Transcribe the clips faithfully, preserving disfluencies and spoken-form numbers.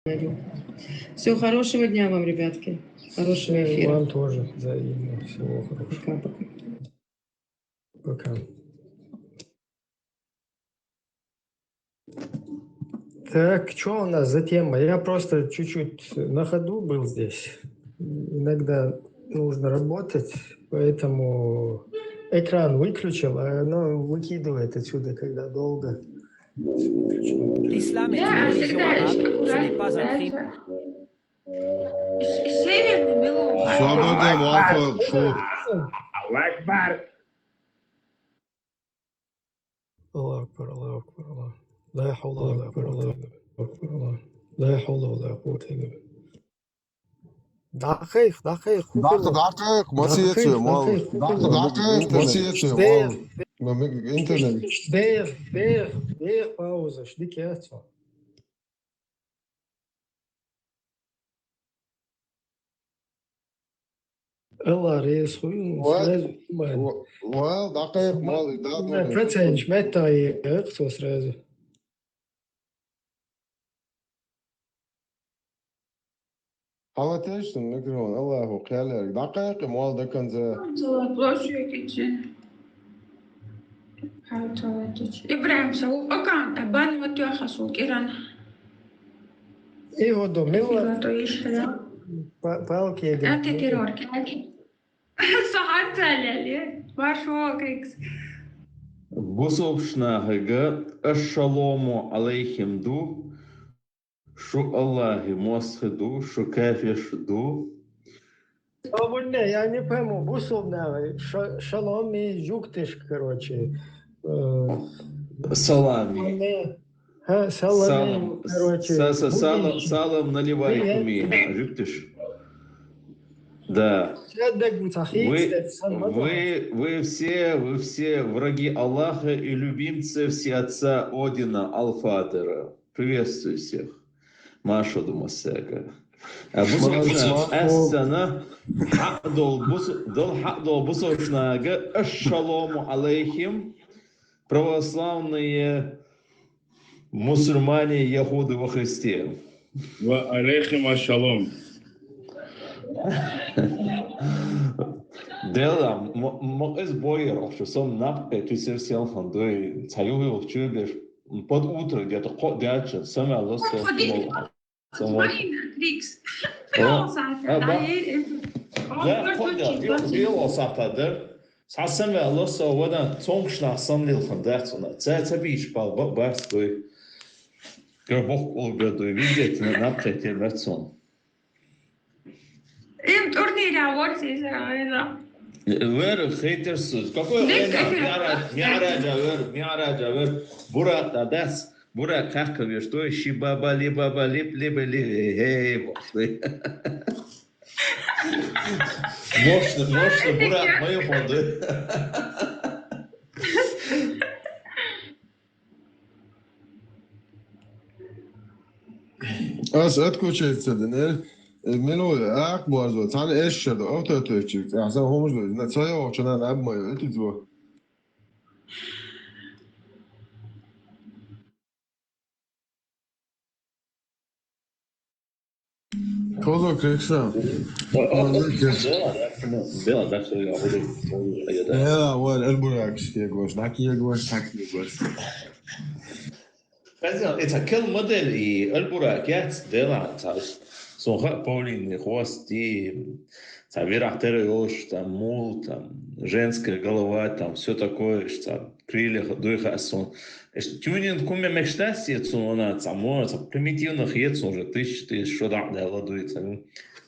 говорю. Всего хорошего дня вам, ребятки. Хорошего эфира. Вам тоже взаимно. Всего хорошего. Пока-пока. Пока. Так, что у нас за тема? Я просто чуть-чуть на ходу был здесь. Иногда нужно работать, поэтому экран выключил, а оно выкидывает отсюда, когда долго. L'islam est une religion arabe, ce n'est pas un crime. Свобода, молоко, шут. الله أكبر، الله أكبر، الله. لا حول ولا قوة إلا بالله. لا حول ولا قوة إلا بالله. دقيق، دقيق. دقيق، دقيق، ما سيتي، مال. دقيق، دقيق، ما سيتي، مال. ما مي-، انت نبي. دقيق، دقيق، دقيق، باوزة، شديك يا تو. الله رئيس خوي، و- و- و- دقيق، مال، دا دوري. فتنش متى يقصص رازو. Хьала тешна микрофон, Аллаху кхел ерг. Дакъайкъи мол даканза. Площадь кичи. Хьалталатич. ИбрагӀим, са аккаунт бан ма тоьхас ву кӀиран. И вот до мила Фила то ишхила. па- палки. Анти террор кяки. Са хьанталали. Марш вокекс. Бусалбача нахага ассаламу Ӏалайхим ду, шу Аллахьи мосхи ду, шу кафеш ду. Свободно, я не пойму, бусалб нахага, ша- шалом и жугтиш, короче. Э, Салами. не, ха, салам, Салам. короче. Са- са- Салам, Будеш. салам наливайкуми. Жугтиш. Да. Сяддаг мутахи, Вы, сядсан мата. вы, вы все, вы все враги Аллаха и любимцы всеотца Одина Алфадера. Приветствую всех. Маша Думасяга. А бусалбача нахага ассана хьакъ дола бус-, дола хьакъ дола бусалбача нахага ассаламу Ӏалайхим, православные мусульмане, яхуды во Христе. Ва Ӏалайхим ассалам. Дела, м-, м-, ма къиз бойр, охча сом наб кхетар сел хан дой, ца юху юху чу беш, под утро где-то кхо дяча, сама лосо. Сама. Марина, Крикс. О, а, ба. Да, кхо дя, бел сахта дер. Са сама лосо, вада цонкшна сам лил хан дацуна. Ца, ца биш бал, ба-, барс дой. Гар бох ол бер дой, видеть на, наб кхетар мецун. Им турнира вот здесь, а, это. Вер хейтер су. Какой Дик война? эфир. Ми'раж, Ми'ража вер, Ми'ража вер. Буракъ да дас. Буракъ хакка вер, что ши баба ли баба ли ли ли. Эй, вот. Мощно, мощно, Буракъ, мою фонду. Аз отключиться динер. Минуя, ах, борзо, цан эшшеда, автоточик, ахсан хомжло, на цая очана наб мою, эти зво. Козо Крикса. Бела, да, что я буду. Я, вар, Эльбуракс, кегош, нак егош, так егош. Хазяин, это кел модель и Эльбуракъ яц, дела, цааш. Сунха павлинный хвост и, ца вирах тера йолаш, там мул, там женская голова, там все такое, там крылья, дуйха сон. Тюнинг куме мечтас ецун, она, ца мо, ца примитивных ецун уже, тысяча, тысяча, что да, да, ладуется.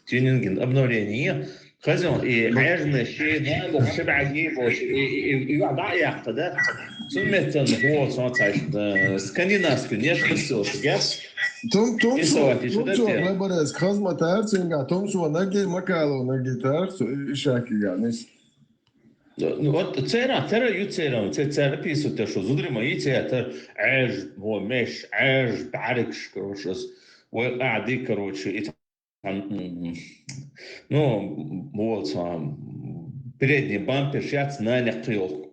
Тюнингин обновление. Хазяин, и Ӏежна ши, нагу ши бӀаги бош, и, и, и, и ваъ яхта, да? Цун меттан хӀо цун цайш, э, скандинавский внешность, вот, гес. Тум, тум, Рисовать тум, ещё, да, тум, те? Леборез, хазма тарцинга, тум, су, наги, макало, наги, тарцу, и, и шаки, ганис. Ну, вот цера, цера ю цера, це, цера пису, те, что зудри мои, це, это Ӏеж, во, меш, Ӏеж, барикш, короче, с-, вай, а, ди, короче, и там, м, ну, вот, там, передний бампер, шац, на, не, крыл.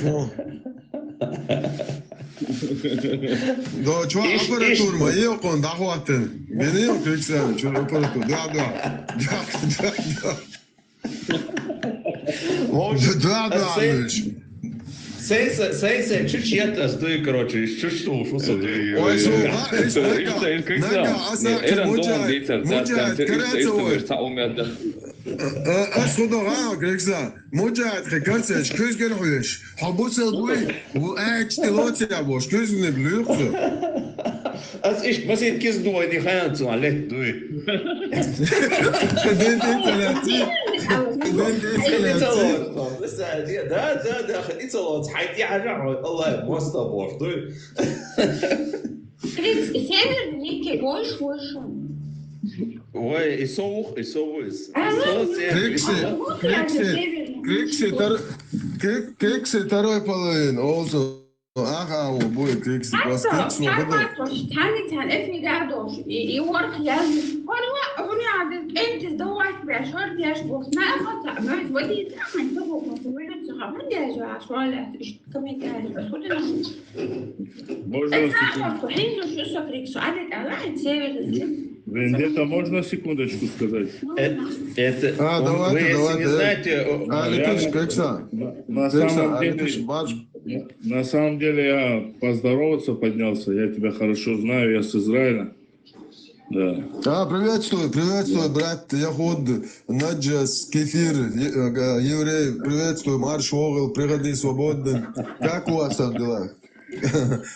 Фу. Да, чё, аппаратура ма йоакъун дӀахоттан. Бени йоакъ, Александр, чё аппаратура? Да, да. Да, да, да. Да, да, Алёш. Сенса, сенса, чуть чет ас дуй, короче, чуть что, что со дуй. Ой, слухай, ис нага, нага, аса, Эрен мужа-, дом дитер, да, мужа-, да, караца ой. Ас худо га, Грекса. Мужахьид, хьо карцеш, куьзгара хьоьш. Хьо бусал буй, ву аьчти лоця бош, куьзгниг луьйху. Ас ишт масит киз дуй, ди хаян цу лет дуй. Ден ден цалаци. Ден ден цалаци. Да, да, да, хати цалац, хати хажа, Аллах, моста бош дуй. Крикси, северный Ники больше вышел. Ой, и совух, и совух. А, и совух, ну, север, и Крикси, совух. Крикси, Крикси, тар-, Крик-, Крикси второй половин, also. Ага, о, будет Крикси, просто Крикси, ну, хода. Тани, тани, эфни дадош, и, и ворх яз. Хорва, хуни аден, энтис давай, бля, шор дяш, бох, на, хода, на, води, там, то, бох, хуни, цаха, хуни, дяш, а, шваля, иш, комментарий, худи, на. Можно секунду? Вендетта, можно секундочку сказать? Э, это, а, вы, давайте, если давайте, не знаете, о, а, я Аликуш, Крикса. На, на Крикса, самом деле, Аликуш, баш. На, на самом деле я поздороваться поднялся, я тебя хорошо знаю, я с Израиля. Да. А, приветствую, приветствую, да, брат Яхуд, Наджас, Кефир, е-, э, еврей, приветствую, марш вогъал, приходи свободным. Как у вас там дела?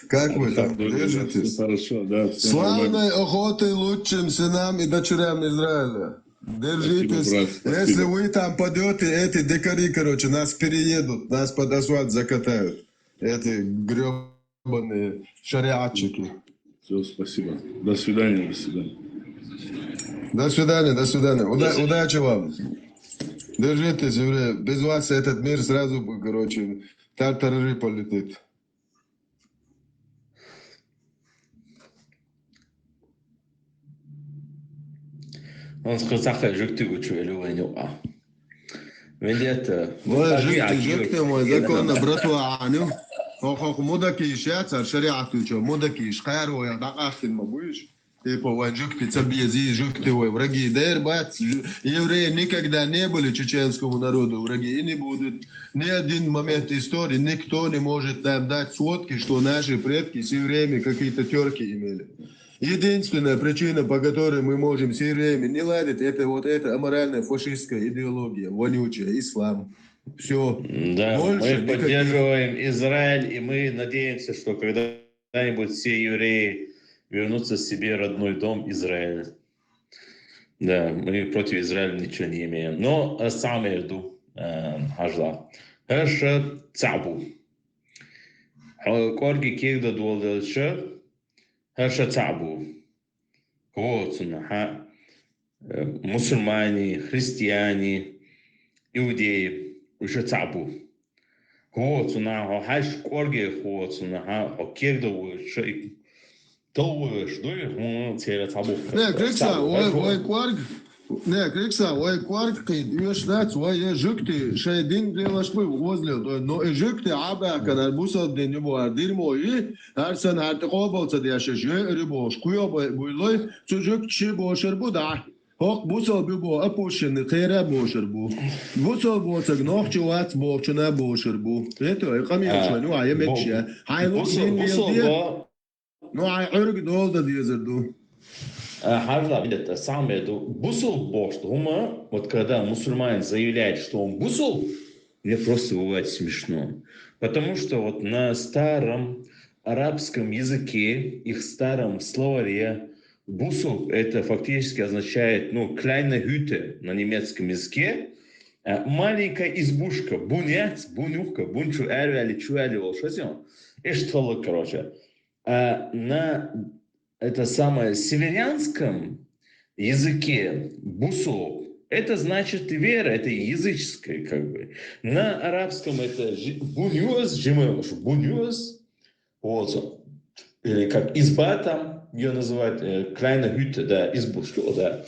Как вы там? Держитесь? Всё хорошо, да, всё нормально. Славной охоты лучшим сынам и дочерям Израиля. Держитесь. Спасибо, брат, спасибо. Если вы там падёте, эти дикари, короче, нас переедут, нас под асфальт закатают. Эти грёбаные шариатчики. Всё, спасибо. До свидания, до свидания. До свидания, до свидания. Уда-, удачи вам. Держитесь, евреи. Без вас этот мир сразу бы, короче, тартарары полетит. Он сказал, жугтугу чу элю веню а. Вендетта. Ой, жугти, жугти мой, законно, братва, аню. Ох, ох, мудаки иш яцар, шариату чо, мудаки иш, хайр вой, дакъахтин ма буиш. Типа, вай жугти, ца бези, жугти вай, враги, дер бац, жу-, евреи никогда не были чеченскому народу враги и не будут. Ни один момент истории никто не может нам дать сводки, что наши предки все время какие-то терки имели. Единственная причина, по которой мы можем все время не ладить, это вот эта аморальная фашистская идеология, вонючая, ислам. Все. Да, Больше мы никаких. Поддерживаем Израиль, и мы надеемся, что когда-нибудь все евреи вернутся себе родной дом Израиль. Да, мы против Израиля ничего не имеем. Но э, самое жду, э, хьажал. Хорошо, цабу. Корги кегда долдалча, хорошо, цабу. Вот, сунна, ха. Э, мусульмане, христиане, иудеи, уже цабу. Вот, сунна, ха, хаш корги, вот, сунна, ха, кегда вуша, толвуш, дуй, хм, цера цабу. Не, Крикса, ой, ой, корг. Не, Крикса, ой, корг, кид, юш дац, ой, е жукти, шай дин делаш бы возле, но и жукти, аба, канар бусал дин, не буа, дирмо, и, арсан, арти кобал, цадяшеш, е, рибош, куё, буйлой, цу жукти, бошер, буда. Хок, бусал, бибо, опущенный, кера, бошер, бу. Бусал, боцаг, нохчи, вац, бохчуна, бошер, бу. Это, и камень, ну, а я мечья. Хайло, бусал, бусал, бо- Ну, ай, орг долда дезер, ду. Э, Хьажал, видите, самое, ду, бусул бошт, ума, вот когда мусульманин заявляет, что он бусул, мне просто бывает смешно. Потому что вот на старом арабском языке, их старом словаре, бусул это фактически означает, ну, kleine Hütte на немецком языке, э, маленькая избушка, буньяц, бунюхка, бунчу эрвяли, чуяли волшазион. Эштала, короче. А на это самое северянском языке бусул, это значит вера, это языческое, как бы. На арабском это жи- бунюз, жимыш, бунюз, вот, или как изба там, ее называют, э, kleine Hütte, да, избушка, да.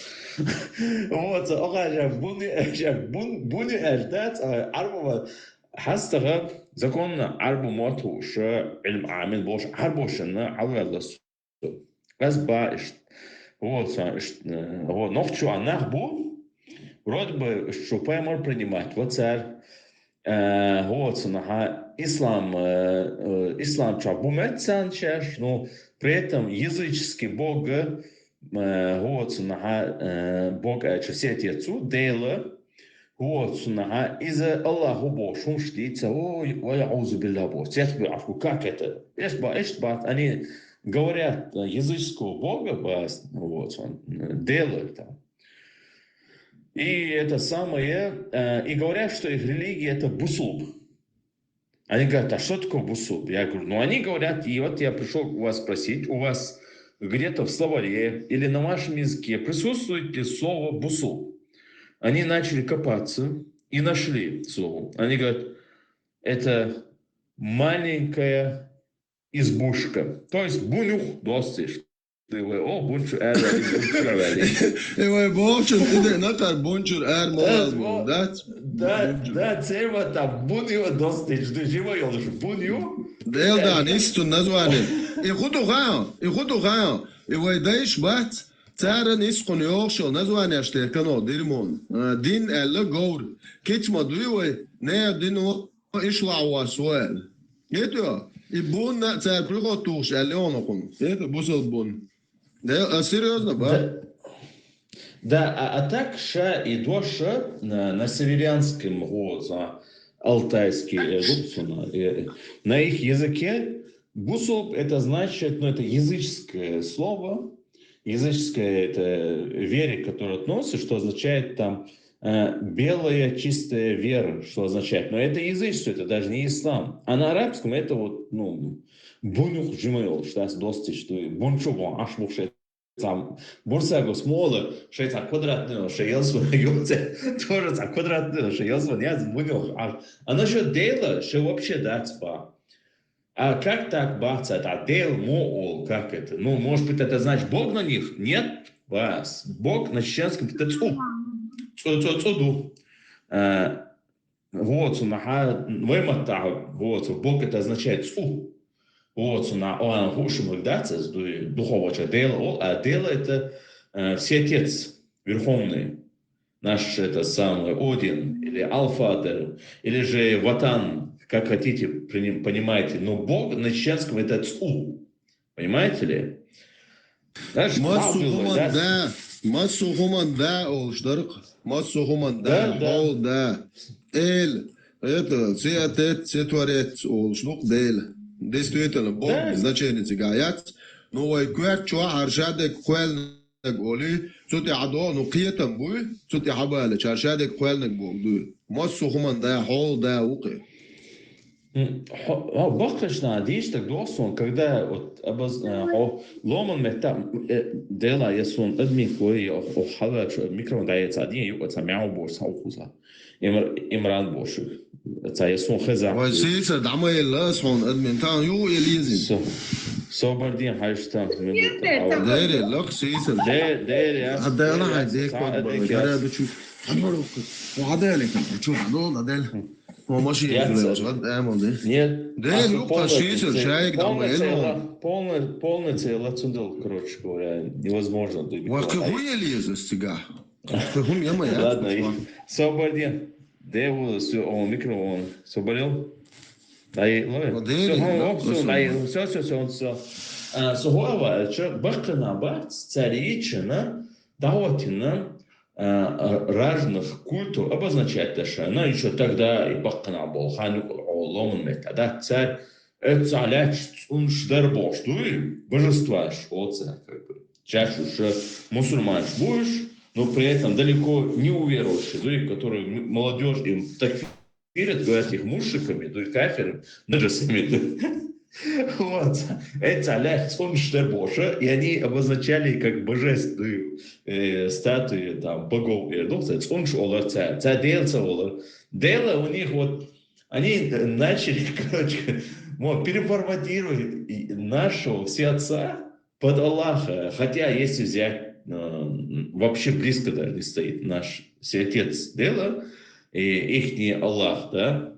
Вот, ага, я буни, я бун, буни, э, да, э, арбова, хастага, законно, арбу моту, ша, илм амин, бош, арбошина, алвалас. Аз ба, ишт. Вот, са, ишт, э, вот, нохчу анах бу, вроде бы, что поймал принимать, вот, царь, э, вот, сунна, ха, ислам, э, э, ислам ча бумет сан чаш, но при этом языческий бог, э, вот, сунна, ха, э, бог, э, ча сеть цу, дела, вот, сунна, ха, из Аллаху бо, шумш дица, ой, ой, аузу билля бо, сеть бы, а как это? Эш ба, эш ба, они говорят э, языческого бога, ба, вот, он, э, дела там. И это самое, э, и говорят, что их религия это бусул. Они говорят, а что такое бусул? Я говорю, ну они говорят, и вот я пришел у вас спросить, у вас где-то в словаре или на вашем языке присутствует ли слово бусул? Они начали копаться и нашли слово. Они говорят, это маленькая избушка. То есть бунюх достишь. Ты говоришь, о, бунчу эрвали, бунчу эрвали. И вай бохчун, иде накар бунчур эр молаз бу, да? Да, да, цева там буню достишь, ты живой, он же буню. Делдан, исту название. И худу хао, и худу хао. И вай дайш бац, царан искун ёхшо, название ште кано, дирмон. Э, дин элла говр. Кичма дуй вай, не дин о, ишла ва суэл. Это, и бун на царь приход туш, элла он окун. Это бусал бун. Да, а серьезно, ба? Да. Да, а, а так ша и доша на, на северянском, вот, а, алтайский, э, вот, на, э, на их языке бусул это значит, ну, это языческое слово, языческое это вере, которое относится, что означает там э, белая чистая вера, что означает. Но это язычество, это даже не ислам. А на арабском это вот, ну, бунюх жимайол, что достичь, что бунчу бон, аш бухше там. Бурса госмола, шеца квадратный, шеелсу, ёлце, тоже за квадратный, шеелсу, не бунюх. А, а насчет дела, что вообще дать ба. А как так баца, да, дел моол, как это? Ну, может быть, это значит Бог на них? Нет, вас. Бог на чеченском это цу. Цу, цу, цу, ду. Э, Вот, сунна, ха, вайматта, вот, Бог это означает цу. Вот, сунна, он хушим гдаться, духовоча дела, о, а дела это э, всеотец, верховный. Наш это самый Один, или Алфадер, или же Ватан, как хотите, приним- понимаете. Но Бог на чеченском это цу. Понимаете ли? Знаешь, Масу Бабилы, хуман да? Да, масу хуман Да, олшдарк. Масу хуман Да, Да, да. ол Да. Эл, Это, все отец, все творец, олуш ду-кх Дела. Действительно, Бог, да, значение цигахь яц. Ну, вай коьрта чохь хӀара шадерг кхоьллинарг олий, цу тӀехь а догӀу, ну, кхетам буй, цу тӀехь а балеча, хӀара шадерг кхоьллинарг боху дуй. Массо а хӀуманна да, хьола да ву-кх. М, хьо-, хьо баккхийчу наха дийцинарг догӀу суна, когда вот абаз-, а, хьо ломан метта, э, дела, я суна админ хой, я ох, ох, хьалваьлча микрофон дӀаэца, дин юкъа ца мяу бохуш, сан укхуза. Имр-, Имран бохуш. Ца я суна хеза. Вай сийсар дӀа ма елла ас хьуна админ, тан ю я лезина. Со-, собар дин хьаьжча там, мин бу тан. Дери, лакх сийсар. Де-, дери, а? А дела хьай декот бара, гара ду чу. Амарокко. Ва дели, чу, ду, да дели. Ва машин юле, ва амал де. Нет. Дери, а, лакх полный сийсар, цей-, шайг дӀа ма елла. Полный цела, полный, полный цела цундел, короче говоря, невозможно. Ва кхы хуй я леза ас цига. ХӀума яма яц. Ладно, и собар дин. Де ву, всё, о, микрофон. Собарел? Ай, лови. О, де, всё, де, о, всё, всё, ай, всё, всё, всё, всё. А, со хӀора, ча, баккхина бац, цаьрга йичина, дӀахӀоттина, а, а, разных культов обозначать деш, на, ещё тогда и баккхина болу, хан юкъа, о, ломан метта, да, цаьрга Эццахь лаьтташ цӀунш дара бохуш дуй, божестваш, оцу, как бы, чаьш уьш, мусульманаш бу уьш, но при этом далеко не уверовавшие дуй, которые м-, молодёжь им такфирят, говорят их мушриками, дуй, кафирами, наджасами, дуй. Вот. Эццахь лаьтташ цӀунш дара бохуш, и они обозначали как божеств, дуй, э, статуи, там, богов, э, ну, цӀунш олар цара, цара Дела ца олар. Дела у них вот Они начали, короче, вот, переформатировать и нашего всеотца под Аллаха. Хотя, если взять, э, вообще близко даже не стоит наш всеотец Дела и ихний Аллах, да?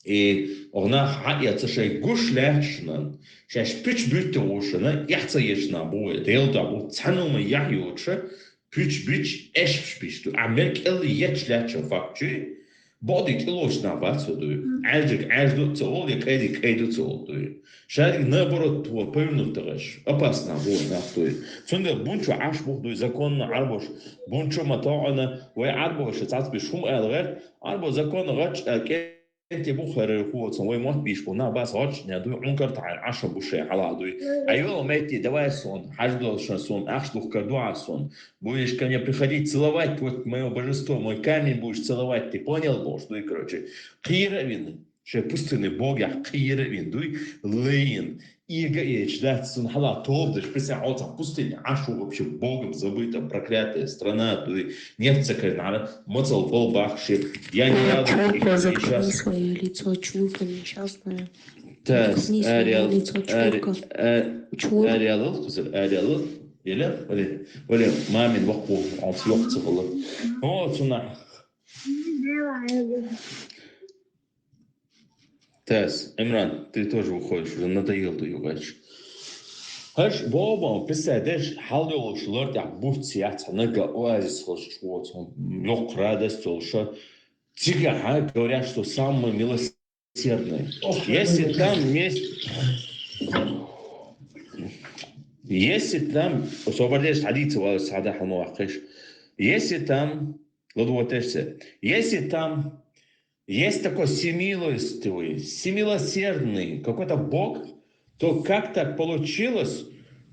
И оха нах хьаэца шайн гуш лаьтташна, шаьш пуьчу буьттуш ву шуна, эхь ца еш нах бу вай, Дела дуьхьа бу, цхьанна хӀума яхь йоцуша, пуьчу бича, эшпаш бича ду. А мел кӀел етташ лаьтташ факт чуй, бакъдерг кӀелош нах бац со дуй. Мгм. Ӏаьржиг Ӏаьржа ду ца олу, я кӀайдиг кӀай ду ца олу дуй. Шадерг наоборот, тхо повернуть дагӀаш. Опасно бу нах дуй. Цундела бунчо Ӏаш бух дуй, законно Ӏарбош. Бунчо ма тоьӀна, вай Ӏарбоша цхьацца биш хӀума ала гӀерта, Ӏарбо законно гӀач, а, кӀе- Эти бухарехуоцун вай мотт бийш бу, нах бац гӀоччу а дуй, Ӏункар тахьайн Ӏашам бу шайн хьалха дуй. Айо, метти, давай сон, хьаждолшан сон, ахча духкар дуьхьа сон. Будешь ко мне приходить целовать, вот моё божество, мой камень будешь целовать, ты понял, бохуш дуй, короче. Кхера а вина, шайн пустыни богех кхера а вина дуй, лайна. Эга эча дац цунна хьала тобдаш, писахь оцу пустыне Ӏаш ву вообще богом забыта, проклятая страна, дуй, нефть ца карнара, мацал бал бахши, я не рада, и сейчас. Свое лицо чурка несчастное. Тас, Ариал, лицо чурка. Ариал, кузар, Ариал, или, или, или мамин вакху, он съёхца было. О, цуна. Тас, Имран, ты тоже выходишь, уже надоел ты, югач. Хаш, бобо, писай деш, хьал йолуш лар тӀехь буц яц, нага оазис хилча воц, лёкх радость йолуша. Цигахьа говорят, что самый милосердный. Если там есть, если там, освободишь, садится, сада хьалма вакхиш. Если там, ладу вот эшся, если там есть такой всемилостивый, всемилосердный какой-то Бог, то как так получилось,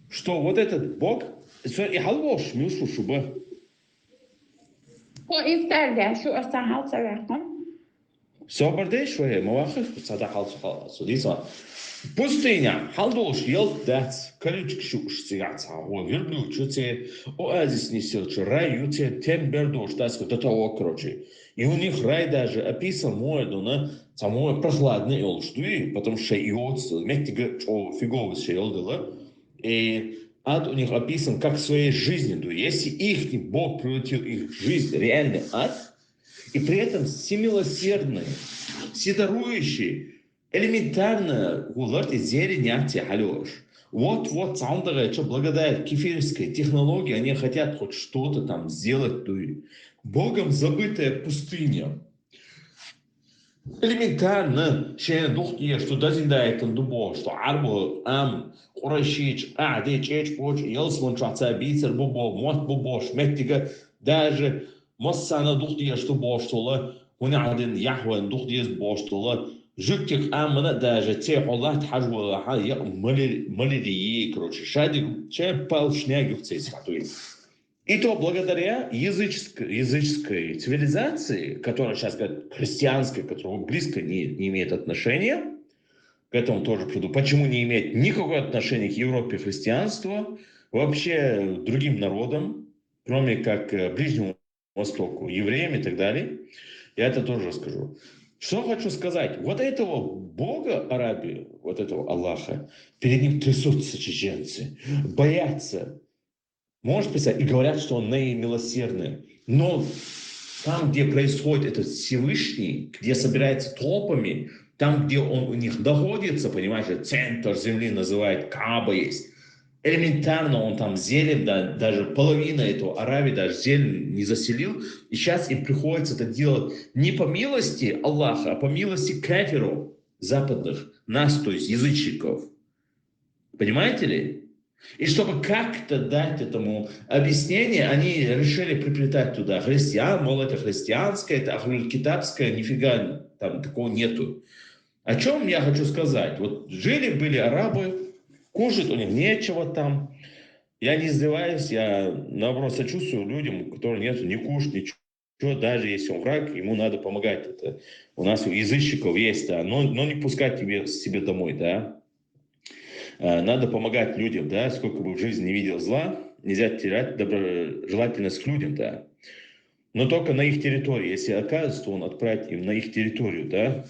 что вот этот Бог, всё, и халвош, мюшу шуба. Хо ифтар да, шу аса хал ца вяхам. Собар деш вай, ма вахаш, ца да хал ца хал, ца диса. Пустыня, хьал долуш ялт дац, колючка шуш цигахь ца, о, верблюд шу це, оазис нисел шу, рай ю це, тем бердош дац, до того, короче. И у них рай даже описан море, ну, на, ца море прохладный йолуш дуй, потому что шей йоц, меттига чо фиговый шей йолдала. И ад у них описан как в своей жизни дуй. Если ихний Бог превратил их жизнь в реальный ад, и при этом всемилосердный, вседарующий, элементарно гуларти зерен яц хьалёш. Вот-вот, саундагайча, благодаря кефирской технологии они хотят хоть что-то там сделать, дуй. Богом забытая пустыня. Элементарно, шен духтеш, что дазин дайтан ду бо, что Ӏарбо, ам, Къурайшич, а, де, чеч, боч, ялсман чохь ца бийцар бу бо, мотт бу бош, меттига, даже массана духтеш ду бо, что ла, хӀуна гӀадин яхӀван дух деза бостала, жуктик амана даже це хӀолат хьажвала хьа я мали-, малири, короче, шадик, че палшнягих цейс хатуй. И то благодаря языческ-, языческой цивилизации, которая сейчас как христианская, которая близко не, не имеет отношения, к этому тоже приду. Почему не имеет никакого отношения к Европе христианство, вообще другим народам, кроме как э, Ближнему Востоку, евреям и так далее. Я это тоже расскажу. Что хочу сказать? Вот этого Бога Арабии, вот этого Аллаха, перед ним трясутся чеченцы, боятся. Можешь представить? И говорят, что он наимилосердный. Но там, где происходит этот Всевышний, где собирается толпами, там, где он у них находится, понимаешь, центр земли называют Кааба есть. Элементарно он там зелем, да, даже половина этого Аравии даже зелем не заселил. И сейчас им приходится это делать не по милости Аллаха, а по милости кафиров западных, нас, то есть язычников. Понимаете ли? И чтобы как-то дать этому объяснение, они решили приплетать туда христиан, мол, это христианское, это ахлюль-китабское, нифига там такого нету. О чем я хочу сказать? Вот жили-были арабы, кушать у них нечего там. Я не издеваюсь, я наоборот сочувствую людям, у которых нет ни кушать, ничего. Даже если он враг, ему надо помогать. Это у нас у язычников есть, да, но, но не пускать тебе, себе домой, да. Э, Надо помогать людям, да, сколько бы в жизни не видел зла, нельзя терять доброжелательность к людям, да. Но только на их территории, если окажется, то он отправит им на их территорию, да,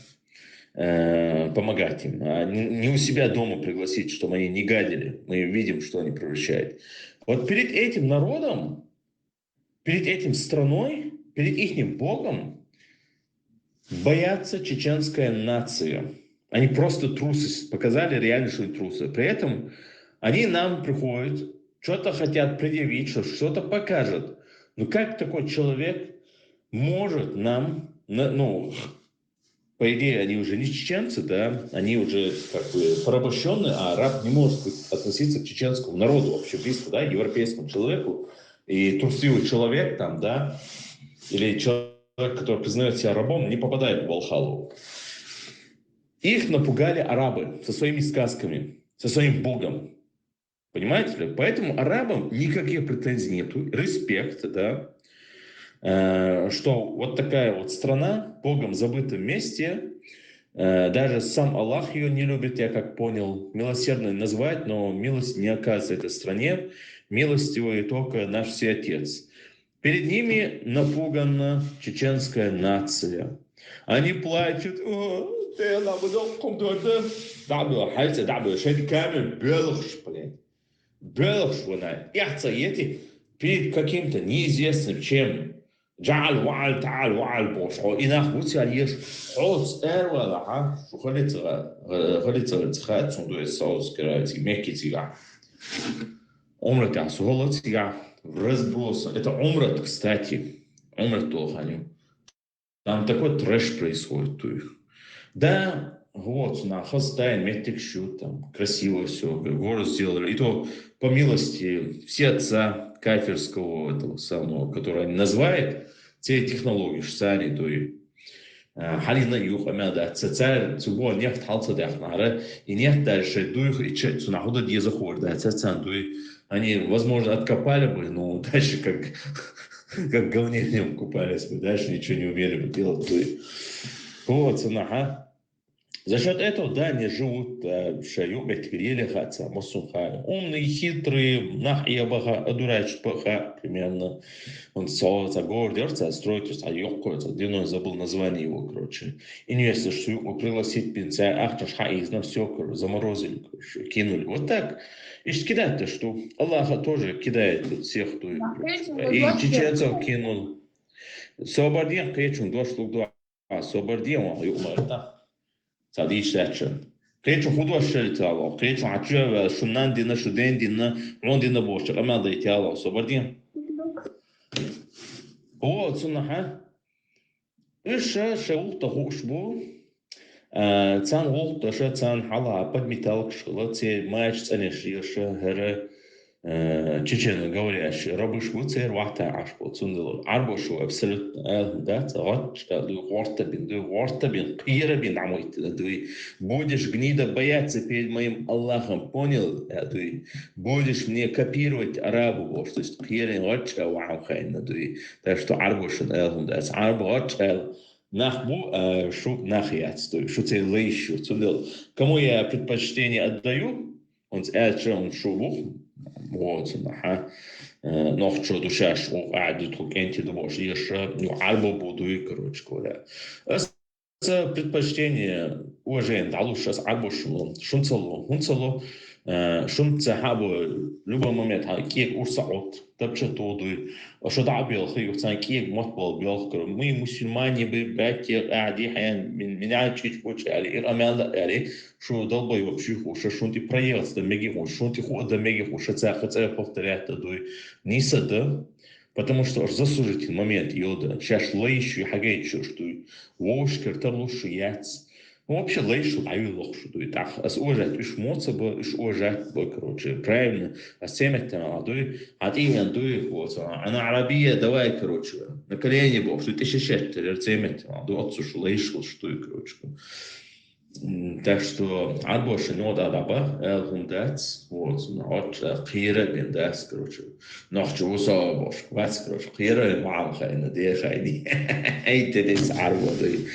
э, помогать им. А не, не у себя дома пригласить, чтобы они не гадили. Мы видим, что они превращают. Вот перед этим народом, перед этим страной, перед их Богом боятся чеченская нация. Они просто трусы, показали реально, что они трусы. При этом они нам приходят, что-то хотят предъявить, что что-то покажет. Но как такой человек может нам, на- ну, по идее, они уже не чеченцы, да, они уже как бы порабощенные, а араб не может быть- относиться к чеченскому народу вообще близко, да, европейскому человеку, и трусливый человек там, да, или человек, который признает себя рабом, не попадает в Валхалу. Их напугали арабы со своими сказками, со своим богом. Понимаете ли? Поэтому арабам никаких претензий нету. Респект, да. Э, Что вот такая вот страна в богом забытом месте, э, даже сам Аллах ее не любит, я как понял. Милосердной называть, но милость не оказывает этой стране. Милостивый только наш Всеотец. Перед ними напугана чеченская нация. Они плачут. О, ты нам дал ком дорды. Дабы, хайцы, дабы, шейт камер белых, блядь. Белых, вона. Я цаети перед каким-то неизвестным чем. Джал, вал, тал, вал, бош. О, и нах вот я ешь. О, эрвала, а? Шу халица, халица, халица, халица, соус, кирайци, мекки, цига. Умрат, я, сухоло, цига. Разброс. Это умрат, кстати. Умрат, то, ханю. Там такой трэш происходит у них. Да, вот, на Хастай, Меттик Щу, там красиво все, город сделали. И то, по милости, все отца кафирского этого самого, который они называют, те технологии, что они, то и а, Хьалина юха мел дац, ца цар цугуа нефть хьалца дахнара, и нефть дальше дуй, и че, цуна худа деза хор дац, цан дуй. Они, возможно, откопали бы, но дальше как, как говне в нем купались бы, дальше ничего не умели бы делать дуй. Вот, цуна, а? За счет этого, да, они живут, а, в шаю, бетик еле хаца, мосун хая. Умные, хитрые, нах и абаха, одурач паха, примерно. Он со, за город, я, за строить, за ёхко, за длиной забыл название его, короче. Инвестор, что его пригласить, пенсия, ахташ, ха, из на все, короче, заморозили, короче, кинули. Вот так. И кидать-то что? Аллаха тоже кидает тут всех, кто и чеченцев кинул. Собардин, кечун, дошлук, два. А, собардин, он, ю, марта. Садиш, сача. Кечун, худваш, шелитало. Кечун, ачуя, шунан дина, шуден дина, он дина борча. Амал да итяло, собардин. О, цунаха. Иша, ша улта хуш бу. А, цан улта, ша цан хала, под металл кшила, це мач цанеш, ша, хара. э, чечено говорящие рабыш бу церан вахта Ӏаш бу, цундела Ӏарбош абсолютно аьлла дац, гӀатта аьлла дуй, гӀорта бин дуй, гӀорта бин, кхера бин дӀамайта дуй. Будешь гнида бояться перед моим Аллахом, понял? Аьлла дуй. Будешь мне копировать арабу бохуш, то есть кхеран гӀатта вахьа хайна дуй. Так что Ӏарбошна аьлла дац, Ӏарба гӀатта аьлла нах бу, а шу нах яц дуй, шу церан лайш ю. Цундела, кому я предпочтение отдаю, хӀунца аьлча, хӀунца шу вух, вот, наха, э, нохчо ду шаьш, у, а, ду тху кӀентий ду бохуш, еша, ну, Ӏарбо бу дуй, короче говоря. Аса предпочтение, уважение дӀалуш аса Ӏарбош лу, шун ца лу, хӀун ца лу, э, шун ца хьабу, любой момент хьа кӀек урса Ӏот, тапча ту дуй. Шу дӀа белхи, юхцан кӀек мот бол белх кар. Мы мусульмане, бы, братья, а, ди хьян, мин, меня чуть почали, ир амел да, али, шу долбоёб шуй хуша, шун ти проект да меги хуша, шун ти ху да меги хуша, ца хацара повторять да дуй. Ниса да, потому что уж заслужить момент йода. Шаш лайш ю хагайчуш дуй. Вовшкар тарлуш шу яц. Ну, вообще, лайш шу даю лох шу дуй. Так, ас уважать уж моца ба, уж уважать ба, короче, правильно. Ас цемет тана дуй, а ти мен дуй, вот, она арабия, давай, короче, на колени бох, шу ти шешет, тер цемет тана дуй, отцу шу лайш шу дуй, короче. М, так что Ӏарбоша нёда даба, аьлла хӀума дац, вот, ну, от, э, кхера бен дац, короче. Нохчо вусо бош, вац, короче, кхера бен маӀал хайна, де хайни. Эй, те дес Ӏарбо дуй.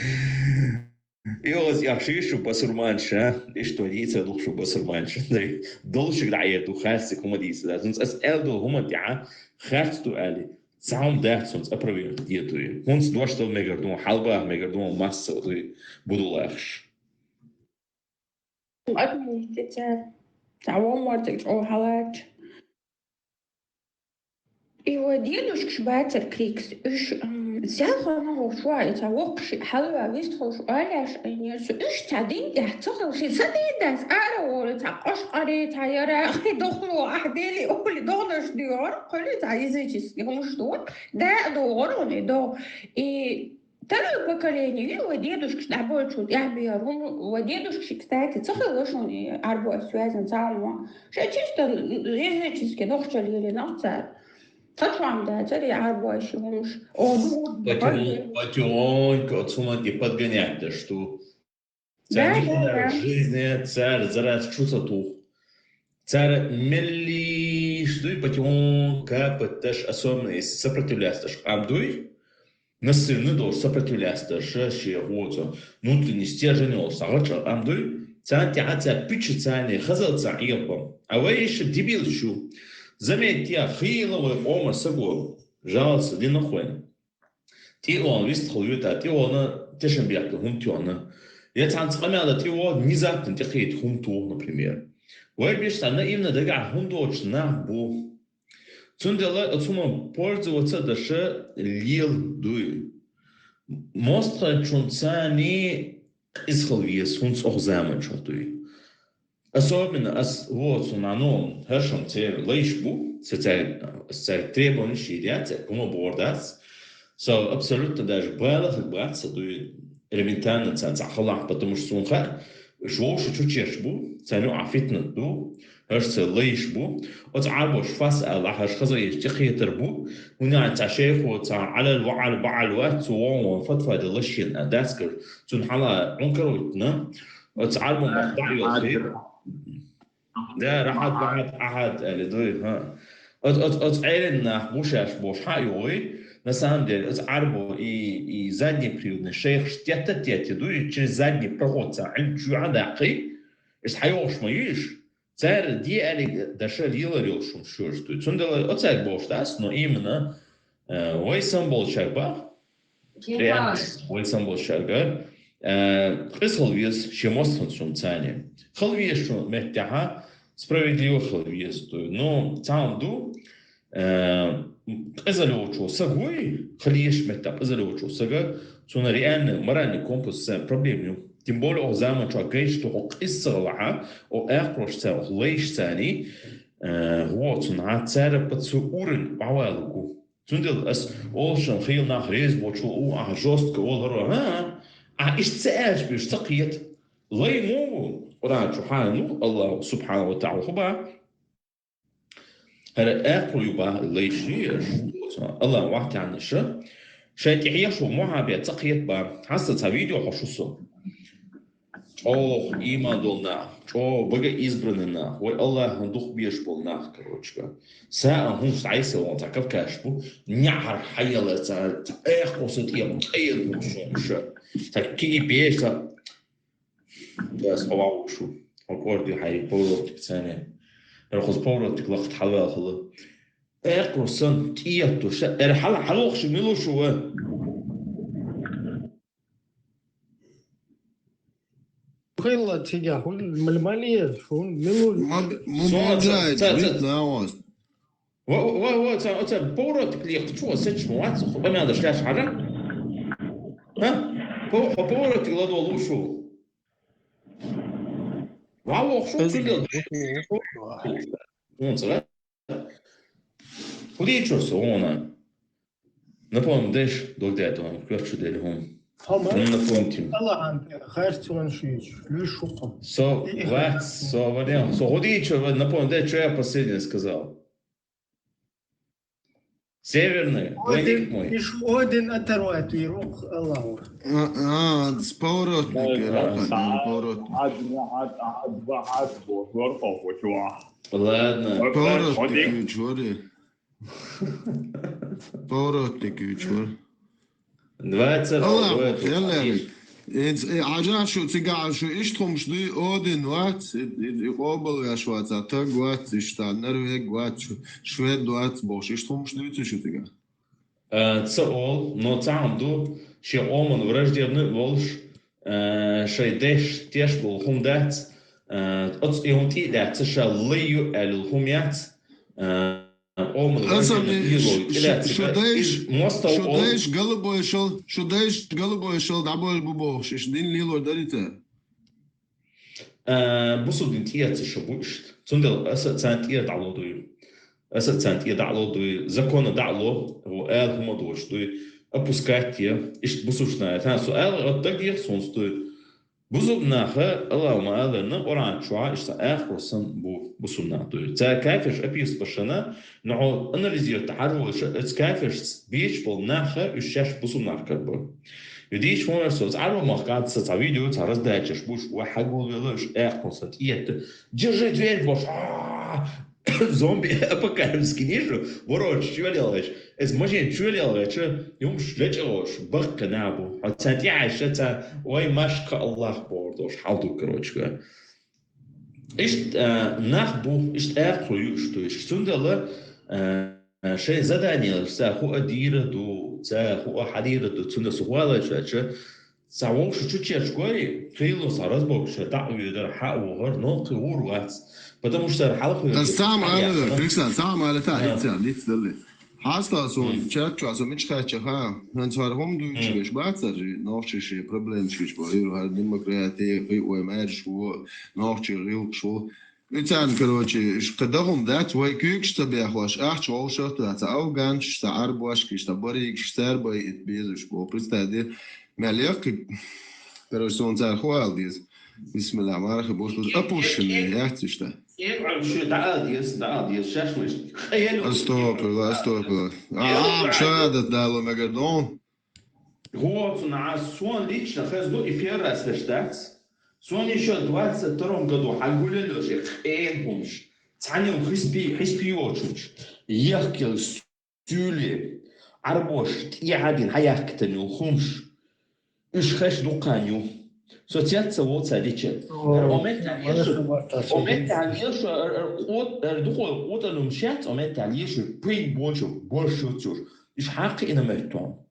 И оз яхши шу басурманша, и что дийца дух шу басурманша дуй. Долшик да е ду хасси хӀума дийца дац. Ас аьлла ду хӀума дя, харц ду али. Цхьа хӀума дац хӀунца опровергнуть де дуй. ХӀунца дош дала мегар ду, хьалбаха мегар ду, масса дуй, буду лахаш. Отменить цара. Цхьа вон мортиг чӀогӀа хьалач. И вай дедушкаш бацар крикс. Уж, м, селхана хӀуш вай, цхьа воккхаш хьалва вистхуш оалаш, айнерсу. Уж цхьа дин тӀехь ца хилши, ца дедас ара вора, цхьа къошкъаре, цхьа яра, ахи дохло, ахь дели, ули дохлаш дуьгӀор, кхули цхьа языческий хӀумаш ду. Да, догӀор уни до. И второе поколение, и вай дедушкаш дӀабойчул тӀехь бияр. ХӀума вай дедушкаш, кстати, ца хилла шуна и Ӏарбой связан цхьа хӀума. Ша чисто языческий нохчалли нах цара. Ца чуам дацар и Ӏарбой ши хӀумаш. О, ну, Потихоньку, потихоньку, оцу хӀуманга подгонять даш ду. Да, царна да, да. Жизни, цара зарас чу ца тух. Цара меллиш дуй, потихоньку капать даш, особенно если сопротивляться даш къам дуй. Насильно долуш сопротивляться даш, ше гӀоца, внутренний стержень йолуш сагӀача къам дуй. Царна тӀехьа ца пича царна хазал ца Ӏехабо. А вай иша дебил шу. Заметьте, хийла вай къомар саго. Жалца, дина хвен. ТӀеона вистхула витӀа, тӀеона тешан бехка хӀума тӀеона. Я цхьаьнца къамел дан тӀеона, внезапно тӀекхета хӀума туху, например. Вай беш цхьа наивно дагахь хӀума доцуш нах бу. Цундела оцу хӀуман пользоваться а даша лела дуй. МостагӀчунца къиза хила веза, хӀунца оха заманчохь дуй. Особенно ас воцу нано, хӀаршам церан лайш бу, ца цаьрга, ас цаьрга требования шийряц, цаьрга хӀума бохур дац. Со абсолютно даже балахаг бац, ца дуй элементарно царна цхьа халахь, потому что суна хаьа, уьш вовшах чучерш бу, царна юкъахь фитнат ду, хӀарш церан лайш бу. Оцу Ӏарбош фас аьлла, хӀарш хаза еш тӀекхетар бу. ХӀунда цхьа шайхо, цхьа Ӏалал ваӀал баӀал вац, цу вон вон фатва де лашен а дац кар, цунна хьала Ӏункар витна. Оцу Ӏарбо мах дӀа а йолхий. Да, рахьат, бахьат, ахьат, аьлла дуй, хӀа. Оц, оц, оц Ӏерин нах бу шаьш бохуш хьа а югӀуй. На самом деле, оц Ӏарбо и, и заднеприводный шайхаш тетта-тетта дуй, через задний проход ца Ӏин чу а даккхий. Иштта хьайогӀуш ма юйш. Цара де аьллиг даша лелар йолуш хӀума шуьйраш дуй. Цундела оцаьрга бохуш дац, но именно, э, вай самболчаьрга бах, реально, вай самболчаьрга, э, къиза хила веза шен мостагӀчунца царна. Хила веза шун меттехьа, справедливо хила веза дуй. Ну, цхьа хӀума ду, э, къиза лоцучо сагой, хила еза меттехь къиза лоцучо сага, цунна реальный, моральный компас царна проблема ю. Тем более, оха заманчохь гайчу тоху къиза ца гӀалахьа, оха аьккхарш царна, оха лайш царний, э, гӀо цунна, цара пацу уран бӀавалугу. Цундела ас олушан хила нах реза бочу у, ахьа жестко оларо, а, а, иштта ца аьлча беш ца кхета. Лай мугу, Къуръан чу хьан ну, Аллаху субхьана ва таӀала хуба. ХӀара аькхар ю бахьа лайш ю ераш, АллахӀа вахтанаш. Шоай тӀехьа шу мухьабет ца кхета бахьа. Хьаста цхьа видео хьо шу со. ЧӀоагӀа иман дола нах, чӀоагӀа бага избранный нах, вай АллахӀан дукха безаш бола нах, короче. Са а хӀумаш Ӏайса вон цхьа кавказаш бу, неӀар хьаяла ца, ца аькхар сан тӀема, кӀайян хӀумаш шу. Ца киги беш, ца Дас хьо вагӀув шу. Хьо кӀорди хьай поворотик цане. Рахуз поворотик лакхт хьалвал хала. Экъу сан тӀияту ша. Эр хьала хьалох шу милу шу ва. Хила тига хул милмалия шу милу. Моб-, мобилизация, ца, ца, вид ца. Навоз. Во, во, во, ца, ца поворотик лихт чу сеч муац, ху бамяда шляш хара. Ха? По, по поворотик ладо лушу. Валлахь, шо цигал. Он цара. Худичо сона. Напомнишь, догдят он, короче, дали он. Хама? Напомните. Аллахьан харцон шиш, лишукам. Со, вац, со, ваня, со, худичо, напомнишь, что я последнее сказал? Северный, Один, двойник мой. Иш один оторвать и рук Аллаху. А, а, с поворотника, Да, да, рахат, да, поворотник. Ад, ад, ад, ад, ад, вот, вот, вот, вот. Ладно. Поворотник, поворотник, чё ли? Поворотник, чё ли? Двадцать Аллах, двадцать. Ялла, э, э, Аджар шу, цигар шу, ишт хумш дуй, один вац, и, и, и къобал вяш вац, а таг вац, ишта, норвег вац, шу, швед вац, бош, ишт хумш дуй, цу шу цигар. Э, ца ол, но ца хум ду, ши оман враждебный волш, э, шай деш, теш бол хум дац, э, оц и хум ти дац, ша лаю алил хум яц, э, Оман Аса варгана ми илой, ш-, ш-, иляцика, шудайш, из мостов ол. Шудайш голубой шел, шудайш голубой шел, дабой бубох, шиш дин лило дарите. Э, бусудин тияца шабушт. Цундел аса цан тия дало дуй. Аса цан тия дало дуй. Закона дало, во эл хума душ дуй. Опускать тия. Ишт бусушная. Тан су эл от так их сунстуй. Бусурнаха, Аллах ма аларна, Къуръан чуа ишта аькхар сан бу бусурнах дуй. Ца кафирш апис пашана, но анализировать тахарвал ша, эц кафирш бич бол наха, уж шаш бусурнах кар бу. Юдич мора со, ца арва мах кад са, ца видео, ца раздачаш буш, ва хагул велаш аькхар сан тиет. Держи дверь, бош. А! Зомби апокалипсис книжу, ворон чуэлялгаш. Эс мажен чуэлялгача, юмш лечалгаш, бакка набу. А ца тяжа, ца, ой, машка Аллах бордош, халду, короче. Ишт, э, нах бу, ишт аькху юш, то есть, сундала, э, шей задание, са ху адира ду, са ху хадира ду, сунда сухвала чача, Ца вовшу чучеш гой, хилу са разбог ша дагвидар ха вогар, но хи вур вац. Потому что ар халху Та сам али, Криксан, сам али та хитца, лиц дали. Хаста сун, чат чуа сун, мич хача ха. Нан цвар хум дуйчиш бацар, нохчиш проблем чиш ба, ир хар демократия, хи ой мэр шу, нохчи гил шу. Ицан, короче, иш кадагум дац, вай кюкш ца бяхваш, ахч волшах дац, афганш, са арбуаш, киш, са баригш, сарбай ит безуш, бо, представь, де, мя легки, короче, сон цар хуал диз. Бисмилла, мархи, бос, бос, опущенные, яхтиш, да. Астопила, астопила. А, а, шадат дало, мегардон. Гоцун а сон лично хезду и первый раз хештац. Сон ещё в двадцать втором году хагулелёши хен хумш. Цанил хиспи, хиспи очуч. Ехкел сюли. Арбош, тиадин, хаяхкитанил хумш. Иш хеш дуканю. Соцяться вот садиче. Омет алешо, омет алешо, ар, ар, кот, ар, духо, кот алум шец, омет алешо, пей больше, больше цуш. Иш хакы инометтон.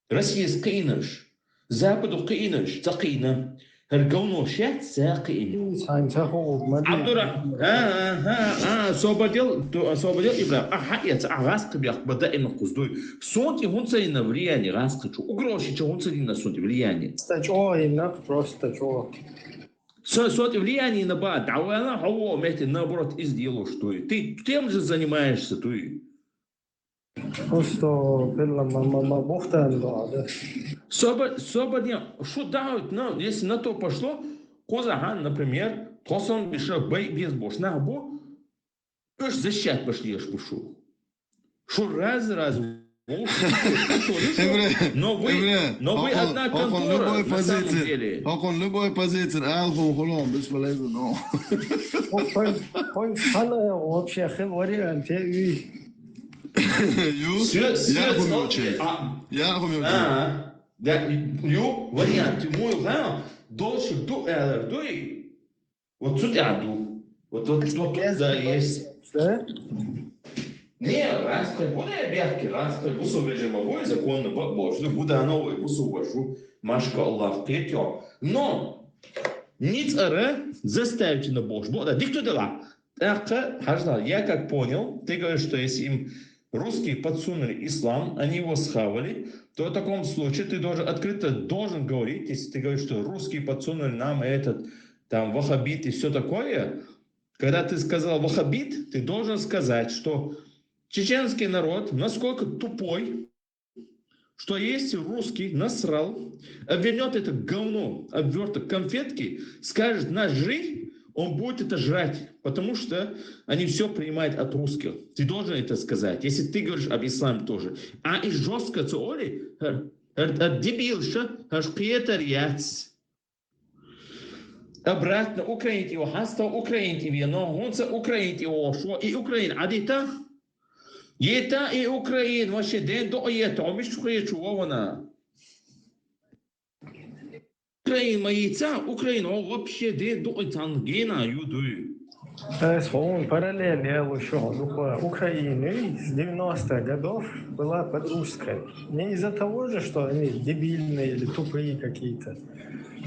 Россияс къиинаш, Западу къиинаш, ца къиина. Хар говно шец, ца къиин. Ин сан ца хо, мади. Абдура-, а, а, а, а, освободил, ду-, освободил Ибрахим. А, ха, я, ца, а, газ кыбях, бада им куздуй. Сонти хунцарина влияние газ кычу. Угроши ча хунцарина сонти влияние. Ста чо, инак просто чо. Со-, сонти влияние на ба, да, она, хо, мети, наоборот, из дело, что и ты тем же занимаешься, ты. Просто пирла ма, ма, ма, бухтан доа, да. Соба-, сободня, шу давит, ну, если на то пошло, козахан, например, тосон биша бай без бош, на бу, Уж защищать баш леш бу шу. Шу раз-раз волш, шу, шу, шу, шу. Эмре, но вы, Эмре, но вы хӀокхун, одна хӀокхун контора, любой на самом позиция, деле. ХӀокхун любой позиция, алхум хулом, бесполезно, но. Хой, хой, хана вообще хил вариант, я и Ю? Свет, свет, Ярхум йолчи. А. Ярхум йолчи. А, да, ю, вариант, мой, да, дольше ду, э, дуй. Вот тут я ду. Вот, вот, вот тут, да, есть. Да? Не, раз ты буде бехки, раз ты бусу веже могу, законно бо-, бо-, шу, буде новый бусу бо-, шу, машка Аллах, кетё. Но, ниц ара, заставите на бош, бо-, да, дикту дела. Так, Хажнал, я как понял, ты говоришь, что если им русские подсунули ислам, они его схавали, то в таком случае ты должен открыто должен говорить, если ты говоришь, что русские подсунули нам этот, там, ваххабит и все такое, когда ты сказал ваххабит, ты должен сказать, что чеченский народ насколько тупой, что если русский насрал, обвернет это говно, обверток конфетки, скажет: «На, жри», он будет это жрать, потому что они все принимают от русских. Ты должен это сказать, если ты говоришь об исламе тоже. А и жестко цоли, э, э, э, дебилша, аж кхетар яц. Обратно украинти его, хаста украинти ве, но он ца украинти его, шо и Украин адита? Ета и Украин, вообще ден до ета, а миш чухе чувована. Украин маица, Украин, о, вообще ден до ета, гена, юдуй. Э, с он параллель, я лучше, ну, по Украине с девяностых годов была под русской. Не из-за того же, что они дебильные или тупые какие-то.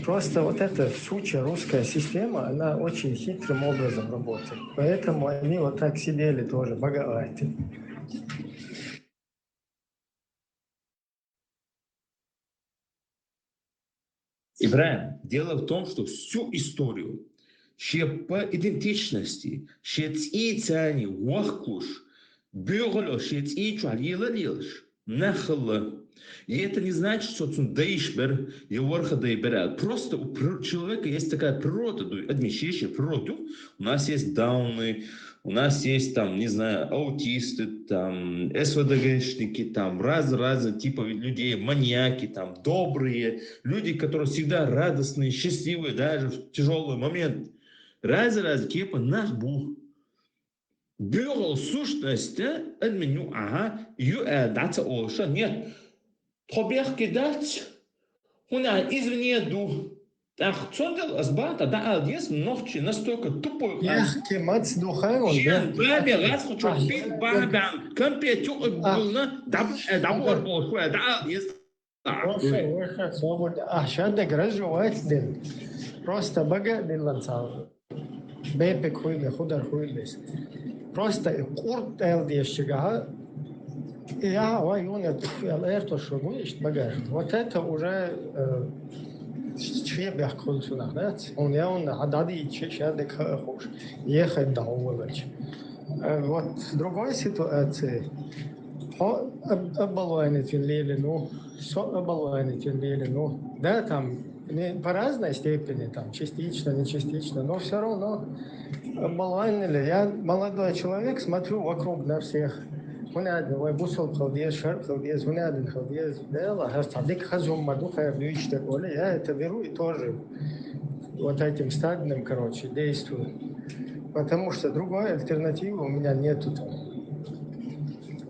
Просто вот эта сучья русская система, она очень хитрым образом работает. Поэтому они вот так сидели тоже, боговаты. Ибраим, дело в том, что всю историю, ше по идентичности, ше цӀийцани вахкуш, бегӀло ше цӀийчу лела лелаш, нахала. И это не значит, что цун даиш бер, я варха дай бер. Просто у прир-, человека есть такая природа, ну, адмишище, природа. У нас есть дауны, у нас есть там, не знаю, аутисты, там, СВДГшники, там, раз-, разные типы людей, маньяки, там, добрые, люди, которые всегда радостные, счастливые, даже в тяжелый момент. Раз-, раз, типа, нах бух. Бюгал сущность, э, админю, ага, ю, э, даца олша, нет. Тхо бехке дац, хӀуна извне ду. Ах, цондел азбата да алдес нохчи настолько тупой. Бехке мац духай он, Шен бехке. Бабе газ хочу пит бабан, компьютер булна, даб, э, дабор болхуя, да алдес. Вообще, вообще, свободно. А ща да грожу вайт ден. Просто бага ден ланцал. Бепек хуйле, худар хуйлес. Просто и курт эл дешчига. И я, ва, юн, я, эл эрто, что будешь багаж. Вот это уже, э, чье бяхкун сунах, да? Он я, он, а дады, че, ща да ка хуш. Ехать да уволочь. Э, вот другой ситуации. Хо, об-, оболванить лили, ну, со оболванить лили, ну. Да, там, не, по разной степени, там, частично, не частично, но все равно оболванили. Я молодой человек, смотрю вокруг на всех. Хунядин, вай бусул халдез, шар халдез, хунядин халдез. Да, Аллах, хар цадик хазум маду хайр дюйчте, Оля, я это беру и тоже вот этим стадным, короче, действую. Потому что другой альтернативы у меня нету там.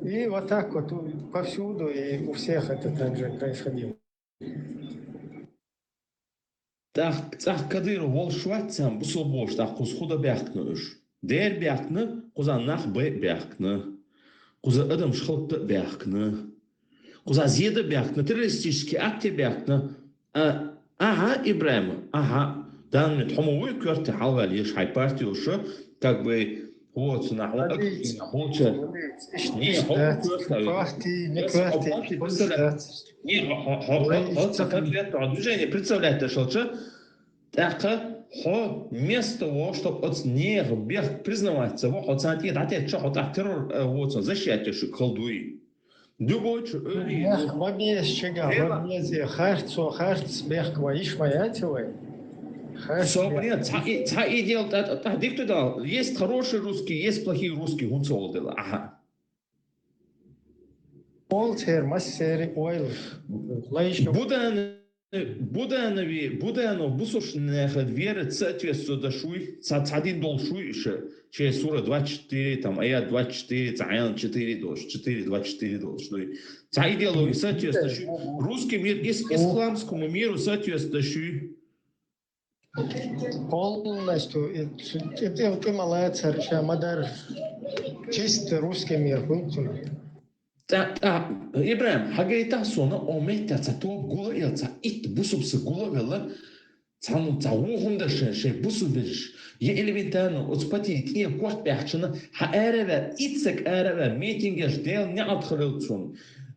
И вот так вот у-, повсюду и у всех это так же происходило. ТӀаккха, цӀаккха Кадыров волуш вац цхьана бусулба волуш, тӀаккха кхуза худа баьхкина уьш. Дера баьхкина, кхуза нах бе баьхкина. Кхуза адам шхалта баьхкина. Кхуза зеда баьхкина, террористический акте баьхкина. А, ага, Ибраим, ага. Данный момент хьо ма вуй коьрте хьалваьлла еш хьай партиялуша, как бы, вот, цунах вон акцина, хьо ча. Не, хьо коьрте. Коьрте, не коьрте, коьрте. Не, хьо, хьо, хьо, хьо, хьо, хьо, хьо, хьо, движение представлять дашалча, тӀаккха хьо вместо того, чтоб оцу нехан бехк признавать ца во, хьо царна тӀе дӀатеттача, хьо тӀаккха террор, э, вот, сан защищать йо шу кхалдуй. Любой чу, э, Эх, ма беш чигахь, ма безе, харцо, харц бехк вай, иш ма яц вай. Со, понятно, цхьа и-, цхьа идеал тӀа-, тӀа-, тӀа дика ду дал. Есть хорошие русские, есть плохие русские, хӀунца волу дела. Аха. Ол церан массеран ойла. Лайша. Буданови, Буданови, Буданов бусурш нахад верат соответствует да шуй, ца-, цхьа дин долу шуй иша, че сура двадцать четыре, там, аят двадцать четыре, ца-, аят четыре долуш, четыре, двадцать четыре долуш, ну, и цхьа идеология соответствует да шуй. Русский мир ис-, исламскому миру соответствует да шуй. Полностью и цу-, и тӀе-, тӀе ма лацара ша ма дарра. Чисто русский мир хуьлу цунах. ТӀа-, тӀа, Ибрахим, хьагайтахьа суна, о меттехь ца тоба гула а елла, ца итт бусубса гула а велла, цхьа, цхьа вон хӀума дара шайн, шайн бусу вежаш. Я элементарно, оцу патийна тӀе кот баьхчана, хьан ара а ваьа, итт саг ара а ваьа, митингаш Делан неӀалт хилла цунна.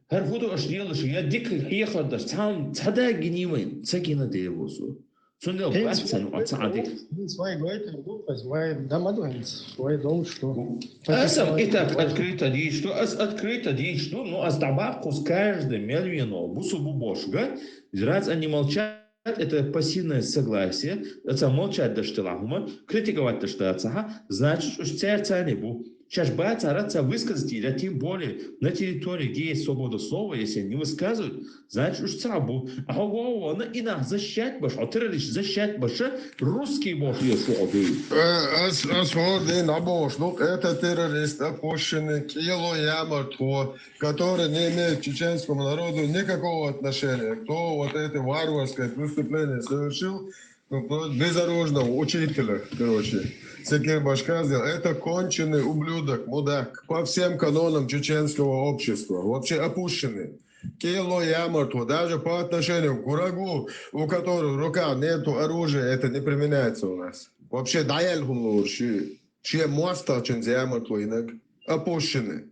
ХӀара хӀун ду аша лелаш, я дика хьехар даш, цхьа, цхьа да гиний вайн, ца гина Дело со. Цундела бац сан вай ца Ӏадика. Вай гойтар ду, вай да ма ду хӀинца, вай долуш ду. Аса и так открыто дийш ду, ас открыто дийш ду, ну, ас дӀабаккхус каждый мел вено, бусу бу бошга, раз они молчат, это пассивное согласие, аца молчать даш тела хӀума, критиковать даш тела цаха, значит, уж цер царни бу. Шаьш бацара ца высказать, или тем более на территории, где есть свобода слова, если они высказывают, значит, уж ца бу. А хьо вон и нах защищать баш, хьо террорист защищать баш, русский баш, я шо хьо дуй. Э, ас, ас хьо дин а баш, ну, это террорист, опущенный, кӀело ямарт хьо, который не имеет к чеченскому народу никакого отношения. Кто вот это варварское преступление совершил, ну, просто безоружного учителя, короче, Секир Башка сделал. Это конченый ублюдок, мудак. По всем канонам чеченского общества. Вообще опущенный. Кило ямарт хьо. Даже по отношению к врагу, у которого в руках нету оружия, это не применяется у нас. Вообще, даял хулур, ши, ши моста чин ямарт хьо инак. Опущенный.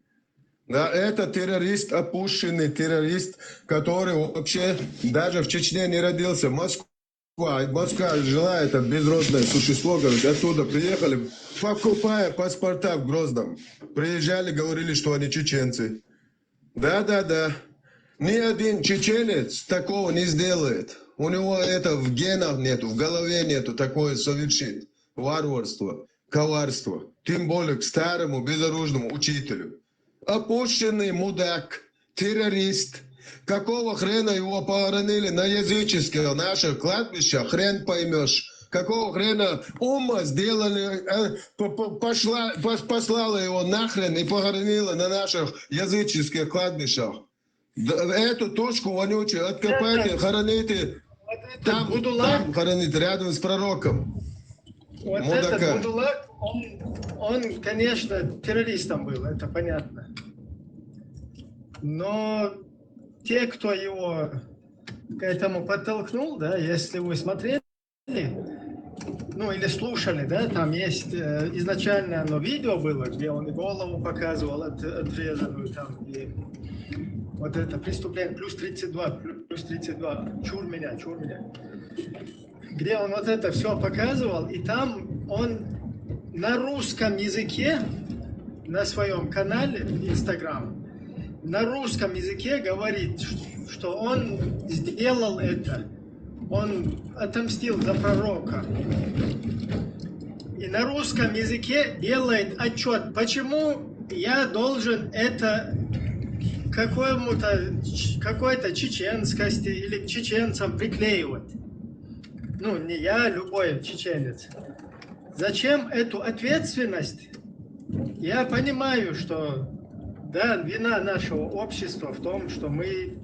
Да, это террорист, опущенный террорист, который вообще даже в Чечне не родился. Москва, Москва жила, это безродное существо, говорит, оттуда приехали, покупая паспорта в Грозном. Приезжали, говорили, что они чеченцы. Да, да, да. Ни один чеченец такого не сделает. У него это в генах нету, в голове нету, такое совершить. Варварство, коварство. Тем более к старому безоружному учителю. Опущенный мудак, террорист. Какого хрена его похоронили на языческих наших кладбищах, хрен поймешь. Какого хрена умма сделали, э, п-, п-, пошла, пос-, послала его нахрен и похоронила на наших языческих кладбищах. Д-, эту тушку вонючую откопайте, хороните. Вот этот там, Будулак, там хороните, рядом с пророком. Вот этот Будулак, он, он, конечно, террористом был, это понятно. Но те, кто его к этому подтолкнул, да, если вы смотрели, ну, или слушали, да, там есть, э, изначально оно видео было, где он и голову показывал от-, отрезанную там, и вот это преступление, плюс тридцать два, плюс тридцать два, чур меня, чур меня. Где он вот это все показывал, и там он на русском языке, на своем канале Instagram, на русском языке говорит, что он сделал это, он отомстил за пророка. И на русском языке делает отчет, почему я должен это какому-то, какой-то чеченскости или к чеченцам приклеивать. Ну, не я, любой чеченец. Зачем эту ответственность? Я понимаю, что, да, вина нашего общества в том, что мы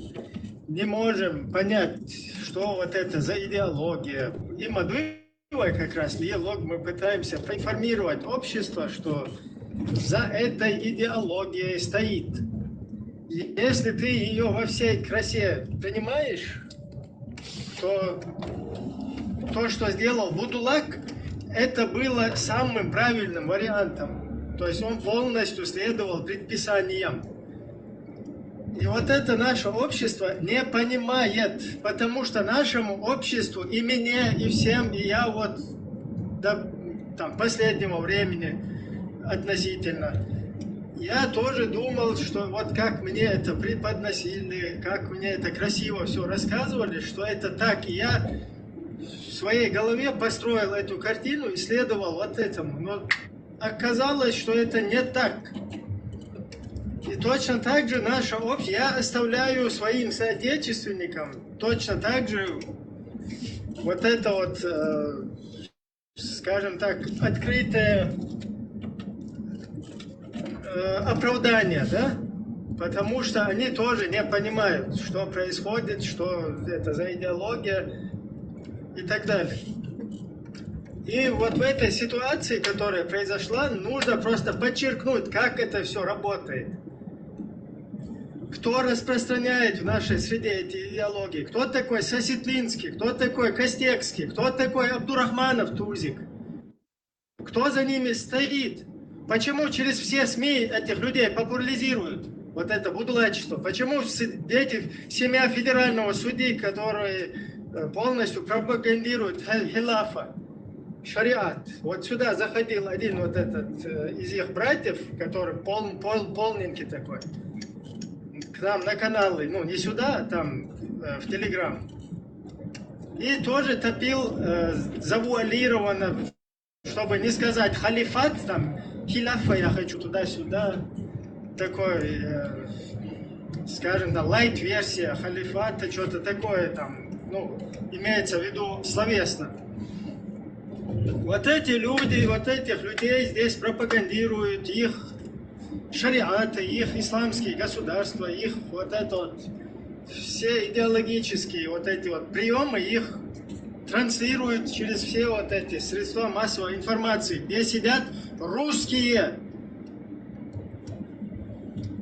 не можем понять, что вот это за идеология. И мы как раз диалог, мы пытаемся проинформировать общество, что за этой идеологией стоит. И если ты ее во всей красе принимаешь, то то, что сделал Будулак, это было самым правильным вариантом. То есть он полностью следовал предписаниям. И вот это наше общество не понимает, потому что нашему обществу, и мне, и всем, и я вот до там, последнего времени относительно, я тоже думал, что вот как мне это преподносили, как мне это красиво все рассказывали, что это так, и я своей голове построил эту картину и следовал вот этому. Но оказалось, что это не так. И точно так же наше общество, я оставляю своим соотечественникам точно так же вот это вот, э, скажем так, открытое э, оправдание, да? Потому что они тоже не понимают, что происходит, что это за идеология и так далее. И вот в этой ситуации, которая произошла, нужно просто подчеркнуть, как это все работает. Кто распространяет в нашей среде эти идеологии? Кто такой Сосетлинский? Кто такой Костекский? Кто такой Абдурахманов Тузик? Кто за ними стоит? Почему через все СМИ этих людей популяризируют вот это будулачество? Почему с- эти семья федерального судьи, которые э, полностью пропагандируют хи- хилафа, шариат? Вот сюда заходил один вот этот э, из их братьев, который пол, пол, полненький такой, к нам на каналы, ну не сюда, а там э, в Телеграм. И тоже топил э, завуалированно, чтобы не сказать халифат, там, хилафа я хочу туда-сюда, такой, э, скажем, да, лайт-версия халифата, что-то такое там, ну, имеется в виду словесно. Вот эти люди, вот этих людей здесь пропагандируют, их шариаты, их исламские государства, их вот это вот, все идеологические вот эти вот приемы, их транслируют через все вот эти средства массовой информации, где сидят русские,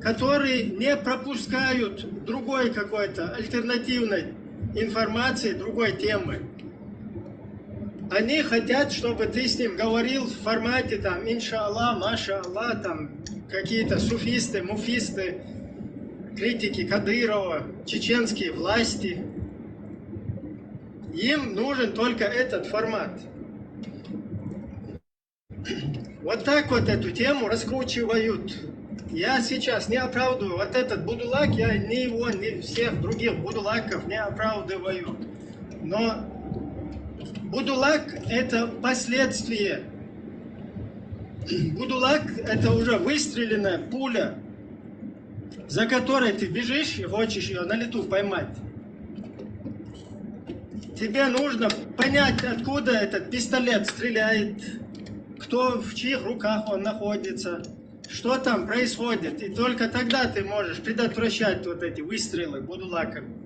которые не пропускают другой какой-то альтернативной информации, другой темы. Они хотят, чтобы ты с ним говорил в формате там иншаллах, машаллах, там какие-то суфисты, муфисты, критики Кадырова, чеченские власти. Им нужен только этот формат. Вот так вот эту тему раскручивают. Я сейчас не оправдываю вот этот будулак, я ни его, ни всех других будулаков не оправдываю. Но будулак — это последствие. Будулак — это уже выстреленная пуля, за которой ты бежишь и хочешь ее на лету поймать. Тебе нужно понять, откуда этот пистолет стреляет, кто, в чьих руках он находится, что там происходит. И только тогда ты можешь предотвращать вот эти выстрелы будулаками.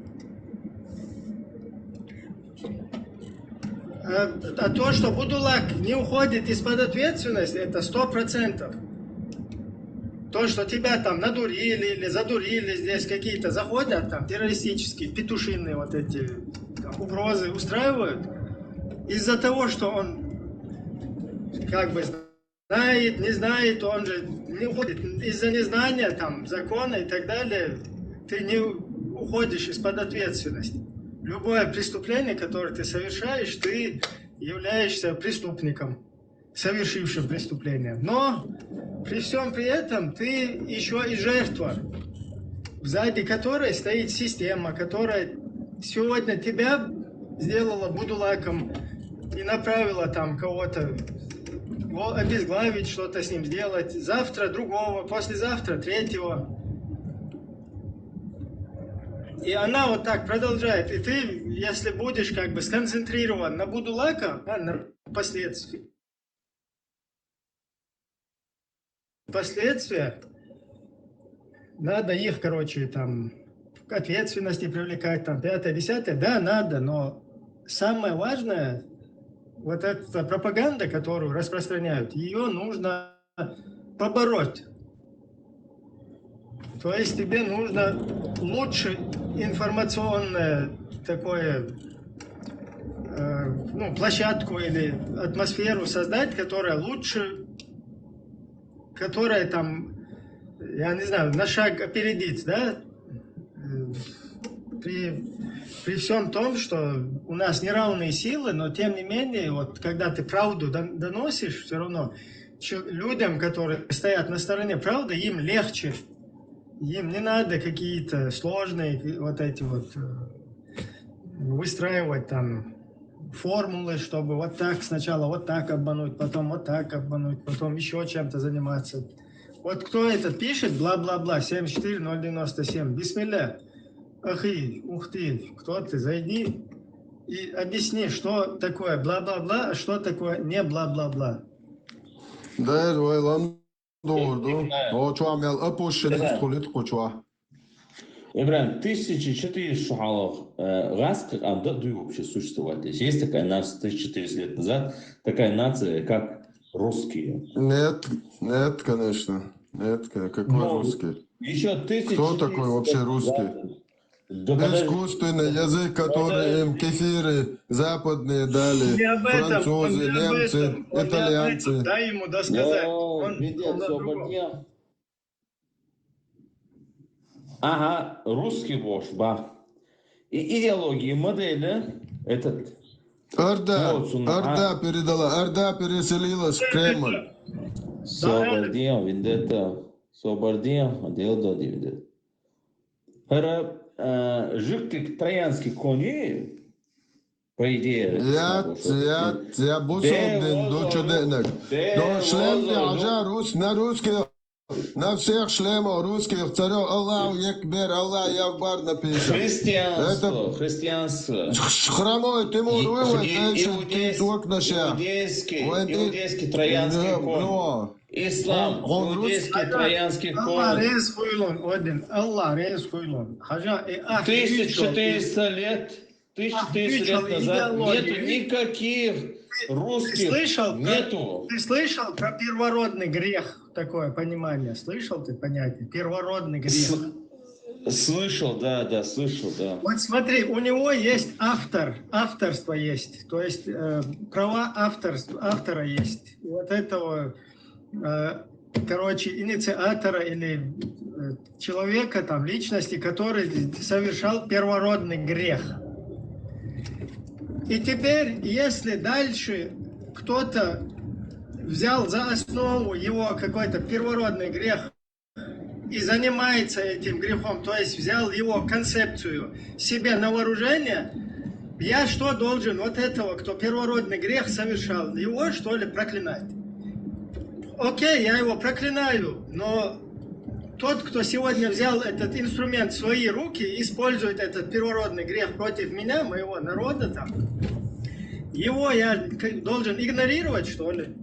А, а то, что будулак не уходит из-под ответственности, это сто процентов. То, что тебя там надурили или задурили, здесь какие-то заходят, там, террористические, петушиные вот эти там угрозы устраивают, из-за того, что он как бы знает, не знает, он же не уходит из-за незнания там закона и так далее, ты не уходишь из-под ответственности. Любое преступление, которое ты совершаешь, ты являешься преступником, совершившим преступление. Но при всем при этом ты еще и жертва, сзади которой стоит система, которая сегодня тебя сделала будулаком и направила там кого-то, о, обезглавить, что-то с ним сделать, завтра другого, послезавтра третьего. И она вот так продолжает. И ты, если будешь как бы сконцентрирован на будулака, да, на последствия, последствия, надо их, короче, там, к ответственности привлекать, там, пятое, десятое, да, надо, но самое важное, вот эта пропаганда, которую распространяют, ее нужно побороть. То есть тебе нужно лучше информационное такое, э, ну, площадку или атмосферу создать, которая лучше, которая там, я не знаю, на шаг опередит, да? Э, При, при всем том, что у нас неравные силы, но тем не менее, вот когда ты правду дон- доносишь, все равно чё- людям, которые стоят на стороне правды, им легче. Им не надо какие-то сложные вот эти вот э, выстраивать там формулы, чтобы вот так сначала вот так обмануть, потом вот так обмануть, потом еще чем-то заниматься. Вот кто это пишет, бла-бла-бла, семь четыре ноль девяносто семь. Бисмилля. Ахи, ух ты, кто ты, зайди и объясни, что такое бла-бла-бла, а что такое не бла-бла-бла. Да, вайлам дорду. О, чуам ял апошин иткулит кучуа. Ибрагим, тысяча четыреста шухалах, э, газ как анда дуй вообще существовать. То есть есть такая нация тысяча четыреста лет назад, такая нация, как русские. Нет, нет, конечно. Нет, какой Ну, русский? Еще тысяча Кто такой вообще русский? Да подожди. Искусственный язык, который им кефиры западные дали, Не об этом, французы, он не об немцы, этом, он не об итальянцы. этом. Дай ему досказать. Йоу, Он, видел, он о другом. Собордья. Ага, русский вош, ба. И идеологии, модели, этот... Орда, Вот он, Орда а. Передала, Орда переселилась в Кремль. Собордья, вендетта. Собордья, отдел да вендетта. Хара, э, жиктик троянский кони, по идее. Я, смотрю, что я, это я бусолдин, Де дочу лозо, денег. де Но шлем не лозо, ажа рус, на русских, на всех шлемах русских царев Аллах Акбар, Аллах Акбар написано. Христианство, Это- христианство. Ш- Хромой, ты ему И- вывод, и- дальше ты иудейский- звук на себя. Иудейский, Ой, ты- иудейский троянский Ну, конь. ну. Ислам, Он- он рус- иудейский троянский Аллах конь. рез хуйлон, Один, Аллах рез хуйлон. Хажа, э, ах, Тысяча ничего. четыреста лет, тысяча четыреста Ах, лет назад идеология. Нету никаких Ты русских. слышал, про- Нету. Ты слышал про первородный грех? Такое понимание. Слышал ты понятие? Первородный грех. С- Слышал, да, да, слышал, да. Вот смотри, у него есть автор, авторство есть, то есть э, права авторства, автора есть. И вот этого, э, короче, инициатора или э, человека, там, личности, который совершал первородный грех. И теперь, если дальше кто-то взял за основу его какой-то первородный грех и занимается этим грехом, то есть взял его концепцию себе на вооружение, я что должен вот этого, кто первородный грех совершал, его что ли проклинать? Окей, я его проклинаю, но тот, кто сегодня взял этот инструмент в свои руки, использует этот первородный грех против меня, моего народа там, его я к- должен игнорировать, что ли?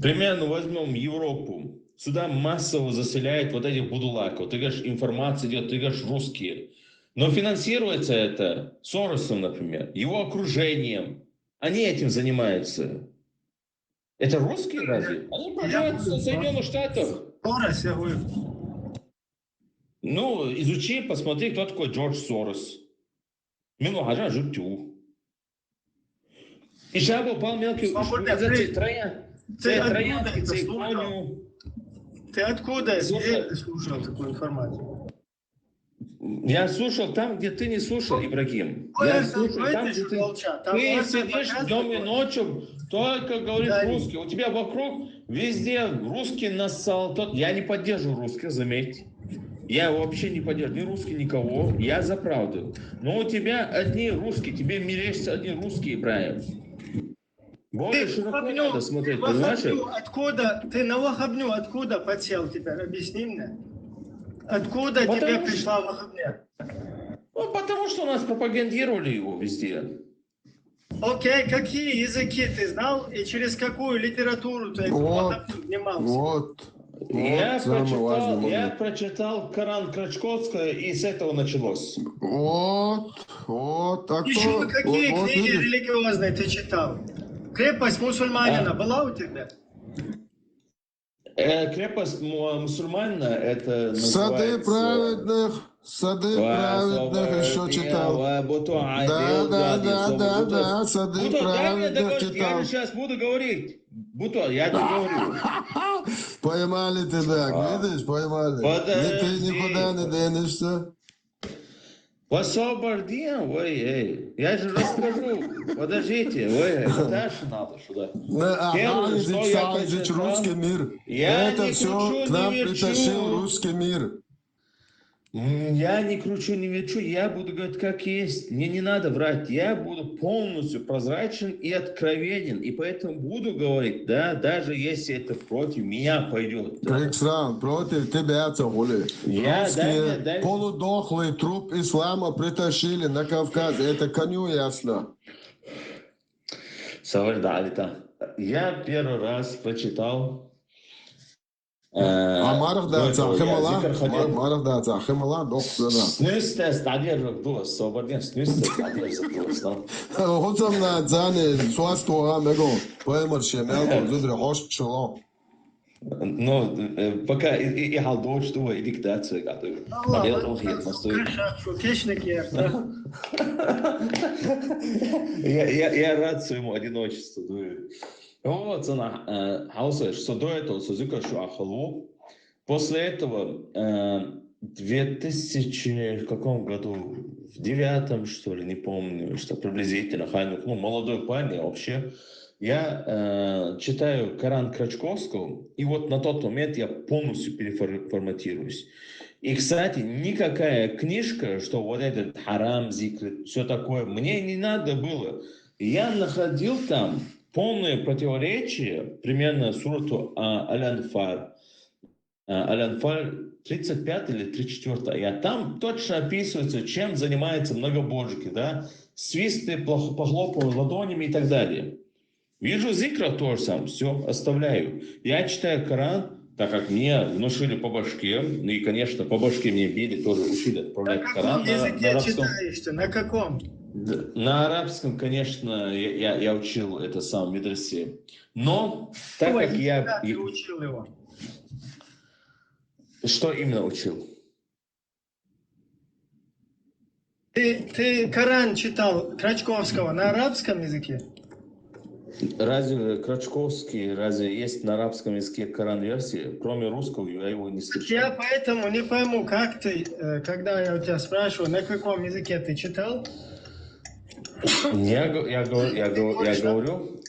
Примерно возьмем Европу. Сюда массово заселяют вот этих будулаков. Ты говоришь, информация идет, ты говоришь, русские. Но финансируется это Соросом, например, его окружением. Они этим занимаются. Это русские разве? Они проживают в понял. Соединенных Штатах. Сорос, я говорю. Ну, изучи, посмотри, кто такой Джордж Сорос. Мину хажа жук тю. И сейчас был пал мелкий Свободно, из ты- этих троян. Ты откуда это Троянский слушал? коню. Ты откуда Слушай. где ты слушал такую информацию? Я слушал там, где ты не слушал, Ибрагим. Ой, Я это слушаю знаете, там, где что ты, молчат? Там ты можно сидишь показывать? Днем и ночью, только говоришь Да, русский. У тебя вокруг везде русский нассал. Тот, я не поддерживаю русских, заметь. Я вообще не поддерживаю ни русский, никого. Я за правду. Но у тебя одни русские, тебе мерещатся одни русские, Ибрагим. Более Ты широко вахабню, надо смотреть, вахабню, понимаешь? Откуда ты на вахабню, откуда подсел теперь? Объясни мне. Откуда Потому тебе что- пришла вахабня? Ну, потому что нас пропагандировали его везде. Окей, какие языки ты знал и через какую литературу ты эту Вот, вахабню внимался? Вот. Я Вот самый прочитал, важный я момент. Прочитал Коран Крачковского, и с этого началось. Вот, вот. А Еще кто? какие Вот, вот книги видишь? Религиозные ты читал? Крепость мусульманина А. Была у тебя? Э, крепость му- мусульманина, это Сады называется... праведных, сады Ва праведных еще собордия, читал. ва буту Да, айдел да, гади, да, собор- да, буту- да, сады Буту, дай мне праведных договорить, я читал. же сейчас буду говорить. Буту, я тебе говорю. Поймали тебя, А. видишь, поймали. Подожди. Ты никуда не денешься. Ва собордия, ой, эй, я же расскажу. Подождите, ой, эй, дальше надо сюда. Да, а, Первое, а, что здесь, я а, здесь прочитал, русский мир. я Это не все кручу, к нам не верчу. Притащил русский мир. М, Я не кручу, не верчу, я буду говорить как есть. Мне не надо врать, я буду полностью прозрачен и откровенен. И поэтому буду говорить, да, даже если это против меня пойдет. Да. Как срал, против тебя, Цахули. Я, Русские дай мне, дай мне. Полудохлый труп ислама притащили на Кавказ. Это коню ясно. Савар да, Алита. Я первый раз прочитал. э, А марах да до этого я цахимала? зикр хотел. Марах да цахимала? Дох да. Снюстес дадер дуас, собарден снюстес дадер дуас, но. Хоцам на дзане суастуа мего. Поэмар шемел, зудре хош пшело. Ну, э, пока и, и, и халдоч дуа, и диктация готовит. Ну, ладно, Победа, он хет, шукешник, да. Я, я, я рад своему одиночеству. Ну, вот, она, э, хаусаешь, что до этого, что зикр, что ахалу. После этого, э, в две тысячи, в каком году? В девятом, что ли, не помню, что приблизительно. Хайнук, ну, молодой парень я вообще. Я э, читаю Коран Крачковского, и вот на тот момент я полностью переформатируюсь. И, кстати, никакая книжка, что вот этот харам, зикр, все такое, мне не надо было. Я находил там полное противоречие, примерно сурату а, Аль-Анфаль. А, Аль-Анфаль тридцать пятая или тридцать четвёртая. Я там точно описывается, чем занимаются многобожники, да? Свисты, плох- похлопывают ладонями и так далее. Вижу зикра тоже сам, все, оставляю. Я читаю Коран, так как мне внушили по башке, ну и, конечно, по башке мне били, тоже учили На отправлять каком Коран на, на языке арабском. Читаешь ты? На каком? Д- На арабском, конечно, я, я, я учил это сам в медресе. Но так Ой, как я... Когда ты учил его? Что именно учил? Ты, ты Коран читал Крачковского на арабском языке? Разве Крачковский, разве есть на арабском языке Коран-версия? Кроме русского я его не Я встречал. Поэтому не пойму, как ты, э, когда я у тебя спрашиваю, на каком языке ты читал? Я, го- я, го- я, го- я говорю,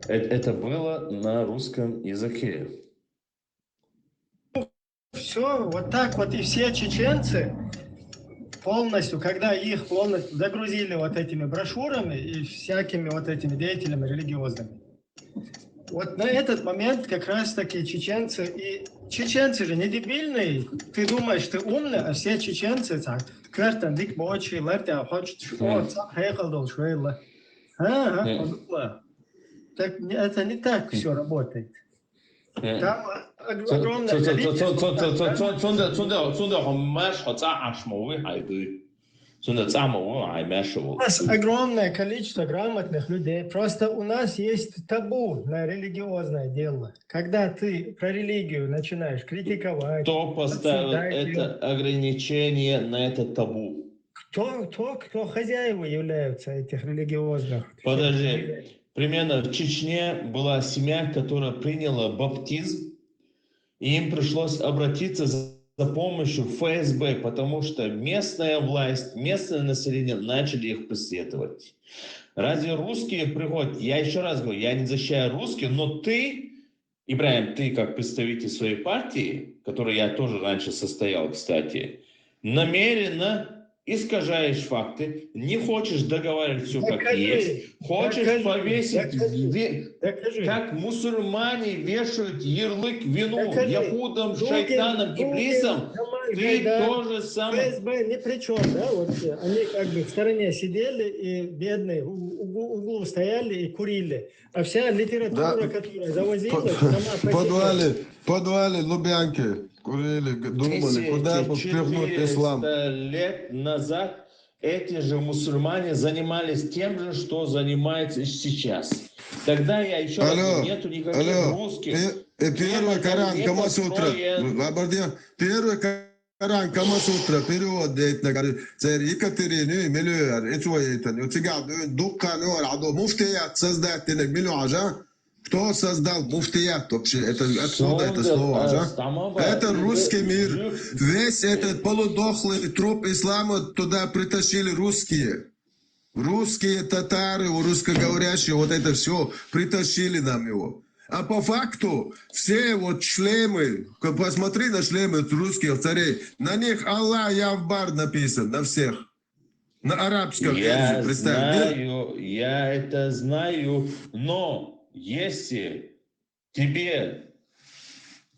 э- это было на русском языке. Все, вот так вот и все чеченцы полностью, когда их полностью загрузили вот этими брошюрами и всякими вот этими деятелями религиозными. Вот на этот момент как раз таки чеченцы и... Чеченцы же не дебильные. Ты думаешь, ты умный, а все чеченцы так. Квертан дик бочи, лертя хочет, Мгм. хейхалдол швейла. Ага, Мгм. подумала. Так не- это не так все работает. Э, Там ог- цо- огромное цо- цо- количество... цо- цо- цо- цо- цунда цунда цунда хомаш хоца ашмовы хайды. Цунда цамовы ай У мешеву. нас огромное количество грамотных людей. Просто у нас есть табу на религиозное дело. Когда ты про религию начинаешь критиковать, Кто поставил Отсюда это ограничение на это табу? кто, кто, кто хозяева являются этих религиозных? Подожди. Примерно в Чечне была семья, которая приняла баптизм, и им пришлось обратиться за, за помощью в Ф С Б, потому что местная власть, местное население начали их преследовать. Разве русские приходят? Я еще раз говорю, я не защищаю русских, но ты, Ибраим, ты как представитель своей партии, в которой я тоже раньше состоял, кстати, намеренно искажаешь факты, не хочешь договаривать все как Докажи, есть, хочешь докажи, повесить, докажи. ве- Докажи. Как мусульмане вешают ярлык, вину Докажи. Яхудам, Дугин, шайтанам, Дугин, иблисам, Джамаль ты Гайдар, то же самое. Ф С Б ни при чем, да? Вот э, они как бы в стороне сидели и бедные в уг- углу стояли и курили. А вся литература, Да. Которая завозилась, По- сама по себе. Подвале, подвале Лубянки курили, г- думали, куда бы впихнуть ислам. Четыреста лет назад эти же мусульмане занимались тем же, что занимаются и сейчас. Тогда я еще раз Алло, говорю, нету никаких алло, русских. пе- э, первый Нету, Коран, не Камасутра. построен. Лабардия, первый Коран, Камасутра, перевод дейт на Коран. Цер Екатерины, миллион, это вот это. У тебя дуккан, адо муфтият создать, не миллион, а? Кто создал муфтият вообще? Это откуда это слово, а? Это русский мир. Весь этот полудохлый труп ислама туда притащили русские. Русские татары, у русскоговорящие, вот это все, притащили нам его. А по факту все вот шлемы, к- посмотри на шлемы русских царей, на них Аллах Яббар написан, на всех. На арабском Я языке, представь. знаю, я это знаю, но если тебе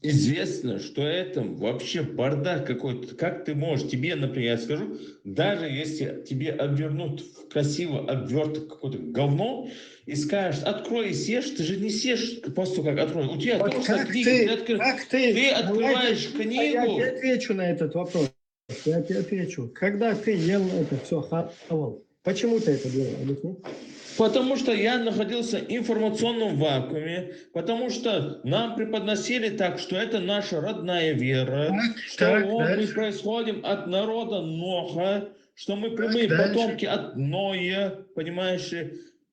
известно, что это вообще бардак какой-то, как ты можешь, тебе, например, я скажу, даже если тебе обвернут в красиво обверток какое-то говно и скажут: «Открой и съешь», ты же не съешь просто как открой. У тебя Вот толстая как книга, ты, ты откры- как ты, ты давай открываешь я- а я книгу. тебе отвечу на этот вопрос. Я тебе отвечу. Когда ты ел это все, хавал, почему ты это делал? Объясни. Потому что я находился в информационном вакууме, потому что нам преподносили так, что это наша родная вера, Так, что так, вот мы дальше. Происходим от народа Ноха, что мы прямые дальше. Потомки от Ноя, понимаешь?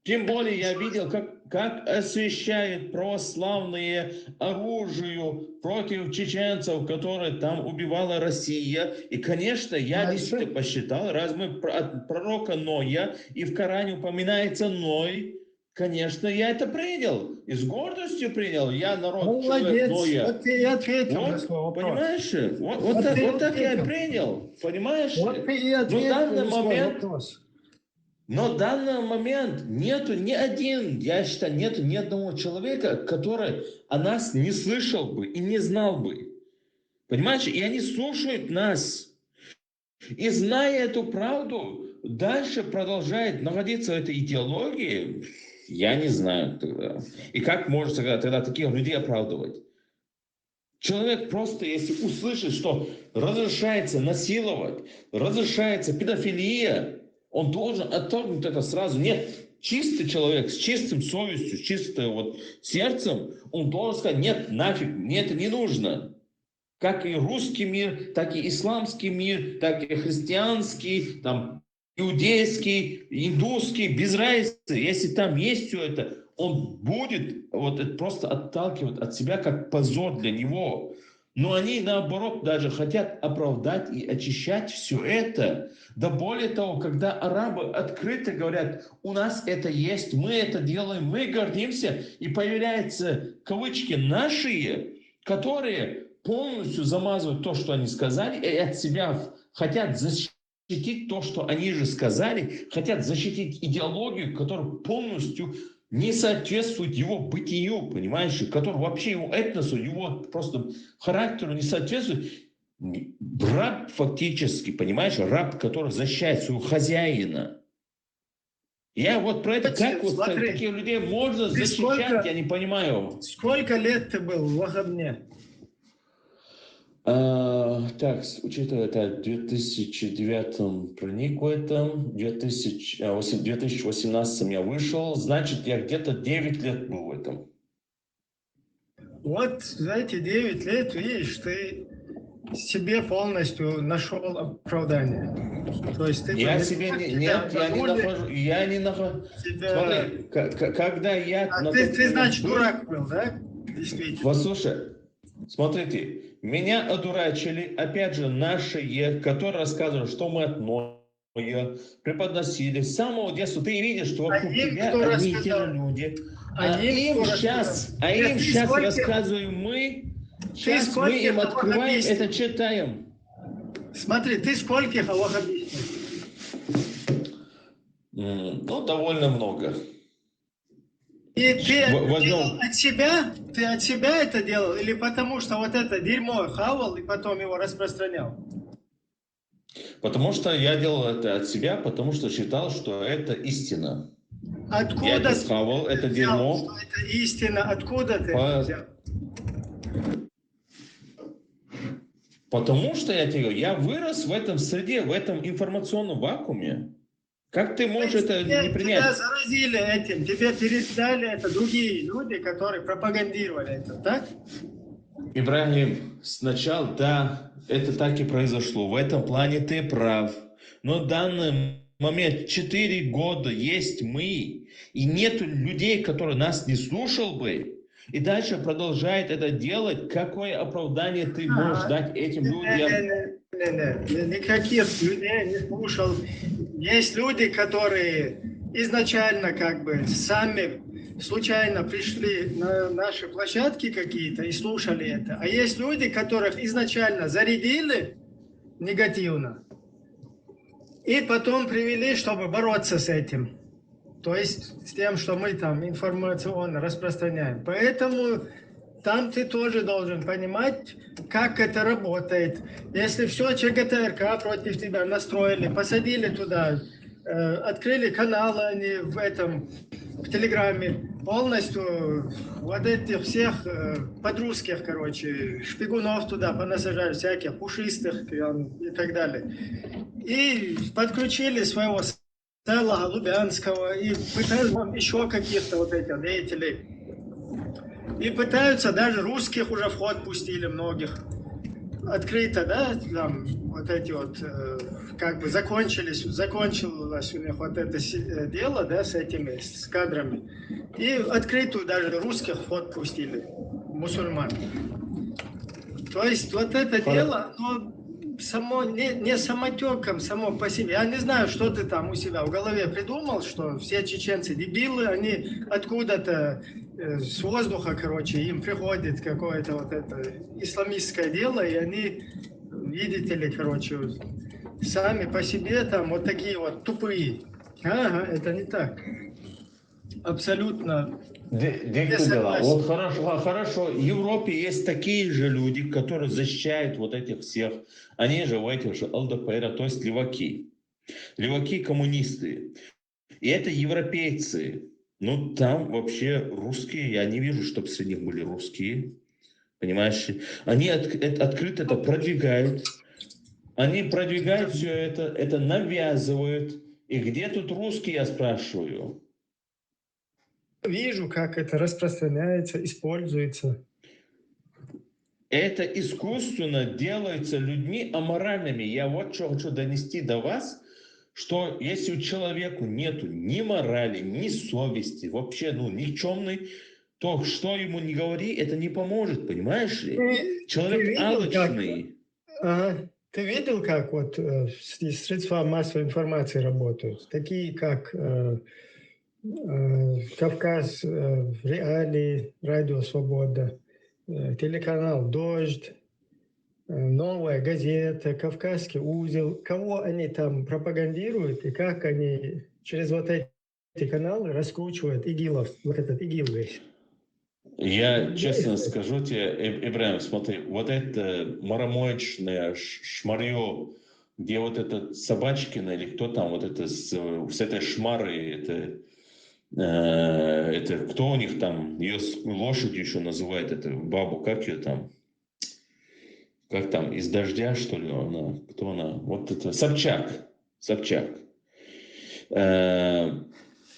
Тем более я видел, как, как освещают православные оружию против чеченцев, которые там убивала Россия. И, конечно, я Дальше. Действительно посчитал, раз мы про- от пророка Ноя, и в Коране упоминается Ной, конечно, я это принял. И с гордостью принял. Я народ человек Молодец. Ноя. Вот ты и ответил Вот, на свой вопрос. Понимаешь? Вот, вот, Вот так, ты вот так я и ответил. Принял. Понимаешь? Вот ты и Но ответил данный на свой момент, вопрос. Но в данный момент нету ни один, я считаю, нету ни одного человека, который о нас не слышал бы и не знал бы. Понимаешь? И они слушают нас. И зная эту правду, дальше продолжает находиться в этой идеологии. Я не знаю тогда. И как можно тогда, тогда таких людей оправдывать? Человек просто, если услышит, что разрешается насиловать, разрешается педофилия, он должен отторгнуть это сразу. Нет, чистый человек с чистым совестью, с чистым вот сердцем, он должен сказать: «Нет, нафиг, мне это не нужно». Как и русский мир, так и исламский мир, так и христианский, там, иудейский, индусский, без разницы. Если там есть все это, он будет вот это просто отталкивать от себя как позор для него. Но они, наоборот, даже хотят оправдать и очищать все это. Да более того, когда арабы открыто говорят: «У нас это есть, мы это делаем, мы гордимся», и появляются кавычки «наши», которые полностью замазывают то, что они сказали, и от себя хотят защитить то, что они же сказали, хотят защитить идеологию, которая полностью не соответствует его бытию, понимаешь, и который вообще его этносу, его просто характеру не соответствует. Раб фактически, понимаешь, раб, который защищает своего хозяина. Я вот про это, Кстати, как вот смотри, таких людей можно ты защищать, сколько- я не понимаю. Сколько лет ты был в Вахабне? А, так, с- учитывая это, в две тысячи девятом проник в этом, две тысячи, а, восемь- две тысячи восемнадцатом я вышел, значит, я где-то девять лет был в этом. Вот за эти девять лет, видишь, ты себе полностью нашел оправдание. То есть ты Я поверил, себе не, тебя нет, я не обманули, нахожу, я не нахожу. тебя- Смотри, к- к- когда я... А на ты, тот ты, момент значит, был- дурак был, да? Действительно. Послушай, смотрите, меня одурачили, опять же, наши, которые рассказывали, что мы от Ноя, преподносили с самого детства. Ты видишь, что вокруг А им тебя кто одни и те же рассказал? люди. А А им им кто сейчас, рассказал? а Нет, им ты сейчас сколько- рассказываем мы. Сейчас мы сколько им открываем, ваххабистов? Это читаем. Смотри, ты скольких ваххабистов? М, Ну, довольно много. И ты В- возьмём. делал от себя? Ты от себя это делал? Или потому что вот это дерьмо хавал и потом его распространял? Потому что я делал это от себя, потому что считал, что это истина. Откуда Я это ты схавал, это взял, дерьмо. Что это истина? Откуда ты По- это взял? Потому что я тебе говорю, я вырос в этом среде, в этом информационном вакууме. Как ты можешь это Тебя- не принять? Тебя заразили этим, тебе передали это другие люди, которые пропагандировали это, так? Ибрагим, сначала, да, это так и произошло. В этом плане ты прав. Но в данный момент четыре года есть мы, и нет людей, которые нас не слушал бы, и дальше продолжает это делать. Какое оправдание ты можешь Ага. дать этим Не, людям? не, не, не, не, не, никаких людей не слушал. Есть люди, которые изначально как бы сами случайно пришли на наши площадки какие-то и слушали это. А есть люди, которых изначально зарядили негативно, и потом привели, чтобы бороться с этим. То есть с тем, что мы там информационно распространяем. Поэтому там ты тоже должен понимать, как это работает. Если все ЧГТРК против тебя настроили, посадили туда, э, открыли каналы они в этом, в Телеграме, полностью вот этих всех э, подрусских, короче, шпигунов туда понасажали, всяких пушистых там, и так далее. И подключили своего Стелла Лубянского и пытаются там еще каких-то вот этих деятелей. И пытаются даже русских уже в ход пустили многих. Открыто, да, там вот эти вот, э, как бы закончились, закончилось у них вот это си- э, дело, да, с этими, с кадрами. И открытую даже русских в ход пустили, мусульман. То есть вот это дело, оно само, не, не самотеком, само по себе. Я не знаю, что ты там у себя в голове придумал, что все чеченцы дебилы, они откуда-то э, с воздуха, короче, им приходит какое-то вот это исламистское дело, и они, видите ли, короче, сами по себе там вот такие вот тупые. Ага, это не так. Абсолютно. Де- Дегту Если Бела, это- вот хорошо, ха- хорошо, в Европе есть такие же люди, которые защищают вот этих всех. Они же в этих же ЛДПР, то есть леваки. Леваки коммунисты. И это европейцы. Ну, там вообще русские, я не вижу, чтобы среди них были русские. Понимаешь? Они от- это- открыто это продвигают. Они продвигают все это, это навязывают. И где тут русские, я спрашиваю? Вижу, как это распространяется, используется. Это искусственно делается людьми аморальными. Я вот что хочу донести до вас, что если у человеку нету ни морали, ни совести, вообще, ну, никчемный, то что ему не говори, это не поможет, понимаешь ли? Ты- Человек ты видел, как- алчный. Ага. Ты видел, как вот э, с- средства массовой информации работают? Такие, как э, э, Кавказ э, Реалии, Радио Свобода, э, телеканал Дождь, э, Новая газета, Кавказский узел. Кого они там пропагандируют и как они через вот эти каналы раскручивают игилов, вот этот игил весь? Я честно скажу тебе, Ибраим, смотри, вот это марамоечное шмарье, где вот это Собачкина или кто там, вот это с, с этой шмарой, это, э, это кто у них там, ее лошадью еще называют, эту бабу, как ее там? Как там, из дождя, что ли, она? Кто она? Вот это, Собчак. Собчак. Э,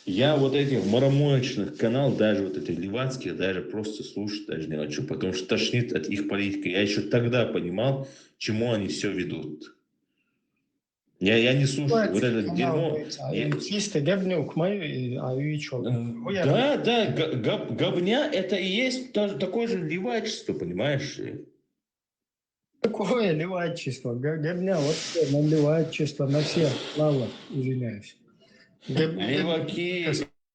я вот этих марамоечных канал, даже вот этих левацких, даже просто слушать даже не хочу, потому что тошнит от их политики. Я еще тогда понимал, чему они все ведут. Я, я не слушаю. Вот это дерьмо. А чисто говнюк мой, а и что? Да, да, говня это и есть такое же левачество, понимаешь? Какое левачество? Говня, вот наливачество на всех плавах, извиняюсь. Леваки,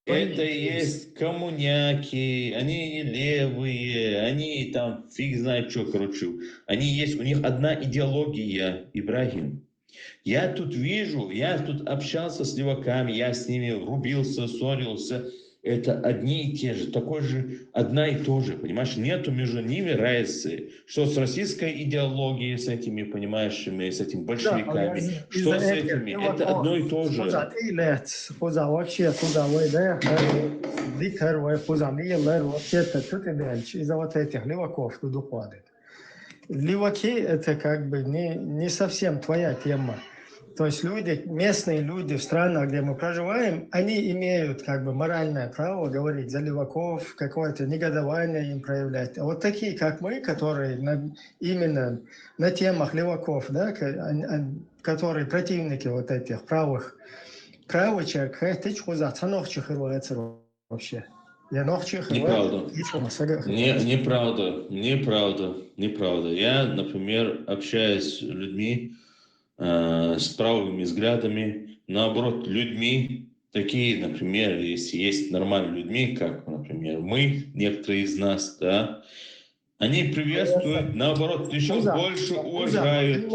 это и есть коммуняки, они и левые, они там фиг знает что, короче. Они есть, у них одна идеология, Ибрагим. Я тут вижу, я тут общался с леваками, я с ними рубился, ссорился. Это одни и те же, такой же, одна и то же, понимаешь? Нету между ними разницы, что с российской идеологией, с этими, понимаешь, с этими большевиками, да, что с этими, это одно и то же. Хуза вообще, хуза вообще, вообще-то тут и дальше из-за вот этих леваков тут уходит. Леваки — это как бы не, не совсем твоя тема. То есть люди, местные люди в странах, где мы проживаем, они имеют как бы моральное право говорить за леваков, какое-то негодование им проявлять. А вот такие, как мы, которые на, именно на темах леваков, да, которые противники вот этих правых, правый человек, хэтич хуза, цанохчи хырвается вообще. Я нохчи хырвается. Неправда. Не, неправда, неправда, неправда. Я, например, общаюсь с людьми, с правыми взглядами, наоборот, людьми, такие, например, если есть нормальные людьми, как, например, мы, некоторые из нас, да, они приветствуют, наоборот, еще больше уважают.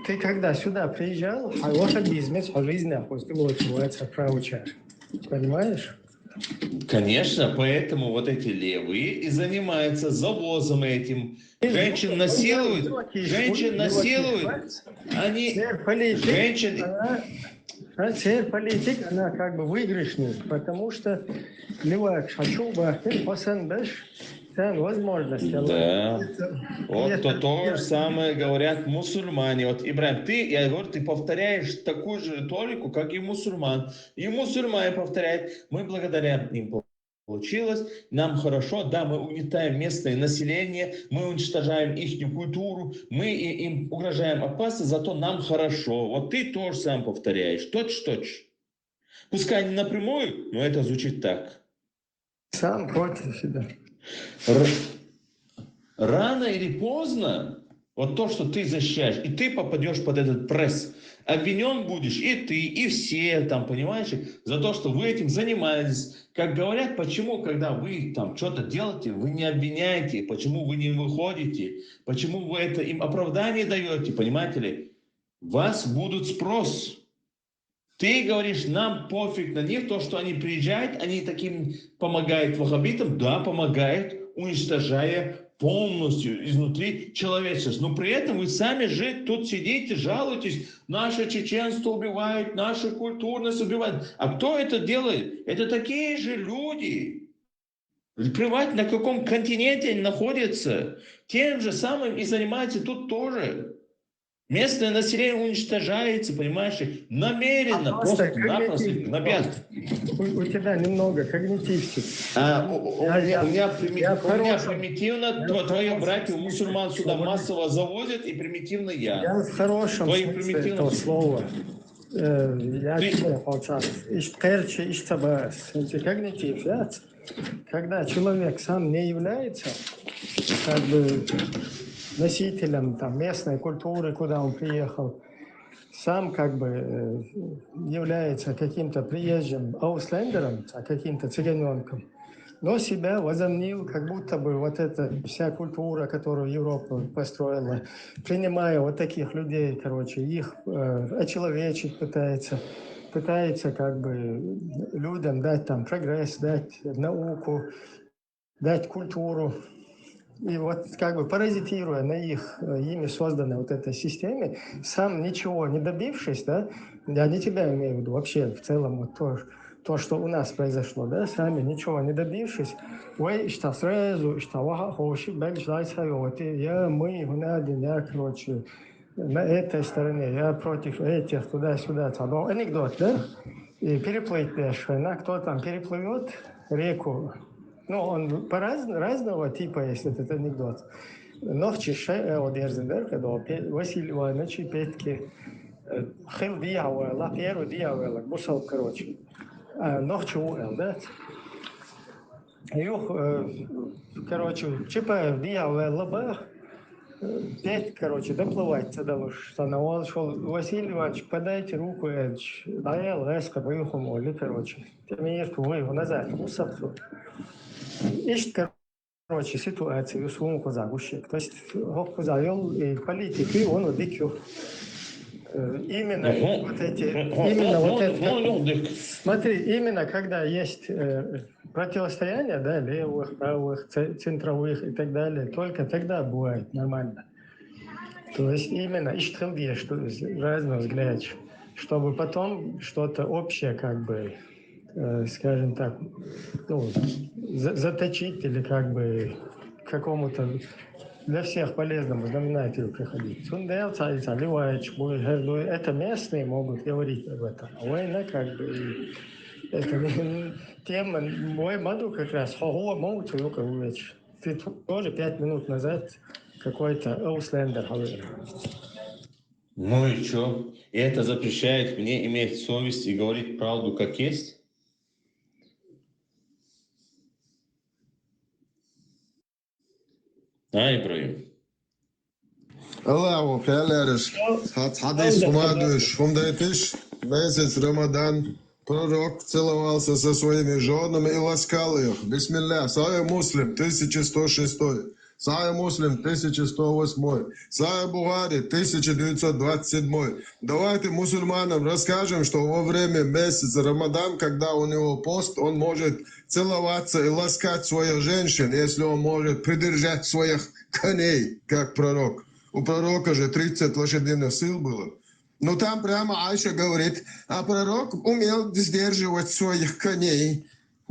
Ты когда сюда приезжал, а вот бизнес по жизни, а после лучше, понимаешь? Конечно, поэтому вот эти левые и занимаются завозом этим. Женщин насилуют, женщин насилуют. Они, Церь политик, женщин, она, а, церь политик, она как бы выигрышный, потому что левая хочу бахтин, пасан беш, там возможность. Да. Вот то, то же самое говорят мусульмане. Вот, Ибрагим, ты, я говорю, ты повторяешь такую же риторику, как и мусульман. И мусульмане повторяют, мы благодаря им получилось, нам хорошо, да, мы угнетаем местное население, мы уничтожаем их культуру, мы и- им угрожаем опасность, зато нам хорошо. Вот ты тоже сам повторяешь, точь-точь. Пускай не напрямую, но это звучит так. Сам против себя. Р- Рано или поздно, вот то, что ты защищаешь, и ты попадешь под этот пресс. Обвинен будешь и ты, и все там, понимаешь, за то, что вы этим занимались. Как говорят, почему, когда вы там что-то делаете, вы не обвиняете, почему вы не выходите, почему вы это им оправдание даете, понимаете ли? Вас будут спрос. Ты говоришь, нам пофиг на них, то, что они приезжают, они таким помогают ваххабитам, да, помогают, уничтожая полностью изнутри человечность. Но при этом вы сами же тут сидите, жалуетесь, наше чеченство убивает, нашу культурность убивает. А кто это делает? Это такие же люди. Плевать, на каком континенте они находятся, тем же самым и занимаются тут тоже. Местное население уничтожается, понимаешь, намеренно, А просто просто-напросто, когнитивный на пять. У, у тебя немного когнитивчик. А, у, у Я- меня, я- у меня прими- я в у меня хорошем- примитивно я в тво- твои хорошем братья смысле мусульман сюда слова. Массово завозят, и примитивно я. Я в хорошем Твои смысле примитивно- этого слова. Э, Я Ты- тебе полчаса. Ишт керчи, ишт табас. Эти когнитив, да? Когда человек сам не является как бы носителем там, местной культуры, куда он приехал, сам как бы э, является каким-то приезжим ауслендером, а каким-то цыганенком, но себя возомнил, как будто бы вот эта вся культура, которую Европа построила, принимая вот таких людей, короче, их э, очеловечить пытается, пытается как бы людям дать там прогресс, дать науку, дать культуру. И вот как бы паразитируя на их э, ими созданной вот этой системе, сам ничего не добившись, да, я не тебя имею в виду, вообще в целом вот то, то, что у нас произошло, да, сами ничего не добившись, ой, что сразу, что ваха, хоши, бельш, дай, вот, и я, мы, гунадин, я, короче, на этой стороне, я против этих, туда-сюда, там, ну, анекдот, да? И переплыть дальше, на кто там переплывет реку, ну, он по раз, разного типа есть этот анекдот. Нохчи ше, э, вот Эрзендер, когда пе- Василий Иванович и Петки, э, хил дьявола, первый дьявола, бусал, короче. А, нохчи уэл, да? Юх, э, короче, Чапаев дьявола ба, э, пять, короче, доплывать цадалуш, что на вал шел Василий Иванович, подайте руку, Эдж. Да я ласка, баюхом, оли, короче. Ты мне что, вы, назад, бусал. Ишт, короче, ситуацию сумку загущик. То есть, хокку завел и политики, он вот дикю. Э, Именно Мгм. вот эти, Мгм. именно вот Ну, это. ну, ну, дык. Смотри, именно когда есть э, противостояние, да, левых, правых, ц- центровых и так далее, только тогда бывает нормально. То есть именно ишт хил дья, что из разных взглядов, чтобы потом что-то общее, как бы, э, скажем так, ну, за- заточить или как бы к какому-то для всех полезному знаменателю приходить. Цундел, цали, цали, вач, буй, хердуй. Это местные могут говорить об этом. А война как бы и это не- тема, мой маду как раз, хо-, хо-, могут его как бы веч. Ты тоже пять минут назад какой-то ауслендер говорил. Ну и что? И это запрещает мне иметь совесть и говорить правду как есть? А, Ибрагим? Аллаху пялярыш. Хат хадис хумадуш, хумдайтыш. Месяц Рамадан. Пророк целовался со своими женами и ласкал их. Бисмилля. Сахих Муслим, тысяча сто шестой. Сахих Муслим, тысяча сто восьмой. Сахих Бухари, тысяча девятьсот двадцать седьмой. Давайте мусульманам расскажем, что во время месяца Рамадан, когда у него пост, он может целоваться и ласкать своих женщин, если он может придержать своих коней, как пророк. У пророка же тридцать лошадиных сил было. Но там прямо Айша говорит, а пророк умел сдерживать своих коней.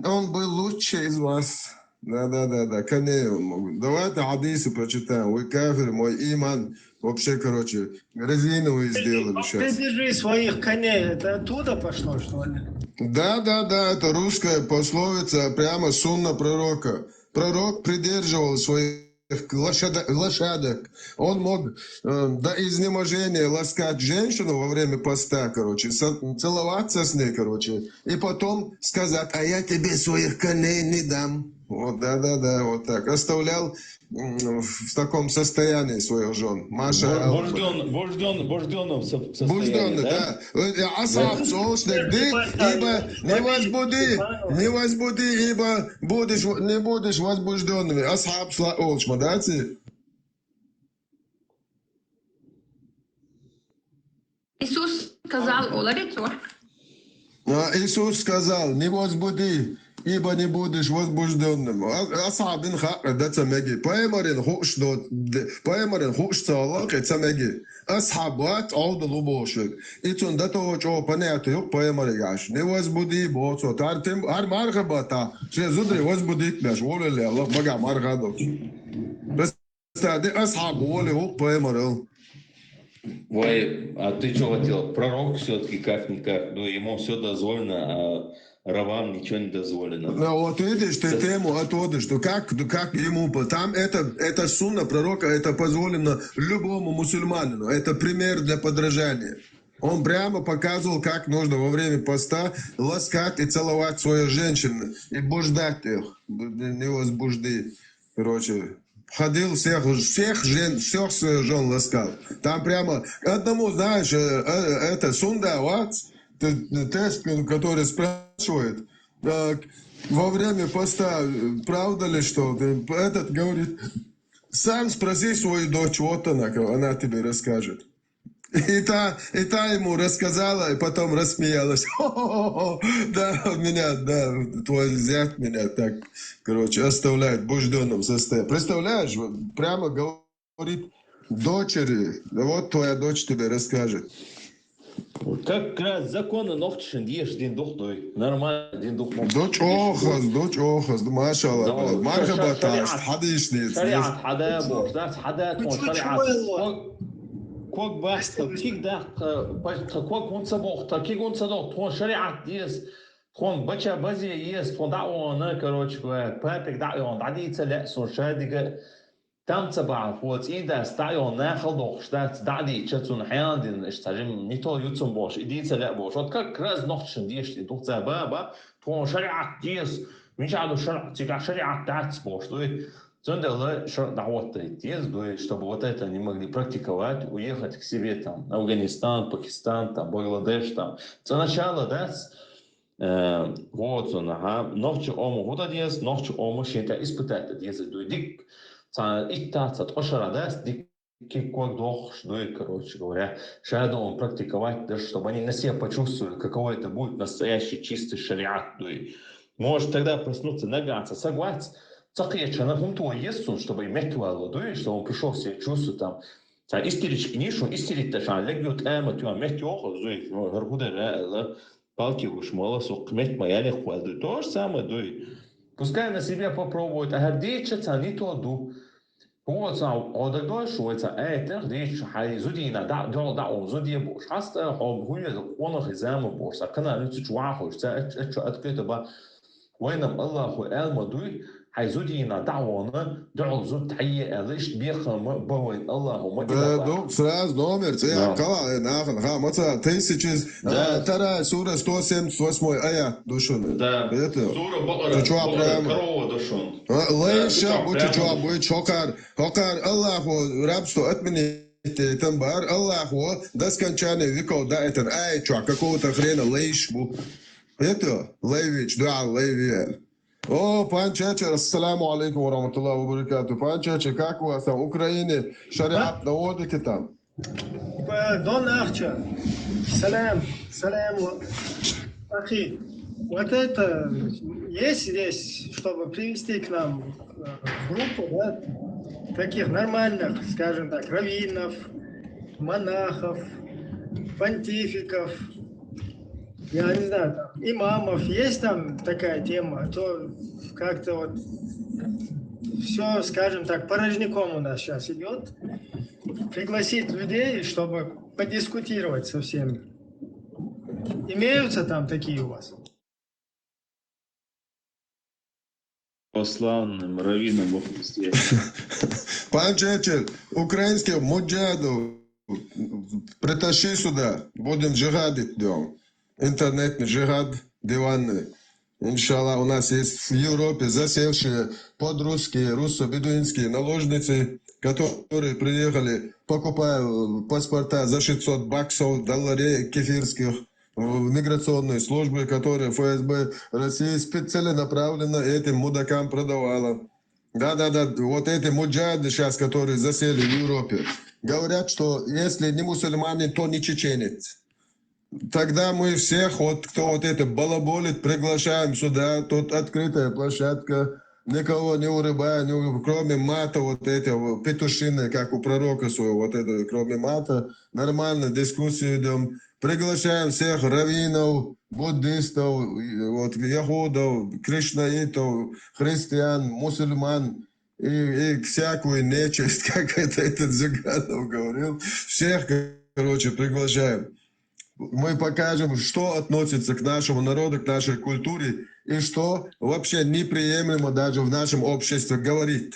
Он был лучше из вас. Да, да, да, да, коней он мог. Давайте хадисы прочитаем. Вы кафир, мой иман вообще, короче, резиновый сделали сейчас. Придержи своих коней. Это оттуда пошло, что ли? Да, да, да, это русская пословица, прямо сунна пророка. Пророк придерживал своих лошада- лошадок. Он мог э, до изнеможения ласкать женщину во время поста, короче, со- целоваться с ней, короче, и потом сказать, а я тебе своих коней не дам. Вот, да, да, да, вот так. Оставлял м, в таком состоянии своих жен. Маша Аллах. Бужден, бужден, бужденном со- состоянии, Бужденный, да? Да. Э, Асхаб соосник, ды, ибо не возбуди, не возбуди, ибо будешь, не будешь возбужденными. Асхаб сла олчма, да, ти? Иисус сказал, олар эцо. А Иисус сказал, не возбуди, ибо не будешь возбужденным. А- Асхабин хакъ да ца меги. Пайхамарин хуш до, пайхамарин хуш ца лакъе ца меги. Асхаб вац олда лубошек. И цун да то чо понятие юк пайхамаригаш. Не возбуди боцо. Тар тем, ар мархаба та. Че зудри возбудить мяш. Волели Аллах, бага мархадо. Представь, асхаб воли хук пайхамарил. Вай, а ты что хотел? Пророк все-таки как-никак, ну, ему все дозволено, а рабам ничего не дозволено. Ну, вот видишь, ты тему отводишь, что как, ну, как ему, по- там это, это сунна пророка, это позволено любому мусульманину, это пример для подражания. Он прямо показывал, как нужно во время поста ласкать и целовать своих женщин и буждать их. Не возбужди. Короче, ходил всех, всех жен, всех своих жен ласкал. Там прямо одному, знаешь, э, э, это сунда вац, т- тест, который спрашивает, так, во время поста, э, правда ли, что ты, этот говорит, сам спроси свою дочь, вот она, она тебе расскажет. И та, и та ему рассказала, и потом рассмеялась. Да, меня, да, твой зять меня так, короче, оставляет в бужденном состоянии. Представляешь, вот прямо говорит дочери, да вот твоя дочь тебе расскажет. Как раз законы нохчишин деш дин духдой. Нормально дин дух. Дочь охаз, дочь охаз, машалла. Мархаба таст, хадиш нет. Шариат хада бош, дац хада тон шариат. Ког баста, киг да, ког унца бох, та киг унца дох, тон шариат дес. Тон бача базе ес, тон да он, короче, папик да он, да дица ле, сон шадига. Там ца бахьа фоц, и да стайон нахал дохш, да, да ди чацун хян дин, иш цажим, не то юцун бош, и ди ца ле бош. Вот как раз нохчишин деш дин дух ца ба, ба, тон шариат дес, мичаду шариат, цига шариат дац бош, дуй. Цундела шариат да вот дес, дуй, чтобы вот это не могли практиковать, уехать к себе там, Афганистан, Пакистан, там, Бангладеш, там. Ца начало, да, Э, вот он, ага. Нохчи ома гуда дес, нохчи ома шита испытать дес, дуй дик. Ца итта, ца тошара дас, дик кик ког дохш, дуй, короче говоря. Шаду он практиковать, да, чтобы они на себя почувствовали, каково это будет настоящий чистый шариат, дуй. Может тогда проснуться, наганца, согласен. Цакъе чана хунту ес сун, чтобы иметь вало, дуй, что он пришёл в себя чувство там. Ца истерички не шун, истерить-то шан, легнут эма, тюа, мет ёхо, дуй, ну, гар гуда, да, да. Палки уж мало, сок мет ма, я не хвал, дуй. То же самое, дуй. Пускай на себе попробует, а гар дича ца не то ду. Вот ца, о, да дой, шо ца, э, тер дича, хай зудина, да, да, да, он зуди бош. Хаста, хо, хуя, да, он хизама бош. А кана, ну, цу чуа хош, ца, э, э, чё, открыто ба. Вайнам Аллаху элма дуй, хай зудина, да, он, да, он зуд, хай, э, лишь бехама, ба вайн Аллаху, ма, Да, ну, сразу номер, ца, Да. Кала, э, нахан, ха, маца, тысяча, Да. э, вторая сура, сто семьдесят восьмой аят, душун. Да. Это, Сура Бакара, ты чё, Бакара, прямо? Корова душун. А, лейша, Да, бути прямо. Чё, бути Чокар, Хокар, Аллаху, рабство отменить, э, там бар, Аллаху, до скончания веков, да, это, ай, чё, какого-то хрена, лейш, бу. Это Лейвич, да, Лейвич. О, пан Чечер, ассаламу алейкум ва рахматуллахи ва баракату. Пан Чечер, как у вас там? В Украине шариат наводите там? Э, Дон Ахча. Салам, салам, ахи. Вот это есть здесь, чтобы привести к нам э, группу, да, таких нормальных, скажем так, раввинов, монахов, понтификов, я не знаю, там, имамов. Есть там такая тема, а то как-то вот все, скажем так, порожняком у нас сейчас идет. Пригласить людей, чтобы подискутировать со всеми. Имеются там такие у вас? По славным раввинам во Христе. Пан Чечер, украинских муджахидов притащи сюда, будем джихадить, дом. Интернетный джихад, диванный. Иншаллах, у нас есть в Европе засевшие подрусские, русско-бедуинские наложницы, которые приехали, покупая э, паспорта за шестьсот баксов, долларей кефирских, в миграционной службе, которые ФСБ России спе- целенаправленно этим мудакам продавала. Да-да-да, вот эти муджахиды сейчас, которые засели в Европе, говорят, что если не мусульманин, то не чеченец. Тогда мы всех, вот кто вот это балаболит, приглашаем сюда. Тут открытая площадка, никого не урывая, не у- кроме мата, вот этого петушины, как у пророка своего, вот это, кроме мата, нормально дискуссию ведем. Приглашаем всех раввинов, буддистов, и вот яхудов, кришнаитов, христиан, мусульман и, и всякую нечисть, как это этот Зюганов говорил. Всех, короче, приглашаем. Мы покажем, что относится к нашему народу, к нашей культуре, и что вообще неприемлемо даже в нашем обществе говорить.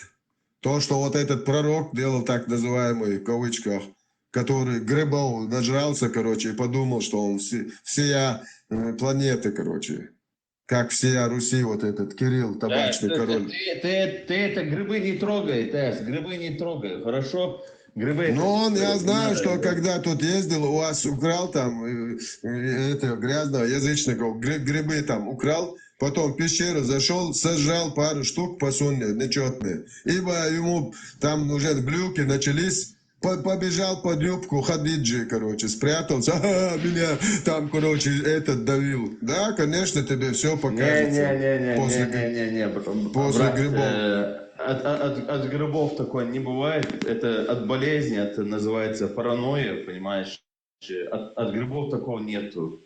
То, что вот этот пророк делал, так называемый, в кавычках, который грибов нажрался, короче, и подумал, что он все, всея э, планеты, короче. Как всея Руси, вот этот Кирилл, табачный Да, король. Ты, ты- ты это грибы не трогай, Тесс, грибы не трогай, хорошо? Грибы это- Но он, я не знаю, надо, что да. Когда тут ездил, у вас украл там э, э, это грязного язычников, гри- грибы там украл, потом в пещеру зашел, сожрал пару штук по сунне, нечетные. Ибо ему там уже глюки начались, по- побежал под юбку Хадиджи, короче, спрятался, а, меня там, короче, этот давил. Да, конечно, тебе все покажется. Не, не, не, не, после не, не, не, не, бр- после брат, грибов. э, от, от- от- от грибов такое не бывает. Это от болезни, это называется паранойя, понимаешь? От, от грибов такого нету.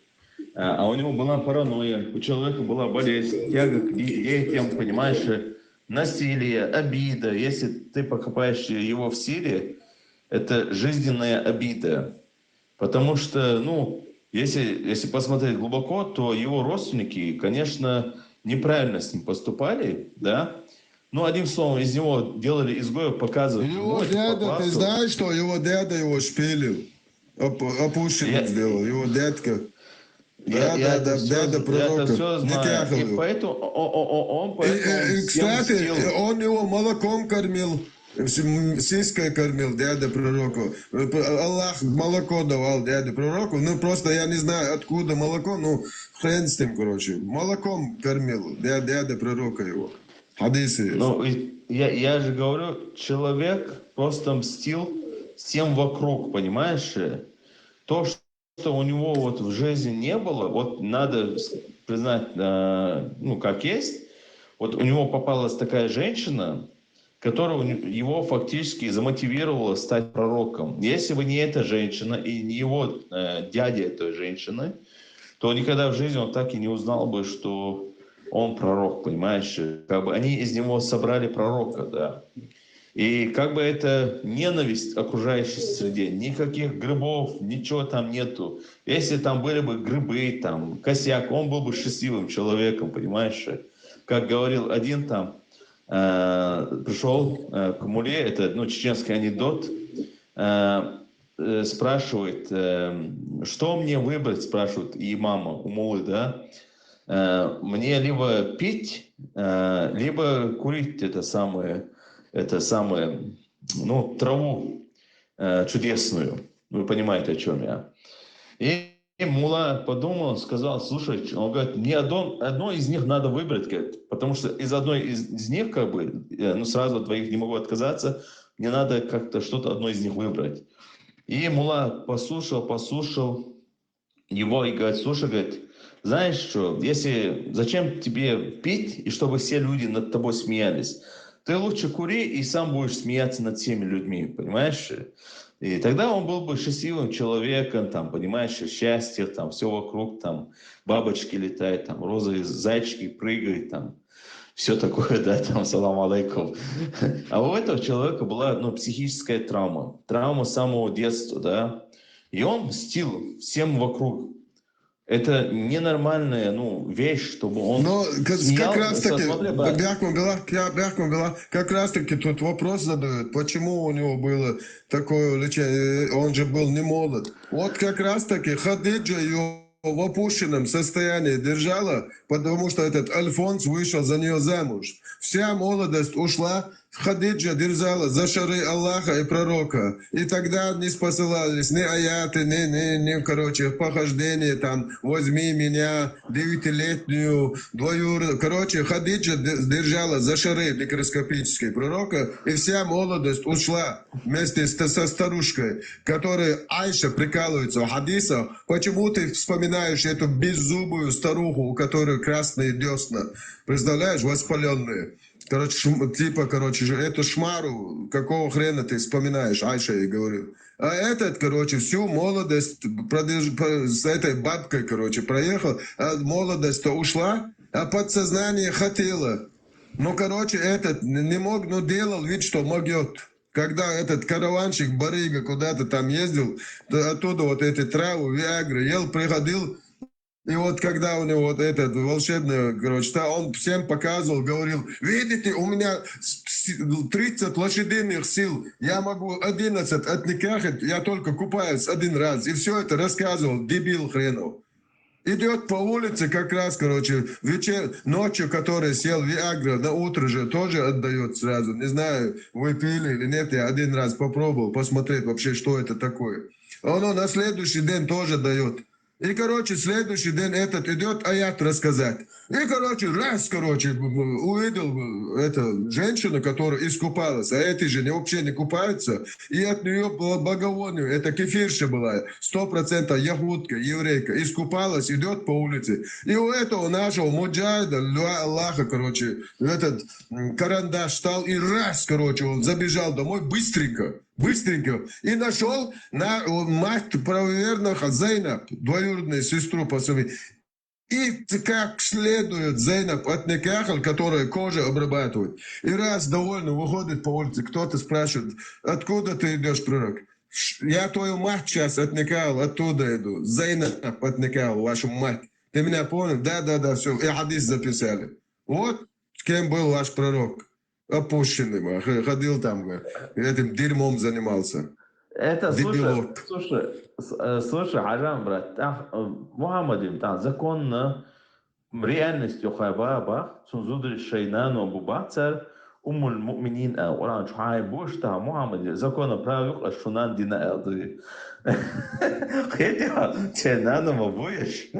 А а у него была паранойя, у человека была болезнь, тяга к де- детям, понимаешь, э, насилие, обида. Если ты покопаешь его в силе, это жизненная обида. Потому что, ну, если, если посмотреть глубоко, то его родственники, конечно, неправильно с ним поступали, да. Ну, одним словом, из него делали изгоя, показывали. Его ну, это дядя, по ты классу. Знаешь, что его дядя его шпилил? Оп- Опущенным Я- сделал, его дядька. Я- Да, я да, это да, всё- дядя я пророка. это все Не знаю. тяхал И его. поэтому о- о- о- он И, поэтому и- и, всем кстати, мстил. Он его молоком кормил, с- м, сиськой кормил дядя пророка. Э, п- Аллах молоко давал дяде пророку. Ну, просто я не знаю, откуда молоко, ну, хрен с ним, короче. Молоком кормил дя- дядя пророка его. Хадисы есть. Ну, и я, я же говорю, человек просто мстил всем вокруг, понимаешь? То, что у него вот в жизни не было, вот надо с- признать, э, ну, как есть. Вот у него попалась такая женщина, которая у не- его фактически замотивировала стать пророком. Если бы не эта женщина и не его э, дядя этой женщины, то никогда в жизни он так и не узнал бы, что он пророк, понимаешь? Как бы они из него собрали пророка, да. И как бы это ненависть окружающей среде, никаких грибов, ничего там нету. Если там были бы грибы, там, косяк, он был бы счастливым человеком, понимаешь? Как говорил один там, э, пришел э, к муле, это, ну, чеченский анекдот, э, э, спрашивает, э, что мне выбрать, спрашивает имама у мулы, да? Э, мне либо пить, э, либо курить это самое, это самое, ну, траву э, чудесную. Вы понимаете, о чем я. И И мулла подумал, сказал: «Слушай, — он говорит, — не одно, одно из них надо выбрать, — говорит, — потому что из одной из, из них, как бы, э, ну, сразу от двоих не могу отказаться, мне надо как-то что-то одно из них выбрать». И мулла послушал, послушал его и говорит: «Слушай, — говорит, — знаешь что, если, зачем тебе пить, и чтобы все люди над тобой смеялись? Ты лучше кури, и сам будешь смеяться над всеми людьми, понимаешь?» И тогда он был бы счастливым человеком, там, понимаешь, счастье, там, все вокруг, там, бабочки летают, там, розовые зайчики прыгают, там, все такое, да, там, салам алейкум. А у этого человека была, ну, психическая травма. Травма с самого детства, да. И он мстил всем вокруг. Это ненормальная, ну, вещь, чтобы он... Но как, смеял, как раз таки, смотри, брат. Бяхман Гала, я, Бяхман Гала, как раз таки тут вопрос задают, почему у него было такое увлечение, он же был не молод. Вот как раз таки Хадиджа ее в опущенном состоянии держала, потому что этот Альфонс вышел за нее замуж. Вся молодость ушла, Хадиджа дерзала за шары Аллаха и пророка. И тогда не спосылались ни аяты, ни, ни, ни, короче, похождения там, возьми меня, девятилетнюю, двоюродную. Короче, Хадиджа держала за шары микроскопические пророка, и вся молодость ушла вместе со старушкой, которая Айша прикалывается в хадисах. Почему ты вспоминаешь эту беззубую старуху, у которой красные десна? Представляешь, воспаленные. Короче, типа, короче, эту шмару, какого хрена ты вспоминаешь, Айша ей говорил. А этот, короче, всю молодость с этой бабкой, короче, проехал, а молодость-то ушла, а подсознание хотело. Ну, короче, этот не мог, но делал вид, что могет. Когда этот караванщик барыга куда-то там ездил, оттуда вот эти травы, виагры ел, приходил, и вот когда у него вот этот волшебный, короче, он всем показывал, говорил: «Видите, у меня тридцать лошадиных сил, я могу одиннадцать отникахать, я только купаюсь один раз». И все это рассказывал, дебил хренов. Идет по улице как раз, короче, вечер, ночью, который съел виагра, на утро же тоже отдает сразу. Не знаю, вы пили или нет, я один раз попробовал посмотреть вообще, что это такое. Оно на следующий день тоже дает. И, короче, следующий день этот идет аят рассказать. И, короче, раз, короче, увидел эту женщину, которая искупалась, а эти же вообще не купаются, и от нее было благовоние, это кефирша была, сто процентов ягудка, еврейка, искупалась, идет по улице. И у этого нашего муджаида, Аллаха, короче, этот карандаш стал, и раз, короче, он забежал домой быстренько. Быстренько. И нашел на, мать правоверного Зайнаб, двоюродную сестру по сыну. И как следует Зайнаб отникахал, которая кожу обрабатывает. И раз довольно выходит по улице, кто-то спрашивает: «Откуда ты идешь, пророк?» «Я твою мать сейчас отникал, оттуда иду. Зайнаб отникал, вашу мать. Ты меня понял?» «Да, да, да, все». И хадис записали. Вот кем был ваш пророк. Опущенным, ходил там, этим дерьмом занимался. Это, слушай, слушай, слушай, Хажан, брат, Мухаммадим, там законно, реальностью хайба бах, цунзудри шайнано бубацар, Уммуль Муъминин, Къуран чухай буш, там Мухаммадим, законно правил, а шунан дина элдри. Хотя, те нано будешь.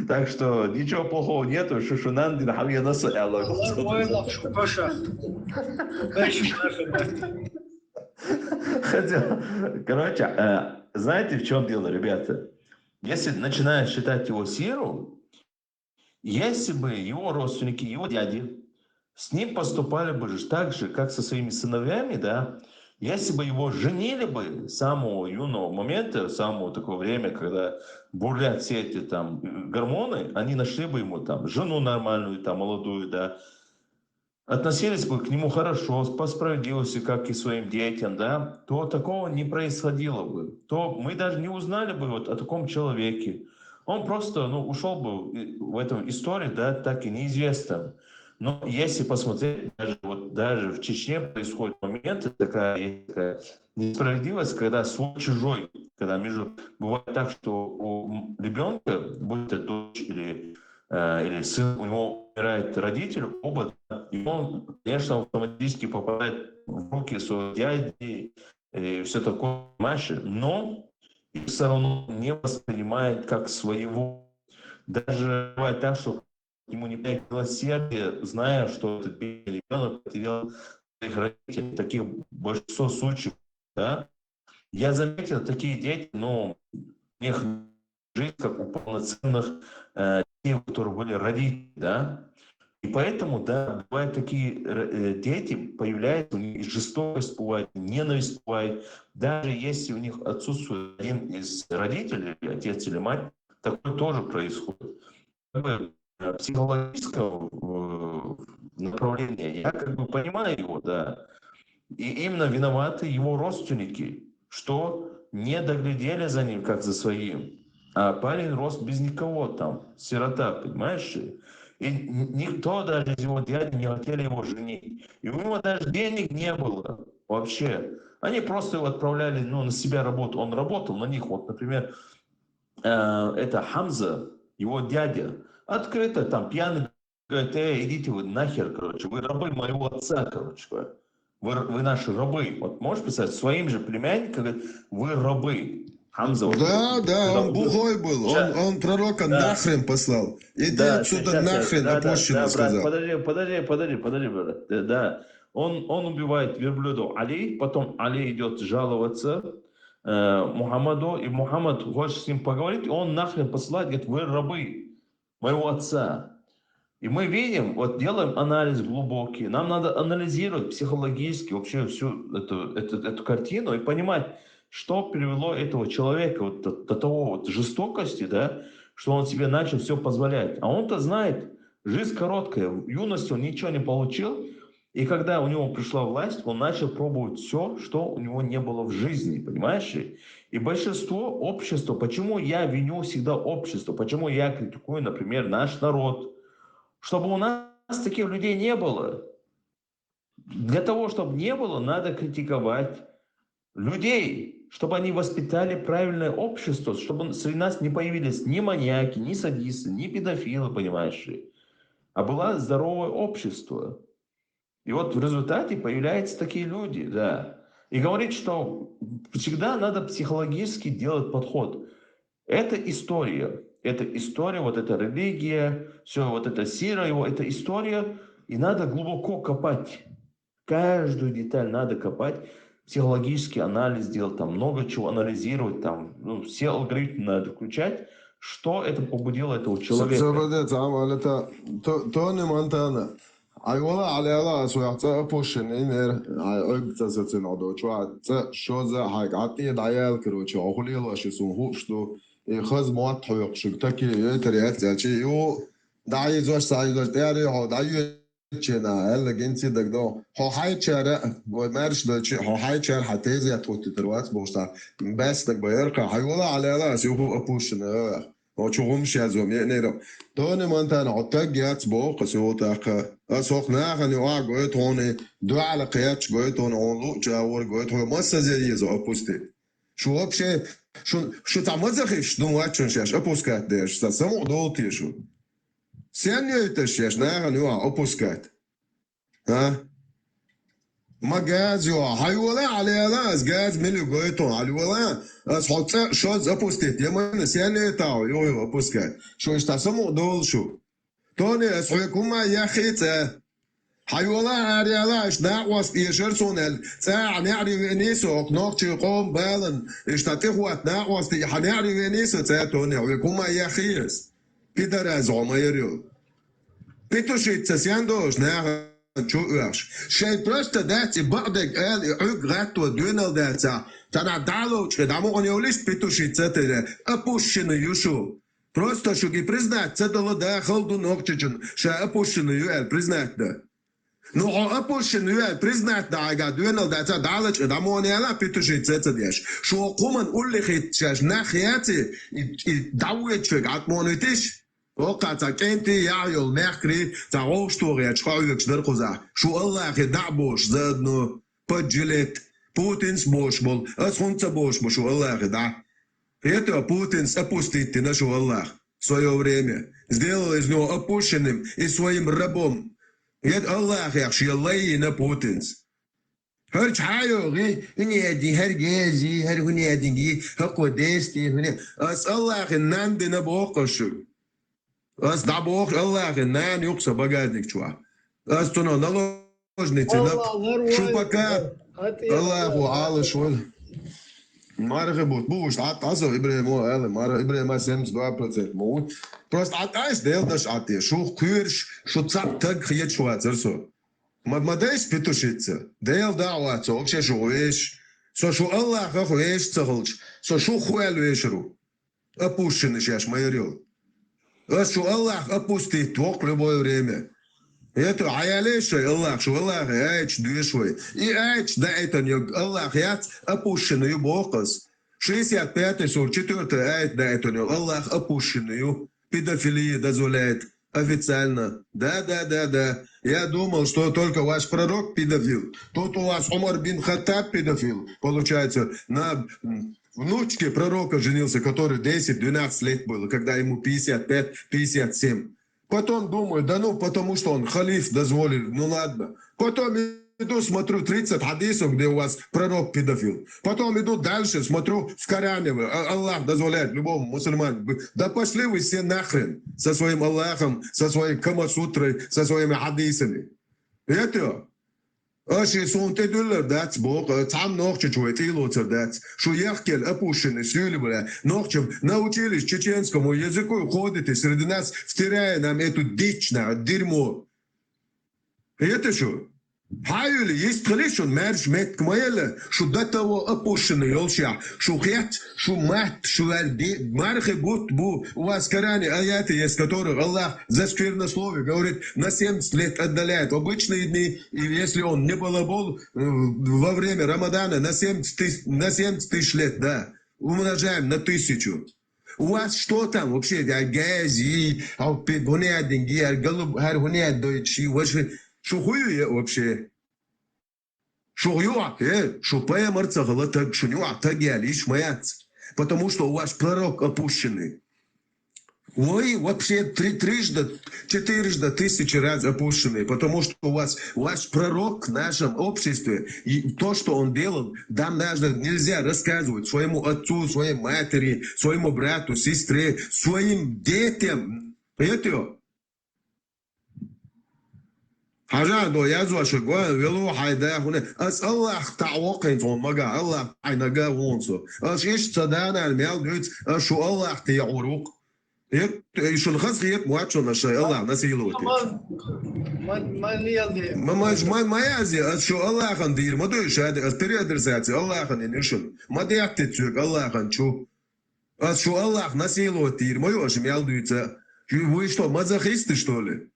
Так что ничего плохого нету, что шунан дин хавья наса элдри. Хотя, короче, э, знаете, в чем дело, ребята? Если начинаешь читать его сиру, если бы его родственники, его дяди с ним поступали бы так же, как со своими сыновьями, да, если бы его женили бы с самого юного момента, с самого такого время, когда бурлят все эти там гормоны, они нашли бы ему там жену нормальную, там молодую, да, относились бы к нему хорошо, по справедливости, как и своим детям, да, то такого не происходило бы. То мы даже не узнали бы вот о таком человеке. Он просто, ну, ушел бы в этом истории, да, так и неизвестным. Но если посмотреть, даже, вот, даже в Чечне происходят моменты, такая, такая несправедливость, когда свой чужой, когда между... Бывает так, что у ребенка, будь это дочь или, э, или сын, у него умирает родитель, оба, и он, конечно, автоматически попадает в руки своего дяди и все такое, понимаешь? Но их все равно не воспринимают как своего. Даже бывает так, что к нему не проявляют милосердие, зная, что этот бедный ребенок потерял своих родителей. Таких большинство случаев, да. Я заметил, такие дети, ну, у них жизнь как у полноценных э, детей, которые были родители, да. И поэтому, да, бывают такие э, дети, появляется у них жестокость, бывает ненависть, бывает. Даже если у них отсутствует один из родителей, отец или мать, такое тоже происходит. Как бы, э, психологического э, направления, я как бы понимаю его, да. И именно виноваты его родственники, что не доглядели за ним, как за своим. А парень рос без никого там, сирота, понимаешь? И никто даже из его дядей не хотели его женить. И у него даже денег не было вообще. Они просто его отправляли ну, на себя работу. Он работал на них. Вот, например, э, это Хамза, его дядя, открыто там пьяный говорит: «Эй, идите вы нахер, короче, вы рабы моего отца, короче, говорит. Вы, вы наши рабы». Вот можешь представить, своим же племянникам говорит: «Вы рабы». Хамза, вот, Да, да, он глухой был, он, он пророка нахрен послал. Иди да, отсюда сейчас, нахрен, да, опущенный, да, брат, сказал. Подожди, подожди, подожди, подожди, брат. Да, он, он убивает верблюда Али, потом Али идет жаловаться э, Мухаммаду, и Мухаммад хочет с ним поговорить, и он нахрен посылает, говорит: «Вы рабы моего отца». И мы видим, вот делаем анализ глубокий, нам надо анализировать психологически вообще всю эту, эту, эту картину и понимать, что привело этого человека вот до, до того вот жестокости, да, что он себе начал все позволять. А он-то знает, жизнь короткая, в юности он ничего не получил, и когда у него пришла власть, он начал пробовать все, что у него не было в жизни, понимаешь? И большинство общества, почему я виню всегда общество, почему я критикую, например, наш народ, чтобы у нас таких людей не было. Для того, чтобы не было, надо критиковать людей, чтобы они воспитали правильное общество, чтобы среди нас не появились ни маньяки, ни садисты, ни педофилы, понимаешь? А было здоровое общество. И вот в результате появляются такие люди, да. И говорит, что всегда надо психологически делать подход. Это история. Это история, вот эта религия, все, вот эта сира его, это история. И надо глубоко копать. Каждую деталь надо копать, психологический анализ делать, там много чего анализировать, там ну, все алгоритмы надо включать, что это побудило этого человека. Сабадец, амалата, Тони Монтана. Ай вала алела асуяца опущен инер, ай ойгца сацин одочуа, ца шоза хайк атни даял, короче, охулила ши сун хушту, и хаз муат хуйк шук таки, это реакция чи, ю, да и зош, са и зош, да и хо, да и чена, элла генци дагдо. Хо хайчара, гой марш дочи, хо хайчар, ха тезият хутти тирвац бошта. Бес даг байрка, хай вала алела асуяца опущен. Очугум шазум, е нейро. Тони Монтана, отак яц бо, касиотака. Асох нахани ва гойтони, дуала кяч гойтони, он луча вор гойтони, масса зеризо опусти. Шу вообще, шу, шу та мазахиш, думачун шаш, опускать деш, та само долти шу. Сен йойта шаш, нахани ва опускать. А? Ма газ ё, хай вала алела, аз газ мили гойтон, хай вала, аз хоца шо запустить, я мана сен йойта, ё, ё, опускать. Шу ишта само долшу. Тони, аз хуйкума яхица. Хай вала аряла, аш нахвас ешер сонел. Ца няри венисо, ок нохчи ком балан. Ишта тихват нахвас ти, ха няри венисо, ца Тони, хуйкума яхиес. Пидорас гомайрю. Петушица сяндош нахчу уяхш. Шай просто дати бадек эл и уг гатто дюнал даца. Тана далоч, дамо он йолиш петушица тере. Опущенный юшу. Просто шуги признать, ца дало да халду нокчичун. Ша опущенный ю эл признать да. Ну, хо опущен ю эл признать да айга дюнал даца далоч, дамо он яла петушица ца деш. Шо куман улли хит шаш нах яци, и, и давечек атмонитиш. Ока ца кенти яйол мехкри, ца гошто я чхавик шдер куза. Шу Аллахи дабош заодно поджилет. Путинс бош бол, аз хунца бош бол, шу Аллахи да. Это Путинс опустить на шу Аллах в свое время. Сделал из него опущенным и своим рабом. Ед Аллах яхши лайи на Путинс. ХӀара чхьайогӀи, хӀуни аьдин, хӀара гези, хӀара хӀуни аьдинги, хӀакхо дести, хӀуни. Ас Аллахин нан дина боху шу. Ас дӀабоху Аллахин нан юкъа сан багажник чохь. Ас цунах наложници наб. Шу пока Аллаху Ӏалаш ван. Мархи бут. Бу уж Ӏаттаса Ибрахимо ала, марха Ибрахима семьдесят два процент ма ву. Просто Ӏатташ, Дела даш Ӏатте. Шух кхуьраш, шу цхьаъ таг хеташ вацар со. Ма, ма дайс питушица. Дела да а вац, со вообще шу веш. Со шу Аллахах веш ца хилча, со шу хуэл вешару. Опущенный шаьш ма яр йолу. Ас шу Аллах опустить вокху любое время. Это хьаяле шай Аллах, шу Аллах аьча доьш вай. И аьча даийтан йог Аллах яц, опущенный ю боху ас. Шестьдесят пятый сур, четвёртый аят даийтан йог Аллах опущенный ю. Педофилия дозволяет официально. Да, да, да, да. Я думал, что только ваш пророк педофил. Тут у вас Умар бин Хаттаб педофил. Получается, на внучке пророка женился, который десять-двенадцать лет было, когда ему пятьдесят пять, пятьдесят семь. Потом думаю, да ну, потому что он халиф дозволил, ну ладно. Потом иду, смотрю тридцать хадисов, где у вас пророк педофил. Потом иду дальше, смотрю в Коране, а- Аллах дозволяет любому мусульманину. Да пошли вы все нахрен со своим Аллахом, со своей Камасутрой, со своими хадисами. Это Аша суна тӀедуьллар дац, боху, цхьамма нохчичу вай тӀелоцар дац. Шу яхкел опущенный сюйли бара. Нохчам научились чеченскому языку, ходите среди нас, втирая нам эту дичь, на, дерьмо. Это шу? Хьаюли, йист хили шун, маьрша меттиг ма елла, шу до того опущенный йолшехь, шу хец, шу матт, шу ваьр ди-, мархи бутт бу, у вас в Коране аяты есть, которых Аллах за сквернословие говорит, на семьдесят лет отдаляет в обычные дни, и если он не балабол, э, во время Рамадана на семьдесят тысяч, на семьдесят тысяч лет, да, умножаем на тысячу. У вас что там вообще? А, гези, а, пи-, бунядинги, а, галуб-, хар хуняддойчи, ваши, шу хую я вообще? Шу юа, э, шу паямар ца хала таг, шу юа таг яли иш маяц. Потому что у вас пророк опущенный. Вы вообще три, трижды, четырежды, тысячи раз опущенный, потому что у вас ваш пророк в нашем обществе, и то, что он делал, там даже нельзя рассказывать своему отцу, своей матери, своему брату, сестре, своим детям. Понимаете? Хьажа до язва шу гой, велу хьай да хуне. Ас Аллах таӀвокхин цун мага, Аллах хьай нага вон со. Ас иш ца данан мел дуьц, ас шу Аллах те гӀур вукх. Ит, и шун хаз хет муаччо на шай Аллах насиловать. Ма, ма, ма, ма, ма, ма язи, ас шу Аллахан дийр, ма дуй шади, ас переадресация Аллахан и нишун. Ма дехти цуьк Аллахан чу. Ас шу Аллах насиловать дийр, ма ю аша мел дуьйца. Вы что, мазохисты, что ли?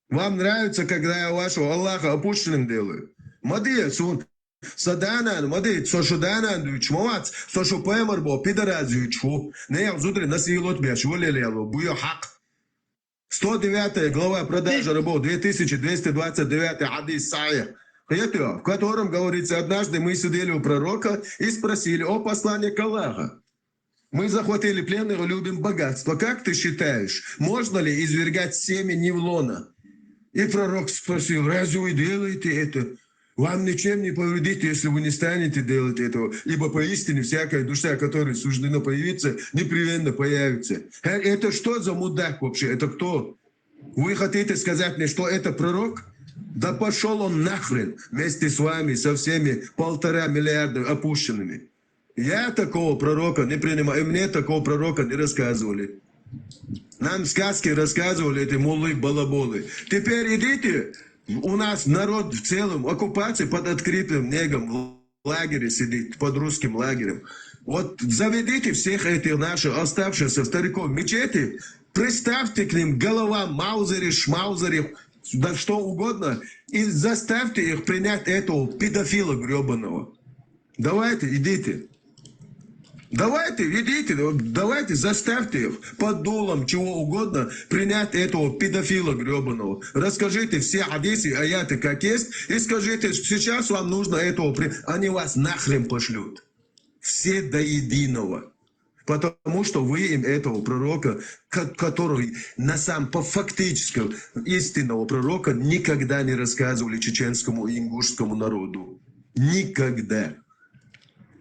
Вам нравится, когда я вашего Аллаха опущенным делаю? Ма де, сун, са данан, ма де, со шу данан дуьйч, ма вац, со шу паймар бо, пидораз юьч ху. Нех зудри насиловать беш, валелело, буё хьакъ. Сто девятая глава продажа рабов, две тысячи двести двадцать девятый хадис сахих. Хетё, в котором говорится, однажды мы сидели у пророка и спросили: «О посланник Аллаха, мы захватили пленных и любим богатство. Как ты считаешь, можно ли извергать семя не в лоно?» И пророк спросил: «Разве вы делаете это? Вам ничем не повредит, если вы не станете делать этого, ибо поистине всякая душа, которой суждено появиться, непременно появится». Э, это что за мудак вообще? Это кто? Вы хотите сказать мне, что это пророк? Да пошёл он нахрен вместе с вами, со всеми полтора миллиарда опущенными. Я такого пророка не принимаю, и мне такого пророка не рассказывали. Нам сказки рассказывали эти муллы-балаболы. Теперь идите, у нас народ в целом оккупации под открытым небом в лагере сидит, под русским лагерем. Вот заведите всех этих наших оставшихся стариков в мечети, приставьте к ним голова маузери, шмаузери, да что угодно, и заставьте их принять этого педофила грёбаного. Давайте, идите. Давайте, идите, давайте, заставьте их под дулом чего угодно принять этого педофила грёбаного. Расскажите все хадисы, аяты как есть, и скажите, сейчас вам нужно этого при-, они вас нахрен пошлют. Все до единого. Потому что вы им этого пророка, ко-, который на самом, по фактически истинного пророка никогда не рассказывали чеченскому и ингушскому народу. Никогда.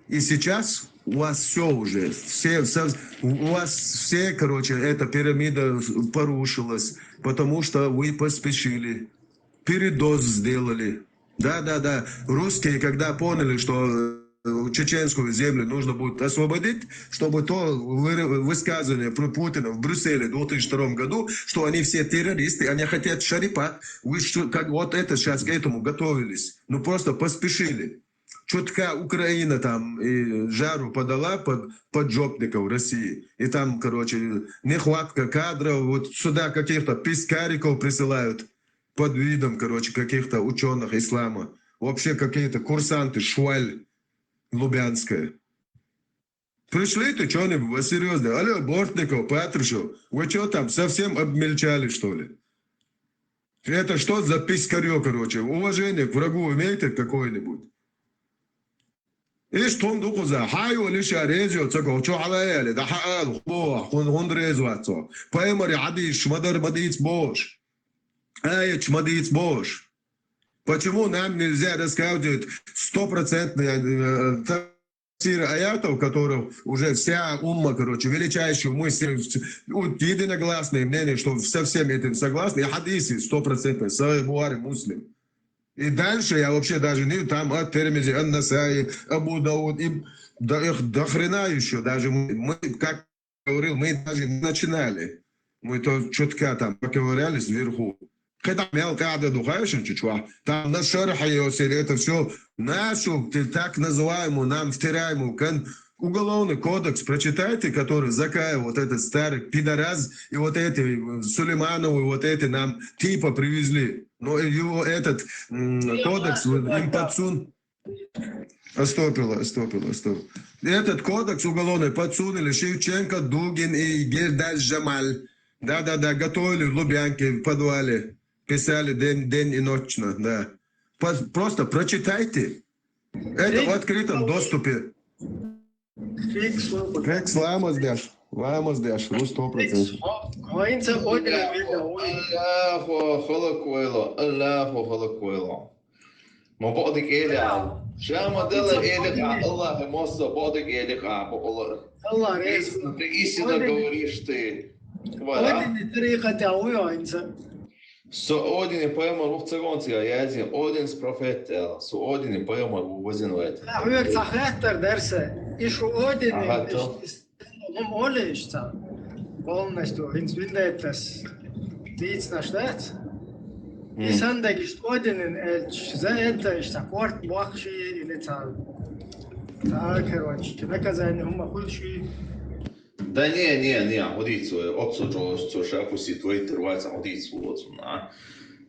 И сейчас у вас все уже, все, со- у вас все, короче, эта пирамида порушилась, потому что вы поспешили, передоз сделали. Да, да, да. Русские, когда поняли, что э, чеченскую землю нужно будет освободить, чтобы то высказывание про Путина в Брюсселе в две тысячи втором году, что они все террористы, они хотят шарипа. Вы что, как вот это сейчас к этому готовились? Ну просто поспешили. Чутка Украина там и жару подала под поджопников России. И там, короче, нехватка кадров, вот сюда каких-то пискариков присылают под видом, короче, каких-то ученых ислама. Вообще какие-то курсанты, шваль лубянская. Пришли ты что-нибудь серьезное. Алло, Бортников, Патрушев, вы что там, совсем обмельчали, что ли? Это что за пискарё, короче? Уважение к врагу имеете какое-нибудь? Иш тхум дукхуза, хьайо лиша резо, ца гохчо хьалаяли, да хьаал, хубо, хун, хун резо ацо. Паймари хьадиш, мадар мадиц бош. Аят мадиц бош. Почему нам нельзя рассказывать стопроцентные э, тапсиры аятов, которых уже вся умма, короче, величайшую мысль, вот единогласное мнение, что со всем этим согласны, и хадисы стопроцентные, Сахих Бухари, Муслим. И дальше я вообще даже не там от Термизи, Ан-Насаи, Абу Дауд, и до, их до хрена еще даже мы, мы, как говорил, мы даже не начинали. Мы то чутка там поковырялись вверху. Когда мял када духаешен чучва, там на шархе это все нашу так называемую, нам втираемую кон- уголовный кодекс прочитайте, который Закаев, вот этот старый пидорас, и вот эти э, Сулеймановы, вот эти нам типа привезли. Но его этот м, кодекс им подсун. Астопила, астопила, астопила. Этот кодекс уголовный подсунули Шевченко, Дугин и Гердаш Жамаль. Да-да-да, готовили в Лубянке, в подвале. Писали день, день и ночно, да. По- Просто прочитайте. Это в открытом доступе. Крик слова. Крик слама здесь. Ламаз деш, рус сто процентов. Хойнца одна вида. Аллаху халакуэло, Аллаху халакуэло. Ма боди келя. Шама дела элика, Аллах мосо боди келика, бо Аллах. Аллах рез. Ты истинно говоришь ты. Voilà. Один тариката уйонца. Со Одини пайгамбар вух цагонци язин, Одинс профет, со Одини пайгамбар вух вазин вайт. Хвер цахаттар дарса, ишу Одини. Ага, то. Ум оле ишта полностью инсвиндетас. Тиц наштат. И сандагиш Одинин элч за это ишта корт бахши или та. Та, короче, наказание ума худши. Да не, не, не, удицу, отцу чо, чо шапуси твой тирвайца удицу отцу на.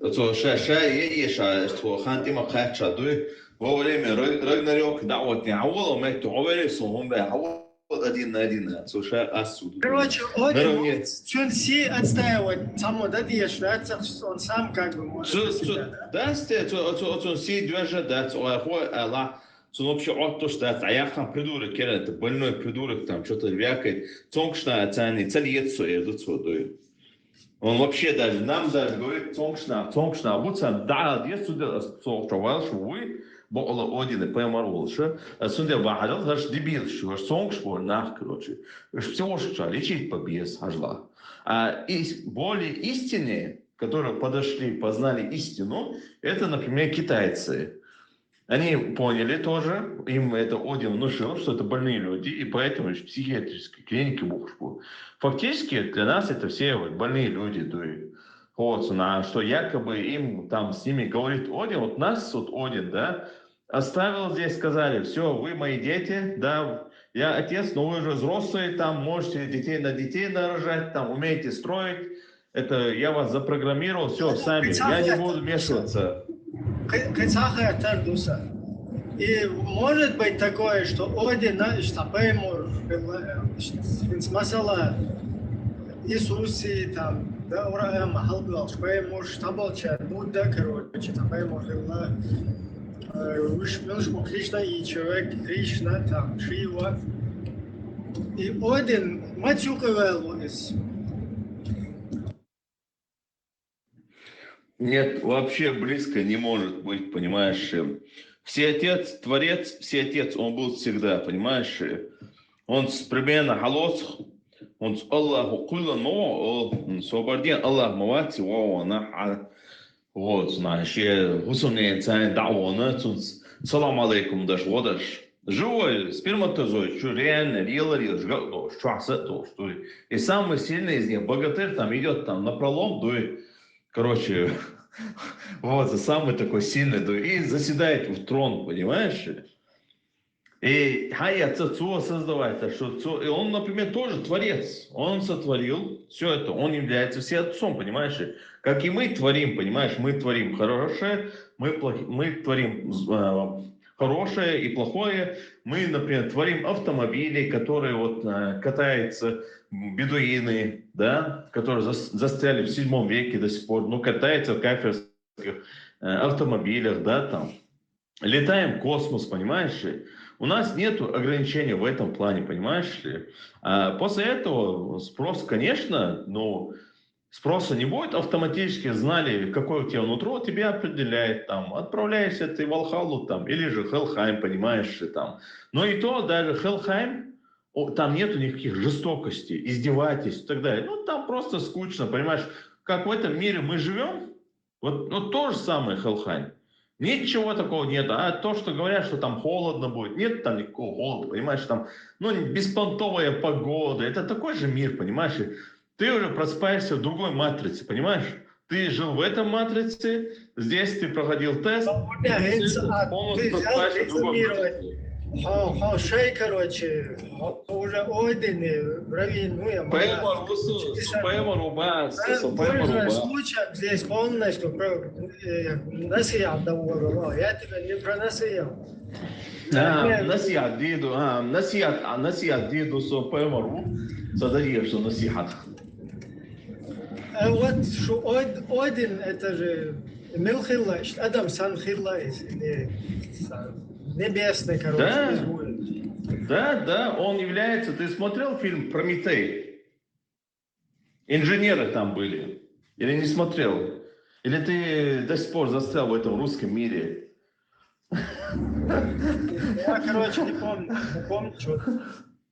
Цо ша ша е е ша цо хан тима кача дуй. Во время Рагнарёк да вот не авол мет овери сумбе авол один на один. Цо ша асуду. Короче, Один чун си отстаивать само да дешраться, он сам как бы может. Дасте цо цо си движа да цо хо ала. Цун вообще оттуш да, а я там придурок, это больной придурок, там что-то вякает. Цонкшна цани, цель ецо, я тут сводой. Он вообще даже, нам даже говорит, цонкшна, цонкшна, вот сан, да, ецо, да, цонкшна, валш, вы, бо Аллах Одини пайгамбар волша, а сунде бахадал, хаш дебил, ш- хаш цонкш бо нах, короче. Ш- Всего ша лечить по бес, хажла. А из- более истинные, которые подошли, познали истину, это, например, китайцы. Они поняли тоже, им это Один внушил, что это больные люди, и поэтому в психиатрической клинике Бухушку. Фактически для нас это все вот больные люди, то есть вот, на что якобы им там с ними говорит Один, вот нас вот Один, да, оставил здесь, сказали, все, вы мои дети, да, я отец, но вы уже взрослые, там можете детей на детей нарожать, там умеете строить, это я вас запрограммировал, все, сами, я не буду вмешиваться. Кыцахая тардуса. И может быть такое, что Одина, что Пеймур, масала, Иисуси, там, да, ура, Пеймур, что был ча, Будда, короче, там, Пеймур, Вишмилш, Кришна и человек, Кришна, там, Шива. И Один, мацюка велуис. Нет, вообще близко не может быть, понимаешь, э, Всеотец, Творец, Всеотец, он был всегда, понимаешь? Он с примерно голосов, он с Аллаху кулан, но, о, м, свободен Аллах мавати, о, она, а, вот, знаешь, я усуне цайн да, она, цунц, салам алейкум, даш, водаш. Живой, сперматозоид, что реально, рила, рила, жгат, то, что асет, то, что. И самый сильный из них, богатырь, там идет там напролом, дуй, короче, вот, самый такой сильный, дуй, и заседает в трон, понимаешь? И хая цо создавает, так что цо, и он, например, тоже творец. Он сотворил все это, он является всеотцом, понимаешь? Как и мы творим, понимаешь? Мы творим хорошее, мы, плохи, мы творим э, хорошее и плохое. Мы, например, творим автомобили, которые вот э, катаются бедуины, да, которые зас- застряли в седьмом веке до сих пор, ну, катаются в кафирских э, автомобилях, да, там. Летаем в космос, понимаешь ли? У нас нет ограничений в этом плане, понимаешь ли? А после этого спрос, конечно, ну, спроса не будет, автоматически знали, какое у тебя нутро, тебя определяет, там, отправляешься ты в Валхалу, там, или же Хелхайм, понимаешь ли, там. Но и то, даже Хелхайм, о, там нету никаких жестокостей, издевательств и так далее. Ну, там просто скучно, понимаешь, как в этом мире мы живем, вот, ну, то же самое Хелхайм. Ничего такого нет. А то, что говорят, что там холодно будет, нет там никакого холода, понимаешь, там, ну, беспонтовая погода. Это такой же мир, понимаешь? Ты уже просыпаешься в другой матрице, понимаешь? Ты жил в этом матрице, здесь ты проходил тест, Бля, и это, ты а, полностью ты взял просыпаешься в другой резюмировать. матрице. Хо, хо, шей, короче, хо, уже Один, э, Равин, ну, я Паймар усу, со паймар убас, со паймар Пользуясь убас. случаем, здесь полностью про, э, насият договор, я тебя не про насият. А, насият диду, а, насият, а, насият диду, со паймар у, со даешь, что насият. Э, Вот что Од- Один, это же мил хилла, Адам сан хилла из, или са- небесный, короче, Да. из будет. Да, да, он является, ты смотрел фильм «Прометей»? Инженеры там были. Или не смотрел? Или ты до сих пор застрял в этом русском мире? Я, короче, не помню, не помню, что.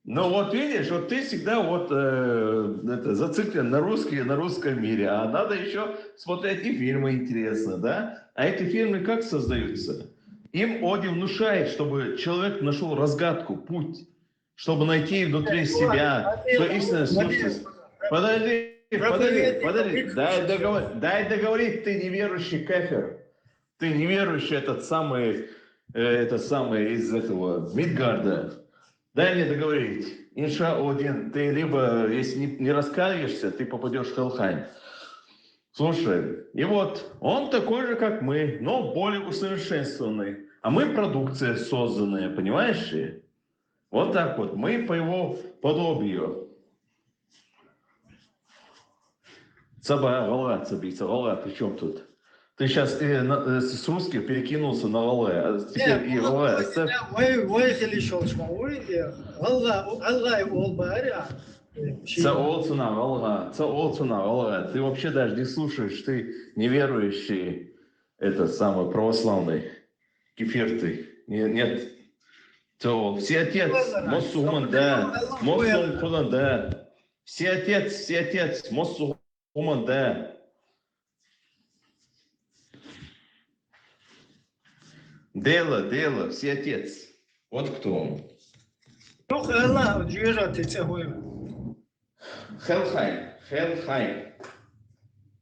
Ну вот видишь, вот ты всегда вот э, это, зациклен на русские, на русском мире, а надо еще смотреть и фильмы интересно, да? А эти фильмы как создаются? Им Один внушает, чтобы человек нашел разгадку, путь, чтобы найти внутри себя свою истинную сущность. Подожди, подожди, подожди, дай, договор- дай договорить, ты неверующий кафир. Ты неверующий этот самый, э, этот самый из этого Мидгарда. Дай мне договорить. Инша Один, ты либо, если не, не раскаешься, ты попадешь в Хелхайм. Слушай, и вот он такой же, как мы, но более усовершенствованный. А мы продукция созданная, понимаешь? И вот так вот, мы по его подобию. Цаба, гала, цаби, ца гала, при чем тут? Ты сейчас с русских перекинулся на гала, а теперь и гала оставь. Ой, ой, или шо, шо, ой, э, гала, гала, ол баря. Ца олцуна гала, ца олцуна гала. Ты вообще даже не слушаешь, ты неверующий, этот самый православный, кефир ты. Не- Нет, ца ол. Всеотец, мос суманда, мос сум хуланда. Всеотец, Всеотец, мос суманда. Дело, дело, Всеотец. Вот кто он. Ну, хала, джира ты цехуй. Хелхайм, Хелхайм.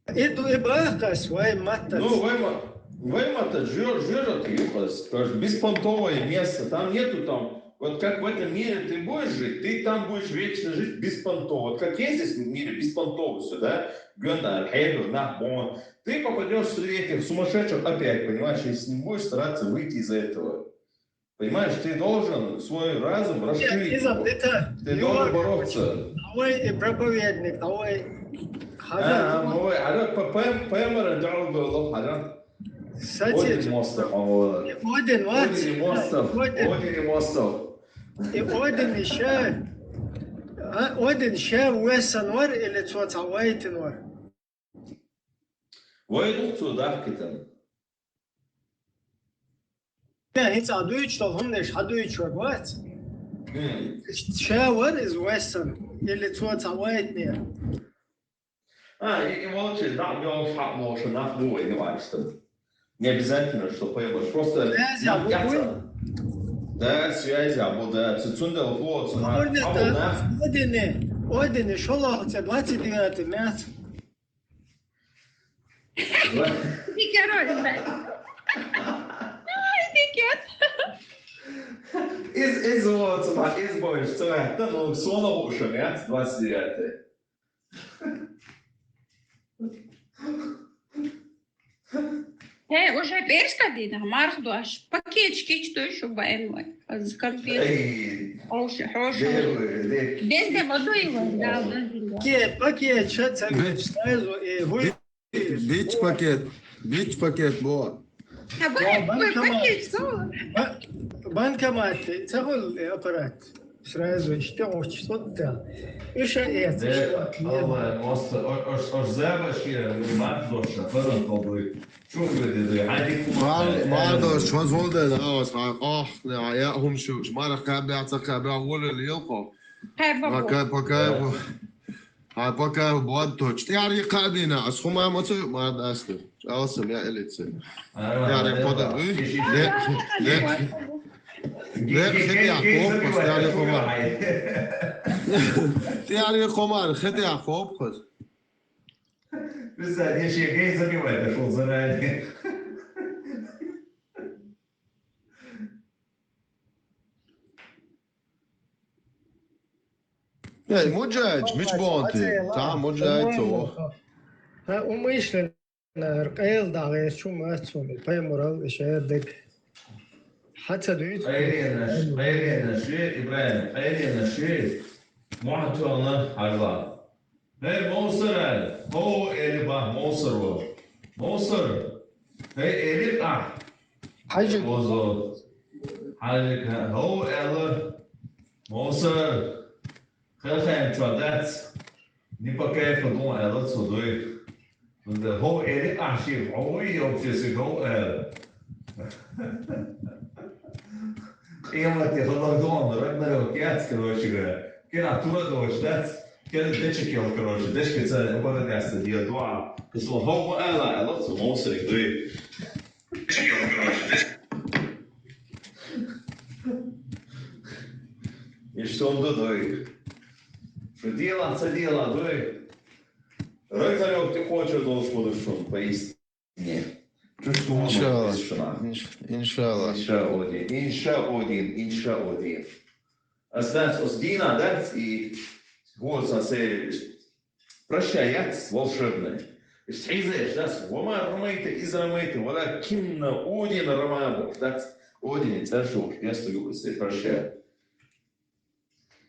Иду и бахкас, вай матта. Ну, вай ма- вай матта, джир- джира ты юхас. То есть беспонтовое место, там нету там. Вот как в этом мире ты будешь жить, ты там будешь вечно жить беспонтово. Вот как есть здесь в мире беспонтово все, да? Гёнда, Хейдер, Нахбон. Ты попадешь среди этих сумасшедших опять, понимаешь, если не будешь стараться выйти из этого. Понимаешь, ты должен свой разум расширить. Изам, это Ты должен бороться. Давай и проповедник, давай. А, ну, а по паймара дал было, а? Кстати, Один мостов, по-моему. Один, вот. Один мостов. Один. Один мостов. И Один еще. А, Один еще Уэссон вар или что-то Уайтин вар? Вай дух цу дахкитан. хӀинца а дуьйцуш долу хӀуманаш хьан дуьйцуш вац? М. Ша вара иза вессан, или цо ца вайтинера? А, и, и волчи, да, мёлш хьакъ молуш нах бу вай, не вайста. Не обязательно, что поемаш. Просто связь нах бу, яц. Да, связь бу, да. Цу-, цундела хӀо, цу нах, хьо нах. Одине, одине, шолоху ца двадцать девятый мяц. Дикерой, блядь. Ай, дикер. Из, из вот, цу нах, из бойш, цу нах, да, ну, сона уша мяц, двадцать девятый. Хе, уже пӀераска дийнахь, марха дош. Пакетчик ича дуй шу баьлла. Аз компьютер. Эй. Хьоша, хьоша. Де, де. Дезде водой его, да, да, да. Пакет, пакет, ща ца-, сразу, э, вы- Дич пакет, дич пакет, бо. А бо-, бо-, банкомат. Пакет, что? Ба-, банкомат, ца хул, э, аппарат. Сразу ишта гӀоч сотта. Иша эца. Де, Алла, ош, ош, ош заба шира, мат доша, фазан толдуй. Чу веде, де, хьайди ку. Мар, мар дош, чон золде, да, ас, ах, я, хум шу, мар кабя, ца кабя, воле лилко. Пока, пока. Хьан пока бод точ. ТӀаьхьара кхаъ дина, ас хӀума ма ца ю, мара даста. Чалсам я элица. ТӀаьхьара кхо да, уй? Ле, ле. Ле, хетя хопхас, тӀаьхьара кхо мара. ТӀаьхьара кхо мара, хетя хопхас. Представь, я щас гей забиваю, дошёл заранее. Эй, Муджаич, мич бонти? Та Муджаич о. Ха, умышленно къел дагъер чу мацун, пай мурал ишер дег. Хьаца дуьйцу? Къайленаш, къайленаш, Ибрахим, къайленаш. Мохьтона хьажла. Хей, Мовсар аьлла. ХӀо, эли бах, Мовсар вар. Мовсар. Хей, эли ахь. Хьажик. Озо. Хьажик, хӀо, аьлла. Мовсар. Хелхайна чо дац. Не по кайфу дун аьлла цо дуй. ХӀо, эли ахь ши, хӀо, вообще сиг хӀо, аьлла. Къемате хӀаллак дон, Рагнарёк яц, короче говоря. Кена тура дош дац, кена дечек йол, короче, дешкаца оборонятся дела дуа. Кисло хӀо ма ала, а лоцу Мовсарик дуй. И что он дуй? Что дело, что дело, дуй? Рагнарёк ты хочешь, должен будешь, что поистине. Иншалла. Инш-, иншалла. Инша Один, инша Один, инша Один. Осталось ос дина, да, и вот со всей прощаяц волшебной. Схизеш, да, вама рамайта из рамайта, валакинна Один рама, да, Один, царшуш, я стою, прощаю.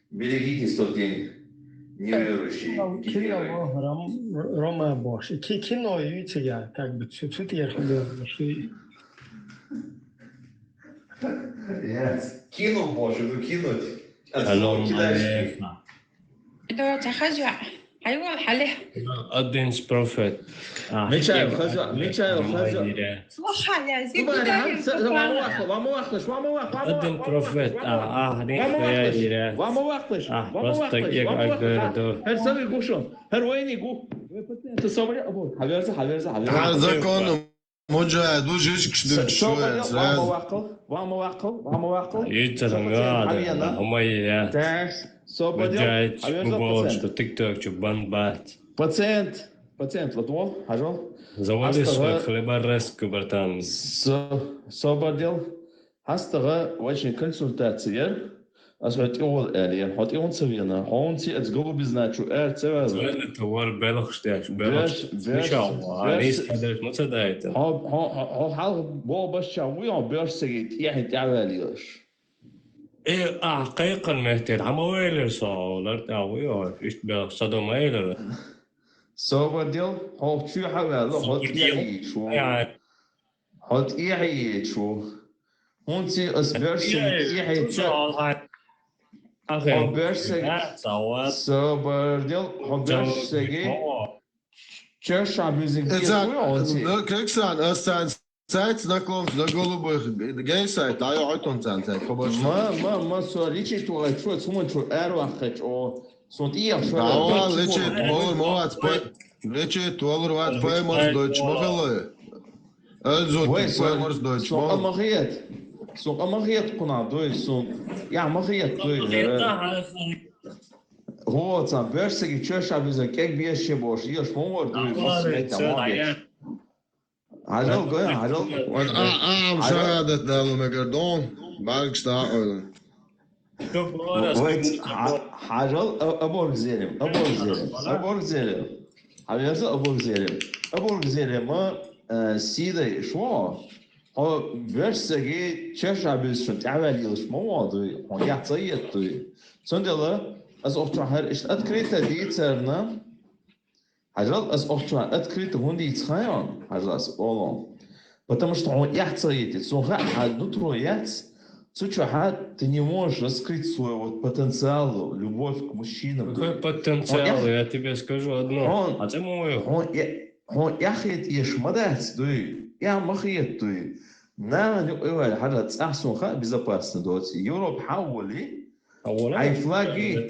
Берегитесь в тот день, неверующие, кино, кино, кино, Ром-, Рома Бош. Ки-, кино ю цига, как бы, цу-, цу тӀера хӀума ю. Yes. Кино Бош, ну, кинуть. Шалом алейкум. Да, ца хаза. Айвал хьале. Один профет. А, Мичаев хаза, Мичаев хаза. Слушай, я здесь. Один профет. А, а, не хвалили. А, просто я говорю. Хер сами гушон. Хер войни гу. Ты собой, або. Хаверза, хаверза, хаверза. Гар закону муджа, ду жишк, что я сразу. Вама вакал, вама вакал. Ицаланга, да, умайя. Так, собой. Муджа, что тикток, что бан бат. Пациент, пациент, вот он, хажал. Заводишь свой хлеборезку, братан. Со-, собой дел. ХьастагӀа вайшин консультаци яр, ас хьо тӀехула аьлла яр, хьо тӀехула ца вена, хьо хӀунда цига голубизна чу ара ца ваьлла? Ваьлла товар белхаш деш, белхаш. Берш, берш, иншалла, берш, анис хьадеш ма ца дайта. Хьо, хьо, хьо, хьо хьалха боху башча вуй хьо берш саги тӀехьа тӀехьаваьлла йолуш? Э, а, кхайкхана меттера, хьан ма вайлира со, лар тӀехь вуй хьо, иштта белхаш ца до ма элира. Собар дел, хьо чу хьаваьлла, хьо тӀехьа йийчу. Хьо тӀехьа йийчу. ХӀунций ас берш саги тӀехьа йийчу. Хьо берш саги. Собар дел, хьо берш саги. Чешха бизиг. Кексан, ас цан сайт, знакомств на голубых, гей сайт, дӀайо хьо тун цан сайт, хабар. Ма, ма, ма, со личит вай, чо, цуман чо, эр вахха чо. Сон тӀех шо. Дава, личит, валур ма вац, пай, личит, валур вац, пай, морс дойч, ма хала. Эл зуд, вай, пай, морс дойч, сон ма. Сон ма хет. Сон ма хет куна, дой, сон. Я ма хет, дой. Хо, ца, берсаги чоша биза, кек беш бош, еш ма вар, дой, мос мета, ма хет. Хьажал, гой, хьажал. Вай, а, а, ам шагадат далу мегар дон, балгш да ойлун. Вай, хьа-, хьажал, а, аборг зерем, аборг зерем, аборг зерем. Хьажал, аборг зерем. Аборг зерем, а, э, сидай шо. Хо, берсаги чаша бизшун тӀавал йилш ма вадуй, хо, яц а еттуй. Цундела, аз охча хар ишт открыто дийцарна, Хьажал, аз охча открыто хӀунда йийцхайон, хьажал, аз олон. Потому что хьон яц а еттит, сон ха, хьа нутро яц, цу чу хьа, ты не можешь раскрыть свой вот потенциал, любовь к мужчинам. Какой потенциал? Я тебе скажу одно. А ты мой. Хьон я-, хьон яхет еш ма дац, дуй. Я ма хет, дуй. На, не, ой, вай, хьажал, цӀа сон ха безопасно доц. Европа хьаволи, Хьай флаги,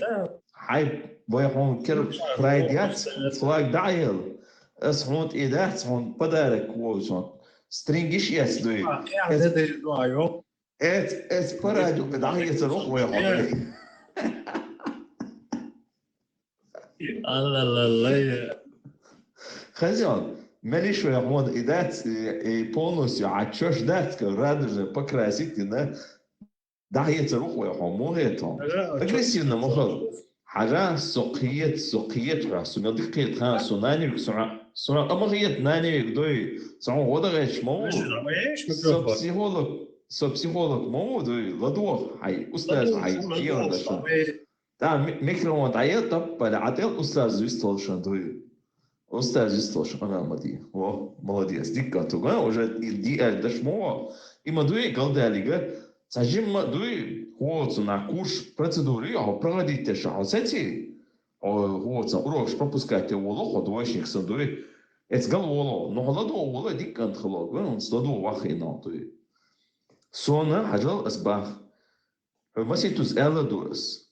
хьай вай хьон кер прайд яц, флаг дӀаял. Ас хьон тӀе дац, хьон подарок вовзон. Стрингиш яц дуй. Эц, эц парадю дӀаяцар ох вай хьон. Аллаллалла. Хазян, мелиш вай хьон и дац, и, и полностью а чош дац, как радужно покрасить, да? ДӀахьецар ух вай хьо, мо хетон. Агрессивно мо хал. Хьажа, со кхиет, со кхиет хьо, со мел дик кхиет хан, со наневик, со, со ама хиет наневик дой, со хьо гӀодагӀеш мо. Со психолог, со психолог мо дой, ладох, хьай, устаз, хьай, киён дашун. Та ми-, микрофон дӀаел, таппа, дӀатӀел устаз вистолшан дуй. Устаз вистолшан, ана мади. О, молодец. Дикка туга, уже и ди эр даш мо. Има дуй, галдалига. Сажим ма дуй, хоцу на курс процедуры, а проходить те ша, сети. О, хоцу урок пропускать те воло, хо двоечник сан дуй. Эц гал воло, но хола до воло, дикка ан хало, он сладу вахи но дуй. Сона, хажал, ас бах. Хьо масийтуз аьлла ду ас.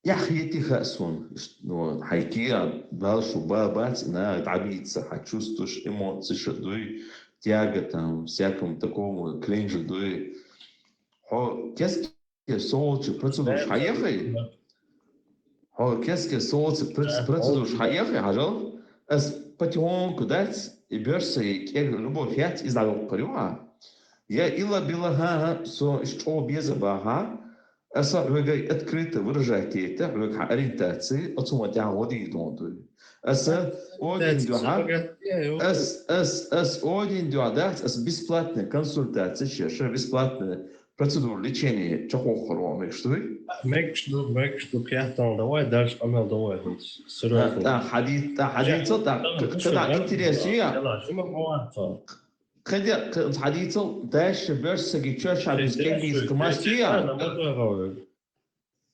Яхъйитти хаьа сона, ну, хьайкия, бал шу ба-, бац, на, дӀабийца, хьа чувствуешь, эмоци ша дуй, тяга там, всякому такому кринжу дуй. Хьо кески со волчи процедураш хьаехай? Хьо кески со волчи проц-, процедураш хьаехай, хьажал? Ас потихоньку дац, и бёрса, и кег любовь яц, из дӀавоккхар ю хьа? Я илла билла, хӀа-хӀа, со иш чӀо беза баха, аса хьоьгай открыто выражать ета, хьоьга хьа ориентаци, оцу ма тя гӀодий дон дуй. Аса один дуьхьа, ас, ас, ас один дуьхьа дац, ас бесплатная консультация, ше, ше бесплатная процедура лечения, ча хоххар ва, мегаш дуй? Мегаш ду, мегаш ду, кяхтал давай, дальше къамел давай, хӀинц. Серьёзно. Та, та хьадис, та хьадисал, та, та, та, та, интересно, я. Яла, шума баварца. Кхедя, кхе-, хьадисал дальше бёрсаги чоша бис кегбис кмастия.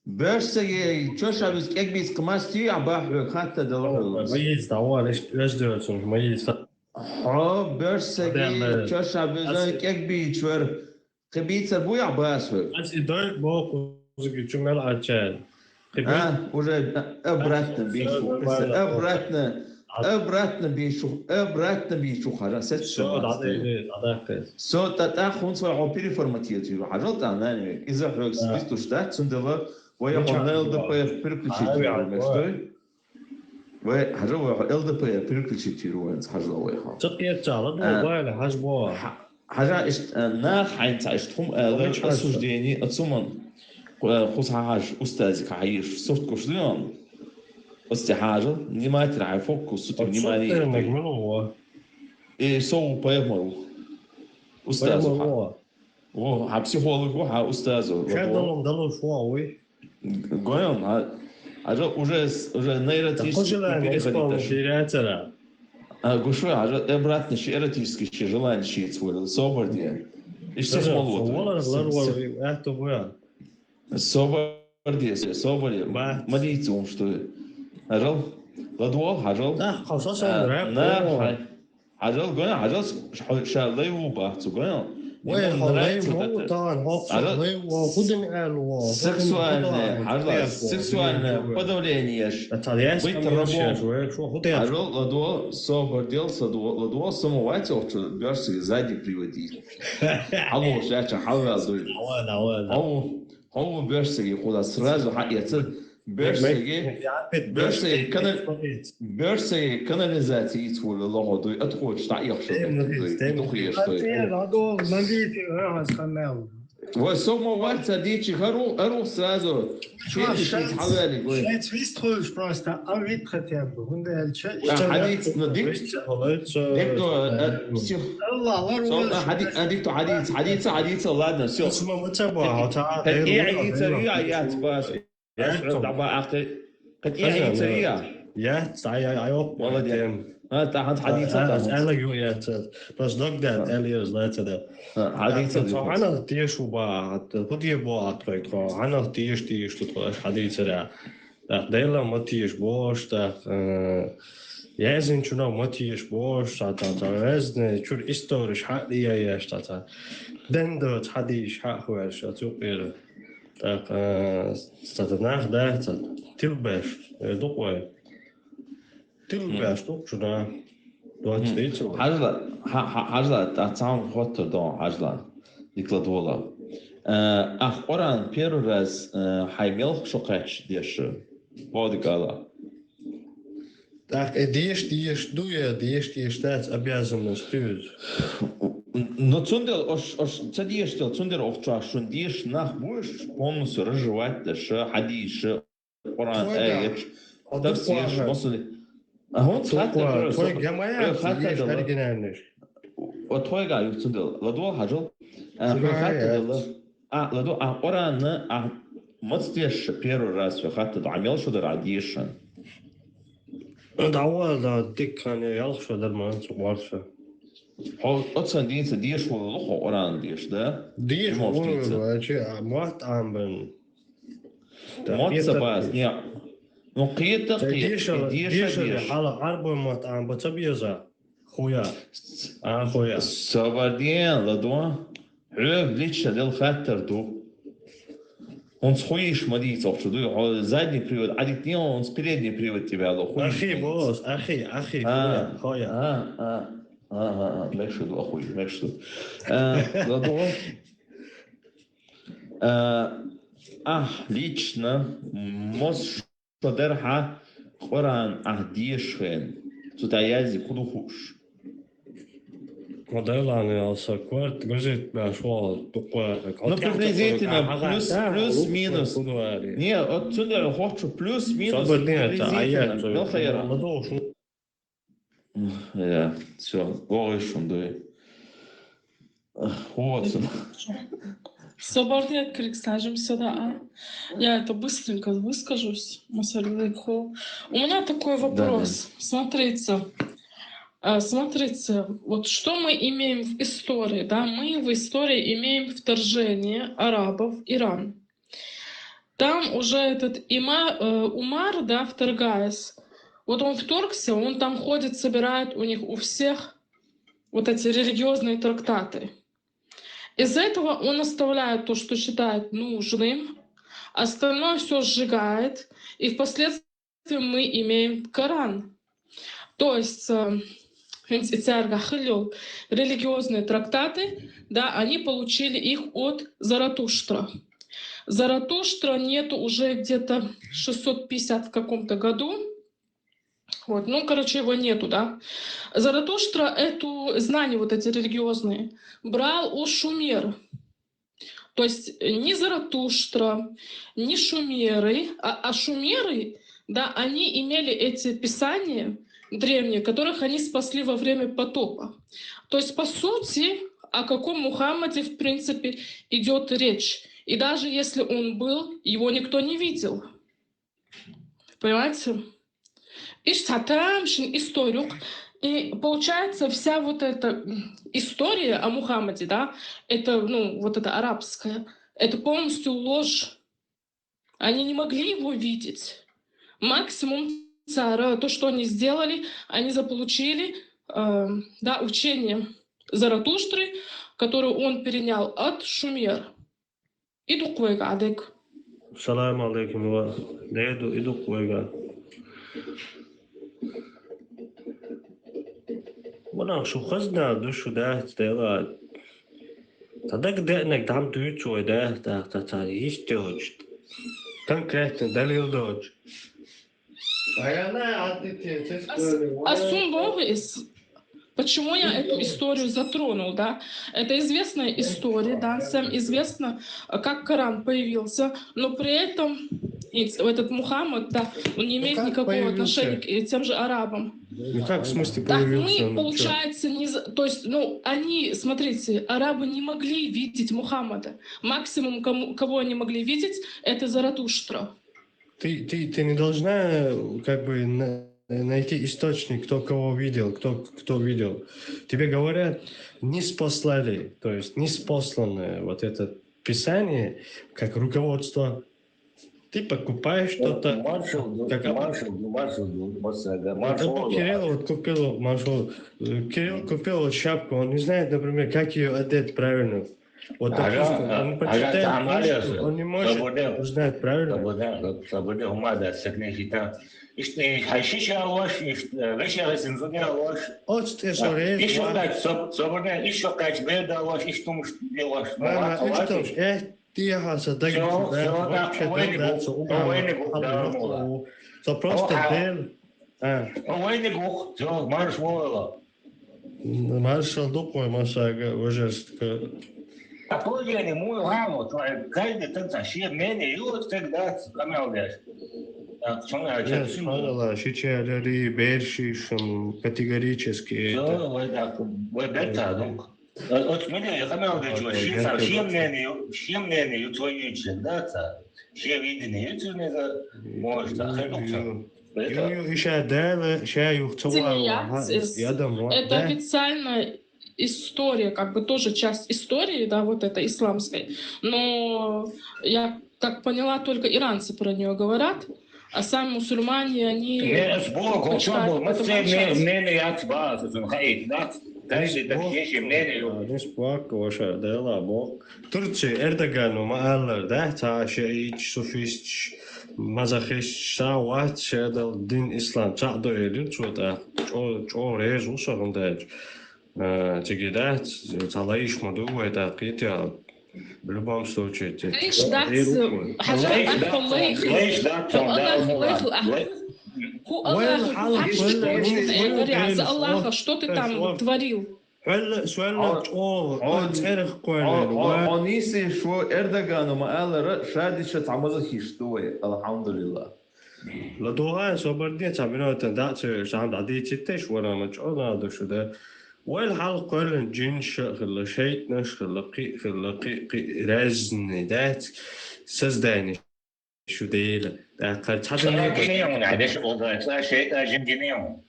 Бёрсаги чоша бис кегбис кмастия, бахьве хатта дала хулус. Маис, давар, иш, иш дёрсун, маис. Хо, бёрсаги чоша бис кегбис чвер. Кхебицар буя бахьве. Ас и дай бо кузги чумел ачайл. А, уже обратно бишу. Обратно, обратно бишу, обратно бишу, хара, сет. Всё, да, да, да, да. Всё, та, та хун свой он переформатировать, хара, та, на, не, из-за хрёкс, да. Бистуш, да, цундела, вай, он L D P R переключить, а, да, что? Вай, хара, вай, L D P R переключить, хара, вай, хара. Цо кет цала, а, вай, хажбо. Хьажа ишт, э, нах хьайнца ишт хум, э, осуждение, ацуман, э, хус хьаж, устази хьаиш, сурт куш дуян. Ости хьажал, внимательно, хьай фокус, сути внимание. И со у поэмару. Устазу хьа. О, хьа психологу, хьа устазу. Хьа далон, далон фуа, уй. Гоем, а, а же уже с-, уже нейротический переходит. А, гушо, а же обратно ши эротический ши желание ши цволил, собар де. Иште смолот. Собар де, собар де. Мадицун, что ли? Ажал? Ладвал, ажал? Да, хасас, а, рэп, на, о. Хай. Хьажал, гой, хьажал, ш-, ш-, ша лай ву бахцу, гой. Вай, Имам хьо лай нравится ву, вот это. тахан хьо Хьажал, лай ву, худин аьл ву, худин сексуальное, худин хьажал, аьл ву. сексуальное подавление. А та яс Быть там рабом. Яс, вай, шо худин аьл. Хьажал, ладо, со гордел, садо, ладо, самовать, охчу, бёрсиге сзади приводить. Хьалош, я ча, хьалвал дуй. Давай, давай, давай. Хьо, хьо бёрсиге, куда сразу, хьа, я ца, бёрсиге, бёрсиге, канал-, бёрсиге, канализация, ицвула, лохо дуй, отхочу, та, яхшу, Тем, дуй, тем. духу еш, Ладно, дуй. ладно, надо идти, раз, канал. Вай, со мо варца дичи, хару, ару сразу. Чё, Фетиш щас? Хьалвали, гой. Щас выстроишь просто, а вид хотя бы. Вон дальше. А, хьадиц, ну, дик, дик, то, э, псих-, Алла, Алла, со, Алла, а, хьади-, а, дик, то, хьадиц, хьадица, хьадица, ладно, всё. Сама вот это была, вот это, Как э, я ну, яйца, ну, я, я, спас. Я Я, там. да, ба, а ты, как я яйца, я. Я, а я, я, я, Молодец. тем. А, та, ханс, хьадица, А, та, а, ханс. Ала ю, я, это, просто дог да, А. Элиас, да, это, да. А, хьадица, Хьанал хьадица. Хьанал тиеш у ба, хьанал тиеш, тиеш, тут, хьанал тиеш, тиеш, тут, хьадица, да. Так, Дела ма тиеш бош, так, э, я зин чуна ма тиеш бош, та, та, та, разные чур историш, хьа, я, я, та, та. Дендо, хьадиш, хьа, хуэр, ша, цукер. Так, э, та, та, нах, да, та, тилбеш, э, дукой. Тилбеш, дук чуна. Двадцать третьего. Хьажла, хьа-, хьа-, хьажла, та цаун хоттар дон, хьажла. Дикла дола. Э, ах, Къуран первый раз, э, хьай мелх шо кхач деша. Вовдик Алла. Так, э, деш, деш, дуя, деш, деш, that's обязанность, dude. Но цундел, ош, ош, ца деш дел, цундер охча шун деш, нах будешь полностью разжевать, да, ша, хьадиша, Къуран, Твой, да. э, еч, А тафсир, дук важа. Муслим. А он Твой, хатта, твой просто, гамая, э, хатта есть дала. Оригинальный. Вот твой га, юцундел, ладу хажал. А, Твой хатта га, дала. А, ладу, а, Къуран, а, мацтеш первый раз, хатта да, амел шо дар адешан. Дава, да, диккане, ялх шо дар ман, цугварша. Хо, отсан динца деш вол лохо Къуран деш, да? Деш Имам вол, Штица. вообще, а, мат амбен. Да, Мот это сабас, деш. не. Ну, киета, Да, киета, деш, а, деш, деш, а, деш. Хала арба мат амба, цабеза. Хуя. А, хуя. Сабарден, ладу. Хьо лично дел хаттар ду. Он схуиш мадиц охчу ду. Хо задний привод, адик не он, с передний привод тебя ло. Хуиш Ахи, мадиц. Бос, ахи, ахи, А, хуя, хуя. а, а, а, а, а, мекшу ду, хуиш, мекшу ду. А, ладу. А, ах, лично, мос шо дер хьа Къуран ах деш хен. Цу та язи куду хуш. Модайланы алса кварт, газет баш вол, буква. Ну, приблизительно, плюс, Да, плюс, лучше минус. куду ари. Не, отсюда хочу плюс-минус Собор нет, а я приблизительно. Мелхайра. Ладошу. Я, все, гой шундуй. Вот. Соборный открыт, скажем сюда, а? Я это быстренько выскажусь. Масалюк Холл. У меня такой Да, да. Вопрос. Смотрите, а, смотрите, вот что мы имеем в истории, да? Мы в истории имеем вторжение арабов в Иран. Там уже этот има, э, Умар, да, вторгаясь, вот он вторгся, он там ходит, собирает у них у всех вот эти религиозные трактаты. Из этого он оставляет то, что считает нужным, остальное все сжигает, и впоследствии мы имеем Коран. То есть, э, хинц ицарга хилёл, религиозные трактаты, да, они получили их от Заратуштра. Заратуштра нету уже где-то шестьсот пятьдесят в каком-то году. Вот, ну, короче, его нету, да. Заратуштра эту знания вот эти религиозные брал у шумер. То есть не Заратуштра, не шумеры, а, а шумеры, да, они имели эти писания древние, которых они спасли во время потопа. То есть, по сути, о каком Мухаммаде, в принципе, идет речь. И даже если он был, его никто не видел. Понимаете? Иш сатамшин историк. И получается, вся вот эта м, история о Мухаммаде, да, это, ну, вот это арабская, это полностью ложь. Они не могли его видеть. Максимум цара, то, что они сделали, они заполучили э, да, учение Заратуштры, которое он перенял от шумер. И дукха вайга, Адек. Салам алейкум, ва деду, и дукха вайга. Ванах шу хазна душу да, тела. Та дагадеаннаг дам дуйцу вай да, та, та, та, йист доч. Конкретно далил доч. Ас, ас сун боху из. Почему я эту историю затронул, да? Это известная история, да, всем известно, как Коран появился, но при этом и этот Мухаммад, да, он не имеет никакого отношения к, э, тем же арабам. Ну как, в смысле, появился? Так мы, получается, не за-, то есть, ну, они, смотрите, арабы не могли видеть Мухаммада. Максимум, кому, кого они могли видеть, это Заратуштра. Ты, ты, ты не должна, э, как бы, на-, найти источник, кто кого видел, кто, кто видел. Тебе говорят, ниспослали, то есть ниспосланное вот это писание, как руководство. Ты покупаешь что-то, маршал, как маршал, маршал, маршал, маршал. Кирилл вот купил, маршал, э, Кирилл купил вот шапку, он не знает, например, как её одеть правильно. Вот, допустим, он почитает книжку, он не может узнать, правильно? Сабуде, сабуде, умада, секне хита. Иште, хайши шалваш, иште, веши хасин зуде алваш. Оцте сорез. Ишо кач, сабуде, ишо кач, берда алваш, иштум делаш. Мама, иштум, э, ти хаса даг. Всё, всё, да, вообще, да, да, всё, убрал, убрал, убрал. Всё просто дел. А. Овайни гух, всё, марш войла. Маршал дукхой масага, вожерстка. А положение мой равно, то есть каждый тот за все мнение, и вот тогда камел дальше. Так, что надо, э, субханаллах, шичалери, берши, шум, категорически. Всё, это. Вы так, вы бета, ну. Вот, вот, смотри, я камел дальше, ши, со все мнение, все мнение, твои да, та. Все видение, это не за, может, а хай. Ю, ю, иша дала, ша юх цавала, ха, я дам, вот, да? Это официальная история, как бы тоже часть истории, да, вот этой исламской. Но я так поняла, только иранцы про неё говорят, а сами мусульмане, они предпочитают, потому что... Не, не, не, не, я цба, хай, да? Каждый так есть мнение. Не спак, ваша дела, бо. Турция, Эрдогану ма аьлар, да, цхьа шииташ, суфисташ, мазохисташ, цхьа вац, шадал дин ислам, цхьа а дойла, цо тӀаккха чӀо-, чӀогӀа реза ву со хӀунда аьлча. Э, цига дац, цхьа лайш ма ду вай тӀаккха, кхетий хьо. В любом случае, те... Лайш дац, хьажа, лайш дац, лайш дац, хьо Аллах, лайх, лайх, хьо Аллах, хьо хьажа, Аллаха, что ты там творил? Хьол, суалла чӀогӀа, хьо цӀерах кхоьллина, хьо, хьо нийса шу Эрдогана ма аллара, ша дича цхьа маза хиш ду вай, алхьамдулиллахӀ. ЛадугӀа, собар де, цхьа минута дӀа ца веш, цхьа дӀадийцитташ, вара ма чӀогӀа ду шу да. Вайл хьалха кхоьллина джинша а хилла, шайтӀанаш а хилла, кхы а хилла, кхы, кхы разный дац, создание. Шу дела. ТӀаккха цхьа дуне... Цхьа гине вун, хьадеш болдой, цхьа шайтӀа жин гине вун.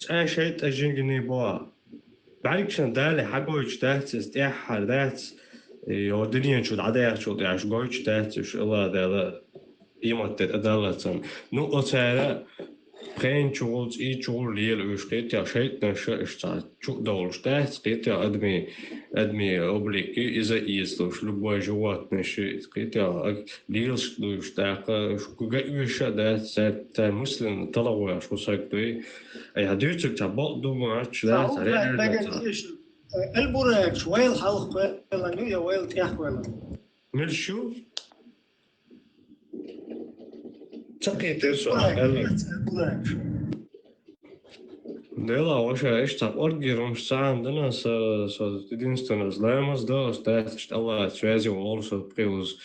Цхьа шайтӀа жин гине бо. БӀаргашан Дала хьагойтуш дац, иза тӀеххьара дац, э, йо динен чу дӀадаьхчул тӀехьа гойчу дац, уьш Аллах Дала имат де тӀадаллацан. Ну, оцара пхен чугӀул, цӀий чугӀул лела уьш, кхетий хьо, шайтӀанаша уьш цхьа чу а довлуш дац, кхетий хьо, адми, адми облик иза ийзалуш, любой животное ши, кхетий хьо, аг-, лелаш дуйш, тӀаккха уьш куга уьш а дац, цар, цар муслим талагӀош хӀу саг дуй. Ай, хьа дуьйцург цхьа бакъ ду ма аьлча, дац, цхьа ре-, ре-, дац. Эльбуракаш, вайл хьалха кхоьллина ю я вайл тӀехь кхоьллина? Мел шу? Ца кхетар со, Дела, ваша, иштта къорггера хӀумаш ца хьандана, со, со единственное, ламаз до, остаточно Аллах связи волу со пхи уз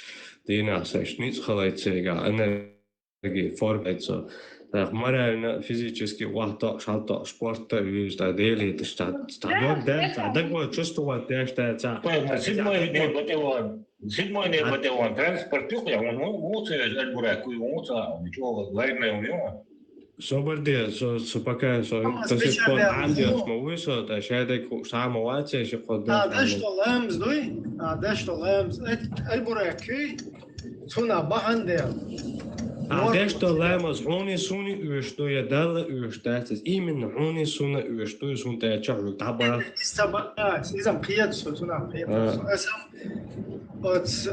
дийнахь, со иштта ницкъ халайца цигахь, энергия, форма со. Так, морально, физически, вахта, шалта, спорта, виз, та дели, та, та, та, дог, да, та, дог, чувствовать, да, что, та, Седьмой не батальон. Седьмой не батальон. Транспорт юхъе, вон, вон, вон, цо еза Эльбурак, вон, вон, цо, вон, чё, варный, вон, вон. Собар де, со, со пока, со, до сих пор, ан де, ма вуй со, та, шайдек, сама ваце, ши кхо, да, даш то лэмз, дуй? А, даш то лэмз. Эт, Эльбурак, куй? Цуна бахан де. Ӏа деш дола ламаз хьуни суни оьшуш ду, я Далла оьшуш дац иза? Именно хьуни суна оьшуш ду, иза хӀунда аьлча хьоьга дӀабаха. Иза ца бац, иза-м кхета со, цунах кхета со. Аса оц, э,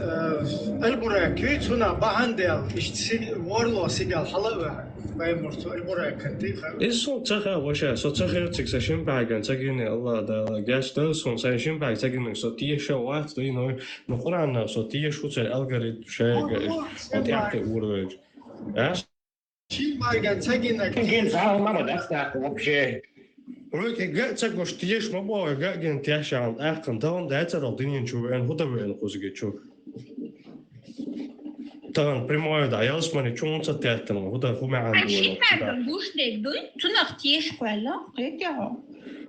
Аль-Бурак куьйца цунах бахьана дел, иштта сиг-, ворло сигал хьала а ваьхьа. Пайхамар цу Аль-Бурак кантий ха. Иза сона ца хаьа, ваша, со ца хилча цига сайн шин бӀаьргана ца гина, Аллах Дала гечдойла сона, сайн шин бӀаьрга ца гинарг со теша вац, дуй, но, но Къуръанах со теша ву, церан алгоритм шайга, Аллах, сан тӀехьа бӀаьрга. Уровень. Аш? Шин бӀаьргана ца гинарг. Гин цхьа хӀума ма дац тӀаккха вообще. Вуьйти ган а ца гуш, теша ма боху, ган а гина тешшехьана, тӀаккха тахана дацара динен чу веана, хӀун дан веана кхузиге чу? Тахана прямой да, ялсмани чу хӀунда ца теттана, хӀун дан, хӀун маьӀна ду вайна? Шин бӀаьргана гуш дерг дуй, цунах теша кхоьлла, кхетий хьо?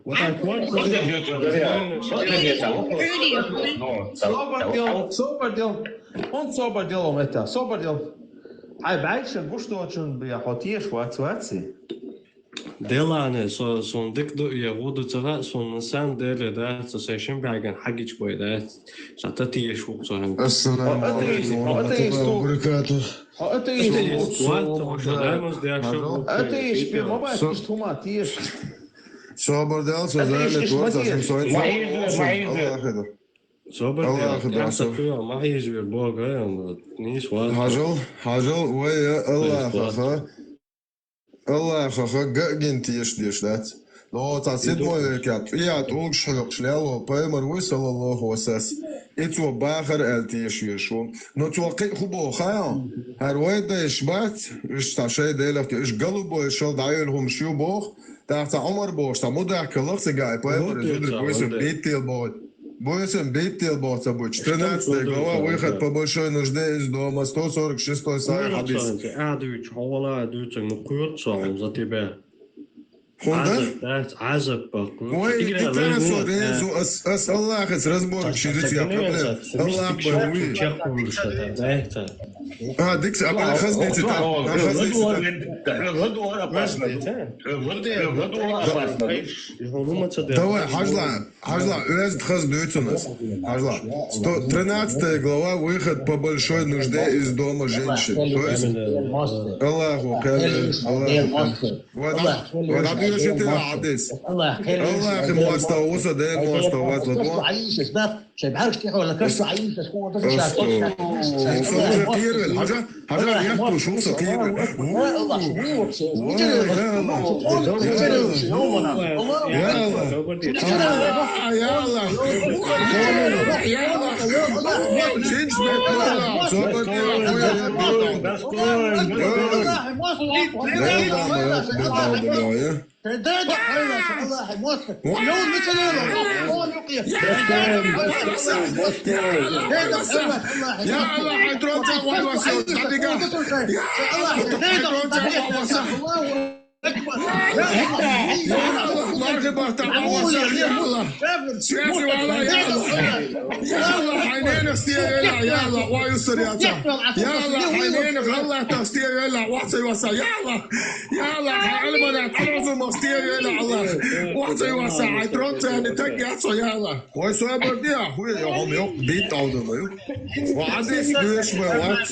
Вот так вот. Собар дел, собар дел. Он собар дел, он это, собар дел. Хьайн бӀаьргашна гуш доцучун бен хьо теша вац, ваций? Делахь, со, суна дика ду я хӀун ду ца хаьа, суна на самом деле дац, со сайн шин бӀаьргана хьагича бой дац. Сан та теша ву со хьан. Ассаламу алейкум ва рахматуллахи ва баракатух. Хьо атеист ву. Атеист ву, хьо атеист ву. Атеист бен ма бац иштта хӀума теша. Собар дел, со Далла тӀе вац, ма хӀийзавер, ма хӀийзавер. Аллах хӀида. Собар дел, Аллах хӀида, тӀаккха со. Ма хӀийзавер боху, нийса вац. Хьажал, хьажал, вай Аллахаха. Аллахаха ган а гина теша деш дац. Но цхьа седьмой векехь, тӀехьа тӀулгаш хьоькхуш лелла волу пайхамар вуй, саллаллаху ва саллам. И цо бахара аьлла теша веш ву. Но цо кхин а хӀун боху хаьий? ХӀара вай дайша бац, уьш цхьа шайн делах, уьш голубой шал дӀайолу хӀумаш ю боху, тӀаккха цхьа Ӏумар бохуш, цхьа мудах каллах цига, и пайхамар зударг вуй сан биттел боху. Буьйсан биттел боху ца буьйцу. Тринадцатая глава, выход по большой нужде из дома, сто сорок шестой сахьихь хьадис. Ӏа дуьйцу, хьо вала а дуьйцу, ну, кхоьру со хьуна за тебя. ХӀунда? Ӏазап дац, Ӏазап баккха. Ой, тигра дитана со резу, ас, ас Аллахаца разборка ши риця проблема. Аллах бай вуй. Чекхуьлуш ата, даьхта. А, дикс, а, хаз дици та. А, хаз дици та. Хьо ладугӀар опасно. Хьо ладугӀар опасно. Давай, хьажла. Хьажла, оьзда хаза дуьйцу ас. Хьажла. Сто тринадцатая глава, выход по большой нужде из дома женщин. То есть, Аллаху кхел, Аллаху кхел. Вада, вада дуьйцу хьадис. Аллахи моастагӀа ву со, Дела моастагӀа вац, вот. Шайн бӀаьргаш тӀехьа вала, каш Ӏийсаш, хӀун ду ша. Хьажа, хьажа, яхтуш ву со кхера. Вай, Аллах, вай, вообще. Вай, Аллах. Вай, Аллах. Вай, Аллах. Вай, Аллах. Вай, Аллах. Вай, Аллах. Вай, Аллах. Вай, Аллах. Вай, Аллах. Вай, Аллах. Вай, Аллах. Вай, Аллах. يا الله، حيدرون تقوى الوسع. يا الله، حيدرون تقوى الوسع. يا الله، مرحبا تقوى الوسع. يا الله. سياسي والله، يا الله. يا الله، حنينك استير يا الله، ويسر يا الله. يا الله، حنينك الله تستير يا الله، وسع وسع. يا الله. يا الله، علمنا تعرفوا مستير يا الله. وسع وسع. حيدرون تاني تقي يا الله. Вай собар де, ахуй, я хьо мел бит алдан ю. Ва хьадис дуьйш ма вац.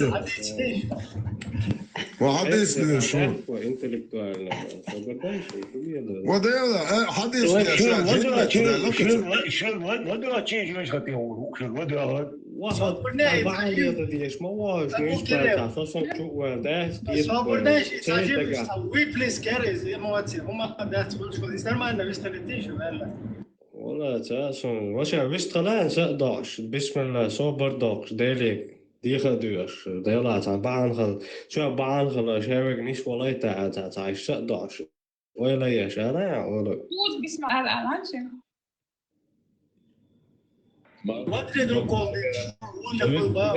Ва хьадис дуьйш ма. Интеллектуально. Собар дай, что это? Ва дела, э, хьадис дуьйш. Шур ладугӀа чи, шур ладугӀа чи, шур ладугӀа чи, шур ладугӀа. Ва хьадис дуьйш ма вац, ну, что это? Со сам чу ва, да? Собар дай, ши сажим, что вы плескер из эмоций. Ума дац, что из нормально, вы стали тише, верно? Вала, ца сон, ваша вистхалан са дош, бисмилла, собар докш, Делик, диха дуьш, Дела цан баан хал, чо баан хал, шевек ниш валай та, ца, ца, са дош. Ойла еш, ара, ойла. Тут бисмилла, ара, ара, чи. Смотри, друг, он, он, он, он, он.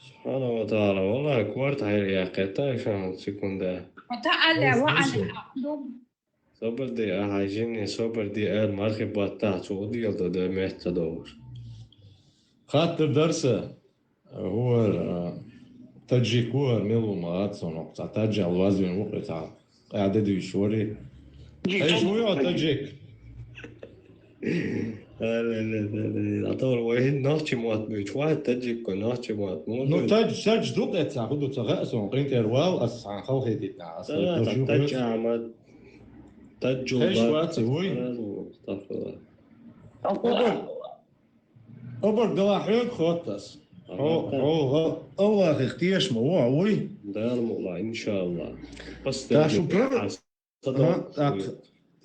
Субхана ва тааля, вала, кварт хайр я, кета, шан, секунда. Ва тааля, ва аля. Собар де, ахьа жинни собар де аьлла, мархи баттахь цо удийлла до дай метта довуш. Хаттар дар са, хӀора, а, таджик ву хӀара, мила ву ма хаьа сона, цхьа таджал вазвина ву кху цхьа къаьда дуьйцуш вари. Ай, шу ву хьо таджик? Ай, ле, ле, ле, ле. А то вай нохчий мотт буьйцуш вац, таджик вац, нохчий мотт ма буьйцу. Ну, тадж, тадж ду-кх эцца, хӀун ду ца хаьа суна, къинтӀера вал, ас хьан халахетийта, ас. Да, да, тадж, Ахьмад. Таджул. Хеш вац, вуй. Астагфируллах. Обарг, обарг, дала хьоьга хоттас. Хьо, хьо, хьо, Аллахьах тешаш ма ву, вуй. Дала мукъ лахь, иншааллах. Та шу пророк. Ага, так.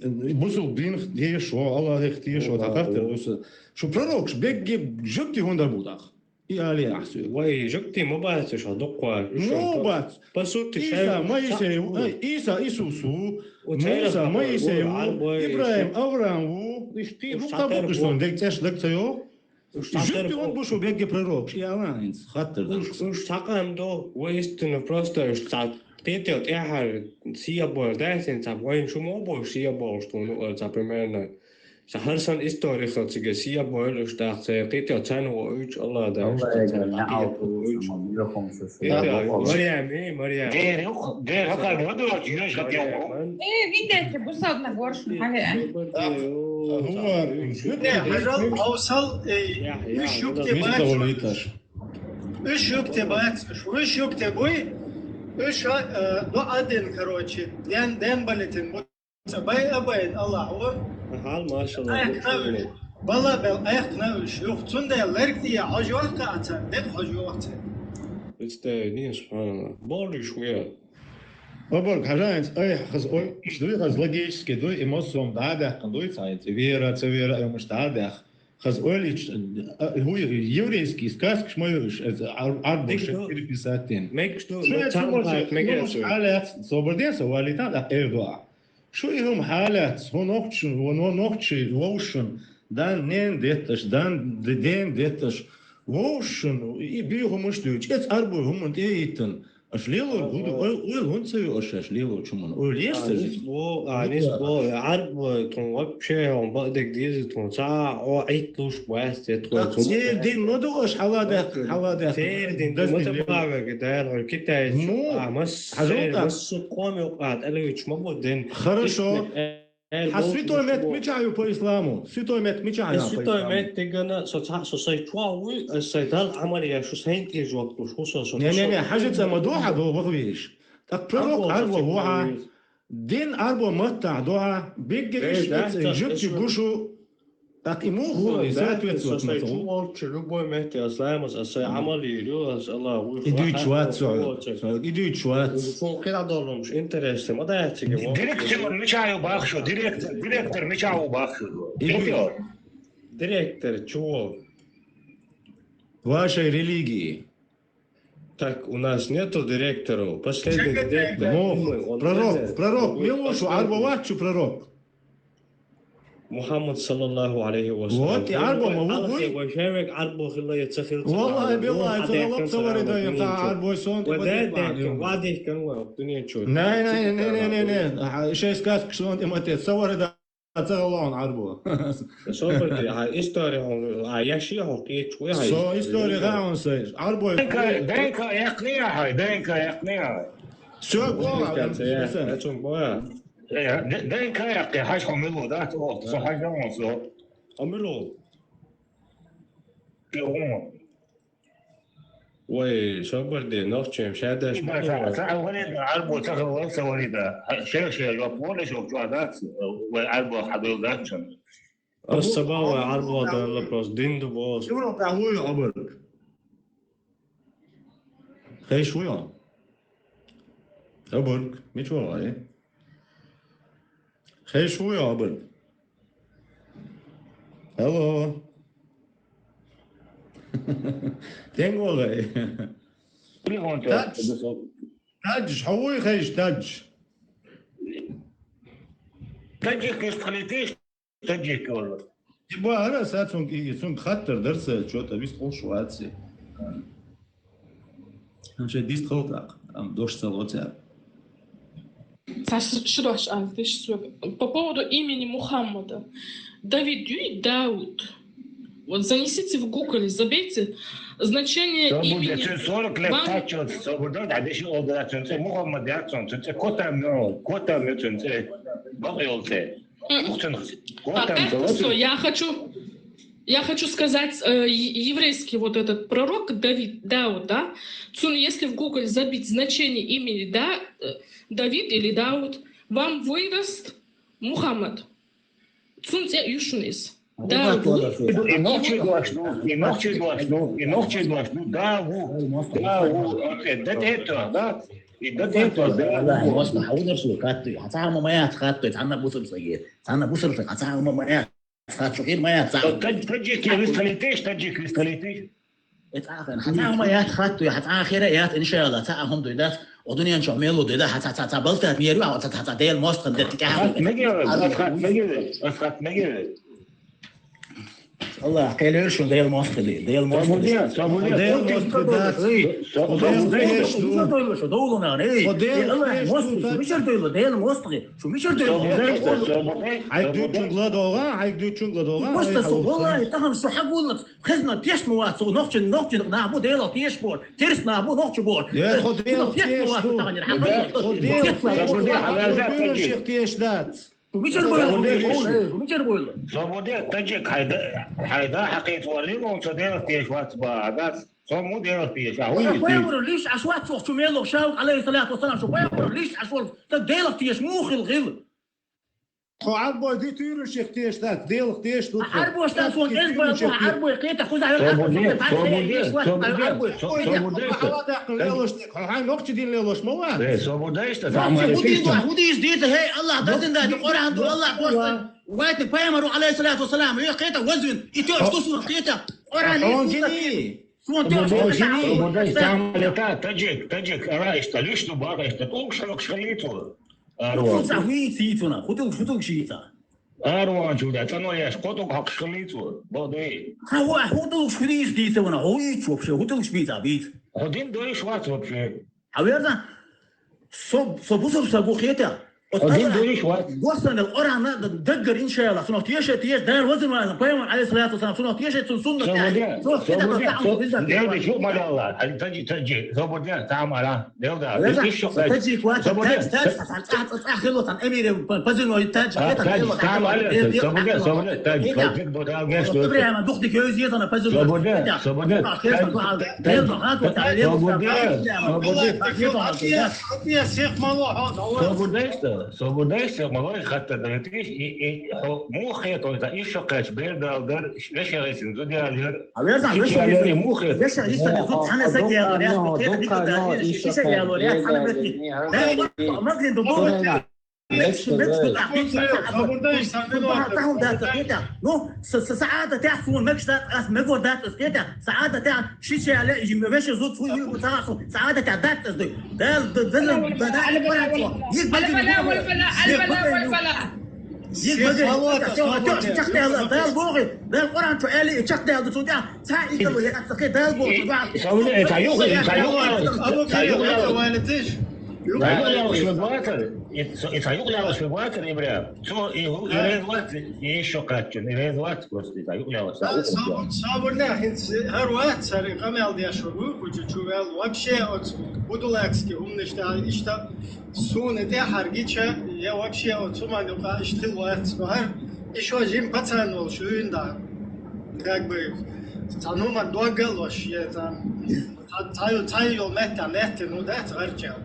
Бусулба динах тешаш ва, Аллахьах тешаш ва, та хаттар ду са. Шу пророкаш бегги жугтий хӀунда бу тӀаккха? И али ахь соьга. Вай, жугтий ма бац уьш, хьо дукха вац. Ма бац. По сути, Иса, шай-, Моисей, ай, Иса, Исус ву, Муса, Моисей ву, Ибрахим, Авраам ву, уьш дукха бу уьш, сон дег цӀеш даг ца йо. Уж жугтий хӀунда бу шу бегги пророкаш, и ала хӀинца хаттар ду. Уж, уж цхьа къам ду, вай истинно просто уж цхьа кхетел тӀаьхьара сиа бор даьсина, цхьа вайна шу ма бу сиа болуш тхуна, ца примерно. Ца хӀара сан истори хила цига сиа бор уж тӀаккха ца кхетел царна вуьйцу Аллах да. Аллах эггара неӀалт вуьйцу. Марьям, эй, Марьям. Дера, дера, хӀакхар ма ду, йош хӀакхар. Э, видите, бусалба нагоршна, хьале. Э, хьажал, хьовсал, э, уьш юкъе бац. Уьш юкъе бац, уьш юкъе буй, уьш, э, дуӀа ден, короче, ден, ден балетин, бу ца бай а байн Аллахь ву. Хьал, машалла. Айхна уьш, бала бел айхна уьш, юх, цундела лерг тӀе хьожа йохка а ца, дек хьожа йохка ца. Представь, не, субханаллах. Болуш ву я. Обарг, хьажаинца, ай, хаза ой, дуй хаза логически дуй, и массо а дӀа а даьккхина дуй, цхьа вера, ца вера, ай, муш дӀа а даьккха. Хаза ойлича, а, хӀу, еврейский сказкаш ма ю уьш, эца ар-, арбоша переписать дин. Мегаш ду, шу эца цхьа хӀума мегаш ду. Хьалац, собар де со, валита, да, эр дуа. Шу и хӀума хьалац, хӀу нохчи, хӀу но-, нохчи, вовшун, дан нен детташ, дан д-, ден детташ, вовшун, и би хӀумаш дуьйчу, эца арбой хӀуман тӀе а йиттан. Аша лело гуду, ой, ой, хӀунда ца ю аша, аша лело чуман? Ой, леш ца жи. Нис бо, а, нис бо, арб, тхун вообще, он ба дег дези тхун, ца, о, айт луш, бац, те тхун. Так, цер дин ма ду аша, хьала дах, хьала дах. Цер дин ду, ма ца бавега, да, ой, китайцы, ну, а, мас, хьажал так. Мас су коми, а, алевич, ма бо дин. Хорошо. Хьан святой мет мичахь ю по исламу? Святой мет мичахь ю по исламу? Святой мет дигана, со цхьа, со сай чуа вуй, ас сай дал Ӏамал я, шу сайн тӀе жоп луш, хӀу со, со. Не, не, не, хьажа ца ма ду хьа, до вахвиш. Так пророк Ӏарбо ву хьа. Дин Ӏарбо маттахь ду хьа, бигга иш, жугти гушу. Так и муха, и соответствовать ма ца. Чу волчу любой метте ас ламаз, ас сай Ӏамал йийр ю, ас Аллах вуй. И дуьйцуш вац со. И дуьйцуш вац. Цун кхидӀа доллумаш интересно ма дац цига. Директор мича ю бахшу, директор, директор мича ву бахшу. И дуьйцуш. Директор чего? Вашей религии. Так, у нас нету директоров. Последний директор. Ну, пророк, пророк, мила ву шу, Ӏарбо вац шу пророк? Мухаммад саллаллаху алейхи ва саллям. Вот, и Ӏарбо ма ву. Алхе вай шайвек Ӏарбо хилла я ца хилла ца. Валлахи, биллахи, ца гӀалаб ца варида, я ца Ӏарбой сон тӀе ма дехкан. Ва дехкан ва, дуьне чу. Не, не, не, не, не, не. Шей сказка сон тӀе ма те, ца варида. Ца гӀалон Ӏарбо. Собар де, хьан истори хьо, а, яши хьо кхечу, хьан. Со истори хаун сай. Ӏарбо. Д Н К, Д Н К яккхни хьай, Д Н К яккхни хьай. Всё, бо, я, я, я, чун бо. Э, Д-, Д Н К яккхи, хьаж хьо мило, да? О, со хьаж хьо, со. А мило? Э, о. Вай, собар де, нохчем, шадаш. Ца, ца, ца, варида, Ӏарбо ца хилла, ца варида. Шер, шер, жоп, вон, шо, чуа дац, вай, Ӏарбо хьадал дац чун. Ас ца бал вай Ӏарбо далла просто дин ду бос. Европа хьуй обарг. Хеш вуй он? Обарг, мичо вай? Хеш вуй обарг? Алло. Тенг валай. Тадж. Тадж, хьо вуй хеш, Тадж? Таджик, если ты летишь, таджик, говорю. И бо ара са цунг, и цунг хаттар дар са, чё-то вис къолш ваци. Ам шай дист халтак, ам дош ца лоця. Ца ш-, шидош аз диш су-, по поводу имени Мухаммада. Давид, Дауд. Вот занесите в Google, забейте значение имени. Цо бу де цун сорок лет тачил, цо бу да, да, деши олдара цун цӀе Мухаммад я цун, цун цӀе Котам ё, Котам ё цун цӀе, бакъ йол цӀе. Мгм. Ух, цун Котам. А так всё, я хочу Я хочу сказать, э, е- еврейский вот этот пророк Давид, Дауд, да? Цун, если в Google забить значение имени, да, э, Давид или Дауд, вам выдаст Мухаммад. Цун цӀе юшунис. Дауд. И нохчий глашну, и нохчий глашну, и нохчий глашну, Дауд, Дауд, да это, да? И да это, Валлахь, да. моста хьавударш ву каттой. Хьацахьа ма яц хаттой, цхьанна бусурсаги. Цхьанна бусурсаги, хьацахьа ма яц. Хатчу хир ма яц. Таджик висталитиш, таджик висталитиш. Эцахан, хьацахьа ма яц хаттой, хьацахьа хира яц, иншалла, ца ахум дуйдас. О дунен чо мелу дуйда, хьаца ца ца балтат мер ва, ца ца ца дел мост хан дет тя. Асхат мегеве, асхат мегеве, асхат мегеве. Аллах, къелер шун дел мост хили, дел мост. Собуде, собуде. Дел мост хидас. Собуде. Мишер дойлу, шу доулуна, эй. Аллах, мост, мишер дойлу, дел мост хи. Шу мишер дойлу. Хай дючунг ладога, хай дючунг ладога. Просто су, валлахи, тахан су хьагуллац. Хезна теш ма вац, нохчи, нохчи нахбу дела теш бор. Терс нахбу нохчи бор. Я, хо дела теш бор. Хо дела теш бор. Ших теш дац. Мичер бойлу, мичер бойлу. Собуде, таджик, хайда, хайда хакъит вали, он со дела теш вац ба, агас, со му дела теш, а Ой, хуй. пайгамбар лиш ашват сох чумело шав алейхи салату вассалам, шу пайгамбар лиш ашват, так дела теш мухил гил. Хо арбой ди тюрю ших теш дац, дела теш тут. Арбой штат сон эз бойлу, арбой къета хуза. Собуде, собуде, собуде, собуде. Хай нохчи дин лелош ма ва. Э, собуде, что Худис, худис дита, хей, Аллах дазин дайта, Къуран ду, Аллах дошта. Вайтни пайгамбару алейхи салату вассалам, ё къета вазвин, и тё, что сун къета? Къуран и сунна. Сун тё, что сун. Собуде, самалета, таджик, таджик, ара ишта, лишну бара ишта, тулк шалк шалиту. Арван. Худул шица, худул, худул шица. Арван чуда, цано яш, котук хак шалиту. Боды. Ха, ва, худул шица дита вана, хуич вообще, худул шица бит. Один дойш вац вообще. Аверна, со, со бусурса гу хета. Один дойш вац. Госанел орана даггар иншалла. Сунох теше теш дар вазин вазин пайгамбар алейхи салату вассалам. Сунох теше сун сунна. Собуде, собуде, собуде, шу малалла. Али таджи, таджи, собуде, тамара. Делда, ишо. Таджи квача, таджи, таджи, таджи, хило тан эмире пазино таджи. Таджи, тамара. Собуде, собуде, таджи. Как бы да геш. Прямо дух дикёз езана пазино. Собуде, собуде. Делда, ха, то, делда. Собуде, собуде. Атия сих мало, ха, Собуде, что? Собуде, что? Малой хатта да, ты и, и, хо, мухе, то, это ишо кач, бердал, дар, вешересин, зудиалер. А верно, вешересин, мухе. Вешересин, тут хана сакия, я, Маглин, ну, саада тяхун мекшта ас мего дат ас кета. Саада тя шише але жим веше зут фу ю тасу. Саада тя дат ас дой. Дал дал дал. Чакта дал боги. Дал Къуран чу але чакта дал дал. Ца икало я ас ке дал боги. Сауле, это юг, это юг. Юг ляваш мегватар, и цаюк ляваш мегватар, Ибря. Цо и резват, и ишо каччун, и резват просто, и цаюк ляваш. Сабурна хин хар ват сари камел дешур бу, кучу чувел вообще от будулакски умништа ишта суны те харгича, я вообще от суманука иштил ват сухар, ишо жим пацан вол шуюнда. Как бы, цанума догалош, я там, цаю, цаю йол метта, метта, ну да, царча.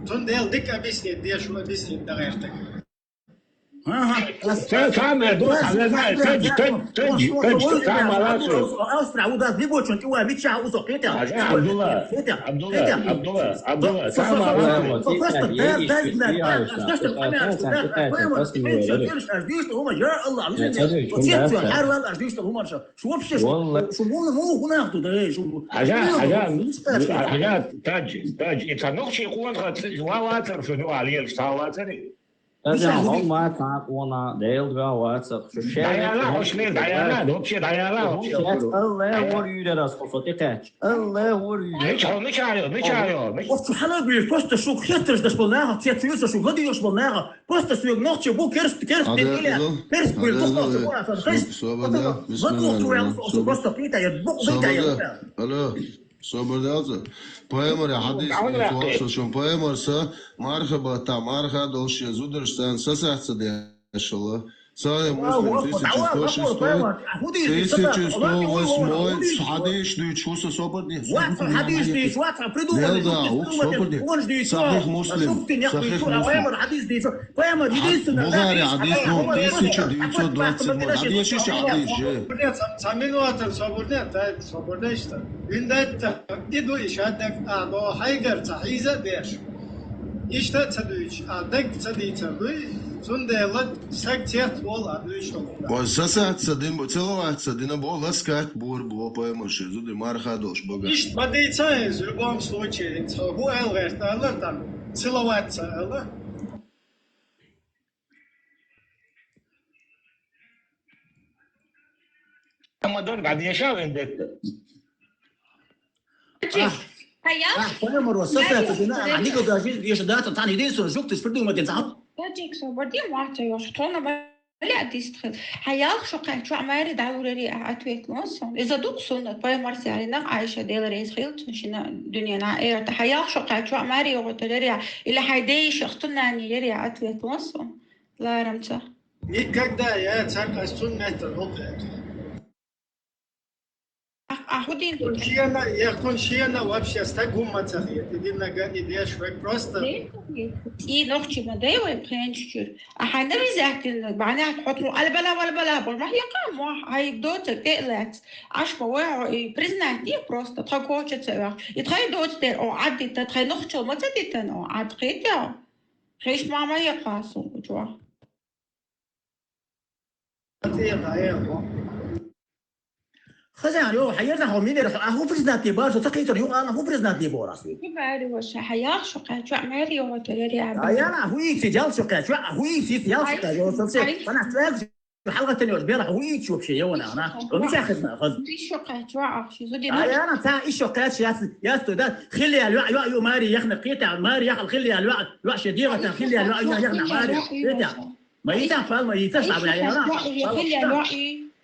Тун дел дик объяснить, дешу объяснить, да, это. Ага. Сам, сам, я думаю, сам, я знаю, таджи, таджи, таджи, таджи, сам, аласу. Австра, удас не бочон, чува, бича, усо, хетя. Абдулла, Абдулла, Абдулла, Абдулла, сам, аласу. Вообще, шу муну муну гунахту да, шу. Хажа, хажа, таджи, таджи. Ица нохчи кулан ха, ва вацар, шу, ну, алиел, ша вацар. Таджи, хол ма та куна, дел два вацар, шу, ше. Даяла, ошли, даяла, вообще даяла, вообще. Алла вор юре раз кусо, ти кач. Алла вор юре. Мича, мича, мича, мича. Ох, шу хала бир, просто шу хетрш даш болнаха, цецюса шу гадиош болнаха. Просто шу нохчи бу керст, керст, керст, керст, бир, просто шу бу асан, хест. Просто пита, я бу, пита, я. Алло, собрался. Пайгамбар хадис, шун пайгамбар са, мархаба та, марха долш, я зударш сан, са сахца де, шалла. Сахьихь Муслим, тысяча сто шестой, тысяча сто восьмой, хьадис дуьйцу, хӀу со собар де. Вац, хьадис дуьйцу, вац, придумали. Нел да, хӀу собар де. Сахьихь Муслим, Сахьихь Муслим. Пайхамар, хьадис дуьйцу. Пайхамар, единственный Бухари хьадис, ну, тысяча девятьсот двадцать седьмой. Хьадис, хьадис, же. Ца минута собар де, дай собар де иштта. Виндетта, иду ишадак, а, бо хайгар ца хьийза деш. Иштта ца дуьйцу, а, даг ца дийцар дуй, цундела саг цец вол а дуьйцу. Ва сасаца дин, целоваться дина бо ласкать бур бо поймаш, зуди марха долш бага. Ишт ма дийца из, в любом случае, ца хӀу эл гӀерта ала там, целоваться ала. Амма дар гадиеша вендетта. Чик. Хаял. Хаял морос, сасаца дина, а никогда жизнь ещё да, там единственное жук ты придумать не знал. Чик, собар де, муатса ёш, тона баля дистхил. Хаял шо кай, чуа мари далурери а ответ лонсон. Иза дук суннат, пайхамар сарина, Айша Дела рейс хил, шина дуньяна эрта. Хаял шо кай, чуа мари йоготарери а, или хайдей шахтунани ери а ответ лонсон. Ларамца. Никогда я царь костюм не трогал. А, а худин тут. Шена, я кун шена вообще стагум мацахи. Ты дин нагани деш век просто. И нохчи ма дай вай пхенчур. А ханна визахтин банах хотну албала валбала бо. Ма яка мо хай дота пелац. Аш ма вай и признать не просто. Тха коча цевах. И тхай дота тер о адди та тхай нохчо маца дитан о ад хетя. Хеш мама яка су учва. Хазан, йо, хаяр да хо минер, а хӀу признать де бар, со такий тор, йо, а хӀу признать де бар, асли. Ки бари ваша, хаял шо кай, чуа мари йо, то яри а. А я на, хӀу икси, ял шо кай, чуа, хӀу икси, ял шо кай, йо, со все. Ана чуа, халгатан йо, бера хӀу икси вообще, йо, на, на. О, мича хазна, хаз. Ишо кай, чуа, ахши, зуди. А я на, та ишо кай, яс, яс, то да, хили, йо, йо, йо, мари, яхна, кита, мари, яхна, хили, йо, йо, шедира, та, хили, йо, йо, яхна, мари, кита. Ма ита фал, ма ита саб, я, я, на. Хили, йо,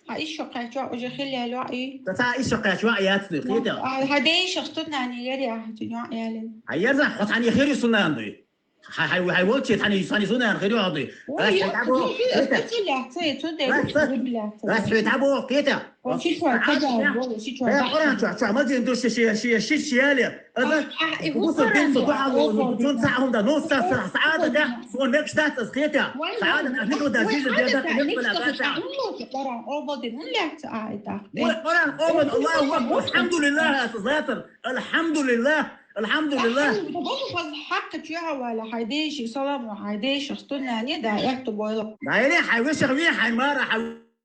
Ха ишо кай чуа, уже хили луаи. Та ишо кай чуа яц ду, кита. Хадей шахтут нани яри ахту нуа ялин. Хаяр за хот хани хири сунан дуй. Хай, хай, хай волчи хани, хани сунан хири ахту. Ой, я, это чуляца, это да, это чуляца. Раз хай табо, кита. О, ши чуа, када, бо, ши чуа. Я Коран чуа, чуа, ма дин ду ши, ши, ши, ши, ши, яли. Ага, а, и Мусор бин со дуа ло, тун са хунда, ну са, са, саада да, сон мек штат аз кета. Саада да, нико да, жизнь да, да, нико да, да, да. Коран обалден, ну лет, а, это. Ой, Коран обалден, Аллаху Акбар, алхамдулиллах, затар, алхамдулиллах, алхамдулиллах. Богу фаз хакка чуя вала, хайдеш, саламу, хайдеш, стунна, не да, это было. Да, или хайвешер ви, хаймара, хай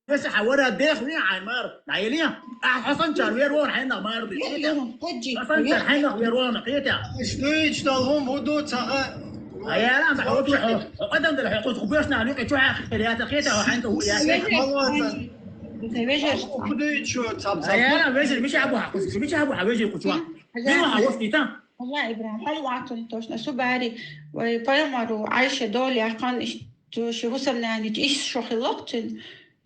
Веша хьавара дех вин хьаймар. Найли, а Хасан чар вер вон хьайна марди. Хасан чар хьайна вер вон кита. Иштуич дал хум буду цаха. Аяра ма хавду хо. Адам дал хо кус хубешна али кичу хьа хирията кита хо хьайна ху я. Вежер. Худуич цам цам. Аяра вежер мича абу хакус мича абу хавежер кучуа. Била хавус кита. Валла, Ибрагьим, хьал ватун точно. Субари, вай, пайхамару, Айша доли ахъан иш-, то ши хусам нани иш шо хилохтин.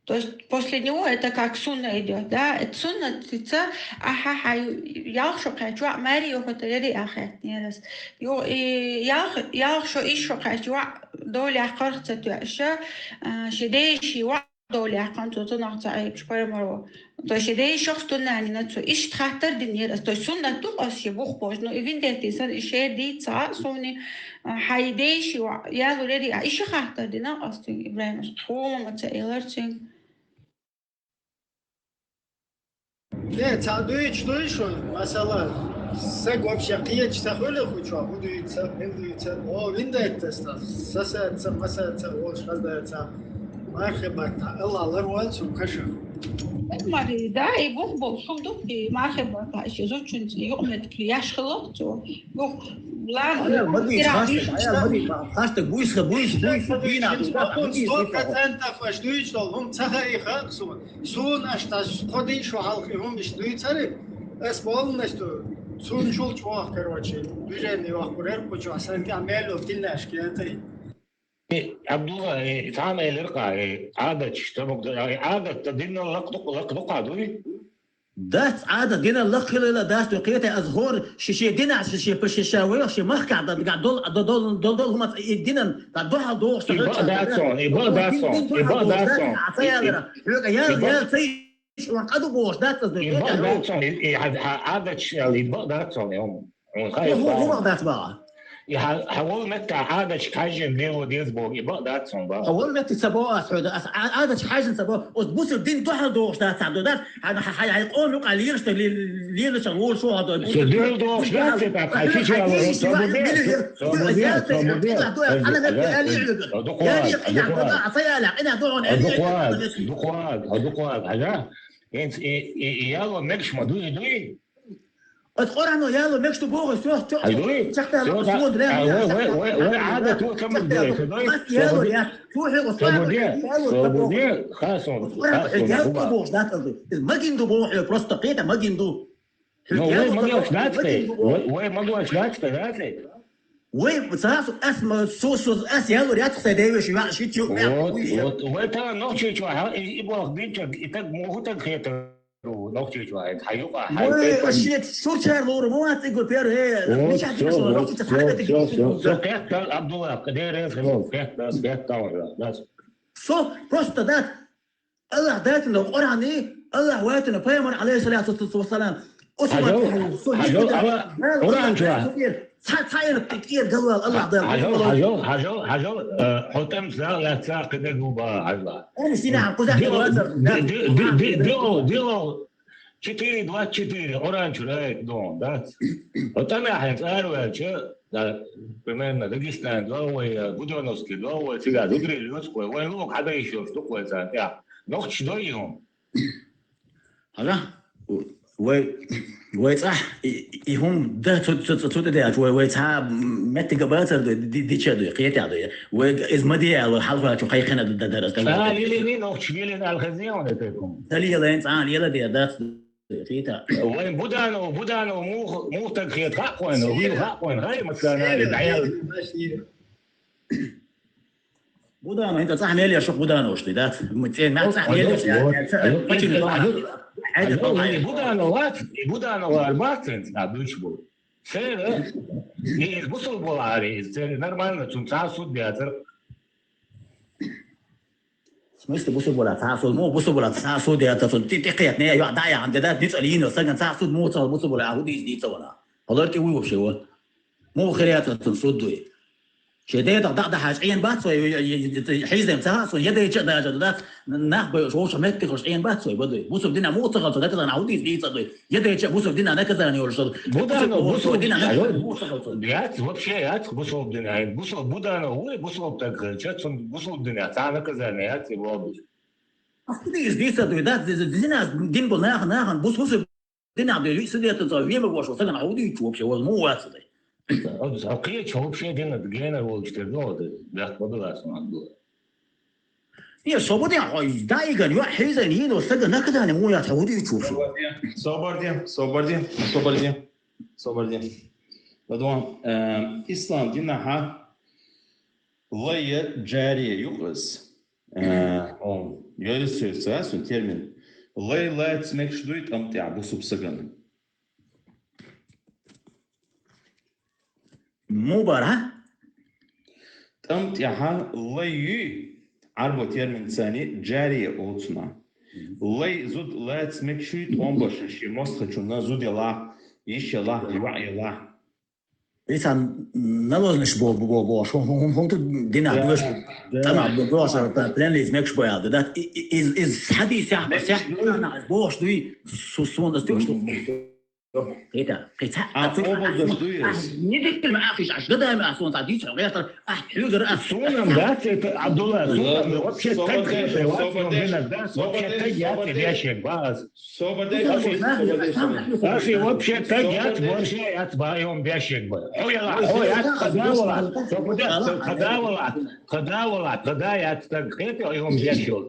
То есть после него это как сунна идёт, да? Это сунна цица, аха, хай, ялх шо кай, чуа мари йохо тарери ахет, нерас. Ё, и ялх, ялх шо иш шо кай, чуа доли ахъарх цатуа, ша, а, ши дей ши ва доли ахъан цо цо нах ца айб шпаймаро. То ши дей шо стунна нина цо. Иш хаттар дин нерас. То сунна тук ас ши бух пож, но и виндер тисан и шер ди ца суни, а, хай дей ши ва, ялу рери, а иш хаттар дина ас ту Ибрагьим ас. Хума ма ца элар цин. Не, ца дуич дуиш, масала, саг вообще киеч ца хули хучва, худуица, хилдуица, о, виндайтеста, сасаца, масаца, о, шхаздаца, мархе барта, Алла ларвал су каша. Мари, да, и бух бол, шум дух, и мархе барта, иши зучун, и юкмет, яш хилок, цу, бух, ла, ая, мари, ира, хашта, ира. Ая, мари, хашта, буйсха, буйс, буйс, бина, сто процентов аш дуич дол, хум цаха и хак су. Сун аш тас ходи шо халкъ и хум иш дуйцари. Эс полностью сун шул чуах, короче, движение вах курер кучуа, сан ки амело тиннаш ки это. Э, Абдулла, э, тана элер ка, э, адат, что мог, э, адат, та динна лак дук, лак дук адуй. Дац Ӏадат динан лакхилла дац, ту кхета аз хӀор ши-ши динахь, ши-ши па-, ши-ши вайх, ши махкахь да, да, дол-, да, дол-, дол-, дол хӀумац и динан, да, духьал дохуш И бакъ дац сон, и бакъ дац сон, и бакъ дац сон. Ца ялара, хьоьга ял, ял ца иш, ван къаду бохуш дац аз И духьал. Бакъ дац сон, и, и хьа, хьа Ӏадаташ ял, и бакъ дац сон, и хӀума. Хьун хай Ху-, ху-, ху-, бакъ дац бакъ. И хьа, хьа волу меттахь Ӏадаташ хьаьжжина лело деза боху, и бакъ дац сон бакъ. Хьа волу метта ца боху ас хьоьга, ас Ӏа-, Ӏадаташ хьаьжжина ца боху, оцу бусург дин духьал дохуш дац хьан ду дац, хьан, хьан, хьан, хьан къоман юкъахь лелаш дан, ле-, лелаш дан волуш ву хьан ду. Со дуьхьал дохуш дац, тӀаккха хьан чича вала, со бу де, со бу де, со бу де. Хьан метта али хьоьга. Дукха вала, дукха вала. Дукха вала, дукха вала, хьажа. ХӀинца и, и, и яло мегаш ма дуй, дуй? Оцу Къуръано яло мегаш ду боху, всё, всё, Хьажуй? Всё, да. А, вай, вай, вай, вай, Ӏадат ву, ца ма дуй, ца дуй? Ца ма дуй? Ца ма дуй? Ха сон, ха сон, ха сон, ма гина ду боху хьоьга, просто кхета ма гина ду. Ну, вай ма гина дац хьоьга, вай, вай ма гина дац хьоьга, дац хьоьга? Вай, ца су, ас ма, су, су, ас яло яц хьоьга, сан девеш, ва, ши чу, Вот, вот, вай та нохчий чу, хьа, и, и боху динчу, и таг, муха таг хета. Нохчийчу ваьлла, хьан юкъа, хьан Ой, тайпан. Шен сурчара лур ма вац цигу пер, э, Вот, мичахь всё, динаш вот, нохчийчу всё, хьан всё, всё, всё, кхетта, Абдулла, кхе деррес хилол, кхетта, кхетта, да. Со просто, да, Аллах дайтина Къуръани, Аллах вайтина пайхамар, алейхиссалату вассалам, Хьажал, хьажал, ала, Къуръан чура. Ца, ца эр тӀера галвал Аллах Дала. Хьажал, хьажал, хьажал, хьажал, э, хьо тӀамца лаьцна кхидерг ву бан хьажал. Ани сина хьан кхузахь Дело, дело, дело, дело, четыре двадцать четыре, Къуръан чура аят дон, да? Хьо тӀамехь хьайн цӀа араваьлча, да, примерно, Дагестан догӀу вай, э, Будённовский догӀу вай, цигахь зударий лоьцу вай, вайн луг хьадаийша йолуш ду вай царна тӀехь. Нохчаш дой хьуна? Хьажа? Вай, вай цӀахь и, и хӀума дан цу, цу, цу, цу тӀе деача, вай, вай цхьа меттиг а бацар дуй, ди-, дича дуй, кхетехь дуй. Вай иза ма де аьлла, хьалхачу кхайкхина д-, д-, дарас. ЦӀа лелийний, нохчаш лелийна аьлла хезний хьуна тайпа хӀума? Ца лелайна, цӀа лела де дац дуй, кхета. Вайн Буданов, Буданов муха, муха таг хета хаьа хьуна, вуй хаьа хьуна, хай, массарна, дӀаял. Будано, хӀинца цӀахь мел яшо Будановш ду, дац? М, цӀе, нах цӀахь мел яшо. Будано вац, и Будано вар бац, цӀа дуьйцуш бу. Церан, и иза бусул болу ари, иза церан нормально, цунна цхьа а суд яцара. В смысле, бусул болу цхьа а суд, муха бусул болу цхьа а суд яцара, цунна тӀе, тӀе кхетта, не, юьхь дӀа яхьана, де дац, ницкъ лийна, сагана цхьа а суд муха ца хилла, бусул болу а хӀу дийца дийца вана. Хьалар тӀе вуй вообще ван. Муха хир яцара цунна суд дуй? Шен дедах дӀа а дахьаш Ӏен бац вай, хьийзам ца хаьа суна, я дайча а дажа дац, нах байуш вовшах меттигаш Ӏен бац вай, бадуй. Бусург дина муха ца хилла, ца дакъа дан хьу дийца дийца дуй. Я дайча а бусург дина наказание йолуш. Будано, бусург дина наказание муха ца хилла. Яц, вообще яц, бусург дина. Бусург Будано вуй, бусург таг хилча, цунна бусург дина, цхьа наказание яц, и вовдуш. Ахуди из дийца дуй, дац, дина дин бу наха, нахан, бус, бусург Динах де, сидетан цо вема вош, сагана хьу дийчу вообще, воз муха вац дай. Хьо кхеча вообще дина генар волчу тера догӀу дай, бехк ма билла ас ма ду. Не, собаде хьо, даиган, юа хьийзан, йино, сага наказание муха яц, хьу дийчу вообще. Собарде, собарде, собарде, собарде. Ладон, э, ислам динахьа лай я, джария юкъас. Э, о, я рисуется, да, сун термин. Лай лаьцна мегаш дуй тӀам тӀехь бусуб сагана? Муха бара? ТӀам тӀехьа лай юй, Ӏарбо термин цани джария олу цунах. Лай зуда лаьцна мегаш юй тӀом башна шен мостагӀчунна зуда ялахь, йиша ялахь, йоӀ ялахь. Ицан налозанаш бо-, бо-, бо-, бохуш, хӀун, хӀун, хӀун, хӀун ду динах доьшу, тӀамах бо-, бохуш, пленлица мегаш бо аьлла, да? И, и, из, из хьадийсехь, сехь, бохуш дуй, су-, суна ас доьшу. Кхета, кхета, а, а, цу-, обалдеш дуй а, из? Недель ма ахиш, аш гадай ма ахиш, суна ца дийцу, гӀертар, а, хьуьгар, а. Суна дац, это, Абдулла, суна вообще таг хета, вообще таг яц, вешек, баз. Собаде, собаде, собаде. Аш и вообще таг яц, борше яц, байом бешек ба. Хьо яла, хьо яц, кхада вала, собаде, кхада вала, кхада вала, кхада яц таг, хета, айом бешек.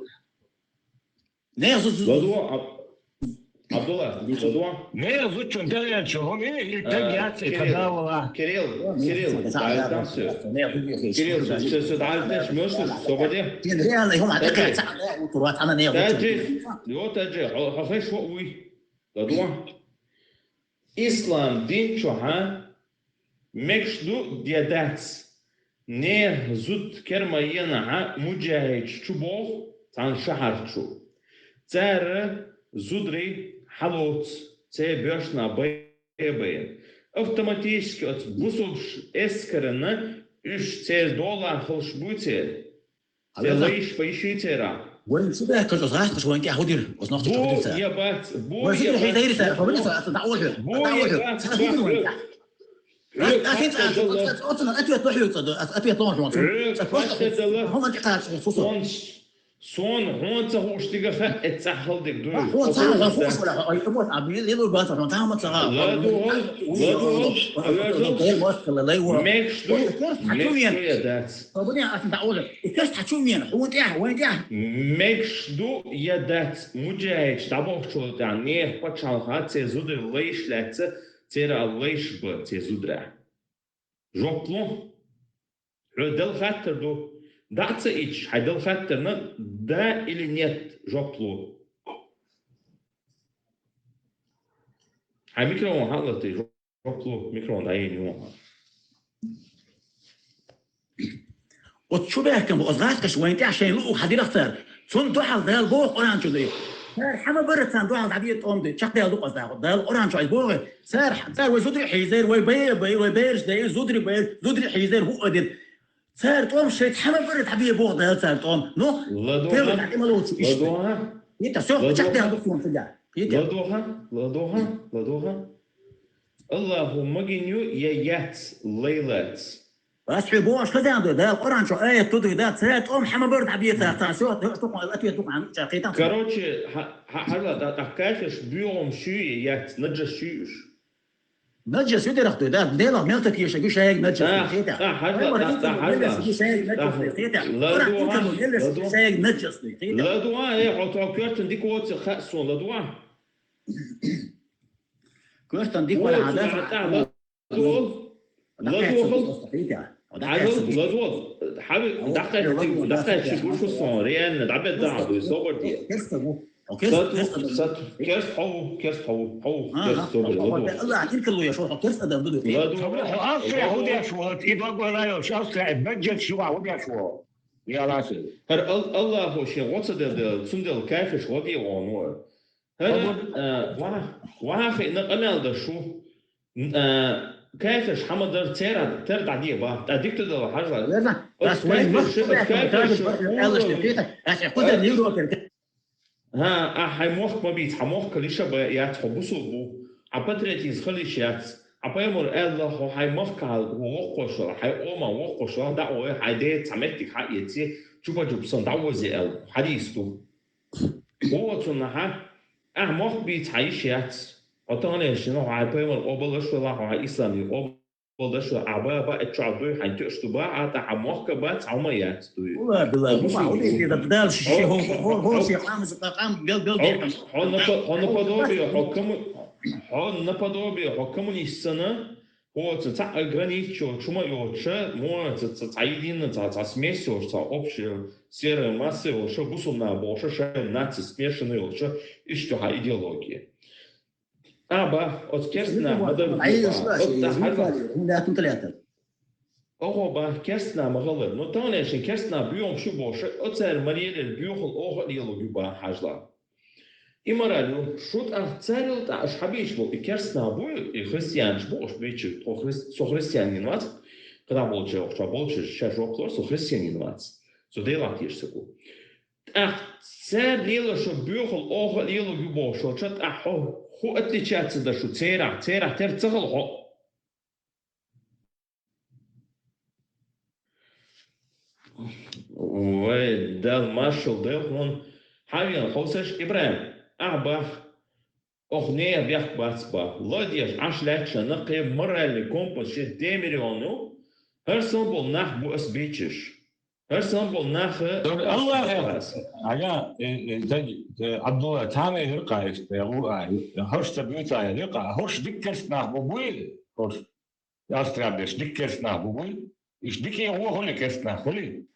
Не, зу-, зу-, Ладуа, Аб-, Абдулла, ладуа. Не, зучун тагачу, хьо ме, и таг яц, кхада вала. Кирилл, Кирилл, Кирилл, всё, всё, всё, дальше, собаде. Реально, хьо ма таг яц, а, не, утро, а, не, Таджи, вот Таджи, хьо, хьо хеш, хьо уй. ЛадугӀа. Ислам дин чухьа мегаш ду е дац? Нехан зуда керма енахьа муджахӀидаш чубоху цхьана шахьар чу. Цара зударий хьалоцу церан боьршна бай-, бай-, бай. Автоматически оцу бусулбаш эскарана уьш церан долахь хуьлуш буй церан? Церан лайш бай ши церан. Вайн шу бехкаш оцу гӀатташ вайн тӀехь хӀу дира? Оцу нохча чу хӀу дира цара? Бу я бац, бу вайн я шу бехкаш бац, хӀу дира цара, хӀу дира цара, аса дӀа ожа, бу дӀа я ожа. Бац, цара хӀу дира вайн тӀехь. Хьоьга хатта далла. Хьоьга хатта далла. Сон, сон хьуна ца хууш дика хаьа, эццахь хала дика ду. Хьуна ца хууш, хьуна ца хууш, хьуна ца хууш. ЛадугӀал, ладугӀал, ладугӀал. Мегаш ду, мегаш ду я дац. Мегаш ду я дац. Муджахьидаш дӀабохучул тӀаьхьа нехан пачхьалкха церан зударий лайш лаьцна, церан лайш ба церан зударий. Жоп лу. Хьоьга дала хаттар ду. ДӀа а ца итча, хьайн дала хаттарна да или нет жоп лу. Хьайн микрофон хьалатта, жоп лу, микрофон дӀаена юха. Оцу чу бехкам бу, оцу гӀатташ вайн тӀехь шайн луъу хьадирах цара. Цунна дуьхьал Дала боху Къуръан чу дуй. Цара хьан ма бара царна дуьхьал дӀабе тӀом дуй. Чекхдаьлла ду-кх оцу дагӀо. Дала Къуръан чу айса боху. Цара, цара вай зударий хьийзира, вай бай а байра, вай бераш дайра, зударий байра, зударий хьийзира, хӀуъа дира. Цара тӀом шайца хьан ма бара дӀабе боху Дала цара тӀом. Ну, ладугӀа, тевра дӀа ма лоцу иштта. ЛадугӀа. ХӀета, всё, ладугӀа, чекхдаьлла ду суна хӀума. ХӀета. ЛадугӀа, ладугӀа, ладугӀа. Аллахо магийна ю я яц лайлац. Ас хьоьга бохуш хаза ду, Дала Къуръан чу аят ду дуй, да, цара тӀом хьан ма бара дӀабе цара, цара всё, всё, всё, ответ ду хьан, ча кхетам. Короче, хьа-, хьа-, хьажал, тӀаккха кафеш боьгӀам шуьй яц, наджас шуьй уьш. Наджас ю дерах дуй, да, Делах мел тӀе тешарг ю шайга наджас дуй, кхетам. ТӀаккха хьажал, тӀаккха хьажал. Мел тешарг ю шайга наджас дуй, кхетам. Къуръан чу ду, мел тешарг ю шайга наджас дуй, кхетам. ЛадугӀа, э, хьо тхо коьртан дика воций хаьа суна, ладугӀа. Коьртан дика вара хьан дац. ЛадугӀал. ЛадугӀал. ЛадугӀал. Хьави, дӀакхаьчча, дӀакхаьчча гуш сон, реально, дӀабедда хьан дуй, собар де. Керста ву. Сату, сату, керста хьо ву, керста хьо ву, хьо ву, керста собар, ладугӀал. Аллах, иркалло я, шо хьо керста адам ду. ЛадугӀал. Австрия хӀу деш ву, и дог вара йо, Австрия, баджет шива хӀу деш ву. Я ласе. ХӀара Ал-, Аллахо шен гӀо ца делла, цундела кафеш гӀо де вон вара. ХӀара, а, ваха-, вахахиъна къамел дар шу. Н-, а, кафеш хьан ма дара церан, тера дӀаде ба. ТӀа дика дала хьажал. Верно. Оцу кафеш, оцу кафеш. ХӀа, а, хьайн мохк ма бийца, хьан мохк лиша ба яц, хьо бусул бу. Хьан патриотизм халиш яц. Хьан пайхамар аьлла, хьо хьайн махкахьа воккхуш вала, хьайн ома воккхуш вала, дӀа а вой, хьайн деца цхьа меттиг хьаэций, чупа-чуп сан дӀавозе аьлла. Хьадис ду. Вон цуннахьа, ахьа мохк бийца хьан йиш яц. Хьо таханлерчу хьайн пайхамар къобалдеш вала, хьо хьайн исламий къобалдеш вала, ахьа ба, ба, а чохь дуй, хьайн тоьаш ду ба, а тӀаккха хьан мохк а бац, хьан хӀума а яц дуй. Ула, била, хӀума, хӀума, хӀума, дал ши, хӀо, хӀо, хӀо, хӀо, ши, къамаз, къам, бел, бел, хьо, хьо напа-, хьо наподобие, хьо комму-, хьо наподобие, хьо коммунист санна, хьо ца цхьа граница йоцуш, хӀума йоцуш, мо ца, ца, цхьа единая, цхьа, цхьа смесь йоцуш, цхьа общая серая масса йолуш, бусулба нах бохуш, шайн наци смешанный йолуш, иштта хьан идеология. А, ба, оцу керстанах ма дар, оцу тӀа хьажал. Оха, ба, керстанах ма гӀалар. Но таханлерчу шайн керстанах боьгӀам шу бохуш, оцара ма лелар боьхал оха а лело ю, ба, хьажал. И мораль ю, шу тӀаккха царел тӀаккха аша хьан бийча боху, и керстанах бу, и христианаш бу аша бийча, тхо хрис-, со христианин вац, кхидӀа болчу, охча болчу, ша жоп лор, со христианин вац. Со Делах тешаш ца гу. ТӀаккха цара лело шу боьхал оха а лело ю бохуш, тӀаккха хьо хӀу отличаться дар шу церах, церах тера ца хала хьо. Вай, Дала маршалла дойла хьуна. Хьан вен хьовсаш, ИбрахӀим, ахьа бах, оха нехан бехк бац бах. Ладеш Ӏаш лаьттача накхе моральный компас шех демирион ю, хӀара санна болу нах бу ас бийчаш. ХӀара санна болу нах, Аллахе, ага, э, э, даг, э, Абдулла, цхьана хӀиркъа иштта, э, у, а, хӀорш ца буьйцу а хӀиркъа, хӀорш дика керста нах бу буй, хӀорш. Австралеш дика керста нах бу буй? Иштта дика гӀо хуьлий керста нах хуьлий?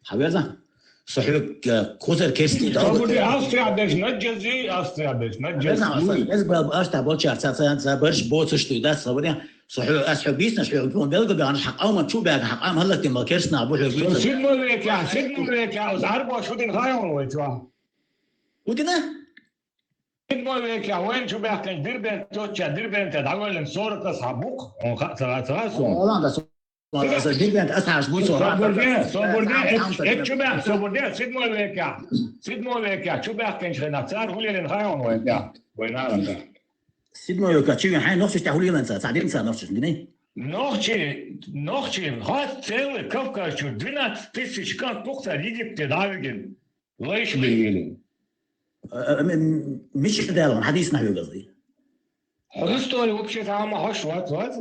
Хьан веза? Со хьоьга кхузара керстий да. Собуди Австрия деш наджази, Австрия деш наджази. Аз бал аш та болчар ца ца ца барш боцуш ду да собуди. Со хьо ас хьо бизнес хьо бон белга бан хьак ама чу бага хьак ам халлати ма керстна бу хьо бу. Седьмой век я, седьмой век я, аз арба шудин хайон вай чуа. Удина? Седьмой век я, вайн чу бахтен Дербент, точа Дербент, давален сорок ас хабук, он ха ца ца су. Оланда сорок ас Дербент ас хаш буй сорок. Собурде, собурде, эт чу бах, собурде, седьмой век я. Седьмой век я, чу бахтен чхена цар хулелен хайон вай я. Вай наранда. Седьмой век я, чу хай нохчи та хулелен ца, ца дин ца нохчи дини. Нохчи, нохчи, хас целый Кавказ чу двенадцать тысяч кан тухта Египте давиген. Лайш бегили. Миши дал хадис на хьоьга зди. Хьо история вообще там хош вац вац.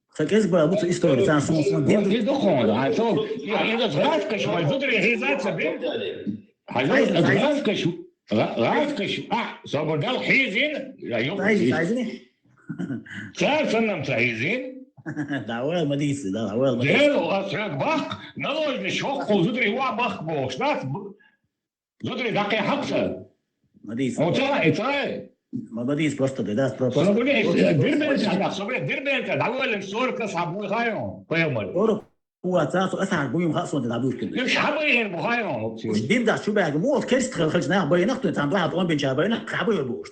Хакез ба бу история сан сон сон дин. Дин дохон да. А то я я згадка шо зудри хизаца бин. Хай згадка шо. Згадка шо. А, собор дал хизин. Я ё. Ай ай. Цар санам цар хизин. Давай мадис, давай мадис. Дел ас хьоьга бах, наложни шо хо зудри ва бах бош. Нас Зудри дакъе хьакъса. Мадис. Оцай, оцай. Мадис просто да, да, просто. Собуди Дербент ана, собуди Дербент, давален сорок ас хабуй хайон. Пайгамбар. Сорок ас хабуй хайон. Иш хабуй хайон. Уж дин да чу бага му керст хал хал на байнах ту там да он бен ча байнах хабуй бу уж.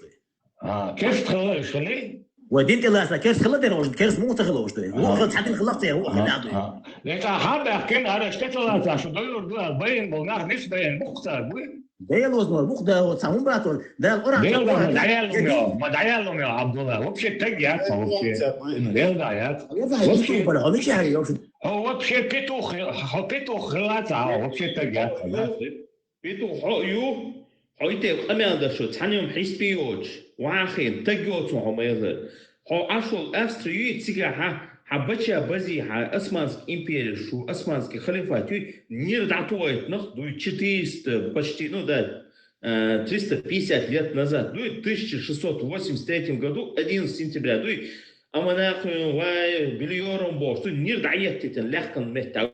А, керст хала шуни? Ва дин тела са керст хала дер уж, керст му та хала уж. Ву хал цадин хала цер ву хал. Лека хаб кен араш тела са шу дойур ду байин бол нах нис байин бухта бу. Дейл оз нор бух да вот самун братор. Дейл оран. Дейл да даял мё, ма даял мё Абдулла. Вообще так я, вообще. Дейл да я. Вообще. Вообще петух, петух хала, вообще так я. Петух хо ю, хьо итев къамел дар шу, цхьаннем хьиспи йоч, вахин, таг йоцун хьо майлар. Хьо ашул Австри ю, цига хьа, хьа бача бази, хьа Османский империя шу, Османский халифат ю, нир датуайт нах, дуй четыреста, почти, ну да, э, триста пятьдесят лет назад, дуй тысяча шестьсот восемьдесят третьем году, одиннадцатого сентября, дуй, аманахуй вай, бильором бош, дуй, нир даеттитен, лехкан метта.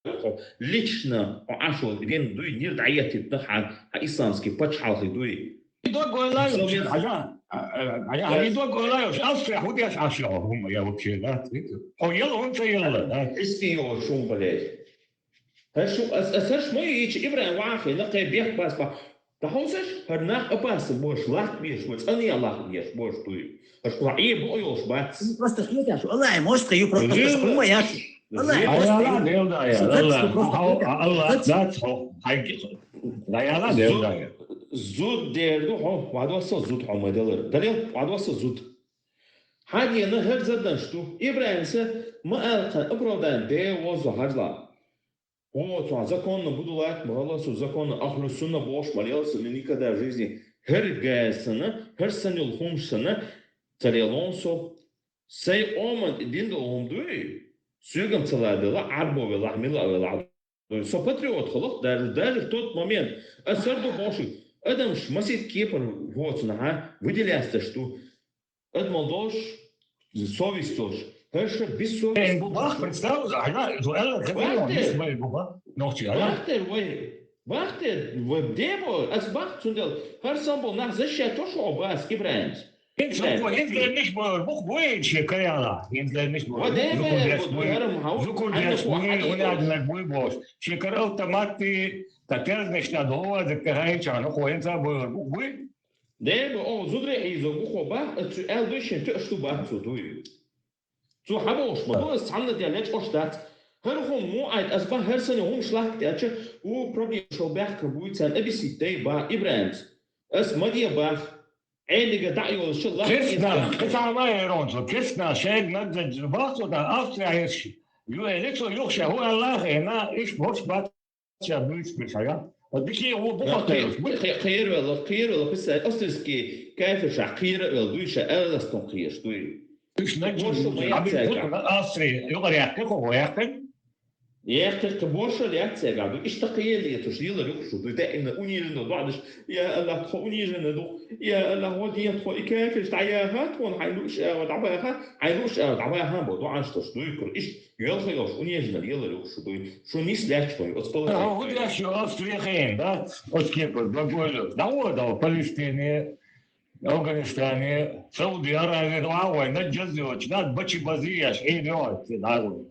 Хьо лично хьо ашул дин дуй, нир дӀаеттитна хьан, хьан исламский пачхьалхи дуй. Дог ойлай вообще, хьажа, хьажа, хьажа, дог ойлай вообще, Австрия хӀу деш ашул хӀума я вообще, да? Хьо ел хӀун ца елла, да? Истин йо шун балеш. Хьаш шу, ас, ас хьаш ма йичи Ибрахим вахи, на кхе бех бас ба. Та хьо саш, хьар нах апас бош, лахт беш, ва цӀани Аллах беш, бош дуй. Хьаш ва е бо йош бац. Просто хьеташ, Аллах, может, ю просто хӀума яш. Аллах, Аллах, Аллах, Аллах, дац хо, хай, даяла, дел, дая. Зуд дерду хо, вадваса зуд хо, моделер. Далил, вадваса зуд. Хадиена хер задан шту. Ибрахим са, ма алкан, оправдан, де возу хажла. О, цо законно буду лайк, ма аласу законно, ахлу сунна бош, ма аласу, никогда в жизни. Хер гасана, хер санил хумшана, царелон со. Сай оман дин да ом дуй. Сюгам цала дела, арбо вела, мила вела. Со патриот холох, даже, даже в тот момент, а сарду боши, адам ш масит кепар воцна, ха, выделяться, что адам долш, совесть долш. Херша без совесть. Эн бу бах, представь, ага, дуэла, как он, не смей бу бах, ночи, ага. Бахтер, вай, бахтер, вай, дебо, ас бах, цундел, хер сам был, нах защищать то, что обас, Ибрахимс. Ин сокко, ин дерниш бор, бух буй, шекаяла. Ин дерниш бор. Ва де бе, бу ярам хау. Зукур дерниш буй, уни аднак буй бош. Шекар автоматти, та терниш на дова, декка хай чана, хо ин са бор, бух буй. Де бе, о, зудре и зо бухо ба, цу эл дуй шин, ту ашту ба, цу дуй. Цу хабош, ма, бу санна де леч ош дац. Хер хум му айт, ас ба хер сани хум шлахт яча, у проблем шо бяхка буй цан, объяснить дай ба, Ибрахимс. Ас мадия бах. Элига даъ йолча лахь. Кирсна, кисама эронцо, кирсна, шег нагдза бахцо да, Австрия ерши. Ю элексо, юхша, ху Аллах, эна, иш борш бат, ша буйш бешая. Дики, у бухатеш. Кир вела, кир вела, писа, австрийский кафир ша, кир вела, дуй ша, эрластон кирш, дуй. Иш нагдза, Австрия, югар яхке, хо яхке. Яхъе кхы боша лаьццегӀа ду, иштта кхы ел леташ, лелар юхуш ду, даимна униженный доӀанаш, я Аллах, тхо униженный ду, я Аллах, гӀо де тхо, и кафирш дӀаяха тхона, хьайн луш ава дӀабаха, хьайн луш ава дӀабаха, бо доӀанаш таш дуй кур, ишт, йолха йолш, униженный лелар юхуш дуй, шу нис лаьч вай, оцпала. ХӀу деш ю Австрия хен, да? Оцкепа, Бабойло, да, о, да, Палестине, Афганистане, Сауди Аравия, да, вай, на джазиоч, да, бачи базияш, хен йоч, да, вай.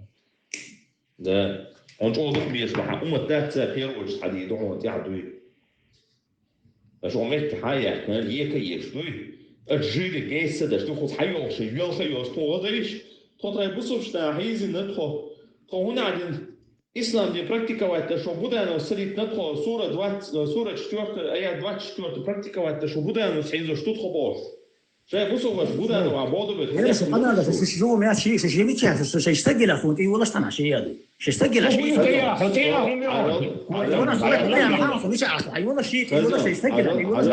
Да. Он чӀоагӀа дукха беш баха, умат дац ца первый очередь хьадий, духьал тӀехь дуй. Аш он метте хьаяхна, ека еш дуй. Аш жири гейса даш, духус хьайолша, йолха йош, тхо гӀадайш. Тхо тхай бусуршта хьийзина тхо. Тхо хӀунадин ислам де практиковать да, шо Буданов сарит на тхо, сура двадцать, сура четвёртая, аят двадцать четвёртая практиковать да, шо Буданов хьийзош, тут тхо бош. Шай бусургаш Буданова боду бет. Яра, шо ханада, шо шо мя ши, шо ши мича, шо шо шо стагила хун, и вала штана ши яды. Шо стагила ши. Хотя я, хотя я умею. Вала шо я, ха, шо мича, ай вала ши, и вала шо стагила, и вала шо.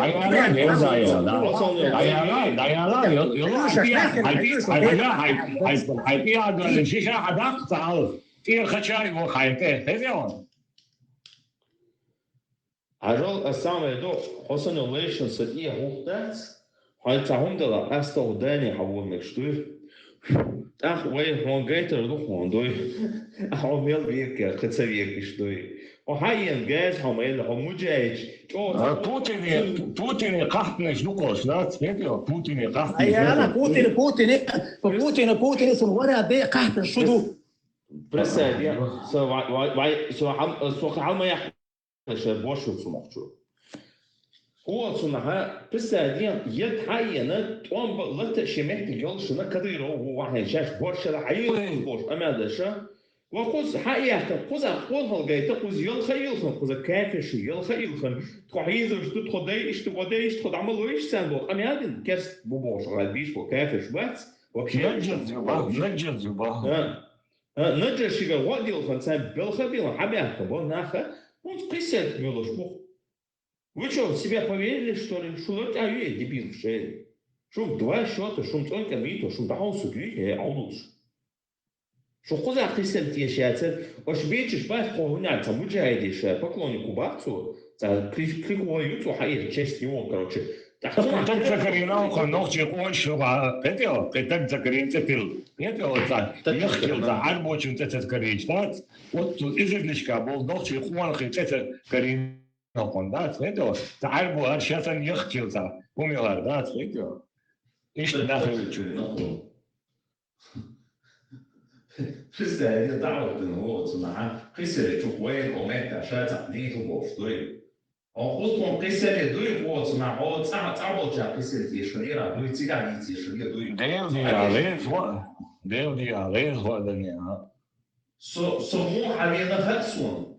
Даяла, даяла, Хьажал, а самое до, хьо санна лайшан са тӀе хӀух дац, хьайн цхьа хӀума дала, къаста хӀу дани хьавонаш дуй. ТӀаккха вай хьон гайтар ду хьон дуй. Хьо мел векке, кхы ца веккиш дуй. Хьо хьаен газ, хьо мел, хьо муджаич, чӀо. А Путине, Путине кхахтнеш ду кхош, да? Цхьа Путине кхахтнеш. Ай, ана, Путине, Путине, Путине, Путине, сум вара де кхахтнеш шу ду. Представь, я, со вай, вай, вай, со хам, со хам я Ша бошуцу мохчу. О, цунахьа, писади, ед хьайена, тӀом ба лата ши мехти йолшуна Кадыров ву вахьен шаш боршала хьайил бош, амядаша. Ва кхуз хьаяхта, кхуза хьол халгайта, кхуз йол хайилхан, кхуза кафеш йол хайилхан. Тхо хьизуш ду, тхо дай иш, тхо дай иш, тхо дамал иш сан бо, амядин керст бу бош, гал биш бо, кафеш бац. Вообще. Наджин зуба, наджин зуба. А, Наджашига гӀо дилхан, цхьа белха билан, хьабаьхка бо наха, хӀунца кхисет мелуш бу. Вы чё, в себя поверили, что ли? Шула тӀа юе, дебил, шей. Шум два счёта, шум цӀонка мито, шум дахьал суд юе, э, аудулш. Шу кхуза кхисет тешаца, ош бечиш бац хо хуняца, муджаидиш, э, поклоннику бацу, ца крик, крик вою, цу хаир, честь его, короче. Так, Кхы таг ца карийна, кхы нохчий къонаш, а, кхетӀе, кхы таг ца карийна цӀе тилла. КхетӀе, ца, Таг ца яхкил, карийна. Ца, Ӏарбочун цӀе ца карийча, дац? Вот тут изирлишка бол нохчий къонахий цӀе ца карийна, кхун, дац? КхетӀе, ца, Ӏарбо гьар шасан яхкил, ца, хӀума яр, дац? КхетӀе. Иштта нахуй чу. Представь, я дӀахӀоттина, о, цунахьа, кхисаре чу вайн, о, метта, ша цхьа дийцу бош дуй. О, хӀустун кхисаре дуй, о, цунахьа, о, цӀа-, цӀа болча кхисаре тешалера дуй, цига дийцешале дуй. Дел дия, лез ва-, дел дия, лез ва да не, а. Со, со му хьавена хат сон.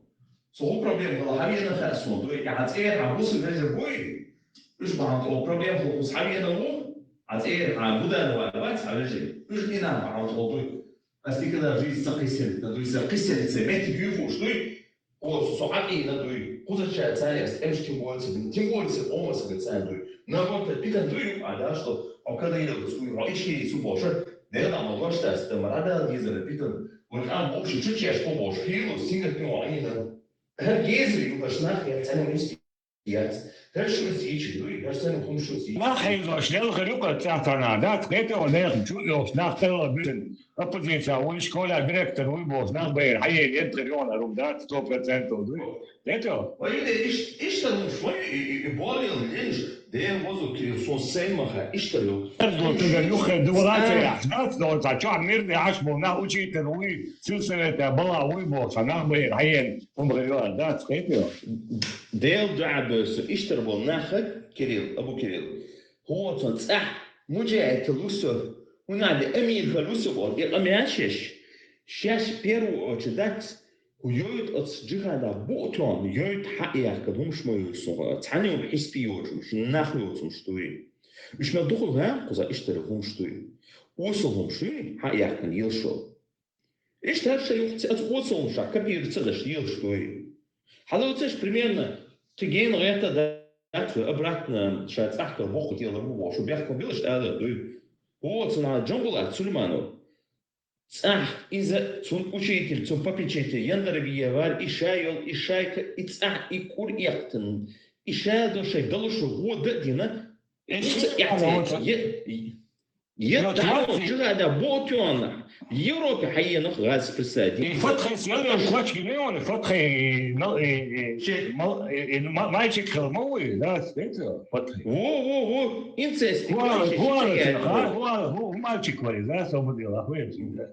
Со ху проблема была хьавена хат сон. Дуй, я хьа цӀер, хьа бусу вежа буй. Уж бахьан тӀо проблема ху хус хьавена ву. Хьа цӀер, хьа Буданова бац, хьа вежа. Уж ина бахьан тӀо дуй. Ас никогда в жизни ца кхиселит, на дуй, ца кхиселит, ца мети гюй хуш дуй. О, со хьакъина дуй. Кхузача царяс, эмш тем более, тем более, омас га царь дуй. Наоборот, питан дуй, а да, что, а когда я вот, ой, а ищи, су боша, да я там, а вот что, там, рада, не за питан. Вот, а, больше, чуть я что бош, хилу, сингат, ну, а не надо. Гезри, ну, баш нах, я царя не спи, я. Дальше мы сечи, ну, и дальше мы хумшу сечи. Нах, я, что, я, хрюка, цатана, да, это он, я, чуть, я, нах, я, Оппозиция, вуй школа директор вуй бохуш, нах байра, хьаен ентхар йоӀна рум дац, сто процентов дуй. Дето? Вай, иш-, иштта ну, швай, и, и, и болел линш, ден возу кирил сон сен маха, иштта ю. Эрдо тига юххе дувалаца яхь, дац, но ца чохь мирный Ӏаш бу, нах учитель вуй, сельсовета бала вуй бохуш, нах байра, хьаен, умра йоӀна дац, кхетио? Дел дуӀа бесу, иштта бу наха, Кирилл, Абу Кирилл. ХӀоцун цӀахь муджаидтал ву со, хӀунда амирхал ву со боху, и къамел шеш. Шаьш первую очередь дац, хӀу йойту оцу джихада буътон, йойту хьаэхкад хӀумаш ма ю суна, цхьаьна йолу хьисп йоцуш, нах йоцуш дуй. Уьш мел дукха гӀан кхуза иштара хӀумаш дуй. Осал хӀумаш юй, хьаэхкан йилшо. Иштта хӀара шайн юхци аса кхоцалла ша копируется даш лелаш дуй. Хьалоцаш примерно кхин гена гӀерта дац вай обратно ша цӀахкал боккха тела бу бохуш, бехкам билаш ала дуй. О, цунахьа Джамбулат Сулейманов. цӀахь иза цун учитель, цун попечитель Яндаровиев вар, и ша йолу, и шайка, и цӀахь, и кӀур экхтина, и ша до шайн далуш гӀо дан а дина, и ца эхь ца ецна. Я, я Йо, тахьал чугӀада боху тоьхна, Европе хьаенах гӀаз присоединиться. И Фатхайс ял йолу кочки не он, Фатхай, ну, и, и, Че? Мал-, и, и, ма-, мальчик хила ма вуй, да, это, Фатхай. Во, во, во, инцест. Хуала, хуала, хуала, хуала, ху-, мальчик вари, да, освободил, охуеть, да.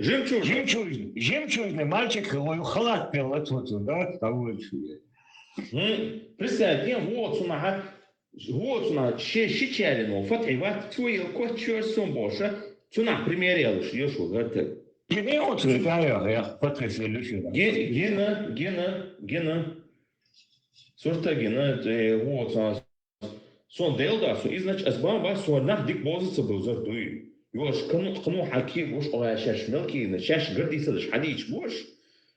Жемчужный. Жемчужный, жемчужный мальчик, халат пел, вот, вот, да, того чего. М, представь, не, вот, цунаха, вот, цунаха, ши, ши чарин, Фатхи, вот, твой кот чёрт сум боша, цунаха пример я лучше, ё шо, да, ты. Гина, вот, цунаха, я, я, Фатхи, все лучше, да. Ге-, гина, гина, гина. Сурта гина, э, вот, цунаха, Сон Дела да, со изначально ас бан ба, со нах дик боза ца бозар дуй. Йош кхану, кхану хьаки, гуш ола шаш мелкина, шаш гордиться даш хьадич бош.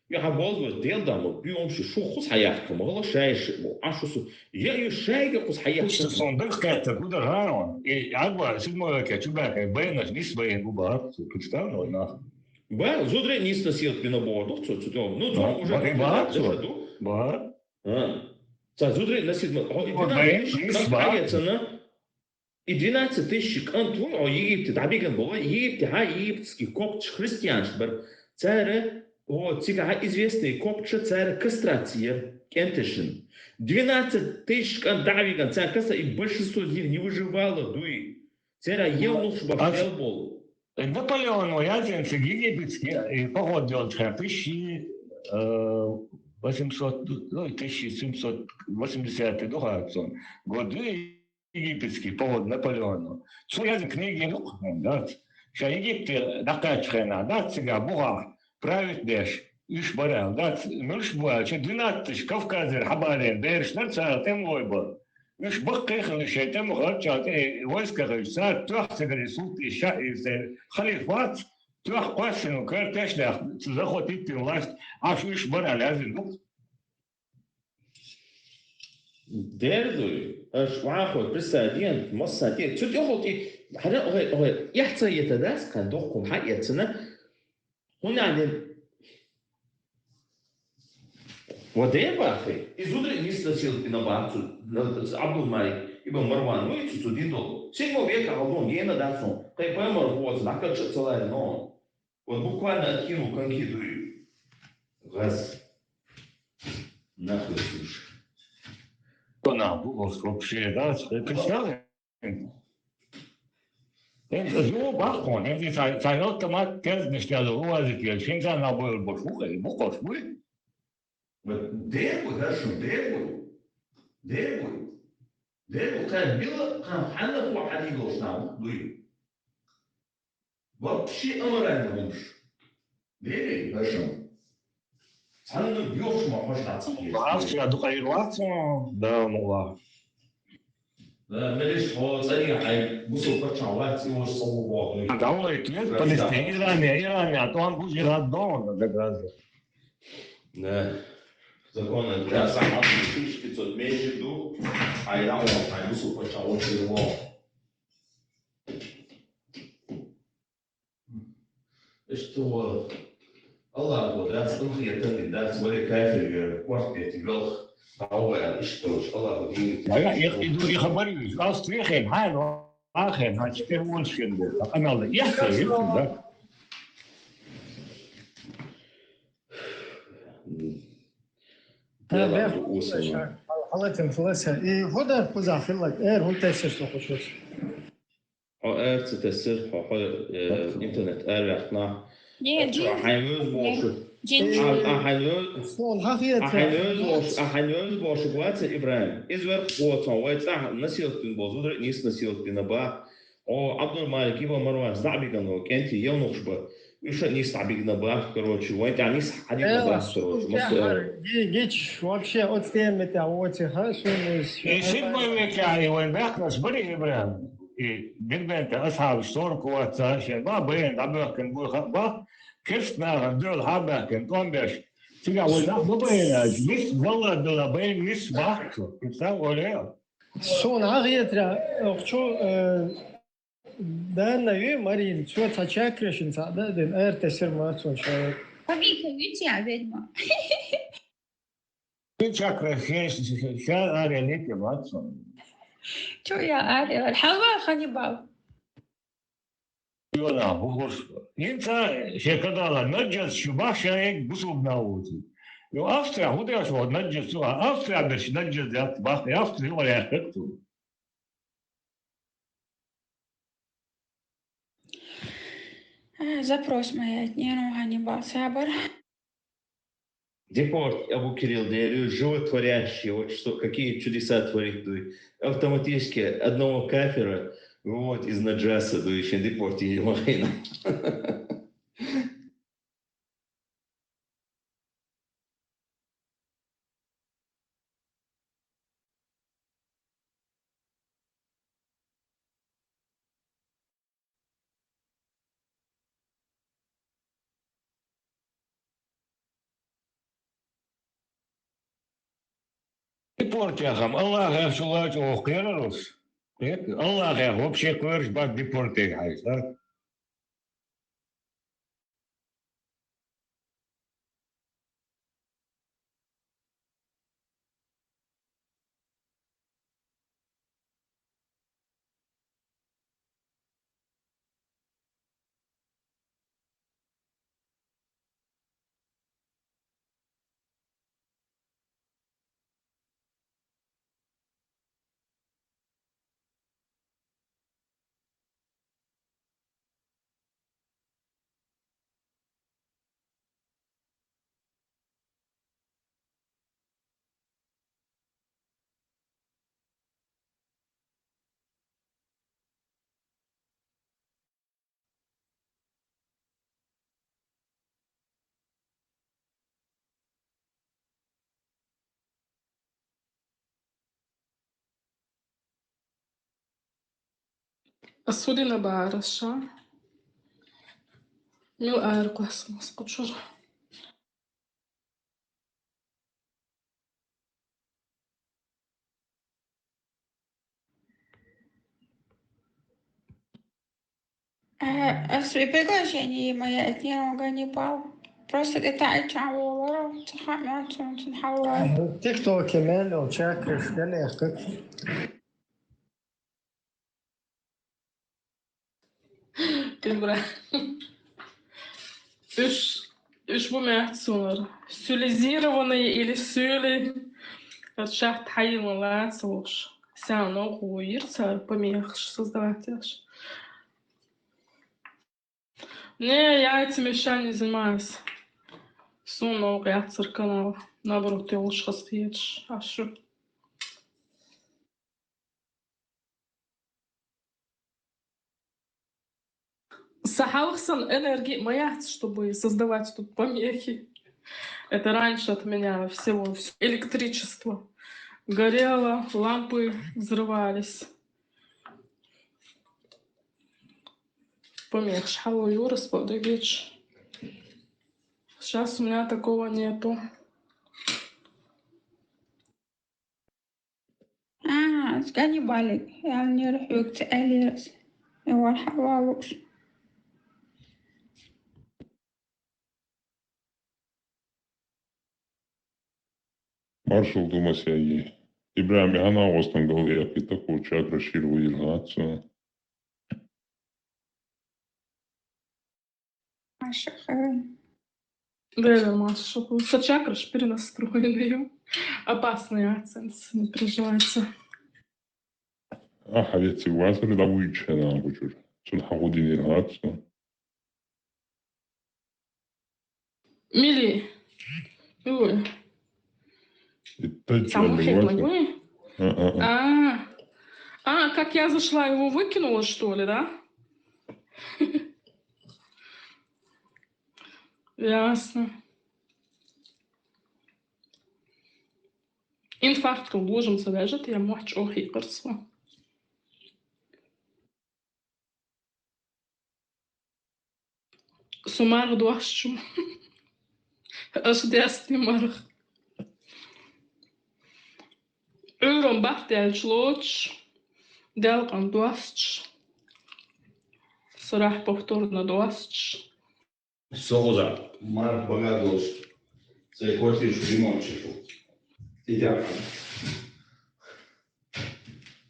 Я хьа боз боз Дела да, мо, биом ши шу хус хьаяхка, ма гала шай ши, мо, а шу су. Я ю шайга хус хьаяхка. Ишта сон дах ката гуда район. И агва, седьмой веке, чубака, бэнаш, нис бэн губа, представь, нах. Ба, зудре нис носил пина бордух, цо, цо, ну, цо уже ба, ба, цо. Ба. А. Ца зудре насидма. О, и двенадцать тысяч кӀант хьаяцана. И двенадцать тысяч кӀант ву, о, Египте дӀабиган бала, Египте хьа египетский копташ христианаш бар. Цара, о, цига хьа известный копташа цара кастрация кӀенташин. Двенадцать тысяч кӀант дӀавиган, цара каса, и большинство из них не выживало, дуй. Цара евнухаш бахьел болу. Наполеоно яздина цига египетский, э, поход делча, тысяча, э, восемьсот, ну, тысяча семьсот восьмидесятый ду хьа цунна году египетский поход Наполеоно. Цо яздина книги юкъа, да. Ша Египте дӀакхаьчча хенахь, да, цига бухахь править деш, уьш бара аьлла, дац, муьлш бу аьлча, двенадцать тысяч Кавказера хьабалийна бераш дара, цара тӀемалой бара. Уьш баккхий хилла шайн тӀемах гӀарчал тӀе войска хилча, цара тоьхна ца гара и султан, и ша, и церан халиф вац, тоьхна кхоьссина кара тешнех, цу захватить дина власть, Ӏаш уьш бара аьлла яздина ду-кх. Дера дуй, аша вахой, представь, ден, масса тӀе, цу тӀехула тӀе, хьара, ой, ой, эхь ца ета дац, кхаьн дохкун хьаэцна, ХӀунда аьлла, ва ден бахи, и зударий нисдасилла дина бац цу, Абдулмалик ибн Марван вуй цу, цу дин долу. Седьмой века хьалдон гена дац хьуна, кхайн пайхамар ву оцу дӀакхача а ца ларина он. Вот буквально откинул коньки дуй. Газ. Нахуй слушай. Кто нам вообще даст? Представляешь? ХӀинца зуо баккхун, хӀинца цхьа, цхьа автомат кезнаш тӀе лу вазит елча, хӀинца набойр бош ву хай, бу кхош буй? Дер бу, хӀаршун, дер бу. Дер бу. Дер бу, кхай била, кхай хьанна хӀу хьадийгош нах дуй. Вообще аморальный хӀумаш. Дерриг хӀашам. Цхьанна боьхуш ма хьожа хьаца хьежа. Австрия дукха ир вац, да, мула. Да, мелиш хьо цӀарий хьайн бусул паччахь вац, и ваш цӀа ву боху. Давлайт нет, Палестин, Иране, Иране, а то он будет жират дома, да, гораздо. Да. Закон, да, сам тысяча пятьсот меньше ду, а я он, а бусул паччахь вац, и вох. Иштта ву Аллахо дац къинхетам, дац вале кафирга кортдерти велх, дӀаваьлла иштта долуш, Аллахо дийна. Ага, я иду, и хабар ю, аз твехен, хьайн, ахен, хьайн, чипер вон шен бу, а къамел да, я хабар ю, да. Ха, бех, усана. Хьалатин флеса. И худа куза хилла, эр, хун тесеш лохушус. Хьо эр ца тесира, хьо, хьо, э, интернет эр ваьккхина. Не, Хьо джин-, хьайн вевза не, бохуш. Джин-, А, а, хьайн вевза, Сон хьахетта. а, хьайн вевза бохуш, а, хьайн вевза бохуш ваца Ибрахим. Иза верх боцун, вай цӀахь насилат дина бо, зударий нис насилат дина ба. О, Абдул-Малик ибн Марван, зӀа биган ву, кӀентий, евнухаш ба. Уьш а нис дӀабигна бах, короче, вайн тӀехь нис хьадигна Эла, бах, короче, шун маса тӀехь эр. ги-, гич, вообще, оцу тема тӀехь воци, ха, шун из, И шун седьмой веке, и вайн баьхнарш бари Ибрахим, и Дербента асхьабаш сорок вац ца шен, ба, баян дӀабоьхкина буй ха, ба, керст нахана доьла хьа баьхкина, тӀом беш. Цига вай нах ма баян аьлча, нис, валла дала баян нис бахчу, представь, оле. Суна хетара, охчу, э, Данна ю, Марин, цо цхьа чакра шин цхьа да, дин эр тесир ма цо шо. Кави, кави, я ведьма. Ин чакра хеш, ша аре лепе ма цо. Чё я аре? Хава Ханнибал. Юна, бухуш. Ин ца шекадала наджас шу бахшаек бусуб наути. Ю Австрия, худеш вот наджас, Австрия берш наджас дят бах, Австрия валя хекту. Э, запрос моя, не, ну, Ганнибал, сабар. Депорт, Абу Кирилл, да я говорю, животворящие, вот что, какие чудеса творит, дуй. Автоматически одного кафира выводит из наджаса, дуй, еще депорт, или Марина. Депорт яхам, Аллах яхшулач, ох, кхерарус. Аллах ях, вообще кхерш бат депорт яхайс, да? Асулина бараша. Мил ар квас мас кучур. Э, э, свои приглашения мои от нее не пал. Просто это о чем говорил, цахамятун, цахалла. Э, тиктоке мен, ол чакрыш, геле, как. Кимра. Уьш, уьш бу мягцунар. Стилизированные или сюли. Шахт хайла лацуш. Сяно хуир цар помехш создавать. Не, я этими вещами не занимаюсь. Сунна угу яцар канал. Наоборот, я лучше хасхиетш. А что? Сахалхсан энергии моя, чтобы создавать тут помехи. Это раньше от меня всего, всё электричество горело, лампы взрывались. Помехш хало юрас подавич. Сейчас у меня такого нету. А, скани балик, я не рухук цалирас. Я вархавалукс. Маршал думасяй. Ибрагьим, гьанна вастан галай акъита ку чакра ширу иргъацу. Маша, э. Да, да, Маша, просто чакра ж перенастроенная. Опасный аценс, не переживайте. Ахьа, веци вазар да вуйчана гучур. Цун хагъудини рацу. Мили. Ой. Итта. Саму чёрный хет ваза. Могу? А, а, а. А. А, как я зашла, его выкинула, что ли, да? Ясно. Инфаркт лужам садажат, я муч охи кырсу. Сумар дуахчу. Аш дясти марх. Урон бахтяч лоч. Делкъан дуахч. Сарахь повторно двадцать. Со гӀоза марх багадош. Цей квартираш ремонт чу. Идеально.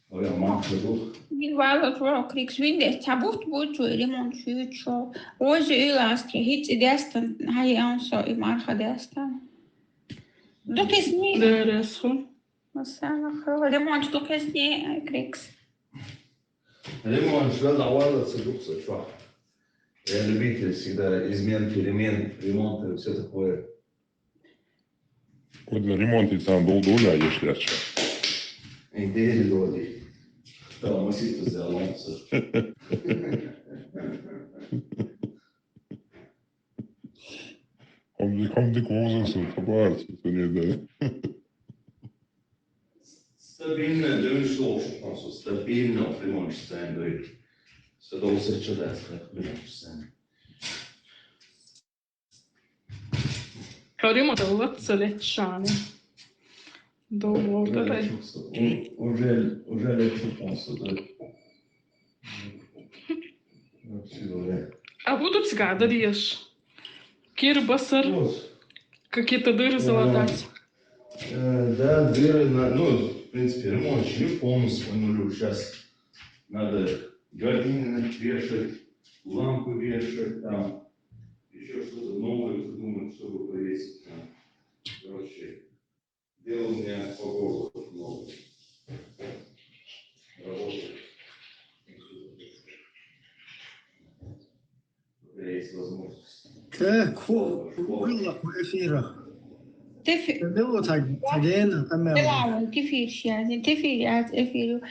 Ой, марх ду. Вин вала тро крикс вин де цабут бу цу ремонт чу чу. Оза иластра хит идеастан хай он со и марха дестан. Докесни. Дересху. Масана хо ремонт докесни крикс. Ремонт швел авала цедукса чу. Я любитель всегда измен, перемен, ремонта и всё такое. Кодла ремонт и там долго доля, если ача. Интерес доли. Там мысли взялся. Хомди, хомди ковза со, табар, со, не да. Стабильно, дым шло, что стабильно, примон, что стоит. Что-то усача, да, примон, что Карима даллац лечшани. Доволда рай. Уже, уже лечу полностью, да. Вообще, да. А буду цигада деш. Кир басар. Вот. Какие-то дыры залатать. Э, да, дыры, на, ну, в принципе, ремонт еще полностью по нулю. Сейчас надо гардины вешать, лампы вешать, там, еще что-то новое придумать, чтобы повесить. Там. Короче, дело у меня по горло много. Работа. Пока есть возможность. Так, ху-, ху-, ху-, эфира. Тефи- Дело так, так, так, так. Дело, кефир, я, кефир, я, эфир.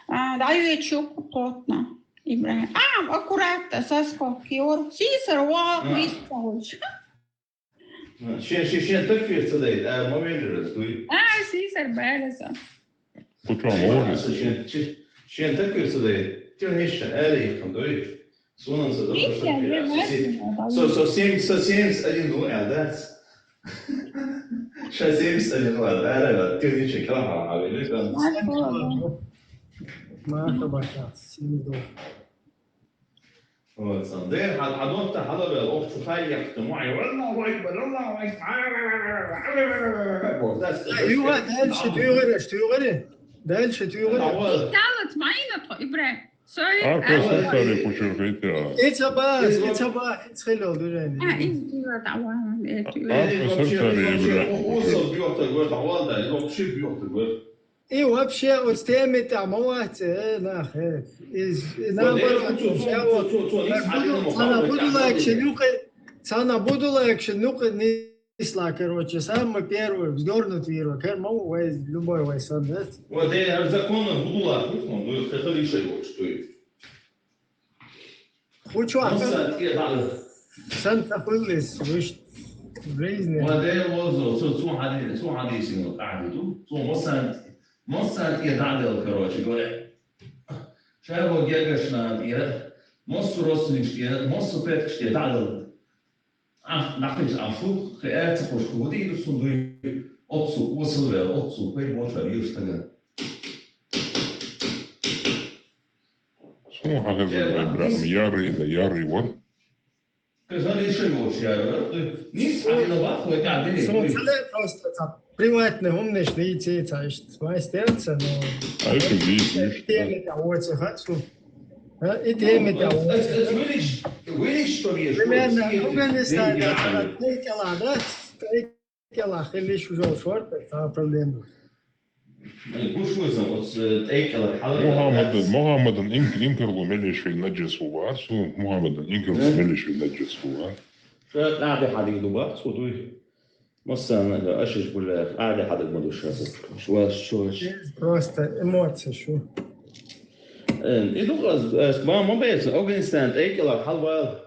А, да, я чё, плотно. Ибрахим. А, аккуратно, соскок, Киор. Сисер, ва, А. Мискович. Шен, шен, шен так фир цадайт, а, ма велира, дуй. А, сисер, бэлэса. Куча молодец. Шен, шен, шен так фир цадайт. Тё нечто, а, или их там, дуй. Сонан са, да, Нечто, просто я фир. Знаю, Со, да. Со, со семь, со семьдесят один, ну, а, да. Ша семьдесят один, ладно, а, да, да. Тё нечто, кала, а, или там. Мархаба. Мархаба, ша, семьдесят два. Вот, сам. Дэр хьад-, хьадотта хьалабел, ох, цу хай яхта, муай, Аллаху акбар, Аллаху акбар. Вот, that's the Юга, дальше, тюгери, тюгери. Дальше, тюгери. Давай. Талат майна то, Ибрахим. Sorry. Арка А, сутали почеркайте, а. It's a bus, it's a bus, it's hello, А, движение. Ин, ин, давай, это, А, Или вообще, сутали, или вообще, Ибрахим, о, о, почерк. Со бьёт, говорит, а ладно, или вообще бьёт, говорит. И вообще, вот с теми там, вот, э, нах, э, из, и Вот, наоборот, э, цу, цу, вообще, цу, вот, цу, цу, как нис буду, один цана мог, буду как лайк один. Шенюка, цана буду лайк шенюка, нисла, короче, самый первый, вздёрнут виру, кер мау, вай, любой вай сан, да? Вот, э, законно буду лайк, ну, ну, это решай, вот, что и. Хучу Ну, ахтан са, тӀе дӀа. Сан тахуллис, виш, жизни. Модель возо, цу, цу хьади-, цу хьадисин вот ахьди ту, цу мосан, мосан тӀе дӀадел, короче говоря. Шайво гегашна тӀе, моссу родственникаш тӀе, моссу предкаш тӀе дӀадел. А, нахиш а фу, хе, э, ца хуш ху, вот и сун дуй, отцу, осыл вел, отцу, пей боча, юрстага. Сун хьахезар вай, бра, яри да, яри вар. Кызар иши вош яра, нис Со-, адина вах, вай, да, дини, со-, вай. Цале просто ца, приватный, умный, шли, ца, ишт, мастер, ца, но. А это здесь, видишь, да. Теми, да, вот, ца, хат, су. А, и теми, да, вот. Это, это, это вылечь, вылечь, что ли, что ли? Примерно, ну, не знаю, да, да, да, да, да. Кела хилиш ужал шорт, это проблема. Э, гушвойтан, вот, э, тӀекӀала хьалар Мухаммад, яц. Мухаммадан инк-, инкарлу мелешвил наджас хӀува, су Мухаммадан инкарлу Э? мелешвил наджас хӀува. Ша къади хьадил дуба, су дуй. Массана, да, ашиш буля, къади хьадил мадуша. Шваш, шваш. Просто эмоции, шу. Э, иду аз, аз, ма, ма бейс, Афганистан, тӀекӀала хьалвал.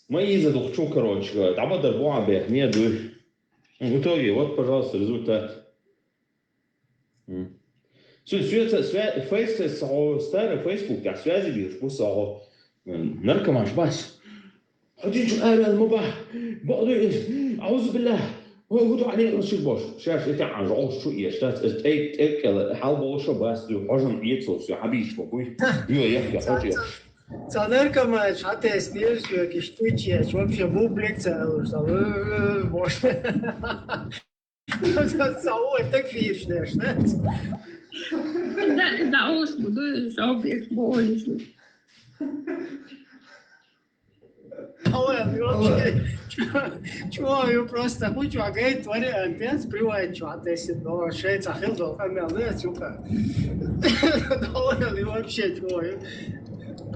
Ма иза дух чу, короче, говоря. Дама дар буа бех, не дуй. В итоге, вот, пожалуйста, результат. М. Су-, су-, су-, фейс-, су-, старый Facebook, да, связи бирш, бу су-, м, наркоманш бас. Хьудин чу арал ма ба. Баъду, аузу биллах. Ой, гуду алей расул бош. Шаш, это ан жол шу еш, да, э, э, э, кела, хал бош бас, ду, хожам ецо, всё, хабиш, бабуй. Ю, я, я, хожи. Цхьа наркоман чу хьатеснера соьга, иштта чу ечу, вообще бублик ца аьлла, ца, э, э, бо. Ца, ца, ой, так вийраш деш, да? Да, да, уж буду, что бег болишь. Ой, вообще, чё, чё, ё, просто хочу, а говорит, вариант, я сбриваю, чё, а ты си, но шеца хил дол, а мя, да, сука. Ой, вообще, чё, ё.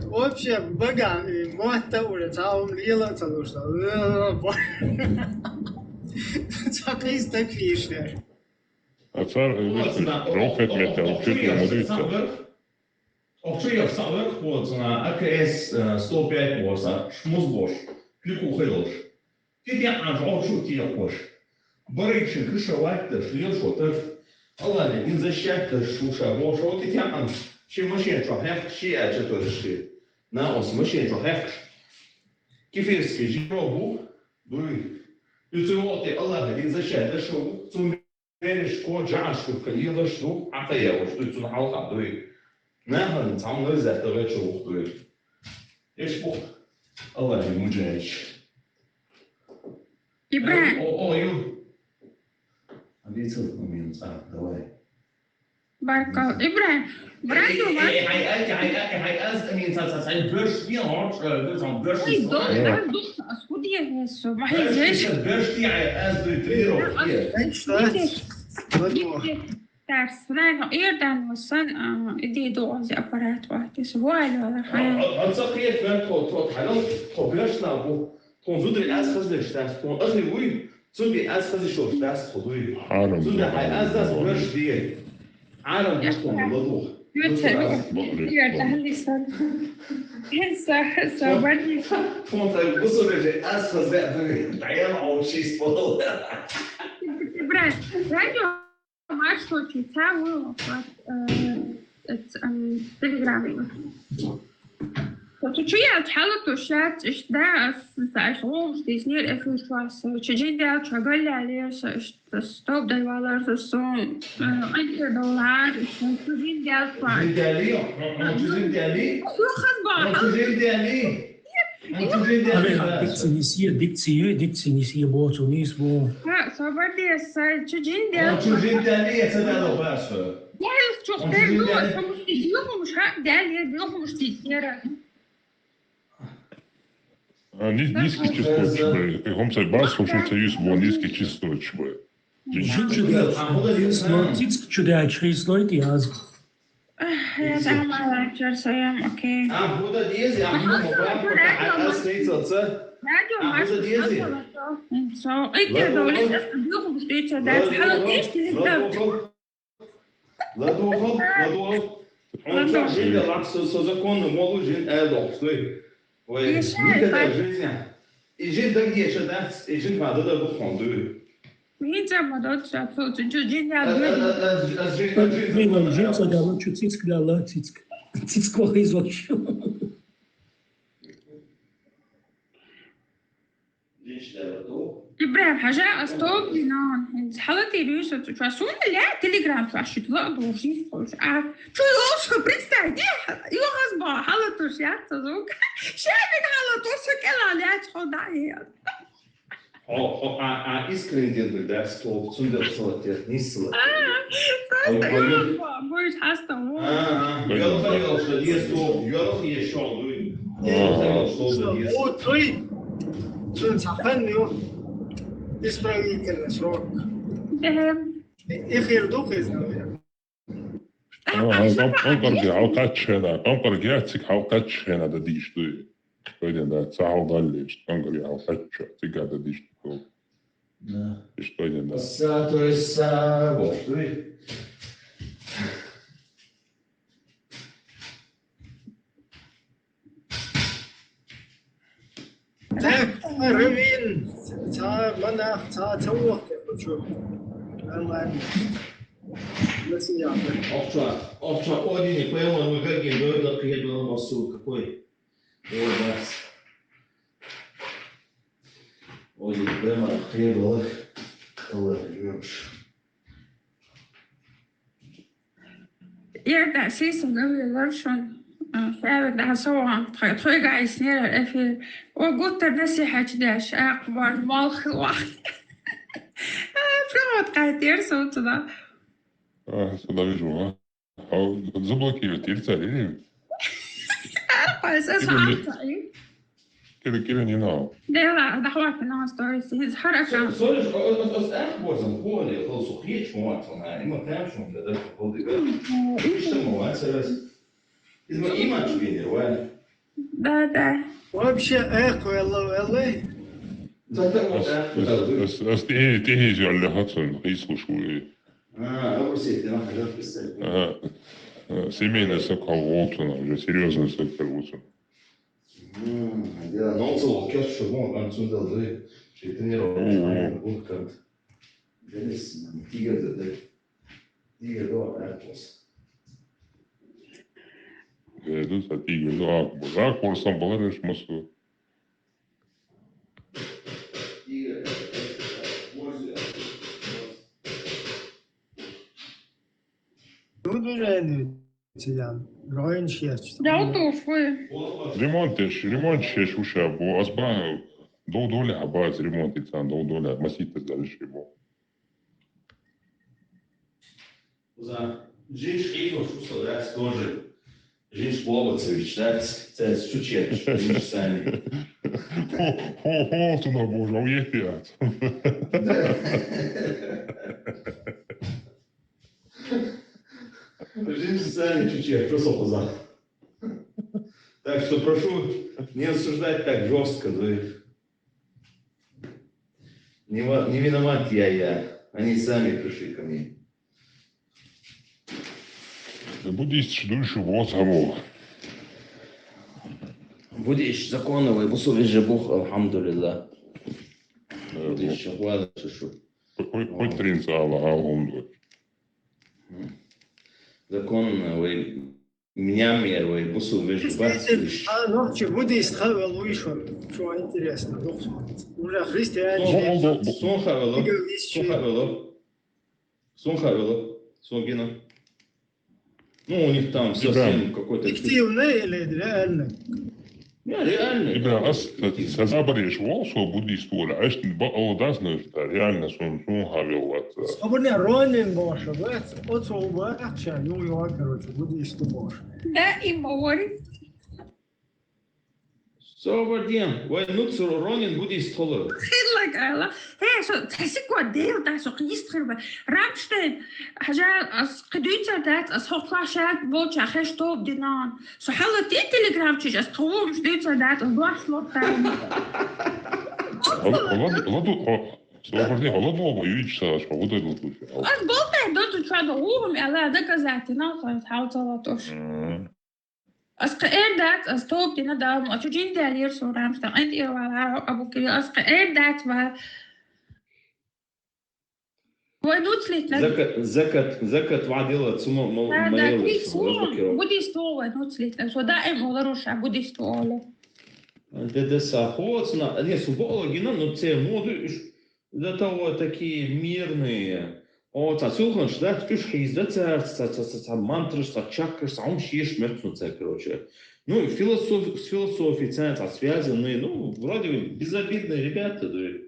Вообще, бага, и вот та улица, а он лила, ца, ну что, э, бо-, ца, ты так вийраш деш. А цар, э, виштӀа, рохет метал, чуть ли мудрится. Охча яхса верх вот, а, А К С, э, сто пять вот, а, шмуз бош, клику хайлаш. Ти тя ан жо чу ти яхош. Барычин кыша ватташ, лил шотар. Аллах не, ин защита шуша бош, вот ти тя ан. Ши машин чу хях, ши а чу тоже ши. На ос машин чу хях. Кефирский жиробу, дуй. Юцеоте Аллах, ин защита шоу, цун Береш ко, жаӀаш ко, калилаш ду, Ӏа кхайош ду, цунна хьалха дуй. Нахана цхьамма лайза тагача вух дуй. Эш бух. Аллахьи муджаич. ИбрагӀим. О, о, ю. Обидел на меня, а, давай. Баркал. ИбрагӀим, Радио Маршо. Хьай, хьай, хьай, хьай, хьай, аз амин ца, ца, ца, бёрш не, он, э, бёрш, он, бёрш не. Ой, док, дар духта, а скуда я весу? Махай зеш. Бёрш не, ай, аз дуй три роки. Тарс, наверное, Иордан васан, а, иди до ози аппарат ватис. Вуаль вала, хай. А, а, а, ца хиет, мен то, то, хадал, то бёрш на бу. Тхуна зударий аз хазлеш дац, тхуна ахи вуй, цунги аз хазиш долуш дац тхо дуй. Хьарам. Цунга хьай аз дац варш дий. Хьарам дац тхуна ладугӀа. Ю ца ю. Ю ца хьалли сан. Хин са, са варни. Тхуна тай гусу беже аз хазле дуй. Даян овчис бол. Брат, радио Маршо чу ца ву, вот, э, эт, эм, Телеграме. Ту чу яц хьала ту шац, иш да, ас, ас гӀуш дизнер эфир шуас. Чу жиндял чу галля леса, иш, ас, стоп дай валар, ас, сун, э, анча доллар, иш, чу жиндял чу. Жиндяли, он чу жиндяли? Ю хаз ба, он чу жиндяли? Абе, дикци нисие, дикци ю, дикци нисие бо, цу нис бо. Ха, собар дес, са, чу жиндял. О, чу жиндяли, я ца дало башо. Я ю чу хтер ду, потому что ю хумуш ха, дяли, ю хумуш титера. А, ни-, низкий частоточный. Ты хом сай бас, хом сай юс бо, низкий частоточный. Жин чу дяч, но тицк чу дяч, хейслойт яз. Эх, я там алачар саям, окей. А, худа дези, а, худа мобрак, а, а, стоит отца. Радио Маршо, радио Маршо. Со, эти довлет, а, что духу стоит, да, хала деш, ты, да. Ладохал, ладохал. Он что, жил, лак, со, со законно, молу, жил, э, дох, стой. Ой, никогда в жизни. И жил, да где же, да? И жил, надо, да, бухом, дуй. Мин ца ма дот ца, цо, цо, цо, жин я, а, а, а, а, а, жин, а, жин, жин, жин, ца дала, чу цицк дала, цицк. Цицк вахиз вообще. Ибрагьим, хьажа, ас топ динан. Хьалати рюса цу чуа. Суна ля Телеграм чуа шит ла дуржи хош. А, чу лош, представь, де, ю хазба, хьалатуш я ца звук. Шабин хьалатуш, кела ля чхо да я. Хо, хо, а, а, искренне дедуй, да, столб, цундел салатет, не салатет. А, просто ой, ой, ой. Будешь хастам, вот. А, а, ёлха, ёлха, не столб, ёлха, ещё дуй. Ёлха, ёлха, столб, не. О, туй. Цун сахан, ё. Исправительный срок. Эм. Эфир дух из, наверное. Ага, къам-, къамкъарги хьалкхаччахьена, къамкъарги яц цига хьалкхаччахьена да дийш дуй. Тойден да, ца хьалдаллеш, къамкъарги хьалкхачча, цига да дийш дуй. Да. Иш тойден да. Са, то есть, са, вот, дуй. Так, равин, ца манах, ца, ца вохке хочу. Нормально. На семья. Овча, овча, один, понял, мы как не дойдет, я был на басу, какой? О, бац. Один, прямо, я был. Аллах, Ёрш. Эрна, сиса, гавилар шун. М, хӀаьта, да, со ван, тхо-, тхоьга айснера эфир. О, гуттар насихьат деш, акъ, бар, мал хила. А, прямо вот кайтер со туда. А, сюда вижу, а. А, заблокировать или царь, или? А, кайса Или не- сам царь. Или, или не надо. Да, да, хватит на сторис. Из харакан. Сориш, ос ах борзам, холи, хол сухрич, муатсана. Има там шум, да, да, хол дига. Ишта муатсарас. Из ма иман чугинер, вай. Да, да. Вообще, эх, велла, велла. Зато вот Ас, так, ас, да, ас, ас тени, тени жаллахатсан, хислуш ули. А, а вы все это нахожат писать. Ага. Э, семейный сокол Волцуна, уже серьезный сокол Волцуна. М, да, но он целый кёс шагом, он сюда дает. Что тренировать, О, о. Надо будет как-то. Денис, тигр, да, да. Тигр, да, да, класс. Э, тут, а тигр, да, а, а, корсан баларыш масу. Удурен цилян, роин шеш. Да, вот уж вы. Ремонт еш, ремонт еш уша бу, азба дол доля абаз ремонт ицан дол доля маситас дальше бу. За жиш хило шуса дас тоже. Жиш Бобоцевич, дас, цес чучет, жиш сами. Хо, хо, хо, туда божа, уехать. Жиш сами чучет, просто поза. Так что прошу не осуждать так жестко, да и не ва-, не виноват я, я. Они сами пришли ко мне. Буддист душу вот того. Буддист законовый, бусу веже бух, алхамдулилла. Э, Буддист ну, шахвала шушу. Хоть, хоть, хоть трин сала, алхамдулилла. Законовый, мнямер, вай, бусу веже бах. Действительно, слышь. А, ну, че, буддист хавел уйшо. Что интересно, ну, уже христиане. Сон, сон, сон хавело. Сон хавело. Сон хавело. Сон гина. Ну, у них там совсем какой-то фиктивный или реальный? Не, реальный. Ибра, ас, кстати, сазабареш вол, со буддист воля. Аш ба олдас на что, реально сон, сон хавел ват. Соборне ронин боша, ват. От со уба, ача, ю, ю, короче, буддист боша. Да, и мори. Соборден, вай нуц ронин буддист холо. Хиллак ала. Хе, со тасик ва дел да со кистхир ба. Рамштайн, хажа, ас кидуйца дат, ас хохла шат, болча хеш топ динан. Со хала те телеграм чиж, ас ховом шдуйца дат, ас дуаш лота. Ладу, ладу, соборден, ладу, ладу, юич са, ас хову да лоту. Ас болтай доту чада, угум ала доказательно, ас хау цалатош. М. Ас кхы эр дац, ас топ дина дал, ма чу жин дал ер со Рамштайн, эн эр вала абу кири, ас кхы эр дац ва. Вай нуцлит на. Закат, закат, закат ва дела цума ма-, Да, да, майор кри со, су, вай бакиро. Буддист вай нуцлит на, со да эм ола руша буддист ола. Де, де са хоцна, не, су бола гина, но це моду иш, до того такие мирные. О, ца цулханш, да, чуш хиз, да, ца, ца, ца, ца, ца мантраш, ца чакраш, ца ум шиш мертну ца, короче. Ну, философ-, с философией ца, ца связанные, ну, вроде бы безобидные ребята, да,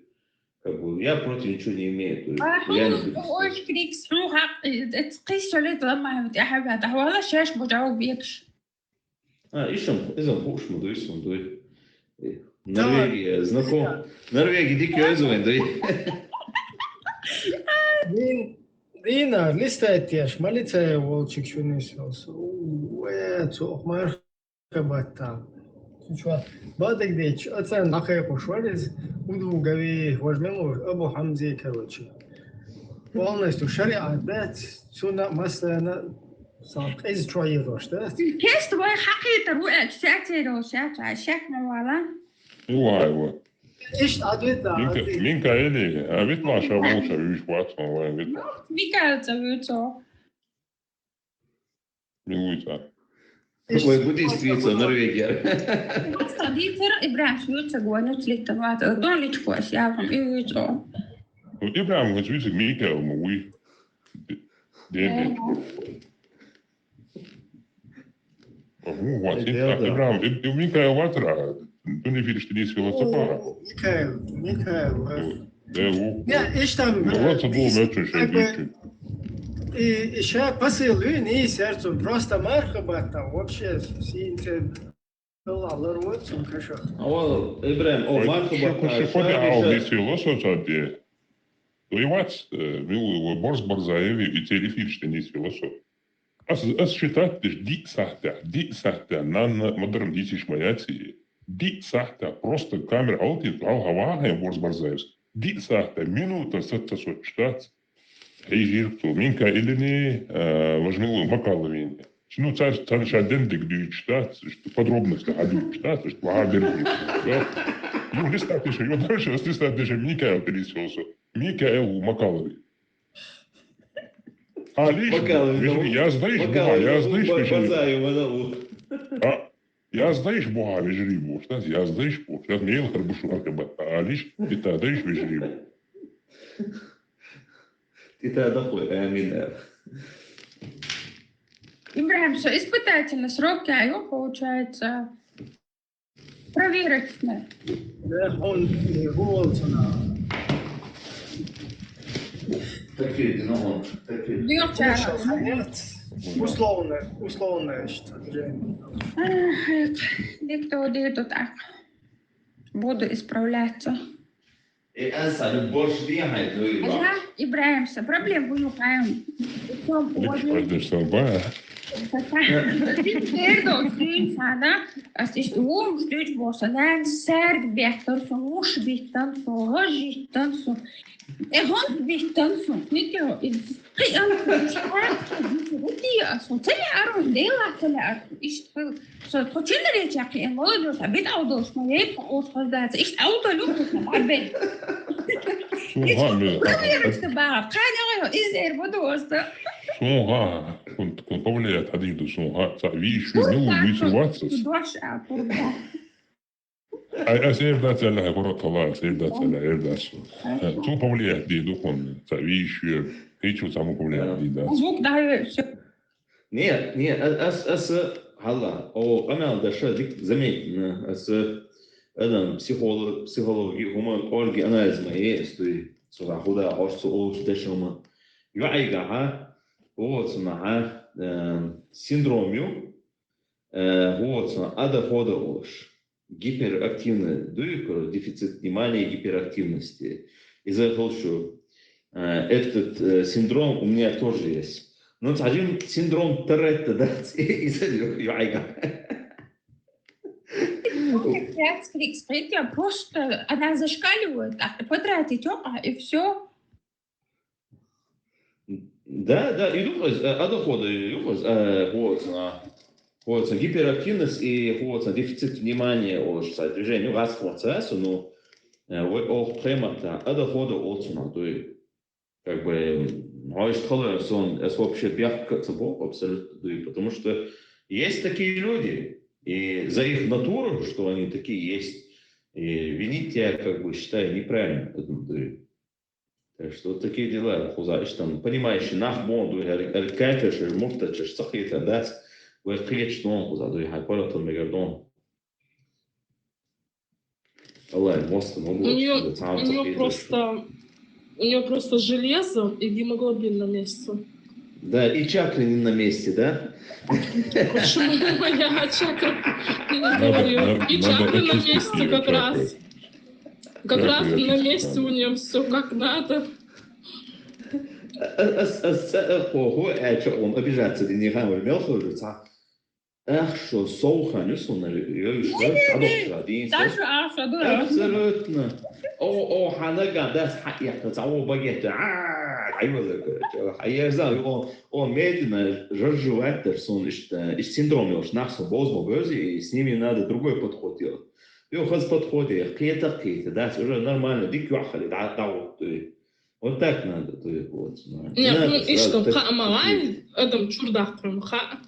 как бы, я против ничего не имею, то есть, А, я не ху, буду ой, спорить. Крикс, ху, хак, э, э, кис шалет лама, я хабат, а вала шеш бу жау бекш. А, ишам, изам хуш мудуй, сумдуй. Э, Давай. Норвегия, знаком. Да. Норвегия, дикий озуэн, да. Дин, дина, листает теш, молится волчик шунис. Уэ, цох мархабатта. Чучва, бадык деч, ацан ахай хушварез, уду гави, важмелу, Абу Хамзи, короче. Полностью шариат, да, сунна, масана, сам, из чуа егош, да? Кест вай хакы тару, э, чтя теро, ся, ся, шак мавала. Уай, уай. Ишт адвет да, Минка, адвет. Минка эли, а вит ма ша волча, виш ватсон, вай, вит ма. Мика ца вуцо. Милуйца. Ишт Какой буддист вица, Норвегия. Просто дитер и браш вуцо, гуануц литтан вата. Дон личко, ся, вам и вуцо. Ну, и прям вот видите, Мика, мы, уй. Де-, де-, де-. Э. О, Ву, вот, Ай, и да, так, да. Ибрам, и, и Микаэл ватра, дуни фирштинис велосипеда. О, Микаэл, Микаэл, э. Э, ву. Я, ишта, Ну, вот, э, думаю, иш-, что как бы, шайбичу. И, и ща посыл, и не сердцем, просто мархабатта, вообще, синтен, лалар вот, сум каша. О, Ибрам, о, Ой, мархабатта, шо куши ходи шайбичу. Аал нис велосипеда. Ой, вац, э, мил, борз борзаеви, и цели фирштинис велосипеда. Аз, аз считать деш, диъ сагьта, диъ сагьта, нанна мадра дисиш маяци, диъ сагьта, просто камера алти, ал гьава гьай борз борзаевс. Диъ сагьта, минута сатта сочтац. Хей жирту, Микаэлни, э, важмилу Макаловини. Ну, цар, цар шаден дик дуйчтац, что подробности хадуйчтац, что ва бердуйчтац. Ну, листа пише, ё дальше, листа пише, Микаэл пересёлся. Микаэл Макалови. Алиш, Макалови, вежри, ну, я знаешь, Макалови, буха, я ну, знаешь, ба-, вежри. Базаев, она у. А, я знаешь, буха, вежри, бу, что я знаешь, бу, что мейл харбушу аркабат, алиш, и та знаешь, вежри, бу. И та дохуй, амин. Ибрагим, что, испытательный срок, я его, получается, проверочный. Да, он не волосы на. Такие, ну, он, такие. Дюрча. Условно, условно, что для. Эх, никто не тут, а. Буду исправляться. Э, ан сани борш дихьай, ну, и Ага, ва. Ибрагим, са проблем бу юкъаям. Итом Лик оди. Шпардеш са ба. Син тердо, син сана, ас иш вум штуч боса, нан сарг бехтан су, муш биттан су, гъаж иттан су. Э, гъаж биттан су. Нитё, и, и ан су, иш ан су, ди ас су. Цали ару, дела цали ару. Иш тыл. Со, то чилри чакъи, молодёжь, а бит аудолш, ма ей, по ос хоздаца. Иш аудолю, то сама бен. Сунга, ме, проверочка бага, кане, из эр буду оста. Сунга, кун, кун повлиять хадиду сунга, са виш, ну, виш ватсус. Дош, а, пурда. Ай, а сэр да цала, город хала, сэр да цала, эр да су. Су повлиять ди духун, са виш, эр, хичу саму повлиять ди да. Звук да, всё. Не, не, а, ас, ас, хала, о, къамаьл даша дик заметно, ас, адам, психолог, психологи, гьума, орги анализ ма е, эс туй, сора худа, орсу, олуш дешума. Ю айга, ха, о, цуна, ха, э, синдром ю, э, о, цуна, ада хода олуш. Гиперактивный, дуй, дефицит внимания и гиперактивности. Из-за того, что, э, этот, э, синдром у меня тоже есть. Ну, один синдром Торетто, да, из-за ю-, ю айга. Просто она зашкаливает, а потратить, а, и всё. Да, да, и духоз, э, а доходы, и духоз, э, вот, а, вот, гиперактивность и вот, а, дефицит внимания, вот, что движение, ну, раз, вот, а, су, ну, э, вот, о, прямо, да, а доходы, вот, су, ну, то есть, как бы, ну, а что, сон, это вообще бяг, как собой, абсолютно, да, и потому что есть такие люди, и за их натуру, что они такие есть, и винить я, как бы, считаю неправильно, да, и Так что вот такие дела, хуза, иш там, понимаешь, нах бон, дуй, эр, эр кафир, шер муртад, шер сахита, да? Вай кьеч дон, хуза, дуй, хай пара тон мегар дон. Аллах, мост, ну, У неё, вот, сам у неё сахита, просто, у неё просто железо и гемоглобин на месте. Да, и чакры не на месте, да? Почему моя чакра не на Надо, месте? Надо, И надо чакры на очистить месте её как раз. Чакры. Как раз на месте у неё всё как надо. А, а, а, а, а, хо, хо, э, чё, он обижаться, ты не хамер, мел хо, ца. Эх, шо, соухан, ю, сунна, ю, ю, шу, Не, не, не. Садок, садин, Даже садок. Ах, садок. Абсолютно. О, о, ханага, дас, ха, я, ца, о, багет, а, ай, вот это, чё, а я знаю, он, он медленно разжевать, даже сон, ишта, иш синдром, ё, нахсо, бозмо, бёзи, и с ними надо другой подход делать. Ё, хаз подходе, кьета, кьета, да, уже нормально, дик юахали, да, да, вот, э, вот так надо, то есть, вот, ну, не Нет, надо ну, и сразу что, так ха, амалай, подходить. Адам чурдак, ха,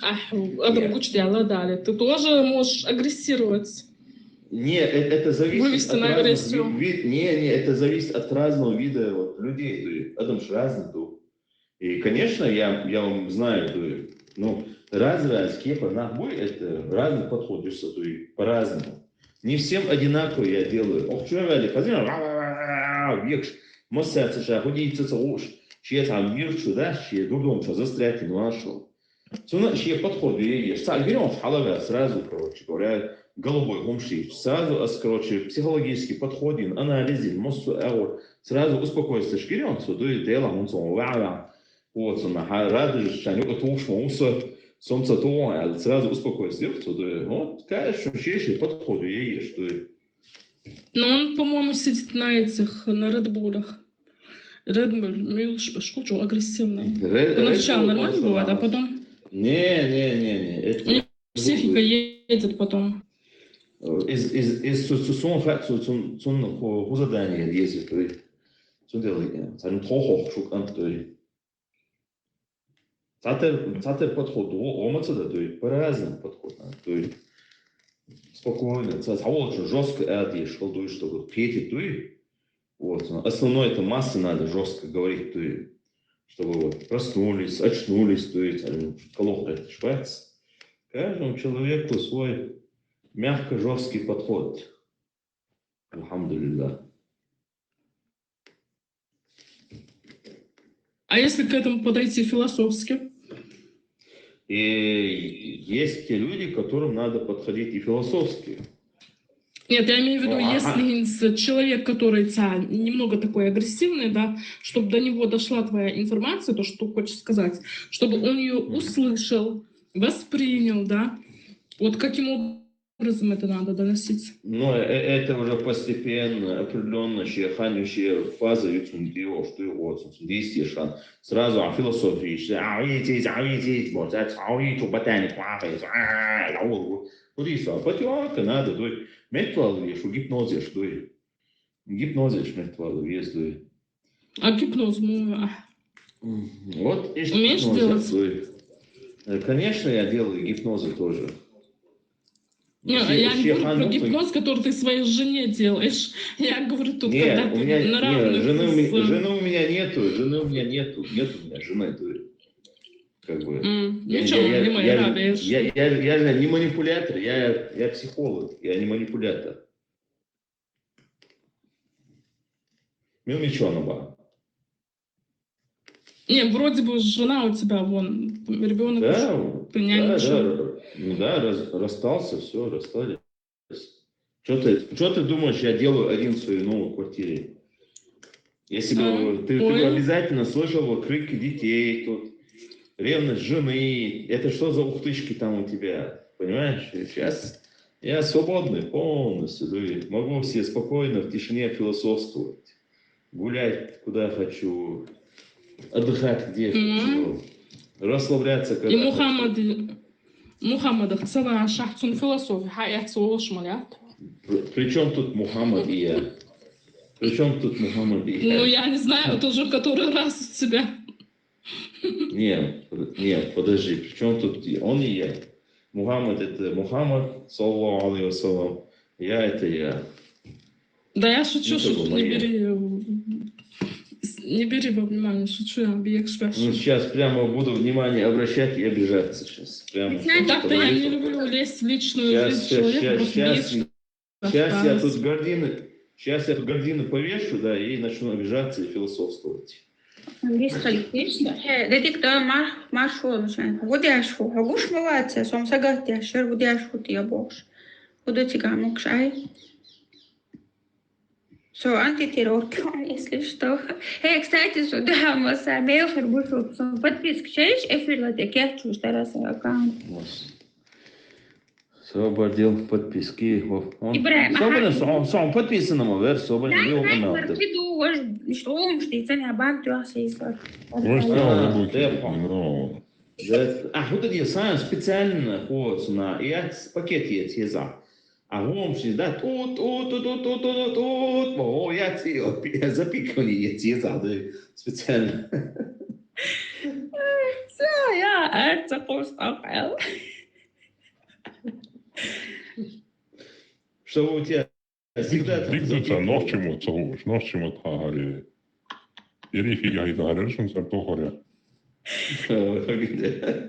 ах, Адам Нет. Гуч дела дали, ты тоже можешь агрессировать. Не, э, это зависит Вывести от на разных агрессию. ви-, ви-, не, не, это зависит от разного вида вот людей, то есть, Адам ж разный дух. И, конечно, я, я вам знаю, то есть, Ну, раз-раз кепа нах буй, это разный подход, дюсса, то есть по-разному. Не всем одинаково я делаю. Ох, чё вали, хазина, векш, массаца ша, худи ца ца уш, че там мир чу, да, че дурдом чу застрять не нашел. Цуна че подход ю еш. Ца гирем халагар сразу, короче говоря, головой хумши. Сразу, ас, короче, психологический подход, анализ, массу, сразу успокоиться шкирем, цу дуй дела, мун цун ва-ва. Вот, цуна, ха, радуешь, что они утушма, уса, солнце то, а сразу успокоиться, ёпта, да. Вот, конечно, чаще подходу я ешь, что и Но он, по-моему, сидит на этих, на Red Bull'ах. Red Bull, ну, и уж шкучу агрессивный. Ре- Поначалу ре- нормально просто бывает, а нормально. Потом Не, не, не, не. Это у них психика едет потом. Из, из, из цу- цу- цун ха- цу- цун- цун ху- хузадание ездит, то есть. Цун дело, э, царин тохох шук ан, то есть. Цатер, цатер подход, о, омаца да, то есть, по-разному подход, а, то есть, спокойно, ца- ца- вот, жестко это еш, то есть, чтобы петь, то есть, вот, основное это массы надо жестко говорить, то есть, чтобы вот проснулись, очнулись, то есть, а, ну, колох это швец. Каждому человеку свой мягко жесткий подход. Алхамдулиллах. А если к этому подойти философски? И есть те люди, к которым надо подходить и философски. Нет, я имею в виду, О, ага. Если инс- человек, который ца, немного такой агрессивный, да, чтобы до него дошла твоя информация, то, что ты хочешь сказать, чтобы он ее услышал, воспринял, да. Вот каким образом это надо доносить? Но э- это уже постепенно, определенно, шейхан, шей фаза, юцун дио, что и вот, действие шан. Сразу о философии, что авитить, авитить, вот, это авиту ботаник, вот и всё. Потихоньку надо, дуй. Метвал еш, гипноз еш, дуй. Гипноз еш, метвал еш, дуй. А гипноз, ну, а, М, Вот, ещё Умеешь гипноз делать? еш, дуй. Э, Конечно, я делаю гипнозы тоже. Не, Все- я не все говорю про хануты- гипноз, который ты своей жене делаешь. Я говорю тут, Нет, когда у ты меня, на нет, равных жены, у меня, с- жены у меня нету, жены у меня нету, нет у меня жены, то есть, как бы. М, Я- Ничего, я- я- не моя я- радость. я- я- я же не манипулятор, я, я психолог, я не манипулятор. Мил ничего на ба. Не, вроде бы жена у тебя, вон, ребенок Да, ты да, нянечка. Да, ну да, раз- расстался, все, расстались. Что ты, что ты думаешь, я делаю один в своей новой квартире? Если бы А, ты, ты бы ой. Обязательно слышал бы крики детей, тут ревность жены. Это что за ухтышки там у тебя? Понимаешь? Сейчас я свободный полностью, то есть могу все спокойно в тишине философствовать. Гулять, куда хочу. Отдыхать, где Мгм. хочу. Расслабляться, когда И хочу. Мухаммад, Мухаммад, целая шахтун философия, хаяц олшмаля. При чем тут Мухаммад и я? При чем тут Мухаммад и я? Ну, я не знаю, это уже который раз у тебя. Нет, под- нет, подожди, при чем тут и он и я? Мухаммад это Мухаммад, саллаллаху алейхи ва саллям. Я это я. Да я шучу, Ну, шучу, как бы не моя. бери, не бери во внимание, шучу, я бьёшь. Ну, сейчас прямо буду внимание обращать и обижаться сейчас. Прямо Знаете, Так-то я не подойду. Люблю лезть в личную Сейчас, жизнь сейчас, человека, сейчас, просто сейчас, бесит. сейчас я тут гардины, сейчас я тут гардины повешу, да, и начну обижаться и философствовать. Английский. Дедик да мар маршо мишен. Гудяшу. Гуш молодцы. Сом сагат яшер гудяшу ты бокш. Гудо тига мукшай. Со антитеррор, если что. Эй, кстати, сюда мы самел шербушку. Подписк чеш, эфир ла теке чуштара аккаунт. Вот. Все, бордел, подписки. О, он- Ибрахим, Собран, ага. со- со- подписан ама вер, собран, Дай, бил дай, он марки ду, ож, что он, что это не банк, я все из вас. Может, А, я да, буду я типа, понял. ну, Да, а вот я сам специально вот на я с- пакет я теза. А вон все, да, тут, тут, тут, тут, тут, тут, тут, тут, о, я те- я запикали я теза, да, специально. Всё, я это просто охуел. Чтобы у тебя всегда там Дигдуца запикали. Нохчимут, Нохчимут хахари. Ири фига и дарер шун сар тохари. Э,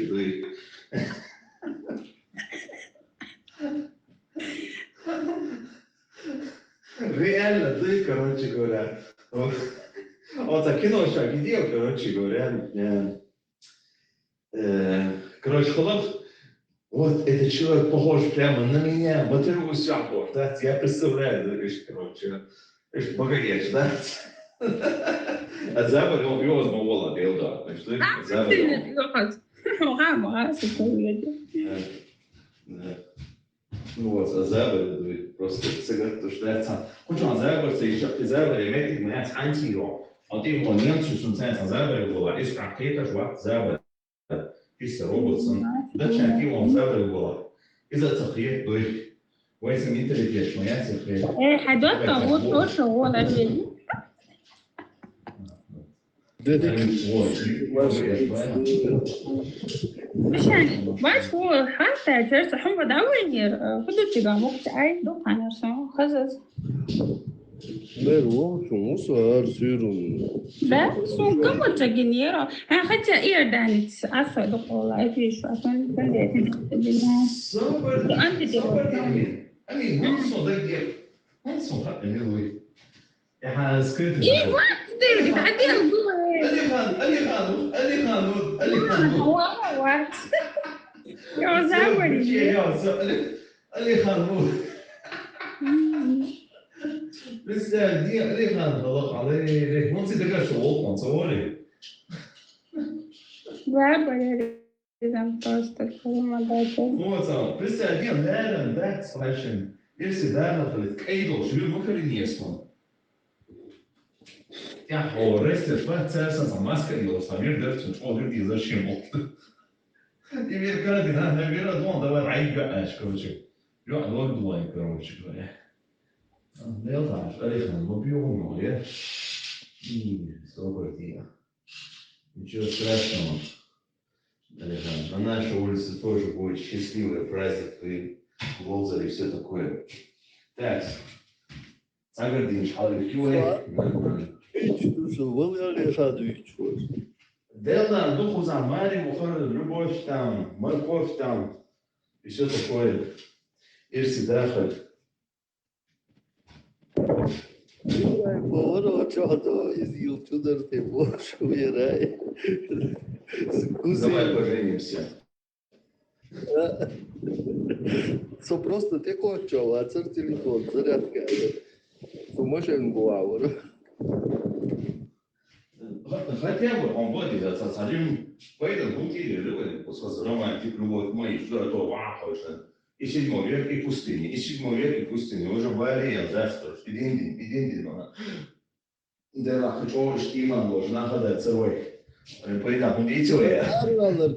дыр, дыр. Реально, дыр, короче говоря. Вот, вот, а кино ща видел, короче говоря, э, э, короче, холод, Вот этот человек похож прямо на меня, материал всё похож, да? Я представляю, да, видишь, короче, видишь, богатеешь, да? А заболел, и он мол, да, значит, заболел. Yo'q, yo'q, yo'q, yo'q, yo'q. Да, да. Ну вот, а заболел, да, просто сыграть, то, что я сам. Хоть он заболел, ты ещё, ты заболел, я тебе, меня, антиё. А ты ему немцу, что он заболел, было, и с конкретно, что заболел. Пицца Робертсон. Да, чемпион забыл было. Из-за цехрет, то есть. Вайсам интерес, моя цехрет. Э, хадот того тоже, вот, ответь. Мишань, бач, ху, хатта, чёрт, хум, бадавайнер, э, худо тебя мог, ай, духанер, сам, хазас. Мэр, в общем, усар сюрюн. Да? Сумка моча генера. А, хотя и Иорданец, а что, духола, это ещё, а что, не конкретно. Somebody, Антидот. Somebody, I mean, one so that get, one so hot, I mean, we, я скрыто. И вот, ты, где был? Алихан, Алихан, Алихан, Алихан. Вау, вау. Я забыла. Алихан, Алихан. Представь, где Алихан, Аллах, Аллах, он тебе докажет, что он, он, он. Да, болели там просто, помогать. Вот он. Представь, где Лерон, да, с большим. Если да, надо сказать, Эйдл, живи в Украине, он. Я говорю, если два царства, маска и лос, а мир дальше, что люди зачем? И мир кардинально, мир одно, давай, рай, короче. Ё, а вот двое, короче говоря. Алихан, Алихан, мы пьём, я. И, сто квартира. Ничего страшного. Алихан, на нашей улице тоже будет счастливый праздник, и Лозер, и всё такое. Так. Сагардин, шалик, кивай. Ич, душа, был я ли хад вич, вот. Дело, духу за Мари, ухар, любовь там, морковь там, и всё такое. Ирси дахат. Поворот, что-то из Ютуба ты можешь умирай. Давай поженимся. Со просто ты кочо, а цер телефон, зарядка. Со машин была, вот. Хотя бы он будет, я садим, поэтому пути или рыбы, после романтик, любовь моей, что это вахоша. И седьмой век, и пустыни, и седьмой век, и пустыни. Уже болеем, да, что ж, и дин-дин, и дин-дин, но. Да, хочу, что иман должен, надо дать целой. Поэтому, видите, я. Арвалар.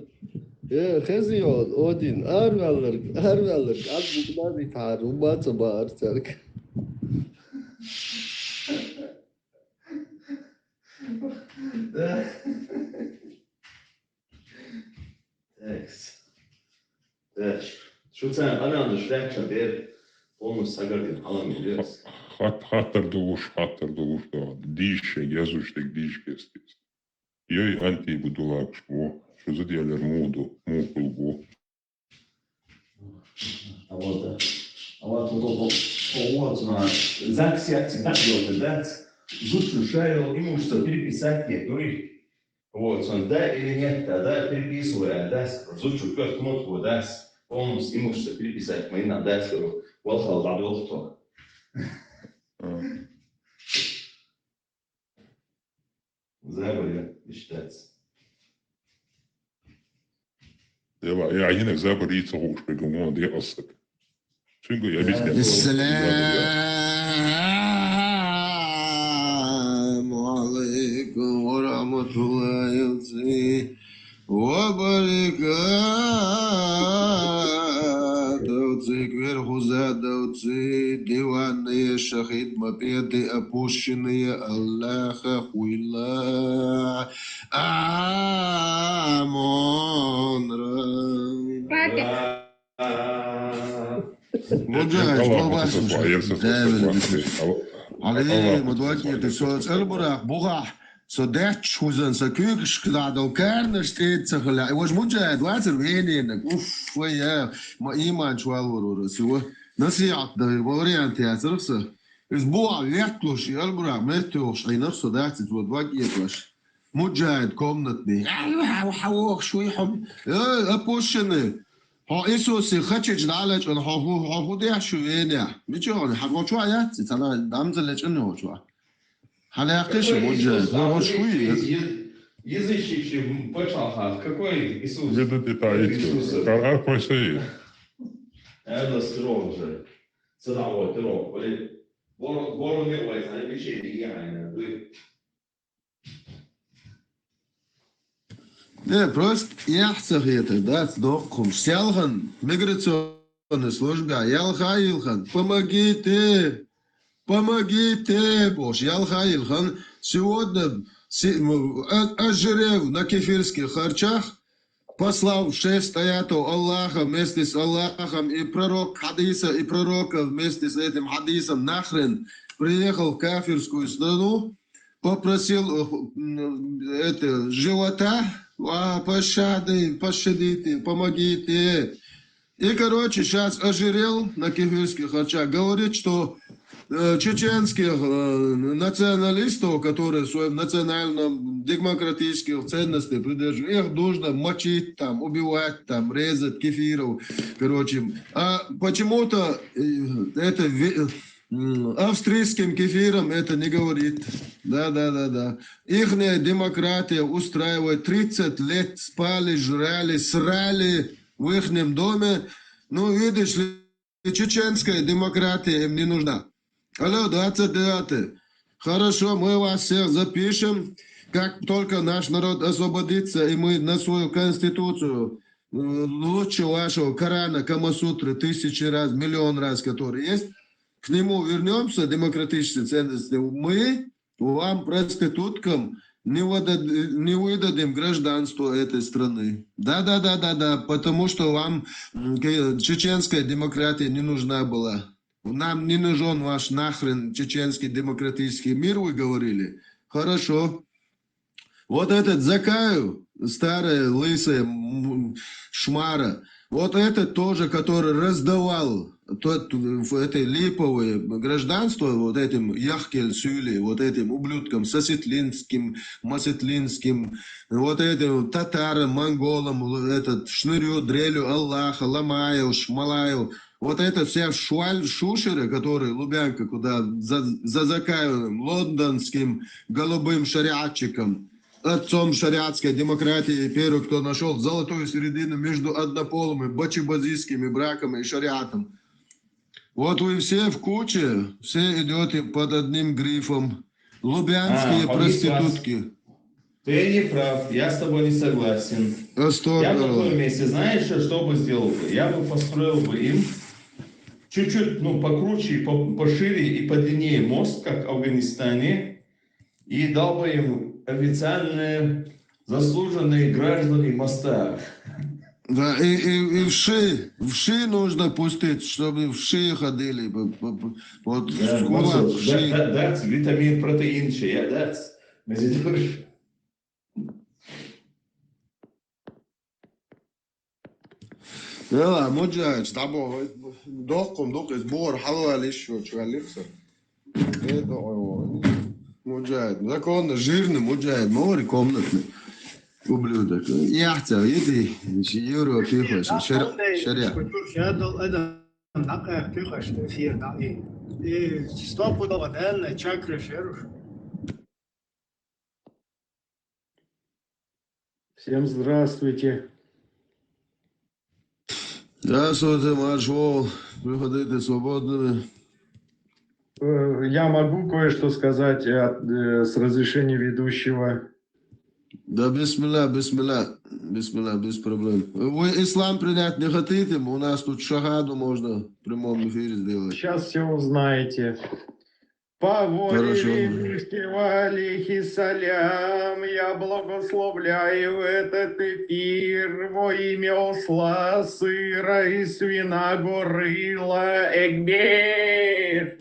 Э, Хезион, Один, арвалар, арвалар. Аз буквально пару, баца бар церк. Да. Так. Так. Шуца, она же шляпка, полностью сагардин, алам, Хат-, хаттар дугуш, хаттар дугуш, да. Диш, язуш, так диш, кестис. Йой, анти будулакш, во. Шо за диалер муду, мукул, во. А вот, да. А вот, вот, вот, вот, вот, а, ЗАГС, я всегда говорю, да? Зушу шайл, имущество переписать, я говорю. Вот, он, да или нет, да, да, переписываю, да, зушу квартмот, да, полностью имущество переписать, мы нам, да, скажу, вот, хал, да, вот, кто. А. Забыли считать. Дела, я один экзабр и цохуш бегу, он де асак. Цунга я объясняю. السلام عليكم ورحمة الله وبركاته. Циквер хуза давци, диванные шахид мопеды опущенные, Аллаха хуйла. Амон. Фатиха. Муджагаш, бабаш, муджагаш. Али, мудваки, ты со цербурах, бугах, со дач хузан, со кюкш кдадал, карнаш тет цахла. Вож муджагаш, двацер венена. Уф, вая, ма иман чвалуру, сиво. Насият да, вариант я церса. Из буа ветлуш, цербурах, метлуш, ай нафсо дац, вот ваки ветлуш. Муджагаш, комнатный. Ай, ва, ва, ва, шуй хам. Э, опущенный. Хьо Иисусе хачич дӀалечӀун, хьо хӀу, хӀу дехьа шу венехь? Мича вахана? Хьан гӀо чу а яц, цхьана дамза лечӀун гӀо чу а. Хьан яхкхий шу, Муджахид? Хьо хӀу шу вуй? Язычники пачалхьа, какой Иисус? Видите, таитчу. Иисус. Кар ар квайсаи. Это строже. Цена вот, трог. Бор-, боро не вай, а вече не я, а вы. Не, просто яхь ца хетар дац доккхум. Селхан миграционный служба, ялха йилхан, помогите, помогите, бохуш, ялха йилхан. Сегодня си-, м, а-, ожирел на кефирских харчах, послал шесть аятов Аллаха вместе с Аллахом и пророк хадиса, и пророка вместе с этим хадисом нахрен, приехал в кафирскую страну, попросил, э, м, это, живота, а, пощады, пощадите, помогите. И, короче, сейчас ожирел на кефирских харчах. Говорит, что э, чеченских, э, националистов, которые в своем национальном демократических ценностей придерживаются, их нужно мочить там, убивать там, резать кефиров, короче. А почему-то, э, это ве-, м, австрийским кефиром это не говорит. Да, да, да, да. Ихняя демократия устраивает. Тридцать лет спали, жрали, срали в ихнем доме. Ну, видишь ли, чеченская демократия им не нужна. Алло, двадцать девятое. Хорошо, мы вас всех запишем. Как только наш народ освободится, и мы на свою конституцию, э, лучше вашего Корана, Камасутры, тысячи раз, миллион раз, который есть, к нему вернемся, демократические ценности, мы вам, проституткам, не выдад-, не выдадим гражданство этой страны. Да, да, да, да, да, потому что вам, м, к-, чеченская демократия не нужна была. Нам не нужен ваш нахрен чеченский демократический мир, вы говорили. Хорошо. Вот этот Закаев, старая лысая м-, шмара, вот этот тоже, который раздавал тот, в этой липовое гражданство вот этим Яхкель Сюли, вот этим ублюдкам сосетлинским, масетлинским, вот этим татарам, монголам, этот шнырю, дрелю Аллаха, Ламаев, Шмалаев, вот эта вся шваль, шушера, которая Лубянка, куда за, за Закаевым, лондонским голубым шариатчиком, отцом шариатской демократии, первый, кто нашел золотую середину между однополыми бачибазийскими браками и шариатом. Вот вы все в куче, все идете под одним грифом. Лубянские проститутки. Ты не прав, я с тобой не согласен. Я бы на твоем месте, знаешь, что, что бы сделал бы? Я бы построил бы им чуть-чуть, ну, покруче, и по-, пошире и подлиннее мост, как в Афганистане, и дал бы им официальные заслуженные граждане моста. Да, и, и, и вши, вши нужно пустить, чтобы вши ходили. П-, п-, п-, вот да, в школах вши. Да, да, да, витамин, протеин, чай, да. Дела, Муджахид, дӀабоху, доккхум ду-кх иза, бохура хьалавалийша, чу ваьллира со. Э, догӀой воху. Муджахид, законно, жирный Муджахид, ма вара комнатный. Ублюдок. Яхь ца, иди, Европе хваши, шар-, шаря. Всем здравствуйте. Здравствуйте, марш вол. Приходите свободными. Э, я могу кое-что сказать от, э, с разрешения ведущего? Да, бисмилла, бисмилла, бисмилла, без проблем. Вы ислам принять не хотите? У нас тут шахаду можно в прямом эфире сделать. Сейчас все узнаете. По воле Всевышнего, алейхи салям, я благословляю этот эфир во имя осла, сыра и свиногорыла. Экбер!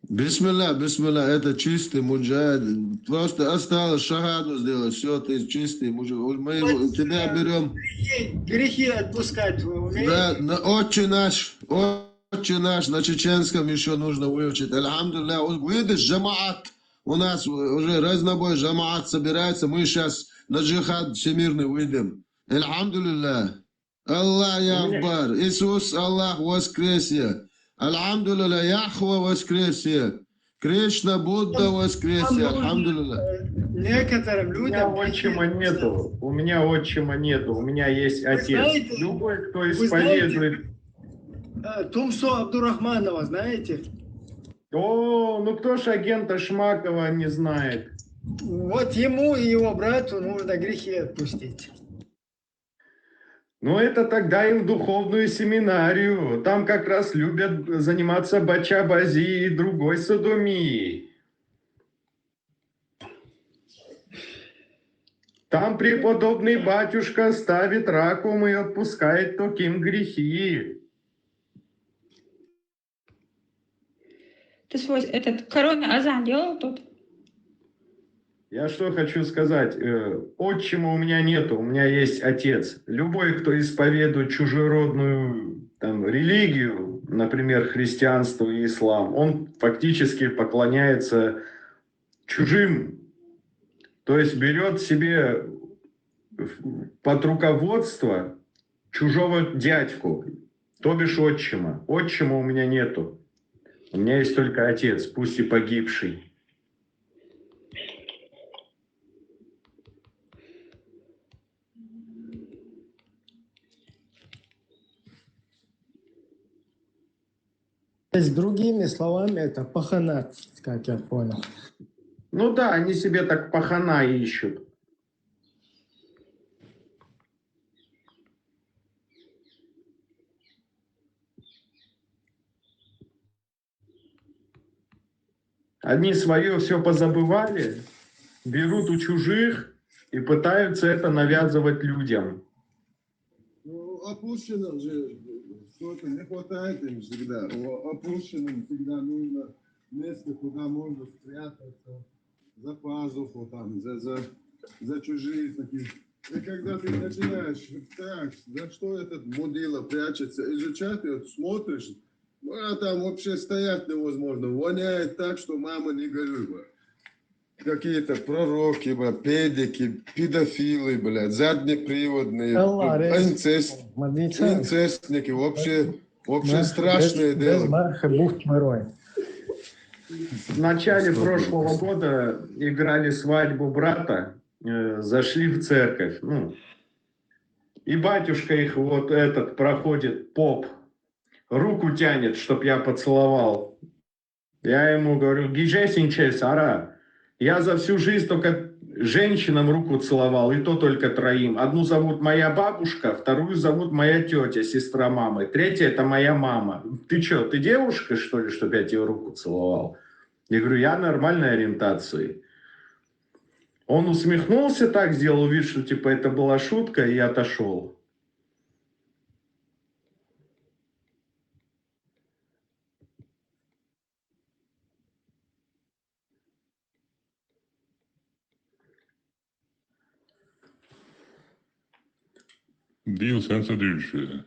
Бисмилла, бисмилла, это чистый муджахид. Просто осталось шахаду сделать. Все, ты чистый муджахид. Мы тебя берем. Грехи, грехи отпускать вы умеете? Да, на Отче наш. Отче наш на чеченском ещё нужно выучить. Альхамдулилля. Видишь, жамаат. У нас уже разнобой жамаат собирается. Мы сейчас на джихад всемирный выйдем. Альхамдулилля. Аллах Акбар. Иисус Аллах воскресе. Альхамдулиллах, Яхва воскресе. Кришна, Будда воскресе. Альхамдулиллах. Некоторым людям... У меня отчима нету. У меня отчима нету. У меня есть отец. Любой, кто исповедует... Э, Тумсо Абдурахманова знаете? О, ну кто ж агента Шмакова не знает? Вот ему и его брату нужно грехи отпустить. Ну, это тогда им в духовную семинарию. Там как раз любят заниматься бачабази и другой садомией. Там преподобный батюшка ставит раком и отпускает таким грехи. Ты свой этот коронный азан делал тут? Я что хочу сказать. Э, отчима у меня нету, у меня есть отец. Любой, кто исповедует чужеродную там, религию, например, христианство и ислам, он фактически поклоняется чужим, то есть берет себе под руководство чужого дядьку, то бишь отчима. Отчима у меня нету. У меня есть только отец, пусть и погибший. То есть, другими словами, это паханат, как я понял. Ну да, они себе так пахана ищут. Они свое все позабывали, берут у чужих и пытаются это навязывать людям. Ну, опущенным же что-то не хватает им всегда. Опущенным всегда нужно место, куда можно спрятаться, за пазуху, там, за, за, за чужие такие. И когда ты начинаешь, так, за что этот мудила прячется, изучать, и вот смотришь, ну, а там вообще стоять невозможно, воняет так, что мама не горюй. Какие-то пророки, педики, педофилы, блядь, заднеприводные, инцестники, вообще, вообще страшное дело. В начале прошлого года играли свадьбу брата, э, зашли в церковь, ну, и батюшка их вот этот проходит, поп, руку тянет, чтоб я поцеловал. Я ему говорю: «Гиджесинчес, ара, я за всю жизнь только женщинам руку целовал, и то только троим. Одну зовут моя бабушка, вторую зовут моя тетя, сестра мамы, третья — это моя мама. Ты что, ты девушка, что ли, чтобы я тебе руку целовал?» Я говорю: «Я нормальной ориентации». Он усмехнулся так, сделал вид, что типа это была шутка, и отошел. Dil sen sa düüšä.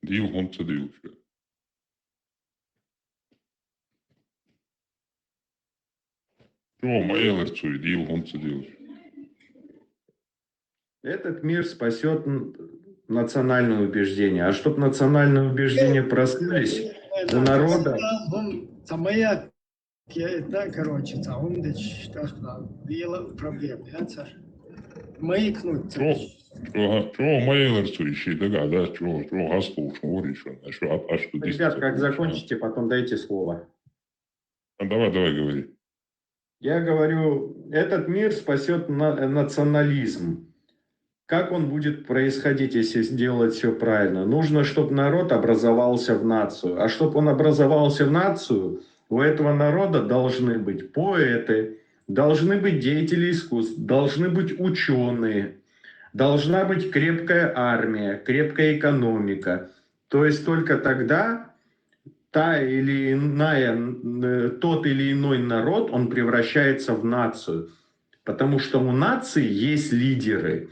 Dil homsa düüšä. Joo, ma eelartsuid, dil homsa düüšä. Этот мир спасет национальные убеждения. А чтобы национальные убеждения проснулись у народа... Самая, да, короче, цаун дыч, так, да, вела проблема, я цар. Маякнуть. Чё, чё, чё, моя версия, ищи, да, да, чё, чё, гаспол, шмори, чё, а что, а что... Ребят, как закончите, потом дайте слово. А давай, давай, говори. Я говорю, этот мир спасет национализм. Как он будет происходить, если сделать все правильно? Нужно, чтобы народ образовался в нацию. А чтобы он образовался в нацию, у этого народа должны быть поэты, должны быть деятели искусств, должны быть ученые, должна быть крепкая армия, крепкая экономика. То есть только тогда та или иная, тот или иной народ, он превращается в нацию. Потому что у нации есть лидеры.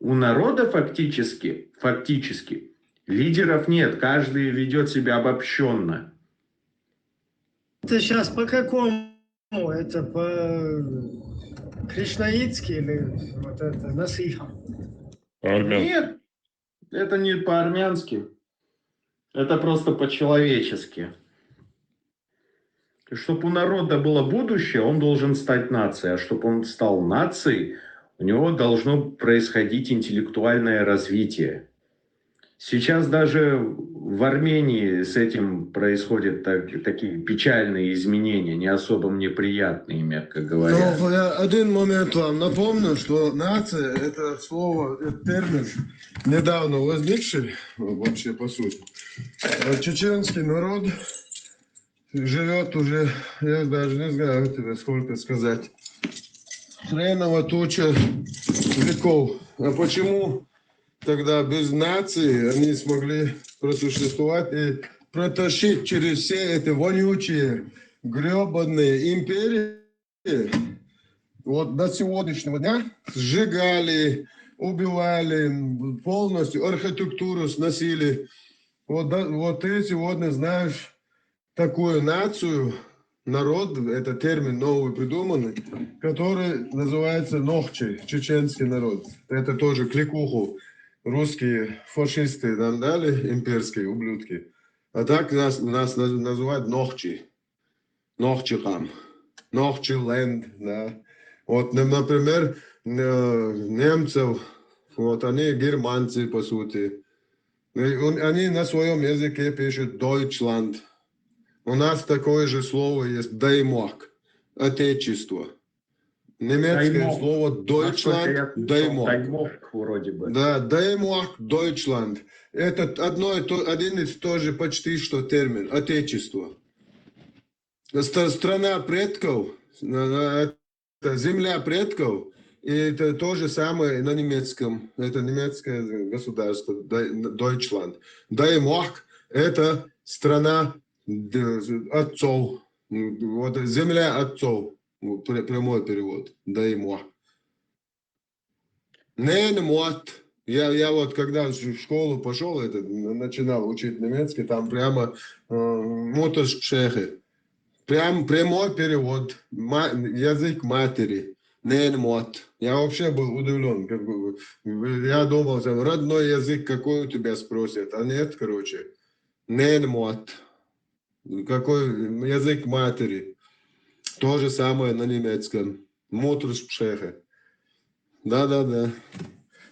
У народа фактически, фактически лидеров нет. Каждый ведет себя обобщенно. Это сейчас по какому? Это по-кришнаитски или вот это насиха? Армян. Нет. Это не по-армянски. Это просто по-человечески. Чтобы у народа было будущее, он должен стать нацией. А чтобы он стал нацией, у него должно происходить интеллектуальное развитие. Сейчас даже в Армении с этим происходят так- такие печальные изменения, не особо мне приятные, мягко говоря. Ну, я один момент вам напомню, что нация — это слово, это термин недавно возникший, ну, вообще по сути. Э, Чеченский народ живет уже, я даже не знаю тебе сколько сказать, хреново туча веков. А почему тогда без нации они смогли просуществовать и протащить через все эти вонючие, гребаные империи, вот до сегодняшнего дня сжигали, убивали, полностью архитектуру сносили. Вот, да- вот ты сегодня знаешь такую нацию, народ, это термин новый придуманный, который называется нохчи, чеченский народ. Это тоже кликуху русские фашисты нам дали, имперские ублюдки. А так нас, нас наз- называют нохчи. Нохчикам. Нохчиленд, да. Вот, на- например, э, немцев, вот они германцы, по сути. И он- они на своем языке пишут Deutschland. У нас такое же слово есть Даймок, отечество. Немецкое Даймок. слово Deutschland, Даймок. Даймок. Даймок вроде бы. Да, Даймок, Deutschland. Это одно и то, один и тот же почти что термин, отечество. Стра- страна предков, на- на- это земля предков, и это то же самое на немецком. Это немецкое государство, Дай- Deutschland. Даймок — это страна д- отцов, вот земля отцов, вот пря- прямой перевод, Даймок. Нэнмот. Я, я вот когда в школу пошел, это, н- начинал учить немецкий, там прямо э, Муттершпрехе. Прям прямой перевод. Ма- язык матери. Нэнмот. Я вообще был удивлен. Как бы, я думал, что родной язык какой у тебя спросят. А нет, короче. Нэнмот. Какой язык матери. То же самое на немецком. Муттершпрехе. Да-да-да.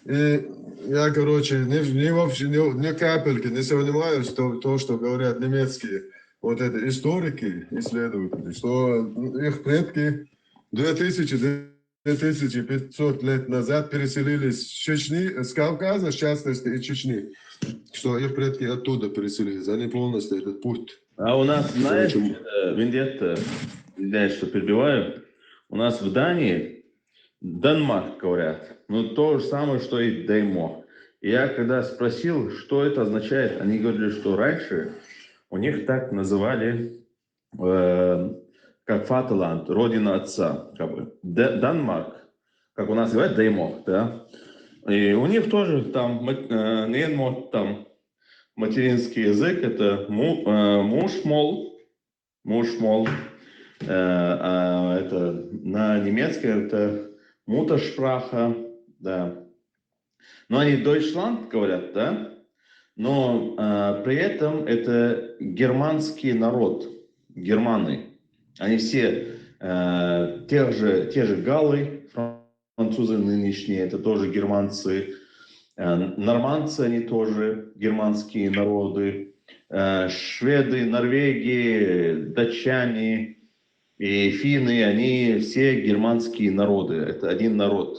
И я, короче, ни, ни вообще, ни, ни капельки не сомневаюсь, что то, что говорят немецкие вот это историки, исследователи, что их предки две тысячи, две тысячи пятьсот лет назад переселились с Чечни, с Кавказа, в частности, из Чечни, что их предки оттуда переселились. Они полностью этот путь. А у нас, знаешь, Короче, э, Вендетта, извиняюсь, что перебиваю, у нас в Дании Денмарк говорят. Ну, то же самое, что и Деймок. Я когда спросил, что это означает, они говорили, что раньше у них так называли, э, как фатерланд, родина отца, как бы. Д- Данмарк, как у нас говорят, Деймок, да. И у них тоже там, мат- э, Нейнмот, там материнский язык, это му- э, мушмол, мушмол. Э, а это на немецком это Муттершпрахе, да. Но они Deutschland говорят, да? Но э, при этом это германский народ, германы. Они все э, тех же, те же галлы, французы нынешние, это тоже германцы. Э, нормандцы, они тоже германские народы. Э, шведы, норвеги, датчане и финны, они все германские народы. Это один народ.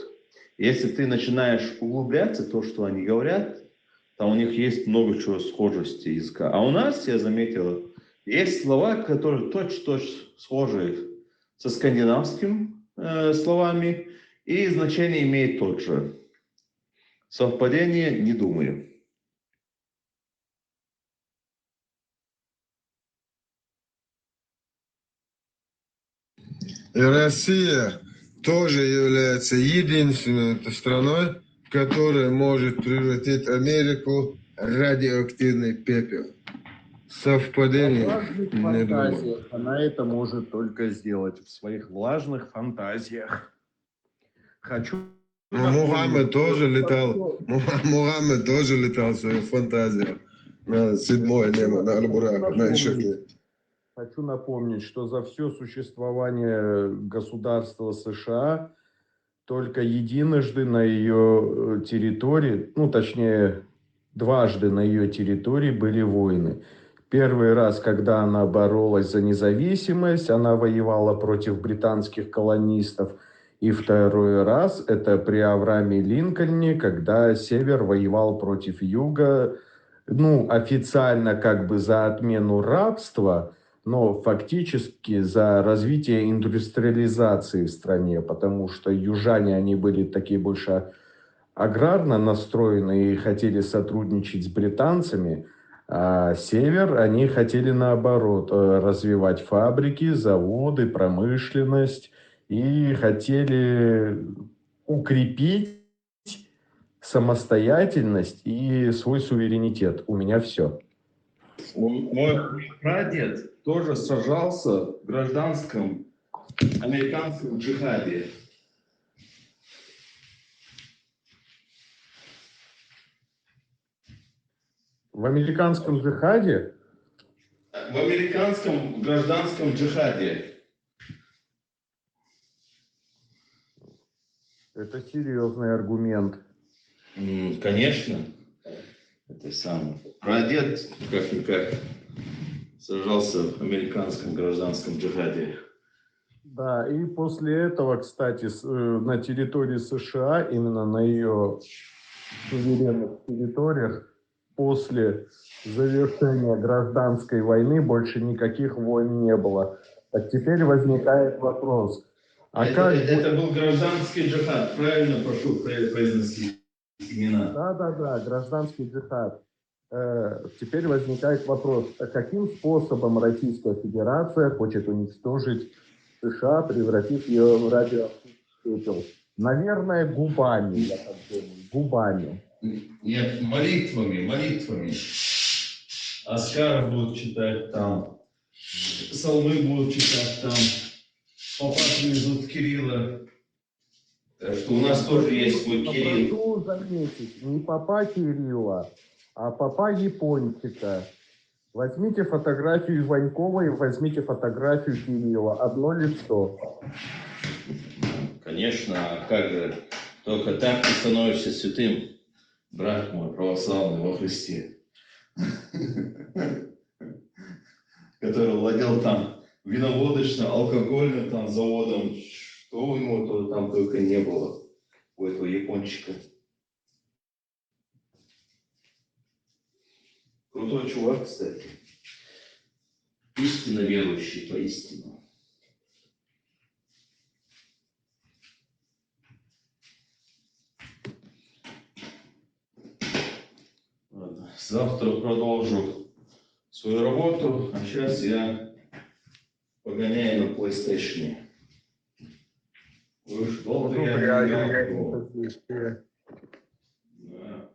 Если ты начинаешь углубляться, то, что они говорят, там у них есть много чего схожести языка. А у нас, я заметила, есть слова, которые точно-точно схожи со скандинавским э, словами, и значение имеет тот же. Совпадение? Не думаю. И Россия тоже является единственной страной, которая может превратить Америку в радиоактивный пепел. Совпадение? Влажных Не думаю. фантазиях. Она это может только сделать в своих влажных фантазиях. Хочу Ну, Мухаммед тоже летал. Муха- Мухаммед тоже летал в своих фантазиях на седьмое небо, на Аль-Бурак, на Ишаке. Хочу напомнить, что за все существование государства США только единожды на ее территории, ну, точнее, дважды на ее территории были войны. Первый раз, когда она боролась за независимость, она воевала против британских колонистов. И второй раз, это при Аврааме Линкольне, когда север воевал против юга, ну, официально как бы за отмену рабства, но фактически за развитие индустриализации в стране, потому что южане, они были такие больше аграрно настроены и хотели сотрудничать с британцами, а север, они хотели наоборот э, развивать фабрики, заводы, промышленность и хотели укрепить самостоятельность и свой суверенитет. У меня все. Мой прадед тоже сражался в гражданском американском джихаде. В американском джихаде? В американском гражданском джихаде. Это серьезный аргумент. М, Конечно. Это самое. Прадед, как-никак, сражался в американском гражданском джихаде. Да, и после этого, кстати, с- э, на территории США, именно на ее суверенных территориях, после завершения гражданской войны больше никаких войн не было. Так теперь возникает вопрос, а это, как это, будет- это был гражданский джихад, правильно прошу про- произносить имена. Да, да, да, гражданский джихад. Э, Теперь возникает вопрос, а каким способом Российская Федерация хочет уничтожить США, превратив ее в радиоактивный пепел? Наверное, губами, я так думаю, губами. Нет, молитвами, молитвами. Аскар будут читать там, псалмы будут читать там, папа привезут Кирилла. Так что у нас тоже есть свой Но Кирилл. Прошу заметить, не папа Кирилла, а папа Япончика. Возьмите фотографию Иванькова и возьмите фотографию Кирилла. Одно лицо. Конечно, а как же? Только так ты становишься святым, брат мой православный во Христе, который владел там виноводочно-алкогольным там заводом, что у него то- там только не было, у этого япончика. Крутой чувак, кстати. Истинно верующий поистину. Ладно, завтра продолжу свою работу, а сейчас я погоняю на PlayStation. Вы ж долго я не играл в него. Да.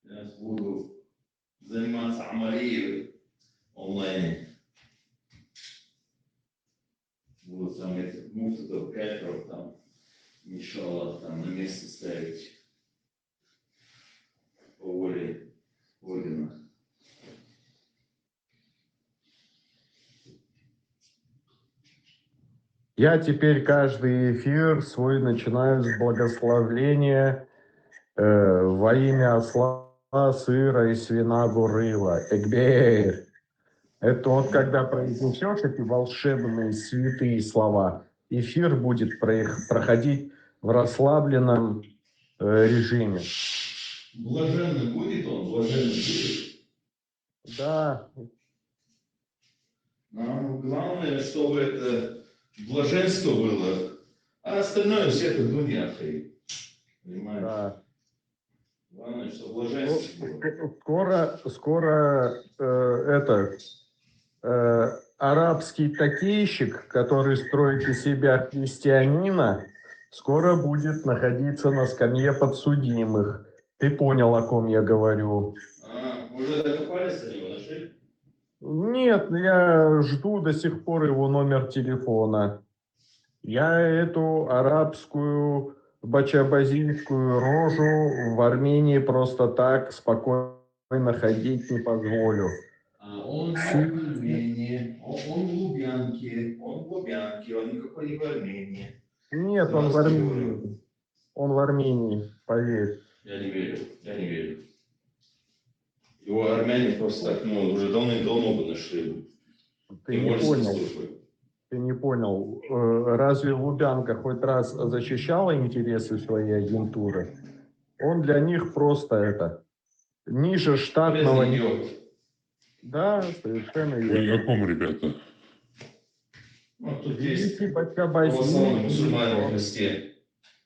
Сейчас буду заниматься амалией в онлайне. Буду там этих муфтов, кафиров там, иншаллах, там на место ставить. По воле Ордена. Я теперь каждый эфир свой начинаю с благословления э, во имя осла, сыра и свиного рыла. Экбер. Это вот когда произнесешь эти волшебные святые слова, эфир будет проих- проходить в расслабленном э, режиме. Блаженный будет он, блаженный будет. Да, Нам главное, чтобы это блаженство было, а остальное все это дунья, ахи. Понимаешь? Да. Главное, чтобы блаженство было. Скоро, скоро э, это э, арабский токейщик, который строит из себя христианина, скоро будет находиться на скамье подсудимых. Ты понял, о ком я говорю. А, уже докопались до него, нашли? Нет, я жду до сих пор его номер телефона. Я эту арабскую бачабазинскую рожу в Армении просто так спокойно ходить не позволю. А он, он в Армении, он, он в Лубянке, он в Лубянке, он никакой не в Армении. Нет, он в Здравствуйте, Армении. Он в Армении, поверь. Я не верю, я не верю. Его армяне просто так, ну, уже давно-давно бы нашли бы. Ты не Приморские понял. Службы. Ты не понял. Э, Разве Лубянка хоть раз защищала интересы своей агентуры? Он для них просто это ниже штатного. Полезный идиот. Да, совершенно Вы верно. о ком, ребята? Ну, тут есть Великий православные мусульмане в Бачабазин, Христе.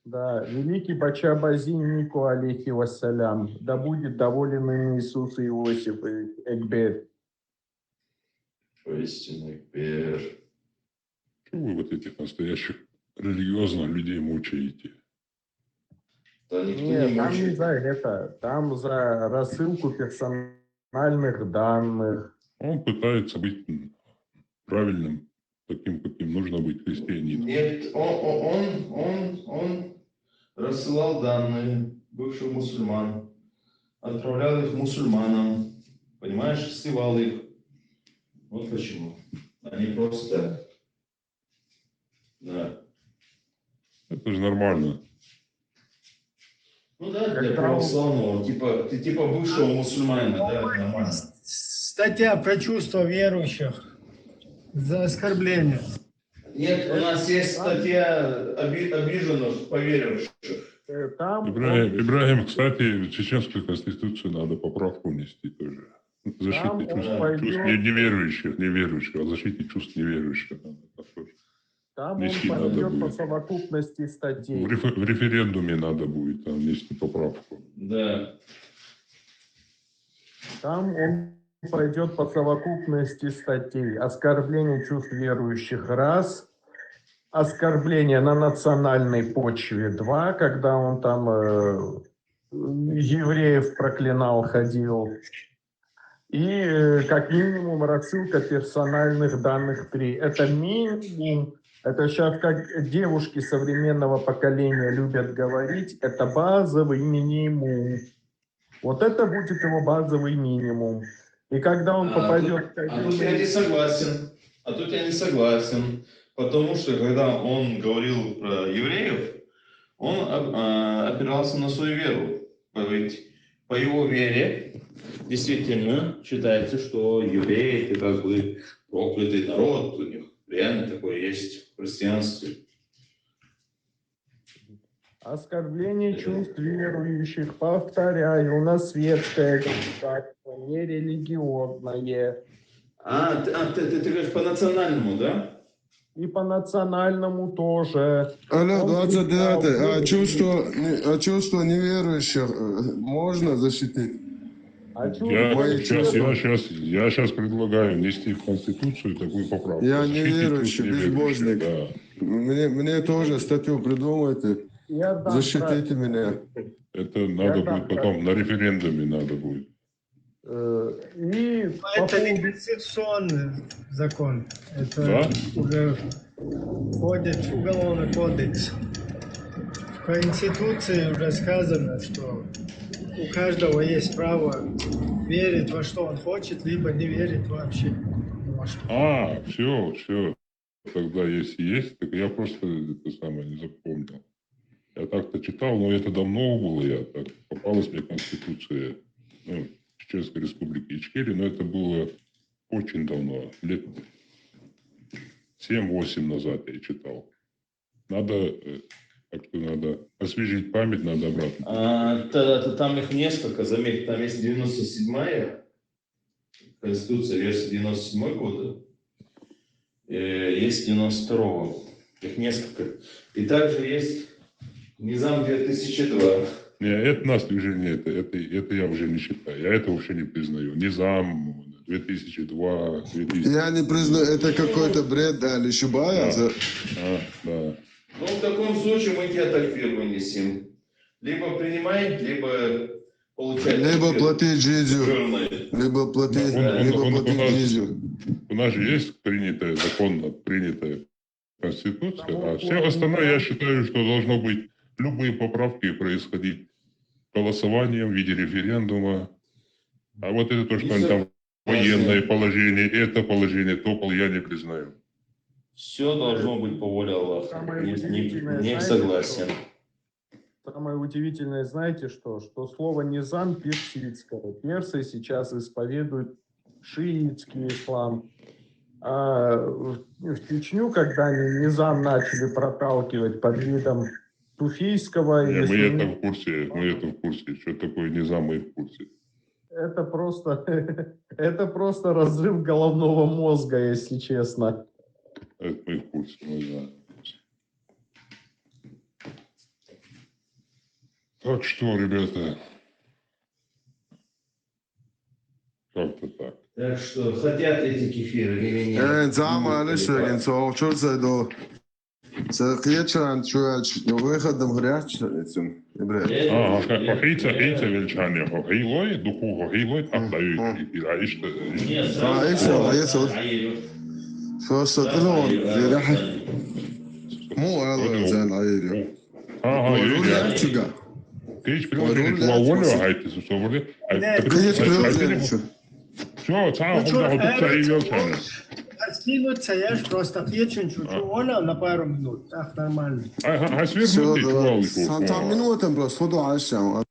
Да, великий Бачабазин Нико, алейхи вассалям, да будет доволен им Иисус Иосиф Экбер. Поистине, Пер. Чего вы вот этих настоящих религиозных людей мучаете? Да никто не Нет, там не мучает. За это, там за рассылку персональных данных. Он пытается быть правильным, таким, каким нужно быть христианином. Нет, он, он, он, он, он рассылал данные бывших мусульман, отправлял их мусульманам, понимаешь, сливал их. Вот почему. Они просто... Да. Это же нормально. Ну да, для Когда православного, типа, ты типа бывшего мусульманина, да, нормально. Статья про чувства верующих за оскорбление. Нет, у нас есть статья оби- обиженных поверивших. Э, Там Ибрагим, Ибрагим, кстати, в чеченскую конституцию надо поправку внести тоже. Защита Там он чувств, пойдёт- чувств не- неверующих, неверующих, о защите чувств неверующих надо тоже. Там он Вести надо пойдет по будет. совокупности В, статей. рефе- в референдуме надо будет там внести поправку. Да. Там он пойдет по совокупности статей. Оскорбление чувств верующих — раз. Оскорбление на национальной почве — два, когда он там э, евреев проклинал, ходил. И э, как минимум рассылка персональных данных — три. Это минимум. Это сейчас как девушки современного поколения любят говорить, это базовый минимум. Вот это будет его базовый минимум. И когда он А попадет тут, а тут я не согласен. А тут я не согласен. Потому что когда он говорил про евреев, он оп- а, опирался на свою веру. Ведь по его вере действительно считается, что евреи — это как бы проклятый народ у них. Реально такое есть в христианстве. Оскорбление чувств верующих, повторяю, на светское государство, нерелигиозное. А, ты, а, ты, ты, ты говоришь по национальному, да? И по национальному тоже. Алло, Он двадцать девятый. А кричал, чувство, не- а чувство неверующих э, можно защитить? А чё Я- вы Мои Сейчас, чувства. я, сейчас, я сейчас предлагаю внести в Конституцию такую поправку. Я Защите неверующий, чувств неверующих, безбожник. Да. Мне, мне тоже статью придумайте. Я дам Защитите меня. Это надо дам будет потом, на референдуме надо будет. Э, И по Это поводу- не конституционный закон. Это Да? уже входит в уголовный кодекс. В Конституции уже сказано, что у каждого есть право верить во что он хочет, либо не верить вообще ни во что. А, все, все. Тогда если есть, так я просто это самое не запомнил. Я так-то читал, но это давно было, я так попалась мне Конституция, ну, Чеченской Республики Ичкерия, но это было очень давно, лет семь-восемь назад я читал. Надо, э, так что надо освежить память, надо обратно. А, та- та- там их несколько, заметь, там есть девяносто седьмая Конституция, версия девяносто седьмого года, э, есть девяносто второго. Их несколько. И также есть Низам две тысячи два. Не, это нас уже не это, это, это я уже не считаю. Я это вообще не признаю. Низам, две тысячи два, две тысячи. Я не признаю, это какой-то бред, да, Алишибая. Да. За- А, да. Ну, в таком случае мы тебя так вынесем. Либо принимай, либо получай. Либо плати джизю, Жирный. либо плати, Он- он- либо он- плати у нас- джизю. У нас же есть принятая, законно принятая Конституция, а все остальное я считаю, что должно быть любые поправки происходить голосованием в виде референдума. А вот это то, что они там военное положение, это положение, то пол- я не признаю. Все должно быть по воле Аллаха. Самое Не, удивительное, не- не знаете, согласен. Самое удивительное, знаете что? Что слово «низам» персидское. Персы сейчас исповедуют шиитский ислам. А в, в Чечню, когда они низам начали проталкивать под видом суфийского Не, или мы это сунни- в курсе, мы это в курсе. Что такое низам, мы в курсе. Это просто, это просто разрыв головного мозга, если честно. Это мы в курсе, мы знаем. Так что, ребята, как-то так. Так что хотят эти кефиры или нет? Э, зама алиш эгин цо чур зайду. Цо кечан чуяч, ну выходом гряч этим. Ибре. А, хо хьийца, хьийца велчани, хо хьийлой, духу хо хьийлой, тахтаюй, ира ишта. Нет, А, сразу ишта, а, ишта. Айру. Просто ну, зирах. Му ала зан айри. Ага, Ой, ира. рулярчига. Кыч приложение, Ой, чула волю, рулярчига. хайте сусоврде. Кыч приложение. Все, цаа Ну, чё, хунда хутук э, цаа велчани. Свернуться, я ж просто отвечу чуть-чуть. Оля на пару минут. Так, нормально. А, а, а Всё, свернути давай. чула. Сан там минутам просто ходу алишам.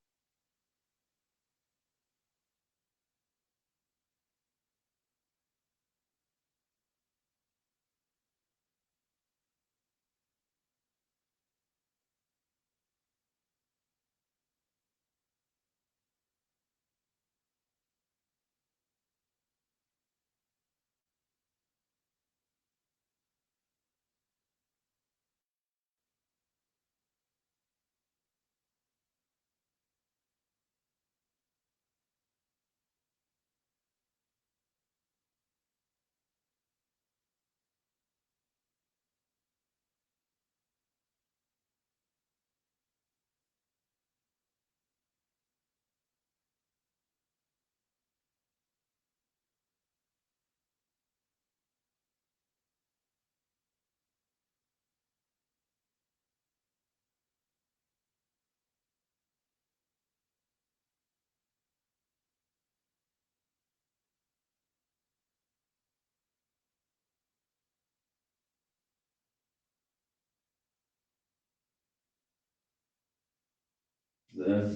Да.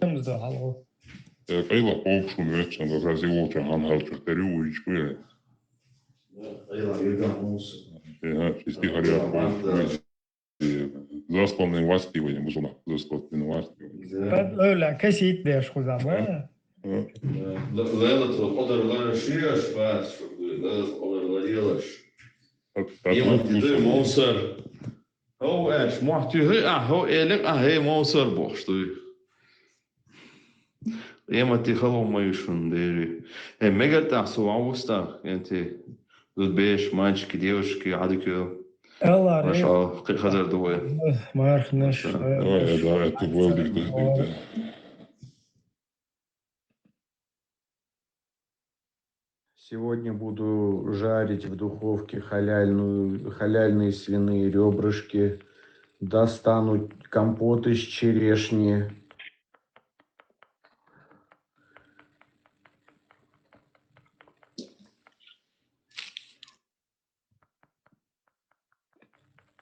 Кимзда халгъу? Э, къайла къовш хьун веццан, рази волча хьан хьалчур тери уйчкъуя. Къайла юрган мус. Э, фисти харя къовш. Э, засланный властью, я не знаю, засланный властью. Да. Ой, ла касит деш хузама. Э, Лела то къадар ла шиеш фас, шугу, лела къадар ла елеш. так, так, Ема ну, ти ду мусор. Хо эш, мохти хи, а, хо элек, а, хе мусор бохш ду. Ема ти халгъу ма юшун дери. Э, мегар тахсу авуста, энти. Зуд беш, мальчики, девушки, адикё. Аллах Машалла, хазар дуэ. Мархнаш. Ой, да, это был дик-, дик-, дик-, да. Сегодня буду жарить в духовке халяльную, халяльные свиные ребрышки. Достану компот из черешни.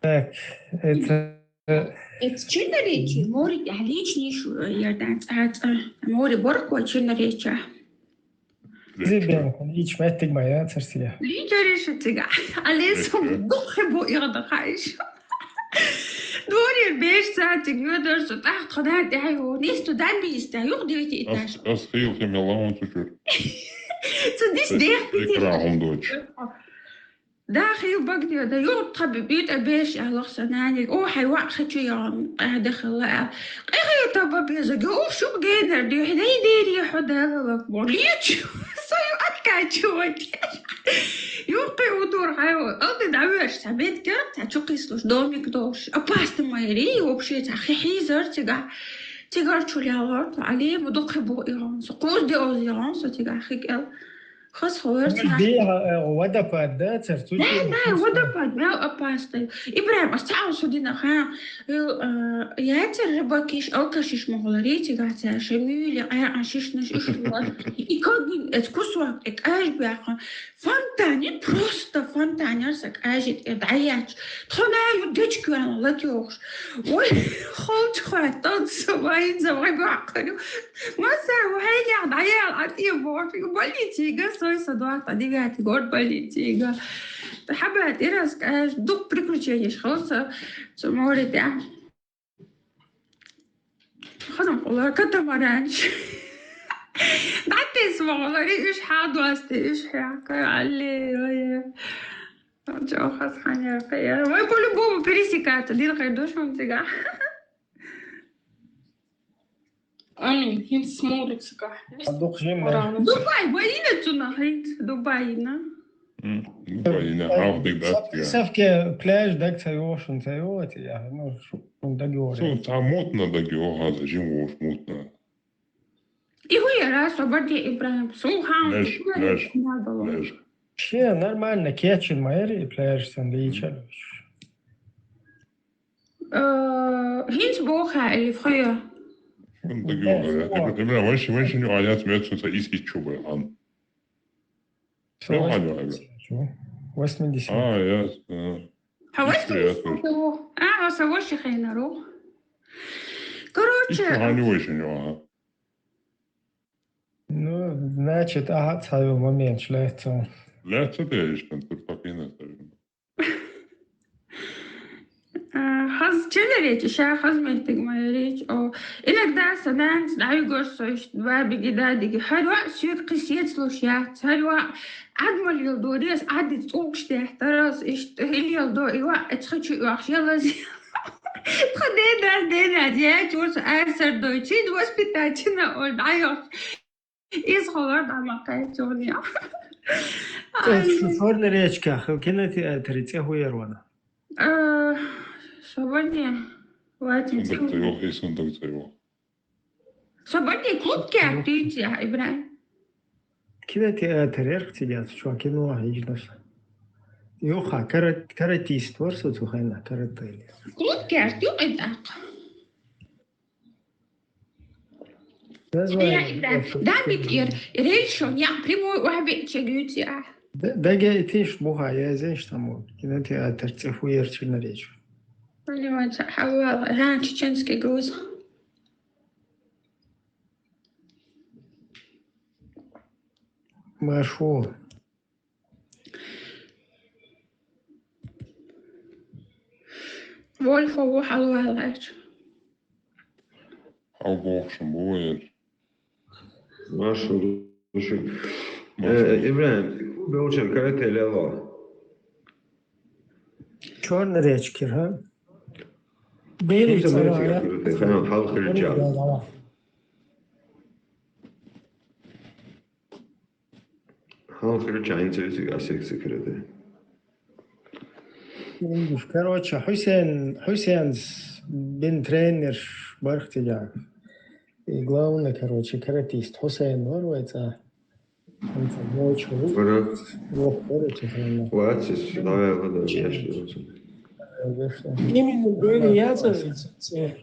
Так, это Эцчинна речи, мори тӀехьлични шу ярдан цӀацӀа. Мори борхо чинна реча. Зибен, ич меттиг ма я царсия. Личари шатига. Алесо духе бо ирда хайш. Дори беш сатиг йодар су тахт хада тӀехьи. Несту дан бийста, юх дивити иташ. Ас, ас хил хем ялаун цучур. Цу дис дех пити. Экран хьун доч. Да, хил багди, да, юх тхаби бит а беш, алох санани. О, хай ва хачу ян, а, дахала. Къигъи таба беза, гё, шук гейнер, дю, хидей дери, худала, молич. Сою откачивать. Юхи удур, хай, алди давеш, сабет кер, та чукислуш, домик дош. Опасный майри, вообще, та хихизар, тига. Тигар чулялар, али, мудухи бо иран. Со куз де оз иран, со тига хикел. Хас ховарц нах. Ди, э, водопад, да, царцу? Да, да, водопад, мел опасный. Ибрахим, ас цаал шо дина, ха? Ил, э, яцар рыбакиш, алкашиш моголари, тига цар шамили, ай, ашиш наш, иш ла. И как бы, эт кусок, эт аж бяха. Фонтане, просто фонтане, арса, кажет, эт аяч. Тхона ю дечкуян лакиохш. Ой, холч хва, тот савай, завай бакарю. Маса, вай, я, да, я, а ты бот, больницега, сой са два, та девятый год больницега. Хабат, и расскажешь, дух приключений, холса, суморите. Хазам, ола, катамаранч. Датес, ола, ри, иш, хадуасте, иш, хяка, алле, ой. Чё, хас, ханя, кая. Ой, по-любому пересекаться, дин хайдош, он тига. Ами, хин смурик сака. А дух жим, да? Дубай, вайна цуна хайт, Дубайна. М, Дубайна, хавдик, да, Сав-, тига. Савке пляж, даг цайошун, цайоти, я, ну, шун даг ёре. Су, та мотна даг ё, хаза жим вош мотна. И хуя раз, оборди Ибрахим, су, хан, пляж, пляж, пляж. Че, нормально, кечин майри, пляж сан да ичалыш. Э, хинц боха или в хая? М, да, да, ёга, да. Именно, именно, ванши, ванши, ну, а я смею, что из, из чё бы, ан. Всё, ну, ладно, восемьдесят. Ладно. Восемьдесят. А, я, э, а, восемьдесят. Ещё я тоже. А, у вас восемь хай на ру. Короче, ещё а, они выше него, ага. Ну, значит, ага, цайл момент, шлехцо. Шлехцо, ты, я ещё там тут покину, скажем. А, хаз, чена речь, ша хаз мехтиг моя речь. О, иногда саданц, дай гос, сой, два беги, да, диги. Харва, сюк, кисец, луш, я. Харва, адмал ел дорес, ади цук, штех, тарас, ишт, ил ел до, ива, эцхачу, ивах, шелаз. Тха дена, дена, я, чус, арсар дой, чид воспитательно, ол, дай гос. Из холод, ама кайтён я. Э, ай. Чёрная речка, хыл кинотеатре, цехуер вона. Э, свободнее. Ватин. Сундаг цехуер. Цайох, и сундаг цайох. Свободнее клуб ке актуйте, Ибрахим. Кинотеатр, эрх сидят, что кино, а, иждаш. Юха, кара-, каратист, вор су цухайна, каратели. Клуб ке актуй, это. Название. Э, да, да, бит ир, рейшо, я прямой уахби чегюти, а. Да, да, ге, тиш, буха, я, знаешь, там, кинотеатр, цехуер, чина речь. Понимаете, хавал, ага, чеченский груз. Машу. Вольфа, во, хавал, ага. Хавгохшим, буер. Машу, душу. Машу. Э, Ибрахим, белчен карате лело. Чёрный речки, ха? Бери, ну, царая. Ханам, хал хырча. Хал хырча, инцерси, а секси креде. Короче, Хусейн, Хусейн с-, бин тренер бархтига. И главный, короче, каратист Хусейн Норвайца. Бара. Ватсис, давай, ладно, я что. Именно были я, ца-, ца-, ца-,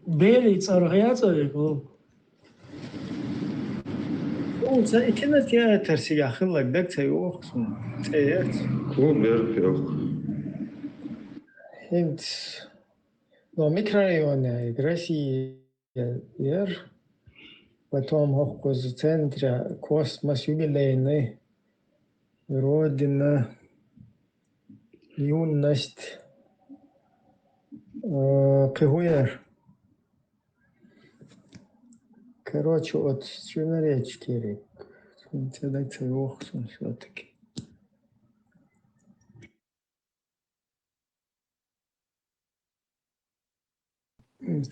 Бери, царгъя, царгъя. О, ца икина театр сига хыллаг даг ца ёхсун. Цеерц. Клуб бер ёх. Хинт. Но микрорайоны России ер, потом хохкуз центра космос юбилейный, Родина, юность, э, кыгуер. Короче, вот что наречь керек. Цедай цеохсун всё-таки.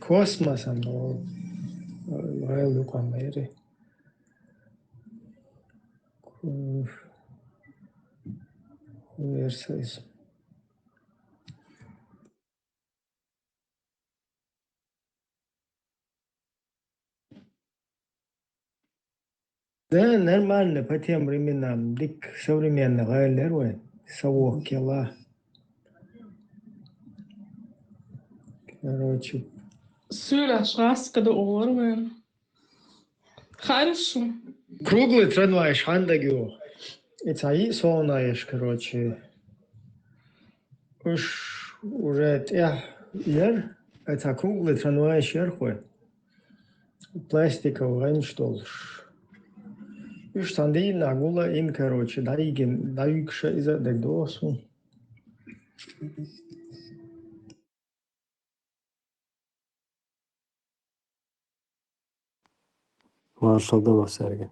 Космос, оно, э, лукамери. Версис. Да, нормально, по тем временам. Дика современный гӀала яр вай. Совок кила. Короче. Суьйлаш гӀаскхи да олар вайн. Хорошо. Круглый трамвайш хьан дагайоагӀа? И цхьа йиъ солнаяш, короче. Уж уже тӀехь яр, а цхьа круглый трамвайш яр хой. Пластиков гӀанч долуш. Уж цхьана дийнахь гула ин, короче, дӀайигина, дӀаюьгуша иза а дагадогӀу суна. Маршал да, Сергей.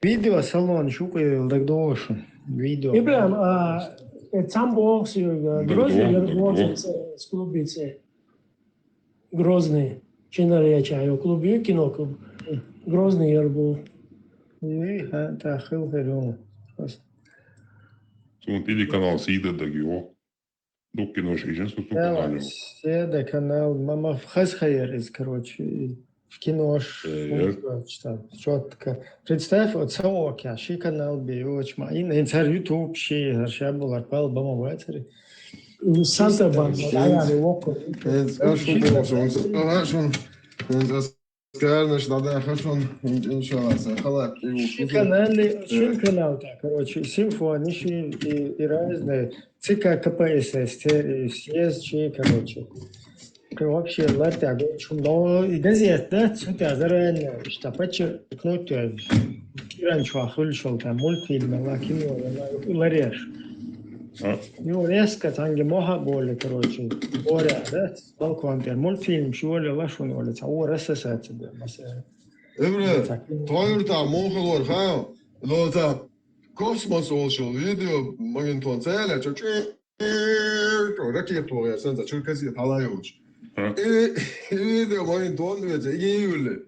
Видео салон шу къоьлла дагадогӀу шуна? Видео. Ибрахим, а, э, цхьаъ боху соьга, Грозный яр боху, с клубица. Грозный. Чинара яьча йо клуб ю, кино клуб. Грозный яр бу. Ий, хьан, тӀаккха хила хир ю. Суна телеканал Седа дагайоагӀу. Дуккха кинош вижина со цу канале. Седа канал, ма, ма хаза хьаяр иза, короче, кинош, э, яр. Там, чётко. Представь, вот совок я, ши канал бе, очень ма, и, и цар YouTube ши, гьар ша болар, пал бама вацари. Санта Барбара, аяли вокко. Э, э, шу бо, шу, ага, шу. Э, Скарнаш, да, да, хашон, ин-, иншалла, сан халат, и у Ши каналли, шин канал, да, короче, симфони, ши и, и разные. ЦК КПСС, те-, и съезд, ши, короче. И вообще, лар тя, короче, но и газет, да, цу тя заранее, что подчеркнуть, э, Иран чуахуль шел там, мультфильм, ла, кино, ла, лареш. А? Ну, резко, там, где моха боли, короче, горя, да? Балкон тӀера мультфильм шоле лашун оле, цхьа вора сасаца бе, масала. Эбре, тойрта мохалор, ха? Но та космос олшул видео магнитон цаьлла, чо чи, чо ракету я, сан за чур кассет хала йолуш. Ха? И, и видео магнитон веца, и юле.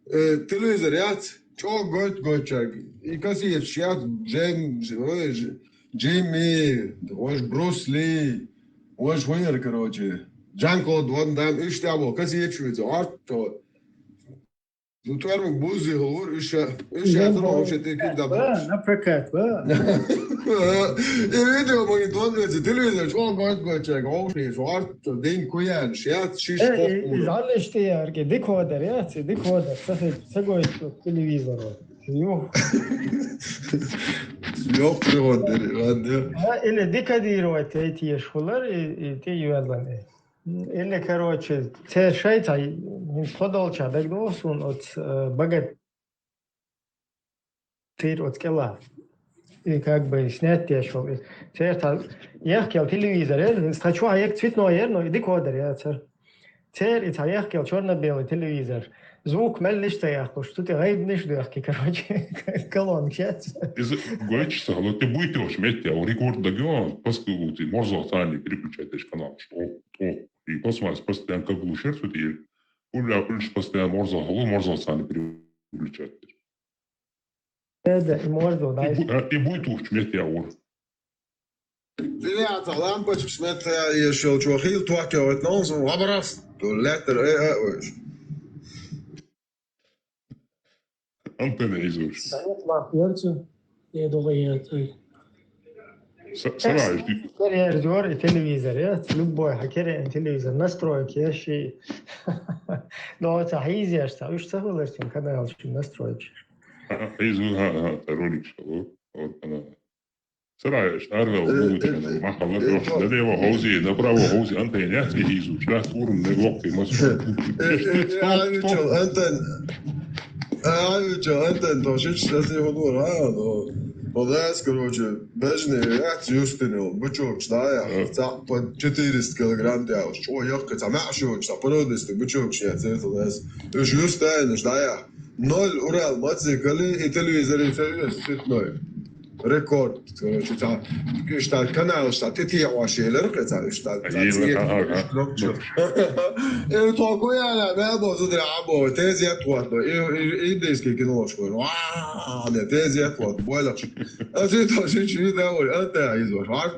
Э, телевизор яц, чо гойт гойчаг. И кассет шат, Джейм, ой, Дж-, Джимми, ой, Брус Ли. Ваш вайнар, короче. Жан-Клод Ван Дам, уьш тӀе бо, кассет шу веца, арт, то. Ну, тормук буззи хулур, уьш, уьш Да, ятар да. Вообще ты кик да. Да, на прокат, да. И видео магнитон веца, телевизор, чо гойт гойчаг, вообще, арт, то, день куян, шат, шиш, Э, хох, и, и ура. Залиш те ярке, декодер, я, це декодер, це, це гойт телевизор. Ю. Ёх, пригодер, ладно. А, или декодировать эти ешхулар, и, и те юэдлан, э. Или, короче, те шайта, не подолча, так должен от, э, богат-, тир от скелла. И как бы снять те шел. И те та, я хотел телевизор, э, стачу, а я цветной, э, но и декодер, я цер. Цер и цхьа яхкел чёрно-белый телевизор. Звук мел лиш ца яхкуш, цу тӀе гӀайбанаш доьхки, короче, колонка шец. Иза гойча ца хало, те буйтош метте, а рекорд дагё, паскалути, морзо цани переключать деш канал, что, то, и космос постоянно как глушер цу тӀе, уля, уля постоянно морзо хало, морзо цани переключать деш. Да, да, и морзо, да. И бу-, а, и буйтош метте, а ур. Ребята, лампочка смотря, ещё чё, хил, туаке, вот, ну, он лаборас, то летер, э, э, ой. Антенна изуш. Совет ламп, верьте, я думаю, это. Са-, сарай, жди. Керер дёр и телевизор, я, любой, ха, керер телевизор, настройки, я ши. Но это хизер, ста, уж ца хулар, тем канал, ши настройки. Ха, ха, изу, ха, ха, та ролик шо, вот, вот, она. Сарай, аш, арвел, Э, вулуча, э, э, махала, э, просто то- налево ховзи, направо ховзи, антенна, и изу, да, турм, не локти, мас. Э, э, э, а, видел, антенна. А, видел, антенна, то шиш, сейчас его двор, а, но. Молодец, короче, бежный, я, Юстинил, бычок, да, я, Э. Ца, по четыреста килограмм, я, уж, о, ёхка, ца, мяшок, ца, породистый бычок, я, цвет, да, я. Уж Юстинил, да, я. Ноль Урал, маци, кали, и телевизор, и сервис, цветной. Рекорд, короче, цхьа, иштта каналаш цхьа тӀетеӀаш елар кхы цхьа, иштта цхьа Ела, цӀе, ага, ага. Иштта нокчур. Э, тхо ку яна, мел бо зударий Ӏабо, тезет вот, но, и, и, индийский киношка. Ва, да, тезет вот, бойлахш. А ты тоже чуть не доволен, а ты из вот, а?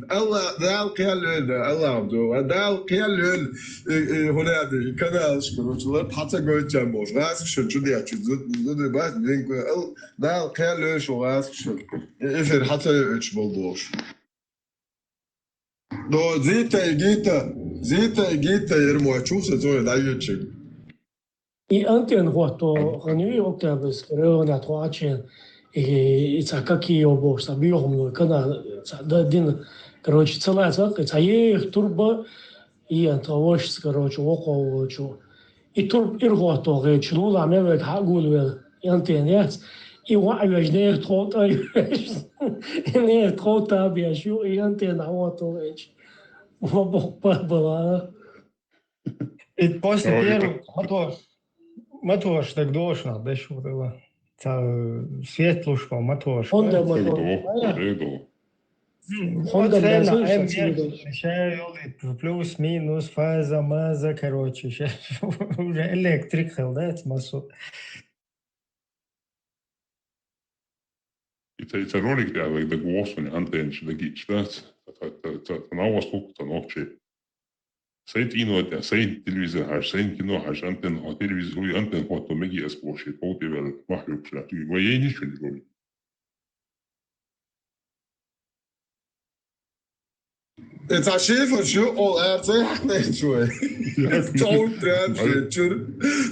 Алла, Дала кхел лойла, Аллах, Дала кхел лойла, э, э, хӀунда аьлча, каналаш, короче, лар хьа ца гойтча болуш. ГӀазкхаша чу дечу, зу-, зударий бац, динка, Ал-, Дала кхел лойла шу гӀазкхаша. Э, эфир хьа ца йойтуш болу болуш. Но Зита и Гита, Зита и Гита, ермо чу са цой дӀайоьдчиг. И антенна хӀотто гӀан ю и октябрьский районехь тхо Ӏачу, и, и цхьа какие бохуш, цхьа боьхамной канал, цхьа д-, дина, короче, ца лаца, и цхьа еха турба, и тхо вашас, короче, вокхо волчу. И турба ира хӀотто гӀечу, лулахь мел вайга хьа а гулвелла, и антенна яц, и ваьӀ веш, нехан тхов тӀе веш, и нехан тхов табеш ю, и антенна хьа хӀотто гӀечу. Ма боккха бала. И после Ой, первого это мотор, мотор так дошна, да, что было. Та, э, светлушка, мотор. Honda мотор. Ой, да. М, Honda вот цена, да, М, слушай, я, да. Ща, ёлки, плюс-минус, фаза, маза, короче, ща уже электрик хел, да, это массу. И ца, и ца ролик тӀехь вай дагавогӀу суна, антеннаш дагийча, дац? Ца, ца, ца, ца, ца новостух, ца нохчий. Сайн цӀийнотехь, сайн телевизор хьажа, сайн кино хьажа, антенна, хьо телевизор, ой, антенна хӀотто меге ас бохуш, и тхов тӀе ваьлла, махьа юккъуш лаьтта, вай яйнаш вина ролик. И цхьа шиферш ю, ола ара ца яьккхинера цо. Цхьа прям шен чуьра.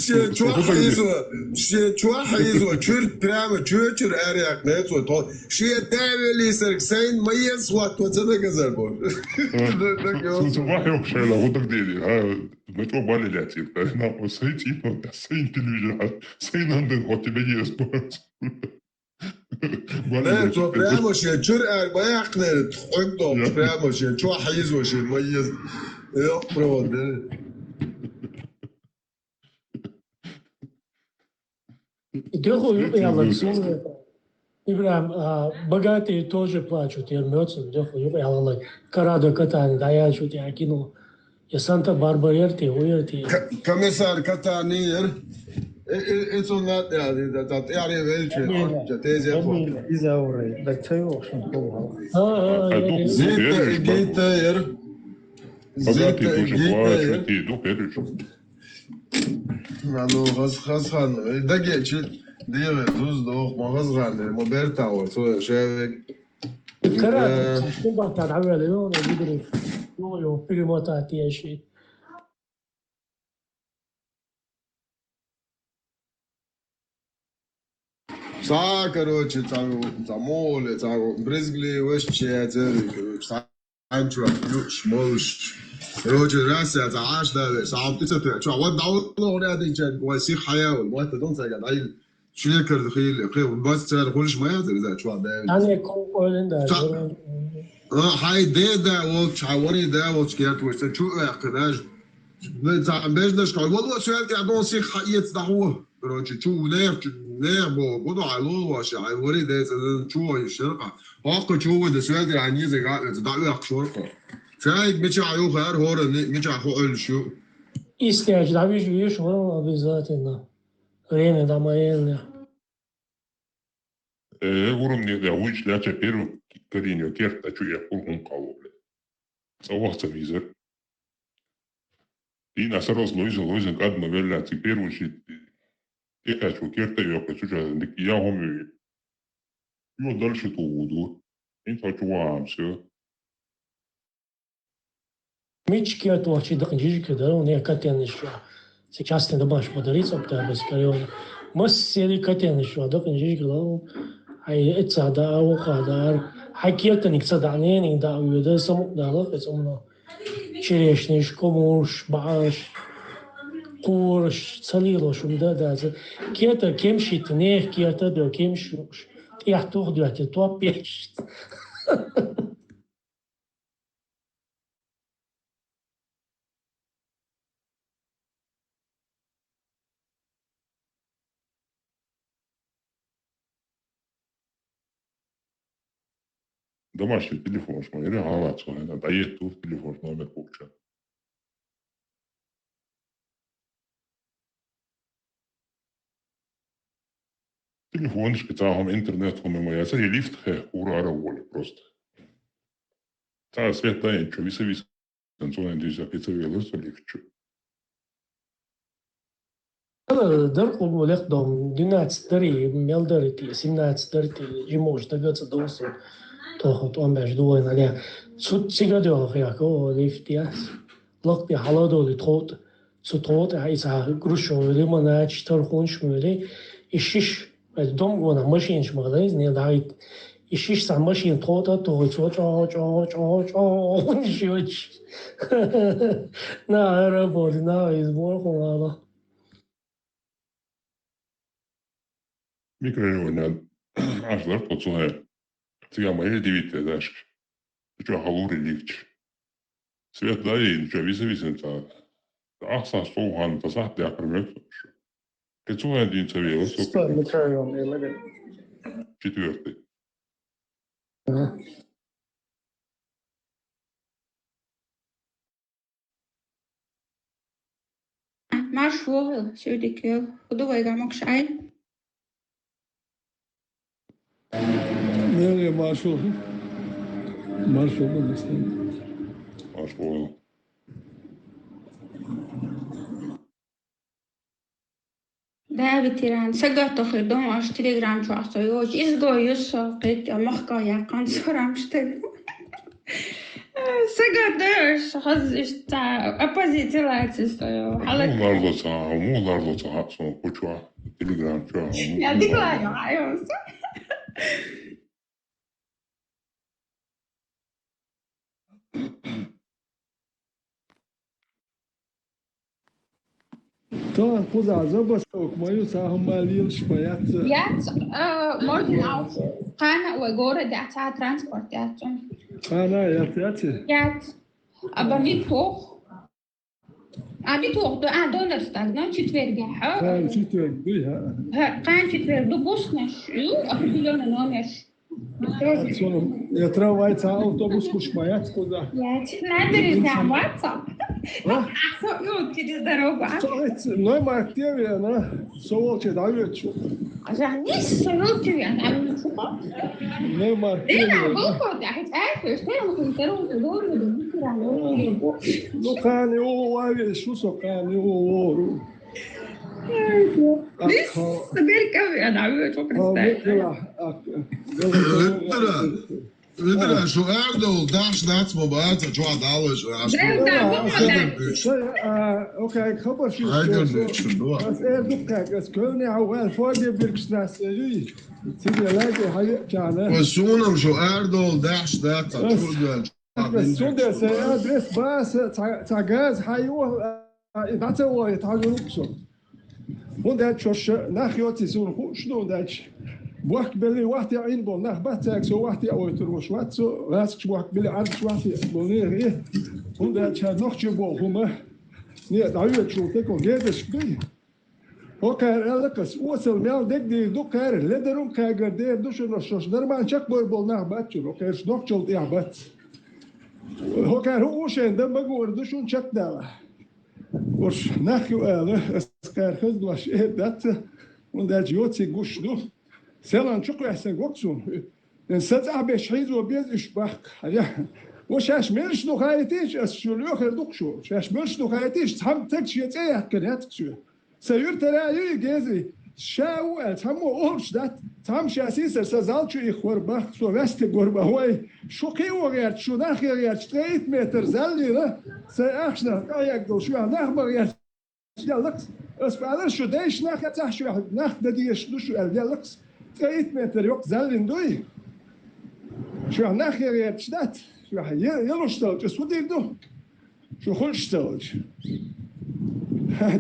Шен чохь хьийзо, шен чохь хьийзо, чуьра прямо чоьчуьра ара яьккхинера цо. Тхо шен да веллийсарг сайна ма еза хӀотто ца дагазар бо. Цу, цу махьа йоккхуш хьайла, хӀун дагадели, хьа, ма чӀогӀа бале лаьцира. Нахо сайн цӀийнот, сайн телевизор, сайн антенна хӀотто меге ас бохуш. Э, цо прямо шен чуьра ара ма яьккхинера, хьуьнга доккхуш, прямо шен чохь хьийзо шен ма еза. Ёппа провод, да. Дехо юкъа яьлларг суна, Ибрахим, а, «Богатые тоже плачут», яра моьтту суна, дехо юкъа яьлларг. Коррадо Катани дӀаяьлча тӀехь кино. Я Санта-Барбара яра те, хӀун яра те? К-, комиссар Катани яра. Э, э, э, цунна тӀехь, да, да, тӀехь велча, Амина. Тезет Амина. Иза вара, да, ца йогӀуш хӀума хьалха. А, а, а, э, э. Зита и Гита яра. Зита и Гита яра. Богатые тоже плачут, и ду, короче. Ма ну, хаз-, хазхан, э, дагечи, дегӀе, зуз доху, ма хазхан, э, ма бертахь вара, цо шевег. Кара, э, цхьа шин баттахь дӀавелла, ю, ну, гидри, ю, ю, перемотать еши. Цхьа, короче, цхьа, цхьа моле, цхьа брезгли, вешче, короче, цхьа Хьан чохь юуш, молуш. Короче, Россия цхьа Ӏаш давеш, цхьа хьо пиццатоь чохь. Вот дӀаволло хӀуна аьлла динчаьрга, вай сиха хьаявала, мотта дун цайга дӀайилла. Шекар хийла, кхин, бац цара хуьлуш ма яцара иза чохь баьвина. Хьан е кху ойлина да, Ца-, зура. А, хьайн ден да волчу, хьайн варийн да волчу керта вай, сан чу а ваьккхина, аж. Цхьа бежнашка, вало соьл тӀе дон сиха хьаэца дӀахьо. Короче, чу нехан, чу, нехан боху, гу ду хьайн лулахошна, хьайн варийн ден цӀа чу вайша шаркъа. ХӀокху чу вай да соьл тӀе хьайн еза гӀа а веца, дӀа а ваьккхаш вара-кх. Цаьрга мичахь ю хаьара, хӀоранна мичахь хӀу Ӏуьллуш ю. Истеш дӀавижа веш вара обязательно. Время дӀа ма елла. Э, урамне тӀе вуьйцуш лаьттача первый карийна керта чу эккхура хӀума кхалло, бля. ЦӀа ваха ца вийзара. Дийнахь сарралц лойза, лойза кӀадма велла, ци первый ши тӀекхаьчо керта а йоккхура, цу чохь дика я хӀума ю. Йо, дальше тӀе ву ду. ХӀинца хьо чу вахана, всё. Мичча кертахь вахча дакъа жижиг дара, у нехан катенаш чохь. Ци частный домаш ма дарий, цӀа Октябрьский район. Массерий катенаш чохь дакъа жижиг дара. Хьайн эццахь даа, вукхахь даар. Хьайн кертаниг ца даа, ненаниг даа вуьйда, самукъадала, кхин цӀа хӀума. Черешнеш, комуш, бӀаш, кхораш, ца лелош хӀума дан а дац. Керта кемшийтта, нехан керта а дойла, кемш юуш. ТӀехь тух доьттина, топ еш. Домашний телефонаш ма яра, хьалаца хьайна, дӀаетту телефонаш номер кхочча. Телефонашка цхьа хӀума, интернет хӀума ма яцара, лифт хье, ура ара воли просто. Цхьа свет даьнначо виса виса, цунен диза кица велар со лифт чу. Дар кхугу лекх дом, двенадцать дари, мел дари ти, семнадцать дари ти, жимош дага ца довсун, тохо тӀом беш дугӀайна ле. Цу цига доьлху яхка, о, лифт яс. Лакхе хьала доли тхо тӀа, цу тхо тӀа, хьа, иза грушо вели, манач, тархунш вели, и шиш, вай дом гона машинаш ма гӀалайз, не дагӀит. И шиш са машин тхо тӀа, тхо цо чӀо, чӀо, чӀо, чӀо, чӀо, чӀо. На, ара боли, на, из бор хулала. Микрорайоне Ӏаш лар тхо цунах. Цига ма яра девятый этажка. Чу хьалура лифташ. Свет даьнначо виса висина цхьа. Ахса сов хьан та сахьт декхар мег со. Ке цунах дийна ца вела со. Стой, микрорайон, я лага. Четвёртый. Ага. Марш вогӀийла, севдикел. Худа вайга мокшай. Меле марш вогӀийла. Марш вогӀийла, Мустафа. Марш вогӀийла. Да, ветеран. Сагатта хир дом аш Telegram чу ахсо йоч. Изго юссо кет махка я кансорам штык. Сагатта аш хаз ишта оппозиция лацис то. Хала. Му ларло ца, му ларло ца хаксон кучва Telegram чу. Я диклаю айос. Тан кхуза забастовка ма ю, цхьа хӀума лелаш ма яц. Яц, а, можно. Кхана вай городе цхьа транспорт яц. Кхана яц, яц? Яц. Аба митох. А, митох, а, донорстаг, но четверг, а? А, четверг, ду, а. Кхана четверг, ду, бусхнаш, ю, определённый номер. Я трамвай ца автобус куш ма яц куда. Я чи-, надо ли там ватса? А? А, со-, ну, через дорогу, а? Со-, эц-, ну, ма активе, на, со волче давечу. А за нис со волче я давечу. Ну, ма активе. Дина, волко, да, хоть это, что я могу здоровье, здоровье, здоровье. Ну, кани, о, лави, шу со кани, о, о. Лис, соберка, я давечу, представь. Виктора, Виктора, шу Эрдол даш дац мо баца чуа далой шу аш. Дем да, бу мо да. Окей, хабар шу. Айдер шу, шу, шу. Ас Эрдукка, ас көвне хавал фоге биркшнас, эй. Сиде лаге хаве чана. Ва сунам шу Эрдол даш дац, ас чудвел. Сунде се адрес бас, ца, ца газ хаю. А, и баца вай, тхьажург со. ХӀунда аьлча шоаш нах йоций суна хууш ду, хӀунда аьлча бохк белли вахте Ӏийна болу нах бац, цаьрга со вахте а войтур ваш вац, со гӀаскаш бохк белли Ӏаргаш вахте болу нехан. ХӀунда аьлча хӀара нохчий болу хӀума, не, дӀайоьдучул тӀе кху гедашка дуй. ХӀокхара аьлла-кх ас, осал мел дегдийр ду кхара, ледарум кхагар дер ду шуна, шоаш дарман чекхбар болу нах бац шуна, хӀокхераш нохчалла тӀехь бац. ХӀокхара хӀу шайн дан магор ду шуна чекхдала. Уьш нах ю ала, ас кхара хаза дош эр дац, хӀунда аьлча йоций гуш ду. Селан чу кхоьссина гуш суна. Сан цӀахь беш хьийзо беза уьш баккха. Хьан, ва шаьш мелаш ду хаийтийча, ас шу лоьхар ду-кх шу. Шаьш мелаш ду хаийтийча, цхьамма стаг шен цӀе яьккхина яц-кх соь. Сан юьртара ю и гези. Ша ву аьлла, цхьаммо олуш дац. Цхьамма ша сийсара сан зал чу иххор баккха, со ваьстиг вар бан вай. Шу кхио гӀерташ, шу нахе гӀерташ, ткъе итт метр зал йина, сайн ахчанах къахьегна долу шоьхьа нах ма гӀерташ деллакх. Ас баьлар шу дайша нах яцахь, шоьхьа нах дан дезаш ду шу аьлла деллакх. Ткъе итт метр йоккха зал йина дуй? Шоьхьа нахе гӀерташ дац? Шоьхьа е-, елуш талча, ас хӀун дийр ду? Шу хуьлуш ца хилча.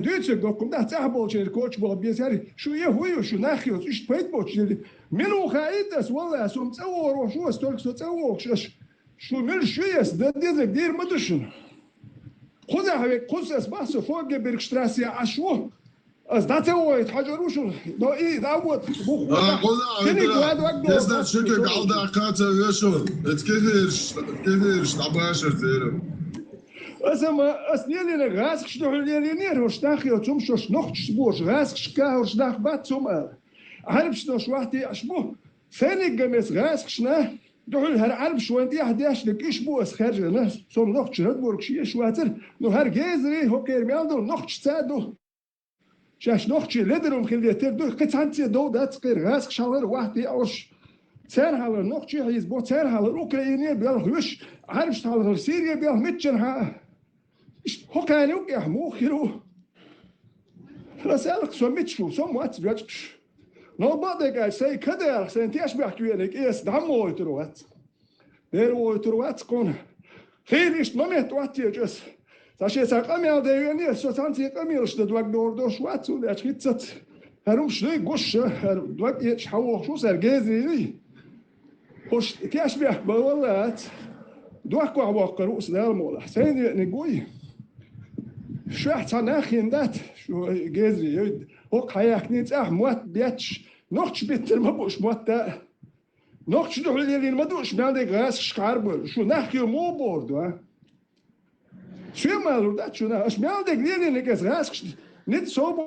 Дуьйцург доккхум дац, цӀахь болчеран коча боху беза хӀара, шу е хӀун ю, шу нах йоцу, иштта пайда боцуш дели. Мила ву хаийта ас, валлахӀи, со-м цӀа вогӀур ву аш, ас только со цӀа вогӀуш аш. Шу мила шу ю ас, дан дезарг дийр ма ду шуна. Кхузахь вега, кхуза ас бахьа со, Фогенберг штрассе Ӏаш ву. Ас дӀа ца вохуьйту хьажар ву шуна, но и дӀа а вохуьйту, бух ву. А, хьуна, Кхиниг хьуна, вадваг хезна долу шуьга хьалдаккха ца вешал. Эца кефирш, кефирш дӀабашар церан. Аса ма, ас лелийна гӀазкхаш дуьхьал лелийнера, хӀорш нах йоцу, хӀумаш шош нохчаш бош, гӀазкхаш кахарш нах бац хӀума ала. Ӏарбаш дош вахтеаш бу. Сайниг гамес гӀазкхашна, дуьхьал хӀара Ӏарбаш вайн тӀехь деш, де киш бу ас хаьржина, со нохча радборгаш еш вацара, но хӀара гезарий хӀокхера мел долу нохчаца а ду. Шаьш нохчий ледарум хилла тера ду, кхин цхьаьнцце дов дац кхера гӀазкхаш хьалхара вахтеаш. Церан хьалхара нохчий хьийзабо, церан хьалхара Украине белха вуьш, Ӏарбашна хьалхара Сирия белха миччанхьа. Иштта хӀокхаьрна юкъехь муха хир ву? Аса аьлла-кх, со мича ву, со ма вац вежарш. Но бакъдерг аьлча, сайн кадалах, сайн тешнабехк веаниг эса дӀа ма войтур вац. Дера войтур вац кхунна. Хийла иштта ма метта оттаечу аса. Сан шен сан къамел де веана, со цхьаьнцций къамелаш дан дог догӀур долуш вац, хӀунда аьлча хӀинццац. ХӀара хӀумаш дуй гуш, хӀара дог эцаш хьан вохуш ву, сара гезарий. ХӀорш тешнабехк бан валлац. Дохкохь воккхур ву аса Дала мукъалахь. Сайна веаниг вуй. Шуьхь цхьа нах хин дац, шу гезарий, хӀокху хьаяьккхина цӀахь мотт бетташ, нохча биттар ма бу уьш мотт а. Нохча дуьхьал лелийна ма ду уьш мел дерг гӀазкхашка Ӏарбар. Шу нах хила муха бохур ду, а? Соьга ма алур дац шуна, аша мел дерг лелийнарг аса гӀазкхаш ницкъ сов бу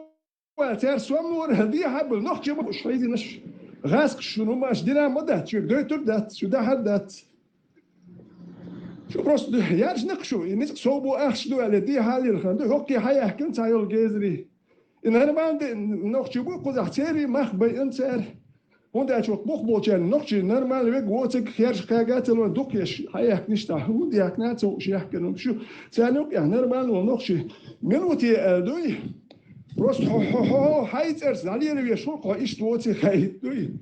аьлла, цара сом лора, дехьа а бу, нохчий ма бу уьш хьийзинарш. ГӀазкхаш шуна хӀума аша дина ма дац, шуьга дойтур дац, шу дахьар дац. Шу просто яржнакх шу, и ницкъ сов бу ахча ду аьлла, дехьа а лелхина ду, хӀокхе хьаяьккхина цхьайолу гезарий. И нормально де, нохчий бу кхузахь, церий мах байина цара. ХӀунда аьлча вокху бух болчарна нохчий нормально вега воцург хержа кхага а ца ло, дукха еш хьаяьккхина иштта, хӀунда яьккхина а ца хууш яьккхина хӀума шу. Царна юкъехь нормально волу нохчий минуте аьлла дуй. Просто хьо, хьо, хьо, хьо, хьайн цӀарца дӀалелавеш ву, хьо иштта воций хаийта дуй.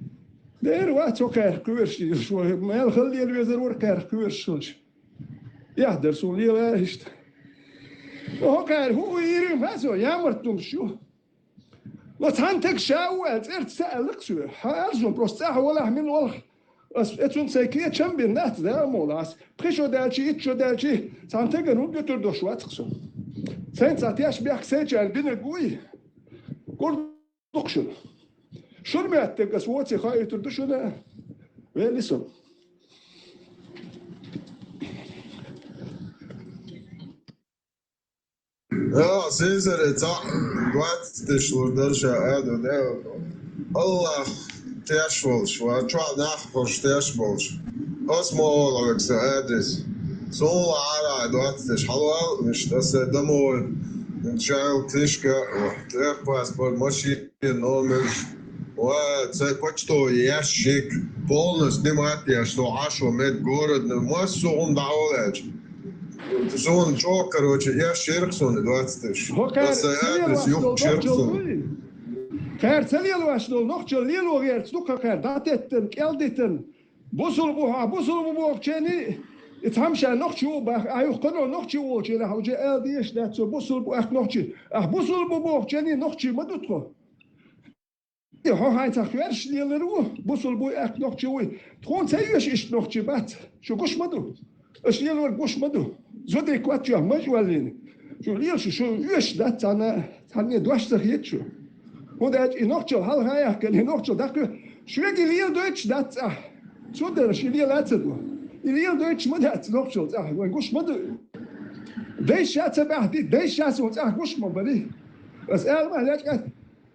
Дера вац хьо кхаьрха кхоьруш, шу мел хала лела везар вара кхаьрха кхоьруш хилча. Эхь дара суна лела иштта. ХӀокхара хӀу йийриг ма со, ямарт хӀумаш ю. Ва цхьана таг ша ву аьлла, цӀерца ца аьлла-кх соьга. Хьан аьлла суна, просто цӀахь валахь мила валахь. Ас эцунна сайн кечам бина дац, да, мо лас. Пхи шо даьлчи, итт шо даьлчи, цхьана тагана хӀун дуьтур дош вац-кх со. Сайн цхьа тешнабехк сайчарна бинарг вуй. Гур дукха шуна. Шуна моьттург ас воций хаийтур ду шуна. Вели со. Йо, Сесаре цхьаъ двадцать тысяч лур дара ша аьлла, да? Аллах теш волуш вара, чохь нах а хӀорш теш болуш. Ас ма олу хьоьга сан адрес. Суна лахьара двадцать тысяч хьалавал, иштта аса домой. Шайл книжка, техпаспорт, машина номер. Ва, цай почтовый ящик полностью снимать еш, со Ӏаш ван мед город, массо а хӀума дӀавала аьлча. Суна чӀогӀа, короче, еш ширх суна двадцать тысяч. ХӀо кхаьра аса ца адрес лелош долу юхкуш ширх нохчалла суна. Дуй? Кхаьра ца лелош долу нохчалла лело гӀерта ду-кха кхаьра, дӀатеттан, кӀелдитан. Бусулба ву хьо, бусулба ву бохучерний, и цхьамма ша нохчи ву бах, а юха кхано нохчи волчерий, хьо уже ала дезаш дац, со бусулба ву ахь нохчи. Ахь бусулба ву бохучерний нохчи ма ду тхо. И хьо хьайн цхьа хоьршаш лелар ву, бусулба вуй, аьхка нохчи вуй. Тхуна ца оьшу иштта нохчи бац. Шу гуш ма ду. Аша лелорг гуш ма ду. Зударий коч чохь маж валлийна. Шу лела шу, шу оьшуш дац цхьанна, цхьанне дош ца хета шу. ХӀунда аьлча и нохчалла хьалха яхкина, и нохчалла даккха. Шуьга и леладойтуш дац цӀахь. Цундела шу лела а ца до. И леладойтуш ма дац нохчалла цӀахь. Вайн гуш ма ду. Дайша ца баьхди, дайша суна цӀахь гуш ма бари. Ас ала ма лечкъа.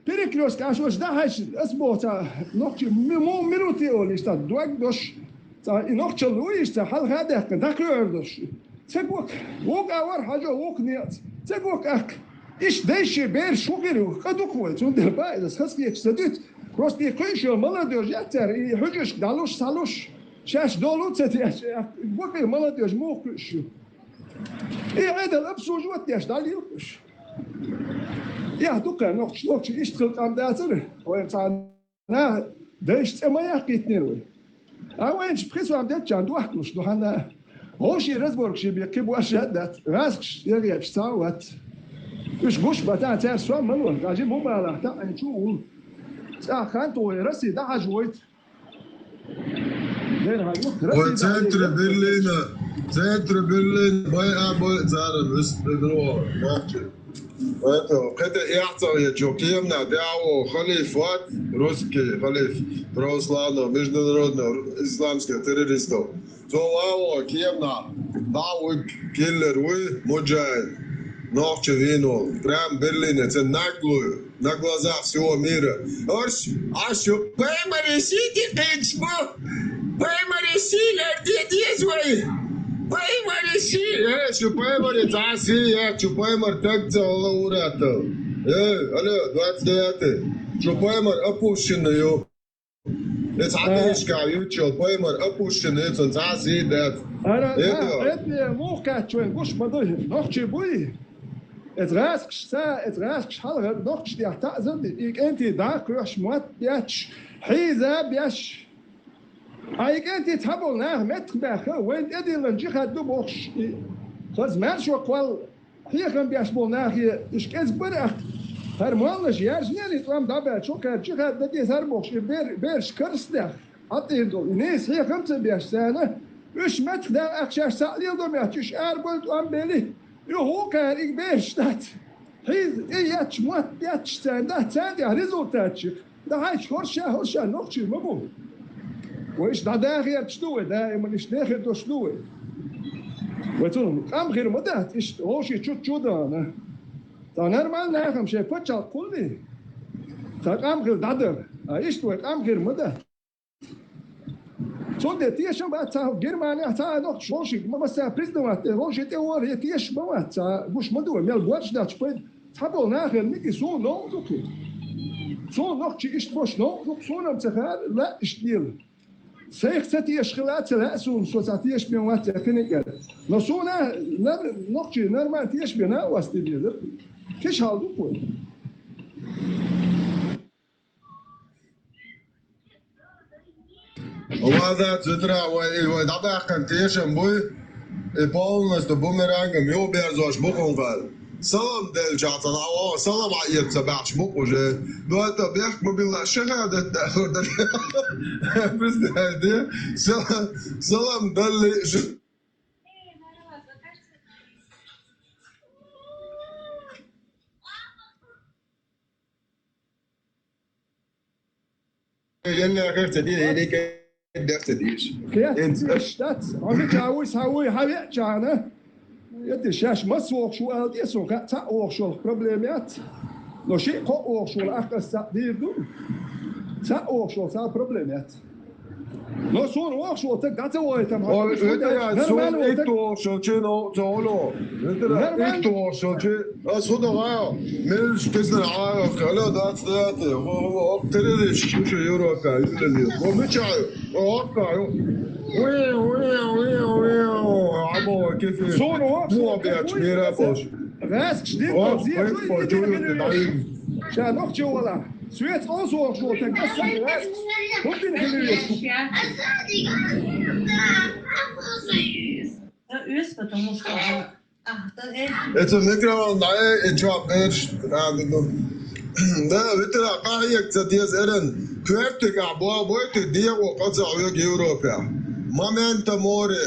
Перекрёстка аша ваша дӀахьаьжча, ас боху цхьа нохчи ми-, муха минуте олу иштта дог дош. Цхьа и нохчалла ву иштта хьалха а даьккхина, дӀакхоьхьур дош. Ца гук, вукъа вара хьажо, вукъа неац. Ца гук ахка. Иштта дайши бераш хӀун хир ю? Къа дукха вай, цундела баиз ас хазахеташ ца дуьту. Просто и кхуьйшо молодёжь яц цара, и хьуьжашка дӀалуш, схьалуш. Шаьш долу ца теш, гук и молодёжь муха кхуьйш ю? И Ӏедал обслуживать деш дӀалийла уьш. Эхь ду-кха, нохча, нохча иштта хила къам дацара, вайн цхьа наха дайша цӀе ма яккхийтинера вай. А вайнаш пхи сом деччан дохкалуш ду хьанна. Вовшийн разборкаш бен кхин бошша а дац, гӀазкхаш ягӀечу цхьа а вац. Уьш гуш бан цара сом ма ло, гӀажи мубалахь таӀийначу а ву. ЦӀахь хан тӀе вай Россия дӀахьажа войту. Вай центре Берлина, центре Берлина, бай а бай цара вист бедро, вахчи. Это, кхета яхцалъечу кемна дяво халиф ват, русский халиф, православного, международного, исламских террористов. Цо ваво кемна, да вуй киллер вуй, муджахид, нохчи вино, прям Берлине, це наглую, на глазах всего мира. Орш, а шу паймари сити кенчмо, паймари силер дедес вай, паймари си, э, шу паймари цаси, я, шу паймар так за Алла урата. Э, алло, двадцать девятый. Шу паймар опущенный, ё. Эц хьатӀаишка ючо, паймар опущенный, цун цхьа а сий дац. Ара, Эдо. Эдо, муха кхаьчча вайн гуш ма ду, нохчий буй? Эц гӀаскаш ца, эц гӀаскаш хьалхара нохчий тӀехь таӀзар ди, и кӀентий дӀа а кхоьхьуш, мотт бетташ, хьийза беш. Ткъа и кӀентий цхьаболу нах меттах баьхна, вайн тӀедиллина джихад ду бохуш, и хаза маьршо кхолла. Хьехам беш болу нахе уьш кӀезиг бара ахь. ХӀара моллаша яьржинера и тӀом дӀабаьлча, кхара чихар дан дезара бохуш, и бер-, бераш карстех, хьатӀийна долу, и нийса хьехам а ца беш царна, уьш меттах даьлла ахчаш цхьаъ леладо моьттуш, уьш арабевлла тӀом бели, юха вукхара и бераш дац. Хьийза тӀе етташ, мотт бетташ царна дац, царна тӀехь результат ю. Дахьайча хӀорш а, хӀорш а нохчий ма бу. Вай иштта дӀадахарчаш ду вай, даиман иштта дехар долуш ду вай. Вай цунах къам хир ма дац, иштта вовшийн чу-чу а дана. Цхьа нормальный нахана шайн пачхьалкх хуьлий? Цхьа къам хир дӀадара. А иштта вай къам хир ма дац. Цундела тешам бац цхьа Германехь цхьа а нохчаш вовшийн ма-, массара признавать дерг, вовшийн тӀе вара, я тешаш ма вац цхьа, гуш ма ду вай, мел боьрша дац пайда. Цхьаболу нахана мики суна новкъа ду-кх. Суна нохчий иштта бохуш новкъа ду-кх, суна-м ца хаьа, лаьа иштта дела. Сайх ца тешаш хила а ца лаьа суна, со цхьа тешаме вац цхьа кхиниг а. Но суна нар-, нохчий нормально тешаме на а вац дела. Кхиш хьал ду-кх вай. Ва дац, Витра, вай, вай дӀабаьккхина тешам буй, и полностью бумерангом юхаберзош бу хӀума. Салам делча ца дӀаваха, салам а эца ца баьхьаш бу уже. Ну, это бехк ма билла, шахадат дахур дан. Представь, да? Салам, салам далли, ш- Елла хир ца дийр, елла хир ца дийр. Хет, иш дац. Хьо мича вуй, схьа вуй, хьан веачахьана? Эти шаьш маса вохуш ву ала тӀе, суна хаьа, цхьаъ вохуш волу проблема яц. Но шиъ-кхоъ вохуш волу ахь аса цхьаъ дийр ду. Цхьаъ вохуш волу цхьа проблема яц. Но суна вохуш волу стаг дӀа ца вахийтам хьо. Ой, витарай, суна итт вохуш волчу, но, ца воло. Витарай, итт вохуш волчу. Ас хӀун до гӀайо? Мелаш киснара гӀайо, хала дац дати. Хо, хо, хо, террорист, шу шу Европа, юлали. Хо, мича ю? Хо, хо, ю. Уи, уи, уи, уи, уи. Або, кефи. Суна вохуш волу стаг бу беш, мира бош. ГӀаскаш дин, хо, зе, хо, хо, хо, ша нохчо вала. Соьца олсохуш волу стаг, аса гӀаскаш. ХӀун дина хила веза? Эца микрофон дӀае, и чоп берш, а, ну. Да, витара къахьега ца деза эран, коьртиг ахь боху, бойти дегӀо къа ца хьоьгу Европехь. Момента море.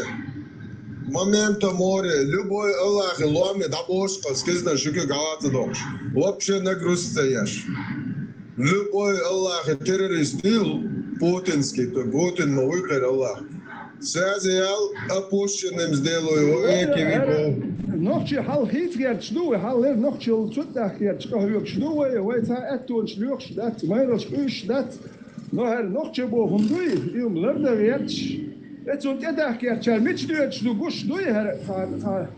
Момента море. Любой Аллахи ломе дӀабош, къа скизна шуьга гала ца дохуш. Вообще нагрузка ца еш. Любой Аллахи террорист дил, путинский, то Путин ма вуй кхера Аллах. Связь ял, опущенным сделаю, вовеки веков. Нохчий хьал хийца герчаш ду вай, хьал лер нохчий цу тӀехь герчаш къахьоьгуш ду вай, вай цхьа аьттонаш лоьхуш дац, майралш къуьйсуш дац. Но хӀара нохчий боху хӀума дуй, и хӀума лардан герчаш. Эцунна тӀедахка герчара мича доьдуш ду гуш дуй хӀара цхьа, цхьа.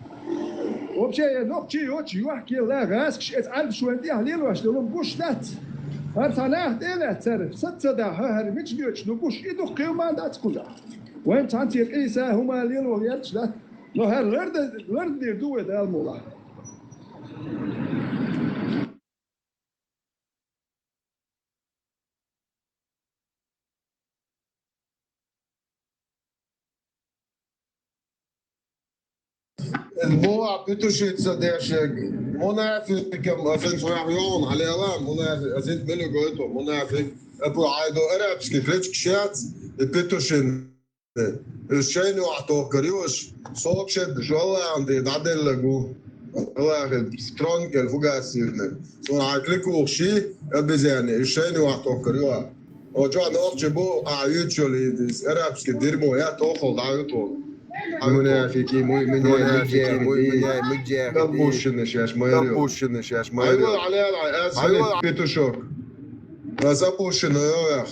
Вообще, я нохчий йоцу юьхь кела гӀаскаш эца Ӏаьрбаш вайн тӀехь лелош долу гуш дац. ХӀара цхьа нах тӀе а лаьцара, саца ца дахьа, хӀара мича доьдуш ду гуш, и дукха кхин ма дац кхузахь. Вайн цхьаьнцера къийса хӀума лело гӀерташ дац. Но хӀара ларда-, лардийр ду вай Дала мукъалахь. Бо а петушица дешег, мунафикам, а фин цхьа йогӀун хьалела, мунафик, а синт мили гойту, мунафик, а пу айдо арабский кличка шац, и петушин. Уьш шайна юкъахь тохкар ю уьш, сообщение шу Аллахьан тӀе дӀаделларг ву. Аллахи, стронг кел фугасирна. Сун акли кухши, обезьяны, ишени вахтоккар юа. О, чё, нохчи бу, а, ючоли, арабский дерьмо, я тохол, да, ютол. Мунафики, муй, мунафики, муй, мунафики. Запущенный сейчас, майор. Запущенный сейчас, майор. Айва, аля, аля, ас, аля, петушок. А, запущенный, эх.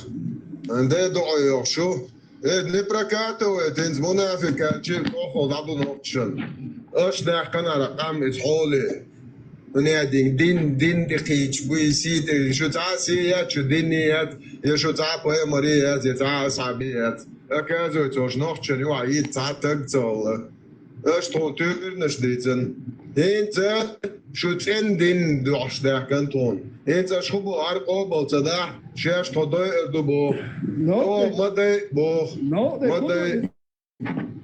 Анде до, эх, шу. Э, не прокатывает, инз мунафика, чир, тохол, да, ду, нохчан. Аш, да, канара, кам, из, холи. Нядинг, дин, дин дихич, буй сит, шу цӀа сият, шу дин яд, я шу цӀа пайхамар яд, я цӀа асхьаб яд. Оказывается, уж нохчан юа ит цӀа таг цолла. Аш тхо тюрнаш дицан. ХӀинца шу цӀен дин дуаш дахкан тхун. ХӀинца аш хубу ар къобал ца дахь, шеш тхо дой эр ду бох. Ну, о, ма дай бох. Ну, ма дай.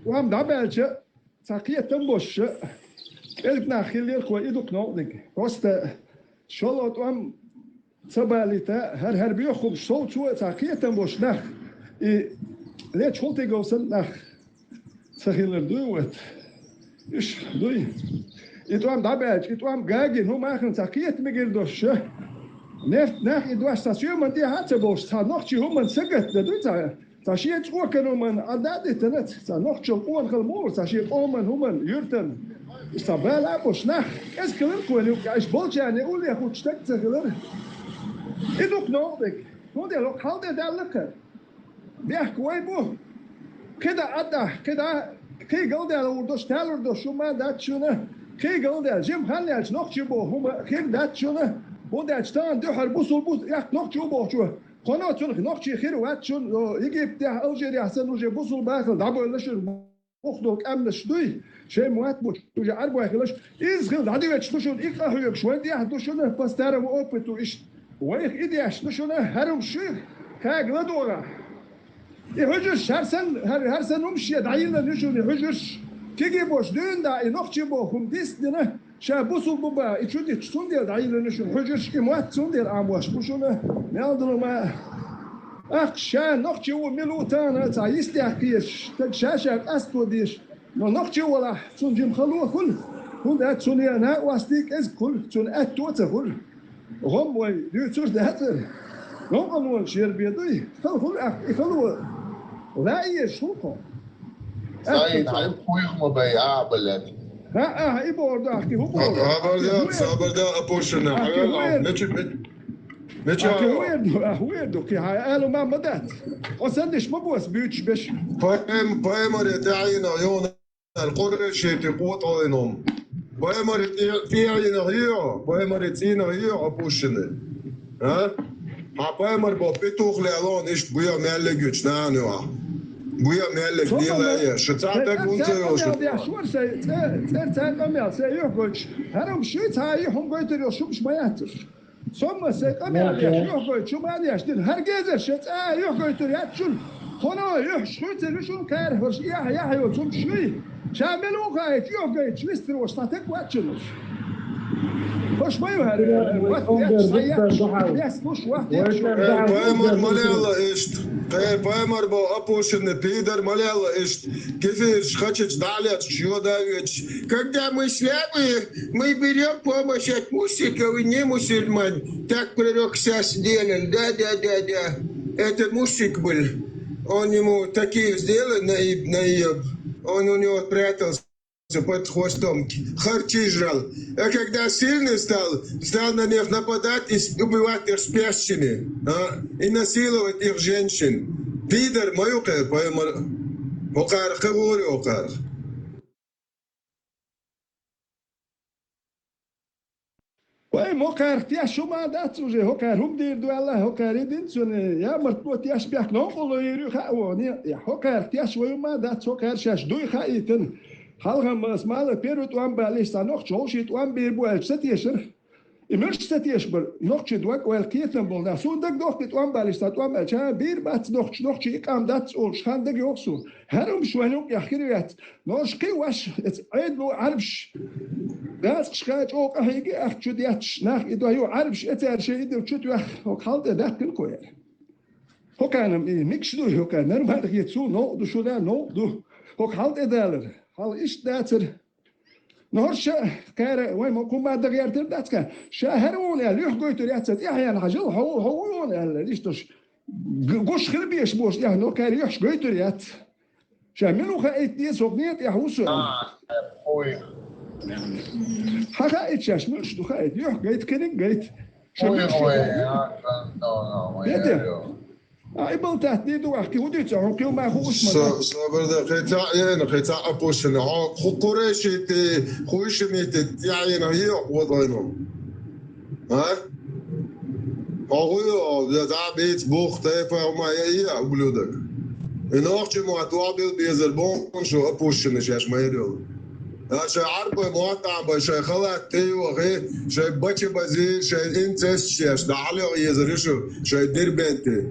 Вам дабелча, ца кхетам бошша. Элк нах хиллер кхо идук новдик. Просто шоло тӀом ца балита, хӀар-хӀар беххум шовцо а ца кхетам бош нах. И леч хултиговсан нах ца хиллер дуй вот. Иш дуй. И тӀом дабелч, и тӀом гаги, ну, махна ца кхетам мигир дош. Нефт нах и дош ца сюман де ха ца бош, ца нохчи хуман сагат да дуй ца. Ца шен цӀокануман а дадитанац, ца нохчал къонахал мур, ца шен къоман хӀуман юртан. Ца бала а бош нах, эс калар кхоьлу, аш болчане улле хуч таг ца хилар. И дук новдик. Ну де лок халде даллакха. Бехк вай бу. Кида адда, кида, кий галдяла урдош, тал урдош, шума дат шуна. Кий галдяла, жим хан ялч нохчи бо, хӀума хир дат шуна. Хун дат штан, духар бусул бус, як нохчи бо чу. Кхоно цунах нохчи хир вац шун, о, Египтехь, Алжирехь санна уже бусул бахал дӀабойла шун, бухдул кӀамнаш дуй, шей муат буч, уже арбой хилаш, из хил дӀадивечу ду шун, и къахьоьгуш, вайн тӀехь ду шуна, по старому опыту иш, вайх и деш ду шуна, хӀарум шуьх, кхаг ладогӀа. И хьуьжуш, хӀар сан, хӀар, хӀар сан хӀум шен дӀайиллан ю шуна, и хьуьжуш, киги бош дуьйна да, и нохчи бо хӀум дис дина, ша бусул бу ба, и чу дича, цундела дӀайиллан ю шуна хьуьжуш, и мотт цундела Ӏамош бу шуна, мел дала ма. Ахча ша нохчи ву мила ву тахана, цхьа йистехь кхеташ, таг ша-ша къасто деш, но нохчи валахь, цунна жима хало хуьлу, хӀунда аьлча цунна яа накъостий кӀезиг хуьлу, цунна аьтто а ца хуьлу. ГӀом вай дуьйцур дацара. Новкъарлонаш яр бен дуй, хала хуьлу ахь, и хало ла а езаш хуьлу кхо. Саид, хьайн пуйх ма бай, а, блядь. ХӀаъ, ахь и бохур ду, ахь кхин хӀун боху? Хабарда, хабарда, опущена. Ахь кхин хӀун эр? Мечи, мечи, мечи. Ахь кхин хӀун эр ду, ахь хӀун эр ду, кхин хьайн алу ма, ма дац. Хьо санна деш ма бос буьйцуш беш. Пайм-, пайхамаре тӀаьхьийна йона, Къурайшийтин къотӀаллин хӀума. Пайхамаре тӀе-, тӀаьхьийна хьийо, пайхамаре цӀийна хьийо, опущена. А? Хьан пайхамар бо петух лелон иштта буьйху меллиг юьтуш нана юахь. Буьйху меллиг дела а еш. Шу цхьа таг хӀунда ца йолуш? ЦӀер цхьа къамел, сайн юьхь гойтуш. ХӀара хӀума шуьйца хьан юьхь хӀума гойтур йолуш хӀумаш ма яц уьш. Сомма сайн къамел деш, юьхь гойтуш хӀума а деш дина. ХӀара гезар шайн цӀа юьхь гойтур яц шуна. Кхоно юьхьаш хуьйцур ю шуна кхаьра хӀорш, яхь, яхь йоцу хӀума шуй. Ша мила ву хаийта, юьхь гойтуш вистар волуш цхьа таг вац шуна уьш. ХӀорш ма ю хӀара, ват деш, схьа яхь, дес луш, ват деш. Э, пайхамар ма лелла иштта. Э, пайхамар бо опущена, пидар ма лелла иштта. Кефираш хачачу дӀа а лечкъаш, йода а вечаш. Когда мы слабые, мы берём помощь от мушриков и не мусульман. Так пророк Иса сделал. Да, да, да, да. Это мушрик был. Он ему такие сделал, наиб, наиб. Он у него прятался под хвостом. Харчи жрал. А когда сильный стал, стал на них нападать и с-, убивать их спящими. А? И насиловать их женщин. Пидор, мою кэр, поймар. Окар, хавори окар. Вай, хӀокхарах теш хӀума дац уже, хӀокхара хӀума дийр ду аьлла, хӀокхара и динцуьнан ямартло теш бехк новкъарло йийр ю хаьа вон. Я, хӀокхарах теш вай хӀума дац, хӀокхара шаьш дуй хаийтина. Хьалха ма ас мала первый тӀом баллиш цхьа нохчо вовшийн тӀом бийр бу аьлча ца тешара. И муьлш ца тешаш бара, нохчий дог ойла кхетам болу нах. Суна дагадохку и тӀом баллиш цхьа тӀом аьлча, бийр бац нохчо, нохчий и къам дац олуш, хан дага йоху суна. ХӀара хӀумаш вайн юкъехь хир вац. Норш кхин а ваш, эца Ӏедало Ӏарбаш, гӀазкхашка чӀогӀа къахьийги ахча чу детташ, нах и дойо Ӏарбаш, эцара шайн идал чу тоьхна, хӀокху хьал тӀе даьккхина кхо яра. ХӀокхарна и микаш ду, хӀокхарна нормально хета суна, новкъа ду шуна, новкъа ду. ХӀокху хьал тӀе далара, хьал иштта дацара. Ну, хӀорш ша, кхара, вай ма кхумма дан гӀертар дац кхара. Ша хӀара вон аьлла, юхь гойтур яц, тӀехьенна хьажал, хьо, хьо вон аьлла, иштта уж г-, гуш хила беш бош, тӀехь, ну, кхара юхьш гойтур яц. Ша мила ву хаийта деза, хӀокху не тӀехь ву со. А, ой. Хьан хаийта шаьш, муьлш ду хаийта? Юхь гайта, кхериг гайта. Ша ой, муьлш ду ой, хаийта? А, да, да, ой, Беде? Ой, ой. А, и балтат, не ду ахки, удица, хьо кхил ма хууш ма. Са-, сабар да, кхин цхьаъ яйна, кхин цхьаъ опущенный. Хьо, ху-, Курайшита, Хуйшимита, яйна, йо, вот вайну. А? Хьо гӀуй, я дӀа бийца бух, тайпа, ма я, я, ублюдок. И нохчий мотт вахбил безар бохун шу опущенный шаьш ма ярил. А шай Ӏарбой мотт Ӏамбой, шай халат тӀейохи, шай бача бази, шай инцест шеш, да хьалех езар шу, шай Дербенте.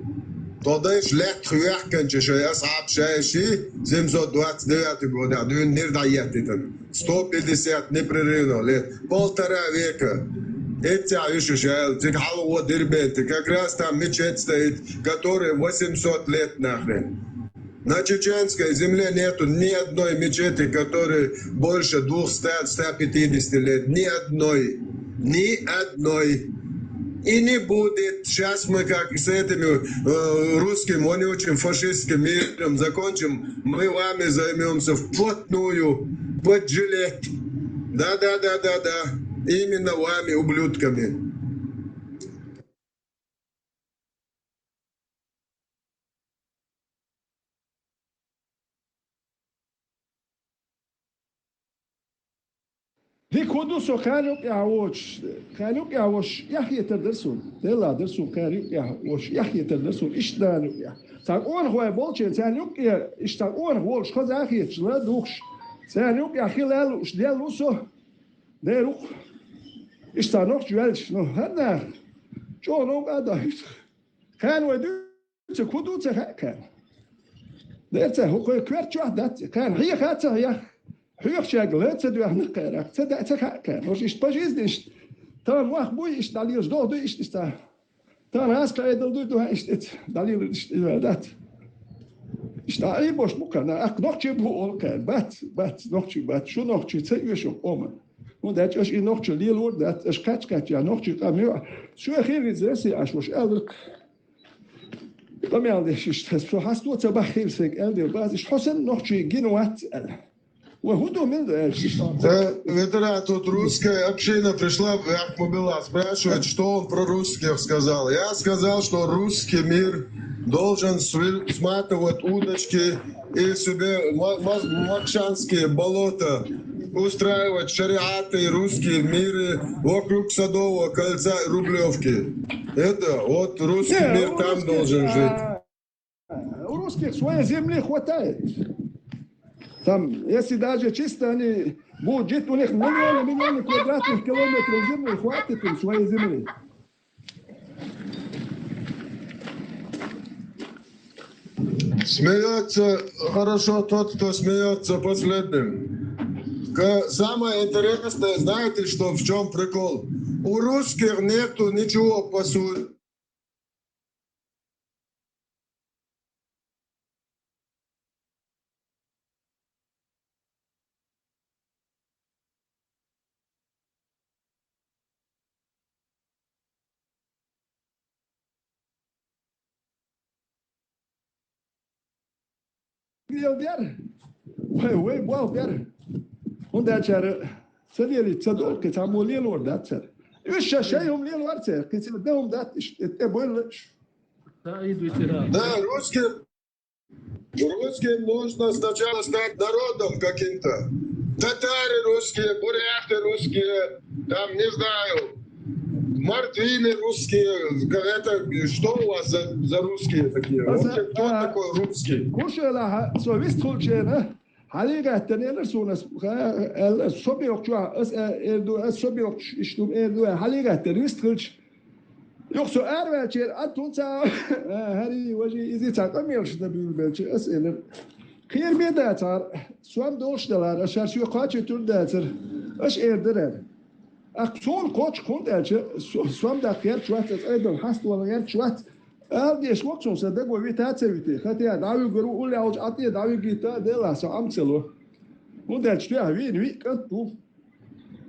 Тодайш летта хьоьхканча шай асхьаб шай ши, семьсот двадцать девятый годах дуьйна нир дӀаеттитан. Сто пятьдесят непрерывно лет. Полтора века. Эцця уьш уьш аьлла, цига хьалгӀо Дербенте. Как раз там мечеть стоит, которой восемьсот лет нахрен. На чеченской земле нету ни одной мечети, которой больше двухсот, ста пятидесяти лет. Ни одной. Ни одной. И не будет. Сейчас мы, как с этими, э, русским вонючим фашистским миром закончим, мы вами займемся вплотную, под жилет. Да, да, да, да, да. Именно вами, ублюдками. Дика хӀун ду со кхаьна юкъехь воцуш, кхаьна юкъехь воцуш эхь хетар дара суна. Делла дара суна кхаьна юкъехь воцуш эхь хетар дара суна, иштта нана юкъехь. Цхьа къонахой болчийн, царна юкъе, иштта цхьа къонах волуш хаза а хеташ, ла духуш. Царна юкъехь хила лууш дел ву со. Дера ву-кх. Иштта цхьа нохча ваьлча, ну, хӀара нах, чӀогӀа новкъа а даьхьа. Кхаьна вай дуьйцург хӀун ду ца хаьа кхаьна. Дера ца, хӀокхуьнан коьрта чохь дац, кхаьна хьеха а ца хьеха. Хьоьхучаьрга ла ца доьхна кхаьрах, ца да, ца хаьа кхаьна. Хьуш иштта по жизни иштта. Тахана мох буй иштта дӀалелаш, догӀа дуй иштта, иштта. Тахана хьаста кхайдал дуй, дуьхьа иштта эца дӀалелаш иштта, и ваьлла дац. Иштта Ӏийбош бу кхаьна, аккха нохчий бу олу кхаьна. Бац, бац, нохчий бац. Шу нохчий ца оьшу къоман. ХӀунда аьлча аша и нохчий лелор дац, аша кхаьч-кхаьчча нохчий къам ю. Соьга хир иза Россия Ӏаш ваша аьлла. Къамел деш иштта, со хьасто ца баххийла сайга аьлла дела, база иштта хьо санна нохчий гина вац аьлла. Вай хӀун ду, мила ду аьлла иштта? Да, ветеран, тут русская община пришла, Ахмадулла спрашивает, что он про русских сказал. Я сказал, что русский мир должен сви-, сматывать удочки и себе ма-, ма-, макшанские болота устраивать, шариаты, русские миры вокруг Садового кольца и Рублевки. Это вот русский Не, мир у там русских, должен жить. А, у русских своей земли хватает. Там, если даже чисто они будут жить, у них миллионы, миллионы квадратных километров земли хватит им своей земли. Смеется хорошо тот, кто смеется последним. К-, самое интересное, знаете, что, в чем прикол? У русских нету ничего по сути. Лелдер. Вай, вай, бохбер. ХӀунда аьлча ца лелийта ца долу, кхин цхьаммо лелор дац цара. Уьш ша шайн хӀума лелор цара, кхин цара дан хӀума дац, иштта тӀе бойла. Да, русским, русским нужно сначала стать народом каким-то. Татары русские, буряты русские, там, не знаю, мордвины русские. Это что у вас за, за русские такие? Вообще, кто такой русский? Кушала, со вистхулчена. Хьалий гӀаьттина элира суна ас, ха, аьлла, ас со бехк чохь, ас, а, эр ду, ас со бехк, иштта эр ду, хьалий гӀаьттина вист хилча. Юха со араваьллачера, а, тун ца, а, хӀарий, важий, иза цхьа къамелаш дан буьйлабелча, ас элира. Кхераме дацара, сом долуш далара, ас шар соьга кхачийтур дацара, ас эр дара. Аккха суна кхочуш хӀунда аьлча, со-, сом даккха гӀерташ вац ас, айдал хьаставала гӀерташ вац, ала деш воксун сан даго вита а ца вити, хатя дӀавуьгур ву, уллехь волчу Ӏа тӀе дӀавигийта а, Делахь со Ӏам ца ло. ХӀунда аьлча тоьхна вийна виъ кӀант ву.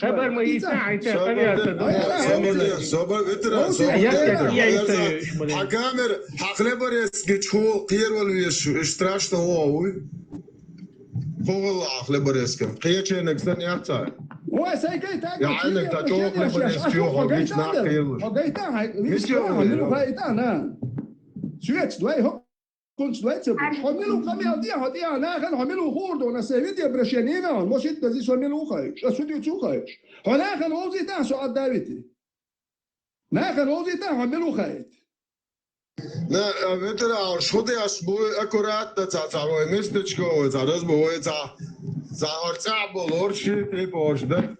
Хабар ма ийцӀа, айта, къари ата, да? Собар, собар, витра, собар. Як, як, я, айта, блин. Хакамер, хакъле бар Леберецкий чухула кхеравала везаш, уж страшно вогӀу вуй. Кхо гӀалла ахь Леберецкий. Кхеченаг санна яц цара. Ой, сайгай так, я хьанаг та чӀогӀа Леберецкий чухула гайта гича нах кхеравала. Хьо гайта, хьай, мича хьо мила вайта, на? Цвет, давай, хьо, кунц, давай, цепь. Хьо мила къамел де, хьо тӀе, нахана хьо мила хуур ду, на се виде обращение на, он, мосит, да здесь хьо мила ухаеш, а судья цу ухаеш. Хьо нахана вовзийта, со Ӏадда вити. Нахана вовзийта, хьо мила ухаеш. На, а, ветеран, шу деш бу аккуратно, цхьа, цхьа вай местечко, вай цхьа разбу, вай цхьа, цхьа гӀор цӀахь бу, лорчи, типа, гӀорш дерг,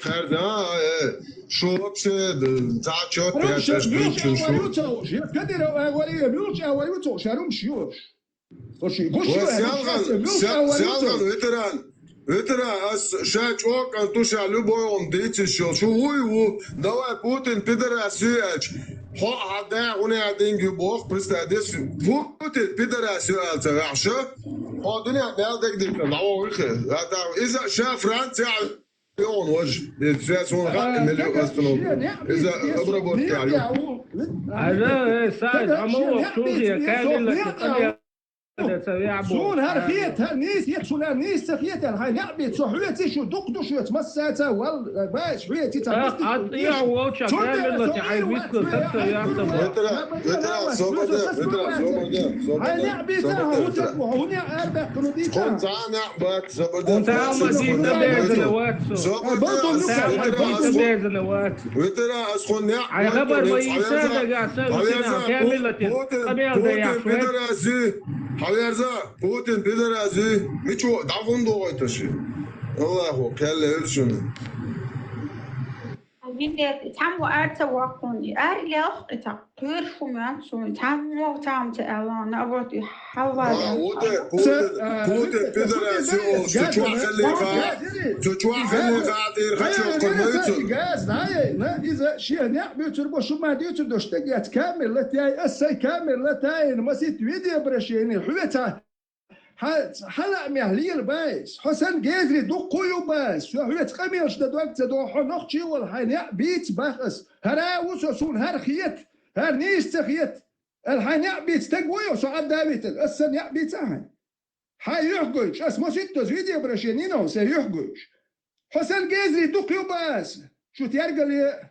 цхьа, а, э, шу вообще, д-, цхьа чётко, я, шаш, милча, причем, шу. Варю цо, я, Кадиров, а, варю, милча, варю цо, шарум шьёш. Слушай, гуш, вай, селган, милча, сел-, варю цо. Селган, ветеран, Ветеран, ас ша чӀоккха ту ша любой он дийцаш йолчу вуй ву, давай Путин пидорас ю аьлча. Хьо хьан да гӀуна динг ю боху, представь, дес Путин пидорас ю аьлла ца ваьхьа ша. Хьо дуьнен мел дагадийта, дӀавогӀу хи. Иза ша Франция йогӀун важа. Иза ша суна хаьа, миллион остановка. Иза обработка ю. Ара, э, Саид, амма вокху чуьнхе, кавилла, Суна хӀара хета, хӀара нийса хета, шуна хӀара нийса ца хета, хьайн неӀ бийца, со хьоьций, шу дукха ду шоьца, массаца вал, байс, хьоьций ца. Ах, ат, я, волча, камерлати, хьайн виска, саца, я, ца. Ветеран, ветеран, собар де, ветеран, собар де, собар де. Хьайн неӀ бийца, хьо хӀун ца, хӀун неӀ арабаьккхина дийца. Хьун цхьа а неӀ бац, собар де. Хьун цхьа а ма дийца безана вац со. Собар де, ветеран, собар де. Хьайн бийца безана вац. Ветеран, ас хьуна неӀ. Хьайн хабар ма йийца дагахь сан, ветеран, камерлати, Путин, къамел даьхьаш вац. Путин пидорас ю, хьаверза, Путин пидорас ю, мича дӀагӀун догӀуьйту ши? Аллаху, кхел левира шуна. Виндер, цхьаммо ара ца воккхуни, ара лелхкъи ца, кхоьруш хӀума ян суна, цхьаммо цхьамма ца аьлла, на вот и хьалла. А, вот и Путин, Путин пидорас ю, цу чохь хилли ха, цу чохь хилли ха, дийр ха чохь кхуьр ма ю цунна. Газ, дай, на, иза шен неӀ буьйцур бо, шу ма дуьйцур до, стаг яц камера латаяй, ас сайн камера латаяйна, масийтта видеообращение, хьоьца, хьа-, хьан лаамехь лела байс, хьо сан гезри дуккха ю байс, со хьоьца къамелаш дан дог ца до, хьо нохчий вала, хьайн неӀ бийца бах ас, хӀара а ву со, суна хӀара хета, хӀара нийса ца хета. Ала хьайн неӀ бийца стаг ву йо, со Ӏадда витар, ас сан неӀ бийца хьайн. Хьайн юьхь гойтуш, ас масийтта доза видеообращение йина хьуна, сайн юьхь гойтуш. Хьо сан гезри дукха ю ба ас, шу тергал е.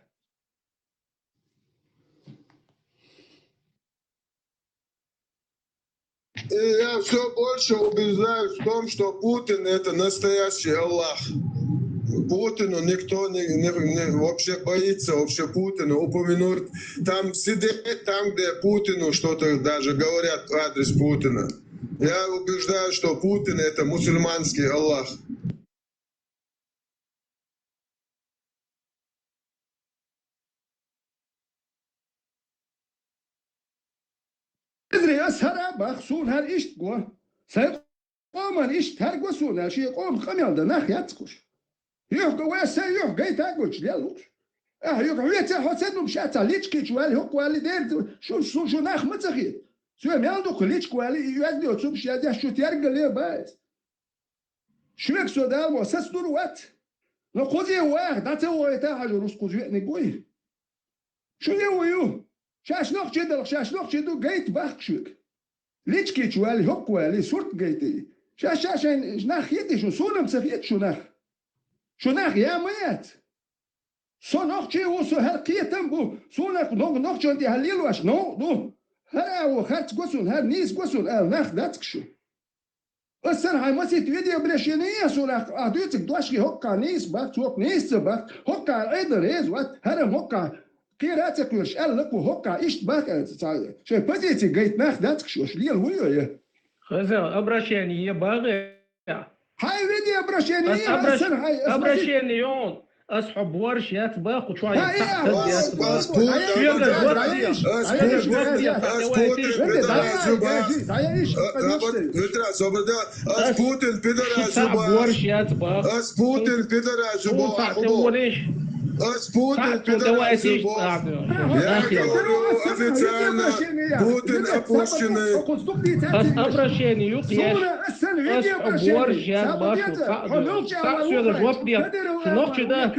И я всё больше убеждаюсь в том, что Путин — это настоящий Аллах. Путину никто не, не, не, вообще боится вообще Путина упомянуть. Там сидеть, там, где Путину что-то даже говорят в адрес Путина. Я убеждаюсь, что Путин — это мусульманский Аллах. Изри ас хӀара бах, суна хӀара иштта го. Сайн къоман иштта хӀара го суна, шен къоман къамел дан нах яц кхуш. Юьхь го вай, сайн юьхь гайта а гучу, лел лукхуш. Ахьа юьхь хьоьца, хьо ца нум шаца, личкичу вали, хӀокху вали, дер, шу, шу, шу нах ма ца хета. Соь мел дукха личка вали, и оьзда йоцу хӀумаш язъеш, шу тергале бац. Шуьга со Дала мо сацадур вац. Но кхузе ваха, дӀа ца вохуьйтахь хьажа, рус кхуза веаниг вуй. Шу де ву ю? Шаьш нохчий далах, шаьш нохчий ду, гайта бахка шуьга. Личкичу вали, хӀокху вали, сурт гайта. Шаьш, шаьш шайн нах хетий шу, суна-м ца хета шу нах. Шу нах я ма яц. Со нохчий ву, со хӀара кхетам бу. Суна нох-, нохчон тӀе хьан лелош новкъа ду. ХӀара а ву, харц го суна, хӀара нийса го суна, ала нах дацка шу. Ас санна хьайн масийтта видеообращение а суна, ахь дуьйцург дош хи, хӀокхахь нийса бац, хӀокху нийса ца бац, хӀокхахь Ӏедал реза вац, хӀара-м хӀокхахь кхера а ца кхоьруш, аьлла лаку, хӀокхахь иштта бац аьлла, цхьа шайн позици гайта нах дацкаш, ош лела хӀун йо я? Хаза, обращение е багӀе. Хьайн видеообращение е, ас обращ-, ас санна хьайн, ас обращение йон. Ас хьо борш яц баху, чу ас, ас, ас Путин, ас Путин, ас Путин пидорас ю бах. Ветра, собрда, ас Путин пидорас ю бах. Борш яц бах. Ас Путин пидорас ю бах. Ас Путин пидорас ю бах. Я говорю официально, Путин опущенный. Ас обращение ю, я. Ас хьо боржа яр башу, цхьаъ ду. Цхьаъ соьга жоп де. Шу нохчи да?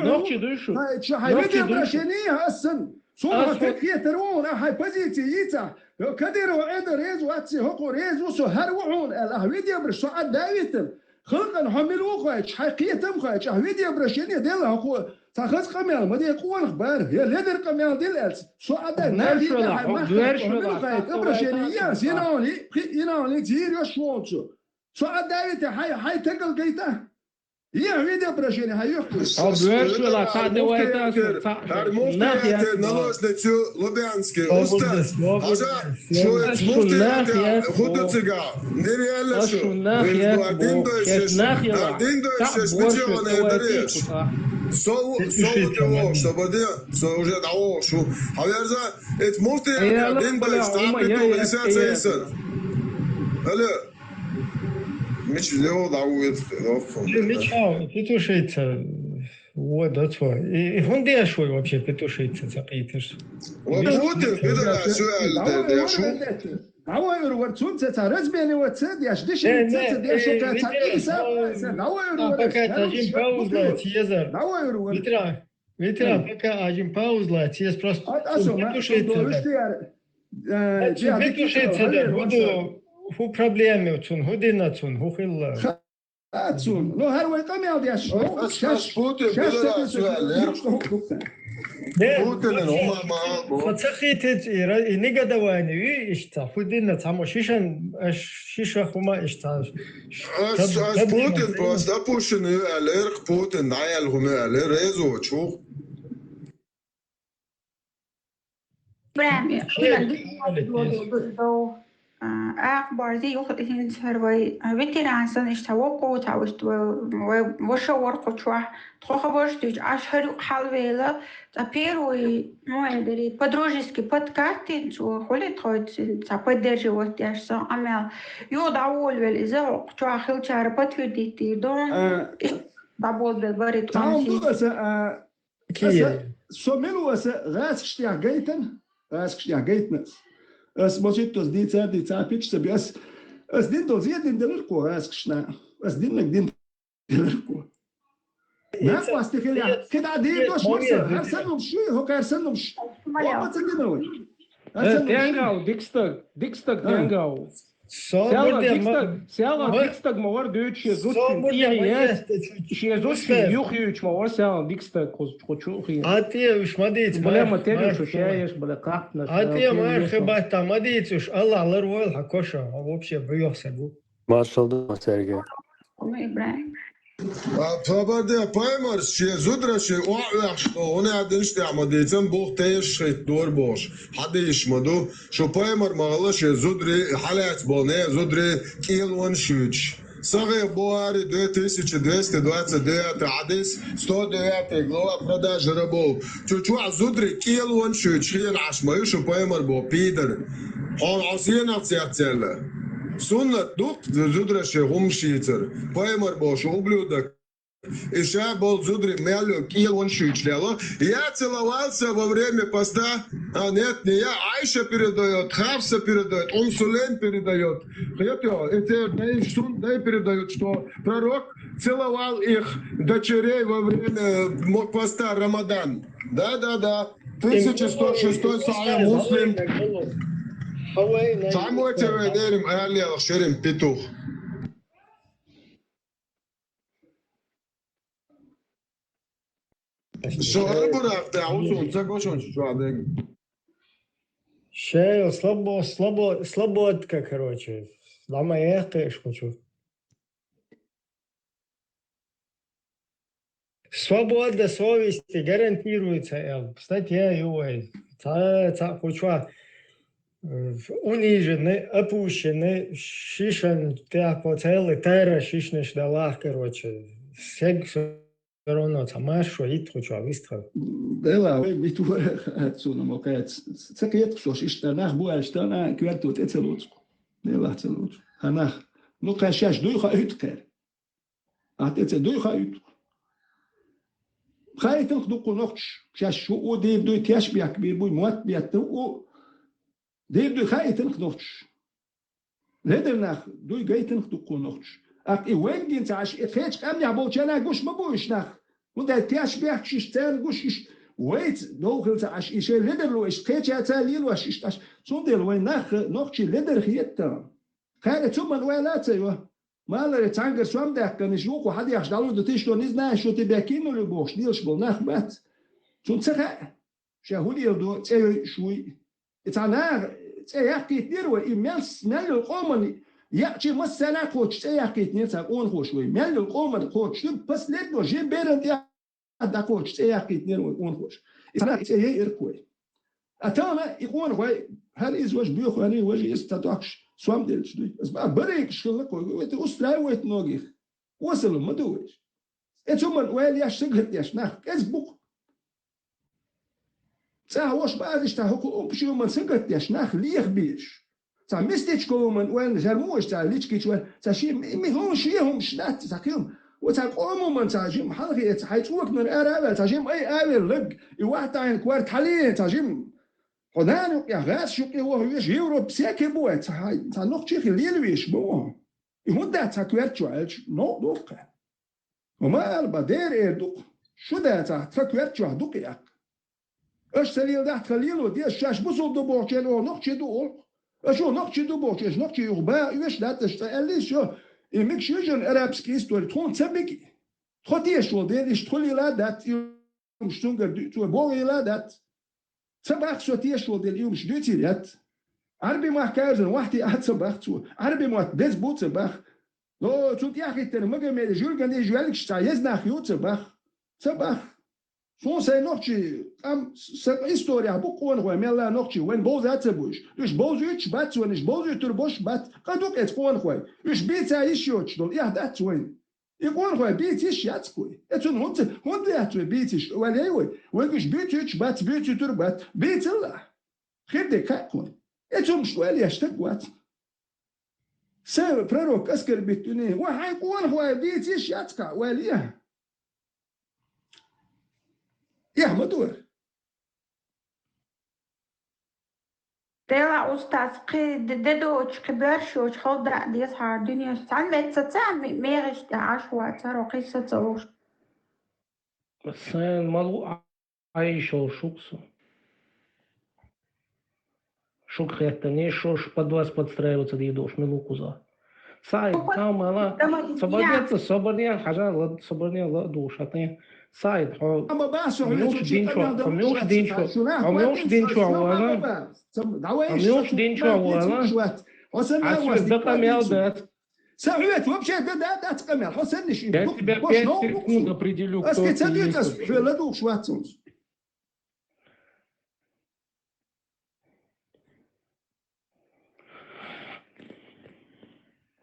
Нохчи дуй шу? Нохчи дуй шу? Хьай видео обращение ас сан. Суна хьо тек хетар ву хьуна, хьай позиция йийца. Кадыров Эда реза вац, хӀокхо реза ву со, хӀара ву хьуна аьлла, ахь видео обращ-, со Ӏадда витар. Халкъан хьо мила ву хойча, хьай кхетам хойча, ахь видео обращение делла хӀокхо. Цхьа хаза къамел ма де къонах бар, я ледар къамел дила аьлца. Со Ӏадда нахи да хьай махкара, хьо мила хойча, обращение я, зинавни, пхи инавни, зийр йош вон цу. Со Ӏадда витар, хьай, хьай тагал гайта. Я видео обращение, хьай юхку. Хьо боьршула, цхьа де вайта, цхьа нах я. Наложницу Лубянский устаз. Хьажа, шу муфтият худа цига. Нереально шу. Ардин дойшеш, ардин дойшеш, бичи он эдареш. Со, со вот его, чтобы де, со уже дало шу. Хьаверза, эт муфтият ардин дойш, там биту иса цейсер. Алло. Мича лео дӀавоьдуш, дохку. Мича, петушица, вот, да, цо. И, и хӀун деш вай вообще петушица ца кхийташ? Вот Путин, пидорас, шу аьлла деш, шу. ДӀавайур вар цунца ца размени ваца деш, диши ца деш, ца иса, дӀавайур вар. Пока та жим пауза Цезар. ДӀавайур вар. Витра, витра, пока а жим пауза Цезар просто. Петушица. Э, Цу битушица да, буду, хӀу проблеми, цун, хӀу дина цун, хӀу хилла. Ха, цун. Ну, хӀара вай къамел деш. Ас, ас Путин, пидорас, шу аьлла. Путин, хӀума ма. Ха ца хитиц ира, и негодование, и иштта, хӀу дина цхьа мо шишан, аш шиша хӀума иштта. Ас, ас Путин, просто опущенный аьлла, эрх Путин, дӀаял хӀума аьлла, резо чух. Прям, э, Шер, хилан ду-, шер, ду-, ду-, ду-, ду-, а, акъ барзи юха хинцар вай, а, ветеран сан иштта воккху, та вишт вай, вай ваша варху чохь, тхо хабарш дуьйч, аш хӀара юкъ хьалвела, ца первый, ну, э, дери, по-дружески подкатин цо, хули тхоьца, ца поддерживать деш сан къамел. Ю дӀаволвел иза, хӀокху чохь хилчара подтвердить дийр ду, а, иш дӀаболбел бари тӀом сий. Аса, а, Аса, со мила ву аса гӀаскаш тӀехь гайтан? ГӀаскаш тӀехь гайтна ас. Ас маситтаза дийца, дийца, пича ца би ас. Ас дин долу зен дин деларг кхо гӀаскашна. Ас диннаг дин деларг кхо. Нах васти хила. КхидӀа дийр дош варса. ХӀара саннумш шу, хӀокхара саннумш. Оба ца дина вай. ХӀара саннумш шу. Тенгал, дикстаг, дикстаг, тенгал. Сяла дикстаг, сяла дикстаг ма вара дуьйцу шен зудчун тӀехьа еш, шен зудчун юхаюьйцу ма вара сяла дикстаг кхуза чу хи. А те уьш ма дийца, бля, ма тедуьш ша еш, бля, кхахтнаш. А те мархи батта ма дийца уьш, Аллах лар войла хьан коша, хьо вообще бӀоьхсаг ву. Маршал ду, Сергей. Ибрахим. А, Пабарде Паймарс шен зудараши охьаоьхуш долу, хӀунда аьлла динаш тӀехь ма дийцан, бух тешаш хӀитта дора бохуш, хьадийшаш ма ду, шу Паймар ма гӀала шен зударий, хьалаьцна болу нехан зударий кӀелонаш юьйцуш. Сахих Бухари, две тысячи двести двадцать девятый хьадис, сто девятая глава, продажа рабов. Цу чохь зударий кӀелонаш юьйцуш хенаш ма ю шу Паймар боху пидар. Хьо, хьо сенах цецъяьлла? Суннат ду-кх зудараши хӀумаш йийцар. Паймар боху шу ублюдок. И ша болу зударий мел йолу кӀелонаш юьйцуш лело. Я целовался во время поста, а, нет, не я, Айша передаёт, Хафса передаёт, Ум Сулейм передаёт. Хетё, эти дай сун-, дай передаёт, что пророк целовал их дочерей во время мо-, поста Рамадан. Да, да, да. Тысяча сто шестой Сахих Муслим. Цхьаммо ца вай дерим, аллех шерим петух. Шу хӀара бурах тӀехь хӀу суна ца гошончу чохь дерг? Шел, слабо-, слабо-, слободка, короче. Лама яхкеш кхучу. Свобода совести гарантируется, эл. Статья ю вай. Ца, ца кхучу. Унижены, опущены, шишан тяпо целый тайра шишнаш далах, короче. Сег всё равно ца маршо ит кхучу вистхал. Дела, вай бит вара цуна мо кац. Ца кхеташ сош иштта нах бу аьлча, тана коьрту тӀе ца лоцу. Дела ца лоцу. Хьан нах. Ну, кхаьш шаьш дуй хауьйту кхаьр. Ахь тӀе ца дуй хауьйту. Хаийталх дуккху нохчаш. Шаьш шу у дийр дуй, теш бехк бийр буй, мотт беттан у дийр дуй, хаийталх нохчаш. Ледар нах дуй гайтанах дуккхо нохчаш. ТӀаккха и вайнгина ца Ӏаш, и тхеча къамнехь болчарна гуш ма бу уьш нах. ХӀунда аьлча теш бехкаш уьш, царна гуш уьш, вайца довхила ца Ӏаш, и шайн ледарло иштта тхечаца лелош иштта Ӏаш. Цундела вай нах нохчий ледар хетта. Кхара цу ман ойла а ца йо. Маларе цхьангара сом даьккхина, иштта юху хьадехаш дӀалур ду, ты что, не знаешь, что тебя кинули бохуш, лелаш болу нах бац. Цунна ца хаьа. Ша хӀун леладо, цӀе йойуш вуй. И цхьа наха цӀе яккхийтинера вай, и мел, мел йолу къоман яьӀча массарна а кхочуш цӀе яккхийтинера цхьа къонахоша вай. Мел йолу къоман кхочуш, последно, жима беран тӀехь дӀакхочуш цӀе яккхийтинера вай къонахоша. И цхьа наха цӀе яйира-кх вай. А тахана и къонахой, хӀара иза важа боьху, хӀара и важа иза ца дохкуш, сом делча дуй. Ас баха, барайкаш хилла-кх вай, это устраивает многих. Осала ма ду вайша. Э, цу ман ойла еш, сагатдеш нах кӀезиг бу-кх. ЦӀахь вош базаш цхьа хӀокху умпашуьйман сагатдеш нах леха безаш. Цхьа местечковман ойла, жар муш цхьа личкич ван, цхьа ши ми, ми хӀума ши хӀумаш дац, цхьа кхин. Ва цхьа къомуман цхьа жима хьалхе, цхьа хьай цӀоканара ара а ваьлла, цхьа жима ай а ваьлла лаг, и вахтайн корта хьале, цхьа жима. Хьо нана юкъе, гӀазаш юкъе ваха веш, Европа секе бу вай, цхьа хьай, цхьа нохчий хила лела веш бу ваха. И хӀунда дац цхьа коьрта чу аьлча, новкъа доху-кх. Ва ма ала бан, дера эр ду-кх. Шу дацахь, тхан коьрта чохь ду-кх и аккха. Аша ца леладахь, тхан лело деза, шаьш бусулба ду бохучеран оха нохчий ду олу-кх. Аша оха нохчий ду бохучу, аша нохчий юха бан оьшуш дац, аша цкъа аьллий ша, и мегаш ю шуна арабский истори, тхуна ца мега. Тхо тешаш волу дела, иштта тхо лела а дац, и хӀумаш цуьнгара дуьйцу, цо бохийла а дац. Ца баха со тешаш волу дела, и хӀумаш дуьйцийла яц. Ӏарби махка а вирзина, вахти а ца баха цо. Ӏарби мотт беза бу ца баха. Но цунна тӀехӀиттина Магомеда жуьлган и жоьлгаш цхьа еза нах ю ца баха. Ца баха. Суна сайн нохчий, къам, сан историяхь бу къонахой, мелла нохчий, вайн бовза а ца буьйш. Уьш бовзуьйтуш бац вайн, уьш бовзуьйтур болуш бац. Къа ду-кх эца къонахой. Уьш бийца йиш йоцуш долу, эхь дац вайн. И къонахой бийца йиш яц-кх вай. Э, цунна хӀунда, хӀунда яц вай бийца йиш? Валей вай. Вайга уьш буьйцуьйтуш бац, буьйцуьйтур бац. Бийцалла. Хир де кхаъ-кх вайн. Э, цунна уьш вале стаг вац. Сан пророк оскорбить дуьне. Ва хьайн къонахой бийца йиш яц-кх, вале. Эхь ма ду вай. Делахь, устаз, кхин де-, де доцуш, кхин боьрша йоцуш хала даа деза хьара дуьненаш. Цхьана метта ца ца ме-, мегӀаш тӀехь Ӏаш вацара, кхин саца луш. Сайн ма лу Ӏайшал шух со. Шух хеттане, шо ш-, под вас подстраиваться дийр долуш мила ву кхузахь. Саид, там ала, собарнеца, собарне, хьажа, ла-, собарне ла душ, хьатне. Саид, хьо, Амма бахьа со хьоьца муьлш динчо, хьо муьлш динчо, хьо муьлш динчо вала. Хьо муьлш динчо вала. Хьо сан а вас дакъа мел дац. Сан хьоьца вообще да, да, дац къамел. Хьо санна ши. Я тебя пять секунд определю, кто ты есть вообще. Ас ке ца дуьйцу, ас хьоьла духуш вац цунца.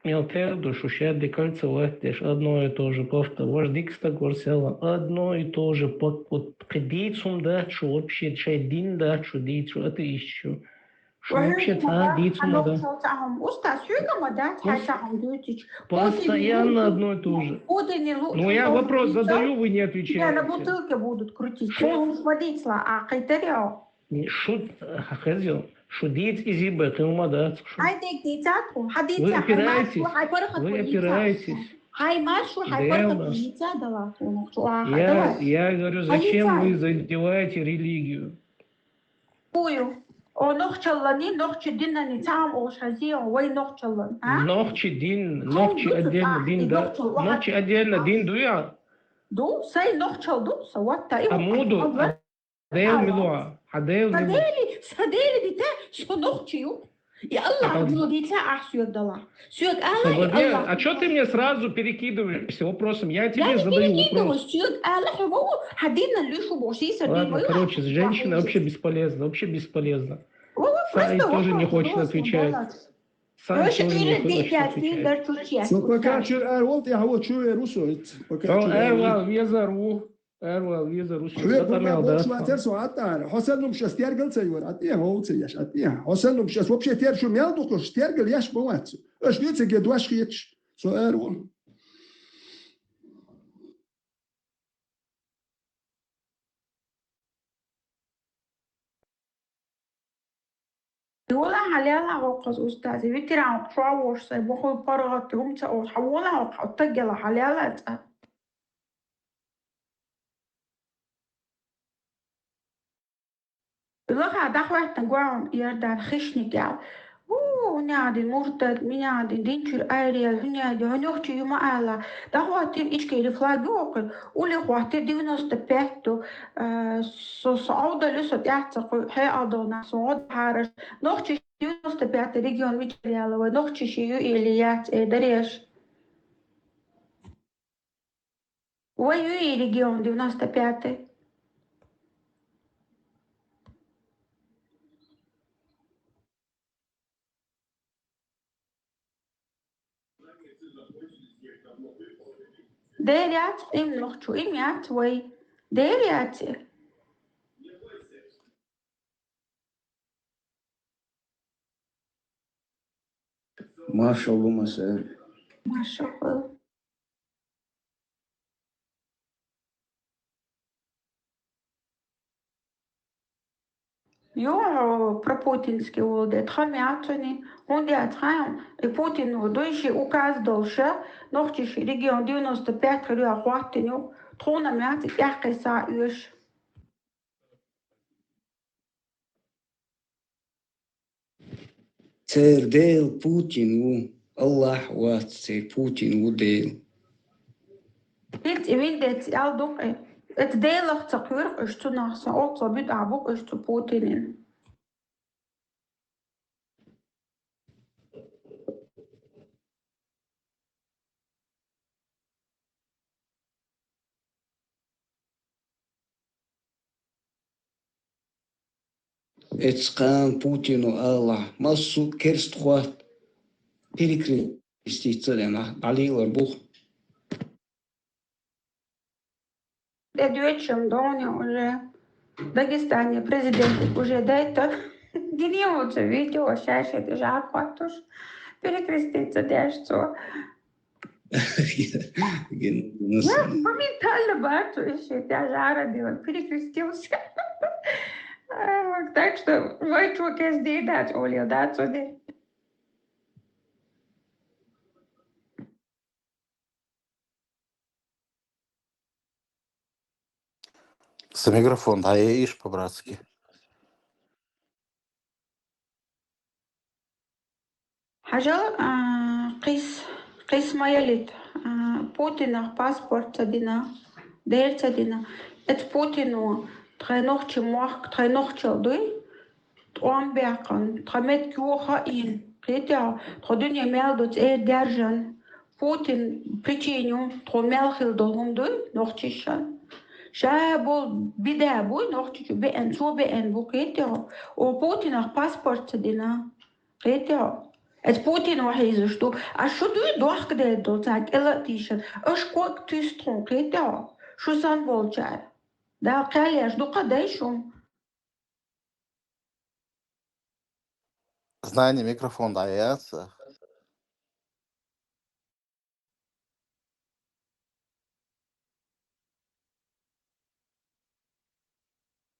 Мел тера ду шу шаьрди кольца латтадеш, одно и то же повтор. Ваш дикста горсела, одно и то же. Под, под, кхин дийца хӀума дац шу вообще, шайн дин дац шу дийца, шу атеист шу. Шу вообще цхьа а дийца хӀума дац. Устаз, хьоьга ма дац, хьайн цхьа хӀума дуьйцуш. Постоянно одно и то же. Ну, я вопрос задаю, вы не отвечаете. Тебя на бутылке будут крутить. Шо? Хьуна хӀумаш ма дийцала, а кхайтарий хьо? Шу, хьан хеза, шу дийца иза бен, кхин хӀума дац шу. Хьайн дерг дийцад хьуна, хьан дийца, хьайн марш шу, хьайн паргӀат ма дийца. Вы опираетесь. Хьайн марш шу, хьайн паргӀат ма дийца, дала хьуна. Я, я говорю, зачем вы задеваете религию? Хьо ю. О, нохчаллани, нохча динани цхьа хӀума олуш хьаьзий, о, вай нохчаллан, а? Нохча дин, нохча отдельно дин да. Нохча отдельно дин ду я? Ду, сайн нохчал ду, са ватта и. А муду? Хьан Дел мила ву? Хьан Дел мила ву? Сан Дели, сан Дели дита, со нохча ю. И Аллах мила дийца ахь соьга далахь. Соьга ала и Аллах. А чё ты мне сразу перекидываешься вопросом? Я тебе задаю вопрос. Я не перекидываюсь, соьга ала хьо вову, хьан динан луьйш ву боху, ши сар дин ву. Ладно, короче, женщина вообще бесполезна, вообще бесполезна. Саид тоже не хочет отвечать. Саид тоже не хочет отвечать. Со пока чуьра ара вал, тӀаьхьа ву чу вер ву со. Пока чуьра ара вал, везар ву. Ара вал, везар ву. Хьоьга хӀумма бохуш вацара со хьан тӀара. Хьо санна хӀумаш ас тергал ца йора, а тӀе хӀов ца еш, а тӀе. Хьо санна хӀумаш ас вообще тер шу мел дукхуш, тергал еш ма вац. Аша дуьйцаге дош хеташ, со ара ву. Йола хьалела гӀокхаза устази, ветеран чувош сай, бухуй паргъатти, умца ош, хьавола гӀокха, оттагела хьалела цӀа. Илаха дахватна гуам ярдан хищник ял. У, хӀунядин муртад, минядин динчур айриял, хӀунядин, хӀунохчи юма ала. Дахватим ичкери флаг юхъи, ули хватти девяносто пять ту, э, со, со авдали со тяхца ху-, хе алдална, со гъод хараш. Нохчи девяносто пятый регион вичеряла, ва нохчи ши ю или яц, э, дареш. Ва ю и регион девяносто пятый. Деряц им нохчу, им яц вай. Деряц. Машалла, масал. Машалла. Ё, про путинский волде, тха мяцуни, хунде тха, и Путин дуйши указ долша, нохчиши регион девяносто пять хрюя хваттиню, тхуна мяци тяхкеса юш. Цер Дел Путин ву, Аллах вац, цер Путин ву Дел. Ит ивин дец ял дукъи. Эт Делах ца куьркъ иш цу нахса, оцо бит абукъ иш цу Путинин. Эцкъан Путину ала, массу керст хват перекреститься дена, Алилар бух. Дедуечем Доня уже, Дагестане президент уже дайте. Гинеуца видео, шашет и жархватуш. Перекреститься дяшцо. Ген-, ген-, Ну, моментально бачу, ещё я жара делала, перекрестился. А, вот, так что, вай чё, кездей дать, Оля, да, отсюда. Са микрофон дӀаяйиш по-братски. Хьажал, а, къис-, къисмаялит, а, Путинах паспорт ца дина, дер ца дина. Эт Путину тхай нохчи мохк, тхай нохчал дуй? ТӀом бяхъан, тха мет куьва хаин, кхетя, тха дуьне мел ду цӀер дяржан, Путин причиню, тхо мел хил долу хӀума дуй, нохчишан. Ша бол бида буй, нохчичу беан, цо беан бу, кхетя, о Путинах паспорт ца дина, кхетя. Эц Путин вахьийзуш ду, а шу дуй дохка дер долу, ца кӀела а тийшан, аш ког туьстхун, кхетя, шу сан болчара. Да кхел еш ду кха дай шун. Знание микрофон дӀаяца.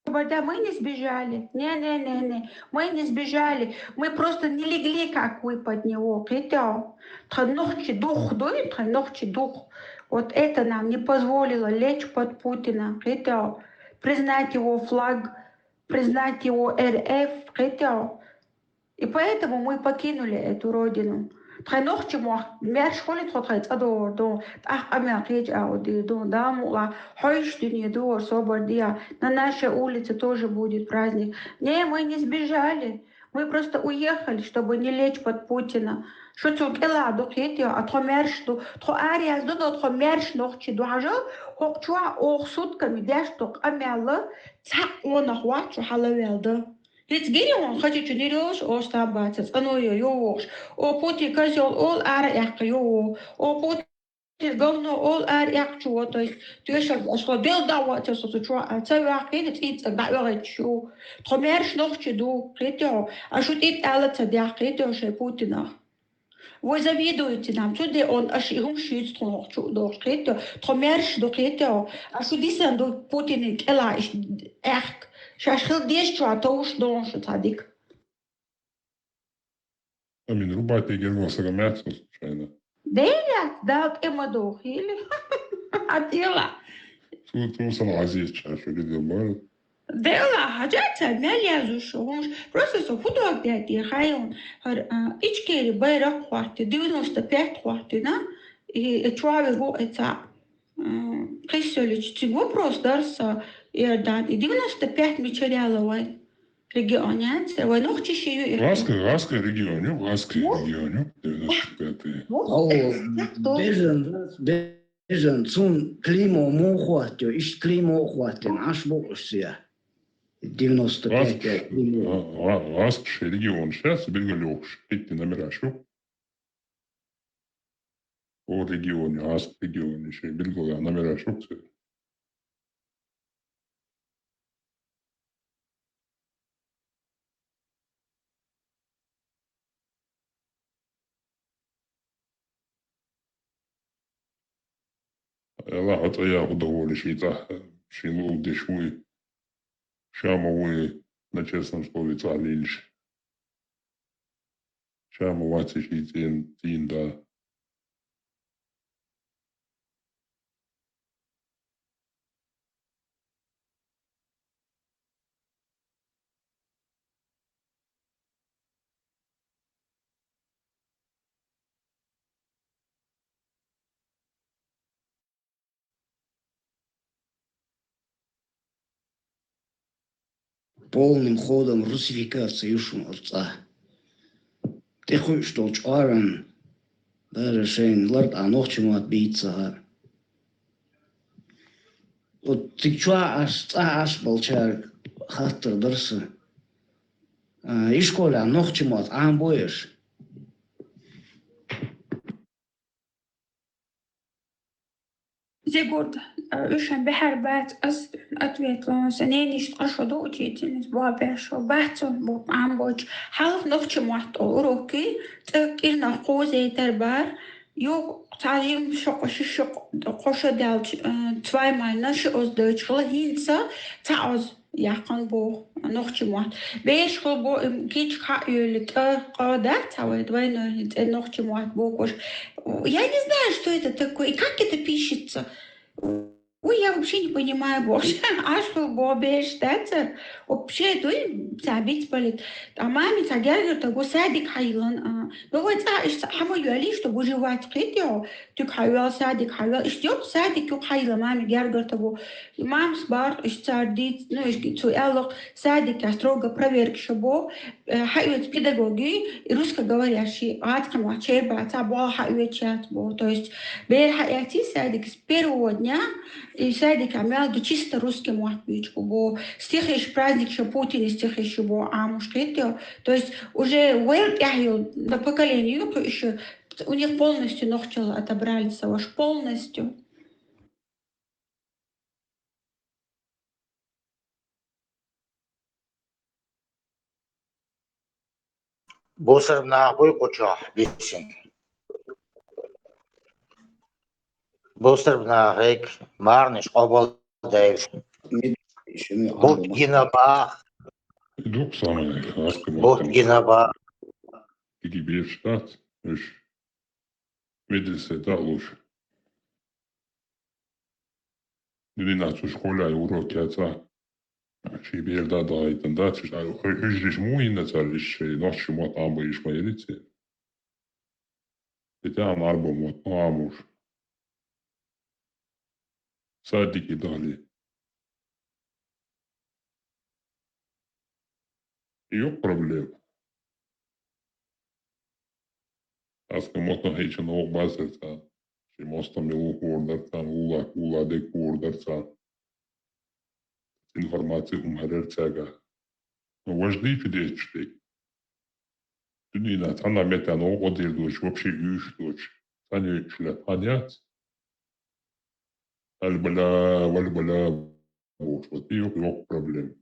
Да, мы не сбежали. Не-не-не-не. Мы не сбежали. Мы просто не легли, как вы, под него. Кхетя. Тха нохчи дух дуй, тха нохчи дух. Вот это нам не позволило лечь под Путина. Кхетя. Признать его флаг, признать его Р Ф, кхетя. И поэтому мы покинули эту родину. Тхай нохчи мох, мерш хули тхо тхай цӀа дор ду, тӀах къамел кхеча а дир ду, да мула, хьойш дуьне дор собар диа, на нашей улице тоже будет праздник. Не, мы не сбежали. Мы просто уехали, чтобы не лечь под Путина. Шу цу кӀела ду кхетя, а тхо мерш ду, тхо аряз ду, но тхо мерш нохчи ду хьажа, хӀокху чохь оху сутками деш ду къамел, цхьаъ къонах вац шу хьалавел дан. ХӀинца гири хьуна хачичу ниралаш, о, стам баца, цӀано йо, йо вохуш. О, Путин козёл, ол ара эккха, йо, о, Путин говно, ол ара эккха чу, то есть, тоьшалла аша хо, дел да ваца со цу чохь, а ца ваьккхина, цӀийца дӀа оьгӀуьйтуш ю. Тхо мерш нохчи ду, кхетий хьо, а шу тӀе ала ца дехкхетий хьо шайн Путинах. Вы завидуете нам. Цу де он аш и хӀума шуьйца тхуна хӀокху чу а дохуш кхетта. Тхо мерш ду кхетта. А шу дисан ду Путинан кӀела иш аьхка. Шаьш хила дезачохь товш дохуш цхьа дика. Амин, рубать эгер васага мят со случайно. Дейлят, дал тӀе ма дохили. Атила. Цу, цу сан азиз чашу, ридил бар. Дела, хӀажат ца мел язуш, гӀумш. Просто со художник дяти хайон. Хар, а, Ичкери байрак хватит, девяносто пять хватит, да? И, и чуави го, и ца. М, кисолич, ци вопрос дарса, Иордан. И девяносто пять материала вай. Регионе, ца вай нохчи ши ю и. Ласка, ласка регионе, ласка. Ну? Регионе, девяносто пятый. Ну, Алло, это то. Бежен, бежен, цун клеймо му хватит, иш клеймо хватит, аш бу ушсия. Девяносто пять, Ласк-, пять, клеймо. Ла-, ла-, ласка ши регион, щас, биргалёхш, эти номера шо. О регионе, ас регионе, ши биргала номера шо ксе. Ала хатая худоволиш ита, шин лулдиш уй. Шама уй, на честном слове, цалинш. Шама ваци ши цин, цин да. Полным ходом русификация юшун арца. Техуй, что чуаран, даже шейн ларт а нохчи мат бийца. Вот ты чуа аш, ца аш балчар хаттар дарса. А, ишкола нохчи мат ам боеш. Зигурд, э, уьшан бехьар бац, ас ответ лон, са нениш тӀашо ду учительница, бо бешо, бац он бу, ам боч. Хьалф нохчи мат о уроки, цӀа кӀирнах кхузейтар бар, ю цалим шоко шишок кошо дал, э, цвай май наши оз дойч хла хинца, ца оз. Яхан бо, нохчи мат. Беш хо бо, м, кич ха юли та, ка да, ца вай, двойной, э, нохчи мат бо кош. Я не знаю, что это такое и как это пишется. Ой, я вообще не понимаю, бо. Аж хо бо беш, да, ца. Вообще, дуй, ца бить болит. А маме ца гергер, та го садик хайлан, а. Ну, вот, а, иш, ца, хама юали, что бужевать хит, ё. Тук хавел, садик хавел. Иш, ё, садик, ё, хайла, маме гергер, та го. Мамс бар, иш цар диц, ну, иш цу эллох, садик я строго проверка шо бо, э, хьаэц педагоги, и русскоговорящий, гӀатхъа ма чебаца, бо хьаэцяц бо. То есть, бер хьаэци садик с первого дня, и садик а мелги чисто русский мат бичку бо. Стихиш праздник шо Путин стихиш шо бо, а мушкетё. То есть, уже вел тяхил до поколения, ещё у них полностью нохчал отобрали, саваш полностью. Бусар нахуй кучо бисин. Бусар нахик марниш обал дэйв. Бут гинабах. Дук самый, аскы бут гинабах. Иги бир штат, уж. Медресе да луш. Дунина цу школа урок яца. Ши бер да да айтан да, цу ша-, ху-, хужриш му инна цалиш, наш шумат амба иш ма ерице. Бетян арба мот, амуш. Садики дали. Юк проблем. Аска мотно хейча наук базерца. Ши моста милу хордарца, ула, ула де хордарца. Информация умарерцяга. Но важны фидечтей. Дунина, тана мета наук одир доч, вообще юш доч. Тани шля понять. Аль-бля, валь-бля. Вот, вот и yok, yok проблем.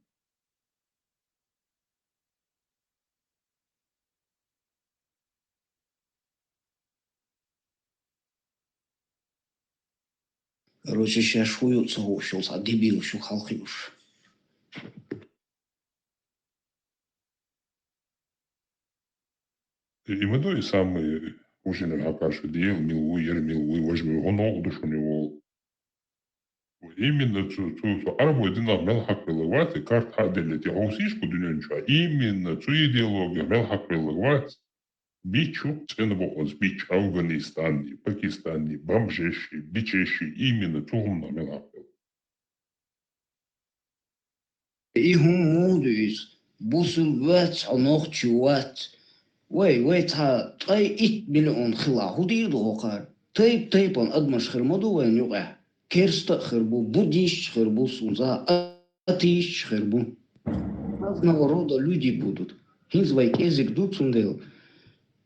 Короче, щас шую цо ушёл, а дебил ещё халкы уж. И ма ду и самый, уже не хакаш, дел мил ву, ер мил ву, вож мил ву, гӀо ногӀу ду шуни вол. Именно цу, цу, цу Ӏарбой динах мел хьакхелла вац, и карт хьаделле, ти хьовсишку дуьнен чу. Именно цу идеология мел хьакхелла вац. Бичу, цӀена бокъонца, бичу, Афганистанни, Пакистанни, бомжеши, бичеши, именно цу хӀуманах мел хьакхелла. И хӀума муха ду иза? Бусулба вац, хьо нохчи вац. Вай, вай цхьа ткъе итт миллион хила, хӀу дийр ду хӀокхара? Тайп-тайпан адамаш хир ма ду вайна юкъехь. Керста а хир бу, буддисташ хир бу, сунца а атеисташ хир бу. Разного рода люди будут. ХӀинца вай кӀезиг ду, цундела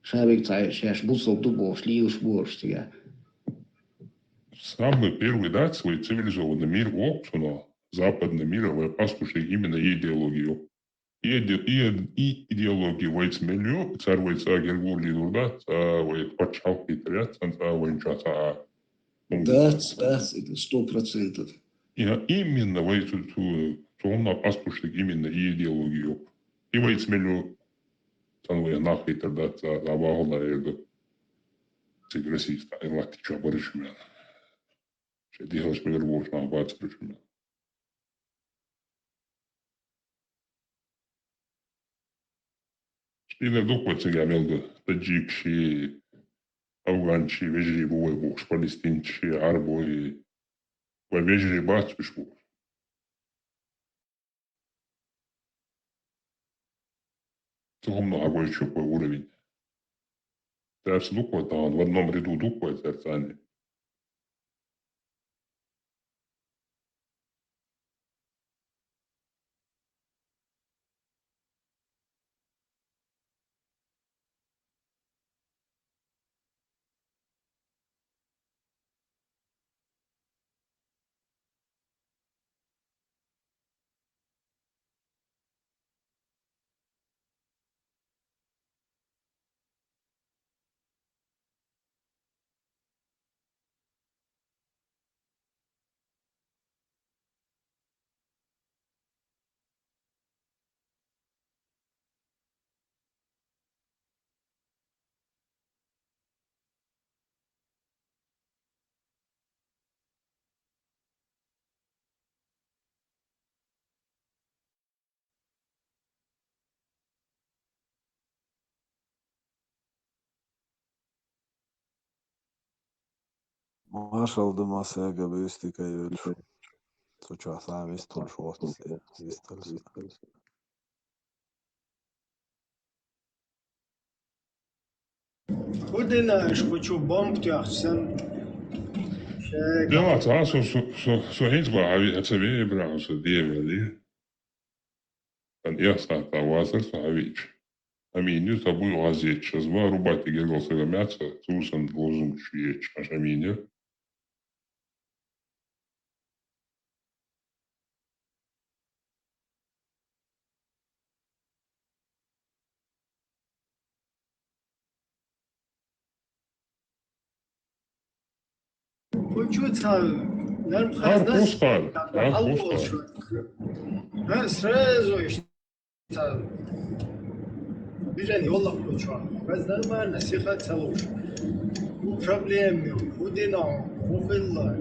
ша вайга цхьа шаьш бусалба ду бохуш, лелаш бу уьш цигахь. Самый первый дац вай цивилизованный мир воккху цунах, западный мир, вай къастуш дерг именно и идеология ю. И иде-, и, и идеология вайца мел ю, цара вай цӀа гергур лелур дац, цӀа вай пачхьалкх хетар яц, цӀа вайна чохь цхьа а. Дац, дац, это сто процентов. И именно вай цу, цу, цу хӀуманах къастуш дерг именно и идеология ю. И вайца мел ю, цӀа вай нах хетар дац, цӀа, цӀа бахьана эр ду. Цига Россия стаг латти чохь бараш мел. Шайн дехалш мегар болуш нах бацарш мел. Шпилер дуккха вай цигахь мел ду, таджикаши, афганчи, вежарий бу вай бохуш, палестинчи, Ӏарбой, вай вежарий бац уьш бохуш. Цу хӀуманах хьагойчу вай уровень. Цаьрца дуккха вай тахана, в одном ряду дуккха вай цаьрца цхьаьна. Маршалла ду массаьрга, буьйса дика йойла. Цу чохь схьа вистхуьлуш воцу, вистхуьлуш. ХӀун дина аша кху чу бомба тоьхча санна? Шега. Делаца, а, со, со, со, со хӀинца бан хьан виъ, хьан ца виъ, Ибрахим, со девали. Хан эхсахьа вацара со хьан виъча. Амин ю, ца буй гӀаз ечча, аз ма рубати гергал сага меца, цур санна лозунгаш ечча, аша амин ю. Кучу цхьа нерм хазна. Ар кус хар, ар кус хар. Ха, сразу иш-, цхьа бирен йоллакъ кучу. Хаз нормально, сиха ца луш. У проблем ю, у дина, у хилла,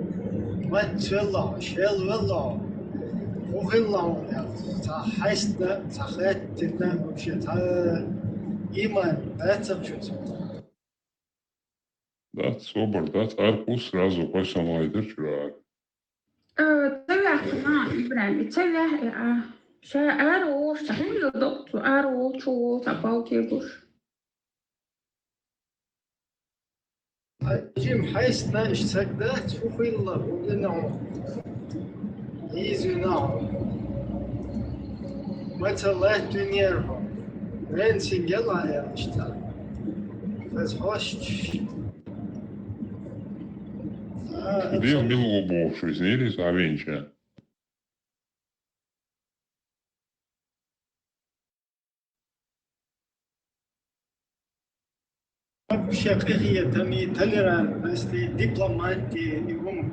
мат цвелла, шел велла, у хилла, цхьа хьайстна, цхьа хеттина, вообще, цхьа иман, бацам шу цхьа. Дац, собар дац, ар кус сразу кхой самагӀайдар чура. Э, ца ваьхна, Ибрахим, и ца ваьхна, а, ша ара волуш, ца хӀума йо доккху, ара волчу волу, ца палке гуш. Хьаджим, хьайсна иш цаг дац, хӀу хилла, хӀу дина хьо? Изуьна хьо. Маца латтуьнера хьо. Вен сингел а аьлла иштта. Ас хьош. А, Дел мила ву бохуш, иза нерис а венча. Вообще къахетам и толерантность, и дипломатия, и ум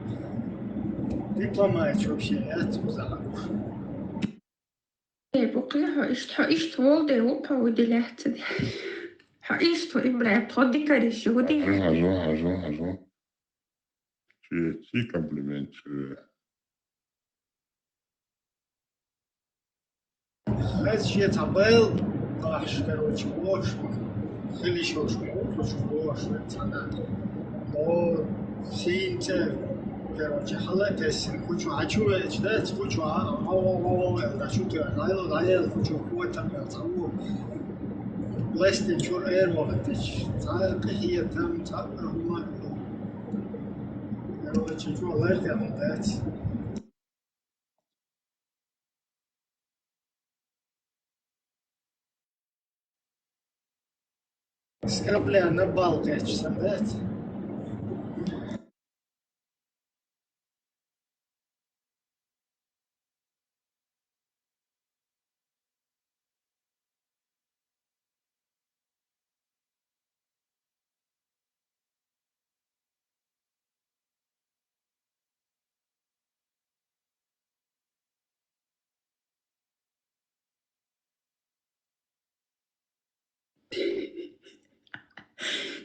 дипломатия вообще яц узахьа. Э, бу кхин хьо иштта, хьо иштта волу де, ву хьо ву де лаьцна де. Хьо иштта, Ибрахим, тхо дикариш хӀу дийна? Хьажу, хьажу, хьажу, хьажу. Чи, чи комплимент, чи. Хаза шен цхьа байла ахча, короче, бохуш, хила йиш йолуш, бохуш, цхьана. О, сийна цӀе, короче, хьала а тесна, кху чу хьачу веача, дац, кху чу а, а, а, а, а, аьлла, дӀачу тӀе, дӀаяла, дӀаяла, кху чу кхо там аьлла, цхьа вон. Лестин чуьра эр вахийтича, цхьа къахетам, цхьа а хӀума. Короче, чу лар тӀе дац. Скапля на балл кхечча сан дац.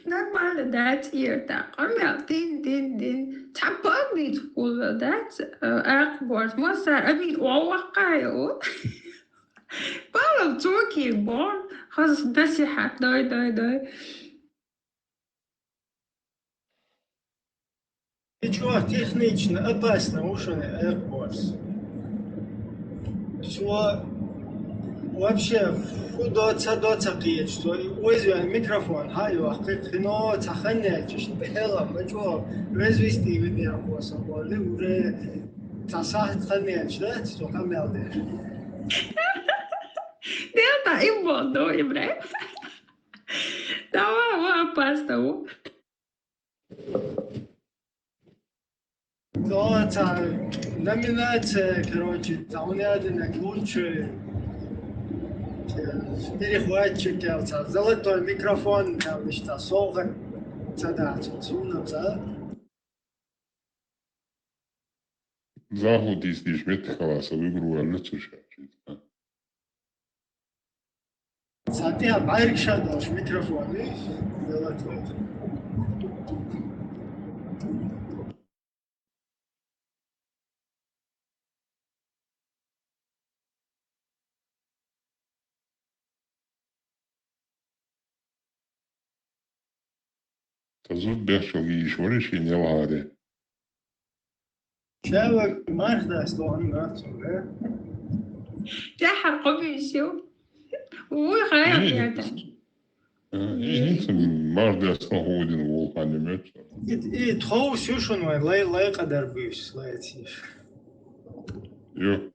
Нормально дац, Ирта. Къамел дин, дин, дин. Цхьа палдица кхуза дац, э, акъборс. Масар, амин, о, ваккхая у. Палал цоки бон. Хаз насихат, дай, дай, дай. И чё, технично опасно, уж он, э, экъборс. Всё, вообще, фу доца, доца кхечу, что ойза микрофон, хьа, йохкхи, хино, ца ханнелчиш, пехела, мы чё, развести вы меня, косо, боли, уже, ца сахт ханнелч, да, что ханнел деш. Делта, им болду, Ибрахим. Давай, давай, опасно. Да, ца номинация, короче, ца унядина лучший, э, перехватчик, я, ца золотой микрофон, я, вишта, сохар, ца, да, ца, суна, ца. Захудис диш мет халаса выигрывали цу шачит. Сатя байрик шадалш микрофон, и делать вот. Та зуд бехшал йиш вара шен ялхьаре. Чаваг марх дац лохан дац, э? Тяхар къобиш ю. Уй, хаял Эй, ята. Э, и хинца марх дац лохан худин волхани меч. И, и тховс ю шун вай, лай, лай къадар буьйс, лай циш. Ю.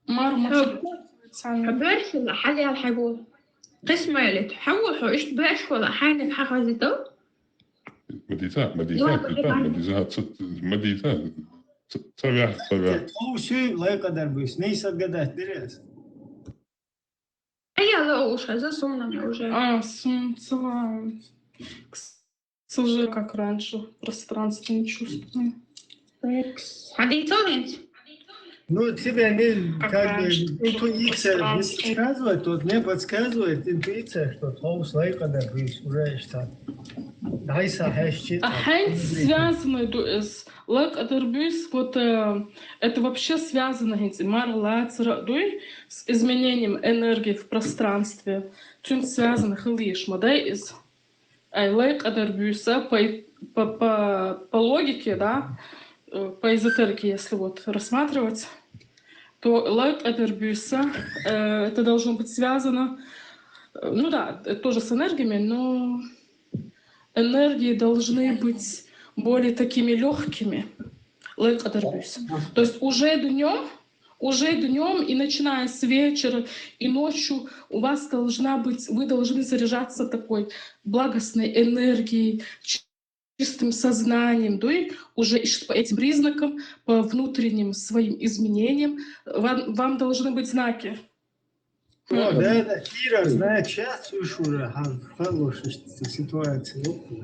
Мармаш. Хьо, хьо бершала хьалел хьайбу. Кисмайлит, хьаву хьо, ишт бершала хьайниг хьахазитал? Мадита, мадита, Ладно, мадита, ладно. Мадита, ц-, мадита, ц-, цавяхь, цавяхь. Тховсу лай къадар буьйс, ней сагадат дирес. А я ла уж, а за сумнами уже. А, сум, целая. К сожалению, как раньше, пространство не чувствуем. Секс. А ты кто ведь? Ну, тебе не, как бы, раньше, интуиция не подсказывает, вот мне подсказывает интуиция, что тховс лай къадар буьйс уже что. Дай са хьаьшчи. А хьаьнц связаны ду эс, лай къадар буьйс, вот, э, это вообще связано хьаьнц, мар лацара дуй, с изменением энергии в пространстве. Цуьнца связано хила йиш ма дай иза. Ай, лай къадар буьйса по, по, по, по логике, да, э, по эзотерике, если вот рассматривать, то лай къадар буьйса, э, это должно быть связано, э, ну да, это тоже с энергиями, но энергии должны быть более такими лёгкими. Лай къадар буьйса. То есть уже днём Уже днём и начиная с вечера, и ночью у вас должна быть, вы должны заряжаться такой благостной энергией, чистым сознанием, да, и уже ищет по этим признакам, по внутренним своим изменениям, вам, вам должны быть знаки. О, да, да, Кира, значит, сейчас уж уже, ха, хорошая ситуация, опа.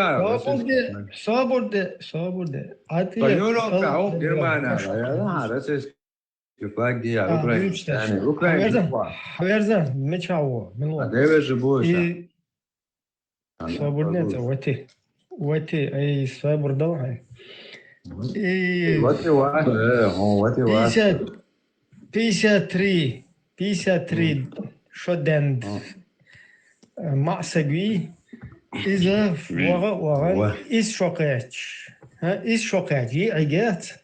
Собур де, собур де, собур де. Хьан тӀе Европа, Германия, я, я, рацис. Юклаги, я, Украина. Хьан верза? Хьан верза? Мича во? Мило. Девер же будешь. Собур де, вати. Вати, ай, собур дал хьай. И вати ва, э, хьо вати ва. Пятьдесят, пятьдесят три, пятьдесят три шо ден. Э, маъсагви. Иза вага, вага. Ис шо кхач. Ха, ис шо кхач. Е агат.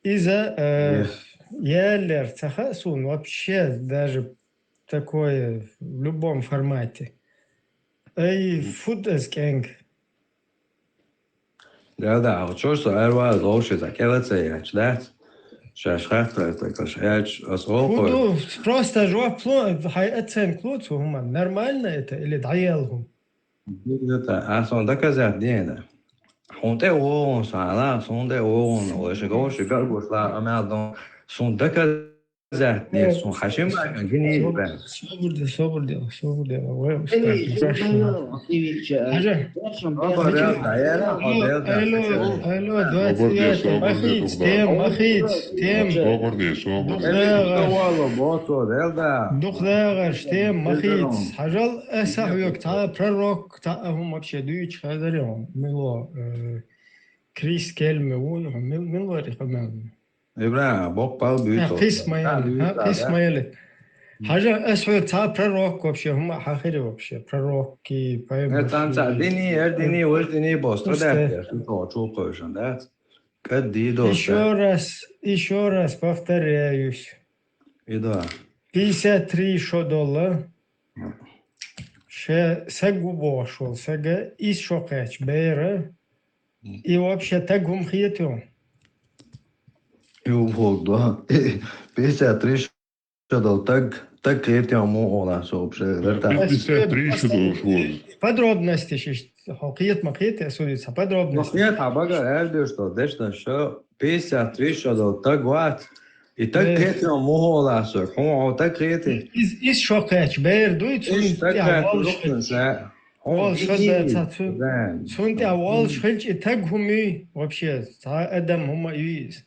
Иза, э, яллер ца хаьа сона вообще даже такое в любом формате. Ай, фуд аз кӀенг. Да, да, а чё, что арваз лоши за кела ца я, да? Шаш хатра, это каш, я ч-, а сколько? Фуду, просто жо пло, хай оценк луцу, хуман. Нормально это или даял хум? Это, а сон доказать не, да. Хун тӀе вон, сана, сон тӀе вон, лоши гоши, гаргуш ла, а мя дон, сон доказать зат не сун хашим бакан гини бен. Собур де, собур де, собур де. Вай, устар. Хажа. Собур де, да, я на, Алло, алло, двадцать девятый. Махиц, тем, махиц, тем. Собур де, собур де. Духдагаш. Вало, бото, делда. Духдагаш, тем, махиц. Хажал, эса хьюк, та пророк, та ахум вообще дуйч хазарем. Мило, э, Крис Кельме, вун, мил, мил вари хамел. Ибра, бокъал бюйт. Кисмаел, кисмаел. Хажа, эс хьо ца пророк вообще, хьума хахири вообще, пророк ки, поэма. Э, танца дини, эр дини, вэр дини, бостро да, чул кожан, да? Кад ди до. Ещё раз, ещё раз повторяюсь. И да. Пятьдесят три шо долла. Ше сагу бошул, сага ис шо кач бера. И вообще таг хум хиету. И убог, да. Пятьдесят три шо дал таг, таг хиету му ола со вообще. Пятьдесят три шо дал шо. Подробности шиш, хо хиет ма хиет, я судится, подробности. Махиет, а бага, я жду, что, дешна шо, пятьдесят три шо дал таг ват. И таг хиету му ола со, хо, о, таг хиету. Ис, ис шо кач бер дуй, цун тя валш. Ол шо да ца цу. Сунтя волш хилч и таг хуми вообще. Ца адам хума юис.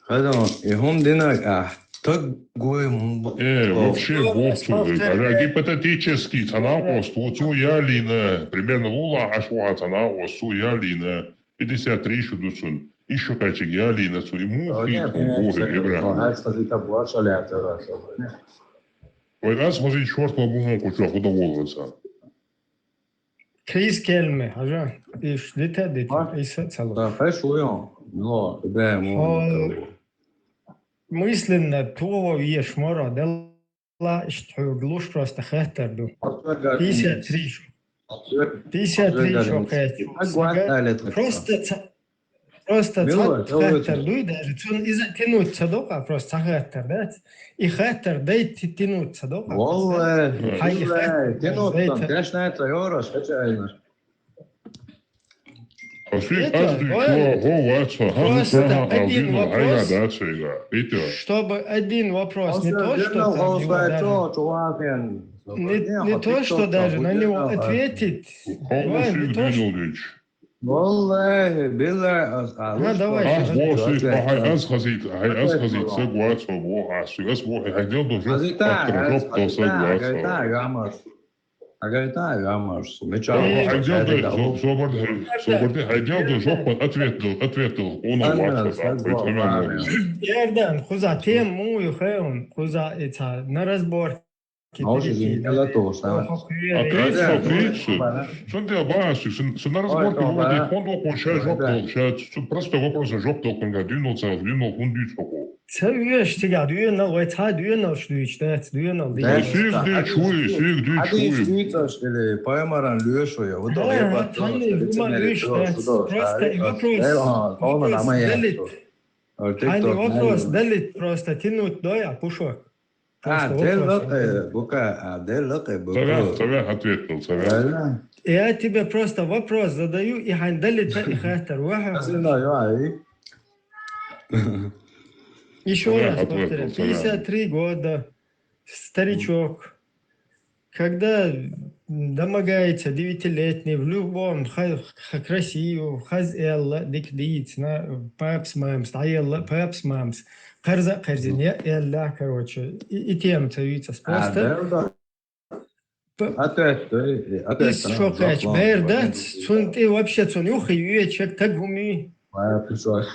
Хадон, и хум динаг а таг гуй мун. Э, вообще бог цу. Даже гипотетически цана ост, вот цу я лина. Примерно лула ашуа цана ост, цу я лина. Пятьдесят три шо дуцун. Ис шо качиг я лина цу. И му хит хум бог Ибра. Ас хазита буа шалята. Ой, ас хазит шорт ма бумон кучу худа волоса. Крис Кельме, хажа, иш дита, дита, иса цало. Да, хай шуйон. Но, да, мо. Мысленно туо веш мора, да ла, ишт хьуг луш просто хаттар ду. Пятьдесят три шо. Пятьдесят три шо кэч. Просто ца-, Просто ца хаттар дуй даже, цун иза тянуть ца дока, просто ца хаттар, да? И хаттар дай ти-, тянуть ца дока. Валлахи, хай и хаттар тянуть дай там, та-, конечно, это ёрос, хотя и наш. А сюй, это, аз дуй, давай, чё, го, вача, ха, просто ха, ха, один один вопрос, айга, да, чё, айга. Видите? Чтобы один вопрос, не то, что там его даже, не, не то, что даже на него ответить. Давай, не то, что Валлахи, биллахи, аз, аз, а, давай, аз, хай аз хазит, хай аз хазит, саг вацо, бо, аз, аз, бо, хай дел до жо, хазита, аттра жо, то саг вацо. Хазита, гамаш. Хазита, гамаш. Меча. Хай дел до жо, собор, собор, хай дел до жо, ответ дал, ответ дал, он вацо, да, поэтому. Ярдан, хуза, тем, му, ю, хай он, хуза, ица, на разбор. Може, жинкала то, а? Отлично, отлично. Шунда баш, шун, шун на разборке выводи, он окон ша жоп дол, ша, просто вопрос жоп дол, кунга дюнул ца, дюнул кун дюц око. Ца веш, ца дюнул, вай ца дюнул, что ич, да, дюнул. Да, сюг дюч хуй, сюг дюч хуй. Дюч или паймаран лешо я, вот. Да, я, просто и вопрос. Вопрос, вопрос, далит. Просто тянуть, да, я, пушок. А, дел лакъы, бука, а, дел лакъы, бука. Цавя, цавя ответил, цавя. Я тебе просто вопрос задаю, и хандали та и хатар, ваха. Еще раз повторяю, пятьдесят три года, старичок, когда домогается девятилетний в любом ха-, ха-, красиво, хаз элла, дик диц, на, папс, мамс, та элла, папс, мамс, карза, карзин, я элла, короче, и, и тем цавица просто. Ответ, ответ. Ис шо кач, бер дац, цун ти вообще цун юхи, юе чек так гуми. Ма, писо.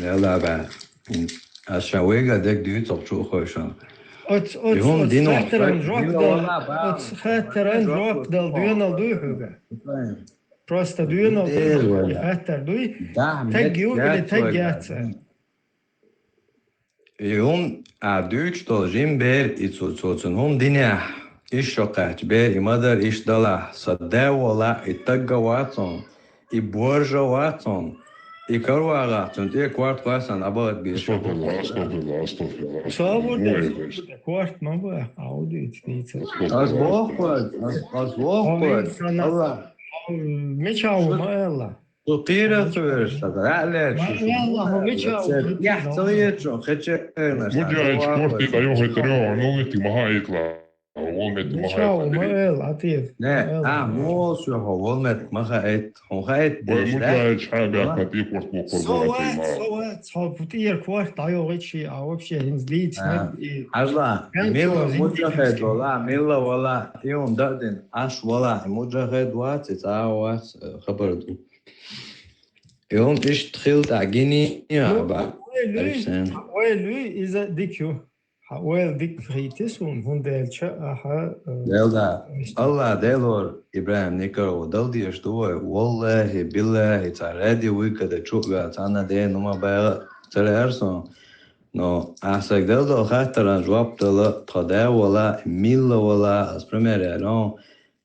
Яла ба. Аша вега дек дюйцок чу хойшан. Оц, оц, оц хатаран жоп дал, оц хатаран жоп дал, дюнал дуй хуга. Просто дюнал дуй, хатар дуй. Так гю или так гяца. И хум а дюйч дол жим бер и цу-, цу-, цун хум диня. Иш шо кач бер и мадар иш дала. Са девола и тагга вацун. И боржа вацун, и карвагъа, цун тӀе кварт хъвасан абагъат бир. Астагъфирулла, астагъфирулла, астагъфирулла. Сабур да, кварт ма ба, аудит, ница. Аз вохвад, аз, аз вохвад. Алла. Мечау ма Алла. Цу кхера ца верш, ца дӀа а лаьраш, шу валлахӀи, мича ву? Яхь ца ечу, хечернаш. Муджахид спорте дӀайохийтар, ну, меттиг ма хаийтла. Вон меттиг ма хаийтла. Мича ву, ма эл, Атир. Не, а, мол шу хьо, вон меттиг ма хаийт, хьо хаийт. Бой, деш, да? Муджахид шхьа бяхка тӀе корт боккхур. Со вац, со вац, хьо пу тӀера корт дӀайохийт ши, а вообще хӀинца дийцина. Хьажла, милла муджахид вала, милла вала, и он дадин, аш вала, муджахид вац, и цӀа вац, э, хабар ду. И он иштта хила тӀаккха гини, а, ба. Вай луй, вай луй, иза дика ю. Хьа ойла дика хийти суна, хӀунда аьлча ахьа, э, Делда, Алла Делор, ИбрахӀим Никарова, дал деш ду вай, валлахӀи, биллахӀи, цхьа радио вуй када чу а ваьлла, цхьанна дена нума багӀа ца лаьара суна. Но ахьа сайга дала дола хаттаран жоп дала, тха да вала, милла вала, ас пример яьлла,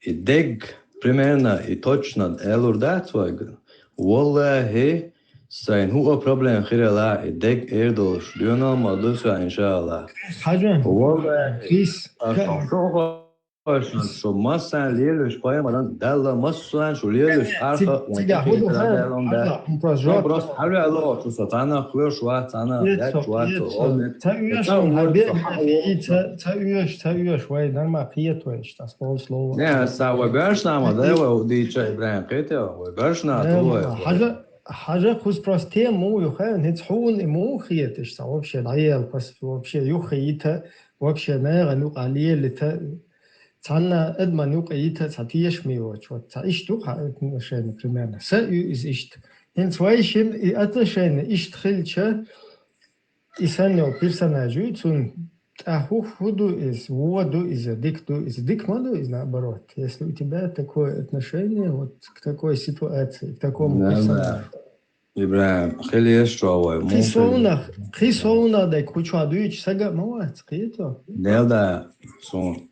и дег, примерно, и точно аьлур дац вайга. ВаллахӀи, сайн хӀуъа проблема хирала, и дег эр долуш доьналла ма ду ша, иншааллахӀ. Хьажа. ВаллахӀи, хис, а, ка- шо, шо хойшна, шо массарна лелаш пайхамаран, Далла массарна шу лелаш, арха, цига хӀу ду хан, Далла, Алла, просто жоп. Просто хьалваьлла, шу со цхьанна хьоьш вац, цхьанна лаьтташ вац, ца оьш, ца оьш, вай, нормально кхета вай, иштта. Ас боху слово. Не, аса вай баьршна ма дай вай дийча ИбрахӀим кхетий, вай баьршна ду вай. Хьажа, хьажа кхуза просто тема муха ю хаьа, хӀинца хьуна и муха хеташ, ца вообще дӀаелла, пас вообще юххе йита, вообще наьгӀан юкъа лелита, цхьанна адаман юкъа йита, цхьа тешаме йоцуш, вот, цхьа иштта ду-кх хьан отношение примерно. Са ю иза иштта. ХӀинца вай шин и отношение иштта хилча, и санна йолу персонаж ю, цунна тӀаьхьа хӀу, хӀу ду иза, вон ду иза, дика ду иза, дика ма ду иза, наоборот. Если у тебя такое отношение вот к такой ситуации, к такому персонажу. ИбрахӀим, хила еш чохь вай, кхин совнах, кхин совнах дай кху чохь дуьйцу сага а ма вац, кхета? Делда, сон,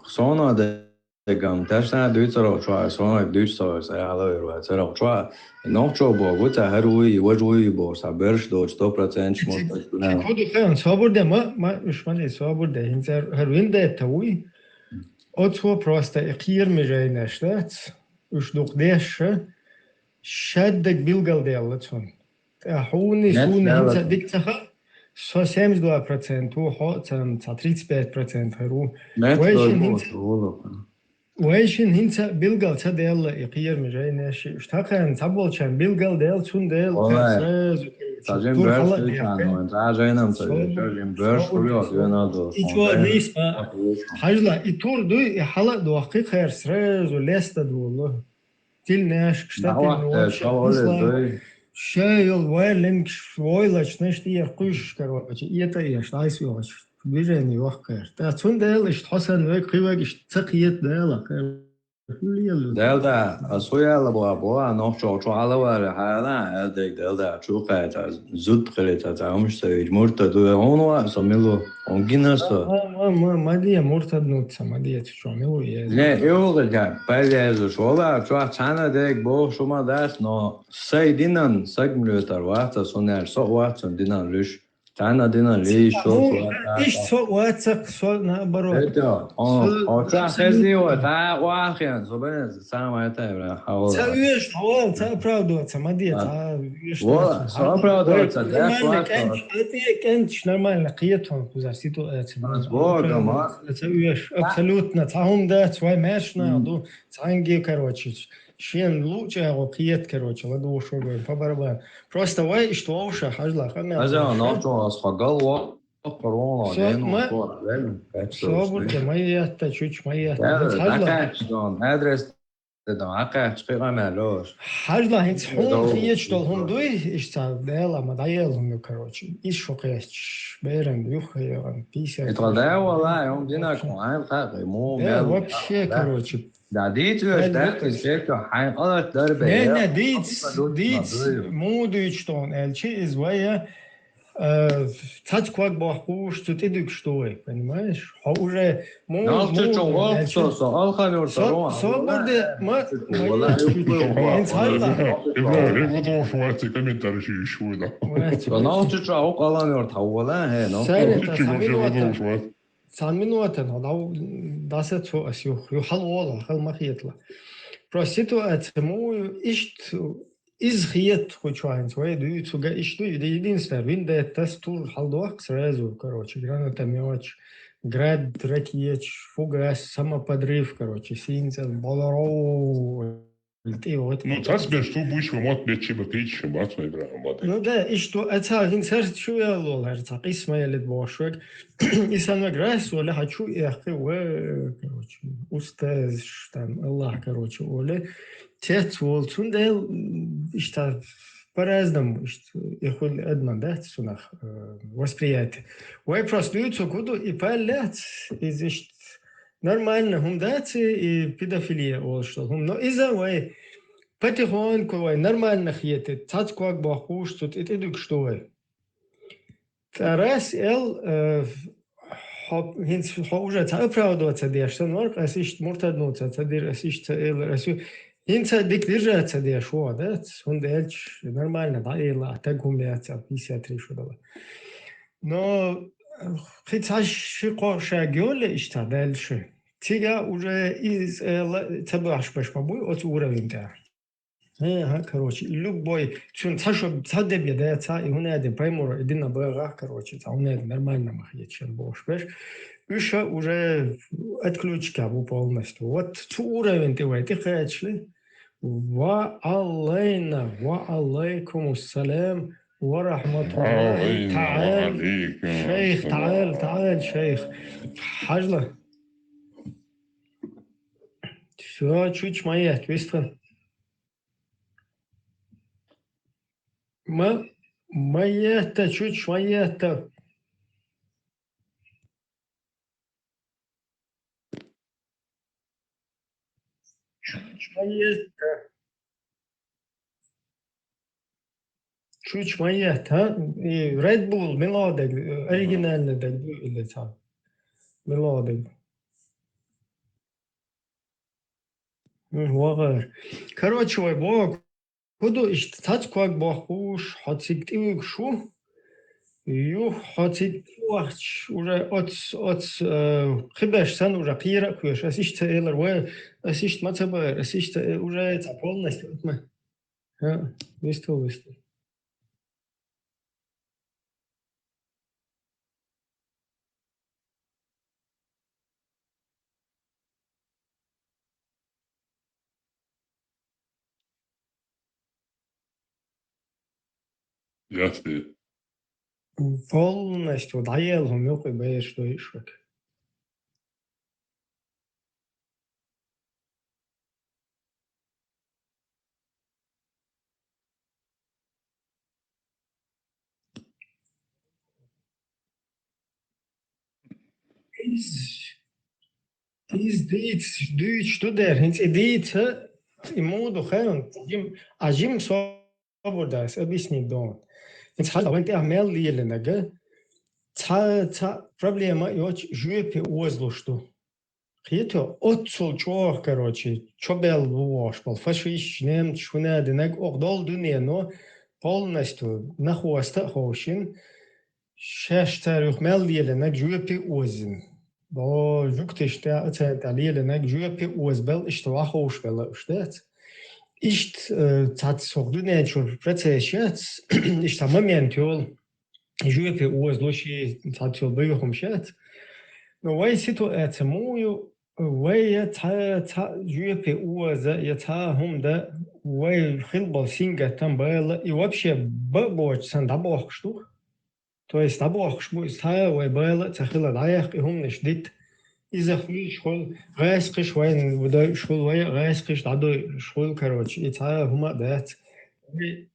совнах дай Дегам, ташна дуьйцуралла чохь, со дуьйцу со, аса хьалавир вац, царал чохь. Нохчо боху, цхьа хӀара вуй, важа вуй боху, цхьа берш доцу, сто процентов мотт. Кху ду хан, собар де, ма, ма, уьш ма де, собар де, хӀинца хӀара виндетта вуй. Оцо просто и кхераме жайнаш дац, уьш дукха дешша, шаддаг билгалдаьлла цунна. ТӀаккха хьуна, суна хӀинца дика ца хаьа, со семьдесят два процент ву, хьо а царна цхьа тридцать пять процент хир ву. Вайшин хӀинца, вайшин хӀинца билгал ца даьлла и кхераме жайнаш, уьш тхакхарна цхьаболчарна билгал даьлла, цундела тхаьш сразу дур хьала а дехкина. И чӀогӀа нийса ма, хьажла, и тур дуй, и хьала а дохкий, кхаьш сразу леста долу. Тилнеш, штативный, вообще, ша йолу вайрлинг войлачнаш тӀера кхуьйшуш, короче, этӀа а еш, дӀайса йогӀуш, движение йохкар. ТӀаккха цундела иштта хьо санна вега, кхин вега иштта ца кхета дела, кхин хӀун лело? Делда, ас хӀу яла боху, боху, нохчо чу хьалавара хьала, аьлла дерг, делда, чу кхайта, зудда хилита, цхьа хӀумаш ца вийча, муртад ду, хьуна ваьа со мила ву? Хьуна гина со? Ма, ма, ма, ма де, муртаднуца, ма де, цу чохь мила ву еза? Не, и ву гӀиргахь, пайда езаш вала, чохь цхьана дерг бохуш хӀума дац, но сайн динан саг ма лоьтур вац ас, хӀунда аьлча со а вац цуьнан динан луьш. Цхьана динан лийш йолуш вац. Иштта со а вац, со наоборот. ХӀета, о, о, чохь хезний вай, та а ваххен, со бен, сама это, бля, хьавала. Ца оьшу, хьавала, ца оправдываться, ма де, ца оьшу. Вала, со оправдываться, да, нормально, кӀенташ, а тӀе кӀенташ нормально кхетон кхузара ситуация. Ас боху, ма. Ца оьшу, абсолютно, цхьа хӀума дац, вай маьршна ду, цхьаьнгге, короче, шен луъу чӀагӀо кхета, короче, ладугӀуш вай, по барабану. Просто вай иштта вовша, хьажла, къамел. Аза, нохчо ас хьо гал во. Со ма, собар де, ма етта, чуьчу ма етта. Хьажла. Адрес де дан, акхаьчча кхин къамел лош. Хьажла, хӀинца хьуна хеташ долу хӀума дуй, иштта Дала ма дӀаелла хӀума ю, короче. Иза шу кхетчаш, беран юххе яхан, писать. Итхо да вала, хӀума динарг хьуна хьайн кхаъ, ма мел. Вообще, короче. Да, дийца веш дац, иза шеко хьайн къалат дар бе. Не, не, дийца, дийца, муха дуьйцуш долу аьлча, иза вай, Э, цаца ког бохкуш, цу тӀе дуьгуш ду вай, понимаешь? Хьо уже муха, нал чу чу муха, воккху со, со Алхан-Юрта со, рон, со хьо бур де, ма, ма, чу чу вала, хьо юккъе вала. Ибрахим, хьо дохуш вац, комментарий ши йиш вуй да. Вац, со вац. Нал чу чу воккху Алхан-Юрта хьо вала, хе, но. Сари, цхьа минута. Цхьа минута, но, дав-, даса цо ас юх, ю хьал вола, хьал ма хетала. Просто ситуация муха ю, иштта Из хетта хучу хӀинца вай дуьйцу га иштта ду, единственное, виндеттас тур хьалдохку сразу, короче, гранатометча, град, ракеташ, фугас, самоподрыв, короче, синца болоро тӀе вот. Ну, цас беш ту буш ва мот бечи ба пич, бац май бра мот. Ну да, иштта а ца хин сар чу яллол хар ца къисма ялит бошвек. Исан век рас вала хачу яхи ва, короче, устаз там, Аллах, короче, оле. Цец вол цундел иштта по-разному, иштта, и хули адман дац цунах, э, восприятие. Вай просто дуйцу куду и паллец, из ишт нормально хум дац, и педофилия ол что хум. Но иза вай потихоньку вай нормально хиети, цац куаг бахуш, тут и тидук что вай. Тарас эл, э, хо, хинц, хо уже ца оправдываться деш, сан варк, ас ишт муртадну ца, ца дир, ас ишт ца эл, ас ю-, хинца дик держаться деш, во, да, сон дельч нормально, да, эл, а так гумбя ца пятьдесят три шо дала. Но, э, хица ши ко ша гёле ишта дальше. Цига уже из, э, ла, ца баш баш ма буй, оц уровень да. Э, ха, короче, и любой, чун ца шо, ца дебе да, ца и хунадин паймуро, и дина бага, короче, ца хунадин нормально мах ечен бош беш. Уша уже отключка бу полностью. Вот цу уровень ты вай, ты хачли. Ва алейна, ва алейкум ассалам, ва рахматуллахи та'ал. Шейх, та'ал, та'ал, шейх. Хажла. Всё, чуть моя, вистхан. Ма, ма етта, чуть ма етта. Чуть ма етта. Чуть ма етта, а? И Red Bull, мелодик, оригинальный, да, или там. Мелодик. М, вагар. Короче, вай, бо, куду ишт, цац куаг бахуш, хацик тивик шу. Ю, хацик вахч, уже оц, оц, э, хибеш сан уже кира куеш. Ас ишт ца элар, вай, ас ишт ма ца баер, ас ишт ца э, уже ца полностью отма. Ха, висту, висту. Ясно. Полностью даял хум юкъи беш дойшвек. Из, из диц, дуйч ту дер, хинц и диц, и муду хэн, жим, а жим собур дас, объяснить дон. Хинц хал ван тя мел лиеленага, ца, ца проблема йоч жуепе уозлушту. Хето, оццул чох, короче, чо бел вуош бол, фашист, немц, шунадинаг, ох, дол дуне, но полностью нахуаста хошин, шеш тарих мел лиеленаг жуепи озин. Бо жуктишта, ацента лиеленаг жуепи оз бел, ишта вахош бел, уштец. Ишт, э, цац сох дуне чур процесс шец, ишта момент йол. Жуепе уоз луши цацул баюхум шат. Но вай ситуация мую, вай я ца, ца жуепе уоза, я ца хумда, вай хилбал синга там байла, и вообще бабоч сан дабохш дух. То есть дабохш бу ца вай байла, ца хила даях и хумнеш дит. Иза хуй шхул, гайс кыш вай дой шхул, вай гайс кыш дадой шхул, короче, и ца хума дац. Вай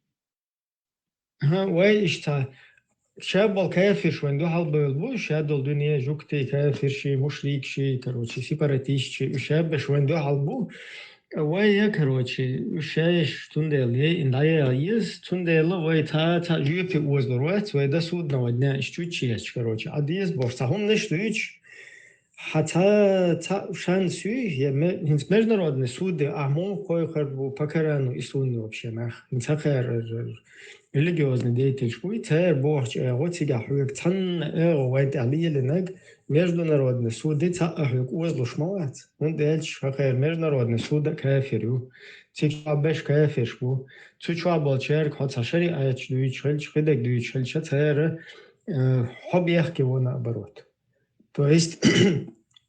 Ха, вай ишта. Шабал кафирш вайн духьал бу, шадал дуния жукти кафирши, мушрикши, короче, сепаратистши, шабаш вайн духьал бу. Вай я, короче, шаеш тундел е, индая ез, тундела вай та, та жуепи уоздорвац, вай да судного дня иш чучияч, короче. А диез бор, сахум неш дуич. Ха ца, ца шанс ю, я ме-, хинц международный суд, а мон кой хар бу покарану и суд вообще нах. Хинц хар религиозный деятель шпу, и цар бохч, э, вот сига хуек цан, э, вайт али или наг, международный суд цхьаъ а хьоьга озалуш ма вац. ХӀунда аьлча хӀокхара международный суд а кафир ю. Цига чохь берш кафирш бу. Цу чохь болчаьрга хьо цхьа шариӀаташ дуьйцуш хилча, кхидерг дуьйцуш хилча, цара, э, хьо бехке, вон наоборот. То есть,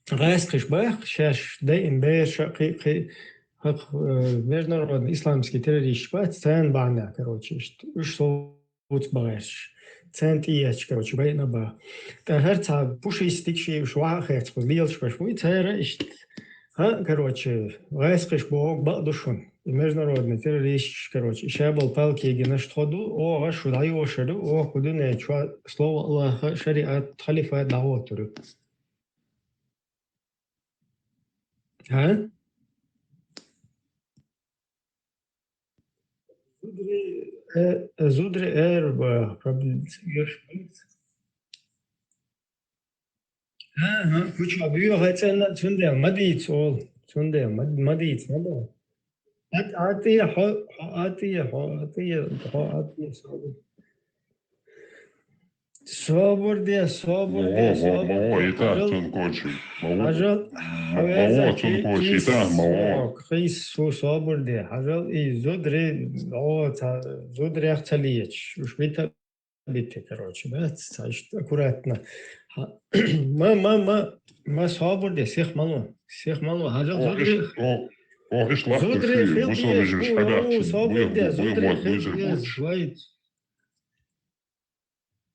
гӀаскхиш баха, шаьш дайина бераш а, кхин, кхин, хӀокху, э, международный исламский террористаш бац, царна бахьанехь, короче, иштта, уьш совцабан гӀерташ. Царна тӀеэцча, короче, байина баха. ТӀаккха хӀара цхьа пушистик ши уьш ваха а хецна, кхуза лелаш берш буй, цара иштта. ХӀаъ, короче, гӀаскхиш бохург бакъ ду шуна. И международный террористаш, короче, и шаболу палки гинаш тхо ду, оха шу дӀайошур ю, оха кху дуьнен чохь слово Аллаха, шариат, халифат дӀагӀоттур ю. ХӀа? Зудри, э, зудри эр, э, проблем. ХӀа, хӀа, кху чохь боьха цӀена, цундела ма дийца олу. Цундела ма, ма дийца, ма боху. Ат-, атӀе, хьо, хьо атӀе, хьо атӀе, хьо атӀе, собур. Собур де, собур де, собур де. Ма во, ма во, и так цунна кочу. Ма во, хьажал, ма во, цунна кочу, и так, ма во. Кхийса, собур де, хьажал, и зудри, о, ца, зудрех ца лечаш, уьш вита битте, короче, да, ца иштта аккуратно. Ха-, ма, ма, ма, ма собур де, сих ма ло, сих ма ло, хьажал, зудри. Ох, иш лахтуш, зудри хил беза, бусалба вежарий, хьабаьхча, собур де, зудри хил беза, вай.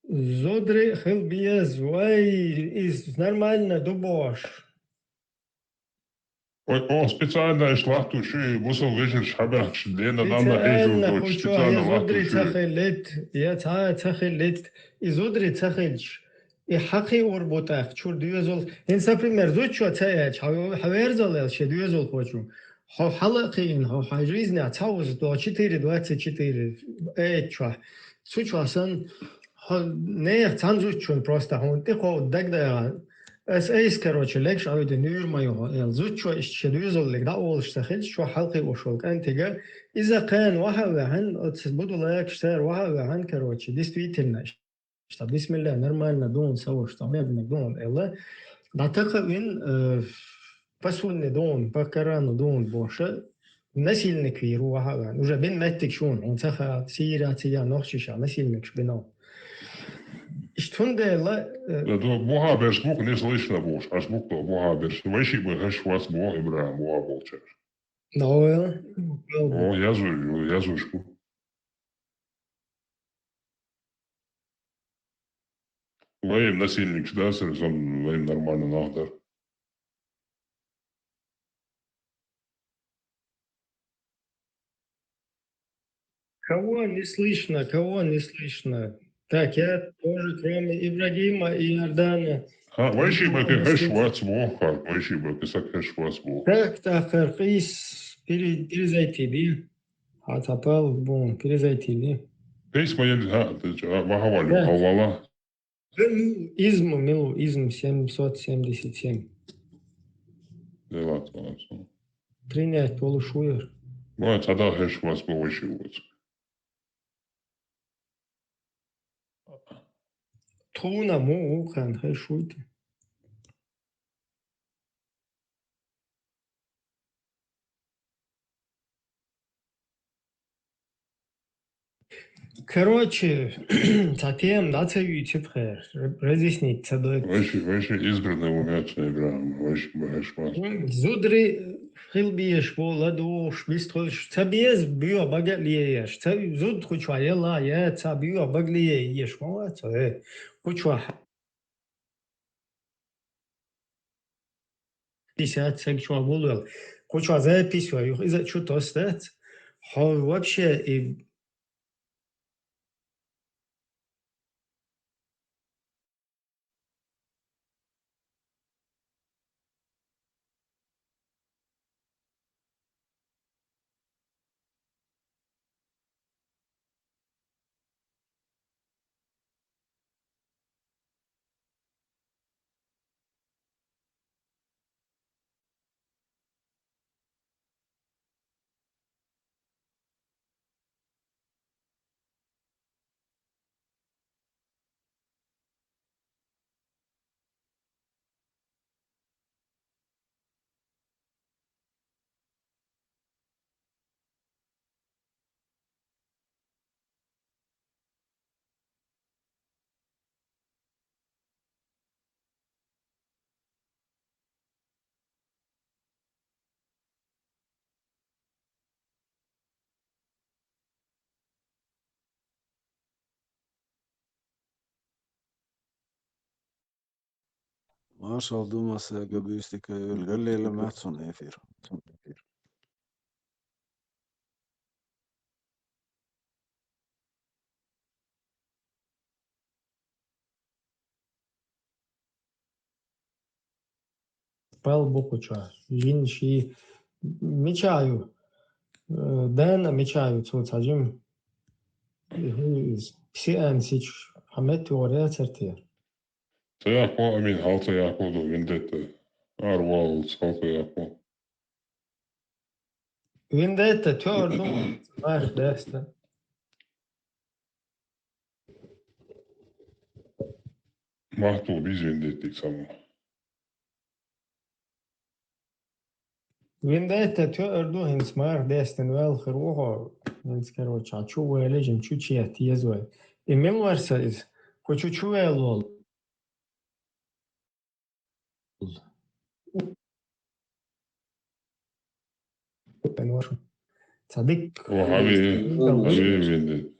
Зудри хил беза, вай, иза нормально ду бохуш. Ой, о, специально иш лахтуш, и бусалба вежарий хьабаьхча, лена, данна хьежа, специально лахтуш. Зудри ца хилийта, я цхьа а ца хилийта, и зудри ца хилча, и хьакхиор бу тӀаккха, чуьра доьзал. ХӀинца, например, зудчо ца аьлча, хьан, хьан верзал аьлла шен доьзалхочо. Хьо хьала а кхиъна, хьо хьайн жизнь цхьа уза до четыре двадцать четыре, э, чохь. Цу чохь санна, хьо нехан цхьана зудчун просто хьуна тӀекховда дагадагӀа. Ас айса, короче, легаш Ӏуьйдина, нуьйр ма ю хьо, аьлла. Зудчо иштта шен доьзаллиг дӀаолуш ца хилча, чохь хьалкхиош волу кӀантига, иза кхана ваха а ваьхьана, оцу буду лакаш цара ваха а ваьхьана, короче, действительно, иштта, бисмилла, нормально дуна ца вуш, ца мегниг дуна, аьлла. ДӀатакха а вина, э, по сунне дуна, по Корану дуна бохуша, насильник вийр ву ваха а ваьхьана. Уже бина меттиг шуна, хьуна ца хаьа, Сирия ца ян нохчаша насильникаш бина. Иштта хӀундела, э, да, да, бухаберш бу-кх, не слышно бохуш, аш бу-кх до бухаберш. Вайшиъ бен хезаш вац боху ИбрахӀим, бухаболчара. О, язур, язуш бу. Вай насильникаш дацара, со вай нормально нах дара. Кого не слышно, кого не слышно? Так, я тоже, кроме Ибрагима и Иордана. ХӀа, вайшиъ бен хезаш вац боху, вайшиъ бен саг хезаш вац боху. Так, так, къийса, пере-, перезайти де. Хьан цхьа пал бу, перезайти де. Кхийса ма елла, хӀа, ма хьавалла, хьавалла. Изм, мила ву, изм семьсот семьдесят семь. Принять волуш ву яра. Ма, цхьа дагахь хезаш вац боху вайшиъ вац. Тхуна муха ву кхана хезаш вуй те? Короче, цхьа тема дӀа ца юьйцу тхера, разъяснить ца дойту. Вайши, вайши избранный ву меца, Ибрахим, вайши бахьаш вац. Зудри хила безаш бу, ладугӀуш, бистхуьлуш, ца беза боьха бага а лееш, ца зуда кху чохь елла, я ца боьха бага лееш ма вац, э, кху чохь. Писать саг чохь гулвел. Кху чохь запись вай, юха иза а чу тосу дац. Хьо вообще и Маршал ду массаьга, буьйстика, Ӏуйранна лела, меца цун эфир. Пал бу кху чу. Жин ши мича ю? Э, Дана мича ю, цо цхьа жим. Псиан сич хьамет варе царте. Ца яхко, Амин, хьал ца яхко ду, Вендетта. Арвал, хьал ца яхко. Вендетта, тёр ду, марш даста. Махту биз Вендеттик само. Вендетта, тёр ду, хинц марш дастан вал хир ву хьо. Хинц, короче, а чу вале жим чу чет еза вай. И мил варса из? Кху чу чу вал вол. Цадик. О, хьави, хьави, Вендетта.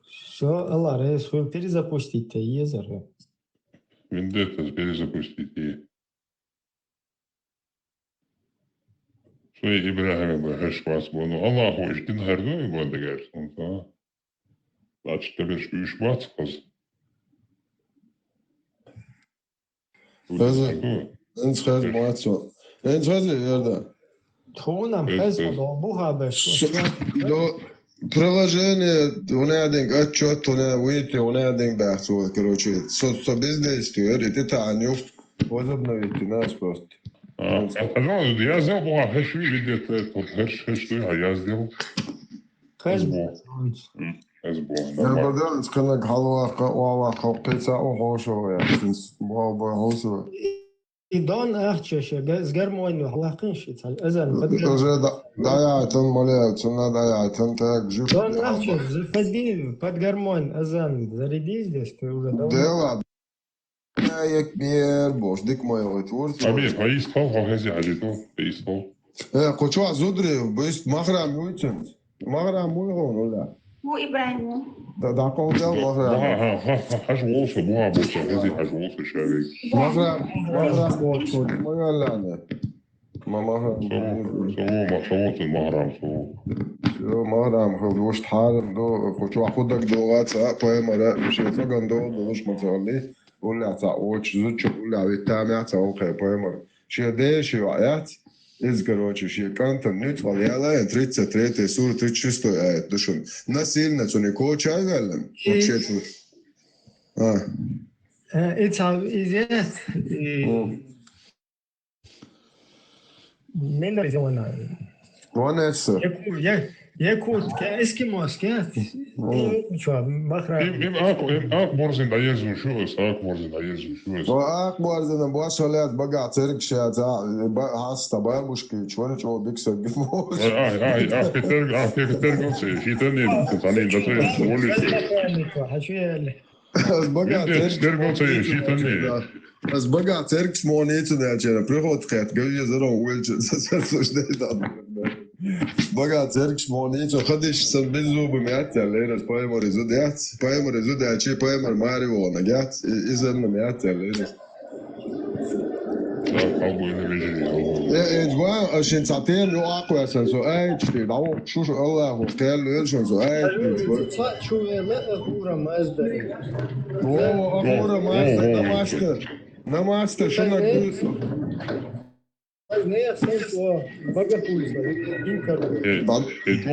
Всё, Аллах, рейс хуй перезапустить-то езар. Вендетта перезапустить е. Шо Ибрахим ба хьаш вац бону. Аллаху иш дин хьар ду и бандагаш, сунта. Значит, тебе иш вац хаз. Хаза. Энц хаза мац. Энц хаза, ярда. Тхуна хаза, но буха беш. До приложение, вон один отчёт, вон выйти, вон один бахс, вот, короче, со, со бездействие, это та, а не возобновить нас просто. А, а, а, ну, я взял, буха, хашви видео, вот, хаш, хаш, что я сделал. Хаш. М, эс бу, нормально. Набадан сканак халваха, ваваха, пеца, о, хошо, я, синс, бу, бу, хошо. И дон ахча ше, га-, с гармонью лахын ши цал, азан, подгар-. Уже да, да, я, тон, моля, цена, да, я, тон, так, жив. Дон ахча, заходи, под гармонь, азан, зарядись здесь, ты уже давно. Дело. Як бер бош, дик мой вот, вот. Аби, фаиз хал, хал, хези, хажи, то, фаиз хал. Э, кху чу зудри, бис махрам муйтин. Махрам муй гон, оля. Бу Ибрахим. Да, да, кол дел махрам. Ха, ха, ха, ха, хаш волса, буа болса, хези, хаш волса, шавик. Махрам, махрам болса, мой оляне. Ма махрам. Саво, саво, ма, саво, ма махрам, саво. Всё, махрам, хал, вош тхарам, до, кху чу худаг долгаца, поэмара, ши цаган дол, долуш мацали. Улля ца оч, зучу улля витамя ца окей, поэмар. Ши деши ваяц, из, короче, ши кантон нит вал яла, тридцать третья сура, тридцать шестой аят, душун. Насильно цуни коча гален. Вообще, а. Э, it's how, is it? М. Мендер из вона. Ванесса. Яку-, я-, якут, ке, эскимос, ке? М. Э, чё, махра. Им, им ак, им ак борзин да езу шуэс, ак борзин да езу шуэс. О, ак борзин, бо шалят, бага церк шат, а, ба, хаста бабушки, чё, чё, бикса, бимос. Ай, ай, ай, ак кетер, ак кетер, гонсе, шитани, тани, да, то есть, волю. Хачу я ли. Аз бага Винде церквиш термоцея монитин, считаннее. Да. Аз бага церквиш монитин, да, чера, приход хет, гавья зарон уэльче, сосуждает, да. Бага церквиш монитин, ходишь сан без зубы мятя, лерас поэмори зудят, поэмори зудят, че поэмор мариона, гят, и, и зерна мятя, лерас. Так, как бы это видели, как бы. Э, э, два, а, шин цатем, ю аквесен, со, эй, чти, да, о, шушу, Аллаху, кел, эл, шон, со, эй, чти, со. Ца, чу, э, ле, э, хура, мазда. О, а, хура, мазда, намаста. Намаста, шуна, э, гуса. Не, я сам, о, бага хуйса, инкар. Э, э, то,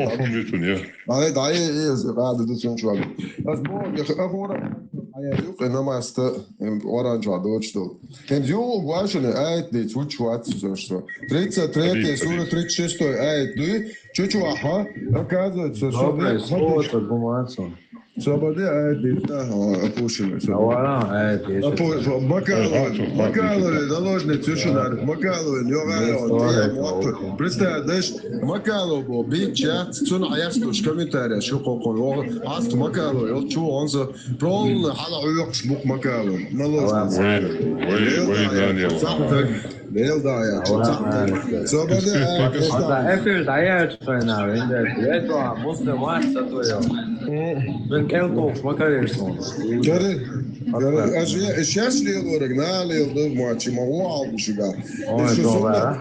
что мне тут, не? Ай, да, э, э, рады, да, сон, чувак. Аз, бо, я, а, хура. А я, ю, э, намаста, э, оранжевый, дочь, что. Тем дюлу гуашеный аят дит, учват, всё что. Тридцать третья сура, тридцать шестой аят дит. Чучу, аха. Оказывается, всё. Доброе слово, так гуманцу. Свободы аят дит, да, опущенный. Авара аят дит. Опу-, Макаловый, Макаловый, наложный, чучу, да, Макаловый, не говорю, он, не, вот, представь, знаешь, Макалов был, бит чат, цун аяс туш комментария, шу кокон, о, аст Макаловый, вот чего он за, Пролна хьала уйоккхуш бу-кх Макалов. Наложница. Вай, вай, вай, Данил. Цхьаъ таг. Дел да я, цхьаъ таг. Свобода, а, а, эфир дӀаяьлча хьайна, винде. Вето, муслим вац, сатуйо. Вин кӀел тухуш ма карийша суна. Кари. Аш шаьш лелораг наха леладу, моарчи ма гӀо Ӏалбушига. Ой, шу суннат.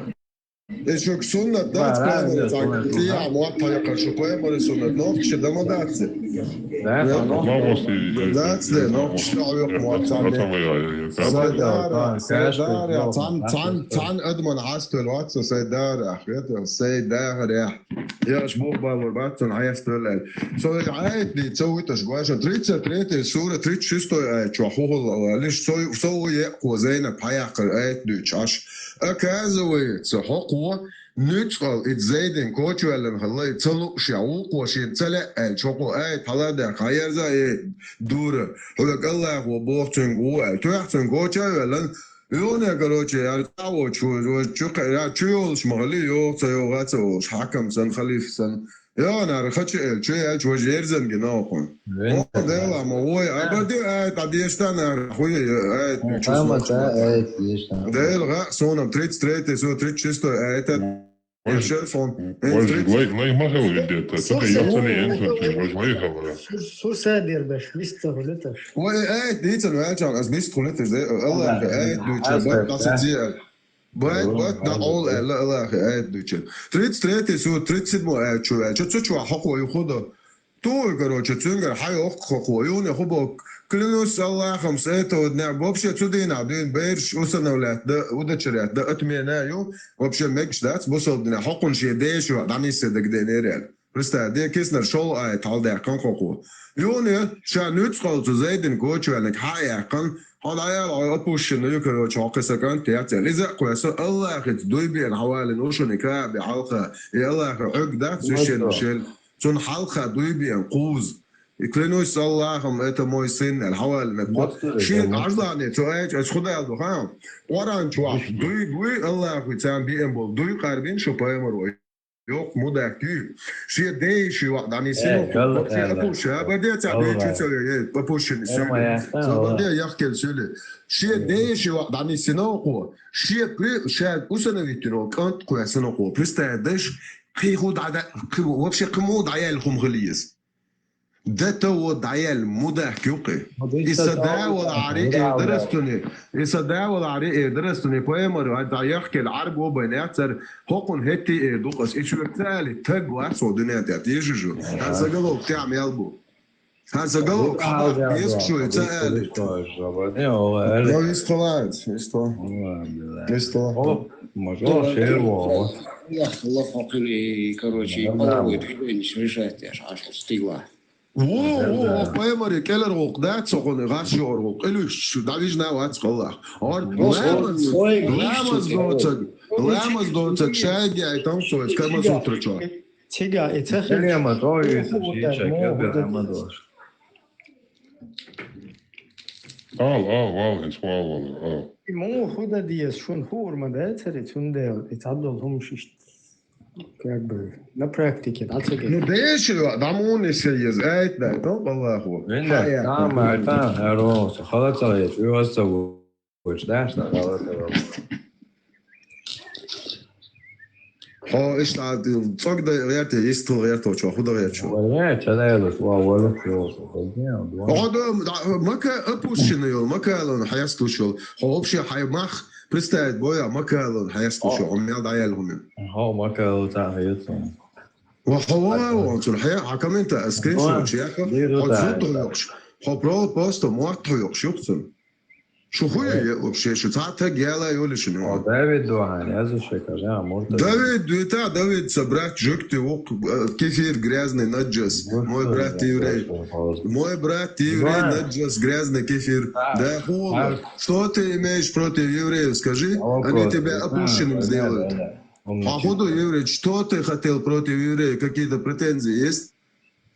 Э, шуга суннат дац, пайхамара цхьа кхиа мотт хьекхар, шу пайхамара суннат. Нохча дан ма дац. Дац, дац, нохча дан хьекха мотт цхьанне. Сайдара, сайдара, цхьан, цхьан, цхьан адаман хьаставелла вац со, сайдара, хетал, сайдара. Я аш бохбалур бац, цун хьаставелла. Со аятли, ца виташ, гуаша, тридцать третья сура, тридцать шестой аят, чу хӀу хӀулла, лиш со, со у екъо Зайнаб хьаяккхар аят дуьйцу Ӏаш. Оказывается, хӀокхо нуьцкъала и Зайдин кочаваьллина хилла, и ца луушехь, вукхо шена ца лаьа аьлча, хӀокхо аят хьалха а даьккха, хьаерза а дура, хьоьга Аллахо боху цуьнга ву аьлла. Тоьхна цуьнга коча а ваьллина, юхане, короче, яра цхьа а воцуш, ву, ву, чу кхайра, чу йолуш ма хили, йогӀу ца йогӀу а ца волуш, хьаькам санна, халифа санна. Йо, нара, хача элча, чу яьлча, важа ерзан гина окхунна. Вон Дела, ма вой, а баде, ай, та дешта, нара, хуй, ай, чу Дела, ха, суна тридцать третий, су тридцать шестой, ай, та, шер фон. Важа лай, лай ма хила виндета, ца хила, ца хила, ца хила, важа лай хила. Су, су са дер беш, вист ца хулеташ. Вай, ай, дийцан ваьлчан, аз вист хулеташ, Аллах, ай, дуьйча, бат, аса дия. Бай, бат, да, ол, аьлла, Аллахи, аят дуьйча. Тридцать третий сура, тридцать седьмой аят чу ваьлча, цу чу хӀокхо ю хӀу до. Туй, короче, цуьнгара хьайоккху хӀокхо. Юхане хӀу боху, клянусь Аллахом, с этого дня, вообще, цу дийнахь дуьйна бераш усыновлять да, удочерять да, отмена ю, вообще, мегаш дац, бусалба динехь, хӀокхунна шен деша дӀаниссе дагадеънера аьлла. Представь, де киснар шолгӀа аят хьалдаьккхина хӀокхо. Юхане ша нуьцкъала цу Зайдина кочаваьллиниг хьа а яьккхина, хьо дӀаяла, хьо опущенный ю, короче, хьо кхин сан кӀант яц аьлла. Иза а кхоьссина, Аллахица дуй беана хьаваллина ву шуна и Каъби хьалха, и Аллахи хьоьга дац, священный шел, цунна хьалха дуй беана кхузза. И клянусь Аллахом, это мой сын, аьлла хьаваллина. Шен Ӏажлане цу аят, аса хӀу дала ду, хан? Къоран чохь дуй, дуй, Аллахи царна беана болу дуй къарбина шу пайхамаро. Йоккха мудак ю. Шен деши ваъ дӀанисина, опущенный суьли. Ца баде яхкел суьли. Шен деши ваъ дӀанисина окхо. Шен при-, ша усыновить йина кӀант кхоьссина окхо. Представь, даш, кхин хӀу дӀа-, кхин вообще кхин муха дӀаяьлла хӀума хила еза. Д Т В дӀаяьлла мудак ю кхин. И сан да валахьаре эр дара ас цуьнан, и сан да валахьаре эр дара ас цуьнан, пайхамар, хьан дӀа яхкелла Ӏарбо байна яцара, хӀокхунна хӀетте а эр ду-кх ас, и чоьга ца али, таг вац хьо дуьнен тӀехь, тешаш ву. Хьан заголовок тӀехь мел бу? Хьан заголовок хьан безаш ву, ца али? Вистхо вац, вистхо. Вистхо. Ма шер ву. Яхалла хьо кхин, короче, половой движенеш решать деш, Ӏаш стигла. Во, во, во, пайхамаре кӀелара гӀуллакх дац со кхунна, гӀаш йоӀар гӀуллакх. Къилуьш, дӀавижна вац гӀаллах. Ор-, ламаз, ламаз доцаг, ламаз доцаг, шайга яйтам соьца, Камасутра чохь. Цига, и ца хилча. Ала, ала, ала, хӀинца вала, вала, ала. И муха хӀу дан деза, шуна хуур ма дацара, цундела и цхьадолу хӀумаш иштта. Как бы на практике, да, ца Ну, деши, дӀа муха нисъе еза, айта дай, тов Аллахо. Винда, хьая. Там, а, там, а, ро, со, халаца еш, и вас ца ву-, вуч, да, что, халаца еш. Хьо, иштта, а, цӀог дай гӀерте, истал гӀерто, чо, худа гӀерчо. Ой, э, ча дай луш, ва, ва, луш, ва, со, хо, не, ва. Хьо, да, да, мака опущенный йол, макалон хьестуш йол. Хьо вообще хьай мах представить боя, макалон хьестуш йол, хьо мел дӀаяьлла хӀума. Хьо макалон ца хьесту. Ва хьо ва, ва, цуьнан хье-, хьан коммента, а, скриншот чекх, хьо зудда хьоькхуш, хьо про-, просто мотт хьоькхуш юхцун. Шу хуя е вообще, шу цхьа таг яла йолуш ю. О, Давид ду хьан, язу шека, жа, мурта. Давид дуьйта, Давид ца брат жуьгти вукх, э, кефир грязный наджас. Мой брат еврей. Мой брат еврей наджас, грязный кефир. Да, хула. Что ты имеешь против евреев, скажи? Они тебя опущенным сделают. Хьан худа еврей, что ты хотел против евреев? Какие-то претензии есть?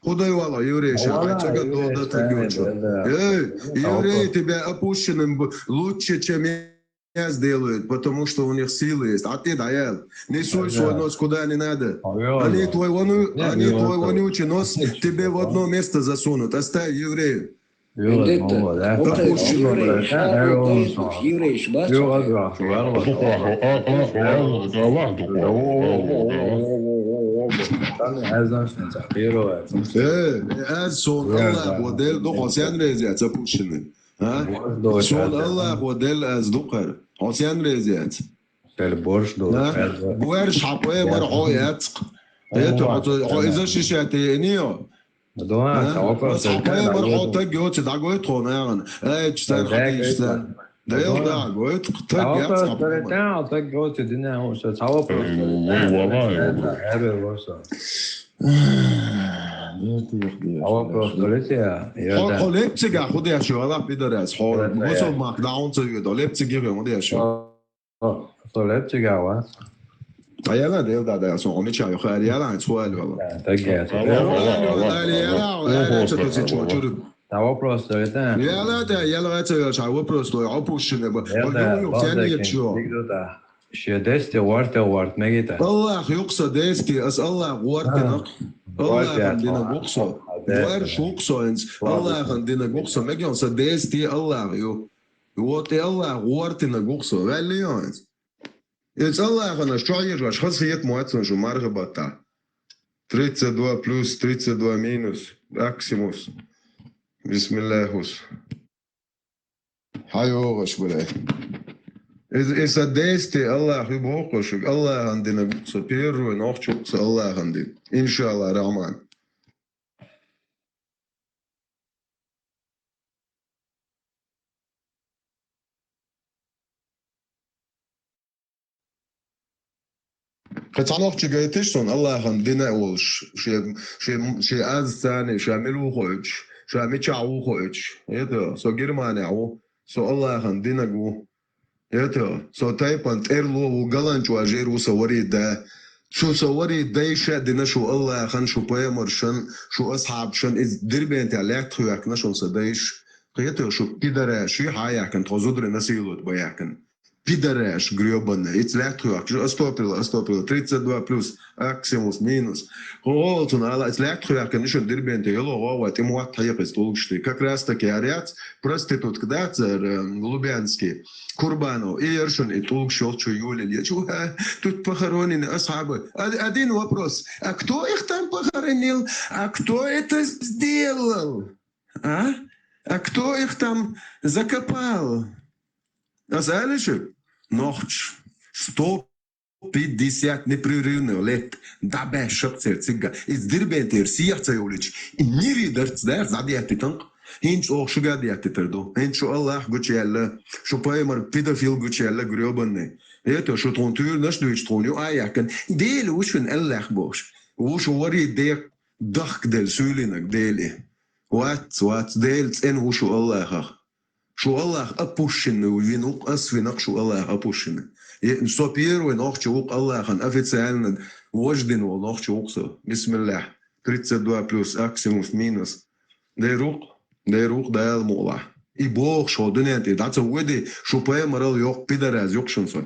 Худа вала еврей ша, хьайн чӀага дода таг йочу. Эй, евреи тебя опущенным б-, лучше, чем я сделают, потому что у них силы есть. А ты даял. Не суй свой нос куда не надо. Они твой вону-, они твой вонючий нос тебе в одно место засунут. Оставь евреев. Вендетта. Опущено, брат. Еврейш бац. Э, аз сон Аллах, вот Дела духу сен везет, опущенный. А? Суна Аллахо делла аз дукхар. Хьо сен реза яц? Сел борш ду. А? Боарш хьа пайхамар хьо яцкъ. Хьо иза шиша теънио? Дуан, ца вопрос. Хьа пайхамар хьо таг йоци дӀагойт хьо нагӀана. Ай, чу сан хатиш сан. Дел дӀагойт, таг яц хьа пайхамар. Таг йоци дина хьо са. Ца вопрос. Хьо, хьо Лейпцига худеш ю, аллах пидорас, хьо мусулман дӀаунца ю, до Лейпциге худеш ю. Со Лейпцига ва. Та яла дел да да, со хьо мича ю, хари яла, хьо али вала. Таге. Али яла, али яла, ца то си чо чур. Та вопрос то это. Яла да, яла ца ю, ша вопрос то, опущене ба. Яла да, ю, ю, ца не ю. Ше дести варте варт мегита. Аллах юкса дести, ас Аллах вартинак. Аллахын дина гуксо. Вар шуксо инс. Аллахын дина гуксо. Мегион са дести Аллах ю. Вот и Аллах вартина гуксо. Валли инс. Ис Аллахын аш чоир ваш хас хиет муатсан шу мархабата. Тридцать два плюс, тридцать два минус. Аксимус. Бисмиллахус. ХьайогӀаш, бля. Из, из са дести Аллах ю бохуш, Аллахын дина гукса первый нохчукса Аллахын дин. Иншалла Рахман. Кхы цхьа нохчи гайтиш сон Аллахын дина а волуш, ше, ше, ше аз цани, ша мила ву хоуьйтуш, ша мичахь ву хоуьйтуш. Это, со Германия ву, со Аллахын динаг ву. Это, со тайпан тӀерло ву, галанчу важер ву со вари да. Цу со вари дайша дина шу Аллахын, шу пайхамаршан, шу асхьабшан, из дирбентя лаьтта хьоькхна шун со дайш. Кхета шу пидара, ши хьаяькхна, тхо зудри насилует баяькхна. Пидораш грёбаный. Иц лаьтта хьоькхуш. Астопила, астопила. Тридцать два плюс. Аксимус минус. ХӀо, цуна ала, иц лаьтта хьоькхуш, ишан дирбенте, яло гӀо ва, тӀе мотт хьекхис тӀулгашти. Как раз таки аряц, проститутка дац, э, Лубянский. Курбанов. И яршун и тӀулгаш йолчу Юлия. Чу, а, тут похоронены асхьабы. А, один вопрос. А кто их там похоронил? А кто это сделал? А? А кто их там закопал? Ас алиша, нохч, сто пятьдесят непрерывных лет, дабе шапцер цига, из дирбентер сиях ца йолич, и мири дарц дар, задиятти танк, хинч ох шугадиятти тарду, хинч шу Аллах гучелла, шу паймар педофил гучелла, грёбаный. Это шу тхун тюр наш дуч тхун ю аякан, дели ушвин Аллах бош, уш вари дек, дахк дел суйлинаг дели. Вац, вац, Дела цӀена ву шу Аллахах. Шу Аллах опущенный ву, вин вукх ас винакх шу Аллах опущенный. Е, со первый нохча вукх Аллахан официально вожден вол нохча вукх со. Бисмиллах. Тридцать два плюс, аксимус, минус. Дер вукх, дер вукх Дала мула. И боху шо дуьнен тӀе, даца вуди, шу паймарал йокх пидараз юкшун со.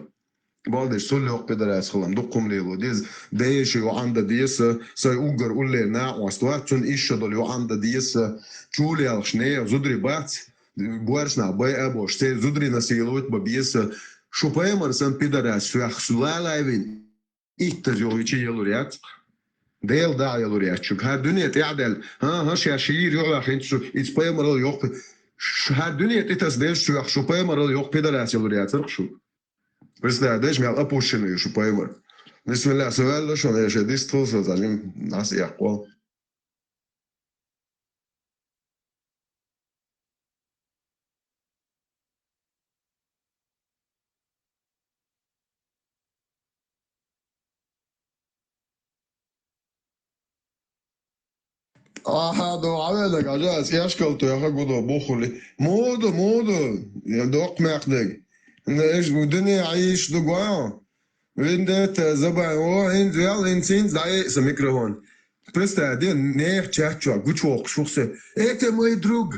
Балдеш, сул йоккхи дарас хилам, дуккхум лело деза. Дайша юӀан дан деса, сай уггар уллер накъост вац, цун ишша долу юӀан дан деса. Чулелхаш неха зудри бац, боьршна бай а бош, церан зудри насиловать бан беза. Шу паймар сан пидарас, соьх лалай вин, иттаз йохичи ялур яц. Дел да ялур яц чуг. Хьар дуьне тӀехьдел, хӀан-хӀа, ша шийр юхьа хинчу, иц паймарал йоккхи. Ш-, хьар дуьне тӀе тас деш соьх, шу паймарал йоккхи дарас ялур яцарх шу. Представь, деш мел опущенный шу паймар. Бисмилла, со ваьлла шуна, я ше дистхул со, за ним нас яккхо. Ахьа, до гӀавелаг, Ӏажас, эшкал тоьха гудо бухули. Муду, муду, я доккха мекхдег. Эш, дуьне Ӏийш ду гуа. Виндета, забай, о, инз вел, инз, инз, дӀаэса микрофон. Представь, де, нех чат чуа, гучвоккхуш вухсе. Это мой друг.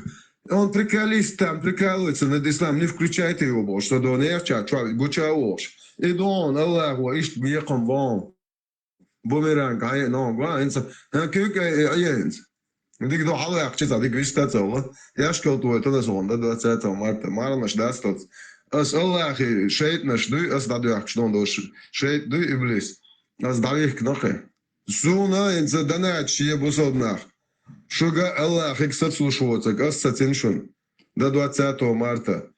Он приколист там, прикалывается над исламом. Не включайте его больше, что до нех чат чуа, гуча вохш. И дон, Аллах, ва, ишт бекхам вон. Бумеранг, ай, но, гва, инца. Ха, кюк, ай, ай, ай, инца. Дик до хьалваьккхича, дик виста ца вала. Яшкал твой тана сон, да, двадцатого марта. Марнаш дастоц. Ас Аллахи шайтнаш дуй, ас дадвяхкаш дон дош. Шайт дуй, иблис. Ас давихк нахе. Суна, инца данач, е бусалнах. Шуга Аллахик сацлуш воцак, ас сацин шун. до двадцатого марта.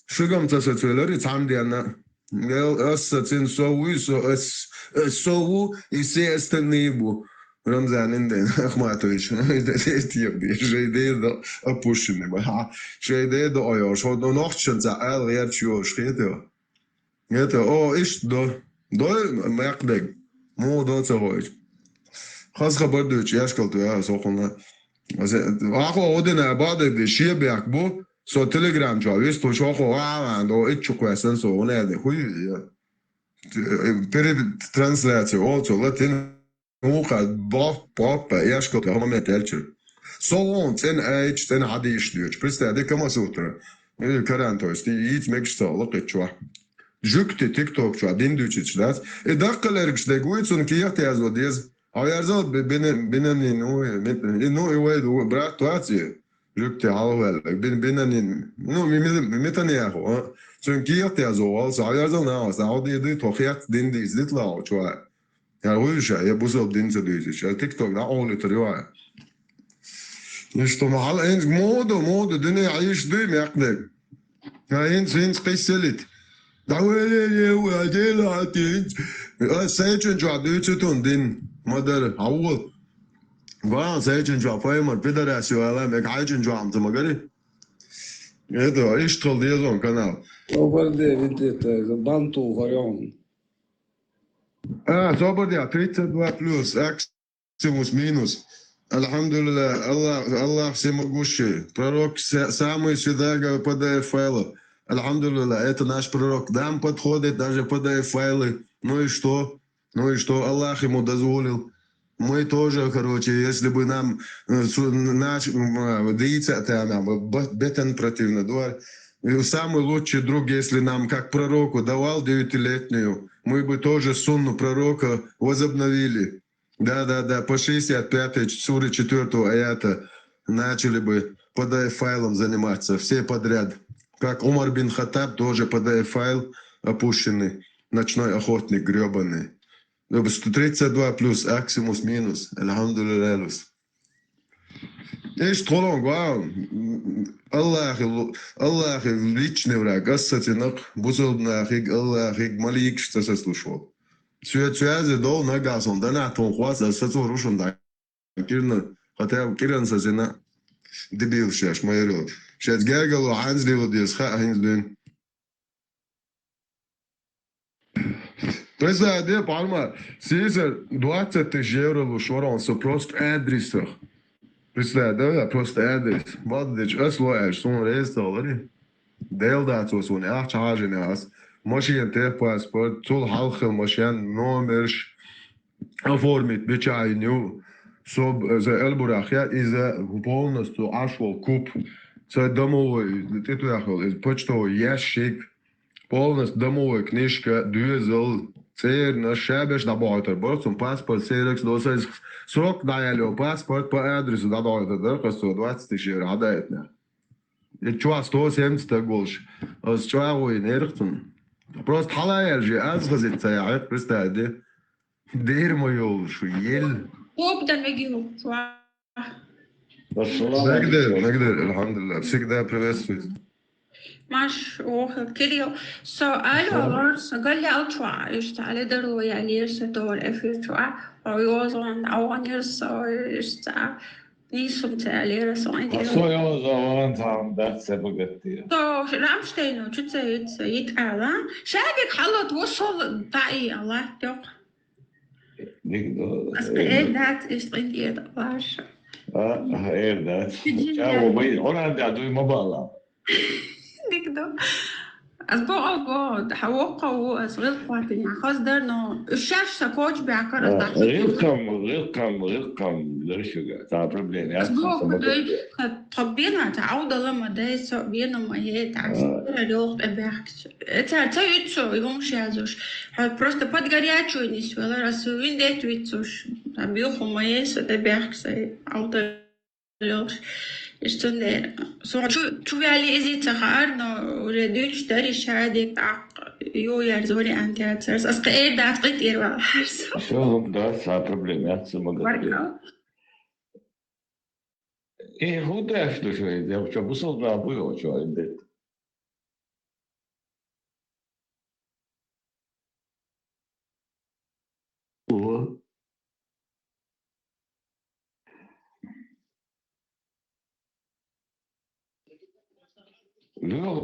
Шугам ца сацвелари цхьан денна. Эл ас сацин со вуй, со ас, ас со ву, и все остальные бу. Рамзан Инден Ахматович, шайде до опущенный ба. Шайде до ойо, шо до нохчан ца ал герч йош хетё. Это, о, ишт до, до мякдег. Му до ца хойч. Хас хабар дуч, яшкал ту я сохуна. Ахо одина бадег де шебяк бу, со Telegram чо, вис ту чо хо, а, до ичу квесан со, уна де хуй. Перед трансляцией, о, цо латин, ну, ка, бо, бо, па, яшкал ту, момент элчир. Со он, цен айч, цен хадиш дуч. Представь, де кама сутра. Каран, то есть, и мегш со, лакит чо. Жук ти TikTok чо, дин дучич, да? И даккалергш де гуйцун кият язо дез. А ярзал бинанин, ну, и вайду, брат, туаци. Жук ти халвел, бинанин, ну, ми, ми, ми тани яхо, а? Цун кият язо, вал, са ярзал на, са ходи ди, то хият дин ди, издит лао, чо. Я гуйша, я бусал дин са дуйзич. Я TikTok, да, оли трюа. Ну что, махал, энс моду, моду, дыны айш дым, якдым. А инц, инц кисселит. Да уэле, уэле, атинц. А, сайчын чуа дыцытун дин. Мадар, ауыл. Ва, сайчын чуа файмар, пидорас юала, мек хайчын чуа амтымагари. Это, ишт кыл дезон канал. Оберде, видите, банту хорён. А, соберде, тридцать два плюс, Максимус минус. Альхамдулилля, Аллах, Аллах всемогущий. Пророк са- самый всегда говорит P D F файлов. Альхамдулилля, это наш пророк. Нам подходит даже P D F файлы. Ну и что? Ну и что? Аллах ему дозволил. Мы тоже, короче, если бы нам э, су- наш м, э, дийца там, э, б- бетон противно, да, и самый лучший друг, если нам как пророку давал девятилетнюю, мы бы тоже сунну пророка возобновили. Да, да, да, по шестьдесят пятой суры четвёртого аята начали бы P D F файлом заниматься, все подряд. Как Умар бин Хаттаб, тоже P D F файл опущенный, ночной охотник грёбаный. Ну, тридцать два плюс, Максимус минус, альхамдулиллялус. Ишт холон гуан, Аллахи, Аллахи личный враг, ассатинак, бусалбнахиг, Аллахиг, маликш тасаслушвал. Цуя цуязе дол нагасон, дана тон хуас, аса цо рушун да. Кирна, хотя киран сазина дебил шеш, майрил. Шеш гергало анзлило дес ха анзлин. Представь, де, Пальма, Сизер двадцать тысяч евро лу шорон со просто адресах. Представь, да, да, просто адрес. Баддич, асло аш, сон рез талари. Дел да цо сон, ах чажин ас. Машин техпаспорт, цул халхил машин, номерш оформить бичайню. Соб за элбурахя из полностью ашвал куб. Це домовой, ты туяхал, из почтовый ящик. Полностью домовой книжка, дуезал, церна, шабеш да бойтер. Борцун паспорт, серекс, досайс срок да ялё паспорт по адресу да бойтер, да, косо двадцать тысяч евро, да, это. И чё, сто семьдесят голш. А с чё, ой, нерхтун. Просто халаял же, аз газет цая, представь, да? Дерьмо ёлшу, ел. Опдан вегил чуа. Ассаламу Нагдер, алейкум. Нагдер, альхамдулилля. Всегда приветствует. Маш, ох, Кирилл. Со, алло, Ассаламу. Лорс, галли алчуа, ишта, али дарло, я лирса, товар эфир чуа. Ой, озон, ауан ирса, ишта. Нисум ца лирса, ой, А Кирилл. Со ёзон, там, да, це богатые. Со, Рамштейну, чу це, це, ит ала. Шабик халот, вошол, таи ала, тёк. Дик до. Ас Э, каэдат ис къин диэд алаш. А, эрдат. Сиджин Чао, яд. Бай, оран да дуй мабала. Дик до. Ас бо, бо, хавоқо, ас гыл къатин, хас дар но, шаш са коч бякар, ас А, да. Гылкам, гылкам, гылкам, дыршуга. Та проблема, Ас я бо, сама кудой, проблема. Тоббина, та аудала мадай, со бина мае, та А. Сера лёх, эбяхч. Это, это ицо, и он шазуш. А просто под горячую не свела, раз виндет вицуш. Там бил хумае, со эбяхса, аудала лёш. И что не, со чу, чу вяли изи цахар, но уже дюч дари шади, так, ю яр зори антиацерс. Ас каэдат къит ирвал харс. Всё, да, са проблема, я сама Баркал. Э, хӀун деш ду шо иза? Чо бусалба нах бу йоӀ чо ин детта? О. Лёха.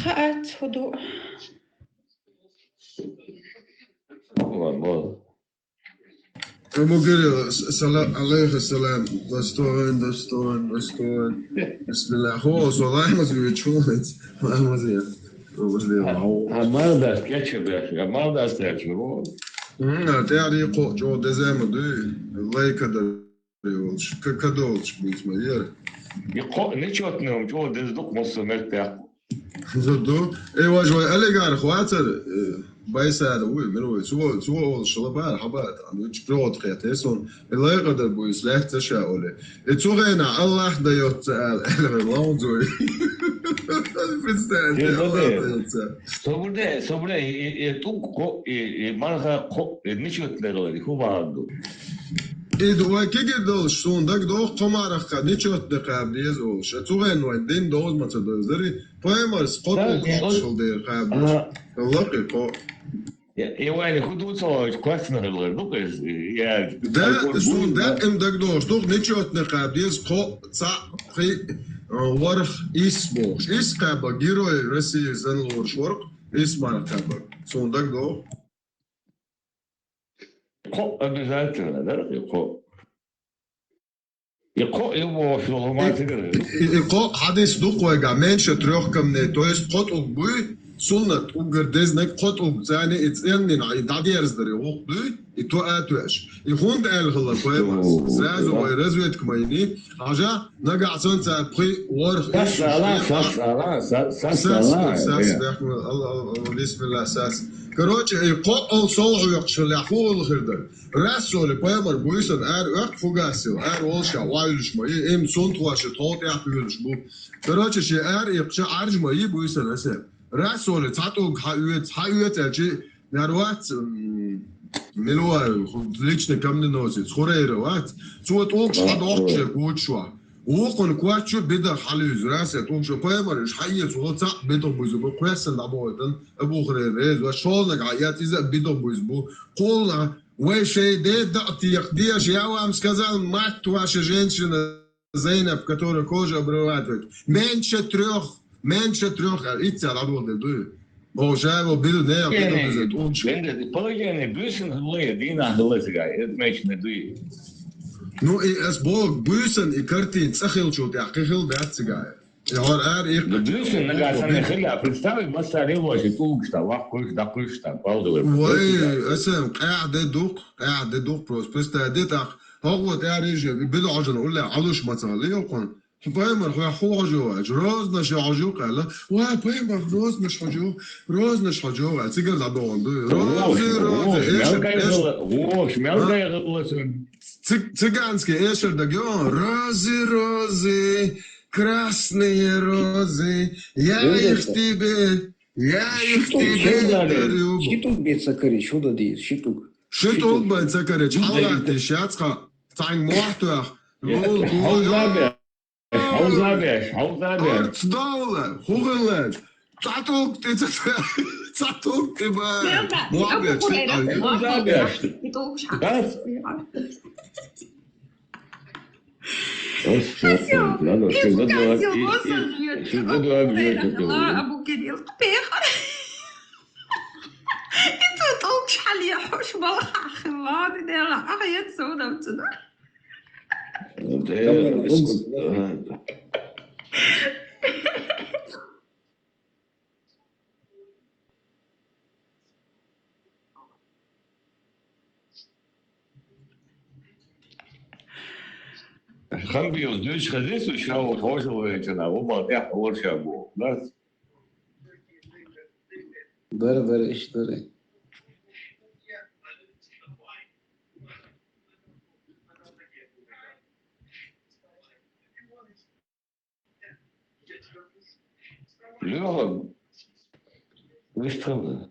Хаат, хӀу ду. Ладно, ладно. Амугири, с-, сала-, алейхи салам. Достоин, достоин, достоин. Бисмилла. Хо, со лаймаз вичулец. Лаймаз я. Амардас, кече беш. Амардас, кече беш. М, а тяри ко, чо дезема ду. Лайка да. Йолуш, ка-, кадолуш буьйцу ма яра. И кхо нечётный чӀогӀа деза ду-кх массо меттехь. Ду, ду. Э, важ вай олигарх вацара, э, Байсара вуй, мила вуй. Цо, цо олуш лабара, хьабара, там, вуьч пилот хетта, э, сон. Э, лайкъа дар буьйцу лаьцна ша оле. Э, цу гӀена Аллах даётца ала, ала, лаунзой. Представь, Аллах даётца. Собур де, собур де, и, и тӀулг кхо, и, и марха кхо, и нечётный лой, хӀун бахьана ду? И ду вай кегир долуш, суна дагадогӀу, кхо марха кхаба, нечётный кхаба деза олуш. Цу гӀен вайн дин доза ма ца доздари, пайхамарс кхо тӀулг хьокхуш хила дера кхаба. Лакхе кхо. Я, и вайна хӀун ду ца ваьлча, кхоьссина хилар ду-кх иза, я, да, суна даим дагадогӀуш ду-кх, нечётный кхаба деза кхо, цхьаъ, пхи, а, ворхӀ, исс бохуш. Исс кхаба, Герой России санна лоруш вара-кх, исс марха кхаба. Суна дагадогӀу. Кхо обязательно дара, и кхо. И кхо, и вовшал хӀума цигара. И, и, и кхо хьадис ду-кх вайгахь, меньше трёх камней, то есть кхо тӀулг буй, суннат уггар дезнарг кхо тӀулг, царна и цӀеннина, и дӀадерзадари гӀуллакх дуй, и тоа а тоьаш. И хӀунда аьлла хилла пайхамарс? Сразу вай разведка ма йиний, хьажа, нагахь санна цара пхи, ворхӀ, исс, ала, исс, сас, ала, са-, сас, сас, ала, сас, э. Бисмилла, сас. Короче, и кхо ол сол хьоькхуш хилла, хӀун хилла хир дара? Расцо ли пайхамар буьйсанна ара оьху фугасил, ара волуш а вуьйлуш ма, и, им сунтхоша тхов тӀехь туьйлуш бу. Короче, шен ара иккхича Ӏаьржа ма йий буьйсанна аса. Расцо ли цхьа тӀулг хьаоьцу, хьаоьцу аьлча, нара вац, м, мила ву, личный камненосец, Хурайра вац. Цо тӀулгаш хьадохку шен кучу чохь. Вукхунна коч чу бидагӀа хьалуьйзу, расцо тӀулгаш, пайхамар уьш хьаэца волу цхьаъ бидагӀа буьзу бу, кхоьссина дӀабохуьйтан, Абу Хурайра реза вац, шолниг хьаэца иза а бидагӀа буьзу бу. Кхуллахь, вай шайн ден дакъа текха дезаш, я вам сказал, мать ваша женщина Зайнаб, которая кожу обрабатывает. Меньше трёх, меньше трёх, а, итт цара дӀадолу дуй. Бо ша ву бил нехан кхидо безе тӀунча. Положение буьйсанна хилла, дийнахь хилла цигахь, иза мечна дуй. Ну, и ас боху, буьйсанна и картина цӀа хилчул тӀаьхьа кхин хилла дац цигахь. И хьор ара иккхача. Ну, буьйсанна нагахь санна хилла, представь, массаре ваша тӀулгаш тӀа, ваккхуш, даккхуш тӀа, балдалар. Вай, аса, къаьхьа де дукх, къаьхьа де дукх просто. Представь, де тӀаккха, хӀокхо тӀаьхьа режим, и билгӀажана уллехь Ӏалуш ма ца хилла, йоккхун. Хьо пайхамар, хьо хьо хьожа ваьлча, розанаш хьожа кхаьлла. Ва, пайхамар, розанаш хьожа, розанаш хьожа ваьлча, цигара дӀадогӀун ду. Розы, розы, эшар, эшар. Вош, мел гайгӀалла цуьнан. Ци-, цыганский эшар даг йо, розы, розы, красные розы, я их тебе, я их тебе дарю. Ши тӀулг бен ца карий, шу дан дийр, ши тӀулг. Ши тӀулг бен ца карий, хьалгӀаттий шац хьан, цхьаьнга мохь тоьхна. Хьовза беш, хьовза беш, хьовза беш. Арц довла, хӀун хилла? Цхьа тӀулг тӀе ца, цхьа тӀулг тӀе ба. Мохь беш, хьовза беш. Абу Кирилл, пехар. И цу тӀулгаш хьалъехьуш балхахь хилла, ди дела, ахьа ен сов дам цунах. Хамбиев, дуьйцу хезий, шу ша ву хьошалгӀачу нах, ву бал тӀехь а вара ша боху, дац? Бара, бара, иштта бара. Лёха, вистхила.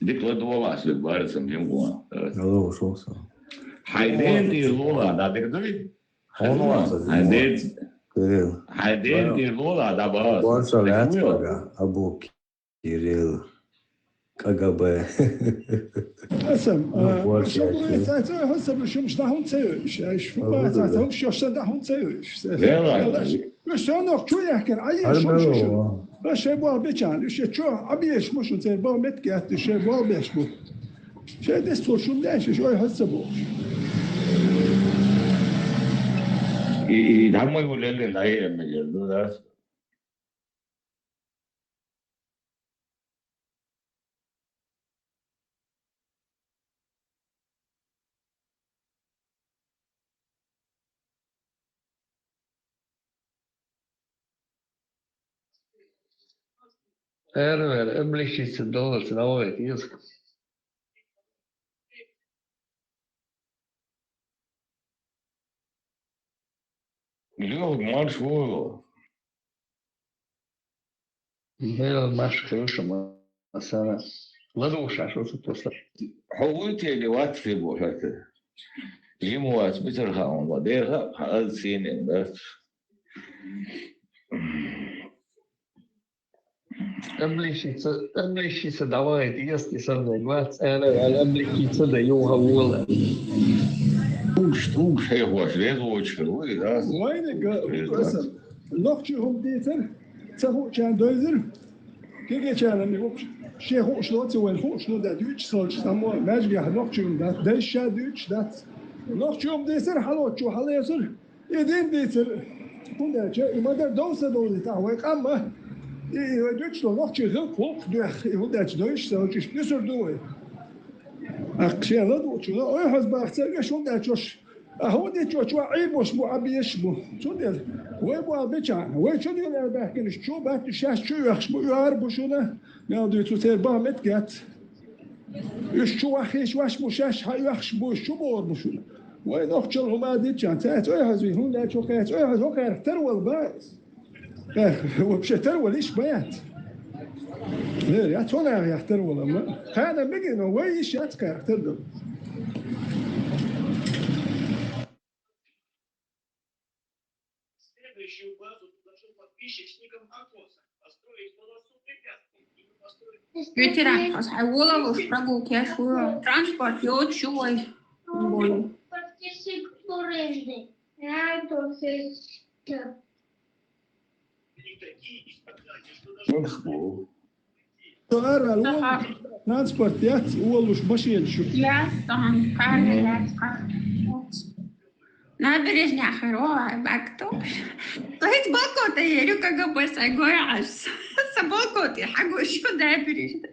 Дика ладогӀалахь соьга, барт санна, жима гӀо. Алло, шо со. Хьайн ден тӀера лола, да, дика дуй? Хьайн ден, хьайн ден тӀера лола, да, бахьа. Борша вац, Абу Кирилл. К Г Б. Хьасан, ну, а, борша шо вац. Дуй, цай, цай, Хьасан, шумаш дӀа хӀунда ца йойш? Ай, шу ба, цай, цай, шо сан дӀа хӀунда ца йойш? Вела. Вела. Уж со нах чу яхкар, ай, шо, шо, шо. Аш шай бал бечан, уж чу, абеш мушун цай бал мет гет, уж шай бал беш бу. Шай дес то шун деш, уж ой хаса бу. И, и, там мой улеле на е ме герду, да? Эр, эр, облегчиться доллар, давай, езг. Лёг, марш, Вова. Мелан марш, хорошо, ма-, сана. ЛадугӀуш, шо су просто. Хьо вуй те или вац хир бу хӀета? Жима вац, битар хаун ва. Дер ха, ха, аз синен дац. Облегчиться, облегчиться давай, если со мной вац, ана, ана, облегчиться да, юха вола. Тугаш, тугаш, хьехош, реза воцуш хир ву, да? Вайнага, реза воцуш. Нохчий хӀума дийцар, ца хуучарна дойзар. Кегийчарна ми хӀума, шен хууш лоцу, вайн хууш ло да, дуьйцуш солчу, само маьжгахь нохчий хӀума дац, дайша дуьйцуш дац. Нохчий хӀума дийцар, хьалоцучо хьалесар. И дин дийцар, хӀунда аьлча, и ма-дарра дов ца довлийта, вай къам ма. И, и вай дуьйцуш долу нохчий хилла кхулкх дуьхьа, и хӀунда аьлча дойш ца хилча, иштта нуьсур ду вай. Аккха шен ладугӀучунна, ой, хьаза бахца, веш хӀунда аьлча, а хӀунда аьлча, чохь Ӏийбош бу, Ӏа беш бу. Цундела, вай бу Ӏа бечахьана, вай чу дийла аьлла баьхкинаш, чу баьтту шаьш чу оьхуш бу, оьхур бу шуна, мел дуьйцу церан бахьа метта гетта. Уьш чу ваххийш ваш бу, шаьш хьан оьхуш бу, уьш чу бохур бу шуна. Вай нохчалла хӀума диччан, цаьрца ойхьазуй, хӀунда аьлча хӀокхаьрца ойхьаз, хӀокхаьрх тарвал бац. Э, вообще тарвал иш бац. Лер, я цо нагӀа яхтар вала, ма. Кхана мегина, вай иш яц кхаьрх тардал. Ветеран, хьо хьай волавалаш прогулка еш ву, транспорт йоцуш ю вай. Со ара вала, транспорт яц, волуш машина шу. Яц, тахана кхарна яц, кхарна. Набережная хир ву, ай, бакто. Лайт балкота ерю, как бы, сай гояш. Са балкота, хьагу шу набережная.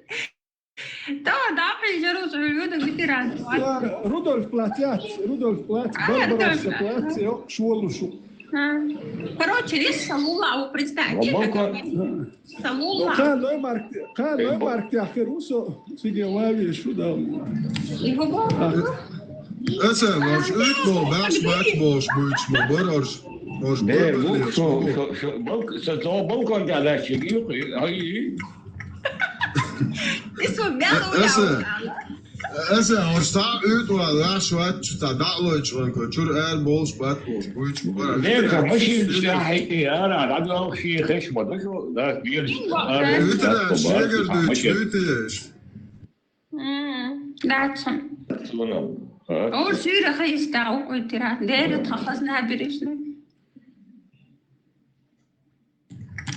То, да, при жару, что люди вытирают. Ладно, Рудольф плац яц, Рудольф плац, а, Барбаросса плац, йо, шволушу. А. Короче, рис салула, представьте. Балкон. Салула. Ну, кхана Ноймарк, кхана Ноймарк тяхкар усо, сиге лави, шу дал. Аса, ваш уйт бо, баш бак бош, буйч ма бар, орш, орш. Не, бар, ну, бар, шо, шо, шо, балк-, со, со балкон тя лачи, ай. Аса, аса, орш та уйт ва, лаш вач, та даълой чван ко, чур эр болш, бат болш, буйч ма бар. Не, ка машин ся хай, ара, рабиал ши хеш ма, да, шо, да, бир. Ара, уйт да, шегер дуйч, машин. Уйт еш. М, дацун. Дацун, а? О, сюра хайста, о, ой, тира. Дери тха хазна берешна.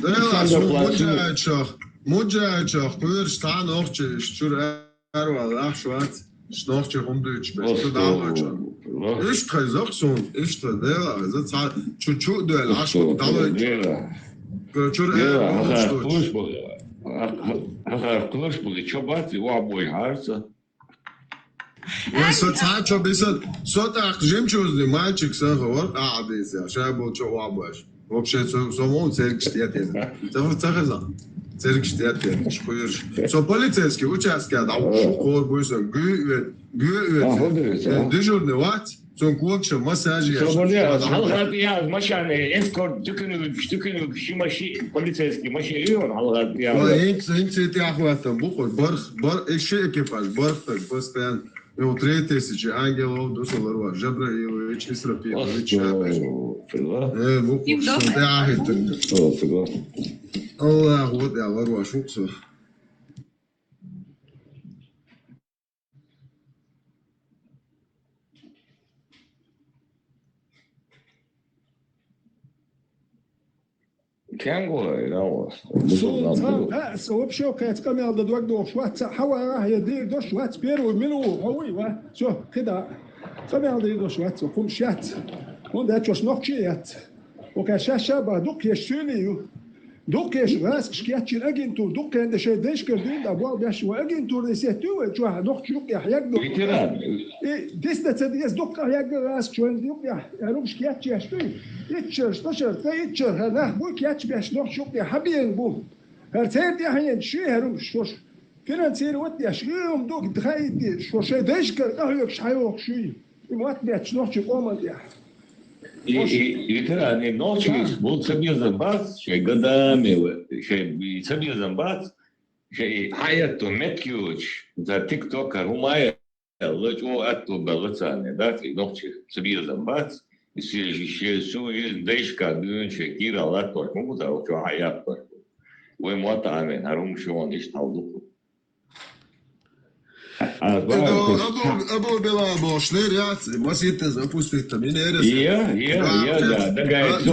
Дела, су муджачах, муджачах, куйр стан охче, иш чур арвал, ах, шват, иш нохче хумдуч, беш, ту далочан. Иш тхай зохсун, иш тхай дела, за ца, чу-чу дуэл, аш далоч. Дела. Чур дела, эр, ах, охче. Куш бу, ах, ах, куш бу, чо бат, ва бой харца. Ой, со ца чо бисат, со так жемчужный мальчик, со говорит, а, десь, я, ша был чо ва баш. Вообще, со, со мол церкви штет. Со, со хаза. Церкви штет, шкуйш. Со полицейский участке, да, шу кор бу со, гю, гю, дежурный ват. Сон кокша массаж я. Со боле, халгат я, машине, эскорт, дюкинук, дюкинук, ши маши, полицейский машине, он халгат я. Ва, инц, инц, эти ахватом, бухой, барх, бар, ещё экипаж, барх, так, постоянно. Ну, три тысячи ангелов, дусаларва, Жабраилович, Исрапилович, опять. Э, бухой, что ты ахит. Аллах, вот я, ларва, шуксу. Кенгура, да, вот. Сун цан, а, со вообще кац камел да дог дохш, вац, хава, я дир дош, вац, первую мину, хавуй, ва. Всё, кида. Камел да дош, вац, кум шац. Он да чош нохчи яц. Ока ша ша ба, дук еш сюлию. Дукхеш гӀаскаш кечйина агентура, дукхенда шайн дайшкара дуьйна а болх беш ва агентура, эсет ю вай чохь нохча юкъехь ягна. Ветеран. И дисна ца деза, дукха ягна гӀаскаш вайн юкъехь, хӀара хӀумаш кечъеш дуй. Итт шарш, ткъа шарш, ткъа итт шарш, хӀара нах бу кечбеш нохча юкъехь, хьан бен бу. ХӀара церан тӀаьхьенан ши хӀара хӀумаш шош. Финансировать деш, и хӀума ду, хаийти, шо шайн дайшкара къахьоьгуш хьайохуш юй. И мотт бетташ нохчийн къоман тӀехь. И, и, и ветеран, и нохчий, бу ца безам бац, шайн гадаме, шайн и ца безам бац, шайн и хьаэтто меттиг йоцуш, за тиктокер, хӀума а лачо атто белла царна, дац, и нохчий ца безам бац, и се-, шен су, и дайшка дуьйна шайн кийра латтош, ма бу цара чохь хьаяккхош. Вай мотт а мен, хӀара хӀума шуна иштта хьал ду. А, Абу, Абу Билал бохуш лер яц, масийтта запустить там, и нерас. Я, я, я, да, дагай, цо,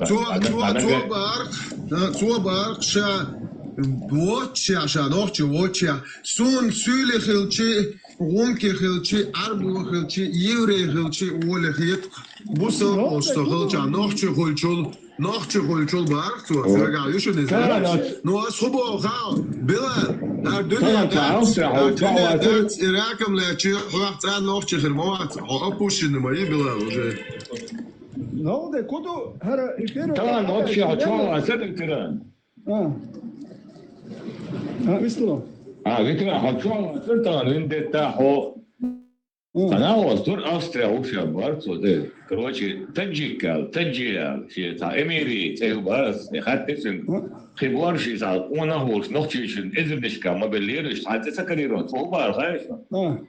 цо, цо барх, цо барх ша, воча ша, нохча воча. Сун суьйли хилчи, гӀумки хилчи, арбу хилчи, еврей хилчи, воле хетах. Бусалба оста хилча, нохча хуьлчул. Нохча хуьлчул барх цо, цигахь ю шуна иза. Ну, ас хӀун боху хаа, Билал, хӀара дуьне дац, хӀара дуьне дац, и ракам лечи, хьох цӀа нохча хир ма вац, хьо опущенный ма ю, Билал, уже. Ну, де куду, хӀара, и первый. Тахана вообще хьо чохь вацара, ветеран? А. А, вистало. А, ветеран, хьо чохь вацара тахана, вин детта хьо. Цхьана оз тур Австрия вуш яр бар цо де. Короче, таджик аьлла, таджи аьлла, шен цхьа эмири цӀе ю бац, и хатта цуьнга. Кхин бор ши цхьа къонах волуш нохчийчун эзарнашка ма беллера, иштта цхьа цӀе ца карийра, цо хӀун бара хаьий шуна?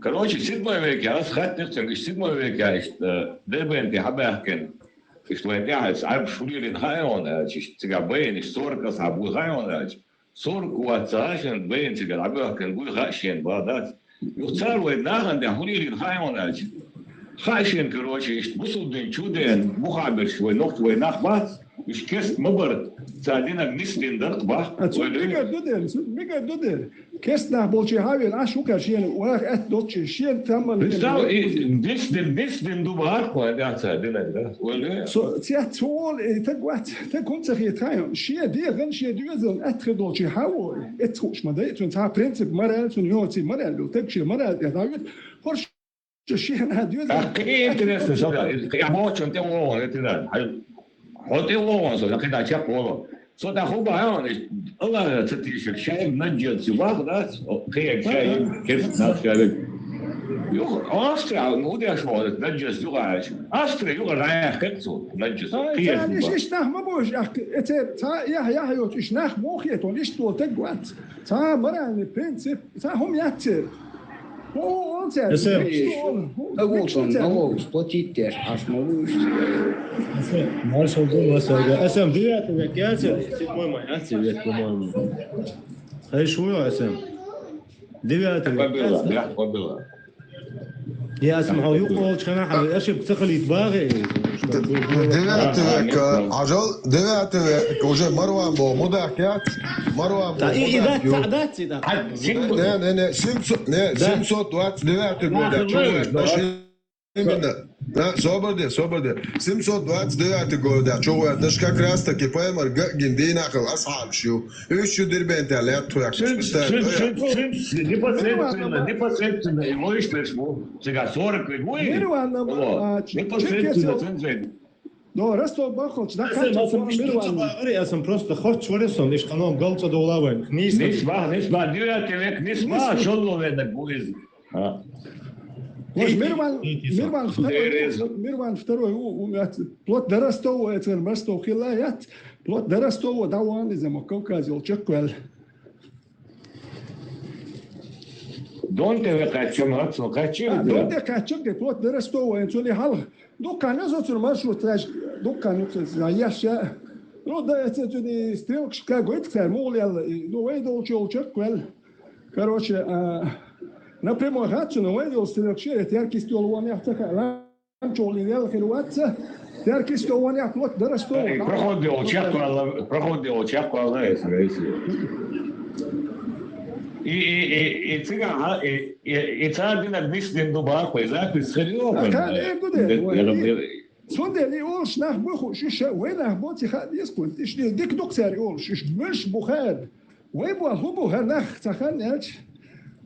Короче, седьмой веке, ас хатта цуьнга, иштта седьмой веке, иштта Дербенте хьабаьхкина. Иштта вайн тӀаьхьа Ӏарбаш хӀуллера хаьий хьуна аьлча, иштта цигахь байина, иштта сорок аса буй хаьий хьуна аьлча. Сорок вац ца хьаьшина, байина цигара Ӏабоьхкина буй хаьа шена бан дац. Юха цара вай нахана тӀехь хӀун лелийна хаьий хьуна аьлча. Хаьа шена, короче, иштта бусулба дин чу деана, муххьа берш вай нохчий вай нах бац, уьш кест ма бара, цара динаг нисдина даркх бах. А цо мегар ду дера, цо мегар ду дера. Кест нах болчий хьавена, аш хӀун кара шена, ваха аьтта долчий, шена тамман Представь, и дисдина, дисдина ду бахарх вай, да, цара динаг, да? Вай ле? Со, цец цо волу, и таг вац, таг хӀунда ца хета хаьий хьуна? Шен дегӀан, шен доьзалан аьтта хир долчий хьаво, эццахуш ма дай, цуьнан цхьа принцип мораль, цуьнан йоций мораль ду, таг шен мораль тӀе дӀавоьду, хӀорш шена доьзал. Так, кхин интересно, со, я бохучун тӀе вогӀун, это да. Хьо тӀе вогӀун со, я кхидӀа чекх волу. Со тӀаккха хӀун бахьа хьуна, Аллахьа ца тийшира, шаьрга наджас ю бах дац, кхин шаьрга кест нах шаьрга. Юха Австрия, ну, хӀун деш вогӀу, наджас юха аьлча. Австрия юха раяхкхи цо, наджас. Ай, кхин царна иш, иш нах ма бу уьш, ахь, эцер, цхьа яхь, яхь йоцу, иш нах мохе тон, иштта волу таг вац. Цхьа моральный принцип, цхьа хӀума яц церан. О, о, церан, Эсэм, иштта волу, хӀу-, ма ву мича цон, ма церан? Ву, платить деш, аш ма ву уьш. Маршал ду, маршал ду. Эсэм, девятый век яц, седьмой ма яц, век, по-моему. Хай шу, Эсэм. Девятый век. Побила, да, побила. Я сам хьо юкъа волчу хенахь, ошибка ца хилийта багӀе. Девятый век, Ӏажал, девятый век, уже Марван боху мудах яц, Марван боху мудах ю. Да, и, и дац, дац, и дац. Не, не, не, семьсот, не, семьсот двадцать девятый год, а чё вы отношения? Именно. Да, собар де, собар де. Семьсот двадцать девятый год, а чё вы отношения? Как раз таки пайхамар ган гина дийнахь хилла асхьабаш ю. Уьш ю Дербенте лаьтта тхоьхкаш. Цуьнца, цуьнца, цуьнца, цуьнца непосредственно, непосредственно и вуьш берш бу. Цигахь сорок ведь вуй? Мирван, а, непосредственно цуьнца. Но Ростов бахалчу даккхача сан Мирван. Аса просто хоч варе сон, иш канон галца дола вайн. Нис бах, нис бах, девятый век, нис бах, шолло веннаг бу иза. А. Ваш Мирван, Мирван второй, Мирван второй, у, у, плот до Ростова, это Ростов хилла, я, плот до Ростова, да, вон из ему Кавказ, йол, чек квел. Дон тӀе векхаьчча ма, цо кхаьччира А, дира. Дон тӀе кхаьчча, плот до Ростова, цуьнан хьалха. Дуккха нозоцур маршрут, дуккха нуьцу, еш я. Ну, да, это цуьнан стрелкаш кагойт цара, мугӀал ял, ну, вай долчу йолчу квел. Короче, а, напрямую хац цуьнан, вай долчу стрелкаш, это яркий стёл вон яхца, Чолин ял хир вац, теркис тован яхлот дарас то. Эй, проходил, чеквала, проходил, чеквала, эсэ, эсэ. И, и, и, и цигахь, и, и, и цара динарг нисдина ду баккхой, запись хир ю, А, кхана эр ду де, ой, и, цундела и олуш нах бу хууш, уьш ша вай нах бу, ци хаа деза кхунца. Иштта дика ду-кх цара и олуш, уьш муьлш бу хаьара. Вай боху хӀун бу хӀара нах ца хан аьлча?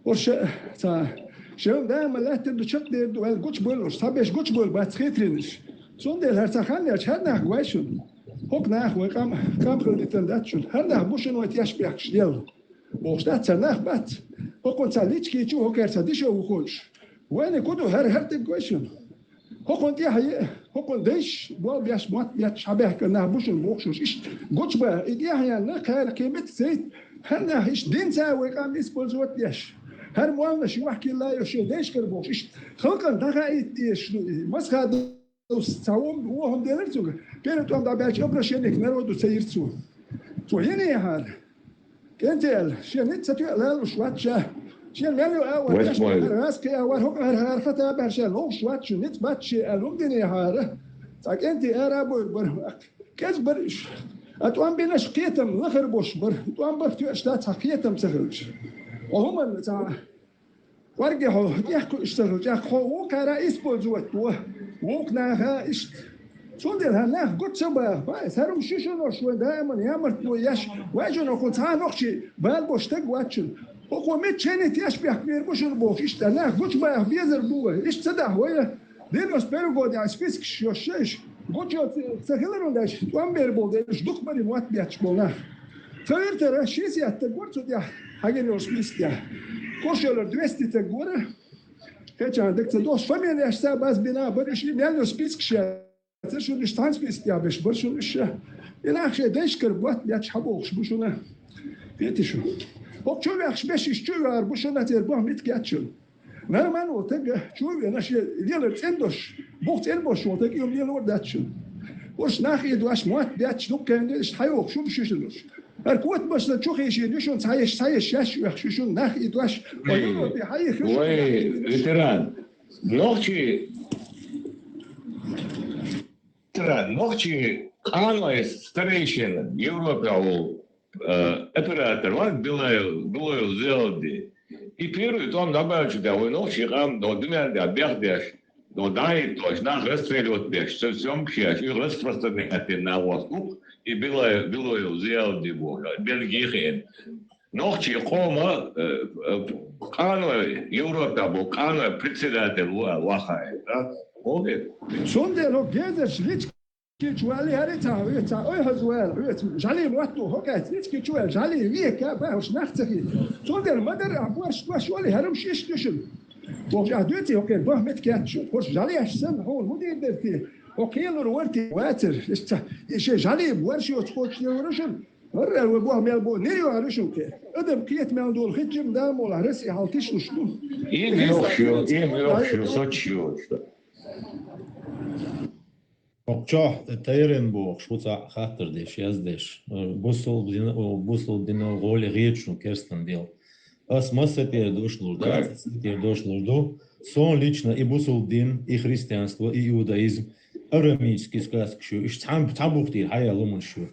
Уьш ша, ца, шел да ма лаьттар ду, чекхдер ду, аьлла гучубойла уьш, цхьаберш гучубойла бац хитринаш. Цундела хӀара ца хан аьлча, хӀара нах гой шуна. ХӀокху нах вай къам, къам хила дитина дац шуна. ХӀара нах бу шуна вай теш бехкаш делла. Бохуш дац, цара нах бац. ХӀокхунца лички чу, хӀокхара ца диша ву хууш. Вайна ку ду хӀара, хӀара тӀе гой шуна. ХӀокхунна тӀаьхьа е, хӀокхунна дайш, бо беш, мотт бетташ, хьабаьхкина нах бу шуна бохуш уьш. Иштта гучубаха, и тӀаьхьа яьнна, кхара кхин меттиг ца йита, хӀара нах иштта динца вай къам использовать деш. ХӀара молланаш юхь килла йо шен дайшкара бохуш. Иштта халкъана дӀахаийта дезаш ду и. Масха ду, цхьа вон, вон хӀума делира цуьнга. Первый тӀом дӀабаьлча обращение к народу ца йира цо. Цо йина яхьара. КӀентий аьлла, шен ницкъ ца тоьа лалуш вац ша. Шен мел ю а вара, Восьмой. Раскхи а вара, хӀокху ара хӀара хата а баьхьа шен ловш вац шу, ницкъ бац шен аьлла, хӀума дина хьара. Цхьа кӀентий ара а бойр бара. КӀезиг бара уьш. А тӀом бинарш кхетам лахара бош бара. ТӀом бара тоьаш дац хьан кхетам ца хилча. Хьо хӀуманна цхьа КӀорге хьо, тӀехь кхуьуш ца хилча, хьо вукхара использовать во, вукху наха иштта. Цундела хӀара нах гучу ца баха, баьс, хӀара хӀума ши шунош вайн даиман ямартло еш, вай жо ноху цхьа нохчий бала бош стаг вац шуна. ХӀокхо мичча хӀенний теш бехк бер бу шуна бохуш, иштта нах гучу баха безар бу вай, иштта ца дахьа вай. Девяносто первый год яхь спискаш йош ша иш. Гучу ца хилар хӀунда аьлча, тӀом бер болу дерриш дукха барин мотт бетташ болу нах. Ца виртара шестьдесят таг вара цу тӀехь, хьагина йолу списке. Кхуш йолура двести таг вара. Кхечан дагца дохуш фамилияш ца баз бина, бара уьш и мел йолу спискаш яцара шуна, уьш цхьана списка тӀехь беш бара шуна уьш. И нах шайн дайшкара ботт бетташ хьабохуш бу шуна. Кхетий шу? ХӀокху чу а ваьхаш беш, иштта чу а ваьхар бу шуна, церан боху митка яц шуна. Нормально волу таг чу а вена, шен лелар цӀена долуш, бух цӀена болуш волу таг и хӀума лелор дац шуна. ХӀорш нах и дош мотт бетташ дуккха хенга иштта хьайохуш ю шуьшинарш. ХӀара котамашна чу хийшийна ю шуна, цхьаеш, цхьаеш шаьш оьхуш ю шуна нах и дош. Вай, Европе хьайих ю шуна вай, нах и дош. Ветеран, нохчий, ветеран, нохчий къаной старейшина Европе волу, э, оператор ван Билаев, Билаев Зелди. И первый том добавить, да, вай нохчий къам, но дуьнен да бехдеш. Но дӀахӀиттош, нах расстреливать беш, ца съёмкаш еш, и распространять дина нах вац ву, и Билой-, Билоев Зиялди боху, Бельгии хиъна. Нохчий къома, э, э, къаной, Европа бу, къаной председатель ву аьлла вахана, да? Хьо ве? Цундела хӀокху гезарш личкичу вали хӀара цхьа, хьоьца, цхьа ойхьаза вала, хьоьца, жӀали мотт ду, хӀокхаьца личкичу вала, жӀали века, бахьаш нах ца хи. Цундела ма-дарра ахь борш, борш вали хӀара-м шиш дуьшина. Вовшах дуьйций хӀокхеран боху меттиг кеччу. ХӀорш жӀалеш санна, хьуна хӀун дийр дара те? ХӀо кхелур вара те, вацар. Иштта, и шен жӀали борш йоцу кхочушдер вара шуна. ХӀара вай боху мел бу, не йоьхьар ю шуна те. Адам кхета мел долу хи чим да молахь, Россия хьал тишлуш ду. Ийман йохуш ю, ийман йохуш ю, соцуш ю. ХӀокху чохь тайран бохуш, ву цхьаъ хаттар деш, яздеш. Бусалба дина, бусалба дина гӀоле гӀечу керстан дел. Ас масса тӀера дош лур ду, ас масса тӀера дош лур ду. Сон лично и бусалба дин, и христианство, и иудаизм, арамический сказкаш ю. Иштта цхьа, цхьа бух дийр, хьая луманаш ю.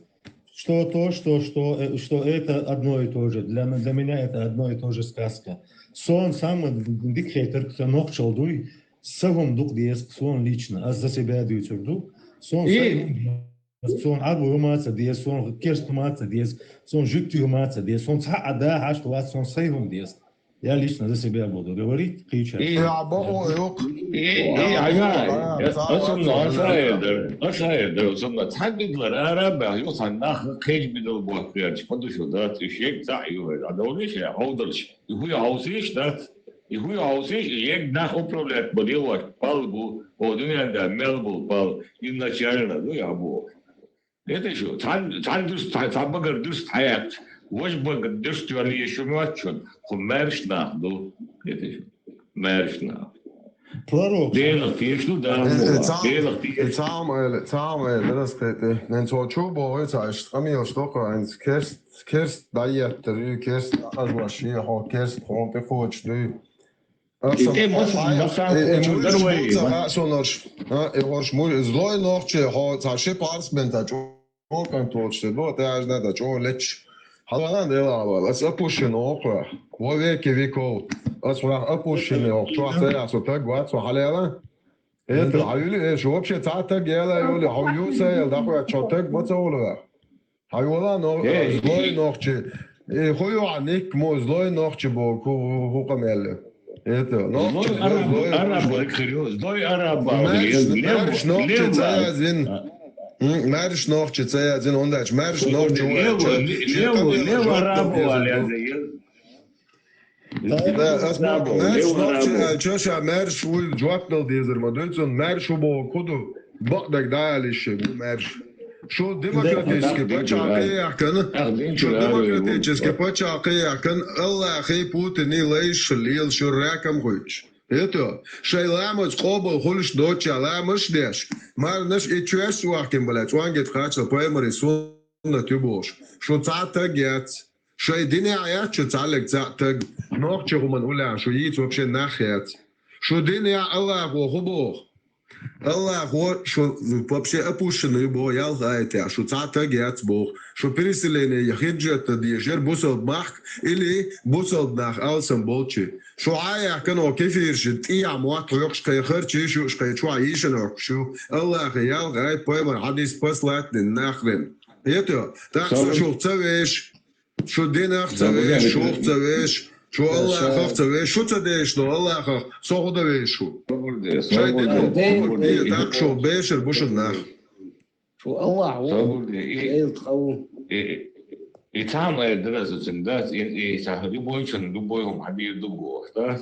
Что то, что, что, э, что это одно и то же. Для, м-, для меня это одно и то же сказка. Сон самый дика хетарг сан нохчалла дуй, сан хӀума дукха деза, сон лично, ас за себя дуьйцур ду. Сон И- сан хӀума деза, сон Ӏабу хӀума ца деза, сон керст хӀума ца деза, сон жуьгти хӀума ца деза, сон цхьа а да хьашт вац, сон сайн хӀума деза. Я лично за себя буду говорить, кхеча. И- Я боху, юк. И, и, ага, аса ма, аса эр дара, аса эр дара, аса ма, цхьа бидалар ара баьхна, юха цхьа нах кхеча бидал бохкуьйтуш, ма ду шу дац, уьш ерг цхьаъ ю, а довлийша, хьовдалш, и хӀуй хьовсийша дац, и хӀуй хьовсийша, и ерг нах управлять бан лелош, пал бу, о, дуьнен да мел бу, пал, изначально, ну, я бу. Кхетий шу, цхьана, цхьана дуьрста, цхьа, цхьа багара дуьрста хьаяьккхича, важа багара дуьрста йолу езаш ю моьтту шуна, кху маьрша нах ду. Кхетий шу, маьрша нах. Пророк. Делах теша ду, Дала Э, э, мукъ лахь. Цхьа-, Делах теша. Э, цхьа хӀума элира, цхьа хӀума элира ас кхетий. Нен цо чу боху цхьа иштта къамелаш доккху хӀинца керст, керст дӀаеттар ю, керст дӀакъажош ю, хьо керст хьуна тӀекхочуш дуй. Аса И тӀе ма-, ма-, ма-, э, э, муьлш дарвай, бу ца ма- хаьа шуна хӀорш. А, э, хӀорш муьлш, злой нохчий, хьо цхьа ши парсмен цхьа чӀогӀа кӀант волчу тӀе ду, тӀаьхьажна цхьа чӀогӀа лечча. Хьалвалан Дела вала, ас опущен вокху. Во веки веков. Ас ваха опущен вокху. Чохь ца яхьа со таг вац, со хьалела. Это, хьан юли, э, шу вообще цхьа таг яла йоли, хьан ю ца яла, дӀахоьтту, чо таг ма ца волу ваха. Хьайвала но-, Эй, злой и- нохчи. И хӀу ю хьан ник мо злой нохчи боху, хӀу, хӀу, хӀу къамел ю. Это, нохчи, Злой злой, араб, злой араб нохчи. Хир ю, злой араб, Марш, лев, марш нохчи лев, ца язин. А. М, марш нохчи ца язин, он дач, марш нохчи лев, ваьча. Лев, шен лев, къамел лев жопта араб деза вал бу. Яза, ел. Да, ас ма, Забыл, марш лев нохчи араб. Аьлча, ша марш вуй жоп дала дезар ма дуьйцу, марш хӀу боху, хӀу ду, бакъдерг дӀаалийша шен, марш. Шу демократический пачхьалкхе яхкана, шу демократический пачхьалкхе яхкана, Аллахий, Путиний лайш лела шу ракам хуьйтуш. ХӀета, шайн ламаз къобал хуьлуш доцча ламазаш деш, марнаш и чоьш вахкина бале, цӀонгит кхачал пайхамарий суннат ю бохуш. Шу цхьа таг яц. Шайн динехь яц шу цхьаллиг цхьаъ таг, нохчи хӀуман уллехь шу йийца вообще нах яц. Шу динехь Аллахо хӀу боху? Аллахо шу вообще опущенный ю боху ялх аятехь, шу цхьа таг яц боху. Шу переселение я хиджрат дан дезаш яра бусалба махка или бусалба нах алсам болчи. Шу хьаяхкана хӀо кефирши тӀехьа мотт хьоькхуш кхайн харчийша юуш кхайн чохь йийшина хьоькхуш ю. Аллахе ялх аят пайхамар хьадис пас латтина нахрин. ХӀета, тӀаккха со шух ца веш, Шу динах ца веш, шух ца веш, шу Аллахах ца веш, шу ца дешно Аллахах, со хӀу дан веш хӀу? Шайн динах бохург де, так шу бешар бу шун нах. Шу Аллах ву, Эйл тха ву. И цхьа ма эр дара аса цуьнан дац, и, и цхьа любой чун, любой хӀума хьан дийр ду гохуш, дац?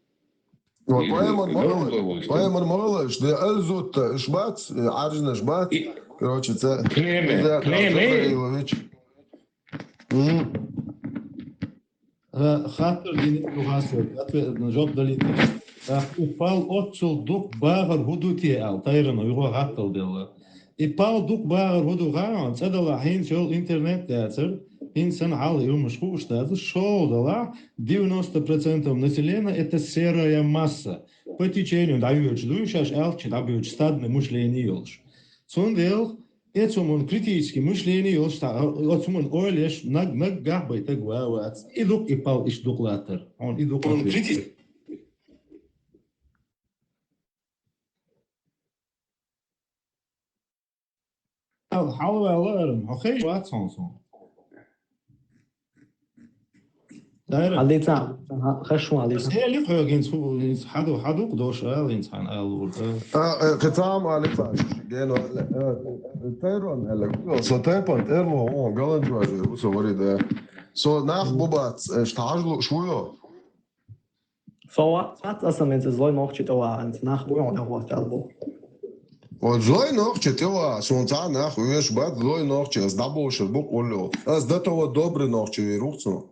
Поэмар ма алалаш, поэмар ма алалаш, де алзутта, иш бац, Ӏаржнаш бац. Короче, ца. Клеме, Клеме. Хаттар дини югасо, ответ, жоп далита. И пал оццул дукха багӀар хӀу ду те ал, тайрана, юха хаттал делла. И пал дукха багӀар хӀу ду гӀа, цӀадала хӀинца йол интернет дацар, хӀинца сан хьал юмаш хууш даза, шоу дала, девяносто процентов населения это серая масса. По течению дӀавоьдуш дуй, шаш аьлча дӀабоьдуш стадное мышление йолуш. Цундела эцуман критический мышление йолуш, оцуман ойла еш наг-, наггахь байтаг ва вац. И дукха и пал иш дукха латтар. Хьуна и дукха критический. Хьалваьлла аран, хьо хеш вац хьуна суна. Хьалица, хаш ма алица. Хели хьоьгинц хӀу, инц хьаду, хьаду дош ала, инц хьан алур. А, э, кхетам алица. Гено, э, тайрон, э, со тайпан, тайрон, о, галанчуажи, усо вари, да. Со нах бубац, э, штажлу шуйо. Со вац, аса менца злой нохчи тӀе ваханца, нах буй хьуна хӀоттал бу. О, злой нохчи тӀе ваха, суна цхьа нах веш бац, злой нохчи, ас дӀабошур бу къулло. Ас до того добрый нохчи вир вух цунах.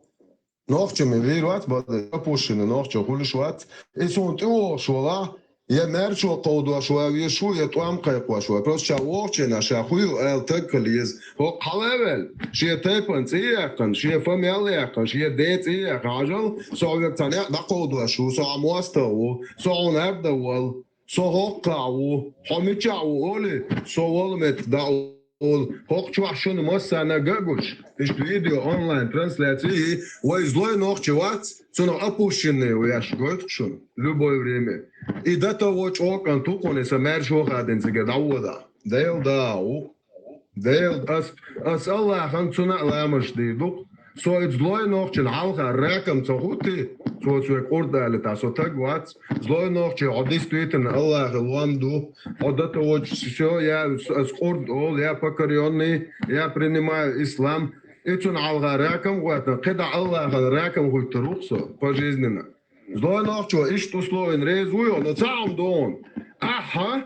Нохчи ме вир вац, бада, опущенный нохчи хулиш вац. И суна тӀе вохуш вала, я маьршо кховдош ва веш ву, я тӀом кхайкхош ва. Просто ша вохучена ша хӀу ю аьлла тагкал еза. ХӀокху хьалаваьлла, шен тайпан цӀе яьккхина, шен фамил яьккхина, шен ден цӀе яьккхина, хьажал, со хьоьга цхьа некъ дӀакховдош ву, со хьан мостагӀа ву, со хьуна арда вал, со хӀокхахь ву, хьо мичахь ву олий, со волу метта дӀа олу. ХӀокху чохь шуна массарна а гуш, иштта видео онлайн трансляция, вай злой нохчи вац, цунах опущенный ву еш гойту шуна, любое время. И до того чӀокъан ту кхуна, и сан маьршо хадина цига дӀавода. Дела да ву. Дела, ас, ас Аллахьан цунна а ламаш дийр ду-кх. Со иза злой нохчина хьалха ракам ца хӀуттий, цо соьга къурд алита, со таг вац. Злой нохчи, хьо действительно Аллахьан лом ду. Хьо до того всё, я, ас къурд олу, я покорённый, я принимаю ислам. И цунна хьалха ракам а гӀоьттина, кхидӀа Аллахьан ракам хӀуттур ву-кх со, пожизненно. Злой нохчо, иштта условина реза вуй хьо, но цхьа хӀума ду хьуна. Ахьа,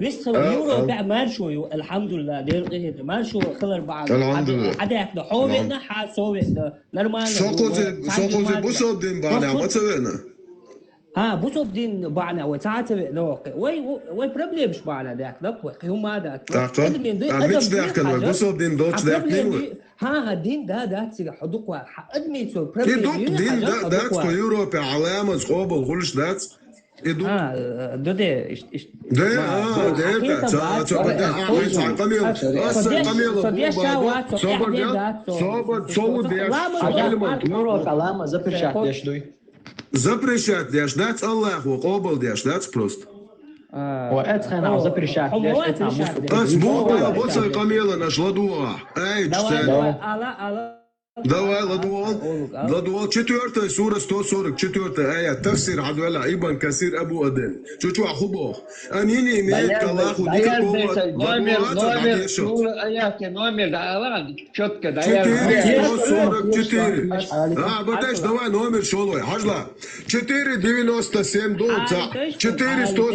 Вист хилар, Европа маршо ю, алхамдулиллах, Дела къахетамца маршо хилар бахьан. Алхамдулиллах. Хьадаьккхна, хьо веана, хьа со веана. Нормально. Со кхузи, со кхузи бусалба дин бахьана ма ца веана. ХӀа, бусалба дин бахьана вай ца ца веана вакхе. Вай, вай проблемаш бахьана даьккхна вай, кхы хӀума дац. Тахта? Адам дин, а, адам мича даьккхна вай? Бусалба дин долча даьккхнийла вай? ХӀа, хӀа, дин да, дац цига, хьо дукха. Хьа, адамий цо проблема. И дукха дин да, дац, кхо Европа, хьа ламаз къобал хулаш дац. И ду- А, э, да, да, иш-, иш-, Да, ма, а, да, хьакъикъат да, ца, бац, ца, да, а, а, ца, къамел, а, ца, къамел, со деш, баба, со деш, а, ва, со собар деш, да, да, со, собар, со, со, со, деш, со, ламаз, ламаз, ламаз, ламаз, ламаз, запрещать деш дуй. Запрещать деш дац, Аллахо къобал деш дац просто. А, о, эцхена, о, запрещать деш, эцхена запрещать мусу. Деш. Ас бу, бу, бу, ца къамелан аш ладуа. Ай, давай, чтен. Давай, ала, ала. Давай, ладугӀал. ЛадугӀал. Четвёртая сура, сто сорок четвёртый аят. Тафсир хьадвела Ибн Касир Абу Аден. Чу чу хубох. Они не имеют к Аллаху никакого. Номер, номер, сура, аят, номер, да, Аллах, чётко, да. Четыре, сто сорок четыре. А, баташ, давай номер шолой. Хьажла. Четыре девяносто семь дон, ца. Четыре сто.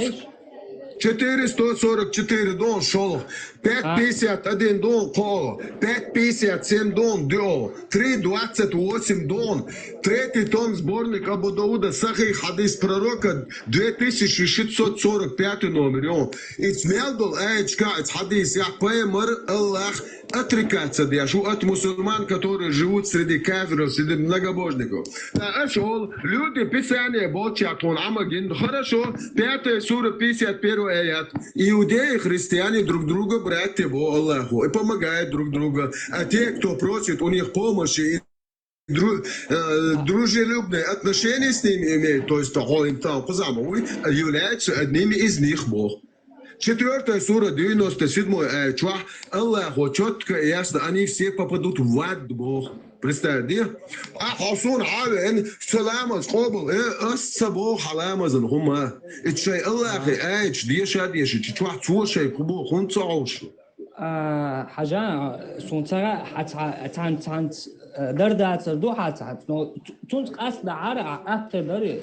Четыре сто сорок четыре дон шолох, пять пятьдесят один дон кхо, пять пятьдесят семь дон дио, три двадцать восемь дон, третий том сборник Абу Дауда, Сахих хадис пророка, две тысячи шестьсот сорок пятый номер, он. И смелдул, эй, чка, хадис, я пайгамбар, Аллах, отрекаться деш ва от мусульман, которые живут среди кафиров, среди многобожников. Та ашол, люди Писания болча тхуна Ӏамагин, хорошо, пятая сура, пятьдесят первый аят. Иудеи и христиане друг друга братья во Аллаху и помогают друг друга. А те, кто просит у них помощи и дру-, э, дружелюбные отношения с ними имеют, то есть, хо им там, кхузама, уй, являются одними из них, Бог. Четвёртая сура, девяносто седьмой аят чохь, Аллахо чётко и ясно, они все попадут в ад, Бог. Представь, да? А хьо суна хьавеана, саламаз къобал, э, ас ца боху хьаламазан хӀума. И шайн Аллахе аяташ деша дешича чохь цо шайн кху боху хӀунда ца хьовшу? А, хьажа, суна ца хьа-, цхьа-, цхьаьна, цхьаьна, э, дар дацар ду хьа цхьаьна, но цунца къастадахьара а атта дари.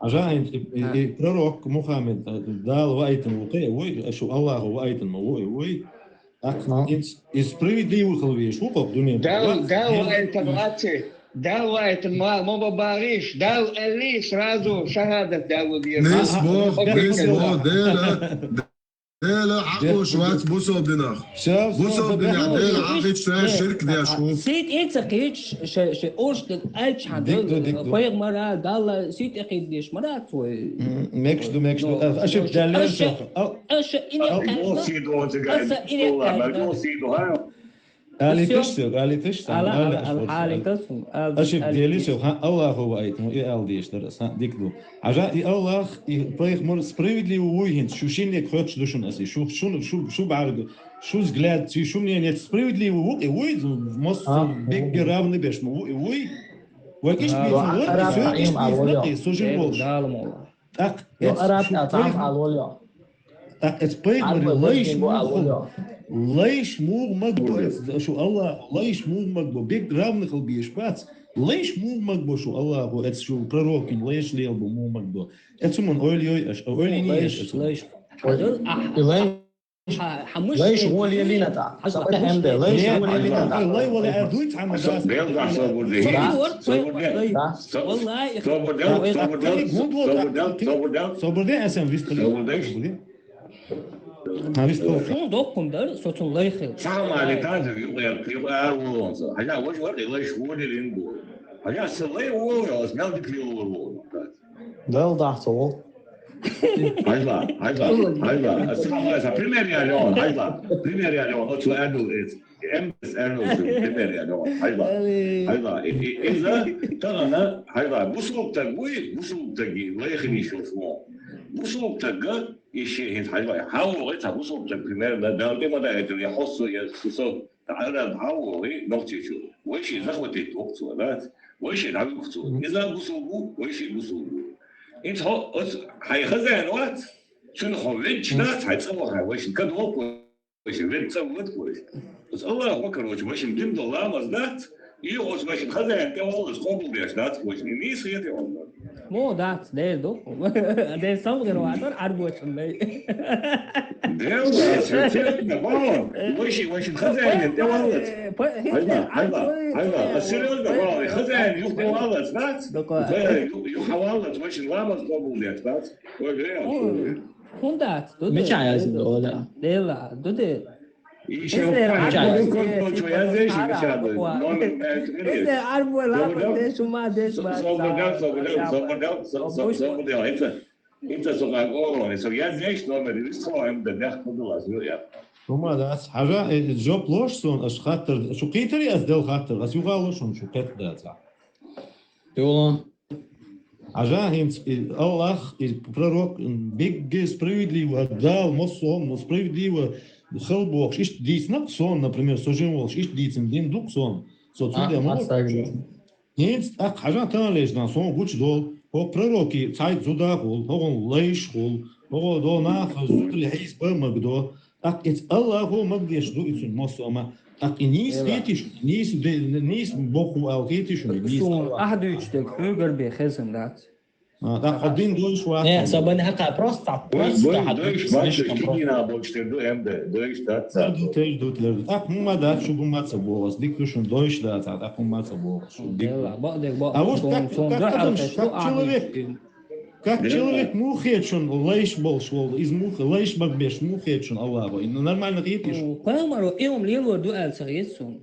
Хьажа, и, и, и пророк Мухаммед, э, Дала ваийтина ву кхе, вуй, ашу Аллахо ваийтина ма ву, и вуй. ТӀаккха иза справедливый хила везаш ву кху дуьнен. Дала, Дала ваийтина вац, Дала ваийтина ма, ма бабагӀиш, Дала аьллий, сразу шахӀадат Дала деза. Нис бо, нис бо, Дела, Дела хьакъош вац бусалба динах. Бусалба динах Дела хьакъича ширк деш ву. Сийт эца кхич, ше, ше, ош даг альчхан, пайхмара, Далла сийт экхиддеш мара цой. Мекш ду, мекш ду. Аша даллер шо. Аша ине кайна. Аса ине кайна. Али тыш сё, али тыш сё. Ала, ала, ала, али касу. Аша дели сё, ха, Аллахо ваийтина, и ал деш дар, ха, дик ду. Хьажа, и Аллах, и пайхмар справедливо вуй хӀинца, шу шиннег хоьттуш ду шуна аса, шу, шу, шу, шу бӀарга, шу взгляд, ци, шу мнение, справедливо ву, и вуй, массо бегге равны беш, ма ву, и вуй. Вай киш бийца вар, и сё киш бийца вар, и со жин волш. ТӀаккха эц шу пайх-, тӀаккха эц пайхмари лайш муха, лайш муха магбо, эц шу Аллахо лайш муха магбо, бегге равны хила безаш бац. Лайш муха магбо шу Аллахо, эц шу пророкин лайш лелабо муха магбо. Эцу ман ойла йой аш, ойла йиний аш. Лайш, лайш. Хьадал ахь. И лайш, хьа-, хьамуш лайш гӀо лелина та. Хьажа, хьамуш. Лайш гӀо лелина та. Лай вала ар дуй цхьана дас. Бел дас собур де. Собур де. Валлай, собур де, собур де, собур де, собур де. Собур де, асан вистали. Собур де. Ха, вистали. Сун доккун дар, соцун лайхи. Сама ли таза, югер, югер вон со. Хьажа, вож вар, лайш гӀо лелин бу. Хьажа, са лай вон, ас мел дикли вон. Дал дахца вол. Хьажла, хьажла, хьажла. Ас ма хьажа, пример я лён, хьажла. Пример я лён, оцу аьнул эц. Эмс аьнул пример я лён, хьажла. Хьажла. И, и, иза, тагана, хьажла. Бусултаг вуй, бусултаги, вайхини шо шо. Бусултагга, и ши хин хьажла. Хьаву, эца бусултаг, пример, да, да, да, да, да, я хосу, я сусо. Араб хьаволи нохчичу. Вайши захватить вокцо, да? Вайши дӀавихцо. Иза бусулбу, вайши бусулбу. Инц хо, оц, хай хозяин вац, цун хо венч дац, хай цӀа вахай, вайши кад вокко, вайши вен цӀа вокко. Оц Аллах ва, короче, вайши дин до ламаз дац, и оц вайши хозяин те валлас къобул деш дац, вайши нис хете валлас. Мо дац, дер ду. Дер сам гер ватар, ар бочун дай. Дер дац, серьёзно, баон. Вайши, вайши хозяин, те валлас. Хайла, хайла, хайла. А серьёзно, баон. Хозяин, юх те валлас, дац? Ю, ю хаваллас, вайши ламаз къобул деш, дац? Ой, дер. Хун дац, ду. Мича язин доля. Дела, ду де. Эсэ арбула деш, ума деш, Ума дац, хьажа, э, жоп лош сон, аш хаттар, шу кхийтари ас дел хаттар, ас юхало шун шу кхет даца. Юла. Хьажа, хӀинца и Аллах, и пророк, м, бегге справедливо, Дала массо а, ну, справедливо хила бохуш, иштта дийцина-кх сон, например, со жин волуш, иштта дийцина дин ду-кх сон. Со цундела ма ву. ХӀинца тӀаккха хьажа, тахана лечу дан сон гучу долу, хӀокху пророки цхьайтта зуда а хуьлу, хӀокхунна лайш а хуьлу, хӀокхо до наха зудали хьийса бан а магадо. ТӀаккха иза Аллахо магадеш ду иза массо а ма. ТӀаккха и нийса хетиш, нийса де-, нийса боху аьлла хетиш, нийса. Суна ахь дуьйцуш дерг хьоьгара бен хезна дац. А, тӀаккха дин дойш вац. Не, со бан хьакха просто, просто хьа дойш вац, слишком просто. Кигина болчу тер ду, эм де, дойш дац. Тер ду, тер ду, тер ду. ТӀаккха хӀумма дац, шу хӀумма ца боху, дика ду шун дойш дац, тӀаккха хӀумма ца боху, шу дика ду. А вот как, как, как, как человек, как человек муха хет шун лайш болуш волу, иза муха, лайш бан беш муха хет шун Аллахо? И нормально хетиш? Пайхамаро и хӀума лелор ду аьлла ца хет суна.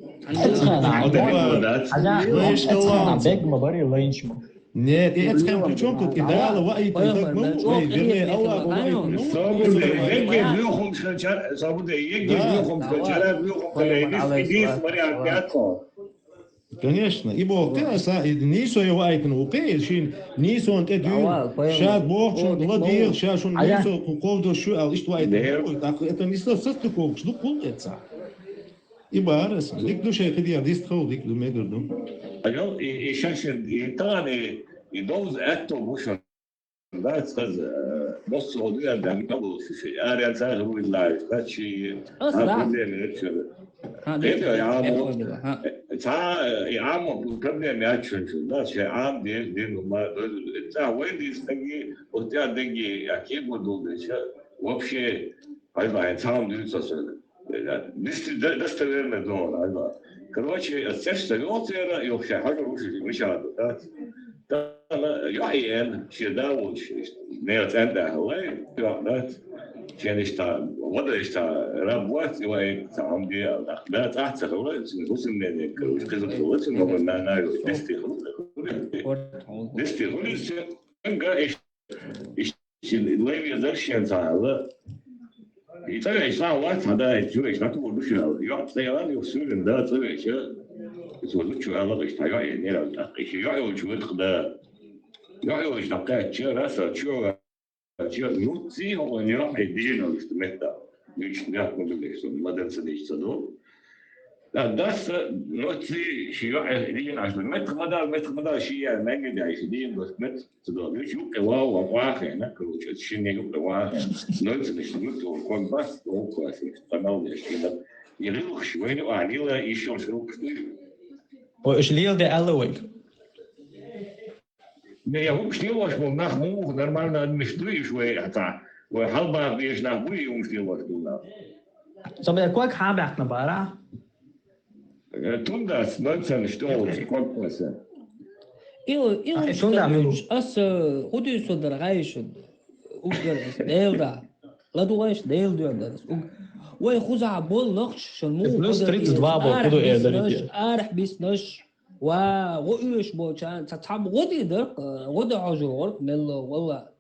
Бег ма бари лайнчма. Нет, и эцхьан при чём тут? И Дала ваийтина даг ма ву, ой, вернее, Аллахо ваийтина ма ву. Собур де, егге муьйхумаш хилчара, собур де, егге муьйхумаш хилчара, муьйхумаш хилчара, и дис, и дис вариант яц хьо. Конечно, и боху те аса, и нийсо я ваийтина ву кхе, и шин нийсон тӀе дуьйна, ша бохучун ладийгӀа, ша шун нийсо кховдо шу аьлла, иштта ваийтина ву, тӀаккха это не со-, состыковкаш ду кхул эца. И бара аса, дика ду шайн кхидер, дистхал дика ду, мегар ду. Айо, и, и шашин, и тани, и довз аьтто бу шун. Дац хаза, э, массо а дуьнен дан мел болуш шу, арен сагӀа вуйла, дац ши, а, проблема нет шу. Ха, дика, я, я, мо, я, ха. Цхьа, э, и Ӏамо проблема яц шуна, да, шайн Ӏам дин, дин ма, да, цхьа вайн дин стаги, вот я даги, я кего долдача, вообще, пайда, я цхьа дин со сона. Э, да, дисти-, да, достоверно дон, айда. Короче, цеш со йоцера, и вообще хажа руши мешала, да. Да, я и эн, ши да, вот, ши, не, вот, эн да, лай, да, да. Шен иштта, вода иштта, раб вац, и вай, цхьа дин, да, да, цхьа, цхьа, вай, гусин не, не, короче, кызык, вот, но на, на, дисти, дисти, лай везде шен цхьа, и цӀавеш цхьа вац, хьада, и цӀавеш нах тӀа вур ду шуна. ЙоӀ цӀа яла, йоӀ суьйрина да, цӀавеш, а. И цо зудчо аьлла, иштта йоӀ е нерал тӀаккха. И ши йоӀ йолчу ватах да. ЙоӀ йолчу дӀакхаьчча, раса, чу йоӀ, чу йоӀ, нуцций, хӀокхо йоӀ е дижина иштта метта. Нуьйчу яхкун ду деш, сон, ма дан ца деш ца ду. Да, дас, нуцций, ши йоӀ е дижина аш ду. Метта ма дал, метта ма дал, ши яр, мегги дай, ши дижина дос, метта. Цо доьлхуш юккъе вагӀа, вагӀа хена, короче, шинне юккъе вагӀа хена. Нойцанаш юккъе ког бас, ког бас, канал деш хена. И гӀиллакхаш вайна а лела, и шош гӀиллакхаш дуй. Ой, уьш леладе аьлла вайга. Не, я хӀумаш лелош болу нах муха нормально адамаш дуй уьш вай хьаца? Вай хьалабаха безаш нах буй и хӀумаш лелош болу нах? Со бен ког хьан баьхна бара? Э, тун дац, нойцанаш тӀе олучу ког баса. Ил, ил А, уьш тун да дар мила? Ас, э, хӀун дуьйцу дар гӀайшун? Уггар ас, Дела да. ЛадугӀаш Дела дуьйр дар ас. Уг-, вай хузахь болу нохчашна муха плюс тридцать два бо, арахь куду эр дарите? Биснаш, арахь биснаш. Ва, гӀо уьш болчарна, ца цхьамма гӀо дийр дара, э, гӀо де хьожур гӀорк мелла, валла.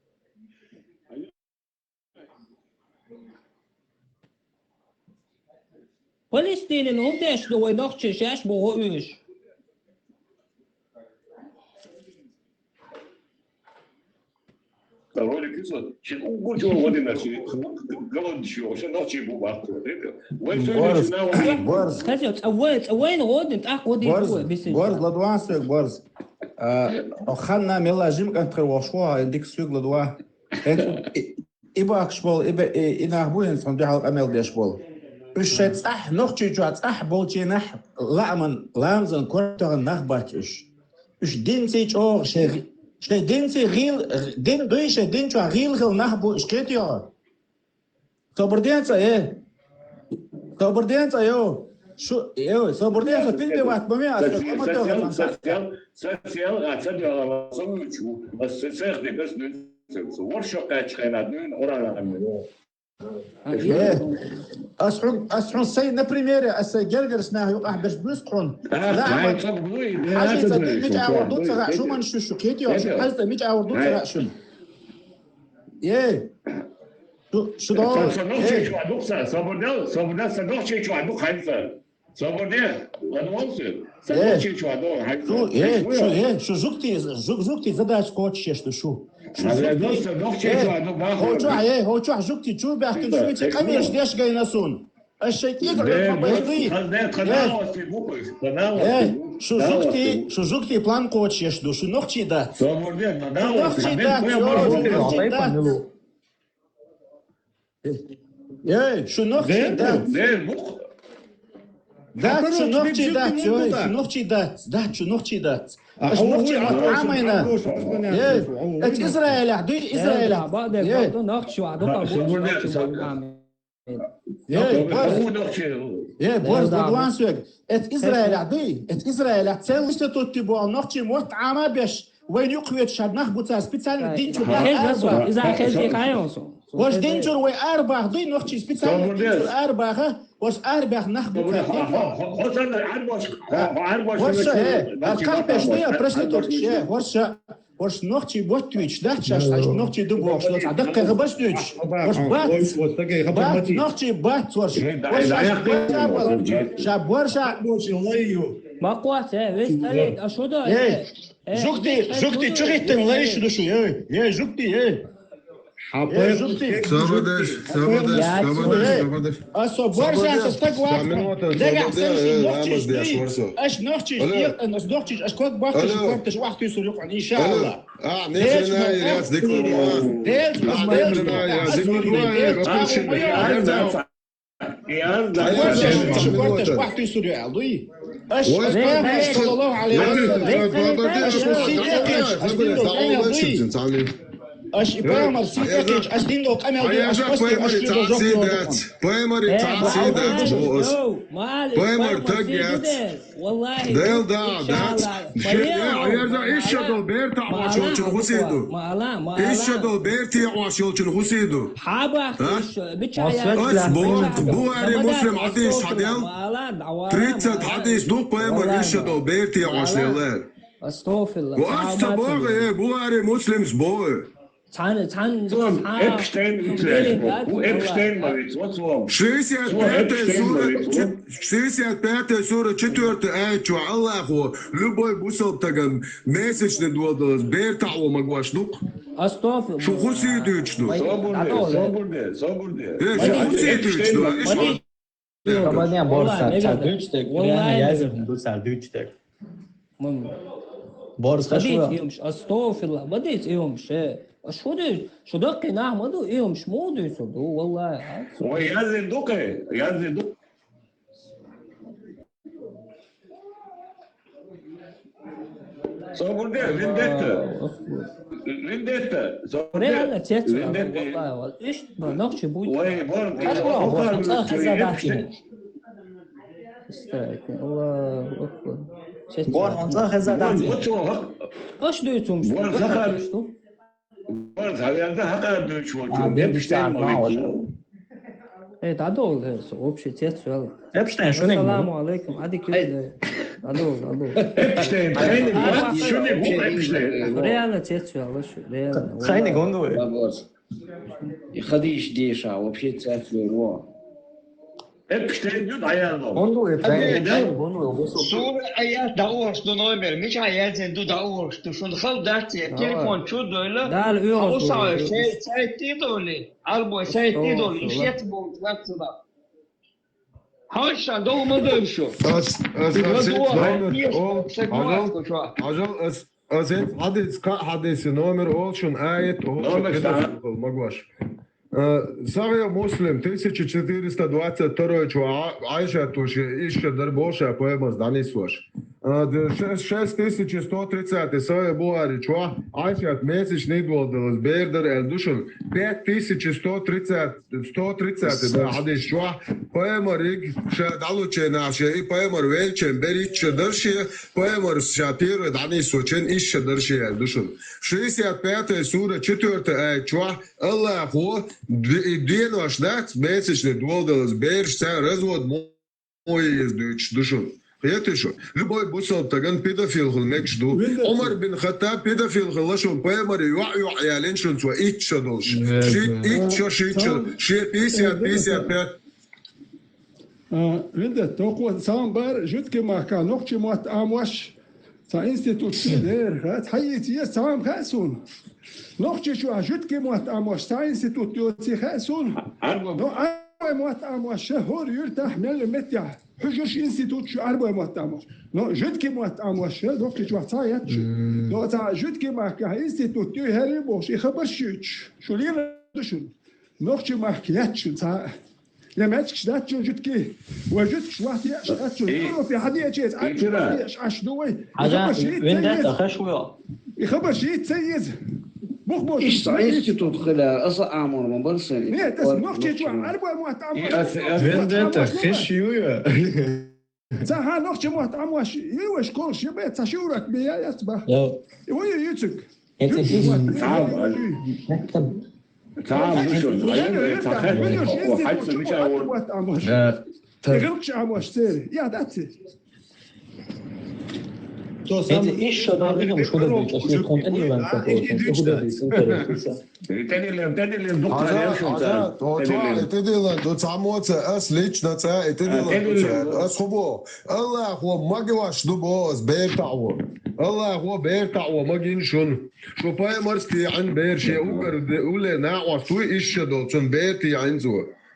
Палестинин хӀун деш ду вай нохчий шаьш боху уьш? Ролик иза, шен уггар чӀогӀа гӀо дина, шен голоддаш йогӀуш, нохчий бу баккхо, дика. Вай Борз, суьйрачу нахана Борз. Хаза, цӀа вай, цӀа вайна гӀо дина, тӀаккха гӀо дина Борз, вай, бисина. Борз, ладуван соьга, Борз. А, ханна мелла жима кӀант тхар вохуш ву, а, дика соьга ладуван. ХӀинца и, и бахкаш болу, и бе-, и, и нах бу хӀинца хьуна дуьхьал къамел деш болу. Уьш шайн цӀахь, нохчий чохь цӀахь болчийнахь лааман, ламазан кор тахана нах бац уьш. Уьш динций чӀогӀа шайн гӀи-, шайн динций гӀийла, дин дуй шайн дин чохь гӀийла хила нах бу уьш кхетий хьо? Собар де цӀа, э! Собар де цӀа, йо! Шу, йо, собар де цӀа, пин бе вац, ма ме а, Сацел, сацел, сацел, а ца дуьхьал, ца вуьйчу, ас ца цех де, ас нуьйцу, воршо кхаьчча хенад нуьйна, ора нахана, йо. Э, ас хьун, ас хьун сай, на примере, ас сай гергарс нах юкъахь берш буьсу хьуна. Хьажа цӀа мича агӀор ду ца хаьа, шу ман шу, шу кхетий хьо, шу хьажа цӀа мича агӀор ду ца хаьа шуна. Эй! Шу, шу догӀу. Сан нохчий чохь ду сан, собар де, собар де, сан нохчий чохь ду хьайна сан. Собар де, ладуван соьга. Сан нохчий чохь ду хьайна сан. Шу, э, шу, э, шу жугтий, жуг-, жугтий задача кхочуш еш ду шу. Шу жугтий. Сан нохчий чохь ду бахар. Хьо чохь, э, хьо чохь жугтий чу баьхкина шу мича къамелаш деш гайна суна. Аш шайн кӀезиг Эй, вен бакъ бакъ дай. Хаза, хаза, Э. Хаза, Э, шу жугтий, шу жугтий план кхочуш еш ду, шу нохчий дац. Шу нохчий дац, йо, шу нохчий дац. Эй, шу нохчий дац. Дац, шу нохчий дац, йо, шу нохчий дац, дац, шу нохчий дац. Аш нохчий ма Ӏамайна. Эй, эц Израилехь, дуй Израилехь. Эй, Борз, Борз, ладуван соьга. Эц Израилехь дуй, эц Израилехь целый институт боху нохчий мотт Ӏама беш, вайн юкхавечу шад нах бу цара специально динчур баха арабаха. Иза хезий хьайон со. Ваш динчур вай арабаха дуй, нохчий специально динчур арабаха, ваш арабаха нах бу цара. Хо, хо, хо, хо, сан арабаш, хо, хо, арабаш. Ваш, э, а кхалпеш дуй, а, прочтитуркаш, э, ваш. Ваш нохчий бот дуьйцуш дац шаьш, нохчий ду бохуш, цхьа даккхий хабарш дуьйцуш. Ваш бац. Бац, нохчий бац ваш. Ваш шаьш бац, ша бара ша. Ма кхоц, э, весь талейт, а шо до, э, э, жугти, э, жугти, чу хӀиттина лайш ду шу, э, э, жугти, э. Э, жугти. Собар деш, собар деш, собар деш, собар деш. А со боржан со стаг вац. Дагахь сан ши нохчиш дуй. Аш нохчиш декъан, аш нохчиш, аш ког бахкаш, ког таш вахтуьйсур юкъан, иншалла. А, не хрена, я здесь. Дел, дел, дел. Аш ког таш вахтуьйсур юкъан, дуй. Аш Пайхамар сий декъинчу аш дин долу къамел дуй? Аш и Пайхамар сий декъинчу аш дин долу къамел дуй? Аш Пайхамаре цхьа сий дац. Пайхамаре цхьа сий дац. Пайхамар таг яц. Дел да, дац. Ша, я, я, я, ишша долу бер таӀош йолчун хӀусий ду? Ишша долу бер таӀош йолчун хӀусий ду? Ас бу-, Бухари, Муслим хьадис хьадел. Тридцать хьадис ду, Пайхамар ишша долу бер таӀош лелла. Астагфирулла. Ва ас ца боху, э, Бухари, Муслимс боху. Цхьана, цхьана, Эпштейн цхьана. Ву Эпштейн ма вицвац ву. Шестьдесят пятая сура, шестьдесят пятая сура, четвёртый аят чу Аллахо любой бусалба таган месячный доладалаз бер таӀо магош ду-кх. Астагфирулла. Шу хӀусий дуьйцуш ду? Собур де, собур де, собур де. Э, шу хӀусий дуьйцуш ду? Иш ма Романян борса, ца дуьйцу дерг, реально яздархьама ду цара дуьйцу дерг. Борса хаш ву. Астагфирулла, ма дийца и хӀумаш, э. Аш хӀун дуьйцу? Шу даккхий нах ма ду, и хӀумаш муха дуьйцур ду, валлахӀи, а? Вай, яздина ду-кх, яздина ду. Собур де, вендетта. Вендетта. Собур де. Реально, цец, вендетта. Валлахи, ва-, иш, ба, нохчи буй. Вай, бор, Хас бор, бор, бор, хас бор, хас бор, Истаки, Аллаху акбар. Цец. Бор, онца хеза дати. Бор, бор, Аш дуьйцу хӀумаш. Бор, захар. Бор, захар, да, хакар дуьйцу хӀумаш. А, Эпштейн ма вицву. Э, дӀадовла, э, со вообще цец вел. Эпштейн, шуьниг ма. Ассаламу алейкум, Адик. Эй. Э, дӀадовла, дӀадовла. Эпштейн, тхайниг ма, шуьниг ма Эпштейн. Реально цец вел, шу, реально. Тхайниг гонду. И хадиш деша, вообще цец вел. Эпштейн ю дӀаяла. Гонду, Эпштейн, гонду, гонду. Сура аят дӀаоьшу ду номер, мича яздина ду дӀаоьшу ду, шуна хала дац, телефон чу дойла. Дала оьгӀаз а, у сай, сай, сайт тӀе долий. Арбой сайт тӀе долу, и шец болчу вацала. Хьаша, дов ма дойла шу. Ас, ас, ас, номер, о, хьажал, хьажал, ас, ас, хьадис, кхаа хьадиси номер, олу шуна аят, олу шуна магош. Э, Сахих Муслим, тысяча четыреста двадцать второй чу, а, Айшат вуше, ишша дар бохуша пайхамарс дӀанисвош. А, д-, шесть, шесть тысяч сто тридцать, Сахих Бухари чохь, Айшат месячный доладалаз бер дара аьлла ду шуна. Пять тысяч сто тридцать, сто тридцать, да, хьадис чохь, пайхамариг ша дӀалучу нах ше, и пайхамар велчен беричча дара ше, пайхамар ша первый дӀанисвочен ишша дара ше аьлла ду шуна. Шестьдесят пятая сура, четвёртый аят чохь, Аллахо д-, и денош дац, месячный доладалаз бераш цара развод мо-, мо еза дуьйцуш ду шуна. Хетий шу? Любой бусалба таган педофил хила мегаш ду. Ӏумар бин Хаттаб педофил хилла шуна, пайхамаре йоӀ-йоӀ ялина шуна цо итт шо долуш. Ши-, итт шо, шийтта шо, шен пятьдесят, пятьдесят пять. А, Виндет, тохо цхьаьна бара жуьгтийн махкахь нохчийн мотт Ӏамош, цхьа институт дера, хац, хьаийца еза цхьаьна хаьа суна. Нохчийчохь жуьгтийн мотт Ӏамош, цхьа институт йоций хаьа суна. Но Ӏарбой мотт Ӏамош ша хӀора юьртахь мел меттехь, хьуьжарш институт шу Ӏарбой мотт Ӏамош. Но жуьгтийн мотт Ӏамош ша Нохчийчохь цхьа яц шу. Но цхьа жуьгтийн махкахь институт ю хӀара бохуш, и хабарш юьйцуш, шу лела ду шуна. Нохчийн махка яц шу цхьа. Я мячкаш дац чун жуьгтий. Вай жуьгташ вахт еш дац чун. Европе хьан ечи эца, Ӏаш ду вай. Хьажа, вин дац, а хаш вуй. И хабар шийтта ца еза. Бух бо. Иштта институт хила, аса Ӏамор ма бар сайн. Нет, ас нохчи чу, Ӏарбой мотт Ӏамор. Вин дац, хиш ю я. Ца хьан нохчи мотт Ӏамош, и вай школаш я бе, ца ши урок бе я, яц бах. И вай юцук. Эци хиш. Цхьа а ду шуна, ца хезна, ца хезна, хьаьца мича вон. Э, гӀиллакхаш Ӏамош церан. Я, дац. Эци иш ша дар дигам шу дар дича, шу тхуна тӀедиллан ца хьоьжуш, шу дар дийцин карош. ТӀедиллан, тӀедиллан, духтар, я шуна ца. ТӀедиллан ду цхьаммо ца, ас лично ца, и тӀедиллан ду ца. Ас хӀун боху? Аллахо магош ду боху ас бер таӀо. Аллахо бер таӀо магийна шуна. Шу пайхамарс тӀеӀин бер шен уггар де-, улле накъост вуй, ишша долу цунна бер тӀеӀин цо.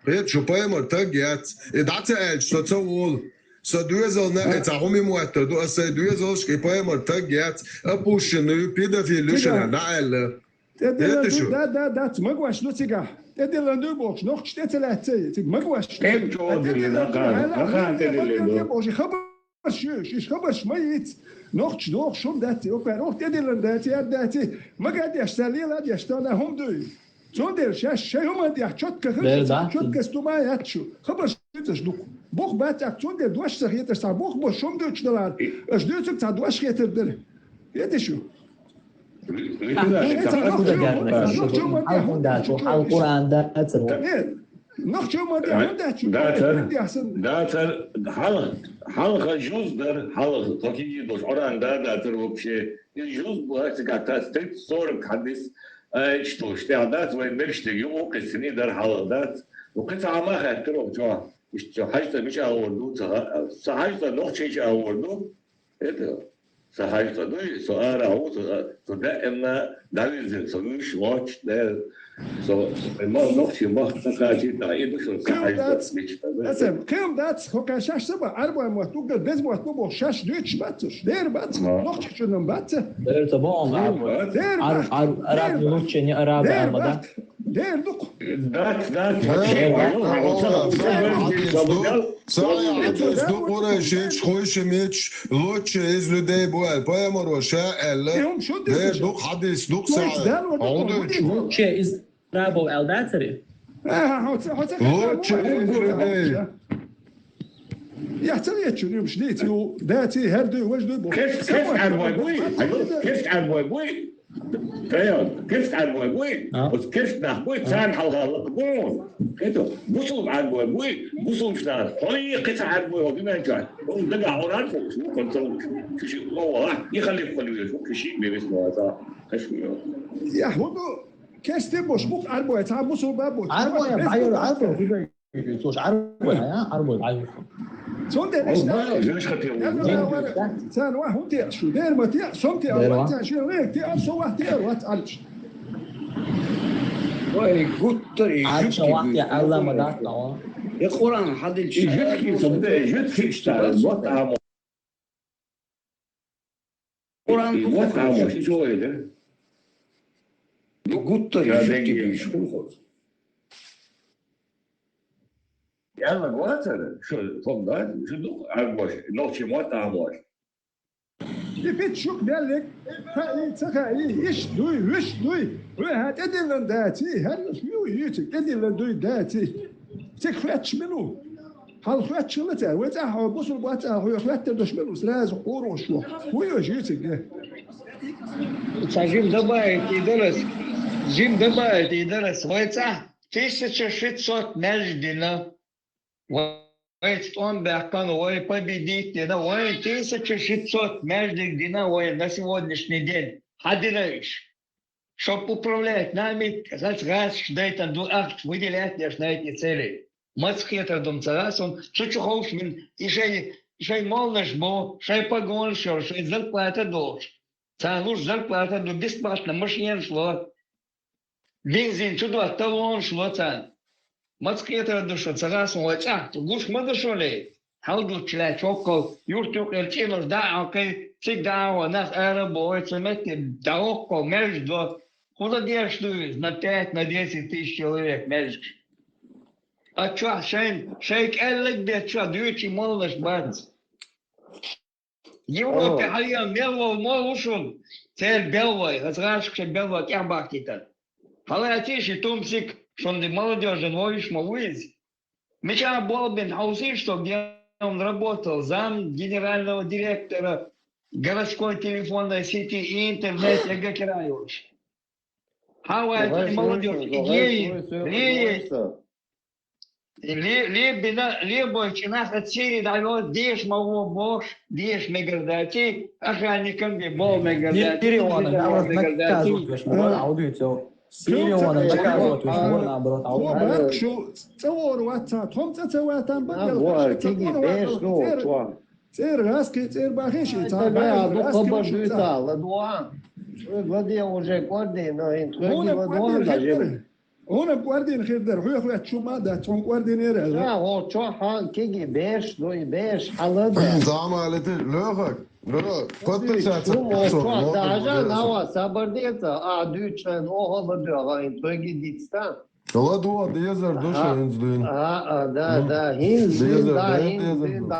Хета, шу пайхамар таг яц. И дӀа ца аьлча, со ца волу. Со доьзал на, и цхьа хӀума моттар ду, ас сайн доьзалшка и пайхамар таг яц. Опущенный ю, педофил ю шуна, дӀа аьлла. ТӀедиллан ду, да, да, да, ца магош ду цигахь. ТӀедиллан ду бохуш, нохчаш тӀе ца лаьцций, цига магош ду. ТӀе чӀогӀа диллина, хӀара, хӀара тӀедиллина ду. Бохуш, хабар хабарш ю, уж хабарш ма йийца. Нохчаша дохуш хӀума дац, окхара ох тӀедиллина дац, яр дац. Мага деш, ца лела деш, тана хӀума дуй. Цундела шаьш шайн хӀуманна тӀехь чотка хир шу, цхьа чотка сту ма яц шу. Хабарш дуьйцуш дукха. Бух бац, цундела дош ца хеташ, цхьа бух бо шум дуьйцуш далара. Аша дуьйцург цхьа дош хетар дара. Хеташ шу? Хьал Къуръан дац, хьал Къуръан дац. Нохчо ма де, хӀун дац шу? Дацар, дацар, хьалха, хьалха жуз дар, хьалха, тхо кхин долуш Къуръан да, дацар вообще. Иза жуз бу, хӀара цига тас тридцать сорок хьадис, ай, что, штӀехь дац, вайн мерш тӀе юкъу кхиссина дар хьалха дац. Ну, кхин цхьа хӀума хаьттира оха чохь. Иштта хьаьжцӀа мича агӀор ду, ца, ца хьаьжцӀа нохчийча агӀор ду. Это, ца хьаьжцӀа дуй, со ара гӀу, со, со даимна дӀавирзина, со вуьш, вочу, де, со, со, ма, нохчий мах, ца кхачий, да, и ду, со, ца хьаьжцӀа мича, да. Кхин дац, хӀокхаьшшаш саба, Ӏарбой мотт уггар беза мотт бу боху шаьш дуьйцуш бац уж. Дера бац, нохчий чунам бац. Дера ца боху, Ӏарбой. Дера бац. Ӏарб, Ӏарб, луччани Ӏарб, Ӏарб, да? Дера ду-кх. Дац, дац. Сахьихь хьадис ду, сахьихь хьадис ду, Къурайшича, хӀуьйшимича, лучча из людей бу аьлла, пайхамаро ша аьлла. Дера ду-кх, хьадис ду-кх сахьихь. Лучча из Рабов аьлла дацаре? Лучча из людей. Я ца лечу, юмш дийца, ю, даций, хӀара дуй, важа дуй бу. Кхерч, кхерч Ӏарбой буй? Кхерч Ӏарбой буй? Тайо, кхерч Ӏарбой буй? Оцу кхерч нах буй, царна хьалха лакха бу. Кхето, бусулба Ӏарбой буй? Бусулбаш нах, хьо и кхин цхьа Ӏарбой хӀо дуьнен чохь. Хьуна дагахь Къуръан хууш ву, хьуна ца лууш. Кхин ши ло валахь, и хала юккъе везаш ву, кхин ши бен висна ваца. Кхин ши ло. Я, хӀун ду? Кестте бош бу-кх Ӏарбой, цхьа бусулба бу. Ӏарбой, баьйра Ӏарбой, хӀун ду? Цуш Ӏарбой, а, Ӏарбой, Ӏарбой. Цундела иштта. Царна ваьхьа хӀун теа шу? Дера ма теа, со-м теа вац, царна шен ваьхьа теа, со ваьхьа теа вац Ӏалча. Вай, гуттар и Ӏалча ваьхьа теа Алла ма дац, а? И Къуръан хьадилча. И жуьгтий со, и жуьгтий иштта, вот, а, Къуръан и вот, а, вот, и чо это? И гуттар и жуьгтий бийш хӀун хоза? Аьлла вацара, шу, хӀума дац, шу ду, Ӏарбош, нохчий мотт Ӏамош. И пит шух деллиг, хаий, ца хаий, иш дуй, виш дуй, вуьха тӀедиллина даций, хӀара шу ю йийциг, тӀедиллина дуй даций. Цига хоьттуш мила ву? Хьал хоьттуш хилла цара, вай цӀахь хьо бусулба вац аьлла, хьоьга хоьттар долуш мила ву, сразу хьуруш ву. ХӀун йош йийциг де? Ца жим дабайт и дарас, жим дабайт и дарас, вай цӀахь Тысяча шестьсот маьждиг дина, вайца тӀом баьккхина, вай победить дина, вай тысяча шестьсот маьждиг дина, вай на сегодняшний день хьадина уьш. Чтоб управлять нами, гӀаскаш дайтан ду ахча выделять деш на эти цели. Маца хетар ду ма ца хаьа суна, цу чу ховш мин, и шайн, шайн молланаш бу, шайн погонаш йолуш, шайн зарплата долуш. Царна луш зарплата ду, бесплатно машенаш ло. Бензин чу до, талонаш ло царна. Маца кхетар ду шуна, ца хаьа суна, вай цӀахь гуш ма ду шуна, хьал дуччу лаьтташ воккхал юрт юкъера цӀенош дӀа а хьокхий, цига дӀа а хьо, нах ара а бо, вай цу метте дӀа воккхал маьждиг до. ХӀун дан деш ду иза, на пять, на десять тысяч человек маьждигаш? А чохь шайн, шайн кӀаьллаг бен чохь дуьйцу молланаш бац. Европе хьалъян мел вол ма ву шуна, церан белвай, хаза гӀашкхи белвай тӀехбахкийтар. Хьалацийша и тумсик, шуна молодёжан вовшаш ма ву иза. Мичахь болх бина хьовсийша со, где он работал, зам генерального директора городской телефонной сети и интернет эггара йолуш. Хьан вай молодёжь, идеи, идеи. Ле-, лебина, лебойчу нах а Сири дӀайо, деша ма вон бохуш, деша мегар дац, охранникам бен болу мегар дац, Сири вон наказывать веш ма вара, а удуьйцу. Сири вон наказывать веш ма вара, наоборот, а удуьйцу. Шу цӀа вора вац, тхом цӀа ца ватан бакъ. ЦӀера гӀаскхи, цӀера бахи ши ца. ЛадугӀа. ЛадугӀа. Хьуна кӀордийна хир дара, хьоьхуьйту шу ма дац, хьуна кӀордийнера аьлла. Ша, хьо чохь хьан киги берш, дуй берш, хьала да. Замалити, лоьхак, лоьхак, подписаться. Шу мо чохь дажа, нава, сабар деца, а, дуьйцан, охо ладуьгӀа, ин тхоьги дицта. ЛадугӀа дезар ду шу хӀинца дуьйна. А, а, да, да, хӀинца дуьйна, да, хӀинца дуьйна, да.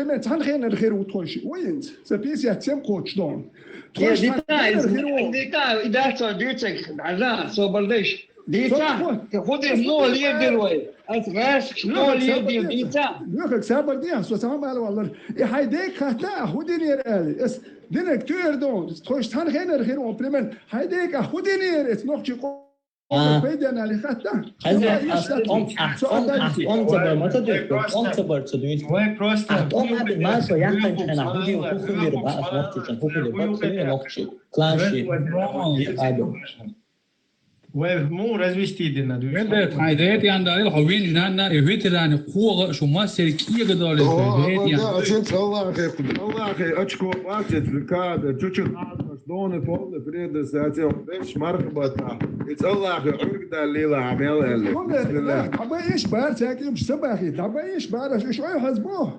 пример, цхьана хенара хир ву тхойш. Вайнца. Ца писят сем кхочу дон. Тхойш цхьана хенара хир ву. Дита, и дац со дуьйцург, дӀажа, собар деш. Дита, хӀу де но ледир вай. Ас гӀаш но ледир, дита. Нохак сабар диа, со сама мала валлар. И хьай дег хатта, хӀу динер аьлла. Ас динаг туьр дон. Тхойш цхьана хенара хир ву, пример, хьай дег, хӀу динер, эс нохчи къо- Пайденали хатта. Хаза, ас тӀом, ас тӀом, ас тӀом ца бар ма ца дуьйцу, тӀом ца бар ца дуьйцу. Вай просто. Ас тӀом абин ма со яхтан чхьана, хӀу дир, хӀу хилир ба, ас нохчи чан, хӀу хилир ба, хилир нохчи. Кланши. Адо. Вай му развести дина дуьйцу. Мен де, хай де, тян да, хо вин нана, и ветераны кога, шу мастер кига да, хай де, тян. Ачен цаллахе, Аллахе, очко бачет, када, чучу хаташ, доны полны предоставил, весь мархбата. И цаллахе, ург да лила, амел элли. Бисмилла. Дабаиш бар, цаким, сабахи, дабаиш бар, аш ой хазбо.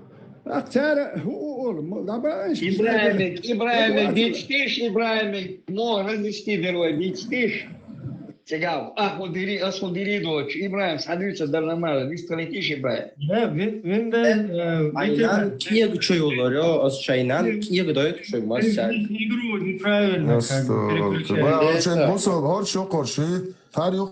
Ах, цара, ху, у, ул, дабаиш. Ибраимик, Ибраимик, дичтиш, Ибраимик, мо, развести дерой, дичтиш. Цигав, аху дири, асу дири дочу. Ибрагим, садица дарна мара, дисталитиш Ибрагим. Да, вин, вин да, э, Айнан киег чуюлар, ё, ас шайнан киег дойт чуй масса. Игру неправильно как бы переключает. Бачен бусал, гьар шу къарши, гьар ю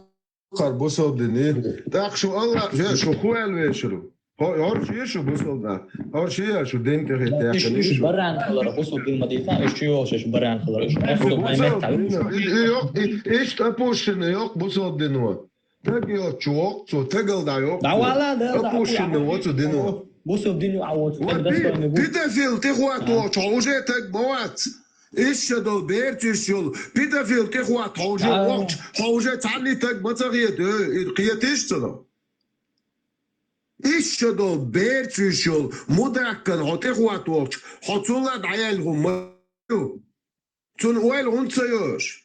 къар бусал дини. Так шу Аллах, же шу хуэл вешру. Гьар шу шу бусал да. Гьар шу я шу дин тегит Иш иш баран калар, бусал дин мадита, иш шу ё шу баран калар, иш аш ду маймет тав. Йок, иш тапушин, йок, бусал дин ва. Так ё чуок, цу тагал да ё. Да вала да. Тапушин ва цу дин ва. Бусал дин ё а вот. Педофил, ты хваток, уже так бавац. Ишшадал берцишшул, педофил, ты хваток, уже вокч, уже цани так мацагет, э, киетиш цана. Ишшадал берцишшул, мудаккан, хо ты хватокч, хо цула даял гумма. Цун уэл гунца ёш.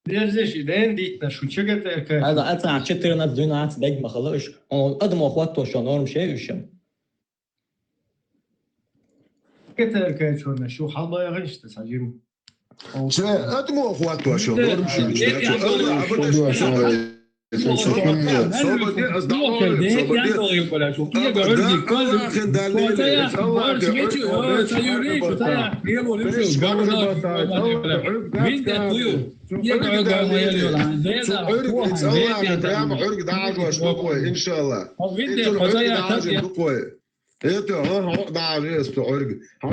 Берзеш, иден дитна, шу чега терка. Ада ата четырнадцать двенадцать дег махалыш. Он адмо хватто шо норм шей ушем. Кетерка чона, шу халбаягын иште сажим. Че, адмо хватто шо норм шей. Иншаллах. Это, а, даже если орг. А,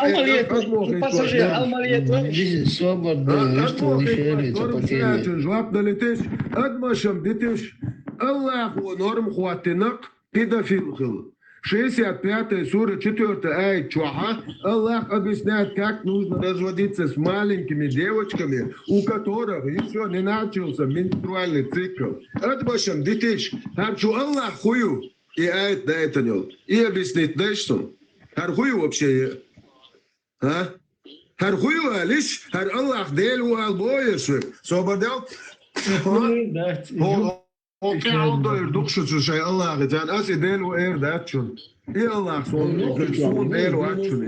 Алмалет, это, пассажир, алмалет. Свободно, что еще это потеря. Жуап налетиш, адмашам дитиш, Аллах ва норм хватинак, педофил хил. Шестьдесят пятая сура, четвёртая аят чуаха, Аллах объясняет, как нужно разводиться с маленькими девочками, у которых еще не начался менструальный цикл. Адмашам дитиш, харчу Аллах хую. И аят да это нёл. И объяснить дальше. Хархуй вообще. А? Хархуй валиш, хар Аллах дел вал боеш. Собадал. О, о, кял дойр духшу цу шай Аллах, тян ас и дел ва эр датчун. И Аллах сон, сон дел ватчун.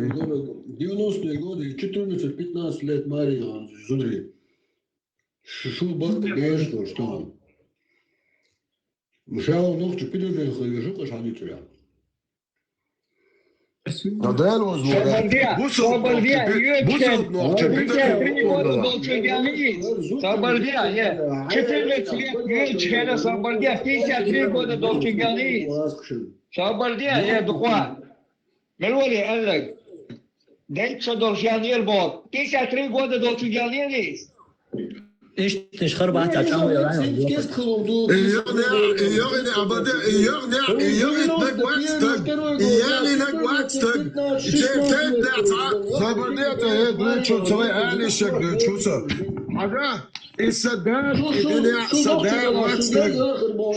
Девяностые годы, четырнадцать-пятнадцать лет Мария, смотри. Шу бак, конечно, что он. Мшао нохчи пидожен хойжу каш хадитра. Надел возможно. Соболдя, Соболдя, Соболдя, пятьдесят три года долчугяни. Соболдя, е. Четырнадцать лет, Соболдя, пятьдесят три года долчугяни. Соболдя, е, духуа. Мелвали, Аллах. Дайча долчугяни, бо. Пятьдесят три года долчугяни. Иш иш харбата чаму я. Йогни, йогни, абада, йогни, йогни, нагватстаг. Яни нагватстаг. Чепчет да ца. Соболдя, е, дучу, цой али шаг, дучу са. Ага, и садак, и дуня, садак ватстаг.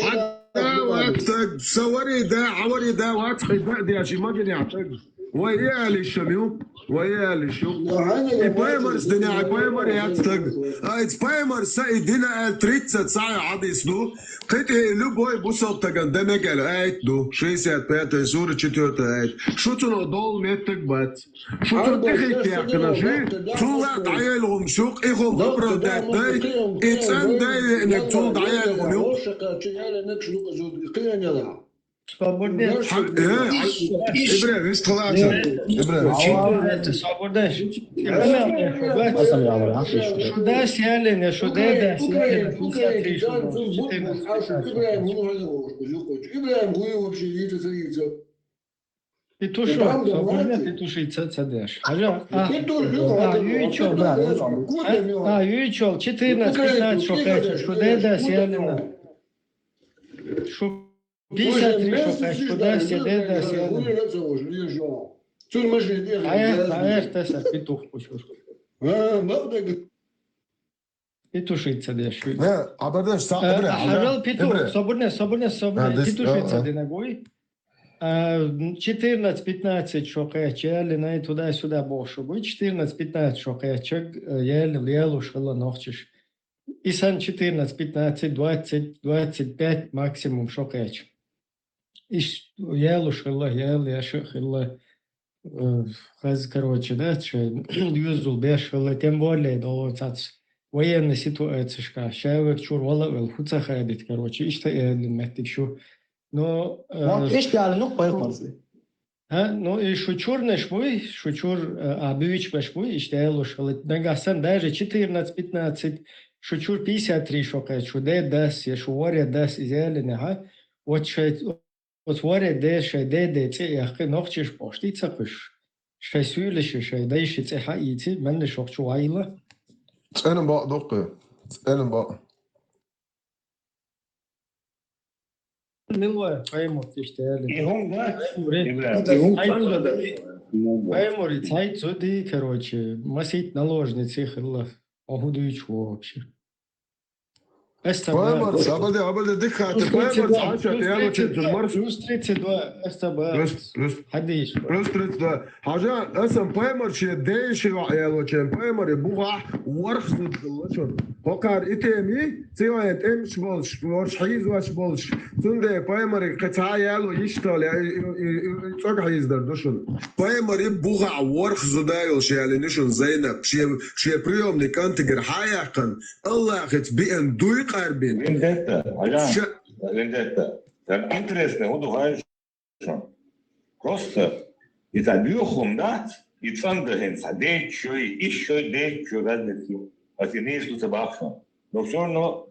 Хатта ватстаг. Савари да, авари да, ватстаг, да, дяши, магини атаг. Вай, я али шамил. Вай, я али шамил. И паймар с дуня, и паймар яцтаг. А, и паймар са, и дина, э, тридцать, са, хадис, ну. Кыты любой бусал таган, демек, э, аят, ну. Шестьдесят пятая сура, четвёртая аят. Шуцуно дол меттаг бац. Шуцун тихи тяхна ши, цула даял гум шук, и гум оправдать дай, и цан дай венек цул даял гум юк. Ибрагим, вист халата. Ибрагим. Шудас ялина, шудас ялина. Ибрагим, гуй вообще, видите, царица. Петушо, соболдя, петуши, ца, ца деш. Хажа, а, а, юичол, а, а, юичол, четырнадцать, пятнадцать, шо кэче, шо дэ дэ сиалина. Шо пятьдесят три, шо кэче, шо дэ сиалина. Ая, ая, тэ са петух пушур. Петушица деш. Не, абардаш, са, Ибрагим, Хажал петух, соборне, соборне, соборне, петушица динагуй. А, четырнадцать, пятнадцать, шо кэче, ялина, и туда-сюда бошугуй. Четырнадцать, пятнадцать, шо кэче, э, ял, ял уж хыла нохчиш. Исан четырнадцать, пятнадцать, двадцать, двадцать пять максимум, шо кэче. Иш, ял уж хыла, ял, яши хыла, э, хаз, короче, да, чё, юзул беш хыла, тем более, доло цац. военный ситуацешка, шаверг чур вала вел, хӀу ца хадит, короче, иштта аьлла меттиг шу. Но, э, Вот иштта аьлла, ну, пайхамарза. ХӀа, ну, и шу чурнаш буй, шу чур, э, а буьйчбаш буй, иштта аьлуш хилла. Нагахь санна даже четырнадцать, пятнадцать, шу чур пятьдесят три шо кхаьча, шу де дас, я шу варе дас, изялина, хӀа? Вот шай, вот варе де, шай де, де цӀе яхкхи, нохчиш пошти ца кхуш. Шай суьйлаши, шай дайши цӀе хьаийци, манна шох чу вайла. ЦӀена бакъ дуккхи. ЦӀена бакъ. Мила вай, пайхамар тиштали. И хӀума дац, Ибрахим, и хӀума цӀанга дац. Пайхамар цхьайт зуди, короче, масит наложница хилла. О, хӀу дуьйцу вообще? Эс ца Пайхамар, ба- абалде, абалде, дика хатта, Пайхамар цхьа шо аьлла чен зуд марш. Плюс тридцать два, эс ца ба- Плюс, плюс. Хьадис. Плюс тридцать два. Хьажа, асан пайхамар шен ден ши ваъ ялочен, пайхамари бухахь ворхӀ зуда хилла шуна. Хокхар и теми, цигӀен тӀемаш болуш, ворш хьийзош болуш, цундела пайхамари кхин цхьа яло йиш тал, я и, и, и, и цӀога хьийзадар ду шуна. Пайхамари бухахь ворхӀ зуда йолуш ялини шуна Зайнаб, шен, шен приемный кӀантигара хьаяьккхина, Аллахица биъан дуй къарбина. Вендетта, хьажа, Ша- вендетта. Там интересно, хӀун ду хьажа? Просто и цхьа боьха хӀума дац, и цӀандан хӀинца деччой, ишшой деччой разница ю. Аса и нийса ду ца бахча. Но всё равно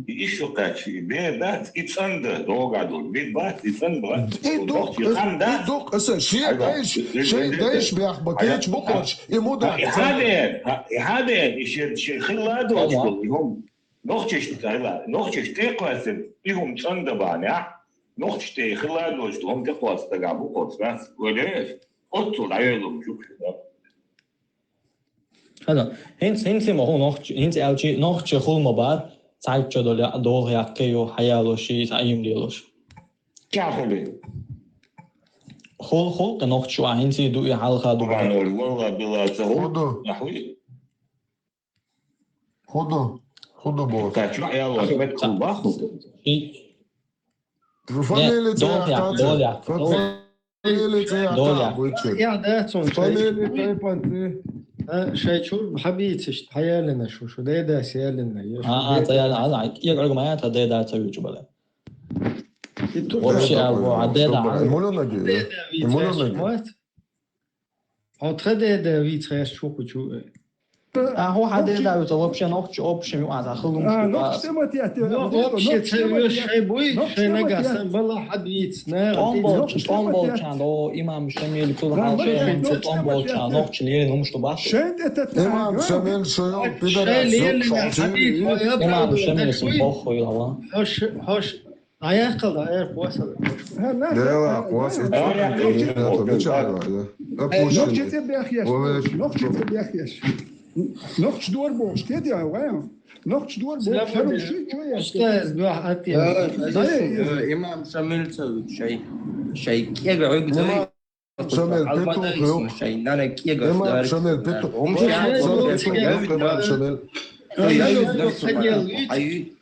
и ишшо кхаьчча, и бер дац, и цӀандан догӀа долу. Бед бац, и цӀандан бац. И дукъ, и хан дац. И дукъ, аса шен дайш, шен дайш бех бакеча бу кхочу, и мудац. И хьаден, и хьаден, и шен, шен хилла доцуш долу, и хӀума. Нохчаш тӀе, нохчаш тӀе кхоьссина, и хӀума цӀандан бахьанехь, нохчаш тӀе хилла доцуш, хӀума тӀе кхосса дагахь бу кхочу, дац, валеш, оццул дӀайолу хӀума шу кхин. ХӀана, хӀинца, хӀинца ма хӀу нохча, хӀинца аьлчи, нохча хул ма бара, цхьайтта долу я-, долу яккхий ю, хьаялош, и цхьа ийман лелош. Чахули? Хул, хул кхин нохча шу, а хӀинца и ду, и хьалха ду. Къуръан олу, валла, билла, ца хул. Худа. Ахуй. ХӀун ду? ХӀун ду боху? Ткъа чу аьлла, меттахъ баху? И фамилия ца яхкац? Фамилия ца яхкац? Я, да, цун шай. Фамилия тайпан ти? А, шай чур хьабийцаш, хьаялина шу, шу дедас ялина. А, а, ца ял, а, а, я гӀург ма ята, деда ца вичу бала. Вообще, а, во, а деда. Муна наги? Муна наги? Хьо тха деда вийца хеш чу кху чу. А хьо хьан деда вийца вообще нохча общем ю а, за хилум. А, нохча тема тета. Ну, вообще, ца веш шай буй, шай нагахь сан бала хьад вийца, на. Тон болча, тон болча, до имам Шамил кул хьал шай, тон болча, нохча лерин хумуш ду баш. Шен тета. Имам Шамил шо йо, пидорас, имам Шамил сум боху йо. Хош, хош. А я кхалда, а я кхоса. Дела, кхоса, ича, ича, ича, ича, опущенный. Нохча тӀе бехъеш. Нохча тӀе бехъеш. Нохча дор бохуш, кеди а вай. Нохча дор бохуш, шару ши чу я. Что из два ответа? Имам Шамил цавит шай. Шай кега. Шамил петух ю. Шай нана кега. Имам Шамил петух. Имам Шамил. Ай,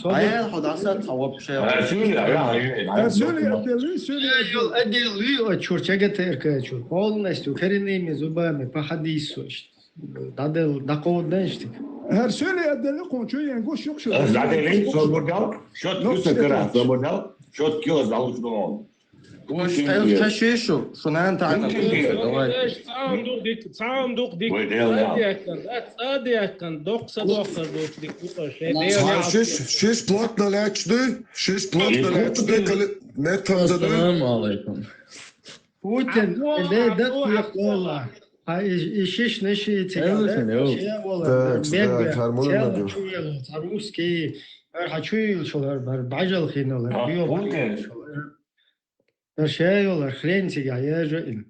Ай, хьо дӀасаца вообще. Ай, суьли, ай, ай, ай. Ай, суьли, ай, суьли. Ай, йол, адел луьй, ой, чур чага терка чур. Полностью коренными зубами по хадису. ДӀадел, дӀакховдадаьш тика. Ай, суьли, адел, кхун чу ян гуш юкшу. Ай, дӀадели, собурдал, шот куса кара, собурдал, шот килос алуш дон. Уж тхаьш шу, шу нан таӀна. Давай. Цхьа ам дух дик, цхьа ам дух дик. Ой, Дела. Цадехкан, да, цадехкан, докса дохсар дух дик, дукха шей. Цхьа шиш, шиш плотно лаьчди, шиш плотно лаьчди, кали-, меттан за да. Ассаламу алейкум. Путин, а, де дат а, я кола. А и, и шиш неши цигара. Эвлисин, эв. Шея вола, так, бег, так, бег, хармона цела надо. Чуела, русский, ар хачуил шулар, бар бажал хинала, а, био Путин. Ар шея вола, хрен цига, я же им.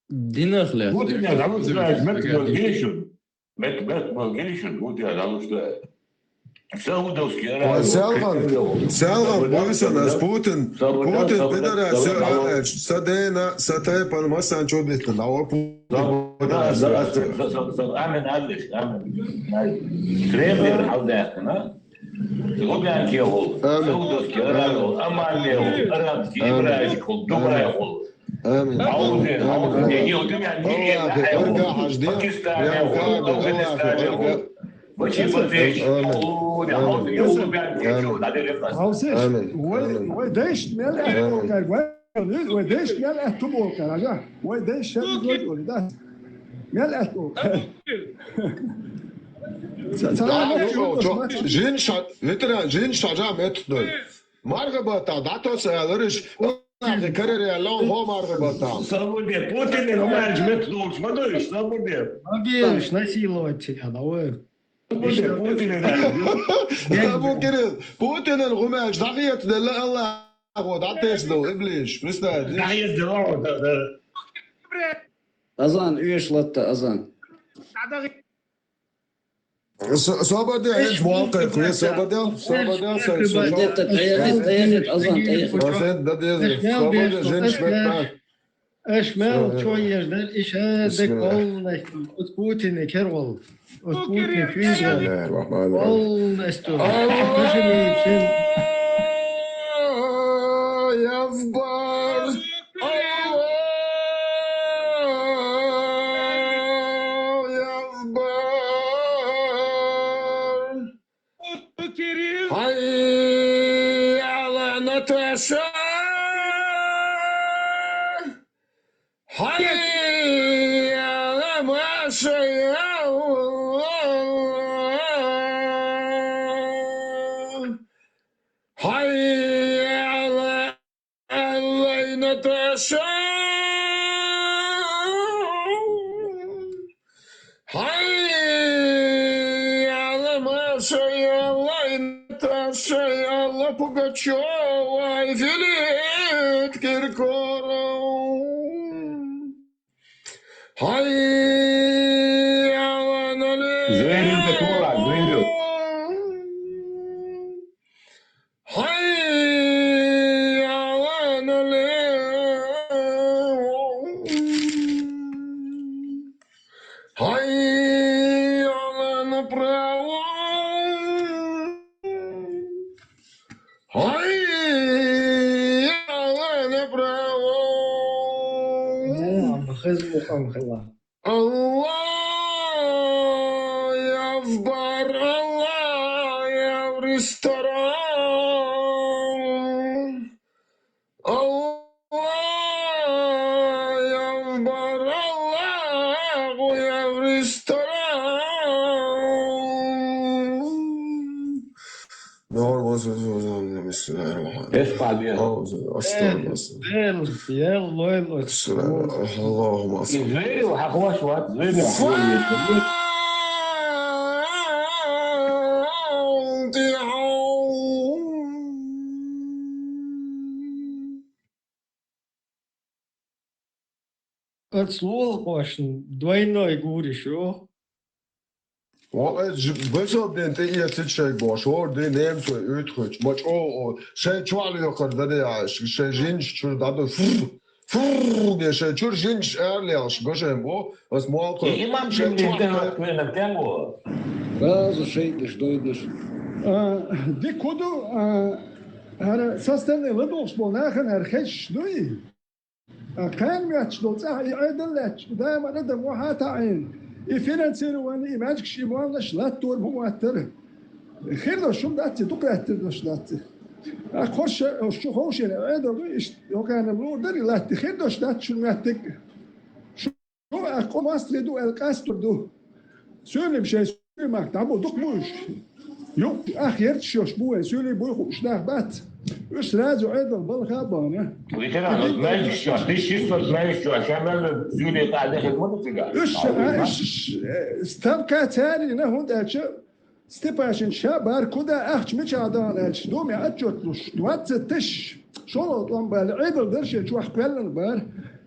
Динах ле. Путин, я, да, вот, знаешь, мет, мет, гешун. Мет, мет, мет, гешун, Путин, я, да, вот, что. Саудовский Аравия. Ой, Селхан, Селхан, бойсан, ас Путин, Путин, пидорас, са дена, са тайпан, масан чудитан, а о Путин. Амин, амин. Кремль, халдахна. Лубянки хул, Саудовский Аравия хул, Амалия хул, Арабский, Ибрайский хул, Дубрай хул. Амин. Амин. Амин. Амин. Аллахӏа баркат хьажде. Пакистане, Афгъанистане, Бангладеше, Амин. Амин. Амин. Амин. Амин. Вай, вай дайшта мел Амин. Аьтту болкар, вай, вай дайшта мел аьтту болкар, хьажа. Вай дайшта шаьргизлой, да. Мел аьтту болкар. Ца-, ца-, Да, ца-, ну, чё, чё, жин ша-, ветеран, жин шажа меттаной. Марха бата, да, то са алариш. Нахи караре ло хо марха бата. Салбур бе, Путинни гӀумаьлча меттадолуш ма ду уьш, Салбур бе. Ма бе уьш, насиловать ца яла, ой. Салбур бе, Путинни гӀумаьлча. Салбур Кирилл, Путинни гӀумаьлча дӀахецаделла Аллахо, дӀатесаду, иблиш, представь. ДӀахецаделла, да, да. Азан, оьшуш латта азан. С-, собар де, хӀинца болх кхайкхо, собар де, собар де, со, со, со. Нет, так, тӀехьа, тӀехьа, азан, тӀехьа. Рафет, да, де, собар де, жин шметта. Аш мел чо еш дар, иша де Бисмилла. Колнаш, ут Путинни кервал, ут Путинни физ. Бисмиллахир-рахманир-рахим. Колнаш ту. Аллах! Кашани чин. Аллаху акбар! Аллаху акбар! Хьайя Ӏала наташа! Хьайя Ӏала машая! Хьайя Ӏала Аллай наташа! Хьайя Ӏала машая, Аллай наташа, Алла Пугачёва, Филипп Киркоров. Хьайя Ӏала нале. Зверь это Тора, зверь. Хьайя Ӏала нале. Хьайя Ӏала направо. Хьайя Ӏала направо. Э, ам хезму къам хила. Аллаху акбар, Аллаху ресторан. Аллаху акбар, Аллаху ресторан. Нормально, бисмиллахир-рахманир-рахим. Эс къадия. Астагфируллах. Дел, ел, лойл, Аллахумма салли. Зверев хьахош вац, зверев хьахош. Фатиха. Ац лулахошна двойной гуриш ю. Валлай, ж-, бесал ден тӀе эцит шайга бохуш, хӀора дуй немцой уьйтхуьйтуш, ма чӀогӀа, шайн чохь лоькхур дара яхаш, шайн жинаш чуьра дӀадо, фур, фур, бе шайн чуьра жинаш ара лелаш, гашен бо, ас молхо. И имам шайн жинаш чохь тӀе хӀоттавенар кем во? Раза шайгаш дойдаш. А, дика хӀу ду, а, хӀара со стенна ладугӀуш болу нахана хӀара хезаш дуй? А кхана моьттуш долу цӀахь и Ӏедал лаьтташ, да ма адам вахьа таӀийна. И финансирование, и маьжгаш, и моллаш латтор хӀун моттара. Хир долуш хӀума дац и, дукха лаьттар долуш дац и. А кхоша, ош чу ховшийна Ӏедал ду, иштта йоккханам лур дара и латти. Хир долуш дац шун моьттиг. Шу а къо мостагӀий ду аьлла къастор ду. Суьйлим шайн суьйлимах дӀабу дукха бу уьш. Юкъ ах ярташ йолуш бу вайн суьйлий буй хууш нах бац. Уьш сразу Ӏедал балха а бахана. Ветеран, маьждигаш чохь, диш шиссот маьждигаш чохь, ша мел суьйлий къа дехира ма ду цигахь. Уьш, а, уьш, э, ставка царийна, хӀунда аьлча Степашин ша бара куда ахча мичахь дахана аьлча, думе отчет луш, двадцать тысяч шолгӀа тӀом бала Ӏедал дара шен чохь кхоьллина бара.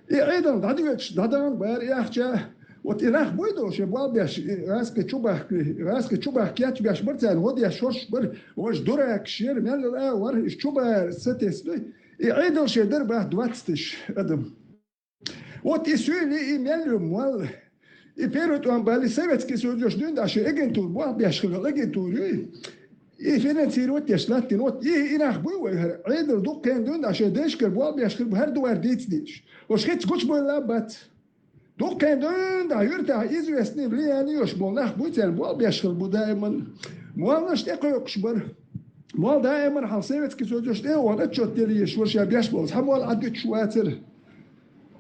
И Ӏедал дӀадоьдуш, дӀадахана бара и ахча. Вот и нах буй до, шен болх беш, и гӀаскхи чу бахкий, гӀаскхи чу бахка кечбеш бара царна, гӀо деш шорш бара, важа дуракаш яра, мел а вара, и чу бара сатесна дуй. И Ӏедал шен дара баха двадцать тысяч адам. Вот и суьйли, и мел ю молла. И первый тӀом бали Советский Союз йош дуьйна, ша агентура болх беш хилла агентура юй. И финансировать деш латтина, вот и, и нах буй вай хӀара. Ӏедал дуккхен дуьнда шайн дешкара болх беш хир бу, хӀара дуьххьара дийца дезаш. Уж хица гучабойла бац. Дуккхен дуьнда юьртахь известный влияние йолуш болу нах буй, церан болх беш хир бу даиман. Моллаш тӀекхойкхуш бара. Молла даиман хьалха Советский Союзош тӀе а вахана, отчет дели еш вара ша беш болу. Цхьа молла Ӏадуьтуш вацара.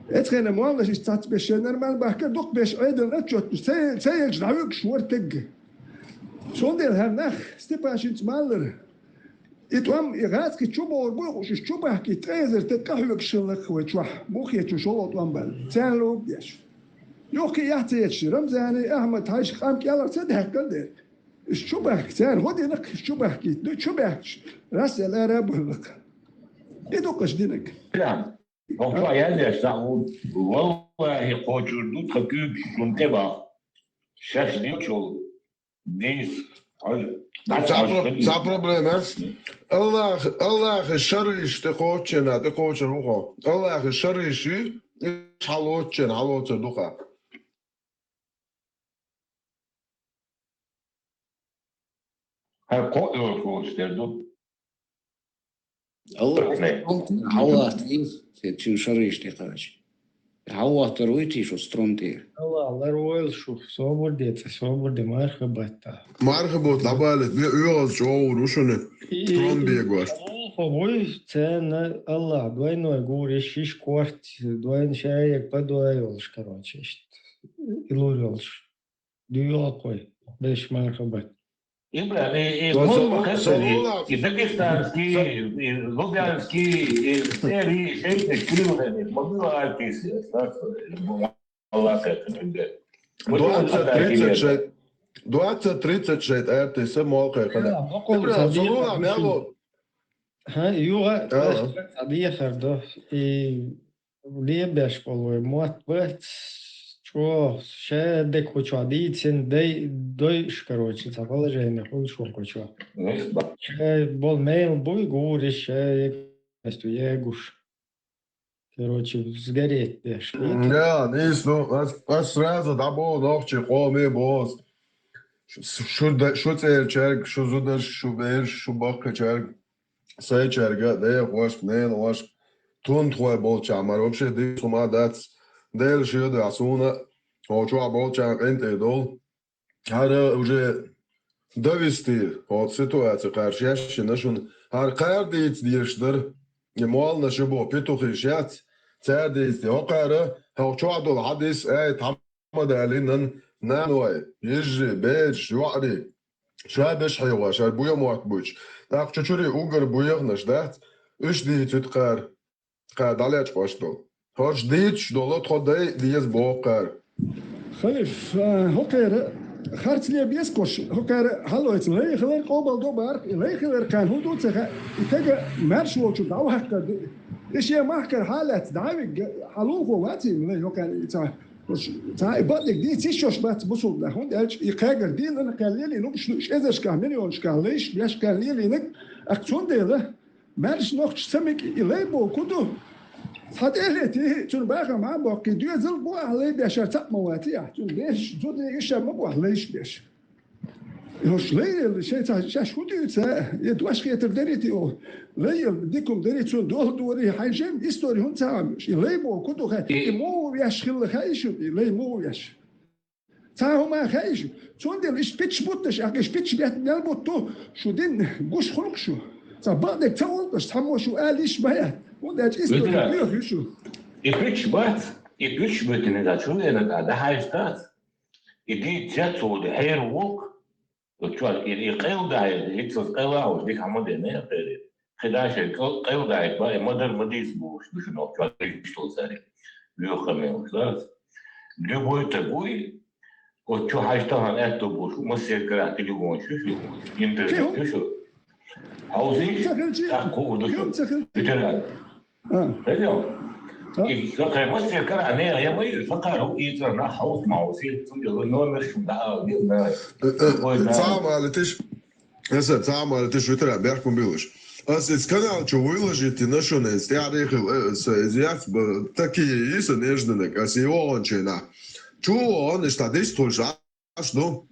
Эцхена моллаш иштта цхьацца беш шайн нормально бахкара, дукха беш Ӏедална отчет ца, ца елча дӀавуьгуш вара тегга. Цундела хӀара нах Степашинца маллара. И тӀом, и гӀазкхи чу богӀур бу, уьш чу бахкийта ткъе эзар таг къахьоьгуш хилла-кх вай чохь, муххечу шолгӀа тӀом баьлла. Царна луг деш. Юххе яхь ца ечу Рамзане, Ахьмад-Хьаьжа къам кӀелхьара ца даьккхира дерг. Уьш чу бахка, цара гӀо дина-кх, уьш чу бахкийта. Ну, чу баьхкича, Расел ара а бевлла-кх. И ду-кх аша динарг. Хьо язъеш ца ву, валлахӀи, кхочур ду тхан куьйгаш шуна тӀе баха. Шаьш дийцчул, дийца. Хьажа, дӀа ца про-, ца проблема яц. Аллах, Аллахе шариш тӀекхоччена, тӀекхочур ву хьо. Аллахе шариш ю, хьалоцчена, хьалоцур ду хьан. Хьан кхоъ йолуш волуш тера ду? Аллах, хьаллатта иза, те чу шариш тӀекхача. Хьаллаттар вуй те шу струн тӀера? Аллах, лар войла шу, собар де, цӀа собар де, марха батта. Марха бутта дӀабалийта, бе оьгӀаз чӀогӀур ву шуна, и, трон и, бегош. Хьо буй, царна Аллах, двойной гур, иш, иш корт, двойн шаерг, подвой йолуш, короче, иштта. И лур йолуш. ДуьйгӀа кхой, беш марха бат. Ибрахим, и, и, со-, муха со-, хесали, со-, и дагестанский, со-, и луганский, и цӀери, шейтнаш кривлени, могу артист, Аллах это. Двадцать тридцать шесть, двадцать тридцать шесть артист, молхе хана. Ибрахим, со-, мяло. Ха, юха, ала, дехар до. И лебеш болу вай мотт бац, чӀогӀа ша декхучохь дийцина дай, дойуш, короче, цхьа положение хуьлуш ву кхучохь. Ша болу мел буй гур иш, ша егу егуш. Короче, сгореть деш. Да, нийса, ну, ас, ас сразу дӀабоху нохчий къоме боху. Шу, шу да-, шу цӀерачаьрга, шу зударшка, шу берашка, шу баккхачаьрга. Сайчаьрга а, дехошка, неношка, тунтхой болчохь мара вообще дийца хӀума дац. Дела шеда а суна а, хӀокху чохь болчарна къинтӀера долу. ХӀара уже довести, хӀокху ситуаци кхара шаьш а шина шуна. ХӀара кхара дийца дезаш дара. И молланаш ю боху, петухаш яц, цара дийца де. ХӀокхара, хӀокху чохь долу хьадис, ай, тхьамадалинан, наной, йижарий, бераш, йоӀарий. Ша беш хьехош, хӀара буй мотт буьйцуш. ТӀаккха чу-чуьра уггар буй яханаш дац, уьш дийцуьйту кхара, кхара дӀалечкъош долу. ХӀорш дийцуш долу тхо дай деза боху кхара. Халиф, а, хӀокхара харц ле бескош, хӀокхара хьалойца лай хилар къобал до бахара, и лай хилар кхарна хӀун ду ца хаьа, и тага маьрша волчу дӀаваккхар ду. И шен махкара хьалаьцна дӀавигга, хьалухо вацийна лай хӀокхара и ца. Уьш цхьа и бакъдерг дийца йиш йолуш бац бусулба нах, хӀунда аьлча и кхегар дийлина кхел лелийна, уьш, уьш эзаршкахь, миллионашкахь лайш беш кхел лелийнарг, тӀаккха цундела маьрша нохчаша ца мика и лай боху ку ду? Цхьа тӀе а летий, цуьнан бахам Ӏа а боккхий, доьзал бу ахь лай беш, хӀара цхьаъ ма ваций ахь, цуьнан бераш, зуда, йиша ма бу ахь лайш беш. Уьш лай елла, шайн ца, шаьш хӀун дуьйцу, я дош хетар дарий те оха? Лай елла дика хӀума дарий, цунна дола дорий, хьайн шен истори хӀунда ца хьамоьш? И лай боху ку ду хаьа, и муха веш хилла хаьий шуна, и лай муха веш? Цхьа хӀума хаьий шу? Цундела иштта питташ бутташ, ахь иштта питташ бетта мел бутт ду, шу дин гуш хуьлу-кх шу. Цхьа бакъдерг ца олуш, цхьаммо шу ала йиш ма яц. ХӀунда аьлча истори боьха ю шу. И питташ бац, и питташ буьттина дац, хӀун дена тӀа, дӀахьаьжча дац. И дийца яц цо, ди хьеран воккха. Оцу чохь и, и къайладаьхьира, хӀинца аса къайла а хьожуш, дика хьан ма дена, я кхерий. КхидӀа шайн къай-, къайладаьхьира, бан, и ма-дарра ма дийца бохуш ду шуна, оцу чохь дийцаш долу цара. Вуьйха хан мел уьш дац. Любой таг вуй, оцу чу хьаьжча тахана аьтто болуш ву, массеран карахь телефонаш ю шу, интернет ю шу. Хьовсийша, тӀаккха хуур ду шу. Ветеран. А. Хеза? А. И сан кхин массеран карахь нехан я ма ю, сан кхара хӀу ийцар нах хьовса ма хьовсий, цундела номерш шуна дӀаала, не знаю. Э, э, ой, цхьа а ма алийташ, аса цхьа а ма алийташ, ветеран, бехк ма билалаш. Аса иза канал чу выложить йина шуна, иза тӀаьхьарий хила, э, аса иза яц, б-, такие и сан нежданаг, аса и вогӀанчийнахь. Чу вогӀан, иштта дистхуьлуш, а? Аш ду.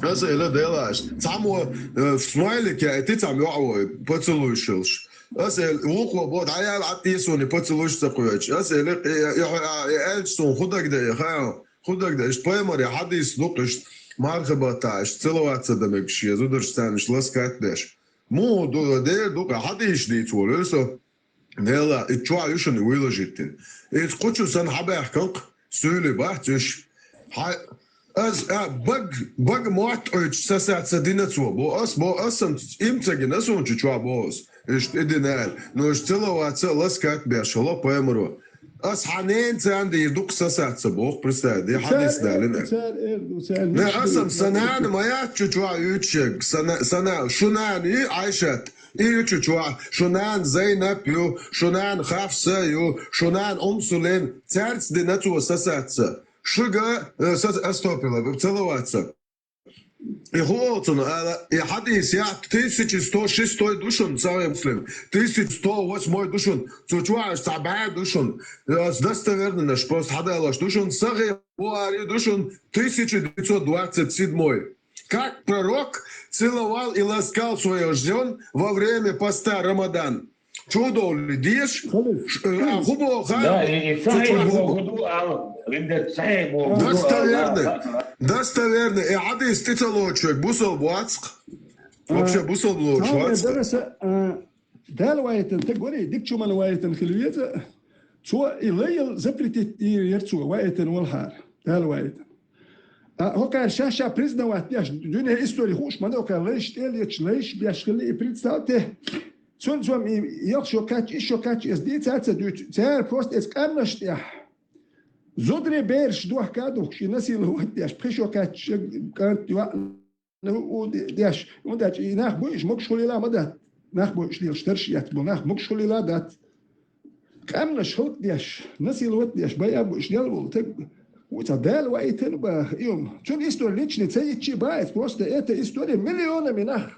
Аса эла делаш. Цхьаммо, э, смайлик яйти цхьаммо йоӀ вой, поцелуйш йолуш. Аса эл, вукхо бо, дӀаяла Ӏаттийсуни поцелуйш ца кхоьчу. Аса эла, э, э, э, э, аьлча суна хӀун дагадеа, хаа? ХӀун дагадеа? Иштта пайхамар я хьадис дукха иштта, марха баттахь, иштта целоваться дан мегаш, я зударшца царнаш ласкать беш. Муха ду, дера ду-кх, хьадисаш дийца волу, со. Нела, и чохь ю шуна вуйла життина. Иза кхучу сан хьабаьхканкх, суьйли бац уьш. Хьа-, аз, а, баг, баг мотт Ӏуьйчу сасаца дина цо, бо ас, бо ас сан им ца гина, суна чу чохь бо ас. Иштта и дина аьлла. Ну, иштта целоваться а ласкать беш хилла пайхамаро. Ас хьан ненан царна дийр ду-кх сасаца боху, представь, де хьадис далина. Цара эр ду, цара Не, ас сан, сан нана ма яц чу чохь юьйцуш ерг, сан на-, сан на-, шу нана ю, Айшат. И ю чу чохь, шу нана Зайнап ю, шу нана Хафса ю, шу нана Умсулен, цаьрца дина цо сасаца. Шуьга, э, сац-, астопила, целоваться. И хӀун оцуна ала, и хьадис яхь тысяча сто шестой ду шуна, Сахих Муслим, тысяча сто восьмой ду шуна, цу чохь аш цхьа бӀе ду шуна, э, ас достовернаш просто хьадалош ду шуна, Сахих Бухари ду шуна, тысяча девятьсот двадцать седьмой. Как пророк целовал и ласкал своих жен во время поста Рамадан. Чудовли деш, а, хӀун боху, Да, и, и цу сахьихь чу боху ду, ал, винде сахьихь боху ду, ал, Достоверно. Да, да. Достоверно. И хьадис тӀе ца лоцуш верг бусалба вац-кх. Вообще бусалба лоцуш вац-кх. Дараса, а, Дала вайтан, таг вари, дикачу ман вайтан хила веза. Цо и лайал запретить дийр яр цо, вайтан валхьара. Дала вайтан. А хӀокхара ша-ша признавать деш, дуьне истори хууш ма ду, хӀокхара лайш тӀе а леташ, лайш беш хилла и представьте. Цунна цом и ялх шо кхаьчча, исс шо кхаьчча, эс дийца а ца дуьйцу. Цара просто эс къаьмнаш тӀехь. Зударий бераш дохка а духкуш, и насиловать деш, пхи шо кхаьчча, кӀант йоӀ, ну, у де-, деш. ХӀунда аьлча и нах буй, уьш могуш хуьлийла а ма дац. Нах буй, уьш лелаш тарш а яц, бу нах могуш хуьлийла а дац. Къаьмнаш хӀаллак деш, насиловать деш, байа а бу, уьш лел волу таг. Ву цхьа Дала ваийтина баха, и хӀума. Цуьнан истори личный ца йитчи бац, просто эта история миллионами нах.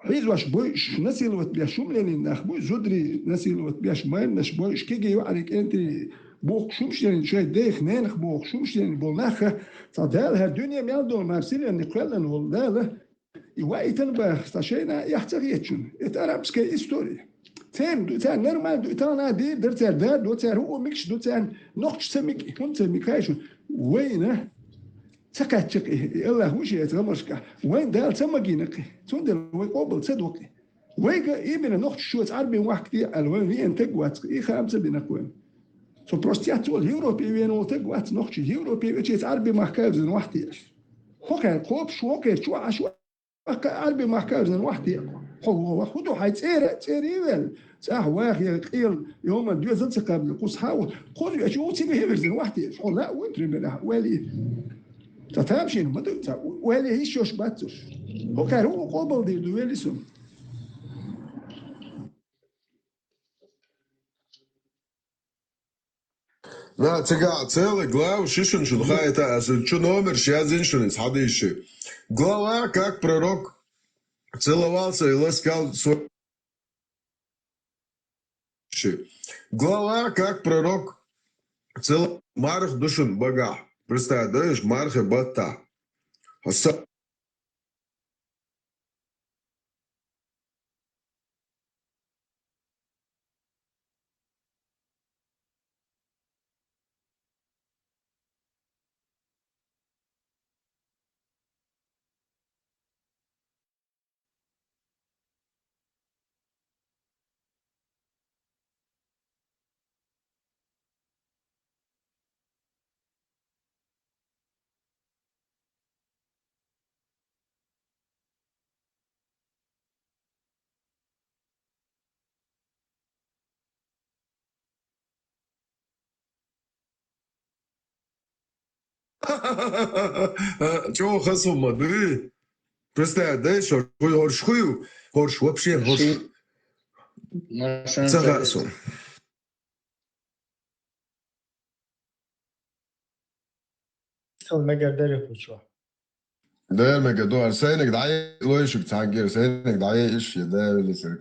Хьийзош буй уьш, насиловать беш хӀума лелийна нах буй, зударий насиловать беш, майранаш буй уьш, кегий йоӀарий кӀентий бохуш хӀумаш лелийна, шайн дех, ненах бохуш хӀумаш лелийна болу нах, цхьа Дала хӀара дуьне мел долу мара сиренна кхоьллина волу Дала, и ваийтина баха, цхьа шайна эхь ца хетачунна. Это арабская история. Церан ду, цара нормально ду, и тахана дийр дара цара, да, ду цара, хӀуъу микаш ду царна, нохчаш ца миг, хӀунда ца миг, хай шуна. Вайна Ца кхаьчча-кх и, и АллахӀ ву шен эца гӀамаршкахь. Вайн Дала ца магийна-кх и. Цундела вай къобал ца до-кх и. Вайга именно нохчашца Ӏарбийн махка де аьлла, вайн веана таг вац-кх, и хаам ца бина-кх вайн. Со просто яц волу, Европе веана волу таг вац нохчий. Европе вечу эца Ӏарбийн махка а вирзина вахьте аьлла. ХӀокхара кхобуш, хӀокхара чу Ӏаш вац. Ахка Ӏарби махка а вирзина вахьте, хьо вон ваха. ХӀун ду хьайн цӀера, цӀера йивелла? ЦӀахь ваха я къел, йоман доьзал ца кхабна, кхуза хьан ву? Кхуза вечу ву цига вирзина вахьте, хьо лаа вуй, примерно, вели. Ца тамашийна ма ду, ца вели йиш йолуш бац уьш. ХӀокхара хӀун къобал дийр ду вели со? На, цигахь целый глава шишина шуна хаийта аса, чу номерш яздина шуна иза хьадийши. Глава, как пророк целовался и ласкал свой. Глава, как пророк цел-, марх ду шуна багахь. Представь, да, иш мархе батта. Хьо са- ЧӀогӀа хаза хӀума ма дуй. Представь, дай, шо, хӀорш хуй, хӀорш вообще, хӀорш. Ца хаьа суна. Хила мегар дара хӀу чохь. Дера мега дуьхьал сайниг дӀае, лойшиг цхьаьнггера сайниг дӀае иш я, дера вилисарг.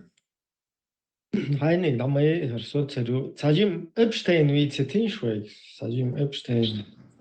Хьайниг дӀа ма е, хӀара соцару. Цхьа жим Эпштейн вийца тинш вайга? Цхьа жим Эпштейн.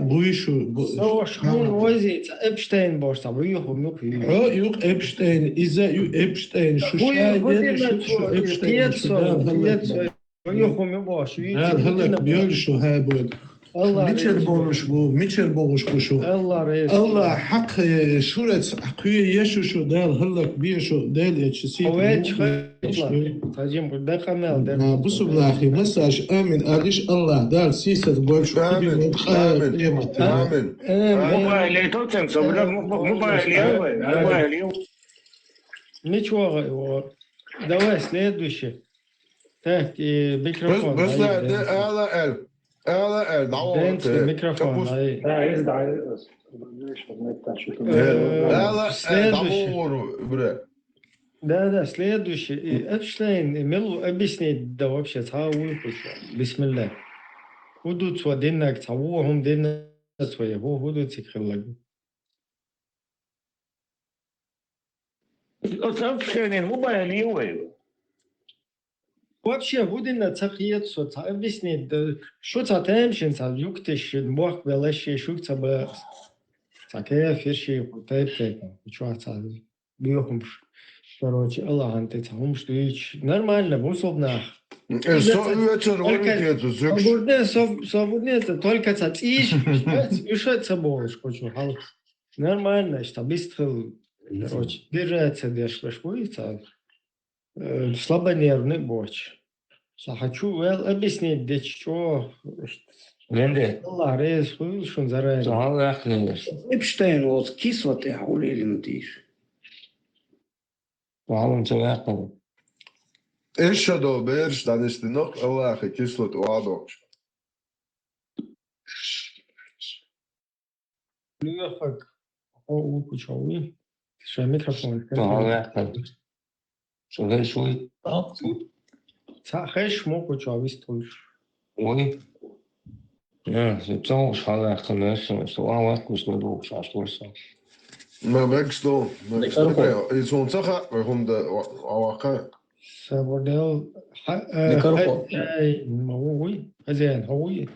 буй шу. Со шуна вази, цхьа Эпштейн бохуш цхьа буй хӀума юкъа. Хьо юкъа Эпштейн, иза ю Эпштейн, шу ша ю, шу Эпштейн, шу Дала хӀаллак. Ю хӀума ю бохуш, ю Дала хӀаллак бийла шу хьайбод. Аллах мичара реза болуш бу, мичара бохуш бу шу? Аллах реза. Аллах хьакъ, э, шураца кхуье ешу шу, Дала хӀаллак бийла шу, Дала эчу сийта. Овеча хӀаллак. Таджим дакъамел дер. Бусурбанахи массаж, амин. Агиш Аллах, Дала сийсаз больше. Амин. Амин. Амин. Амин. Мобайл летотен, собра, мобайл лева, мобайл лева. Ничего, давай следующий. Так, и микрофон. Бус, бус, ай, да, Денис. Ала, эл. Ала, эл, давай. Денис, микрофон, ай. Да, есть, да, есть. Э, ала, эл, следующий. Давай, бре. Да, да, следующий. И Эпштейн, и мел объяснить, да, вообще, цхьа вуй хӀу цо. Бисмилла. ХӀу ду цо диннаг, цхьа ву хӀума диннаг цо, хӀу, хӀу ду цига хиллаг. Оцу Эпштейнан хӀу баьлла ю вай? Вообще, хӀу дина ца хета со, ца объяснить, да, шу ца тамашийна, ца юкташ, шин бохк белаш, ши шуьга ца ба, ца кефир, ши хӀу тайп-тайпа, чохь ца боьхумаш. Короче, Аллахьан тӀе ца хӀумаш дуьйцуш. Нормально, бусулба нах. Э, со оьцар вара хету, зуьгуш. Свободне, со-, свободне, ца только ца цӀийш, уьш а ца болуш, кочу хьал. Нормально, аш ца бистхил, короче, держаться деш, баш буй, ца. Э, слабонервный боч. Ца хьан чу вел объяснить дечу чӀо. Ленде. Аллах реза хуьлу шун заранее. Ца хьан ваьккхина веш? Эпштейн воцу кислотехь улилина тийш. Ца хьан ца ваьккхина? Эшшадо бераш дӀанисдина, Аллахьа кислот охьадоккхуш. Лоьхаг, хьо вукху чо вуй? Шайн микрофон. Ца хьан ваьккхина? Ца хезаш вуй? Ца хезаш, мукху чо вистхуьлуш. Вуй? Я, со ца хууш хьан ваьккхина, со, со а ваьккхуш ма духуш, аш вуй со. Ма мегаш ду, мегаш ду. И суна ца хаьа, вай хӀума да, а ваккха. Сабурдел, ха-, э, Никархо. Ай, ма ву вуй? Хозяин, хьо вуй?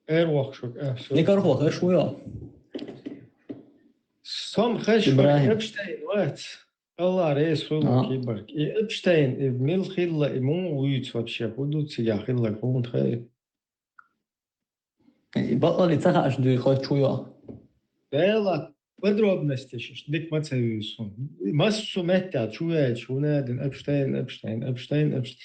Эр вахшук, э, всё. Никархо, хезаш вуй хьо? Сом хезаш вара Ибрахим. Эпштейн вац. Аллах реза хуьлу кибарг. И Эпштейн, и мила хилла, и муха вуьйцу вообще? ХӀу ду цигахь хилларг, хӀунда хай? И бакъалли ца хаьаш дуй хо чу йо? Дела, подробностеш дика ма ца вуьйцу хьуна. Массо меттехь чу яьлча, хӀунда аьлла Эпштейн, Эпштейн, Эпштейн, Эпштейн.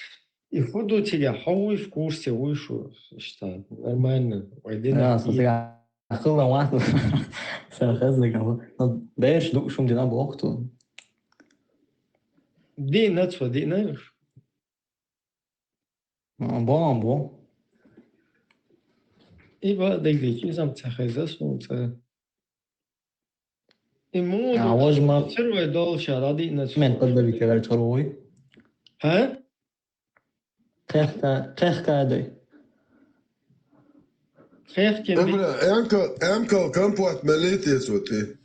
И хӀу ду цигахь, хьо вуй в курсе, вуй шу, иштта, нормально, вай дина. А, со цигахь хилла вац, сан хезна ган. Ну, бераш ду шун дина боху ту. Дина цо, дина. А, бо, бо. И ба дегдечи сам ца хеза сунца. И муха А, ду, вож ма- сирвай долуш а, дӀадиъна цо. Мен подберите вер чоруй. Хьа? Кхехка-, кхехкадай. Кхехкин Э, би- бля, эмкал, эмкал компот мелитесь вот ты.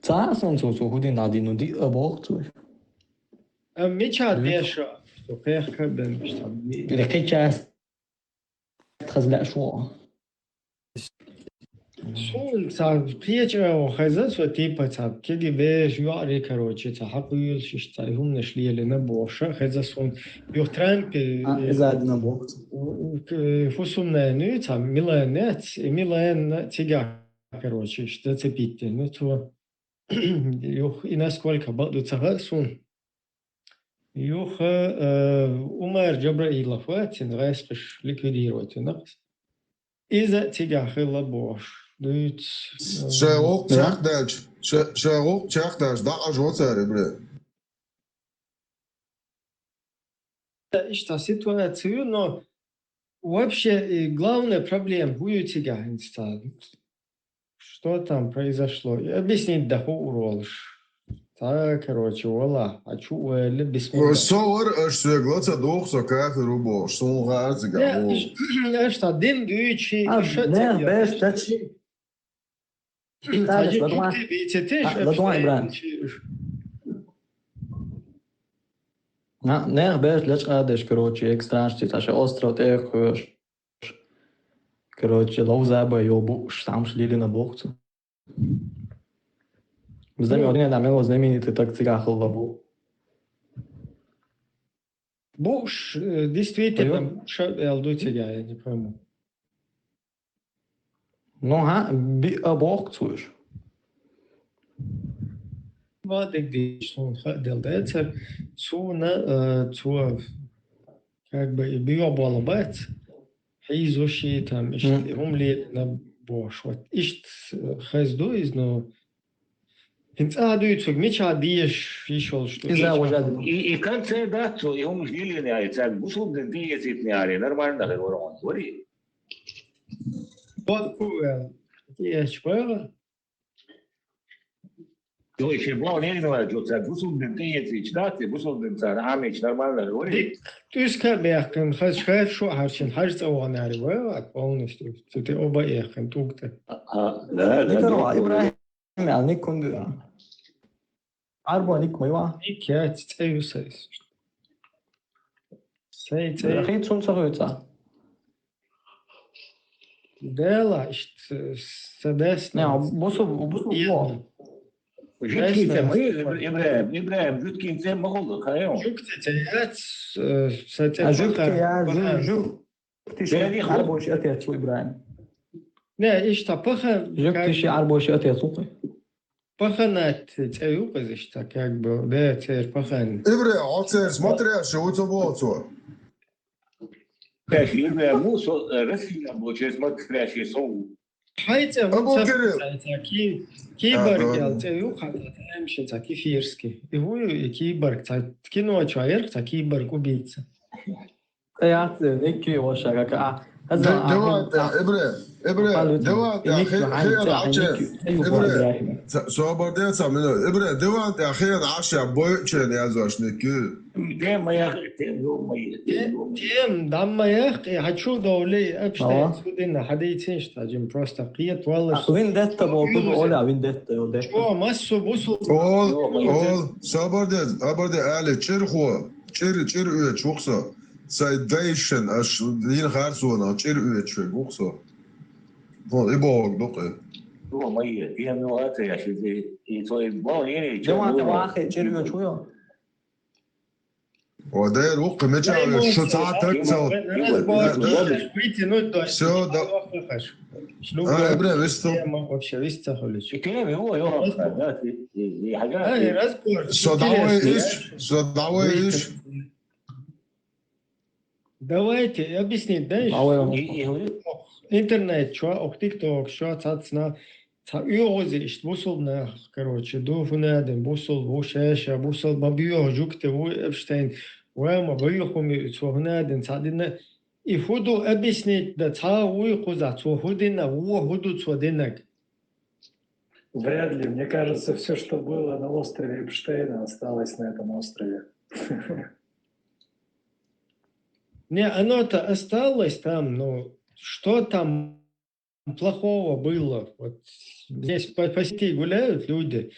Ца сон цо, цо худин дӀадиъна, диъа боху цо. А мича Мгм. Деша, что кхехка бен, что ми- Или кхин час хаза лаьа шо. Суна ца кхеча агӀо хеза, со типа ца кегий беш йоӀари, короче, ца хьакхуьйлуш, иштта ца и хӀуманаш лелина бохуш а хеза суна. Юха Трампе, а, э, иза дина боху. К-, фусумнайна ю, ца Миланец, и Миланна цигахь, короче, иштта зацепить дина цо. Юха и насколько бакъ ду ца хаьа суна. Юха, э, Умар Джабраилов вац, цуьнан гӀайскхаш ликвидировать вина. Иза цигахь хилла бохуш дуьйцу, э, шайн гӀуллакх чекхдаьлча, ша-, шайн гӀуллакх чекхдаьлча, дӀакъажо цара, бре. Иштта ситуация ю, но вообще, и главная проблема хӀун ю цигахь хӀинца цара? Что там произошло? И объяснить дан хуур волуш. Ца, короче, вала, а чу а ваьлла, бисмилла. Со вара, аша соьга ла ца дугӀу, со кафир ву бохуш, суна гӀара цигахь. Не, ву. Аша, аша ца дин дуьйцу, а, аша ца нехан беш дац. Цхьа жимма ладугӀан, чукти бийцитеш, а, ладугӀан, Ибрахим. На, нехан беш лечкъадеш, короче, экстраншти, ца ша остров тӀе а кхоьш. Короче, ловзабай йо бууш, самш лилина боху цо. Безам йо, дина да мело знаменитый так цигахь хилла бу. Бууш, э, действительно, ша эл ду цига, я не пойму. Ну, хӀа, биъ а боху цо уьш. Ма дерг дийцича, суна хаа дела дацара, суна, э, цо, как бы, и био болу бац, хьийзуш и там, иштта, хӀума лелина бохуш. Вот, иштта, э, хаза ду иза, но хӀинца а дуьйцург мичахь дезаш йиш йолуш ду? Иза важа ду. И, и конце дац цо, и хӀумаш лелина яри, цаьрга бусулба дин тӀеэцитина яри, нормально хир вара хьуна, вари? Бакъ ву ваьлла, тӀеэцча бахара. Йо, и шен боху лелина вара, цо цаьрга бусулба дин тӀеэцийча дац, и бусулба дин цара Ӏамийча нормально хир вари? ТӀуьска а баьккхина, хаза хар шу а хьарчина, хьажа цӀа вахана яри вай, полностью. Цу тӀе оба а яьккхина, тӀулг тӀе. А, а, да, да, да. Ибрахим аьлла, никундура. Арбо ник ма ю а? Ник яц, цӀе ю сайн. Сайн цӀе. Хи цунна ца хуьйцу? Дела, иштта, са дас. Не, бусу, бусу. Жуткин цӀе ма ю, Ибра-, Ибрахим, Ибрахим, жуткин цӀе ма хуьлу, хайо. Жук цӀе, цӀе яц, э, са цӀе. А, жук паха, цӀе я, паха. Жук, жук. Тише Арбоши отец ву, Ибрахим. Не, иштта паха. Жук как тише Арбоши отец ву. Паханат цӀе ю кхуза иштта, как бы, да, церан пахан. Ибре, хьо церан смотрящий ву ца боху цо? Пеш, Ибре, ву со, э, Россия бу, церан смотрящий со ву. Хьай цӀе ву ца, ца ки-, киборг ял цӀе ю, хьан ца, ца, ца, ца, кефирский. И ву ю, и киборг, ца, кино чу а яра, ца киборг убийца. Ткъа яц, Никки, ваша, как а. Хаза, а, диван тӀехь, Ибре, Ибре, диван тӀехь хи-, хиъна Ӏаче, Ибре, ца-, собар де ца мина, Ибре, диван тӀехь хиъна Ӏаш ша бойучен язваш, Никки. Тема яхи, тема, ё-моё, тема, ё-моё. Тема, дам ма яхи, хьан чу довли, обстай, судина, хьадийцинаш, та жим просто кхета валлаш. А, виндетта бо, бо, оля, виндетта, ё, детта. Чо, массу бусу. Ол, ё-моё. Ол, собар де, собар де, али, чирхо, чир, чир оьцуш ву со. Сайн дайшан, аш дийна харцонах чӀир оьцуш верг ву-кх со. Вон, и бохург ду-кх и. Ё-моё, ден ну хӀацаяш иза, и цо и боху, и чӀир. Диван тӀе вахе чӀир оьцуш ву йо? О, дера ву-кх, мича оьцуш, шу цхьа а таг ца. Разбор, вытянуть дождь. Всё, да. А, Ибрахим, висту. Тема вообще вист ца хуьлуьйтуш. И тема, ё, ё, да, и, и, и хьажа. А, и разбор. Со дӀавай иш, со дӀавай иш. Давайте, объяснить, да, иш? Интернет чу, ох, TikTok чу, цхьацца, цхьа оьгӀазе иштта бусулба нах, короче, ду хӀунадин бусулба ву, шаьш а бусулба, ма боьху жугти ву, Эпштейн, вай ма боьху хӀума ю, цо хӀунадин цхьа дина. И хӀун ду объяснить да, цхьа вуй кхузахь, цо хӀун дина, вон хӀун ду цо динарг? Вряд ли. Мне кажется, всё, что было на острове Эпштейна, осталось на этом острове. Не, оно-то осталось там, но что там плохого было? Вот здесь по, по сети гуляют люди,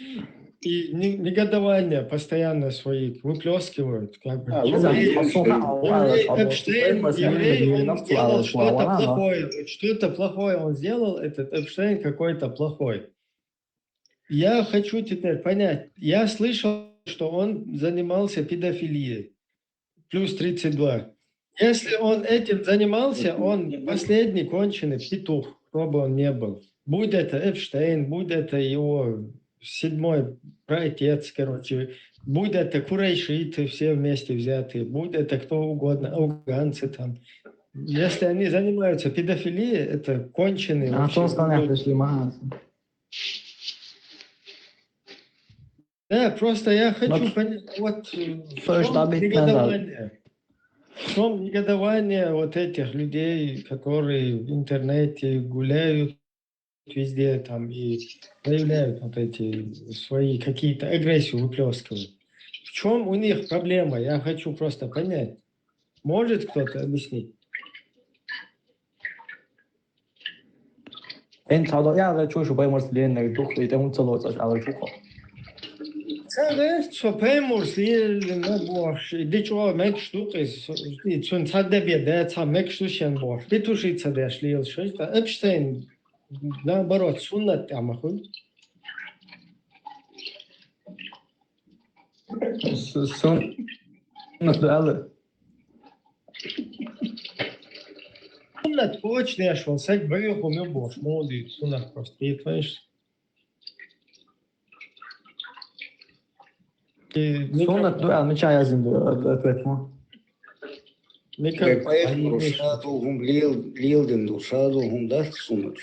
и не- негодование постоянно свои выплескивают. Как бы. А, ну, Еврей- да, Слушай, а, Еврей а, Эпштейн, а, еврей, а, он а, сделал а, что-то а, а, плохое, что-то плохое он сделал, этот Эпштейн какой-то плохой. Я хочу теперь понять, я слышал, что он занимался педофилией, плюс тридцать два. Если он этим занимался, он последний конченый петух, кто бы он ни был. Будь это Эпштейн, будь это его седьмой праотец, короче, будь это курайшиты все вместе взятые, будь это кто угодно, афганцы там. Если они занимаются педофилией, это конченые А вообще что остальное люди. Пришли махаться? Да, просто я хочу Ну, понять, вот э, в что ж чём там ведь негодование? В чём негодование вот этих людей, которые в интернете гуляют везде там и проявляют вот эти свои какие-то агрессию выплескивают? В чем у них проблема? Я хочу просто понять. Может кто-то объяснить? Эн цаадо яла чушу байморс леннер дух и тем цело цаш ала чуко. Цаадо со пайморс лиел ма бош, дичо мекш дукъис, и цун цаадо беда, ца мекш душен бош. Петуши цаадо яш лиел шош, та Эпштейн, наоборот, суннат амаху. Сон на дала. Суннат точно яш вал, саг баю хумю бош, моди суннат просто, и понимаешь? И Сон на дуа, ну чая зин ответ мо. Мика- Бекъаев рушадулгьум лил лилдин рушадулгьум даст сунуч.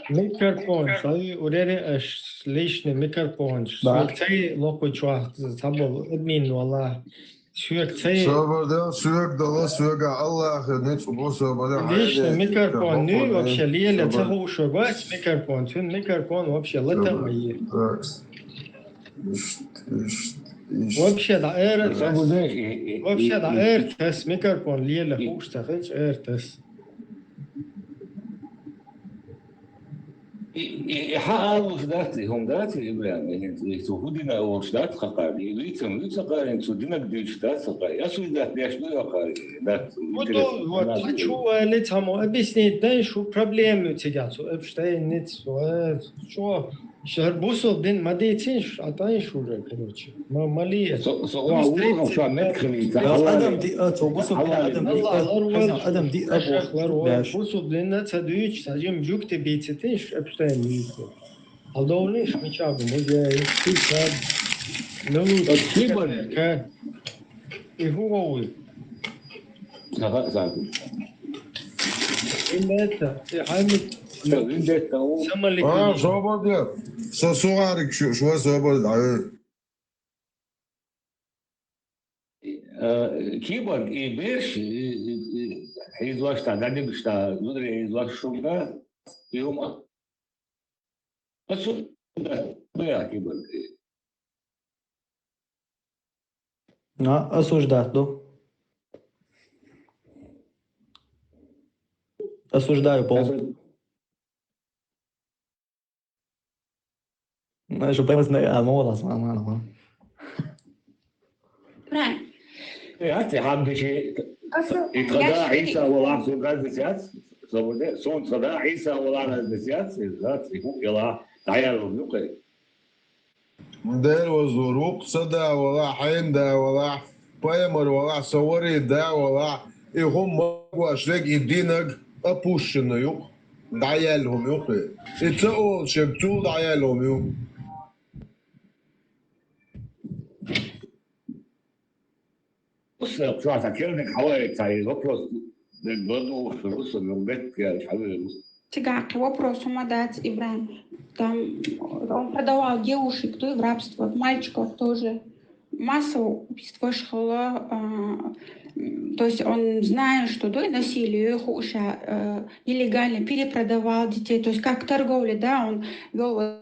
Микрофон, сай урери аш лишний микрофон. Да. Сюк цей локучва, забыл, админ вала. Сюк цей. Собарда, сюк дала, сюк Аллах, не цубо собарда. Лишний микрофон, ну вообще лиеле цаху шогвас микрофон, цун микрофон вообще лата мои. Вообще да, эр, вообще да, эр, тас микрофон лиеле хуш, та хич эр, тас. И хьа алуш дац, и хӀума дац, Ибрагьим, и цу хӀу дина олуш дац хакъар, и вицам вуьйцу хакъар, и цу динаг дуьйцуш дац хакъар. Ас уьш дац деш дуй хакъар, дац. Вот, вот, хочу вали цамо объяснить, дай шу проблему цига цу Эпштейниц, чё, шар бусул дин ма дийцинш, а дай шу уже, короче. Ма мали. Со со ва улгъам ша мет хилица. Адам ди а цо бусул дин адам ди а. Адам ди а. Бусул дин ца дуьйч, сажим жук те бийцитинш, Эпштейн бийцит. Алдовниш мичабу музей, сад. Ну, Кибан. Ка. И хугоуи. Ага, сад. Индета, и хамит. Индета у. Самали. А, собарда. Со суарик шуа собарда. Кибан и берш, и хизлаш та, дадигш та, зудри хизлаш шуга, и ума. Асу, да, да, кибан. На, осуждать, да? Осуждаю полностью. Знаешь, прямо смотри, а, молодец, мама, мама. Правильно. Яц, хьамдичи, и тхада Ӏийса валахь сун газ дисяц, собуде, сун тхада Ӏийса валахь газ дисяц, и зац, и хӀу ила, дӀаял юкъе. Дер вазур, вукъ са да валахь, хьен да валахь, пайхамар валахь, са вари да валахь, и хӀума магош вег, и динаг опущено юкъ, дӀаял хӀума юкъе. И ца олчег цул дӀаял хӀума юкъ. Усса, чугӀа ца кернек хьаваэца, и вопрос, ден гладу, усса, бет, я, хьаваэца. Цигахъи вопрос у Мадат Ибрагим. Там он продавал девушек, то и в рабство, мальчиков тоже. Массовое убийство шхала, а, м, то есть он, зная, что до насилия, хуша, э, нелегально перепродавал детей, то есть как торговля, да, он вел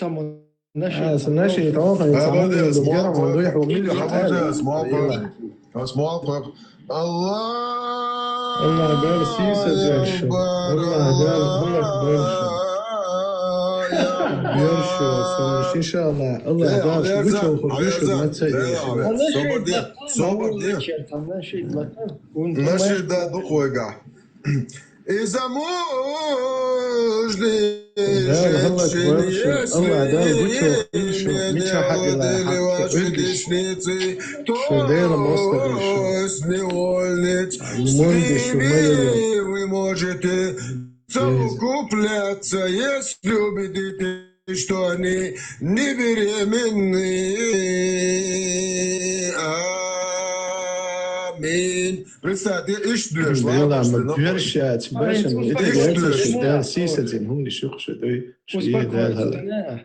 саму наши. А, са наши, тохай, саму, да, смолпа. Дуй, хьо милли, хьо, да, смолпа. Смолпа. Аллах! Аллах, Дала сийсаз йойла шо. Аллах, Дала, Аллах, Дала шо. Йойла шо, иншаллах. Аллах, Дала шо, гучо хо, гучо, маца йойла шо. Собар де. Наши да духойга. Из-за мужней женщины, Аллах, Дала гучо, иншаллах, мича хьадила, хьадила, то с невольниц с ними вы можете совокупляться, если убедитесь, что они не беременны. Аминь. Представьте, иштта доьш, ладно, что, ну, доьш яц, башан, иштта доьш, да, сийсазин, хӀунда шух шу дуй, шу е, да, хала.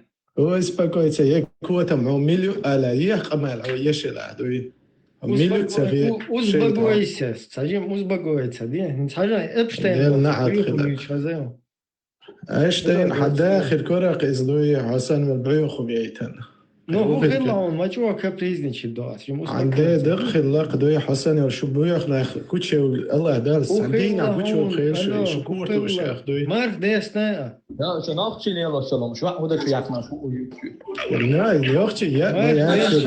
Успокойся, е котам, хьо милли ю ала, е къамаьл, хьо ешила дуй. Милли ю ца ве, успокойся, сажим успокойся, ди, сажа Эпштейн, Эпштейн, хьадахир корах из дуй, Хьасан вел бӀуьйху вейтан. Ну, хӀу хилла хьуна, ма чӀо капризничать до ас, жим успокойся. Анде дакъ хилла дуй, Хьасан вел шу буьйху нах, кучев, Аллах Дала, сан дийна кучев хел шу, шу куртуш ях дуй. Марх десна. Да, шу нохчи лело шолом, шу ваъ худа шу яхна шу уй. На, нохчи, я, на, я, шу.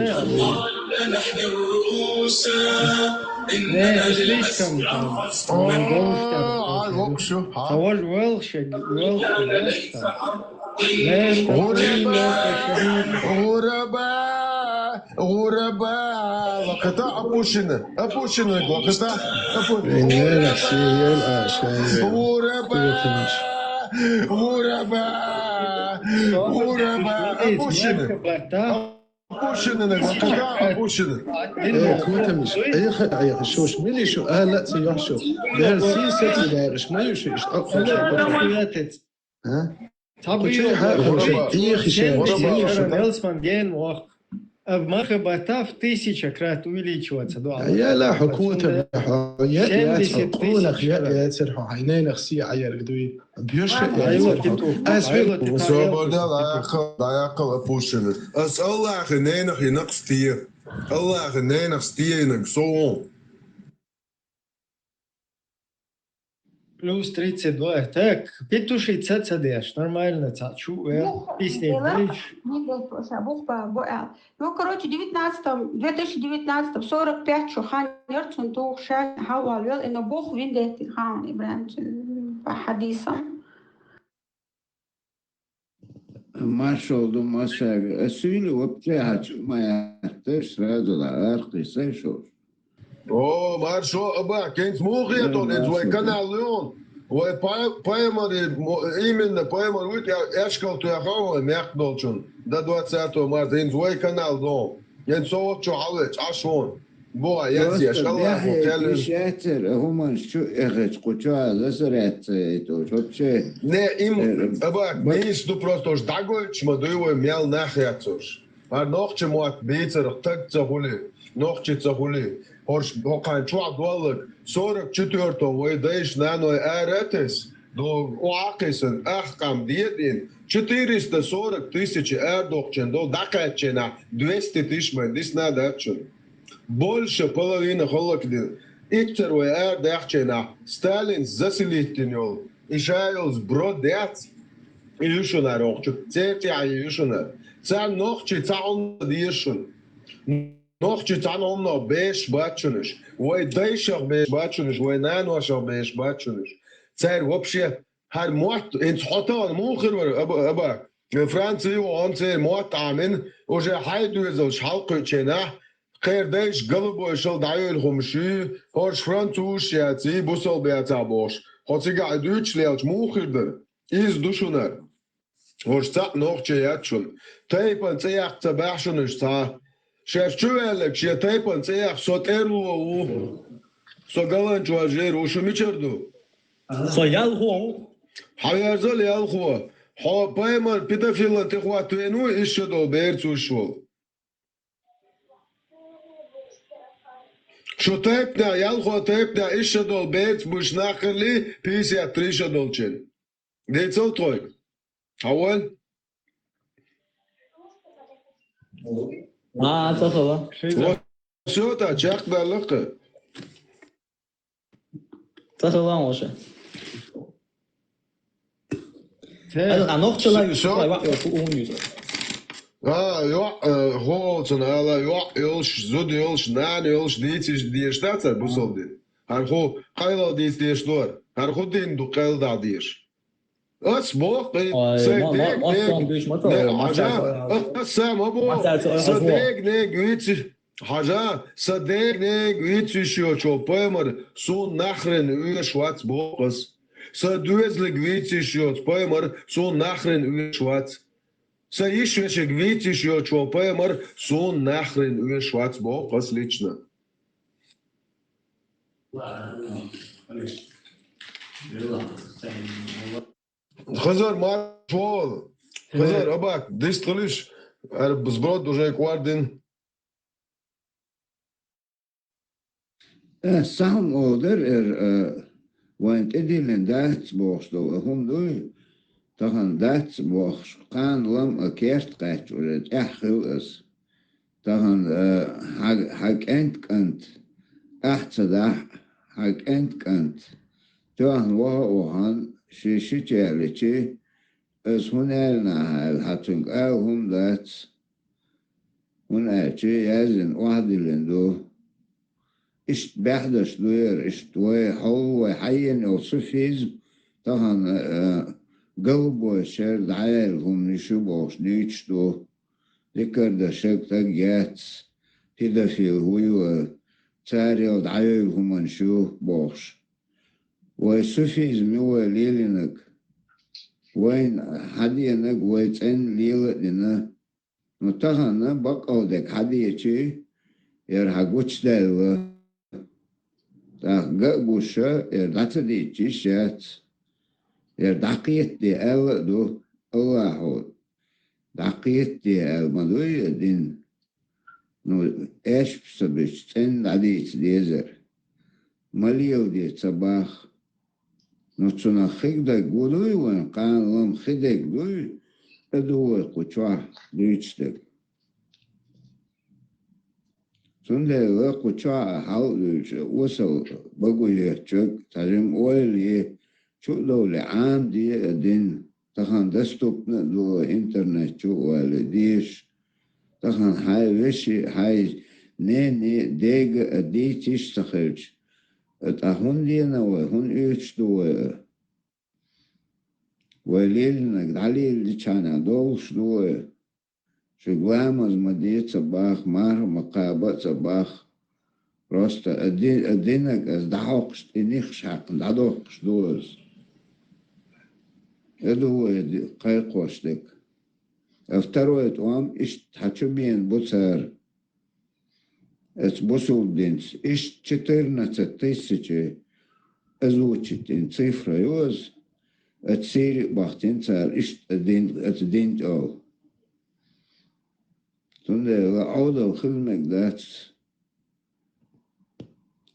Не, слишком там. Ай, локшу, ха? Савож велши, велши, велши. Гъураба, гъураба, гъураба, вакъта опущена, опущена, вакъта опущена. Гъураба, гъураба, гъураба, опущена. Опущена, вакъта опущена. Э, кутамиш, айха, айха, шош, милли шу, ала, ца йох шу. Дер сийсац дайгъаш, ма ю шу, иш, а? Ца кучу бу хьа, шу, тихи шу, ма ю шу. Нельсон ген вох. Ав марха батав тысяча крат увеличиваться, да. Я ла хьо кутам, хьо, я, я, семьдесят тысяч крат. Хьо, хьайненах си аярг дуй. Бьёша, я, ай, я, вот, ай, вот, собар де, дӀаяккхал, дӀаяккхал опущена. Ас Аллахи ненахи накъ сте. Аллахи ненах стенаг со. Плюс тридцать два. Так, петуши ца ца деш, нормально ца чу, э, песни дальше. Бух ба, бух ба, бух ба, бух ба. Ну, короче, девятнадцатом, две тысячи девятнадцатом сорок пять шу хан яр цун тух шан хьавал вел, и но бух виндетти хан Ибрахим, по хадисам. Маршал ду масага. Асуйли вообще хьачу ма яхташ, сразу ла аркъи сай шо. О, маршо, аба, кенц мухиятон, э, эдз вай канал леон. Вай па-, паймари, мо-, именно паймар вит, я, эшкал ту я хавай, мякдолчун. До двадцатого марта, эдз вай канал леон. Ен со вот чё хьалвеч, аш вон. Бо, я здесь, Аллах, вот я лишь. Шатер, а хуман шу эхеч, куча, засаряться, это уж вообще. Не, им, э, аба, ба- мисс, ну просто уж дагойтчма, дуй вай мял нахяцуш. Ар нохчи мотт бийцарах таг ца хули, нохчи ца хули. Хорш, хокхан чуа доллаг, сорок четвёртом вай дайш наной аратес, до уакисан, ахкам дедин, четыреста сорок тысяч ар дохчен, до дакачена, двести тысяч май, дис надо отчун. Больше половины холокдин. Итцер вай ар дахчена, Сталин заселиттин йол, и шайолз брод яц. Ю шуна рохчу. Церти а ю шуна. Царна нохчи цхьа хӀума деза шуна. Нохчи цхьана хӀуманах беш бац шуна уж. Вай дайшах беш бац шуна уж, вай наношах беш бац шуна уж. Цар вообще хӀара мотт, инца хьо тахана муха хир вара, аба, аба. Франци ву хьона церан мотт Ӏамина, уже хьай доьзалш хьалкхуьучу хенахь, кхеран дайша голубой шал дӀайойла хӀума шуьйра, хӀорш французаш яций, бусалба яцахь бохуш. Хьо цигахь и дуьйцуш лелча муха хир дара? Иза ду шуна. ХӀорш цхьаъ нохчий яц шуна. Тайпана цӀе яккха ца баьхьа шуна уьш цхьа. Шаьш чу ваьлларг шен тайпана цӀе яккха со тӀерло ву. Со галанчу вожер ву, шу мичара ду? Со ялхо ву. Хьан верзал ялхо. Хьо паймар педофилан тӀе хӀоттавен ву, иша долу берца вуьш волу. Шу тайпанехь, ялхо тайпанехь иша долу берца буьш нах хилли, пятьдесят три ша долчун. Дийцал тхой. Хьан ван? А, ца хала. Всё, та чекхдаьлла-кх. Ца хала ван ваша. Ца- Ала, а нохчалла ю, всё. Ала, ваъ, ю, фу, ун ю. А, йоӀ, э, хӀолцун ала, йоӀ йолуш, зуда йолуш, нана йолуш, дийциш дезаш дац цара бусалба дин? ХӀара хӀу къайла дийца дезаш ду хӀара? ХӀара хӀу дин ду къайла дӀа дезаш? Ас боху, ай, сайн ма-, ма-, дег, массо дег, дуьйцуш ма ца, не, ма хьажа, ца, аса ма боху, ма ца, ца, сан аса дег, нег вици, хьажа, сан дег, нег вициш йоцу пайхамар суна нахрен оьшуш вац боху ас. Сан доьзалиг вициш йоцу пайхамар суна нахрен оьшуш вац. Сан йиш-вешиг вициш йоцу пайхамар суна нахрен оьшуш вац боху ас лично. Хазар марш вол. Хазар абак, дистхилиш, эр сброд уже квардин. Э, сахьам олдар, эр, э, вайн тӀедиллина дац бохуш долу, э, хӀума дуй, тахана дац бохуш, кхана лам а керт кхаьчча уже тӀаьхьа хила ас. Тахана, э, хьан, хьан кӀент кӀант, ахьа ца дахь, хьан кӀент кӀант, тоьхна ваха а вахана, ши, ши чаличи, аса хӀун аьллинахь аьлла, хьан цуьнга ала хӀума дац, хӀунда аьлча яздина охьадиллина ду. Иштта баьхьдаш ду яра, иштта вай хьол, вай хьаена йолу суфизм, тахана, э, галбойчара дӀаяьлла хӀуманаш ю бохуш дуьйцуш ду. Дикарда шаг таг яц, педофил хӀу ю, царел дӀайойла хӀуманаш ю бохуш. Вай суфизм ю вай лелийнарг. Вайна хьадийнарг вай цӀена лела а дина. Ну, тахана баккъалла дерг хьадийчи, яра хьан гучудаьлла. ТӀаккха ган а гуш, яра дӀа ца дийча йиш яц. Яра дӀакхетаде аьлла а ду, Аллахьо, дӀакхетаде аьлла ма дуй дин. Ну, эшпа ца бича, цӀена дӀадийца дезара. Ма леладе ца бах. Ну, цунах хиг дерг ву дуй вайн, кхана лам хи дерг дуй, тӀе ду вай кху чохь дуьйцуш дерг. Цундела кху чохь а хьал а дуьйцуш, осал багу хӀоьттича, цхьа жима ойла е, чу а довлий, Ӏамаде а дин. Тахана доступна а ду интернет чу а валий, дезаш. Тахана хьайн веши, хьайн нене, дега а дийца йиш ца хилча, ткъа хӀунда дена вай, хӀунда оьцуш ду вай? Вай лелийнарг дӀалелличхьана долуш ду вай? Шуьга ламаз ма де ца бах, марха ма кхаба а ца бах. Просто а ди-, а динарг аса дӀахьокхуш, тӀе нихаш хьаькхна дӀадоккхуш ду аса. Э ду вай ди-, кхайкхош дерг. А второй тӀом иштта хьан чу бена бу цара. Эца бусулба динца иштта четырнадцать тысячи озвучить йина цифра ю аса. Эца сийри а бахтина цара иштта дин, эца дин тӀе олу. Цундела Ӏодал хила мега дац.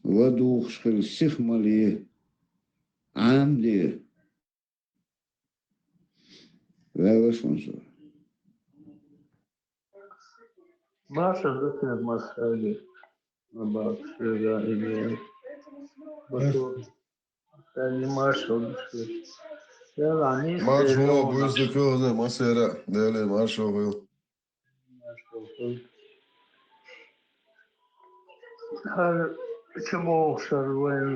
ЛадугӀуш хила сиха ма ле, Ӏамаде. Ваьлла шуна со. Маша, зачем Маша? Набагаш, да, или Башур. Они Маша, Башур. Марш вогӀу, буьйса кхузахь массеран а, Деле маршо хуьлда. ХӀара чубогӀуш вайн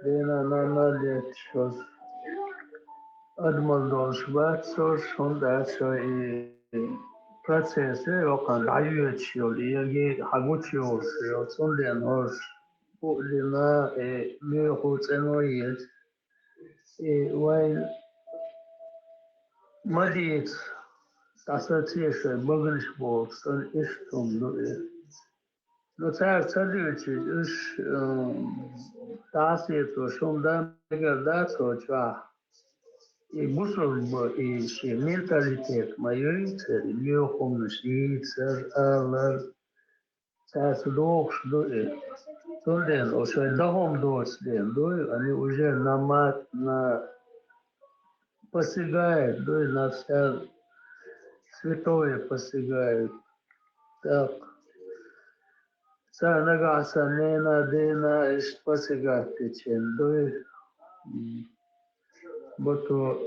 дена-нана леташ, адамаш долуш бац уьш, хӀунда аьлча и процесс йоккха дӀайоьдуш йолу, и ерриге а хьан гучуйолуш йолу, цундела хӀорш бу а дина, и муьлхха цӀено а еза. И вайн ма дийца, дӀасацийша баганаш бохуш санна, иштта хӀума ду и. Ну, цара ца дуьйцуьйту, уьш, м, дӀасецо шуна дан мегар дац хӀокху чохь. И бусулба, и шен менталитет ма юй церан, и муьлхха хӀуманаш йийцар, алар, цаьрца догӀуш ду и. Цундела оцу шайн дан хӀума доцу дела дуй, они уже намат на посягает, дуй, на всё святое посягает. Так. Сан нагахь сан нена, дена иштта посягать дечен дуй. М. Буту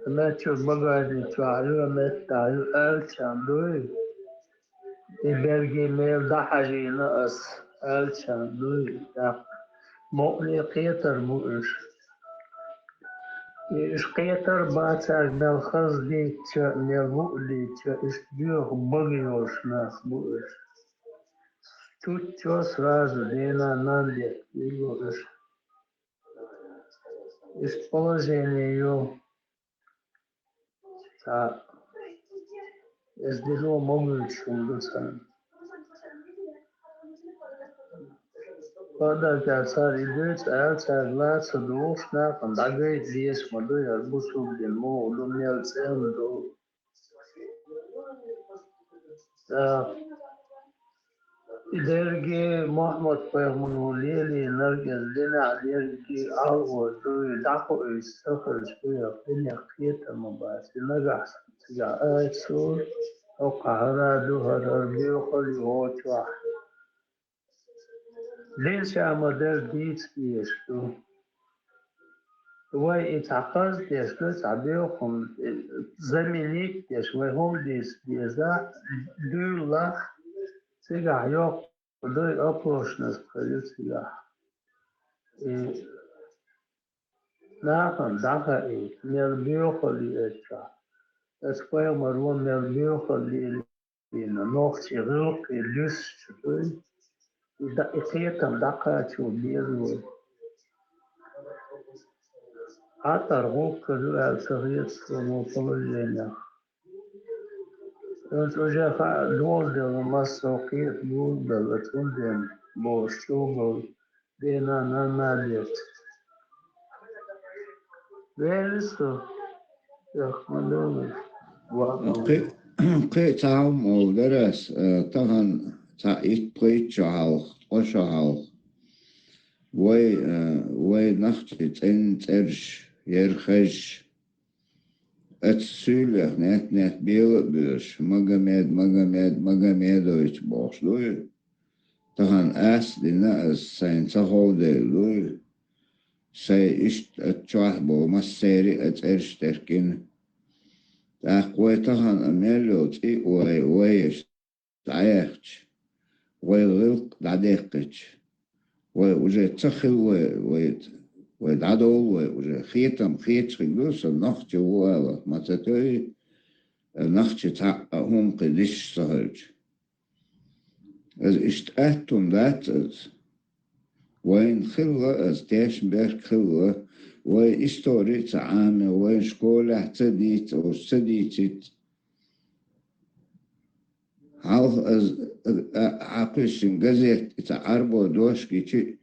меттачу багажник чохь ю, меттахь ю аьллачарна дуй. И берриге мел дӀахьажийна ас аьллачарна дуй. ТӀаккха мукъане кхетар бу уьш. И уьш кхетар бан цаьрга мел хаза дийцча, мел ву а дийцча, уьш доьху бага йолуш нах бу уьш. Чуччо сразу дена-нана летта лело уьш. Иштта положение ю. Цхьа эс дило ма вуьйцуш хӀума ду царна. Подаркаьрца цара и дуьйцу аьлла, цаьрга ла ца дугӀуш, нахана дӀагайта дезаш ма ду хӀара бусулба дин муха ду, мел цӀена ду. ТӀаккха и дерриге Мухьаммад-пайхамаро лелийнарг, иза динехь дерриге а гӀо ду, и дӀакхуьуьйтуш ца хилча, дуьненах кхетар ма бац. И нагахь санна цигахь айса сур, хӀокху хӀара а ду, хӀара, хӀара боьхалла ю хӀокху чохь. Дин ша ма-дарра дийца дезаш ду. Вай и цхьа хаза деш ду, цхьа боьхалла, э, заменить деш, вай хӀума дийца деза, дуьйлалахь, цигахь йоккха дуй, оплошность хир ю цигахь. И нахана дӀахаийта, мел боьхалла ю эццахь. Аса пайхамаро мел боьхалла ю Дина нохчийн гӀиллакхе луьстуш ду и, и да-, и кхетам дӀакхачо беза вай. ХӀаттар гӀуллакх хир ю аьлла ца хета суна положениях. Оцу уже хаа доладелла массо а кхета гулбелла, цундела бохуш чӀогӀа Дена-нана летта. Вели со, яхмадовна. Кхи-, кхин а цхьа хӀума олу дара ас, э, тахана цхьа итт-пхийтта шо хьалха, ткъа шо хьалха. Вай, э, вай нахчий цӀен цӀераш, ерхаш, Оцу суьйлех нет-нет бела а боьрзуш, Магомед, Магомед, Магомедович бохуш дуй. Тахана ас а дина ас сайна ца ховдийла дуй. Сайн иштта оцу чохь болу массеран а цӀераш теркина. ТӀаккха вай тахана а мел йолу цӀе а вай, вай дӀаяьхча, вай гӀиллакх дӀадаьккхича, вай уже ца хила вай, вай, вай дӀадовла вай уже. Хетам хеташ хир ду, сан нохчи ву аларх ма ца тоьй, нохчи цхьаъ а хӀума кхин дисча ца хилча. Аса иштта атта хӀума дац аса. Вайна хилла аса, тешнаберг хилла, вай истори а ца Ӏамайо, вайна школехь ца дийца, уьш ца дийцийта. Хьалха аса, а, а, Ӏакхуьссина газет, и цхьа Ӏарбо дош гичи,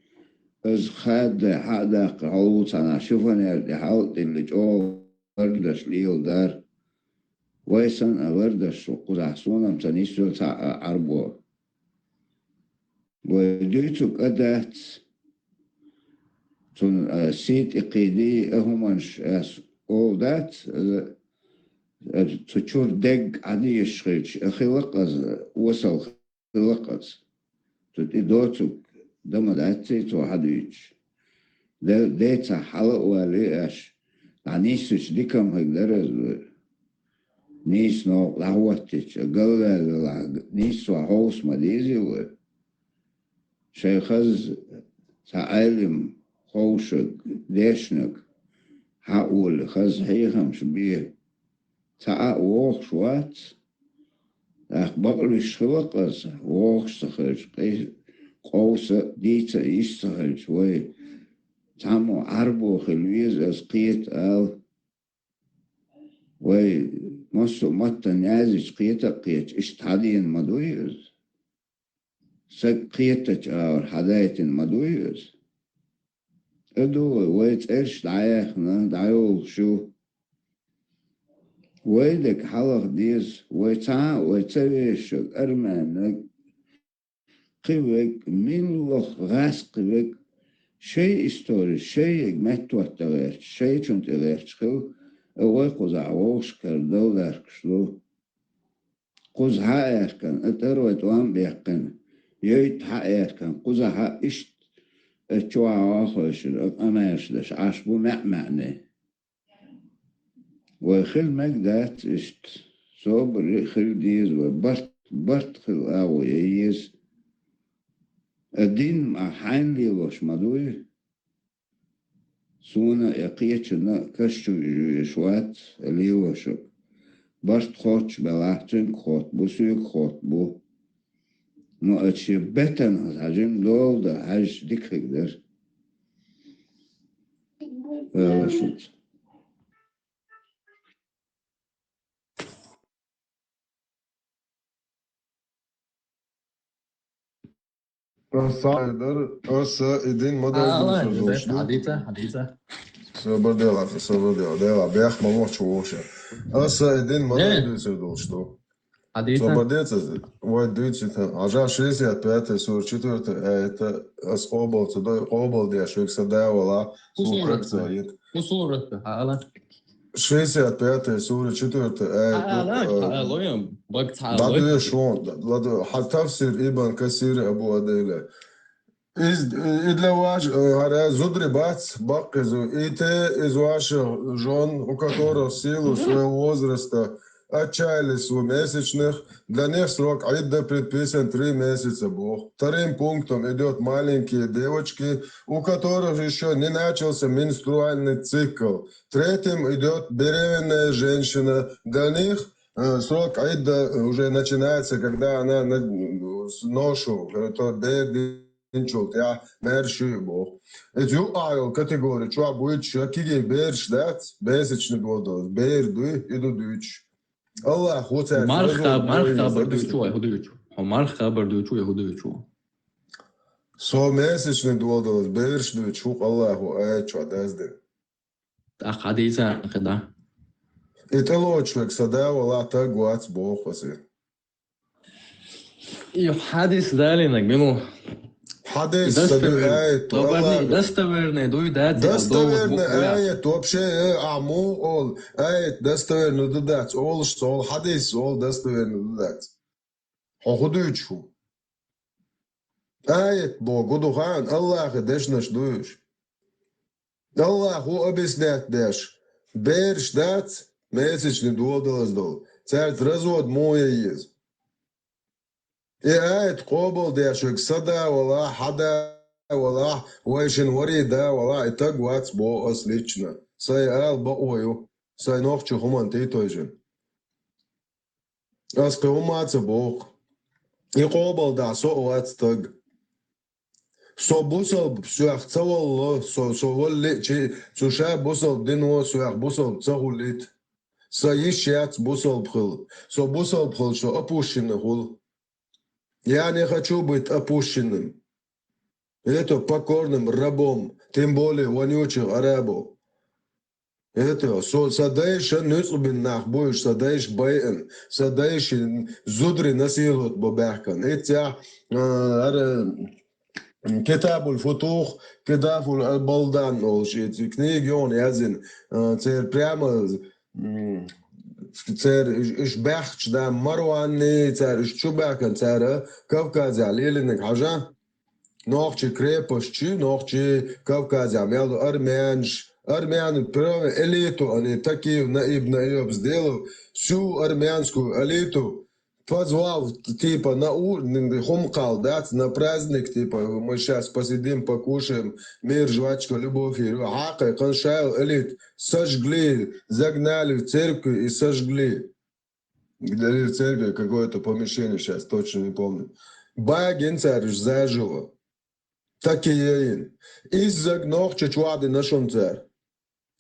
аса хаддай хьа а даккха, хьалха цхьана шифонер тӀе хьал а тилла, чӀогӀа лардаш леладара. Вай санна а лардаш, кхузахь суна-м ца нисйо цхьа а Ӏарбо. Вай дуьйцург а дац. Цунна, а, сий тӀе кхийдий а хӀуманаш ас олу дац, а, а, цу чуьра дегга Ӏадийшаш хилча, а, хилла-кх аса, осал хилла-кх аса. Цу тӀе доцург дан ма дац цо хьадуьйцуш. Де-, децахь хьала а валий аш, нисача дикамхаг дара из вай. Нийса новкъа дӀахӀоттича, галваьлла нийсо хьовса ма дезий вай. Шайн хаза цхьа Ӏелим ховшаг, дешнаг хьаоале, хаза хьехамаш бе, цхьа а вохуш вац. ТӀаккха бакълуьйш хилла-кх аса, вохуш ца хилча, къи-, къовса а, дийца а йиш ца хилча, вай цхьаммо Ӏарбо хила веза аса кхета ала. Вай массо а маттана язйича кхета а кхетача, иштта хьадена ма дуй иза. Саг кхетача агӀор хьадайтина ма дуй иза. ТӀе ду вай, вай цӀераш дӀаяьхна, дӀайолуш ю. Вай дерг хьалха деза, вай цхьа а, вай ца вешаг, армянаг, кхин верг, милла гӀаскхи верг, шайн историш, шайн ерг меттахӀотта гӀерташ, шайчунна тӀе гӀерташ хила, а вай кхузахь вовшахкара далдаркаш ду. Кхуза хьа а аьхкина, а тӀарой тӀом а баьккхина, йойтта хьа а аьхкина, кхуза хьа иштта а чохь а хойшира, а къамаьрша деш Ӏаш бу маьӀ-маьӀне. Вай хила мега дац иштта. Собаре а хила деза вай, барт, барт хила агӀо ян еза. А дин ма хьайна лелош ма дуй. Суна а, я кхечунна а каш чу вижа везаш вац, лелош а. Барт хоттуш белахь, цуьнга хотта бу, соьга хотта бу. Ну, а шен бетанах хьажим дола дан хьаьжча дика хир дара. Вала шуьца. Аса дар, аса и дин ма дай дуьйцур долуш ду. Хьадийца, хьадийца. Собар де, собар де, Дела, бех ма вохчу вовша. Аса и дин ма дай дуьйцур долуш ду. Хьадийца. Собар де, ца вай дуьйцу тхан. Хьажа шестьдесят пятая сура четвёртая аята, ас къобал ца дай, къобал деш, век са давала, сура как ца ит. Ку сура, ала. Шестьдесят пятая сура четвёртая аят. Ала, ала, ала, бак ца ала. Ладуеш вон, ладу, хьа тафсир Ибн Касир Абу Адайла. Из, и для ваш, э, хьара зудри бац, баккхизу, и те из ваша жён, у которых в силу своего возраста отчаялись в месячных, для них срок идда предписан три месяца, боху. Вторым пунктом идёт маленькие девочки, у которых ещё не начался менструальный цикл. Третьим идёт беременная женщина. Для них, э, срок идда уже начинается, когда она на, с ношу, э, то бер динчул тӀехь маьрша ю боху. Иза юкъахь йолу категори чохь буьйцуш, кегий бераш дац, месячный долу, бер дуй, и ду дуьйцуш. Аллах ву цаьрца. Марха, марха хабар дуьйцу вай, хӀу дуьйцу? Хьо марха хабар дуьйцу вай, хӀу дуьйцу? Со месячный долу, бераш дуьйцу, хӀу Аллаху аят чохь даздина. ТӀаккха хьадийца кхидӀа. И тӀелочуьнга сан да валахь таг вац боху аса. И хьадис далинаг, мину. Хьадис сан ду аят, достоверный, достоверный дуй, да, достоверный аят, вообще, э, а му ол, аят достоверный ду дац, олуш ца ол, хьадис ол достоверный ду дац. Хьо хӀу дуьйцу хӀу? Аят боху, гу ду хаан, Аллахе дешнаш дуьйш. Аллах ву объяснять деш. Бераш дац, месячный додалаз долу. Цаьрца развод муха ян еза? И аят къобал деш верг сан да валахь, хьан да валахь, вай шин вари да валахь, и таг вац боху ас лично. Сайн ала бакъо ю, сайн нохчо хӀуманна тӀе а тойжина. Ас кхин хӀумма а ца боху. И къобал дахь со а вац стаг. Со бусалба соьх ца валло, со, со валли а чи, цу ша бусалба дино соьх бусалба ца хуллийта. Сан йиш яц бусалба хила. Со бусалба хила, со опущенный хула. Я не хочу быть опущенным. Это покорным рабом, тем более вонючим арабом. Это, со, сан дайша нуьцкъа бина нах бу уьш, сан дайша байъина, сан дайша зударий насиловать бо баьхкина. Иццехь, а, ара, Китабул Футух, Китабул Балдан олуш, и книга йогӀун яздина, а, церан прямо, м, церан уьш, уьш баьхкича да Марванни, цара уьш чу баьхкина, цара Кавказехь лелийнарг хьажа. Нохчий крепостчий, нохчий Кавказехь мел ду армянаш, Армян, прямо элиту, они такие наиб наиб сделал, всю армянскую элиту позвал, типа, на у-, хӀума кхалла дац, на праздник, типа, мы сейчас посидим, покушаем, мир, жвачка, любовь, и хьакхайкхина шайла элит сожгли, загнали в церкви и сожгли. Или в церкви какое-то помещение, сейчас точно не помню. Багина цара уж заживо. Такие ин. Иззаг нохча чу ваӀда нашум цара.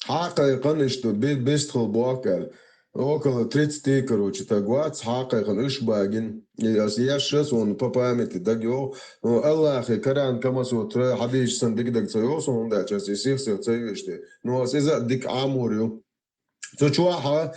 Хьакхайкхина иштта би-, бистхила бохкар. Около тридцати, короче, таг вац, хьакхайкхина уж багина. И ас ешшас, он по памяти дагайоагӀа. Ну, Аллахьи, Коран, Камасутра, хьадисаш санна дика дага ца йоагӀа сона, хӀунда аьлча ас и сих-сих ца йоьшу. Ну, ас иза а дика Ӏамор ю. Цу чохь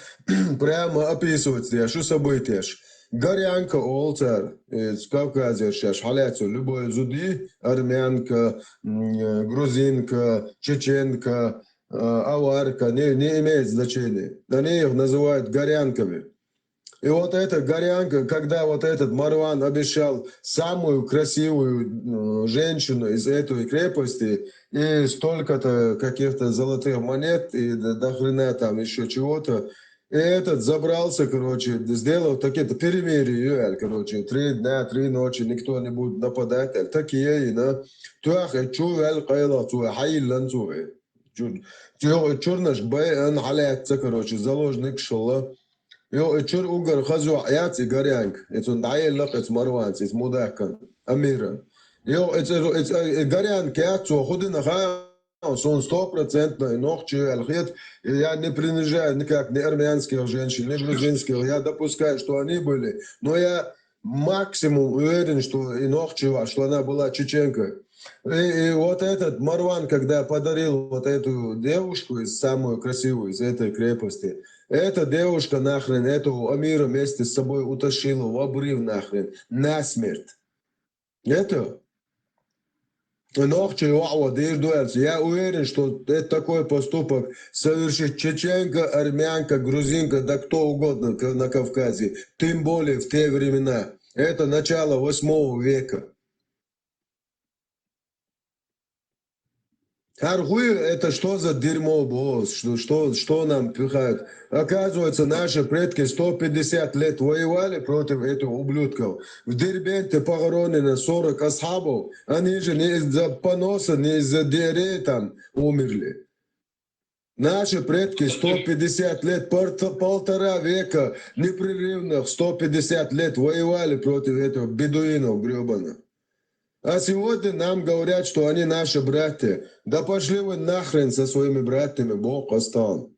прямо описывается деш ю событияш. Горянка олу цара, э, Кавказера шаьш хьалаьцна любой зуди, армянка, м, грузинка, чеченка, э, аварка, не, не имеет значения. Они их называют горянками. И вот эта горянка, когда вот этот Марван обещал самую красивую, э, женщину из этой крепости и столько-то каких-то золотых монет и до, до хрена там ещё чего-то, и этот забрался, короче, сделал такие-то перемирия, короче, три дня, три ночи никто не будет нападать, такие и на. Тух и чу вел къайла цу, хьайиллан цу. Чу-, чу-, чурнаш байан хьалаьцна, короче, заложник шалла. Йо, и чуьра уггар хаза йоӀ яц и горянка. И цунна дӀаелла-кх иза Марванца, иза мудаккан, Амиран. Йо, и цӀе-, и цӀе-, и горянка яц цо, хӀун дина хаьа, суна стопроцентно и нохчи аьлла хета, я не принижаю никак ни армянских женщин, ни грузинских. Я допускаю, что они были, но я максимум уверен, что и нохчи, что она была чеченка. И, и вот этот Марван, когда подарил вот эту девушку, из самую красивую из этой крепости, эта девушка нахрен этого Амира вместе с собой утащила в обрыв нахрен, насмерть. Это нохчи ваӀ дийр ду аьлла. Я уверен, что это такой поступок совершит чеченка, армянка, грузинка, да кто угодно к-, на Кавказе, тем более в те времена. Это начало восьмого века. ХӀара хуй, это что за дерьмо было? Что, что, что нам пихают? Оказывается, наши предки сто пятьдесят лет воевали против этих ублюдков. В Дербенте похоронено сорок асхабов. Они же не из-за поноса, не из-за диареи там умерли. Наши предки сто пятьдесят лет, порта-, полтора века непрерывных, сто пятьдесят лет воевали против этих бедуинов грёбаных. А сегодня нам говорят, что они наши братья. Да пошли вы нахрен со своими братьями, Бог оставил.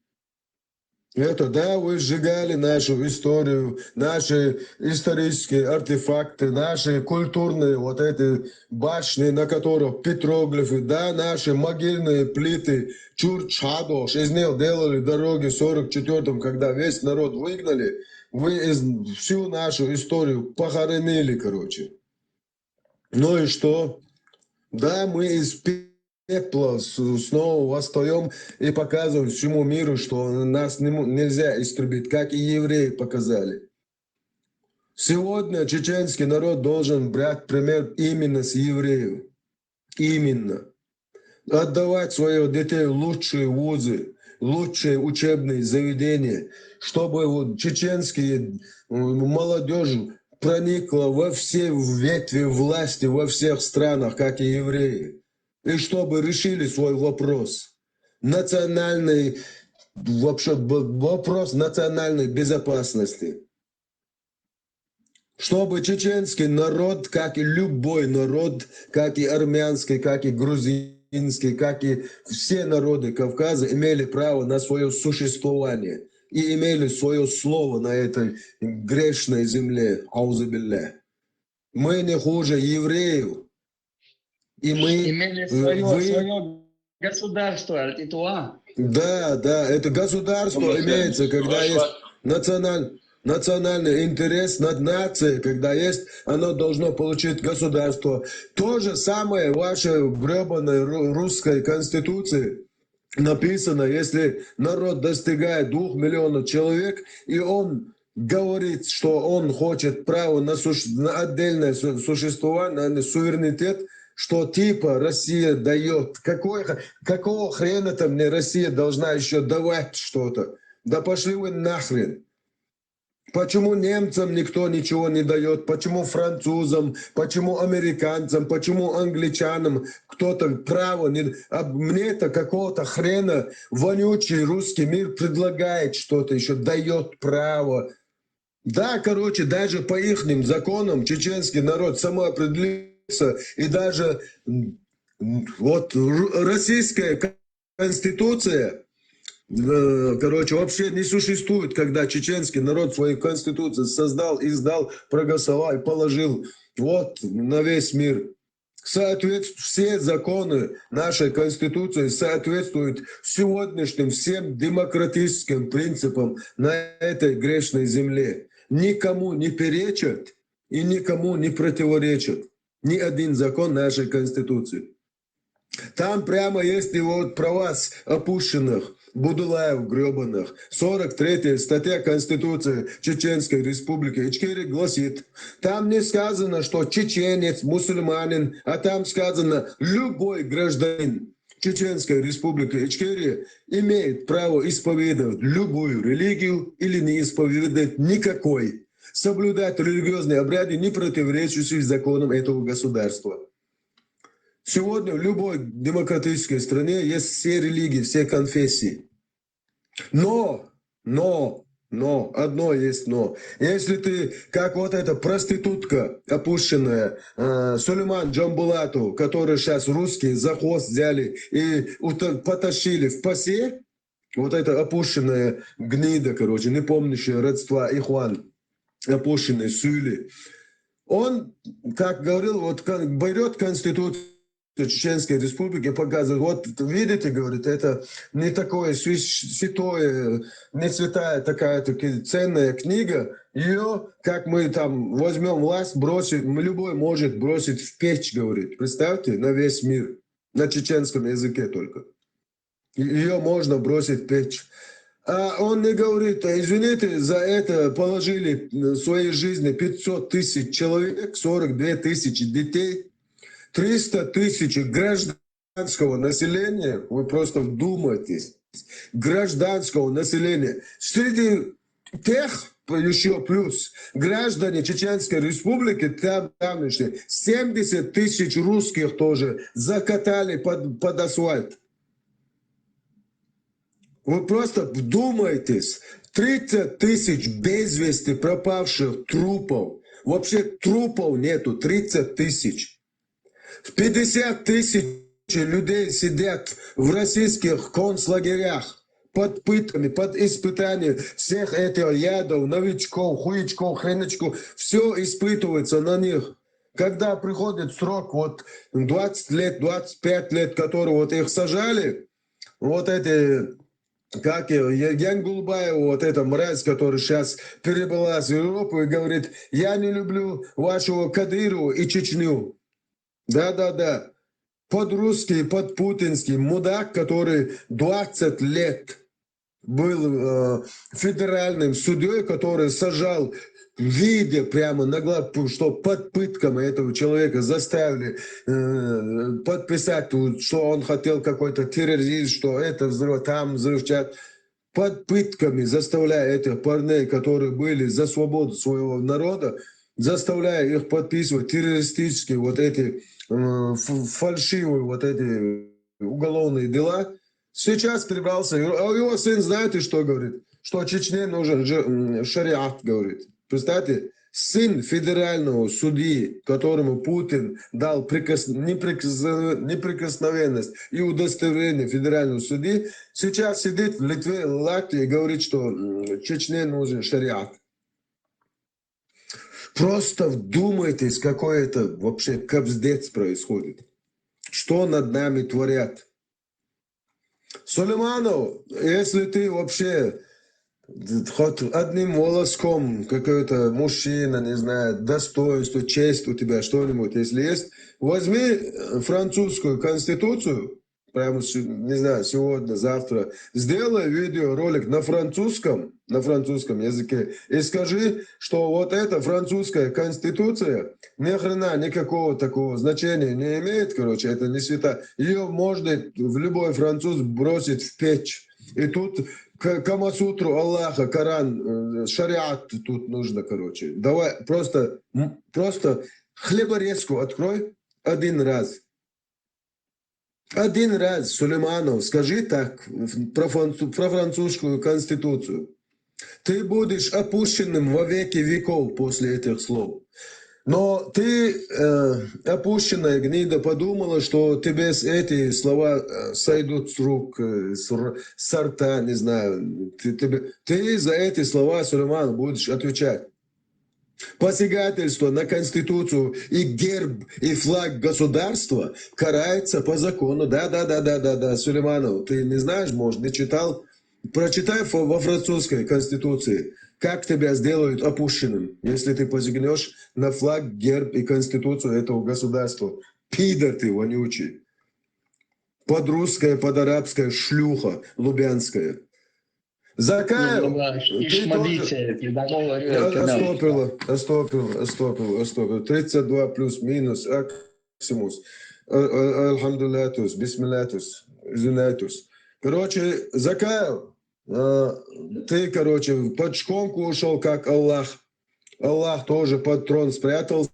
Это, да, вы сжигали нашу историю, наши исторические артефакты, наши культурные вот эти башни, на которых петроглифы, да, наши могильные плиты, чурт шадош, из них делали дороги в сорок четвёртом, когда весь народ выгнали, вы из-, всю нашу историю похоронили, короче. Ну и что? Да, мы из пепла с-, снова восстаём и показываем всему миру, что нас не мо-, нельзя истребить, как и евреи показали. Сегодня чеченский народ должен брать пример именно с евреев. Именно. Отдавать своих детей в лучшие вузы, лучшие учебные заведения, чтобы вот чеченские, м, молодёжь проникла во все ветви власти, во всех странах, как и евреи, и чтобы решили свой вопрос национальной, вообще б-, вопрос национальной безопасности. Чтобы чеченский народ, как и любой народ, как и армянский, как и грузинский, как и все народы Кавказа, имели право на своё существование и имели своё слово на этой грешной земле, аузубилля. Мы не хуже евреев. И мы, имели э, своё, вы своё государство, Альтитуа. Да, да, это государство имеется, когда есть националь-, национальный интерес над нацией, когда есть, оно должно получить государство. То же самое в вашей грёбаной ру-, русской конституции написано, если народ достигает двух миллионов человек, и он говорит, что он хочет право на суще-, на отдельное су-, существование, на суверенитет, что типа Россия дает. Какой, какого хрена-то мне Россия должна еще давать что-то? Да пошли вы нахрен. Почему немцам никто ничего не дает? Почему французам? Почему американцам? Почему англичанам кто-то право не... А мне-то какого-то хрена вонючий русский мир предлагает что-то еще, дает право. Да, короче, даже по ихним законам чеченский народ самоопределился, и даже вот российская конституция, э, короче, вообще не существует, когда чеченский народ свою конституцию создал, издал, проголосовал и положил вот на весь мир. Соответствует, все законы нашей конституции соответствуют сегодняшним всем демократическим принципам на этой грешной земле. Никому не перечат и никому не противоречат ни один закон нашей конституции. Там прямо есть и вот про вас опущенных, Будулаев гребаных. Сорок третья статья Конституции Чеченской Республики Ичкерия гласит, там не сказано, что чеченец, мусульманин, а там сказано, любой гражданин Чеченской Республики Ичкерия имеет право исповедовать любую религию или не исповедовать никакой, соблюдать религиозные обряды, не противоречащие законам этого государства. Сегодня в любой демократической стране есть все религии, все конфессии. Но, но, но, одно есть но. Если ты, как вот эта проститутка опущенная, э, Сулейман Джамбулату, который сейчас русские за хвост взяли и ута- потащили в ПАСЕ, вот эта опущенная гнида, короче, не помнящая родства, ихван, опущенный Сюли, он, как говорил, вот берет конституцию Чеченской Республики, показывает, вот видите, говорит, это не такое святое, не святая такая таки ценная книга, ее, как мы там возьмем власть, бросить, любой может бросить в печь, говорит, представьте, на весь мир, на чеченском языке только. Ее можно бросить в печь. А он не говорит, извините, за это положили в своей жизни пятьсот тысяч человек, сорок две тысячи детей, триста тысяч гражданского населения, вы просто вдумайтесь, гражданского населения. Среди тех, еще плюс, граждане Чеченской Республики, там, тамошние, семьдесят тысяч русских тоже закатали под, под асфальт. Вы просто вдумайтесь, тридцать тысяч без вести пропавших трупов. Вообще трупов нету, тридцать тысяч. Пятьдесят тысяч людей сидят в российских концлагерях под пытками, под испытанием всех этих ядов, новичков, хуечков, хреночков. Все испытывается на них. Когда приходит срок, вот двадцать лет, двадцать пять лет, которые вот их сажали, вот эти, как Евген Гулбаев, вот эта мразь, которая сейчас перебралась в Европу и говорит, я не люблю вашего Кадырова и Чечню. Да-да-да. Под русский, под путинский мудак, который двадцать лет был э, федеральным судьей, который сажал, видя прямо на глаз, что под пытками этого человека заставили э, подписать, что он хотел какой-то терроризм, что это взрыв, там взрывчатка. Под пытками заставляя этих парней, которые были за свободу своего народа, заставляя их подписывать террористические вот эти э, фальшивые вот эти уголовные дела. Сейчас прибрался, а его сын, знаете, что говорит? Что Чечне нужен шариат, говорит. Представьте, сын федерального судьи, которому Путин дал прикос... неприкос... неприкосновенность и удостоверение федерального судьи, сейчас сидит в Литве, Латвии и говорит, что Чечне нужен шариат. Просто вдумайтесь, какой это вообще кабздец происходит. Что над нами творят? Сулейманов, если ты вообще хоть одним волоском какой-то мужчина, не знаю, достоинство, честь у тебя, что-нибудь, если есть, возьми французскую конституцию, прямо, с- не знаю, сегодня, завтра, сделай видеоролик на французском, на французском языке, и скажи, что вот эта французская конституция ни хрена никакого такого значения не имеет, короче, это не святая. Ее можно в любой француз бросить в печь. И тут к- Камасутру Аллаха, Коран, э, шариат тут нужно, короче. Давай просто, м, просто хлеборезку открой один раз. Один раз, Сулейманов, скажи так в- про, францу- про французскую конституцию. Ты будешь опущенным во веки веков после этих слов. Но ты, э, опущенная гнида, подумала, что тебе с- эти слова э, сойдут с рук, э, с, р- с рта, не знаю. Ты, тебе- ты за эти слова, Сулейман, будешь отвечать. Посягательство на Конституцию и герб, и флаг государства карается по закону. Да, да, да, да, да, да, Сулейманов, ты не знаешь, может, не читал? Прочитай фо- во французской конституции, как тебя сделают опущенным, если ты посягнешь на флаг, герб и конституцию этого государства. Пидор ты вонючий. Под русское, под арабское шлюха лубянская. Закаев, ты тоже... Астопирла, астопирла, астопирла, астопирла. Тридцать два плюс-минус, аксимус. Э, э, Альхамдулиллятус, бисмиллятус, извиняйтус. Короче, Закаев, э, ты, короче, под шконку ушел, как Аллах. Аллах тоже под трон спрятался.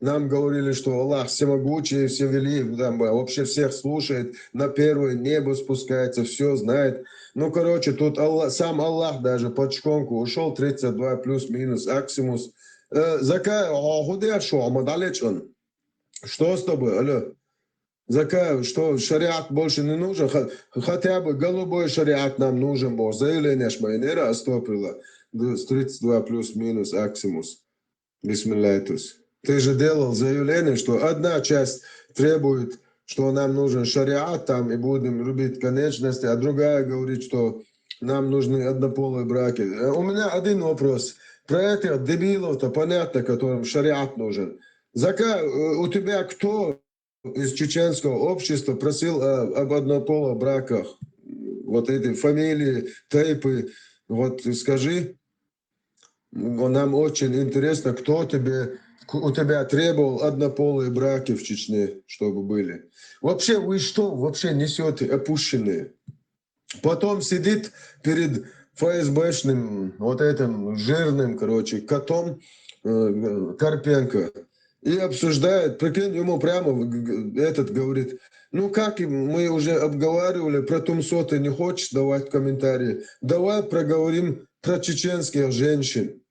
Нам говорили, что Аллах всемогучий, всевеликий, там, э, вообще всех слушает, на первое небо спускается, все знает. Ну, короче, тут Аллах, сам Аллах даже под шконку ушел, тридцать два плюс-минус, аксимус. Э, Закаев, а, худя шо, а, мадалечан. Что с тобой, алло? Закаев, что шариат больше не нужен? Ха- Хотя бы голубой шариат нам нужен был. Заявление Шмайнера, астопирла. Тридцать два плюс-минус, аксимус. Бисмиллятус. Ты же делал заявление, что одна часть требует, что нам нужен шариат там и будем рубить конечности, а другая говорит, что нам нужны однополые браки. Э, У меня один вопрос. Про этих дебилов-то понятно, которым шариат нужен. Закаев, э, у тебя кто из чеченского общества просил э, об однополых браках? Вот эти фамилии, тейпы. Вот скажи, нам очень интересно, кто тебе, у тебя требовал однополые браки в Чечне, чтобы были. Вообще, вы что вообще несете, опущенные? Потом сидит перед ФСБшным, вот этим жирным, короче, котом э, Карпенко и обсуждает, прикинь, ему прямо этот говорит, ну как, мы уже обговаривали, про Тумсо ты не хочешь давать комментарии, давай проговорим про чеченских женщин.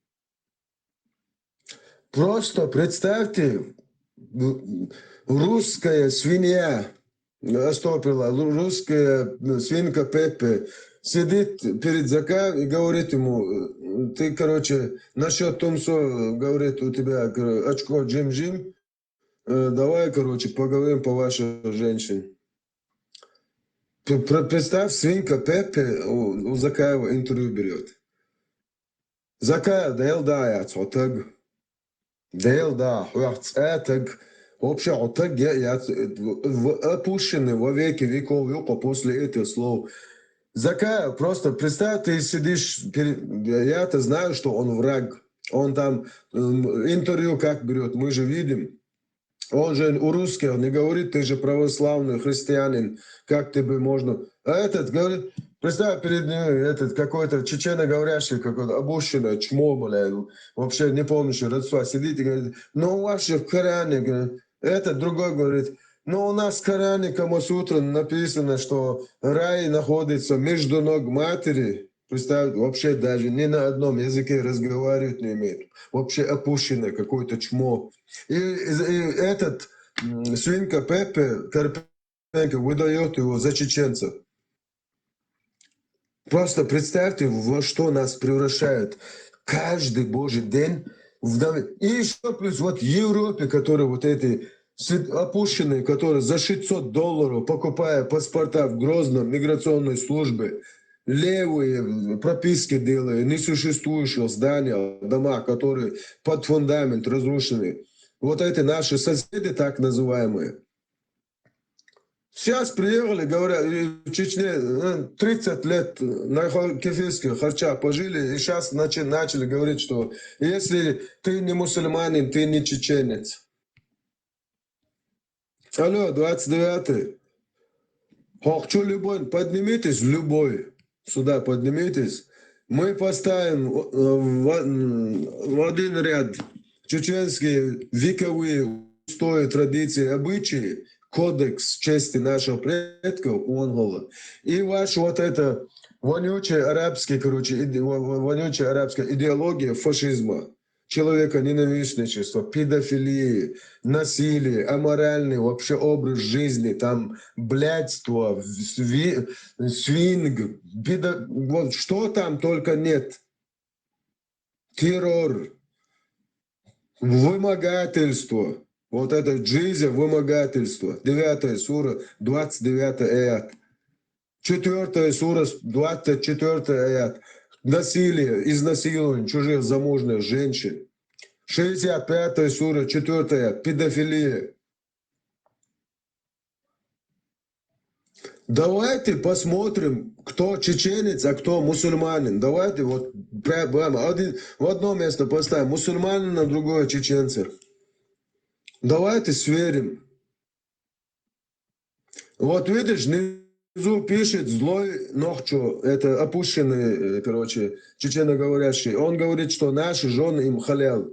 Просто представьте, русская свинья, астопирла, русская свинка Пеппе сидит перед Закаевым и говорит ему, ты, короче, насчет Тумсо, говорит, у тебя очко Джим-Джим, давай, короче, поговорим по вашей женщине. Представь, свинка Пеппе у Закаева интервью берет. Закаев, Дела даа яц хьо таг. Дела даа, хьох цӀа таг. Вообще хьо таг я яц, опущенный во веки веков юкъа после этих слов. Закаев, просто представь, ты сидишь, я-то знаю, что он враг. Он там интервью как берет, мы же видим. Он же у русских не говорит, ты же православный христианин, как тебе можно? А этот говорит, представь, перед ним этот какой-то чеченоговорящий, какой-то опущенное чмо, бля, вообще не помнящий родства, сидит и говорит, ну у вас же в Коране, говорит, этот другой говорит, ну у нас в Коране Камасутра написано, что рай находится между ног матери. Представь, вообще даже ни на одном языке разговаривать не умеет. Вообще опущенное какое-то чмо. И, и этот свинка Пеппе, Карпенко, выдает его за чеченца. Просто представьте, во что нас превращают каждый божий день. И еще плюс вот в Европе, которые вот эти опущенные, которые за шестьсот долларов, покупая паспорта в Грозном миграционной службе, левые прописки делая, несуществующего здания, дома, которые под фундамент разрушены. Вот эти наши соседи, так называемые, Сейчас приехали, говорят, в Чечне э, тридцать лет на кефирских харчах пожили, и сейчас начали говорить, что если ты не мусульманин, ты не чеченец. Алло, двадцать девятый. Хохчу любой, поднимитесь, любой. Сюда поднимитесь. Мы поставим э, в, в один ряд чеченские вековые устои, традиции, обычаи, кодекс чести наших предков, Куангола. И ваш вот это вонючая арабская, короче, иде, вонючая арабская идеология фашизма, человеконенавистничество, педофилии, насилие, аморальный вообще образ жизни, там, блядство, сви, свинг, педо, вот что там только нет. Террор, вымогательство. Вот это джизя, вымогательство. Девятая сура, двадцать девятый аят. Четвертая сура, двадцать четвертый аят. Насилие, изнасилование чужих замужних женщин. Шестьдесят пятая сура, четвертый аят. Педофилия. Давайте посмотрим, кто чеченец, а кто мусульманин. Давайте вот прямо один, в одно место поставим мусульманина, другое чеченца. Давайте сверим. Вот видишь, внизу пишет злой нохчо, это опущенный, э, короче, чеченоговорящий. Он говорит, что наши жены им халял.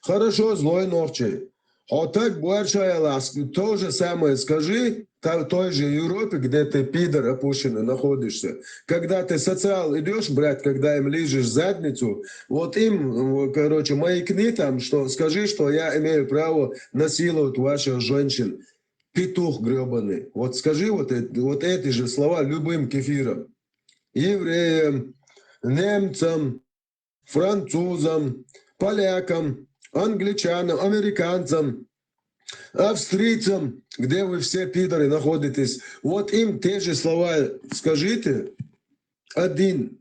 Хорошо, злой нохчо. А так больше то же самое скажи, в той же Европе, где ты, пидор опущенный, находишься. Когда ты социал идешь брать, когда им лижешь задницу, вот им, короче, маякни там, что скажи, что я имею право насиловать ваших женщин. Петух гребаный. Вот скажи вот, это, вот эти же слова любым кефирам. Евреям, немцам, французам, полякам, англичанам, американцам, австрийцам, где вы все пидоры находитесь. Вот им те же слова скажите. Один.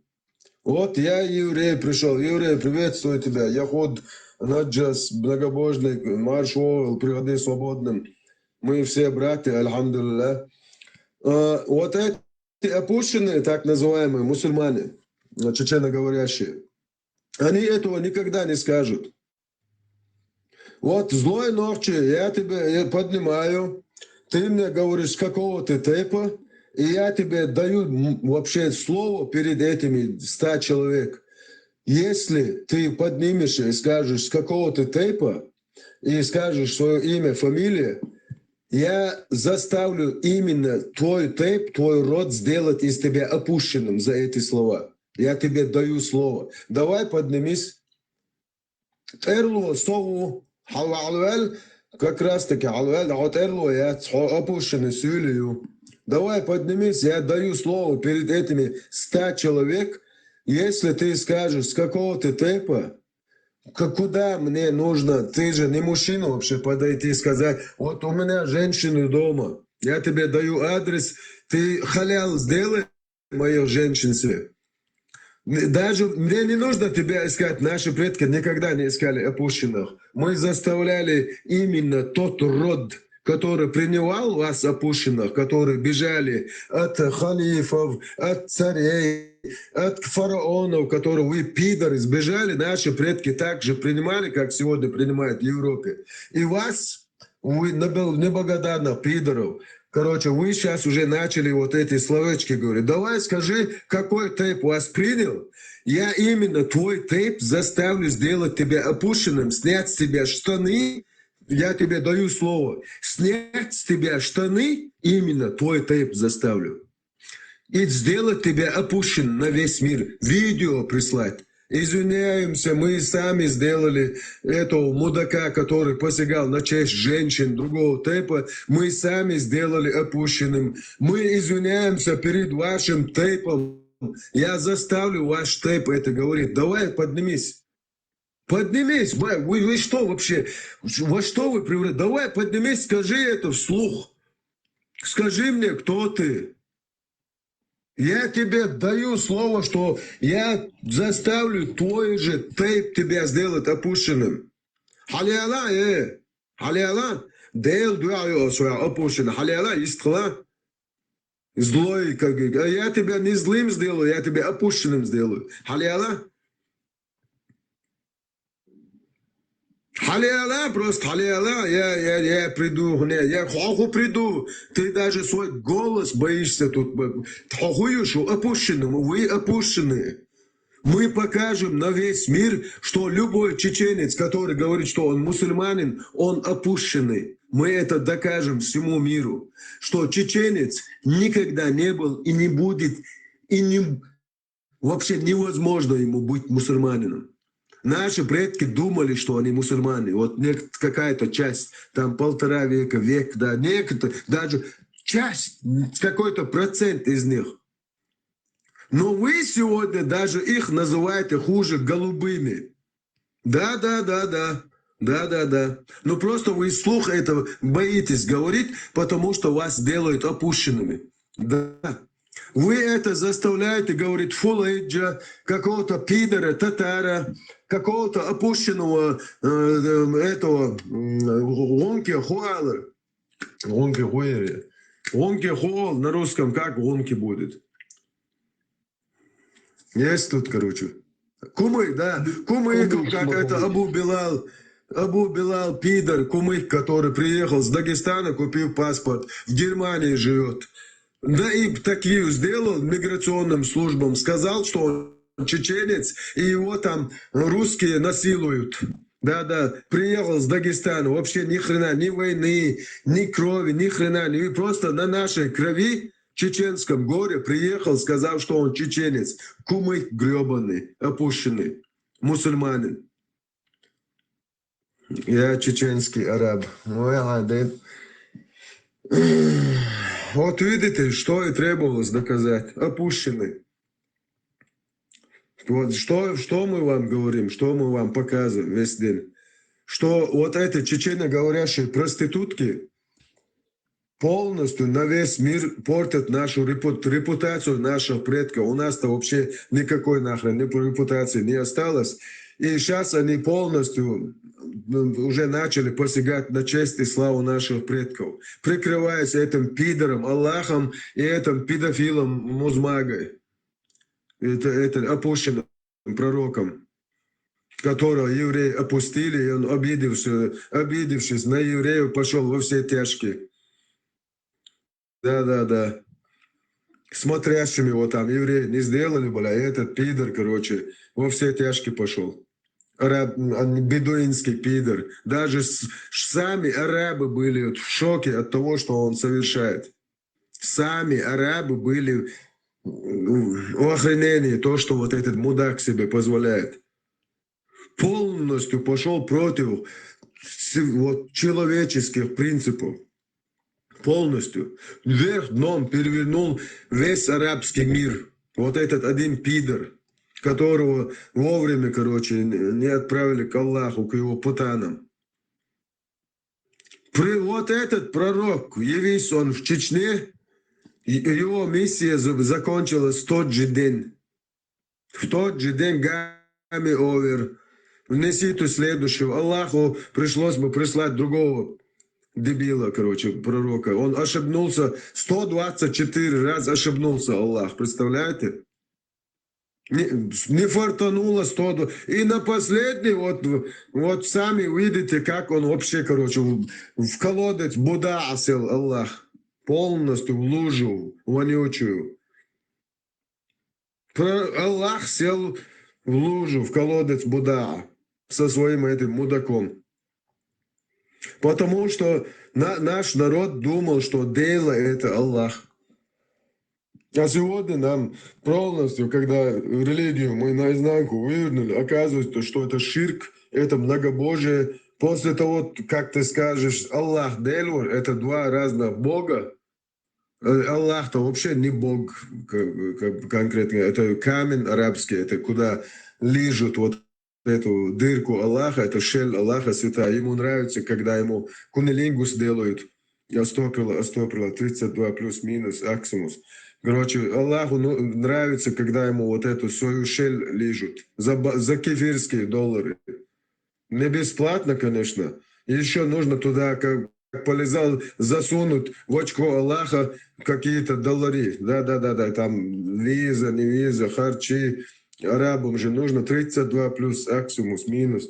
Вот я еврей пришел. Еврей, приветствую тебя. Яхуд Наджас, многобожный, марш Вовел, приходи свободным. Мы все братья, альхамдулилля. А, вот эти опущенные, так называемые мусульмане, чеченоговорящие, они этого никогда не скажут. Вот злой нохчо, я тебе поднимаю, ты мне говоришь, с какого ты тейпа, и я тебе даю вообще слово перед этими ста человек. Если ты поднимешься и скажешь, с какого ты тейпа, и скажешь свое имя, фамилия, я заставлю именно твой тейп, твой род сделать из тебя опущенным за эти слова. Я тебе даю слово. Давай поднимись. Терло сову, хьалвал, как раз таки хьалвал, а терло я опущенный сюлю. Давай поднимись, я даю слово перед этими ста человек. Если ты скажешь, с какого ты тейпа, куда мне нужно, ты же не мужчина вообще, подойти и сказать, вот у меня женщины дома, я тебе даю адрес, ты халял сделай моих женщин себе. Даже мне не нужно тебя искать, наши предки никогда не искали опущенных. Мы заставляли именно тот род, который принимал вас опущенных, которые бежали от халифов, от царей, от фараонов, которые вы, пидоры, сбежали, наши предки также принимали, как сегодня принимают в Европе. И вас, вы неблагодарных пидоров, короче, вы сейчас уже начали вот эти словечки говорить. Давай скажи, какой тейп вас принял? Я именно твой тейп заставлю сделать тебя опущенным, снять с тебя штаны. Я тебе даю слово. Снять с тебя штаны, именно твой тейп заставлю. И сделать тебя опущенным на весь мир. Видео прислать. Извиняемся, мы и сами сделали этого мудака, который посягал на честь женщин другого тейпа. Мы и сами сделали опущенным. Мы извиняемся перед вашим тейпом. Я заставлю ваш тейп это говорить. Давай, поднимись. Поднимись, вы, вы что вообще? Во что вы превратились? Давай, поднимись, скажи это вслух. Скажи мне, кто ты. Я тебе даю слово, что я заставлю твой же тейп тебя сделать опущенным. Халяла, э, халяла. Дела дуьхьа йоагӀа со, яхаш, опущенный. Хьалелахь, йистхила. Злой, как, а я тебя не злым сделаю, я тебя опущенным сделаю. Хьалелахь? Хьалелахь, просто хьалелахь, я, я, я приду, не, я хьо хӀу приду. Ты даже свой голос боишься тут. Хьо хӀу ю, что опущенным, вы опущенные. Мы покажем на весь мир, что любой чеченец, который говорит, что он мусульманин, он опущенный. Мы это докажем всему миру, что чеченец никогда не был и не будет, и не, вообще невозможно ему быть мусульманином. Наши предки думали, что они мусульмане. Вот нек-, какая-то часть, там полтора века, век, да, некоторые, даже часть, какой-то процент из них. Но вы сегодня даже их называете хуже голубыми. Да, да, да, да. Да, да, да. Но просто вы вслух это боитесь говорить, потому что вас делают опущенными. Да. Вы это заставляете говорить фулайджа, какого-то пидора, татара, какого-то опущенного э, э, этого гонки хуалар. Гонки хуэри. Гонки хуол на русском как гонки будет? Есть тут, короче. Кумык, да. Кумык, как это, Абу Билал. Абу Билал, пидор, кумык, который приехал с Дагестана, купил паспорт, в Германии живет. Да и такие сделал миграционным службам. Сказал, что он чеченец, и его там русские насилуют. Да, да, приехал с Дагестана, вообще ни хрена, ни войны, ни крови, ни хрена, ни, просто на нашей крови, чеченском горе, приехал, сказал, что он чеченец. Кумык грёбаный, опущенный, мусульманин. Я чеченский араб. Ну, я молодец. Вот видите, что и требовалось доказать. Опущенный. Вот что, что мы вам говорим, что мы вам показываем весь день. Что вот эти чеченоговорящие проститутки полностью на весь мир портят нашу репут-, репутацию наших предков. У нас-то вообще никакой нахрен ни репутации не осталось. И сейчас они полностью м, уже начали посягать на честь и славу наших предков, прикрываясь этим пидором Аллахом и этим педофилом Музмагой. Это, это опущенным пророком, которого евреи опустили, и он, обидевшись, обидевшись на евреев, пошел во все тяжкие. Да, да, да. Смотрящими его там евреи не сделали, бля, и этот пидор, короче, во все тяжкие пошел. Араб, м, бедуинский пидор. Даже с- сами арабы были вот в шоке от того, что он совершает. Сами арабы были в охренении, то, что вот этот мудак себе позволяет. Полностью пошел против с- вот, человеческих принципов. Полностью. Вверх дном перевернул весь арабский мир. Вот этот один пидор, которого вовремя, короче, не отправили к Аллаху, к его путанам. При, вот этот пророк, явись он в Чечне, и- его миссия за- закончилась в тот же день. В тот же день гами овер. Внесите следующего. Аллаху пришлось бы прислать другого дебила, короче, пророка. Он ошибнулся, сто двадцать четыре раз ошибнулся Аллах, представляете? Не, не фартануло сто два. И на последний, вот, вот сами видите, как он вообще, короче, в, в колодец Буда сел Аллах. Полностью в лужу вонючую. Про- Аллах сел в лужу, в колодец Буда со своим этим мудаком. Потому что на- наш народ думал, что Дела — это Аллах. А сегодня нам полностью, когда религию мы наизнанку вывернули, оказывается, что это ширк, это многобожие. После того, как ты скажешь «Аллах Дельвар», это два разных бога. Э, Аллах-то вообще не бог к- к- конкретно, это камень арабский, это куда лижут вот эту дырку Аллаха, это щель Аллаха святая. Ему нравится, когда ему кунилингус делают. Астоприла, астоприла, тридцать два плюс-минус, аксимус. Короче, Аллаху ну- нравится, когда ему вот эту свою щель лижут. За, ба- за кефирские доллары. Не бесплатно, конечно. Еще нужно туда как полезал засунуть в очко Аллаха какие-то доллары. Да, да, да, да, там виза, не виза, харчи. Арабам же нужно тридцать два плюс аксимус минус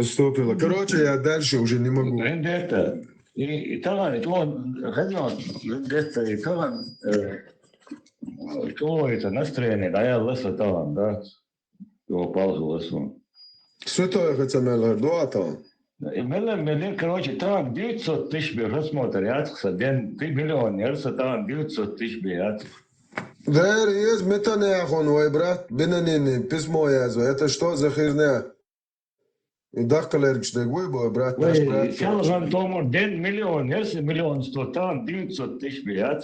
сто пила. Короче, я дальше уже не могу. Вендетта. И, и талан, и талан, хазан, вендетта, и талан, э, что это настроение, да, я леса талан, да, его палку лесу. Что это хотя мелар дуатал? И мелар, мелар, короче, там девятьсот тысяч бе просмотр, я, ден, ты миллионер, са там девятьсот тысяч бе, я. Дэр из метанехон, вай брат, бинанини, письмо язва. Это что за херня? И дахкалеркш дэгуй, бой брат, наш брат. Шалган томор ден миллионер, са миллион сто, там девятьсот тысяч бе, я,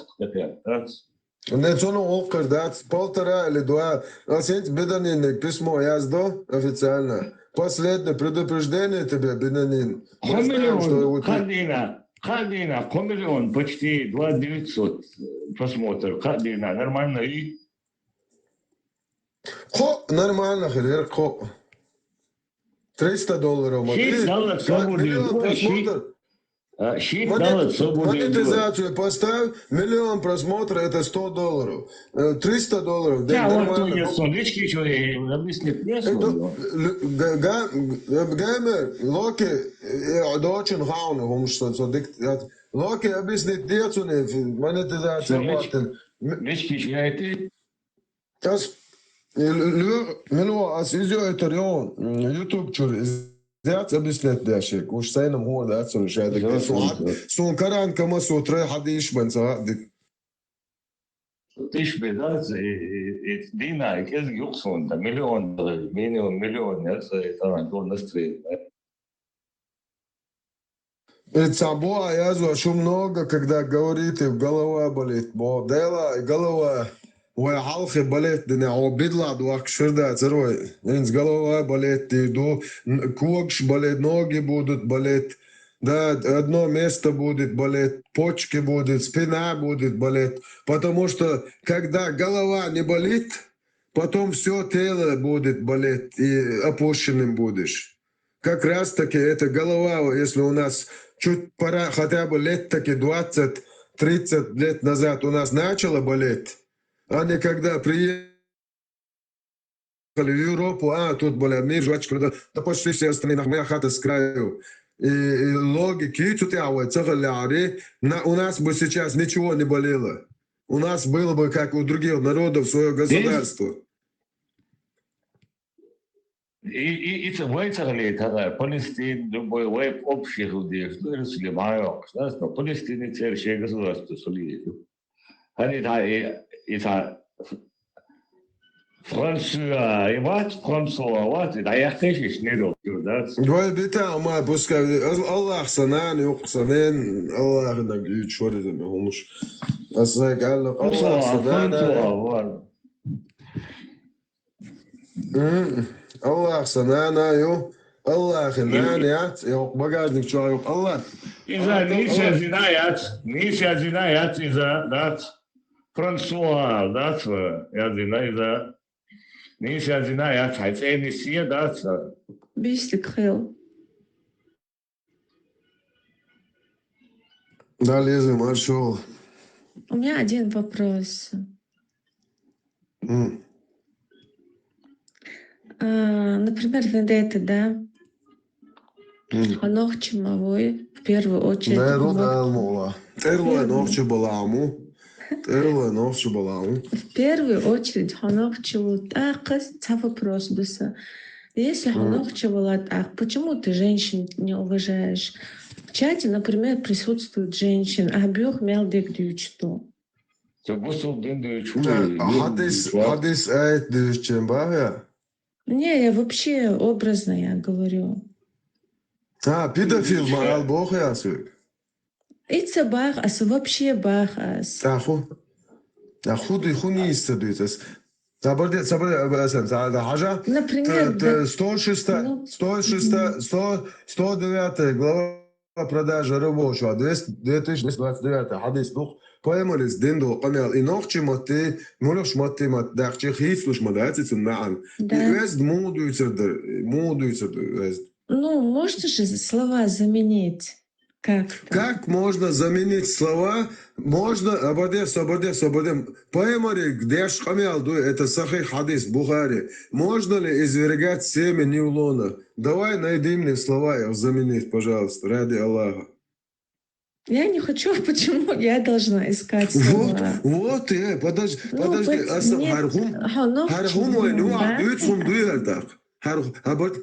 так. Не цоно оккар дац, полтора или два. А сенц беданин письмо яздо официально. Последнее предупреждение тебе, Бенанин. Мы знаем, что Хамелеон, вот ты- Хадина, Хадина, хамелеон, почти два девятьсот просмотр. Хадина, нормально и Хо, нормально, хер, хо. Триста долларов. Шесть Смотри, долларов два свободы. миллиона Ой, просмотров. А, щит Монет- дала свободы. Монетизацию поставь, миллион просмотров, это сто долларов. Э, триста долларов. Да, Я вот нормально. я смотрички еще и объяснить не Это сумел. л- га- га- гэмэ локи э, дочен хауны хумш со со дик локи объяснить децуне монетизация Смотрите. ватен. Мечки читайте. Ас лю минуа ас изё это реон YouTube чур зяц объяснять дашик. Уж сайным хуор да цун шадик. Всё, Сун всё. Сун каран кама су трой хадиш бен са дик. Тысяч бедац, и, и, и Дина, и кез юксон, да, миллион, миллион, миллион, я, это, это, настроение. И цабуа язва шу много, когда говорит, и голова болит. Бо дела, и голова. Вай халхи болит, дина, о бидла дуак ширда цервай. Инц голова болит, и ду, н- когш болит, ноги будут болеть. Да, одно место будет болеть, почки будет, спина будет болеть. Потому что, когда голова не болит, потом все тело будет болеть, и опущенным будешь. Как раз таки эта голова, если у нас чуть пора, хотя бы лет таки двадцать-тридцать лет назад у нас начала болеть, а не когда приехали в Европу, а тут, бля, мир, жвачка, да, да почти все остальные, нах, моя хата с краю. И, и логики, тут я, вот, цахаляри, на, у нас бы сейчас ничего не болело. У нас было бы, как у других народов, свое государство. И, и, и это вайцахли, тогда Палестин, любой вайп общий люди, что если маёк, знаешь, но Палестин это вообще государство, что ли. Они да, и, и та Франция, и вот, Франсуа, вот, и да, я, конечно, не роб, да. Вай бита, ма, пускай, Ал- Аллах санан, юк санан, Аллах на гюч, что это, хумш. Асай, Аллах, Аллах Франсуа, санан, Франсуа, вот. М, Аллах санана ю, Аллах нан яц, ю багажник чуа ю, Аллах. Иза, нися зина яц, нися зина яц, иза, дац. Франсуа, дац, я зина, иза. Нися зина яц, хай цени сия, дац. Бистик хел. Да, Лиза, маршал. У меня один вопрос. М, А, например, вендетта, да? м. Хонох чумовой в первую очередь. Да, хонох- руда алмула. Терло нохчу баламу. Терло нохчу баламу. В первую очередь, хонох чуму. А, кас-, ца вопрос дуса. Если Мгм. хонох чуму, а почему ты женщин не уважаешь? В чате, например, присутствуют женщины, а бюх мелдик дючту. Ты бусул дин дю чу. Да, хадис, хадис айт дючен бага. Не, я вообще образно я говорю. А, педофил ма ал бох ясу. Ица бах ас, вообще бах ас. Таху. Таху ди хуни истадуйтас. Сабарде, сабарде, сабарде, хажа. Например, Т- т- сто шестая, Ну, сто шестая, сто, сто девятая глава продажа рабочего, двести, две тысячи двести двадцать девятый хадис дух. Поймали с динду, камел и нохчи мати, мулюш мати мат, дахчи хислуш мадаци цун маан. И Да. везд мудуйцердер, мудуйцердер везд. Ну, можно же слова заменить? Как? Как можно заменить слова? Можно, абаде, собаде, собаде. Пайхамаре деш къамел ду, это сахих хадис, Бухари. Можно ли извергать семя не в лона? Давай найди мне слова, их заменить, пожалуйста, ради Аллаха. Я не хочу, почему я должна искать слова? Вот, вот, э, подожди, ну, подожди, вот, аса, нет, хархум, хархум вай, ну, а, дуйцум дуярдак. Хархум, абат.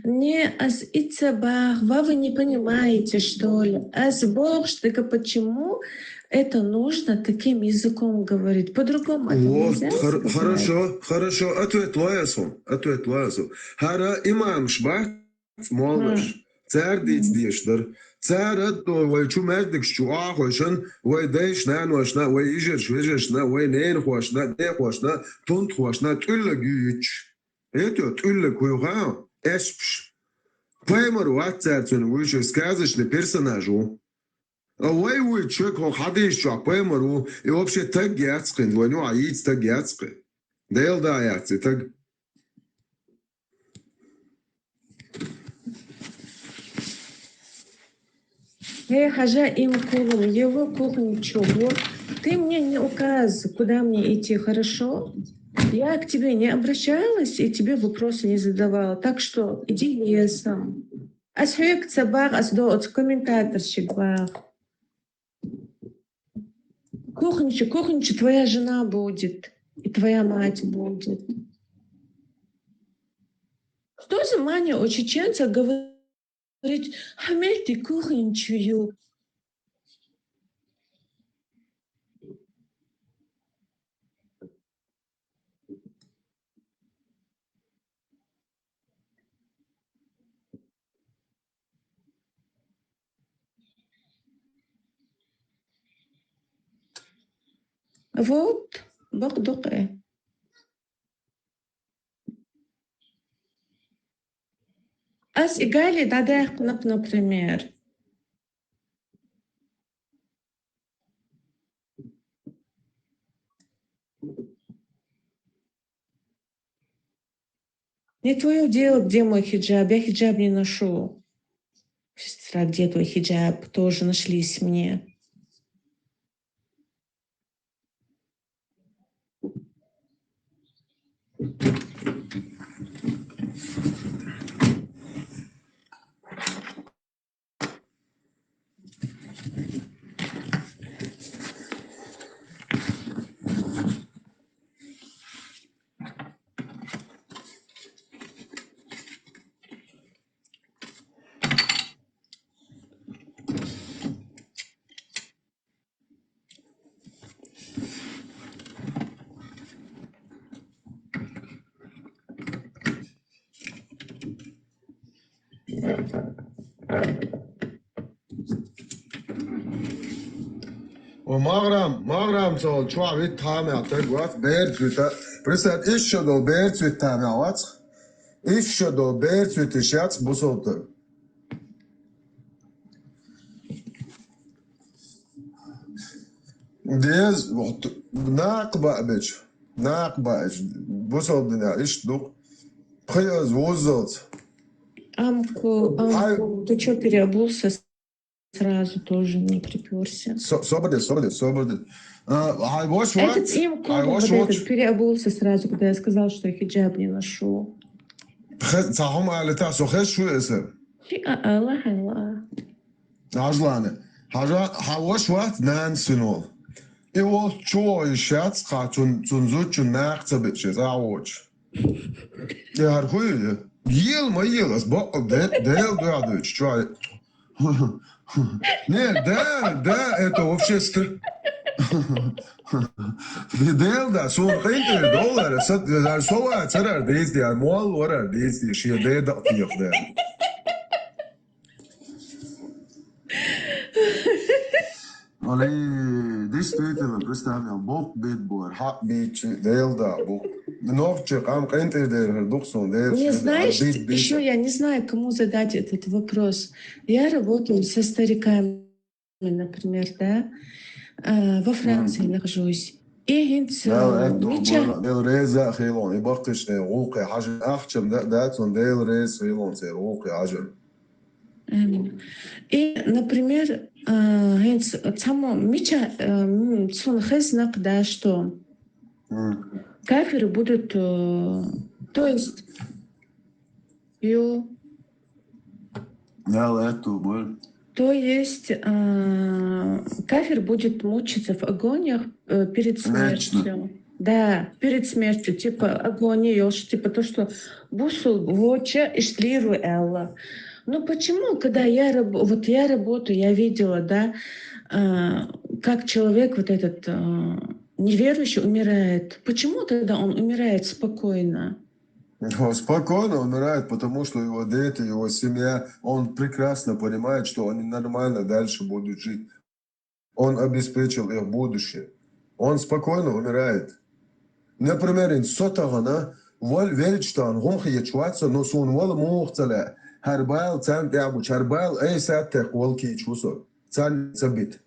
Не, аз ица бах, ва вы не понимаете, что ли? Аз бах, что почему это нужно таким языком говорить? По-другому это нельзя сказать? Вот, хор-, хорошо, хорошо. Ответ лоясу, ответ лоясу. Хара имам шбах, молаш. Цар диц деш дар. Цар аддо вай чу мердикш чу ахойшан, вай дайш наношна, вай ижерш вежешна, вай ненхошна, дехошна, тунтхошна, тюллаг юч. Это тюллаг хуйха, эспш. Пайхамар вац цар цун, вуй чу сказочный персонаж ву. А вай вуй чек хо хадиш чу пайхамар ву, и вообще таг яцкин, вай ну а яц таг яцкин. Дел да яц, и таг. Э, хажа им кулум, его кулум чего? Ты мне не указ, куда мне идти, хорошо? Я к тебе не обращалась и тебе вопросы не задавала. Так что иди лесом. Аз хек цабах, аз до от комментаторщик бах. Кухончик, кухончик, твоя жена будет, и твоя мать будет. Что за мания у чеченца говорить: «Хамельте кухончую»? Вот, бакъдукъ э. Аз игали дадахънакъ, например. Не твоё дело, где мой хиджаб, я хиджаб не ношу. Сестра, где твой хиджаб? Тоже нашлись мне. Ва магърам, магърам цо чуа вит тамя таг вац, берц вита. Представь, ишшадо берц вит тамя вац. Ишшадо берц вит ишяц бусултан. Дез, вот, накъ баъ бечу. Накъ баъ бечу. Бусултан дина ишт дукъ. Пхи аз вуззалц. Амку, амку, ты чё переобулся сразу, тоже не припёрся? Со-, собаде, собаде, собаде. А, ай, вош, этот вот, им ай, кулу, вош, вот, вот, этот переобулся сразу, когда я сказал, что я хиджаб не ношу. Хе-, цахум алита, со хеш шу эсэ. Чи а, Аллах, Аллах. Ажлане. Хажа, хаваш ват нан синол. И ол чо ишац, ха цун, цун зучун нах цабичез, а оч. Яр хуй. Ел ма ел, аз бо, де, дел дуадуч, чуай. Не, да, да, это вообще стр-, дел да, сон къинтер доллар, сат, сова царар дезди, а муал варар дезди, шия де да тиях да. Али, действительно, представь, бок бит буар, хак бит, дел да, бок. Нохчи, къам къинтер дер, духсон дер. Не, знаешь, ещё я не знаю, кому задать этот вопрос. Я работаю со стариками, например, да, э, во Франции нахожусь. И хӀинца, Дала э, аьттув мича- бойла, Дела реза а хилон, и баккхийчеран гӀуллакхе хьажа, ахчам да, да цун Дела реза хилон церан гӀуллакхе хьажа. Амин. И, например, а, хӀинца цхьаммо мича, а, м, цунна хезна-кх, да, что М. кафиры будут, э, то есть, ё, Дала аьттув бойла. То есть, а, кафир будет мучиться в агониях, э, перед Вечно. смертью. Да, перед смертью, типа агония, ё, типа то, что бусулба воча иштта лийр ву аьлла. Ну почему, когда я раб-, вот я работаю, я видела, да, а, как человек вот этот, а, неверующий умирает. Почему тогда он умирает спокойно? Ну, спокойно умирает, потому что его дети, его семья, он прекрасно понимает, что они нормально дальше будут жить. Он обеспечил их будущее. Он спокойно умирает. Например, ин со тахана, вал-, велча тахана хӀума хеташ вац со, но суна вала муха ца лаьа. ХӀара бала царна тӀехь буча, хӀара бала айса а текха вала кийча ву со. Царна ца бита.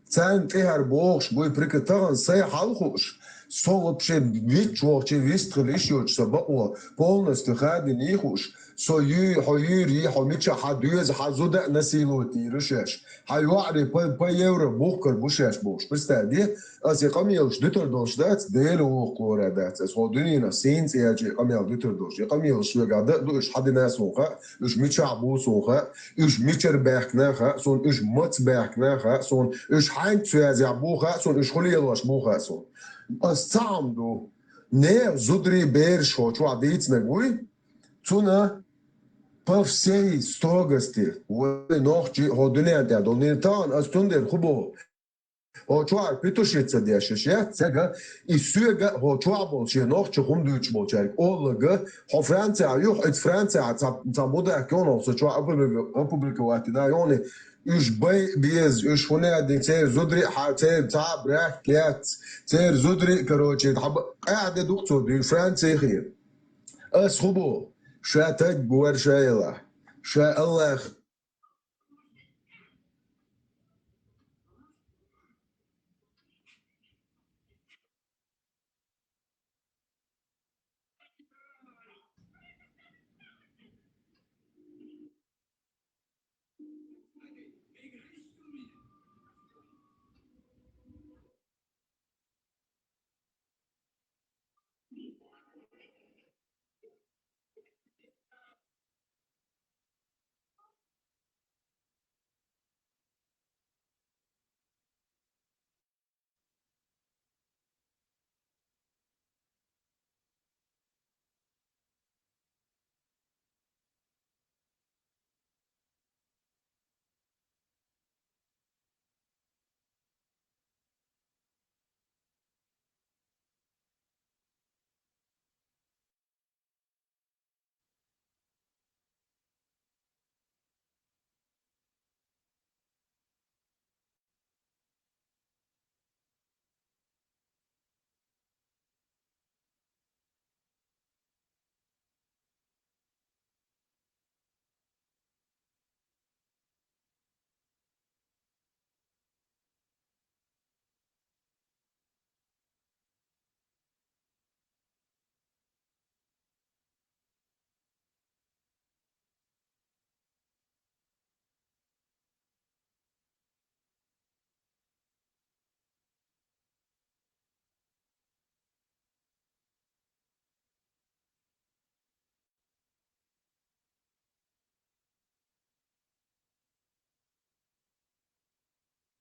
Царна тӀехьара бохуш буй прика тахана сай хьалхууш, со вообще вичча вохучий вистхила йиш йоцуш сан бакъо полностью хадийна хууш, со юй, хьо юйр йий, хьо мича хьан доьза, хьан зуда а насиловать йийр ю шаьш. Хьан йоӀарий по, по евро бухкар бу шаьш бохуш. Представь, де, ас и къамелаш дуьтур долуш дац, Дела воху лора дац. Ас хьо дуьненах сийна цӀе яьлча и къамел дуьтур долуш. И къамелаш соьгахь дан а ду, уьш хьан дина а суна хаьа, уьш мичахь бу суна хаьа, уьш мичара баьхкина а хаьа суна, уьш маца баьхкина а хаьа суна, уьш хьаьнга цу язехь бу хаьа суна, уьш хӀун лелош бу хаьа суна. Ас цхьа хӀума ду. Нехан зударий, бераш хьо чохь дийцинарг вуй, цунна по всей строгости вай нохчий хьо дуьнен тӀехь долу. Нина тахана ас цундела хӀун боху? Хьо чохь петушица деш яц, цаьрга, и соьга хьо чохь болу шен нохча хӀума дуьйцуш болчаьрга оллага, хьо Францехь юха, иза Францехь цхьа, цхьа мудак йоьнах со чохь опублика-, опубликовать дина йони, уьш бай а беза, уьш хӀун а дина, церан зударий а хьа-, церан цхьа а брак яц, церан зударий а, короче, хьаба-, къаьхьа де ду-кх цо дуьйна Францехь. Ас хӀун боху? Ша тайпа вара ша елахь. Ша Аллах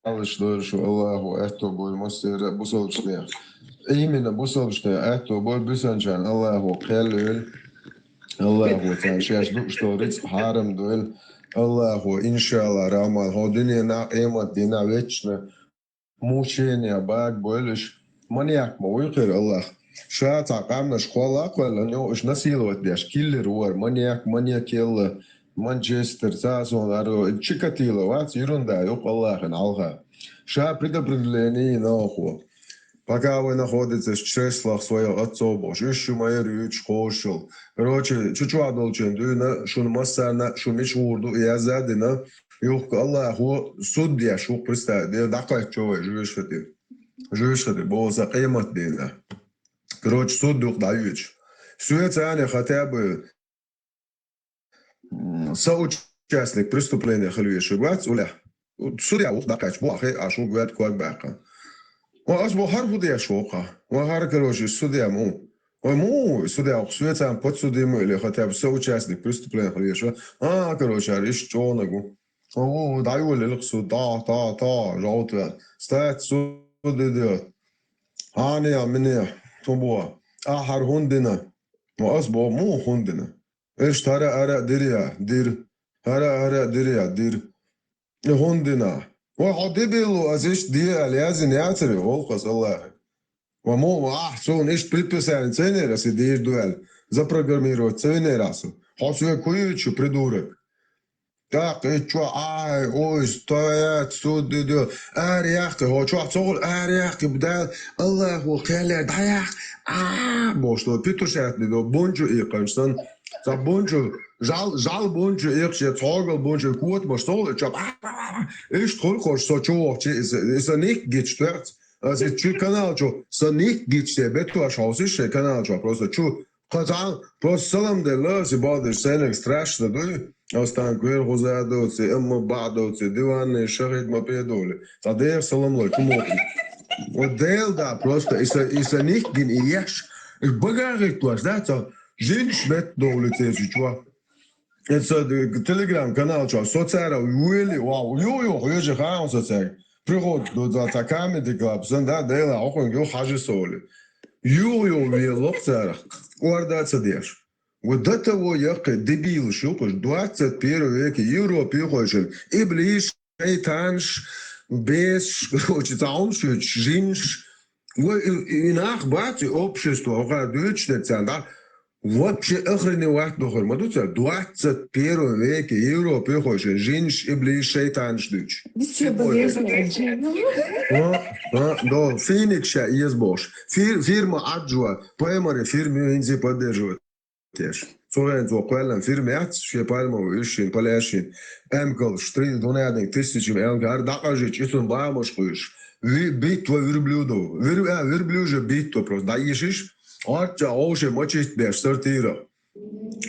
Аллаш дойла шу, Аллахо аьтто бойла массеран а бусалбашна. Именно бусалбашна аьтто бойла, буьсанчарна Аллахо кхел а йойла. Аллахо царна шаьш дууш долу рицкъ хьарам дойла. Аллахо, иншалла, рахьман, хьо дуьненахь, къемат дийнахь вечно мучениях бага бойла уьш. Маньяк ма вуй кхера Аллах. Ша цхьа къаьмнаш кхолла а кхоьллина, йо, уьш насиловать деш, киллер вара, маньяк, маньякелла, Манчестер, цхьа а суна аро, Чикатило вац, ерунда ю-кх Аллахана хьалха. Ша предопределение йина оха. Пока вы находитесь в чреслах своих отцов бохуш, уьш шу ма яра юьйцуш кхочушалла. Короче, чу чохь долчун дуьйна, шуна массарна а шу мича гӀур ду, язда а дина, юхка Аллахо суд деш ву-кх, представь, де дӀакхоьттучо вай жуьйшта тӀе. Жуьйш хӀара, боху, сан къематдийнахь. Короче, суд дукха дӀайоьдуш. Соьца цхьаьна хотя бы, м, соучастник преступления хила везаш вац улехь. Судья ву-кх дӀакхаьчча, боху, хе, аш ву гоьрта ког баьккха. Ва ас бо хӀара хӀун деш ву-кх? Ва хӀара, короче, судья ма ву. Ва ма ву судья, ву-кх соьца цхьаьна подсудимый или хотя бы соучастник преступления хила везаш вац. А, короче, хӀара иштта чӀогӀаниг ву. Ва, ва, дӀайолаелира-кх суд, та, та, та, жовта ваьлла. Стать суд идет. Хьанех, минех, цу боху. Ахь хӀара хӀунда дина? Ва ас боху, муха хӀунда дина? Иштта хӀара, хӀара а дира я, дира. ХӀара, хӀара а дира я, дира. И хӀунда дина? Ва хьо дебил ву, ас иштта де аьлла яздина яцара, гӀуллакх ас Аллахье. Ва мо, ва ахь суна иштта предписание ца йинера, ас и дийр ду аьлла, запрограммировать ца йинера ахь со. Хьо соьга хӀун юьйцуш ю, придурок? ТӀаккха и чохь, ай, ой, стоять, суд идет. Ара яккхий, хьо чохь ца хуьлу, ара яккхий, Дала, Аллахо кхел яр, дӀаяккха, а, бохуш, петушатник, бунчу иккханаш санна. Цхьа бунчу, жал, жал бунчу иккхаш, я цхьогал бунчу котамаш ца хуьлу, чохь, а, а, а, а. Иштта хуьлу-кх со чу вахча, и сан, и сан никк гича тоьхца. Ас и чу канал чу, сан никк гича, се бетош хьовсийша шайн канал чохь, просто чу Кхо цхьа, просто салам делла, аса бахьадеш сайнарг страшно дуй, ас танка вер хуза а доций, амма бахь а доций, диванный шахид ма педовли. Цхьа деха салам лой, чу мо. Вот Дела да, просто и са, и са никк гина и еш, и багахиттош, да, цхьа жинаш метта довлуьйтуш чу. Эца д-, телеграм-канал чу, со цара вуьйли, вау, ю, ю, хьоьжа хаам со цаьрга. Приходит ду за ца камеди клаб, сан да, Дела, охуьнга ю хьажи со вуьйли. Ю, ю, вуьйла локх царах. Орда ца деш. Вот до того яккхий дебилаш ю-кх уж, двадцать первом веке Европехойшин, иблиш, шайтанаш, бесаш, короче, цхьа хӀумнаш юьйцуш, жинаш. Вай и, и нах бац, и общество, хӀокхара дуьйцуш дерг царна, да? Вообще охреневать дохур ма ду цара. Двадцать первом веке Европехойшин, жинаш, иблиш, шайтанаш дуьйцуш. Вы все болезни отдельно. А, а, да, финик ша еза бохуш. Фир-, фирма Аджва, паймаре фирма ю, хӀинца поддерживать. Теш. Цу хенахь цо кхоьллина фирма яц, шен пальмовый уьш шина, паляш шина, эмкалш, три, двунарядник, тысячами эмкал, хӀара дӀакъажийча, и цунна бамаш кхуьйсуш. Ви-, битва верблюдов. Вир-, а, верблюжья битва просто. ДӀаийшиш, хӀордча вовше мачист беш, сортира.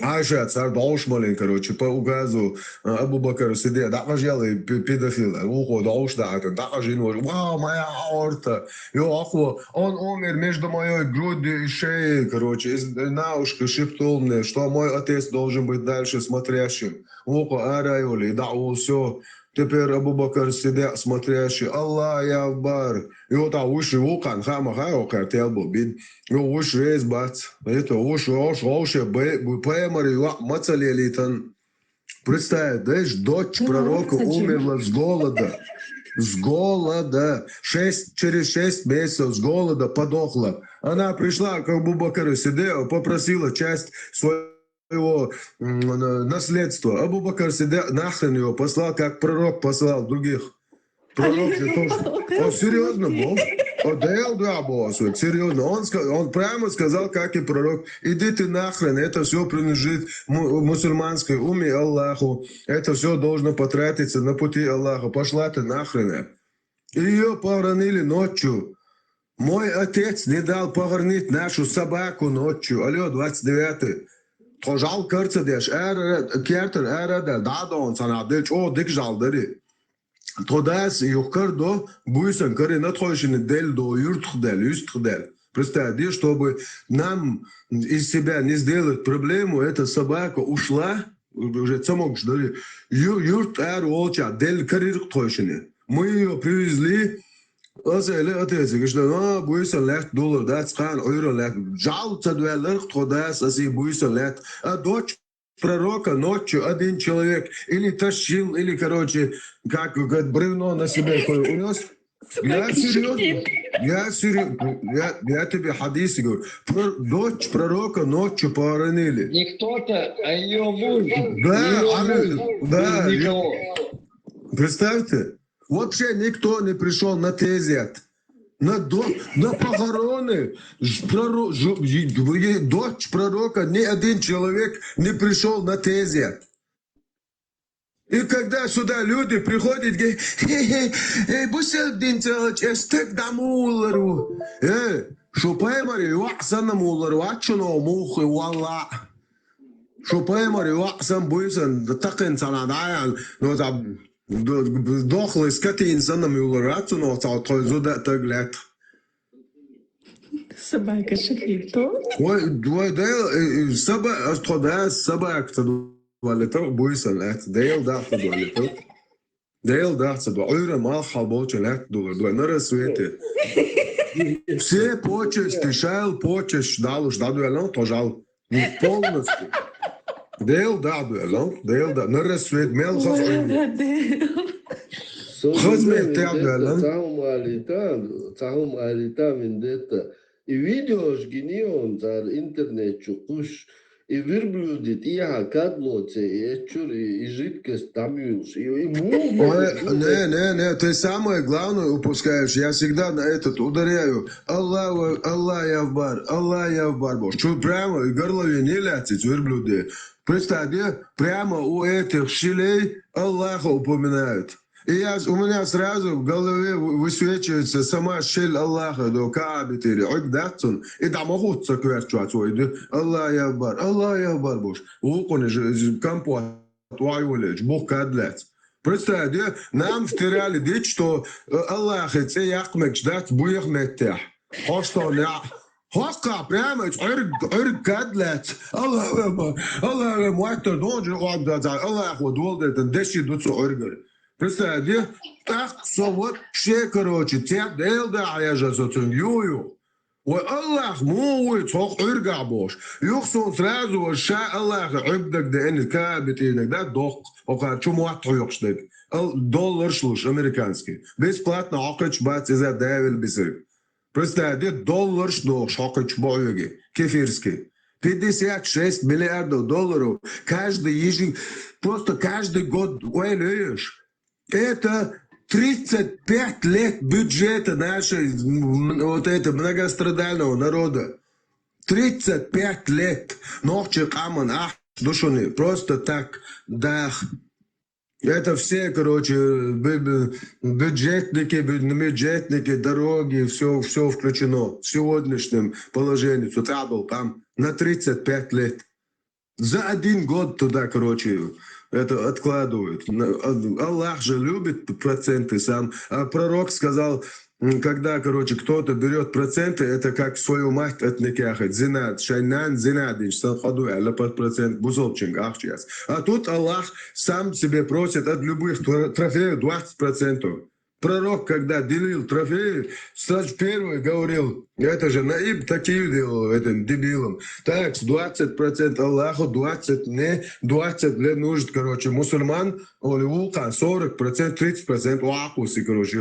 Айша цара дӀовш малин, короче, по указу, а, Абу Бакар Сиддикъа, дӀакъажъяла и пе-, педофил, вукхо дӀовш дахьатан, дӀакъажин вож. Вау, моя аорта! Йо, ахво, он умер между моей грудью и шеей, короче, из, наушники шепнул мне, что мой отец должен быть дальше смотрящим. Вукхо ара йоли, да, всё. Теперь Абу Бакар Сиддикъ смотрящий. Аллах Акбар. И вот а вуьш вукхан, хама хай окхар тел бу бин. Йо, вуьш вез бац. Это вуьш, вуьш, вуьш, бе-, бу-, паймар йоӀ мацалелитан. Представь, знаешь, дочь пророка умерла с голода. С голода. Шесть, через шесть месяцев с голода подохла. Она пришла к Абу Бакару Сиддикъу, попросила часть своего, м, на-, наследства. Абу Бакар Сиддикъ нахрен его послал, как пророк послал других. Пророк же тоже. Он серьёзно был. Он доел два босса, серьёзно. Он ска-, он прямо сказал, как и пророк: «Иди ты нахрен, это всё принадлежит му-, мусульманской умме, Аллаху. Это всё должно потратиться на пути Аллаха. Пошла ты нахрен». И её похоронили ночью. Мой отец не дал похоронить нашу собаку ночью. Алло, двадцать девятый. Тхо жӀал карца деш, ара, кертара ара а даьлла, дӀа а дохна цхьана дел чӀогӀа дика жӀал дари. Тхо дас юхкар до, буйсан карина тхойшина делла до, юьртах делла, юьстах делла. Представь, чтобы нам из себя не сделать проблему, эта собака ушла, уже ца могуш дари. Ю-, юрт ара волча делла карирх тхойшина. Мы её привезли, аса эле отецига, что, а, буйсан лаьтта дулар дац, кхана Ӏуьйран лаьтта. ЖӀал ца дуьлларх тхо дас, аса и буйсан лаьтта. А дочь пророка ночью один человек или тащил, или, короче, как, как бревно на себе такое унёс. Я серьёзно. Я серьёзно. Я, я тебе хадисы говорю. Про-, дочь пророка ночью похоронили. Не кто-то, а её муж. Да, её муж. Да, никого. Представьте, вообще никто не пришёл на тезият. На до-, на похороны ж-, проро-, ж-, е-, е-, дочь пророка ни один человек не пришёл на тезият. И когда сюда люди приходят, говорят: «Хе-хе, э, бусалба дин цӀагӀа чӀоагӀа стаг дӀа муха уллар ву?» Э, шу пайхамар йоӀ санна муха уллар вац, шуна муха валла. Шу пайхамар йоӀ санна буй санна, такхин цана дӀаян, но там д-, д-, дохлый скотина санна муха уллар вац, но цхьа тхой зуда таг лаьтта. Собака шахид то? Вай, вай, да, э, э, соба-, ас тхо да, собака ца валита, буйсан лаьц. Дел дахта валита. Дел дахта до. Уйра мал хал болча лаьц дула. Дула на рассвете. Все почести, шайл почесть, далуш, да, дуэлон, то жал. Ну, полностью. Дел да, дуэлон, дел да. На рассвет, мел хаз. Хазмет тя дуэлон. Цахум алита, цахум алита вендетта. И видеош гинеон цар интернет чу куш. И верблюди тӀехьа кадло це, и эчур, и, и жидкость там юлш. И, и мух. Ой, не, не, не, ты самое главное упускаешь. Я всегда на этот ударяю. Аллаху, Аллах Акбар, Аллах Акбар, бо. Чё прямо и горловине летит верблюды. Представь, где прямо у этих щелей Аллаха упоминают. И я, с- у меня сразу в голове вы- высвечивается сама щель Аллаха, до Каабитири, Ик Датсон, и там охотца кверчуат свой, да? Аллах Акбар, Аллах Акбар, бош. Укуни же, же компот, вай волеч, бух кадлец. Представь, да? Нам втирали дичь, что э, Аллах и це яхмекч дац буях меттях. Хостон я. Хокка прямо Ик, Ик, Ик кадлец. Аллах Акбар, Аллах Акбар, муаттар донжи, Аллах Акбар, Аллах Акбар, дол детен, деши дуцу Ик. Представь, да? Так, со вот, все, короче, те дел да, а я же со цун ю-ю. Ой, Аллах, му уй, цох Ик бош. Юхсон сразу, вот, ша Аллах, Ик даг да, эни Каабитинак, да, дох, ока, чумуат хуйохш даг. Ал, доллар шлуш, американский. Бесплатно, окач, бац, иза, давил, бисер. Представь, да, доллар шлуш, окач, боюги, кефирский. Пятьдесят шесть миллиардов долларов каждый ежи-, просто каждый год, ой, лёешь. Это тридцать пять лет бюджета нашей, м, вот это, многострадального народа. Тридцать пять лет. Нохчи каман, ах, душуни. Просто так, да. Это все, короче, бю- бю- бюджетники, бю- бюджетники, дороги, все, все включено в сегодняшнем положении. Цутабл там на тридцать пять лет. За один год туда, короче, это откладывают. На- Аллах же любит проценты сам. А пророк сказал, м, когда, короче, кто-то берет проценты, это как свою мать отникяхать. Зина, шайнан, зина, динч, сан ходу, аля под процент, бузолчинг, ахчияс. А тут Аллах сам себе просит от любых тро- трофеев двадцать процентов. Пророк, когда делил трофеи, сразу первый говорил, это же Наиб такие делал этим дебилам. Так, двадцать процентов Аллаху, двадцать не, двадцать для нужд, короче, мусульман, он вулкан, сорок процентов, тридцать процентов вакуси, короче,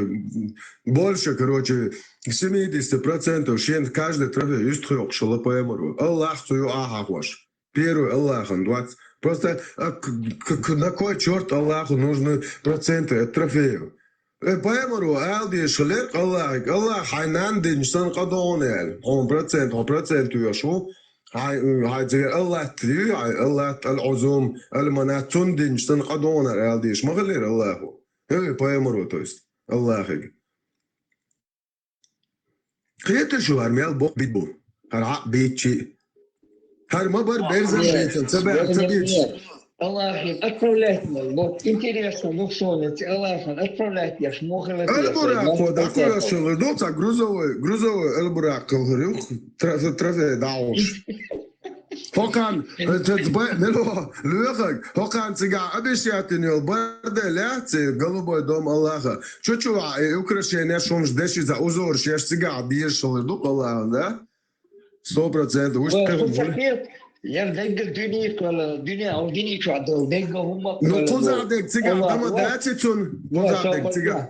больше, короче, семьдесят процентов шен каждый трофей юстхёк шалапаемару. Аллах цую ахахваш. Первый Аллахан двадцать. Просто а к- к- к- на кой черт Аллаху нужны проценты от трофеев? Э, паймару, алдиш хилер Аллах, Аллах хайнан дин сан кадон ял. Он процент, он процент уяшу. Хай, хай, Аллах три, хай, Аллах аль-Узум, аль-Манат, цун дин сан кадон алдиш. Махалер Аллаху. Э, паймару, то есть, Аллахыг. Кхеташ вар мел бо бидбу. Хар хьа бичи. Хар ма бар берзан бейцан, ца бер, ца бич. Аллахи, отправляйте нас. Вот интересно, ну что, Аллахи, отправляйте, я ж мог. Аль-Бурак, вот, такой ошибка. Ну, так грузовой, грузовой Аль-Бурак, говорю, трофей, трофей, да уж. Хокан, э, ц- б- мело, лёхак, хокан цига обещатин йол, барда ляци, голубой дом Аллаха. Чучуа, э, украшения, шумш, деши за узор, шеш цига, бир шалыр дук Аллаха, да? Сто процентов, уж Ва, ты ху гули. Сапир, я дегга дуни кала, дуни, а дуни чуа дал, дегга хумма Ну, кала, куза да. Дег цига, Аллах, дама Аллах. Даци цун, Ва, куза дег цига.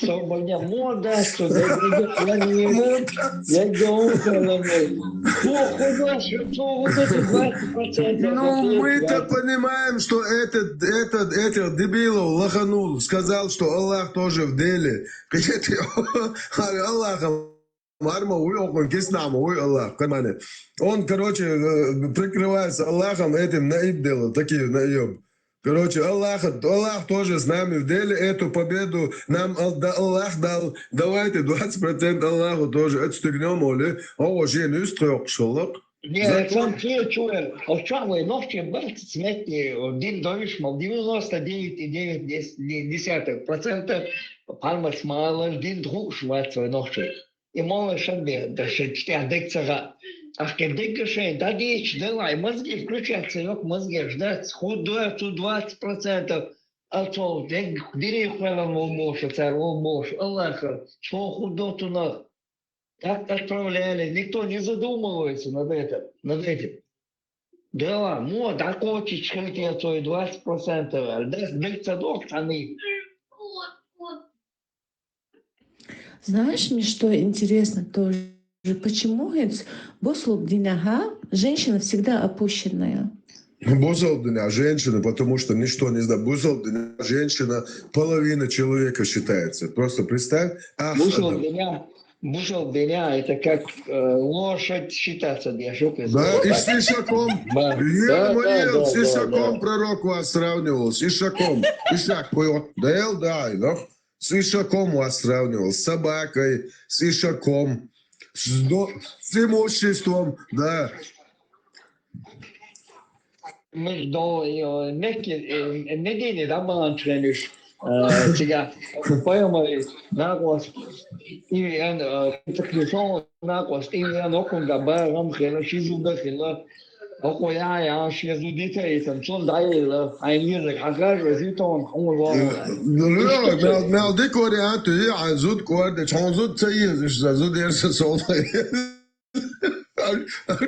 Саубаня, модас, что дегга плани. Модас. Дегга хумма кала, мой. Ту худаш, ту худаш, двадцать процентов. Ну, мы-то понимаем, что этот, этот, этих дебилов лоханул, сказал, что Аллах тоже в деле. Аллах Марма уй, окон киснама уй, Аллах, кармане. Он, короче, э, прикрывается Аллахом этим наиб делал, такие наиб. Короче, Аллах, Аллах тоже с нами в деле. Эту победу нам Ал-, да, Аллах дал. Давайте двадцать процентов Аллаху тоже отстегнем, оли. О, уже не устроил, шаллак. Не, закон. Чуя, чуя, а чё вы ночью бываете, смотрите, дин даешь, мол, девяносто девять и девять десятых процента пальмас мало, дин друг швать свой ночью. И мало шагде, да шагде, дек цага. Ах, ке дек шей, да дичь, да лай, мозги включаться, ёк, мозги ждать, худо, тут двадцать процентов, а то, дек, дирих, мол, мош, царь, мол, мош, Аллаха, что худо, тунах. Так отправляли, никто не задумывается над этим, над этим. Да, мо, да, кочи, чхельте, а то и двадцать процентов, а да, дек цадок, они. Знаешь, мне что интересно тоже? Почему ведь бусалба дине женщина всегда опущенная? Бусалба дине женщина, потому что ничто не знает. Бусалба дине женщина половина человека считается. Просто представь. Ах, бусалба дине, бусалба дине, это как, э, лошадь считаться, я шутка. Да, и с ишаком. Да, да, да, с ишаком пророк вас сравнивал, с ишаком. Ишак поет. Да, да, да. С ишаком вас сравнивал, с собакой, с ишаком, с, до-, с имуществом, да. Между, э, Мекки, э, Медине, да, баланченеш, э, тебя, поема, накос, и, э, так решил, накос, и, э, нокунда, барам, хена, шизу, да, хена, Окояя, ши зудитаитам, цун дайла, ай мирзак, агар зитон, хумуло. Ну, ну, мел, мел дикори анту, и, а зуд корде, чон зуд цаиз, иш за зуд ерса солай.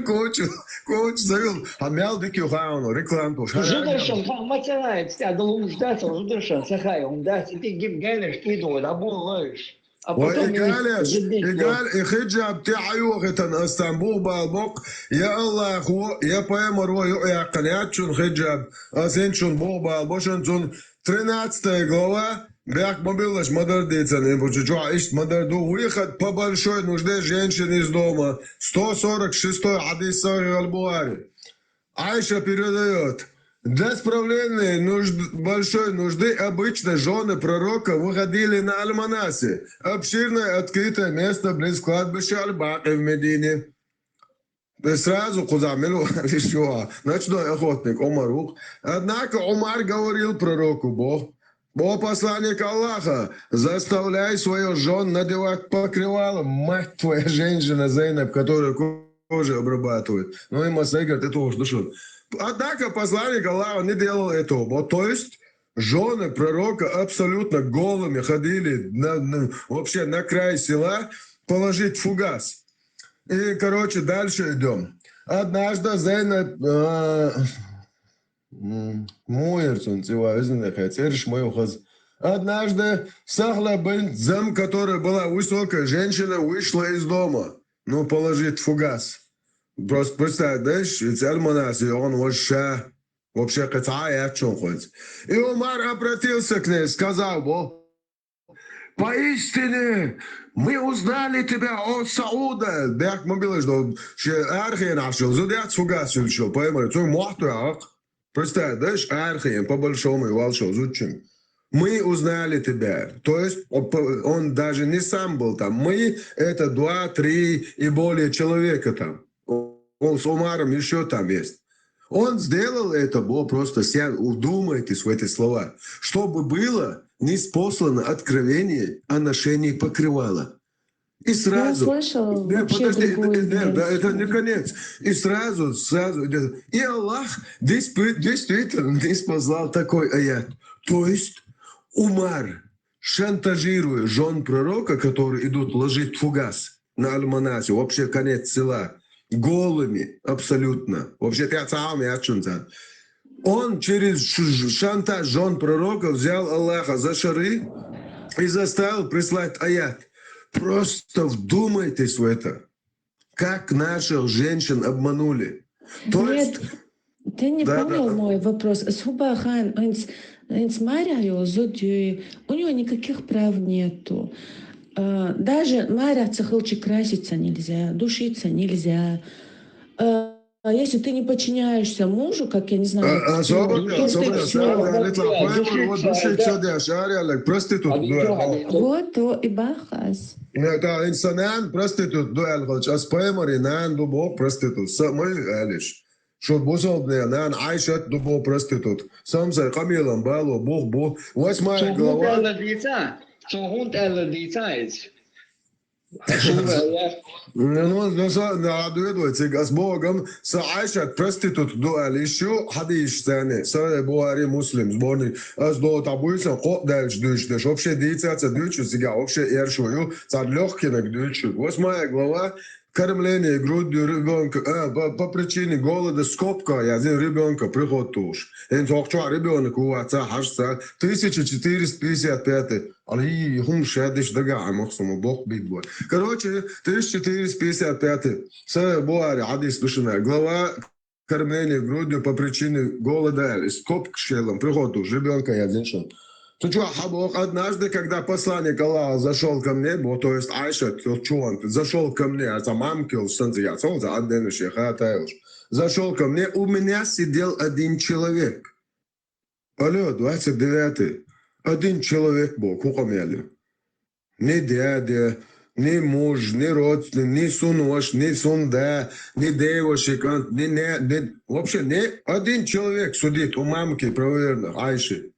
Коч, коч завел, а мел дикю хауну, реклам туш. Зудершан, ха, мацарай, пстя, долу ждать, зудершан, сахай, он даст, и ты гиб гэнеш, и до, да, бу лоиш. Ва игалеш, игал, и хиджаб ти айугъитан астан бугъбал бокъ, я Аллаху, я пайгъамбару юкъ якъан ячун хиджаб, асен чун бугъбал бошан цун. Тринадцатая глава, бяхъ мобилаш мадар дицан, и бу чу чу ишт мадар ду, выход по большой нужде женщин из дома. Сто сорок шестой хадис, Сахих аль-Бухари. Айша передаёт: для справления нужд-, большой нужды обычно жены пророка выходили на Аль-Манаси, обширное открытое место близ кладбища Аль-Бакъи в Медине. И сразу куда милу ещё ночной охотник Умар ух. Однако Умар говорил пророку: Бог, о посланник Аллаха, заставляй свою жен надевать покрывало. Мать твоя, женщина Зейнаб, которая ко-, кожу обрабатывает. Ну, и Масай говорит, это уж душевно. Однако посланник Аллаха не делал этого. Вот, то есть жены пророка абсолютно голыми ходили на, на, вообще на край села положить фугас. И, короче, дальше идём. Однажды Зейнаб, э, М, муер цун цӀи ва, изна хай, цӀерш ма юхаз. Однажды Сахла бин Зам, которая была высокая женщина, вышла из дома. Ну, положить фугас. Просто представь, да, ш-, цӀерманас, и он вообще, вообще кыца ячун хоть. И Умар обратился к ней, сказал: Бо, Поистине, мы узнали тебя, о Сауда. Бяк мобилаш до, ше архи нашел, зудят фугас шел, поймали, цой мохту ак. Представь, да, ш-, архи, по большому и валшо, зудчим. Мы узнали тебя. То есть, он по-, он даже не сам был там. Мы, это два, три и более человека там. Он с Умаром ещё там есть. Он сделал это, бо, просто ся-, вдумайтесь в эти слова, чтобы было ниспослано откровение о ношении покрывала. И сразу. Я слышала. Нет, вообще подожди, другую, нет, да, версию. Это не конец. И сразу, сразу идёт. И Аллах действи-, действительно ниспослал такой аят. То есть Умар, шантажируя жен пророка, которые идут ложить фугас на Аль-Манасе, вообще конец села, голыми абсолютно. Вообще, я сам, я чунца. Он через ш-, ш-, шантаж жен пророка взял Аллаха за шары и заставил прислать аят. Просто вдумайтесь в это. Как наших женщин обманули. То есть... Нет, ты не понял мой вопрос. Да, да, да. Субахан, инс, инс Мария, зуд, у него никаких прав нету. А, даже Мария цехылчи краситься нельзя, душиться нельзя. А, А если ты не подчиняешься мужу, как, я не знаю, А, а, кто, собрать, если собрать, ты собрать, всё- это Да, по-моему, души вот всё, души да. всё, да, шаря, like, проститут, А да, ничего, а. а ничего. Вот то и бахас. Нет, а инсанан проститут, да, аль-Хач, а с Паймари нан дубо проститут, самый алиш. Что бусалбне нан Айшат дубо проститут. Сам сай камилан бало, бух, бух. Восьмая Цо хӀунда глава. аьлла дийца? Цо хӀунда аьлла дийца иза? Сура, я. Ну, ну, са, на, ответ, цик, а с Богом, са Айшат проститут дуал ищу, хадиш цены, са Бухари Муслим сборник, а с до табуйса, ко дальше дышь, дышь, вообще дийца, ца дышь, сига, вообще эршую, ца лёгкий на дышь. Восьмая глава, кормление грудью ребенка, а, по, по причине голода, скобка, я здесь ребенка, приход туш. Эн тохчу ребенок, у отца, хашца, тысяча четыреста пятьдесят пятый. Али, хум шадиш дага, а махсума бок бит бой. Короче, тысяча четыреста пятьдесят пятый. Са Бухари, хадис душина. Глава кормление грудью по причине голода, скобка шелом, приход туш, ребенка я дышал. Ты чё, хабок, однажды, когда посланник Аллаха зашел ко мне, вот, то есть Айша, то чё он, зашел ко мне, а за мамки, он сан за я, сан за отдельно шеха, та уж. Зашел ко мне, у меня сидел один человек. Алло, двадцать девятый. Один человек был, куком яли. Ни дядя, ни муж, ни родственник, ни сунваш, ни сунда, ни девушек, ни, не, ни, вообще ни один человек сидит у мамки, проверенных, Айши.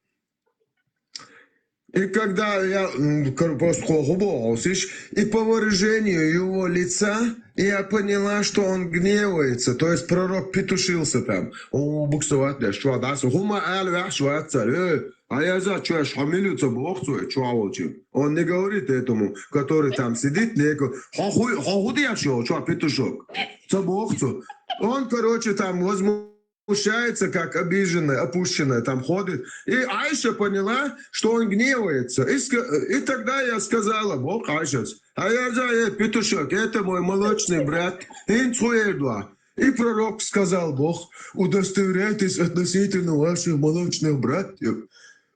И когда я м, кор- просто хо- хубо, слышишь, и по выражению его лица я поняла, что он гневается. То есть пророк петушился там. О, буксовать, да, что, да, с- хума аль вяхшватца, э, а я за чё, аж хамилю ца бохцу, э, чё волчи. Он не говорит этому, который там сидит, неко, хоху, хоху я шо, чё, петушок. Ца бохцу. Он, короче, там возмущается, как обиженная, опущенная, там ходит. И Айша поняла, что он гневается. И, ска- и тогда я сказала, бог Айша, а я за, э, петушок, это мой молочный брат. Инцуэрдуа. И пророк сказал, Бог, удостоверяйтесь относительно ваших молочных братьев.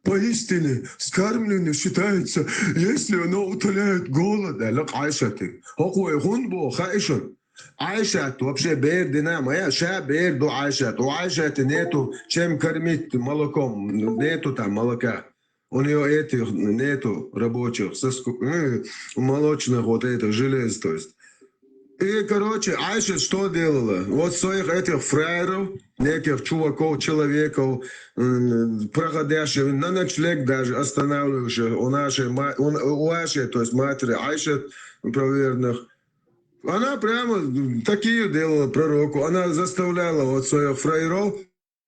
Поистине, скармливание считается, если оно утоляет голод. Лёк Айшатин. Хокуй хун бо, хаишун. Айшат вообще бер дина моя, ша бер до Айшат. У Айшаты нету чем кормить молоком, нету там молока. У нее этих нету рабочих, соску- э, молочных вот этих желез, то есть. И, короче, Айша что делала? Вот своих этих фраеров, неких чуваков, человеков, м, проходящих, на ночлег даже останавливающих у нашей, ма- у, у Аши, то есть матери Айши, проверенных. Она прямо такие делала пророку. Она заставляла вот своих фраеров,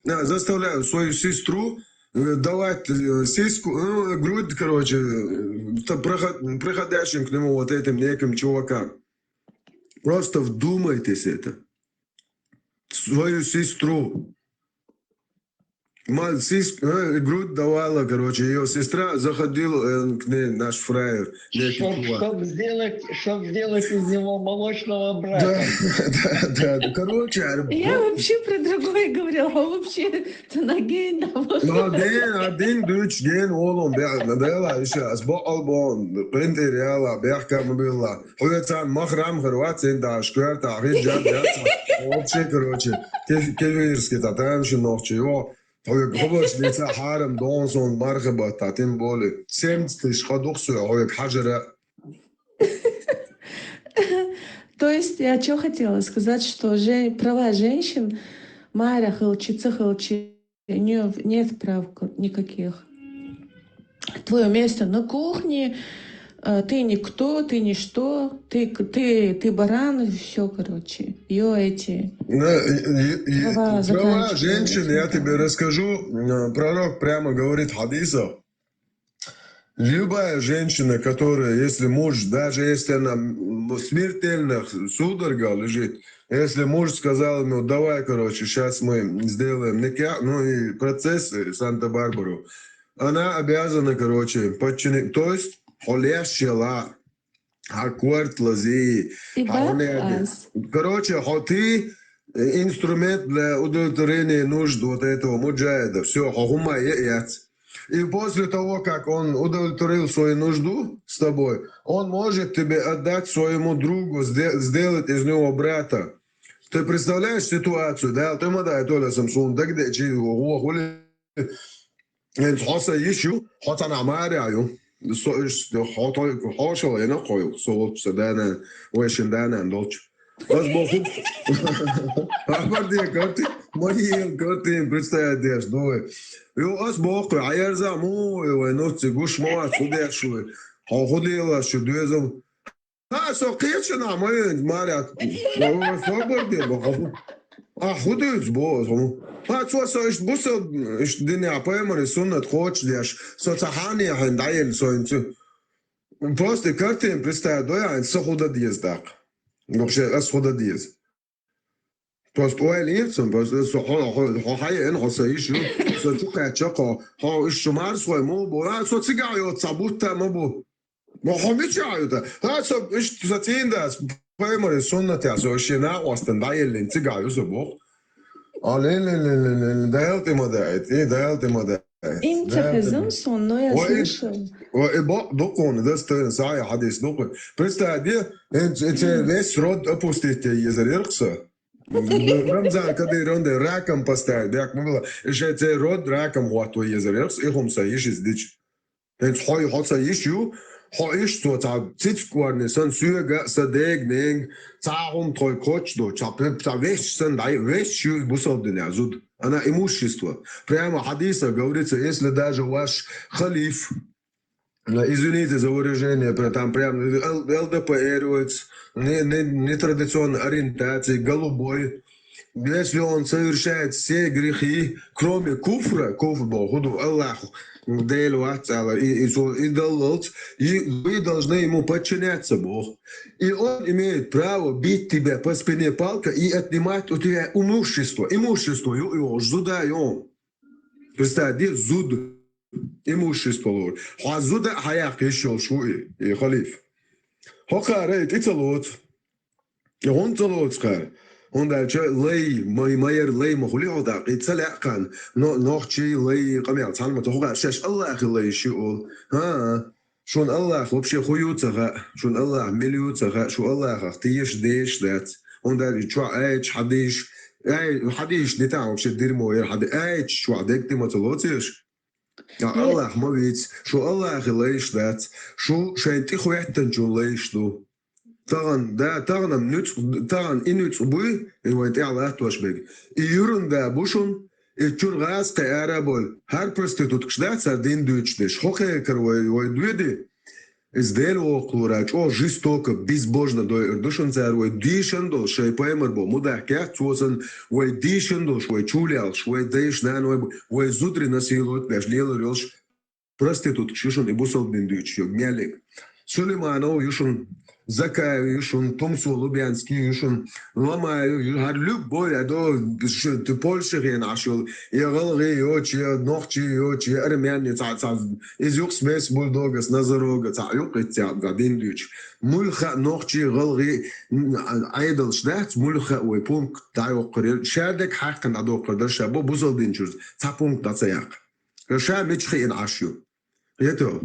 а, заставляла свою сестру э, давать э, сиську, ну, грудь, короче, э, то проход- проходящим к нему вот этим неким чувакам. Просто вдумайтесь это. Свою сестру. Ма- сиск- э, грудь давала, короче, ее сестра, заходил э, к ней наш фраер. Некий Чтоб, чувак. чтоб сделать, чтоб сделать из него молочного брата. Да, да, да, да. Короче, Я вообще про другое говорила, а вообще-то на гей, да, вот. Ну, один, один дучген олум, бя, надела, еще, сбо албон, принтериала, бяхкам была. Хуяцан махрам хрватсен да, шкверта, хиджаб, яца. Вообще, короче, кефирский, татам шинохчи, его. Хуя, хобош, лица, харам, донсон, мархаба, та тем более. Семьдесят тысяч ходух суя, хуя, хажара. То есть я что хотела сказать, что же, права женщин, Майра хылчи, ца хылчи, у неё нет прав к- никаких. Твое место на кухне, э, ты никто, ты ничто, ты, к- ты, ты баран, все, короче. Ее эти... Ну, и- и- и- Права права заканчиваются. женщины, я тебе расскажу. М, Пророк прямо говорит в хадисах. Любая женщина, которая, если муж, даже если она м, в смертельных судорогах лежит, если муж сказал ему, давай, короче, сейчас мы сделаем никя, ну и процесс э, Санта-Барбару, она обязана, короче, подчинить, то есть, холешела, акварт лази, И хауне бах, ади. ас. Короче, хо- ты э, инструмент для удовлетворения нужд вот этого муджаида. Все, хохума яц. И после того, как он удовлетворил свою нужду с тобой, он может тебе отдать своему другу, сде- сделать из него брата. Ты представляешь ситуацию? Дала тӀе ма дай, Толя, сам суна дагадеъчи, гӀо хули. ХӀинца хьо сан йиш ю, хьо цхьанхьа марехь ю. Со иштта хьо той-, хьошалгӀа яна кхойла, со волчу сан да-нана, вай шин да-нана долчу. Ас боху, хабар де карти, ма ен карти, представить деш ду вай. Йо, ас боху, хьаерза а ма ву вай, нуцци гуш ма вац, хӀу деш вай. Хьо хӀу лелаш шу доьзал. Ха, со кхечанахь ма вен, Марят. Ма вай собар де, боху. А хӀу дуьйцу боху? Ха, цо со иштта бусал, иштта динехь пайхамаран суннат кхочушдеш, со ца хьанехьан дӀаелла со хӀинца. Просто картина представить дой хьайна, са хӀу дан деза тӀаккха. Вообще, ас хӀу дан деза. Просто ойла йира цунна, просто со хьо, хьо, хьо хьаеана, хьо сан йиш ю, со чу кхаьчча хьо, хьо иштта шу марсхой ма бу, а, со цигахь йоцу цхьа бутт а ма бу. Ма хьо мичахь ю та? Ха, со иштта сан цӀийндас, пайхамаран суннатехь со шен накъостана дӀаеллина цигахь ю со боху. А, ле, ле, ле, ле, ле, Дала тӀе ма даьа, и Дала тӀе ма даьа. Им ца хезна суна, но я слышал. Ва и бакъ дукхуна дас тайна сахьихь хьадис дукху. Представь де, хӀинца и церан весь род опустить е езар яра-кх со. Рамзан Кадыровна де раком поставить, бехк ма билла. И шайн церан род раком хӀотто езар яра-кх со, и хӀума сан йиш иза дича. ХӀинца хьо, хьо сан йиш ю, хьо иштта цо цхьа цициг кӀорни санна соьга а, сан дега, ненга, цхьа а хӀума тхой кхоччуш ду, цхьа пе-, цхьа вешаш санна дӀай-, вешаш ю бусалба динехь зуда. Она имущество. Прямо хьадисах говорится, если даже ваш халиф, извините за выражение, пр-, там прям Л-, ЛДПРовец, не, не, нетрадиционной ориентации, голубой, если он совершает все грехи, кроме куфра, куфр боху, хӀу ду, Аллах Дела вац аьлла, и, и, цо, и даллалц, и вы должны ему подчиняться, боху. И он имеет право бить тебя по спине палкой и отнимать у тебя имущество. Имущество ю, ю, зуда ю. Представь, де, зуда. Имущество лур. Хьо зуда а хьаяккха йиш йолуш ву и, и халиф. ХӀокхара и тӀе ца лоцу. И хӀунда ца лоцу кхара? ХӀунда аьлча лай, май-, майар лай ма хуьлий хьо даккха, и ца лаьа кхарна, но-, нохчий, лай, къамел цхьаьна ма ца хуьлу, шаьш Аллахи лайш ю олу. ХӀан-а, шуна Аллах вообще хӀу ю ца хаьа, шуна Аллах мила ю ца хаьа, шу Аллахах теша, деша дац. ХӀунда аьлча чохь аьлча хьадийша, ай-, хьадийша дитахь вообще дерьмо яра хьади-, аьлча чохь дерг тӀе ма ца лоцу еш? Ткъа Аллах ма вийца, шу Аллахи лайш дац, шу шайн тӀехӀоьттинчун лайш ду. Тахана, да, тахана нуьцкъ-, тахана и нуьцкъ буй, и вайн тӀехь латтош берг. И юран да бу шун, и чуьра гӀазкхи ара болу. ХӀара проституткаш дац, хӀара дин дуьйцуш деш. ХӀокхеркара вай, вай доьди. Иза Дела воккхалора чӀогӀа жестоко, безбожно дойур ду шуна цара вай дийшан долу шайн пайхамар бо мудахкех, цо санна вай дийшан долуш, вай чулелхаш, вай дайша, нана вай бу, вай зударий насиловать беш лелар йолуш проституткаш ю шуна и бусалба дин дуьйцуш йогу меллиг. Сулейманов ю шуна, Закаев ю шуна, Тумсо Лубянский ю шуна, Ломаев ю, хӀара любой а до, ш-, Польша хенахь йолу, я гӀалгӀи йоцу, я нохчи йоцу, я армян, я цхьа, цхьа, иза юкъа смесь бульдога, с носорога, цхьа юкъа иццехь, цхьа дин дуьйцуш. Муьлхха а нохчи, гӀалгӀи, м, Ӏедалш дац, муьлхха а вай пункт дӀайоккхур яра. Ша дерг хьаькхна дӀадоккхур дара, ша бо бусалба дин чуьра цхьа пункт дӀа ца яккха. Ша мича хиъна Ӏаш ю? Ето,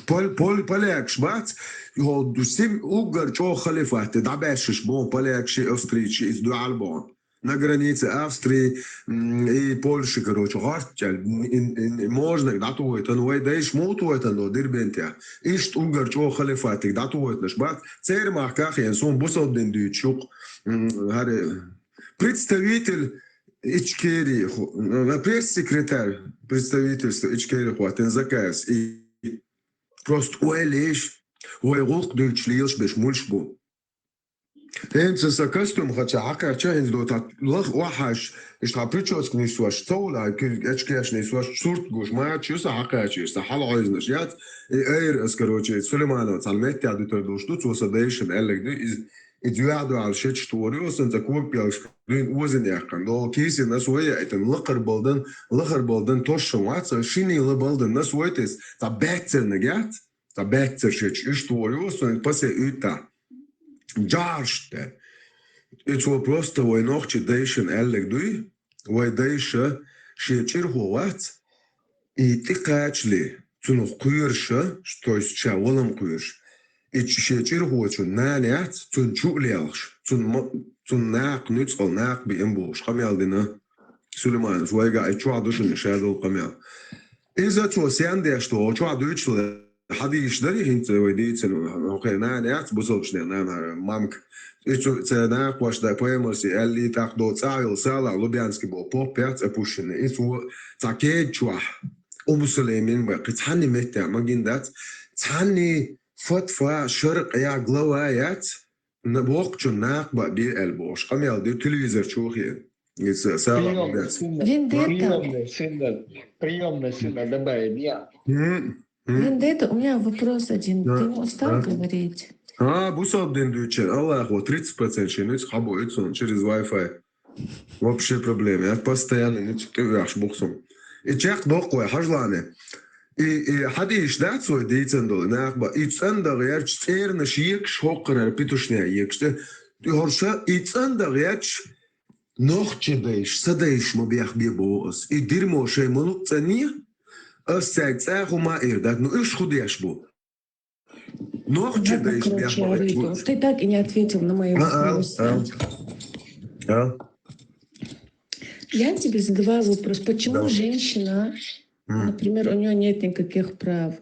пол-, пол-, полякаш бац, йо, сим уггар чӀогӀа халифатте дӀабаьшшаш боху полякаши, австрийчи, иза дуьхьал боху. На границе Австрии, м, и Польши, короче, гӀортчӀел, ин, ин, ин, можнаг дӀатухуьйтан, вай дайша муха тухуьйтан до Дербентехь. Иштта уггар чӀогӀа халифатиг дӀатухуьйтанаш бац, церан махках ян суна бусалба дин дуьйцуш юкъа, м, хӀара, представитель Ичкерии, ху-, м, пресс-секретарь представительства Ичкерии хӀоттина Закаевс. И просто ойла еш, вай гӀуллакх дуьйцуш лелаш берш муьлш бу. ХӀинца сан костюм хача хьакхаьчча, хӀинца до тӀаккха лаха охьаш, иштта хьан прическа нисвеш, ца вула, очкеш нисвеш, сурт гуш, мача ю сан хьакхаьчаш, сан хьалахьойзанаш яц, и айра ас, короче, Сулейманов цхьана меттехь дуьтур долуш ду, цо сан дайшина аьлларг ду, иза, иза юьхь дуьхьал шечаш тхор ю, сан ца кога пелгаш дуьйна озина яьккхина. До кийсина ас вай яйтан, лакхара балдан, лакхара балдан тосшан вац, шинийла балдан ас вайтес, цхьа баьццарнаг яц, цхьа баьццар шечаш, иштта тхор ю, сан пасе уьйтта. Джарш те. И цо просто вай нохчи дайшина аьллаг дуй, вай дайша шен чӀирхо вац, и тӀекхачале, цунах кхоьруша, то есть ша валам кхоьруш. и ч-, шен чӀирхочун нана яц, цунна чу а лелаш, цунна ма-, цунна накха нуьцкъала накха биъна бохуш къамел дина Сулейманас, вайгахь и чохь ду шуна ша долу къамел. Иза цо сен деш ду, чохь дуьйцуш ду, хьадийсаш дарий хӀинца вай дийцина, хӀокхеран нана яц, бусалбачеран нана, мамка. И цу, церан накхош дай пайхамарс и аьллий, тӀаккха до цӀахь йолу Салахь Лубянский боху поп яц, опущенный. И цо цхьа кеда чохь, Уму Сулеймин бан, кхин цхьанна меттехь ма гина дац, цхьанна фатва, шаръ я глава яц, на-, воккхачун накха бан бе аьлла бохуш, къамел ду телевизор чу хиъна. Иза Салахь Лубянский. Вендетта. Приёмный символ. Приёмный символ добавить, я. М, м. Вендетта, у меня вопрос один. Да, Ты ему стал да. говорить? А, бусалба дин дуьйцуш, Аллахо тридцать процент шен нуьцкъала хьабо ицун через Wi-Fi. Вообще проблема. Я постоянно нуьцкъала тӀе а ваьхьаш бу-кх со. И чекхдоккху вай, хьажал. И, и хьадийсаш дац вай дийцина долу, нах бан. И цӀандагӀ гӀерташ цӀернаш екаш, хӀокхарара петушня екаш тӀе. И хӀорш и цӀандагӀ гӀерташ, нохчийн дайша, сан дайша ма бехбе боху ас. И дерьмо шайн ма луъу цӀанъе, ас цаьрга цӀа хӀума а эр дац. Ну, уьш хӀун деш бу? Нохчийн дайша бехбе боху. Ты так и не ответил на мои вопросы. А? Я тебе задавала вопрос, почему женщина, например, у нее нет никаких прав?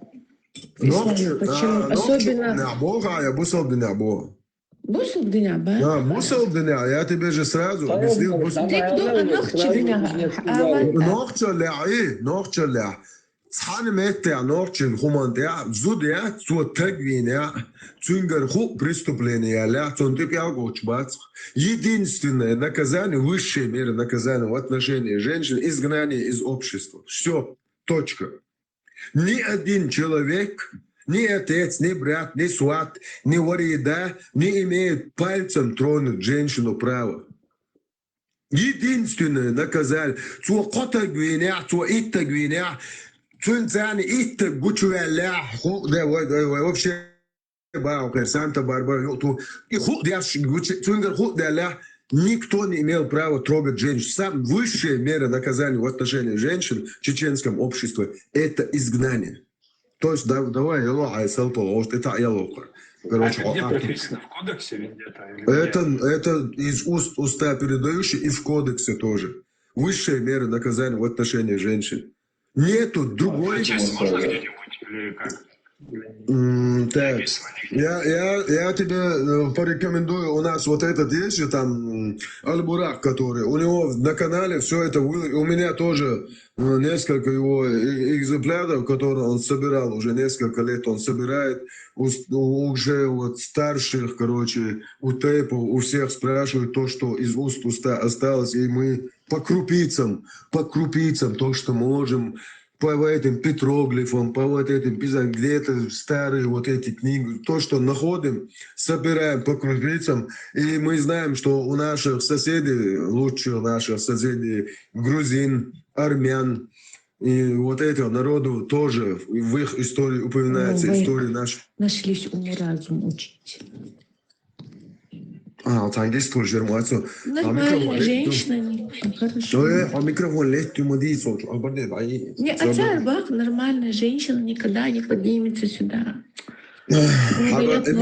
Нохчийн, почему? А, особенно нохчийн боху, я бусалба динехь боху. Бусалба динехь, ба? Да, бусалба динехь, я тебе же сразу объяснил, бусалба. Ты кто, а нохчийн динехь? Нохчаллехь, и, нохчаллехь. Цхьана меттехь нохчийн хӀуманна тӀехь зуда яц, цо таг вийна, цуьнгара хӀуъа преступление яьлла, цунна тӀе пӀелг оьцуш бац. Единственное наказание, высшая мера наказания в отношении женщин — изгнание из общества. Всё. Точка. Ни один человек, ни отец, ни брат, ни сват, ни вари да не имеет пальцем тронуть женщину права. Единственное наказание. Цо кхо таг вийнехь, цо итт таг вийнехь, цуьнан царна итт таг гучуваьллехь, ху-, да, вай, вай, вай, вообще бахьа кхер, Санта-Барбара юкъа ту. И хӀуъа деш гучу, цуьнгара хӀуъа даьллехь, никто не имел права трогать женщин. Самая высшая мера наказания в отношении женщин в чеченском обществе — это изгнание. То есть, да, давай, яло хьайн салпал, ош тӀе таӀ яло кхар. Короче, а это где прописано? В кодексе вендетта или где? Это, это из уст в уста передаёшь, и в кодексе тоже. Высшая мера наказания в отношении женщин. Нету другой. А сейчас можно где-нибудь или как? М, так. Я, я, я тебе э, порекомендую, у нас вот этот есть же там м, Аль-Бурак, который, у него на канале все это, вы- у меня тоже э, несколько его э- экземпляров, которые он собирал, уже несколько лет он собирает, у, с- у- уже вот старших, короче, у тейпов, у всех спрашивают то, что из уст в уста осталось, и мы по крупицам, по крупицам, то, что можем, по вот этим петроглифам, по вот этим пиза-, где-то старые вот эти книги, то, что находим, собираем по крупицам, и мы знаем, что у наших соседей, лучших наших соседей, грузин, армян, и вот этого народу тоже в их истории упоминается, история наша. Нашлись уму разум учить. А, вот ангельский тоже, Нормальная женщина, не- хорошо. Э, а микрофон лет, ты моди, солнце, а, борде, бай. Не, а царь бах, нормальная женщина никогда не поднимется сюда. Хьабар де,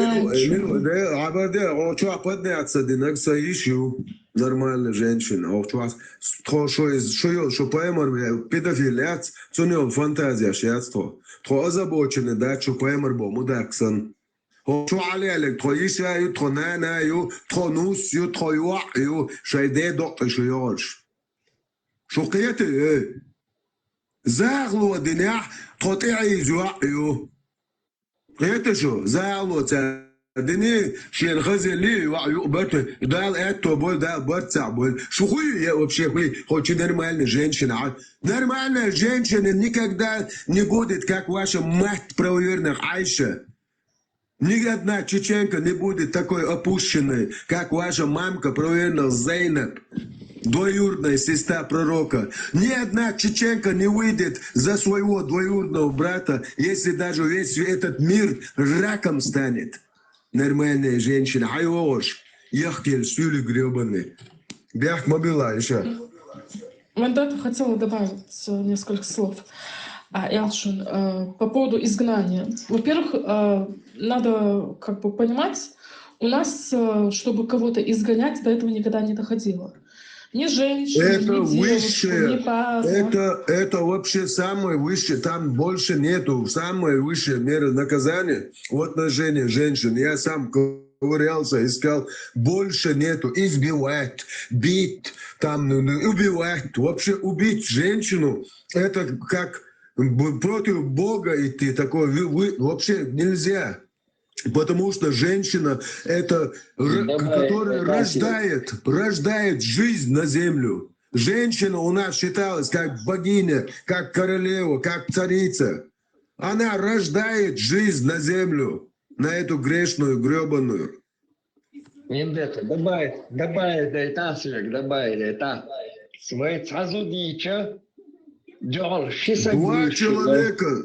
Хьабар де, о, чё, подняться, динаг са ишью. Нормальная женщина. О, чё, тхо шо из, шо йо, шо паймар, педофил яц, цунёл фантазия яц тхо. Тхо озабоченный, да, шо паймар бо, мудак сан. Хо чу алелик, тхо иша ю, тхо нана ю, тхо нус ю, тхо юа ю, шай де докъи шу йош. Шу кхети, э? Захло динях, тхо тӀеӀийза юа ю. Кхета шу, захло ца дини, шен хазели юа ю бата, дал аьтто бой, дал барца бой. Шу хуй я вообще хуй, хоть и нормальная женщина, а? Нормальная женщина никогда не будет, как ваша мать правоверных Айша. Ни одна чеченка не будет такой опущенной, как ваша мамка, проверенная Зейнаб, двоюродная сестра пророка. Ни одна чеченка не выйдет за своего двоюродного брата, если даже весь этот мир раком станет. Нормальная женщина. ХьайогӀуш, яхкел суьли грёбаный. Бяхк ма билла, иша. Мандата хотела добавить э, несколько слов. А, Ялшин, э, по поводу изгнания. Во-первых, э, надо как бы понимать, у нас, э, чтобы кого-то изгонять, до этого никогда не доходило. Ни женщину, Это ни девушку, высшее, ни пару. это, это вообще самое высшее, там больше нету, самая высшая мера наказания в отношении женщин. Я сам ковырялся, искал, больше нету. Избивать, бить, там, ну, ну, убивать. Вообще убить женщину, это как б- против Бога идти, такое вы- вы- вообще нельзя. Потому что женщина это, р- Давай, которая давай. Рождает, рождает жизнь на землю. Женщина у нас считалась как богиня, как королева, как царица. Она рождает жизнь на землю, на эту грешную, гребаную. Эндэ, добавь, добавь, да это, Серег, добавь, да это. Свой сразу дича. Джол, ши Два сагвиш, человека.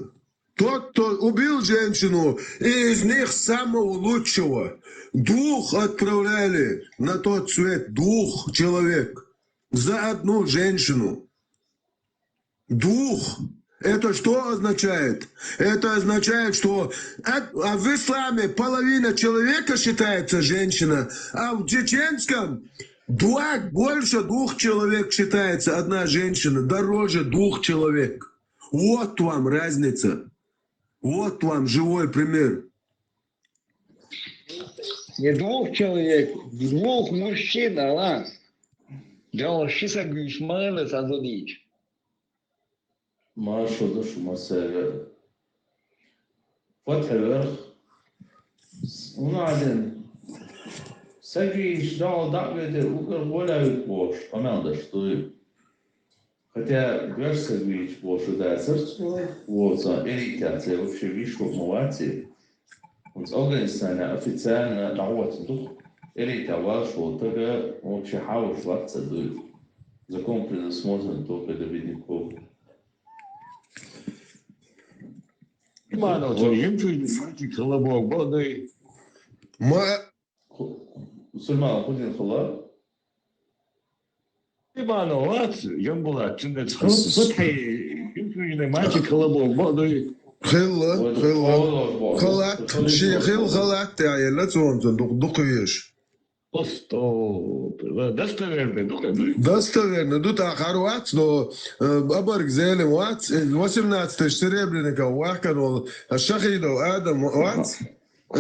Тот, кто убил женщину, и из них самого лучшего, двух отправляли на тот свет, двух человек за одну женщину. Двух. Это что означает? Это означает, что от- а в исламе половина человека считается женщина, а в чеченском два, больше двух человек считается одна женщина, дороже двух человек. Вот вам разница. Вот вам живой пример. Не двух человек, двух мужчин, Алан. Джол, ши сагвиш, мэлэ сразу дич. Ма шуду шума север. Фатхьевер. Унадин. Сагиш дал дакведе укр воля вит бош. Амел да штуй. Хотя гаш сагиш бош да сердцу. Вот, а, иритация вообще вишку мовати. Вот Афганистане официально дагват дух. Ирития ваш вот тага вообще хаваш ватса дуй. Закон предусмотрен только для бедняков. Имано, то им чуй мальчик колобок, богой. Ма- Сульман, худин хала. Имано, вот, им была, чиндец, вот, вот, хей, им чуй мальчик колобок, богой. Хилла, хилла. Халат, ши хил халат, я, я, لا تونسون, дук, дук веш. Просто, достоверный, ну, как бы. Достоверно, ну так, харвац, но э, абарг зелем вац, э, восемнадцать тысяч серебряников вахканул, а Шахидов Адам вац, э,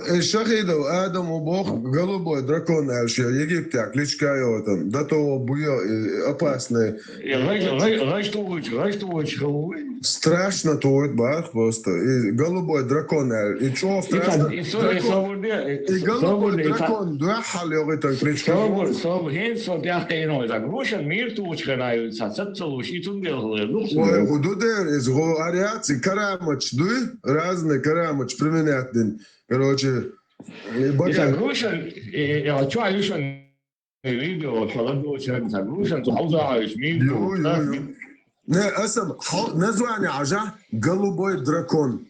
э, Шахидов Адам убох, голубой дракон, а ещё Египте, кличка его там, до того буё, э, опасный. Я, знаешь, знаешь, знаешь, что лучше, знаешь, что лучше, головой? Страшно тует, бах, просто. И голубой дракон, э, и чё И страшно? так, и со-, и Дракон. свободы, И голубой и так. Дракон, дуахал, я говорю, там кличка. Собор, собор, хен, собор, я хен, ну, это груша, мир тучка на юца, цацалуш, и тун делал, ну, Ой, удудер, из го ариаци, карамач, дуй, разные карамач применять дин. Короче, и Это бака. груша, и, и, а чё, а ещё видео, что надо было человек, это груша, то хауза, а ещё мир, Ю, ю, ю. Не, асам, хо- название ажа, голубой дракон.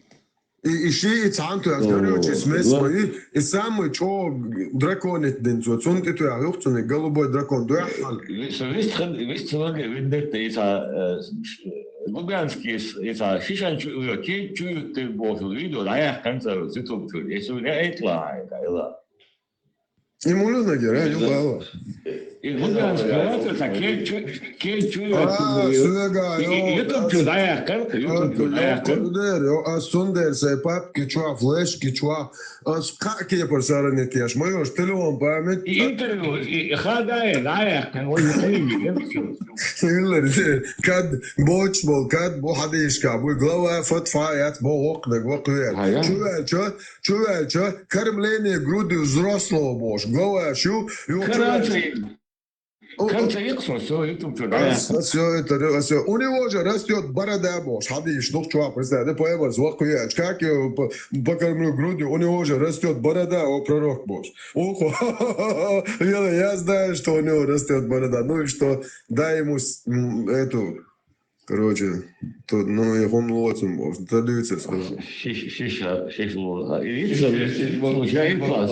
И ищи и цанту, я говорю, О, очень смешно. да. И, и самый чё дракон это день, вот он это я, ёхцуны, голубой дракон, дуахал. Вис, вис, вис, вис, вис, вис, это, э, Лубянский, это, Шишан, чу-, ки-, чуют ты, бог, видео, да, я в конце, YouTube, чуют, если у меня это, это, это. И мулюна гера, ю бала. И Лубянский, вот это, ки-, чу-, ки-, чуют, А, э, сюега, и- и ё, YouTube, чуют, да, я в конце, YouTube, чуют, да, я в конце. Кудер, ё, а сундер, сай папки, чуа, флешки, чуа, а с-, ка-, ки пар сарани кеш, моё, телефон память. И интервью, и, и хадай, да, я в конце, вот, и книги, я в конце. Сыйлар, кад боч бол, кад бо хадишка, бу глава фатфаят бо вокнаг воквер. А, я? Чувача, чувача, кормление груди взрослого бош. Глава шу, ю Короче, О, в конце их всё, всё, YouTube, чё, а, да, я. а, всё это, а, всё. У него же растёт борода, бош. Хадиш, ну чё, представь, да, поэбар, звук хуя, как я по-, покормлю грудью, у него же растёт борода, о, пророк, бош. Охо, я, я знаю, что у него растёт борода. Ну и что, дай ему с- м, эту, короче, тут, ну, и он лоцем, бош. Традиция, скажи. Шиш, шиш, а, шиш, ло, а, и видишь, я и класс.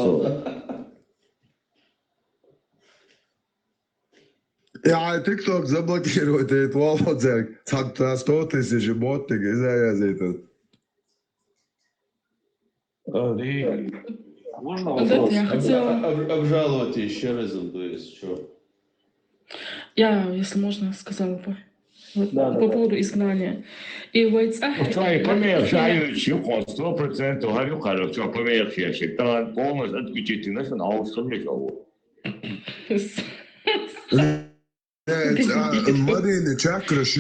Я, а TikTok заблокировать, это волоцерк. Там сто тысяч ботик, и завязывает. Можно Вот это вопрос? я хотела. Об- об- обжаловать еще раз, то есть что? Я, если можно, сказала бы. Вот Да, да, по да. поводу изгнания. И вайца. Чё, и помершающий, сто процентов, говорю, короче, помершающий. Там полностью отключить, и начал на уши лежал. Э, а, Марина чакраш,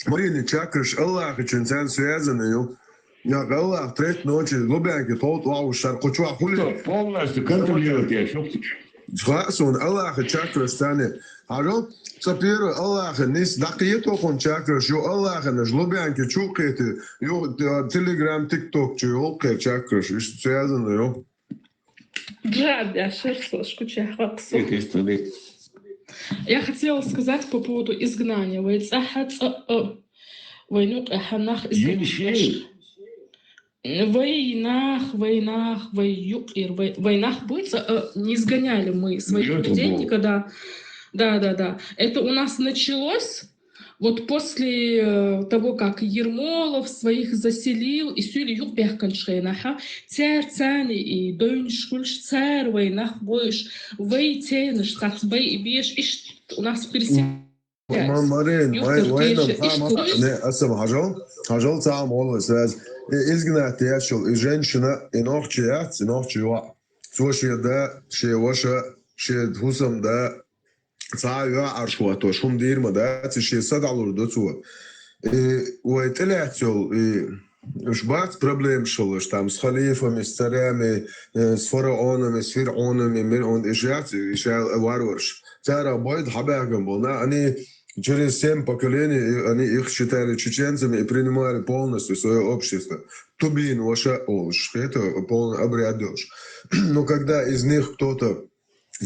Марина чакраш, Аллахычун цан связаны ю. Я Аллах треть ночи, Лубянки толт вау шар кучу хули. Полностью контролировать я, чтоб Хасун, Аллаха чакраш цани. Хажал, ца первый Аллаха нис дакиетокун чакраш, ю Аллаха наш Лубянки чукети, ю э, Telegram, TikTok чу, ю чакраш, связаны ю. Джад, я шерслышку чехаксу. это история. Я хотела сказать по поводу изгнания. Вайца хаца. Вайнук аханах Ин шей. Вайнах, вайнах, вай юкъир, вай, вайнах буйца, э, не изгоняли мы своих Бьёт людей футбол. Никогда. Да, да, да. Это у нас началось вот после э, того, как Ермолов своих заселил, и сюли юкъ бяхкан шхенаха, цар цани и дойнш кульш цар вайнах буйш, вай тенш, тац бай и беш, иш у нас пересек- Ма- Марин, Ю май Туркия вайнам ше- ха иш ма Туркия. Не, асам хажал, хажал цам оло связ. Изгнать яшул, и женщина, и нохчи яц, и нохчи ва. Цо ше да, ше ваша, ше хусам да, ца ю аршуа то, шум дирма да, ци ше садалур до цо. И вай тэлятцол, и уж бац проблем шалаш, там с халифами, с царями, э, с фараонами, с фиръонами, мир он ишац, иша варварш. Цара бойд хабагам болна, они через семь поколений, и они их считали чеченцами и принимали полностью в свое общество. Тубин ваша олш, это полный обряд делш. Но когда из них кто-то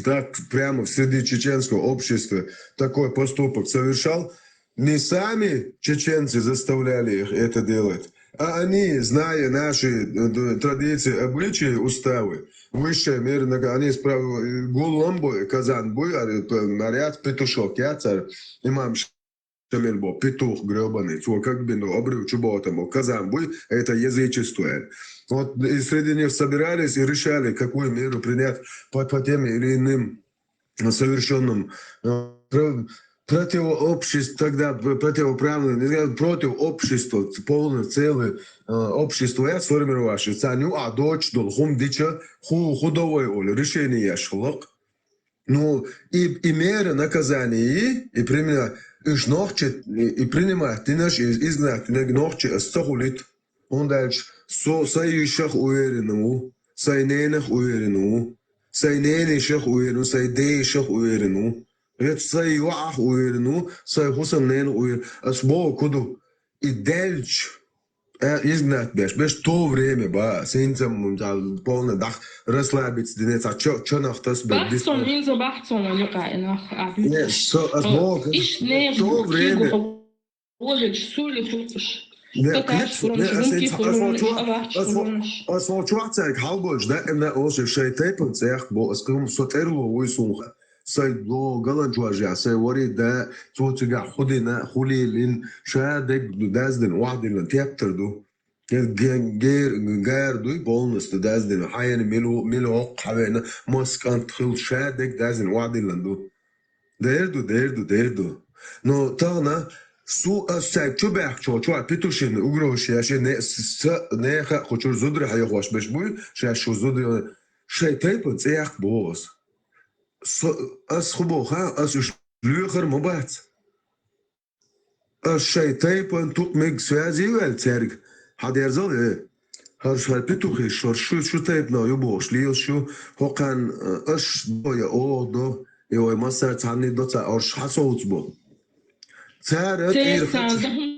так прямо в среди чеченского общества такой поступок совершал, не сами чеченцы заставляли их это делать, а они, зная наши э, д- традиции, обычаи, уставы, высшие меры, нага- они справили гулламбу, казанбу, а, п- наряд петушок, я царь, имам Шамиль был, петух грёбаный, цо как бы, ну, обрыв чубо там был, казанбу, это язычество. Вот и среди них собирались и решали, какую меру принять по, по тем или иным совершенным э, про- противообществ, тогда противоправным, не знаю, против общества, полное целое э, общество я сформировавший. Цаню, а дочь дол, хум дича, ху худовой ол, решение я шлок. Ну, и, и меры наказания, и, и применять, и нохчи, и, и принимать, ты наш, и изгнать, ты нохчи, а сто хулит. Он дальше, со, сай ишах уверенному, сай ненах уверенному, сай ненешах уверенному, сай дейшах уверенному. Это сай юах уверенному, сай хусам нен уверен. А с Богу куду. И дальше, э, изгнать беш, беш то время, ба, синцам, м, да, полный дах, расслабиться, динец, а чё, чё нах тас бе, Бахцон, инза бахцон, а не каинах. Не, со, а с Богу, Иш не то время. Лович, сули хулкуш. Не, Таташ клип, не, хурунш, а вунки сен- а хурунш, сен- авач а сен- хурунш. А сен чуак цайк халболч, да, эмна олши шай тайпан цех, бо, а скажем, со терло уйсунха. Сай до галанчуажа, сай вари да, цоцига худина, хулилин, ша дег даздин, вахдилин, тептер ду. Гер, гер, гер дуй полностью даздин, хайен милу, милу хавена, москант хил ша дег даздин, вахдилин ду. Дерду, дерду, дерду. Но тагна су ас сай чубяхчо, чуа петушин угрош, я ше не, с, не ха, хочур зудри хая хош беш буй, ша шу зудри, шай тайпан цех бос. Со, ас хубо ха, ас уж люхар мабац. Ас шай тайпан тук мег связи вел церг. Хадерзал, э. Хар шай петухи, шор шу, шу тайпна ю бош, лил шу, хокан, э, аш доя о до, и ой масар цани до ца орш хасоуц бо. Цара Те ир сан хач. да хум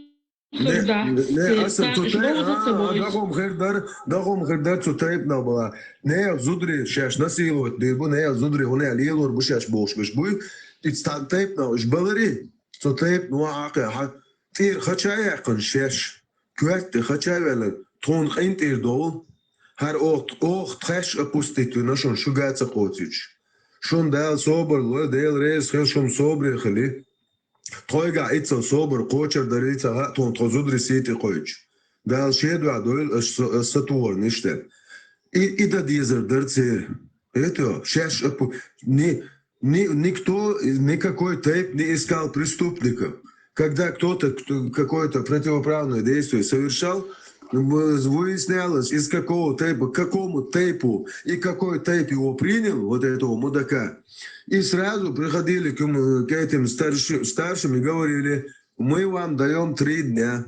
Не, хурда. не, Те аса сан цу иш тайп, богу а, ца богу. дагом хердар, дагом хердар цу тайпна была. Не, зудри, шеш насиловать, дирбу, не, зудри, хуне, лилур, бу шеш бош, беш буй. Ицтан тайпна, иш балари. Цу тайп, ну, а, ха, тир, хачая, кан шеш. Куэрти, хачая, вела, тон, кин тир дол. Хар охт, охт, хеш опустить, нашон, шугаца коцич. Шун Дала собар лой, Дела реза хила шун собаре хили. Тхойгахь иццал собар кхочар дарийца гӀа тхуна тхо зударий сий тӀе кхойчу. Дала шен дуьхьа дойла, аш са- ас сатохарна иштта. И, и дан дезар дара церан. Это шаьш апу-, ни, ни, никто, никакой тайп не искал преступников. Когда кто-то, кто- какое-то противоправное действие совершал, выяснялось, из какого тайпа, к какому тайпу и какой тайп его принял, вот этого мудака. И сразу приходили к, к этим старши- старшим и говорили: «Мы вам даем три дня.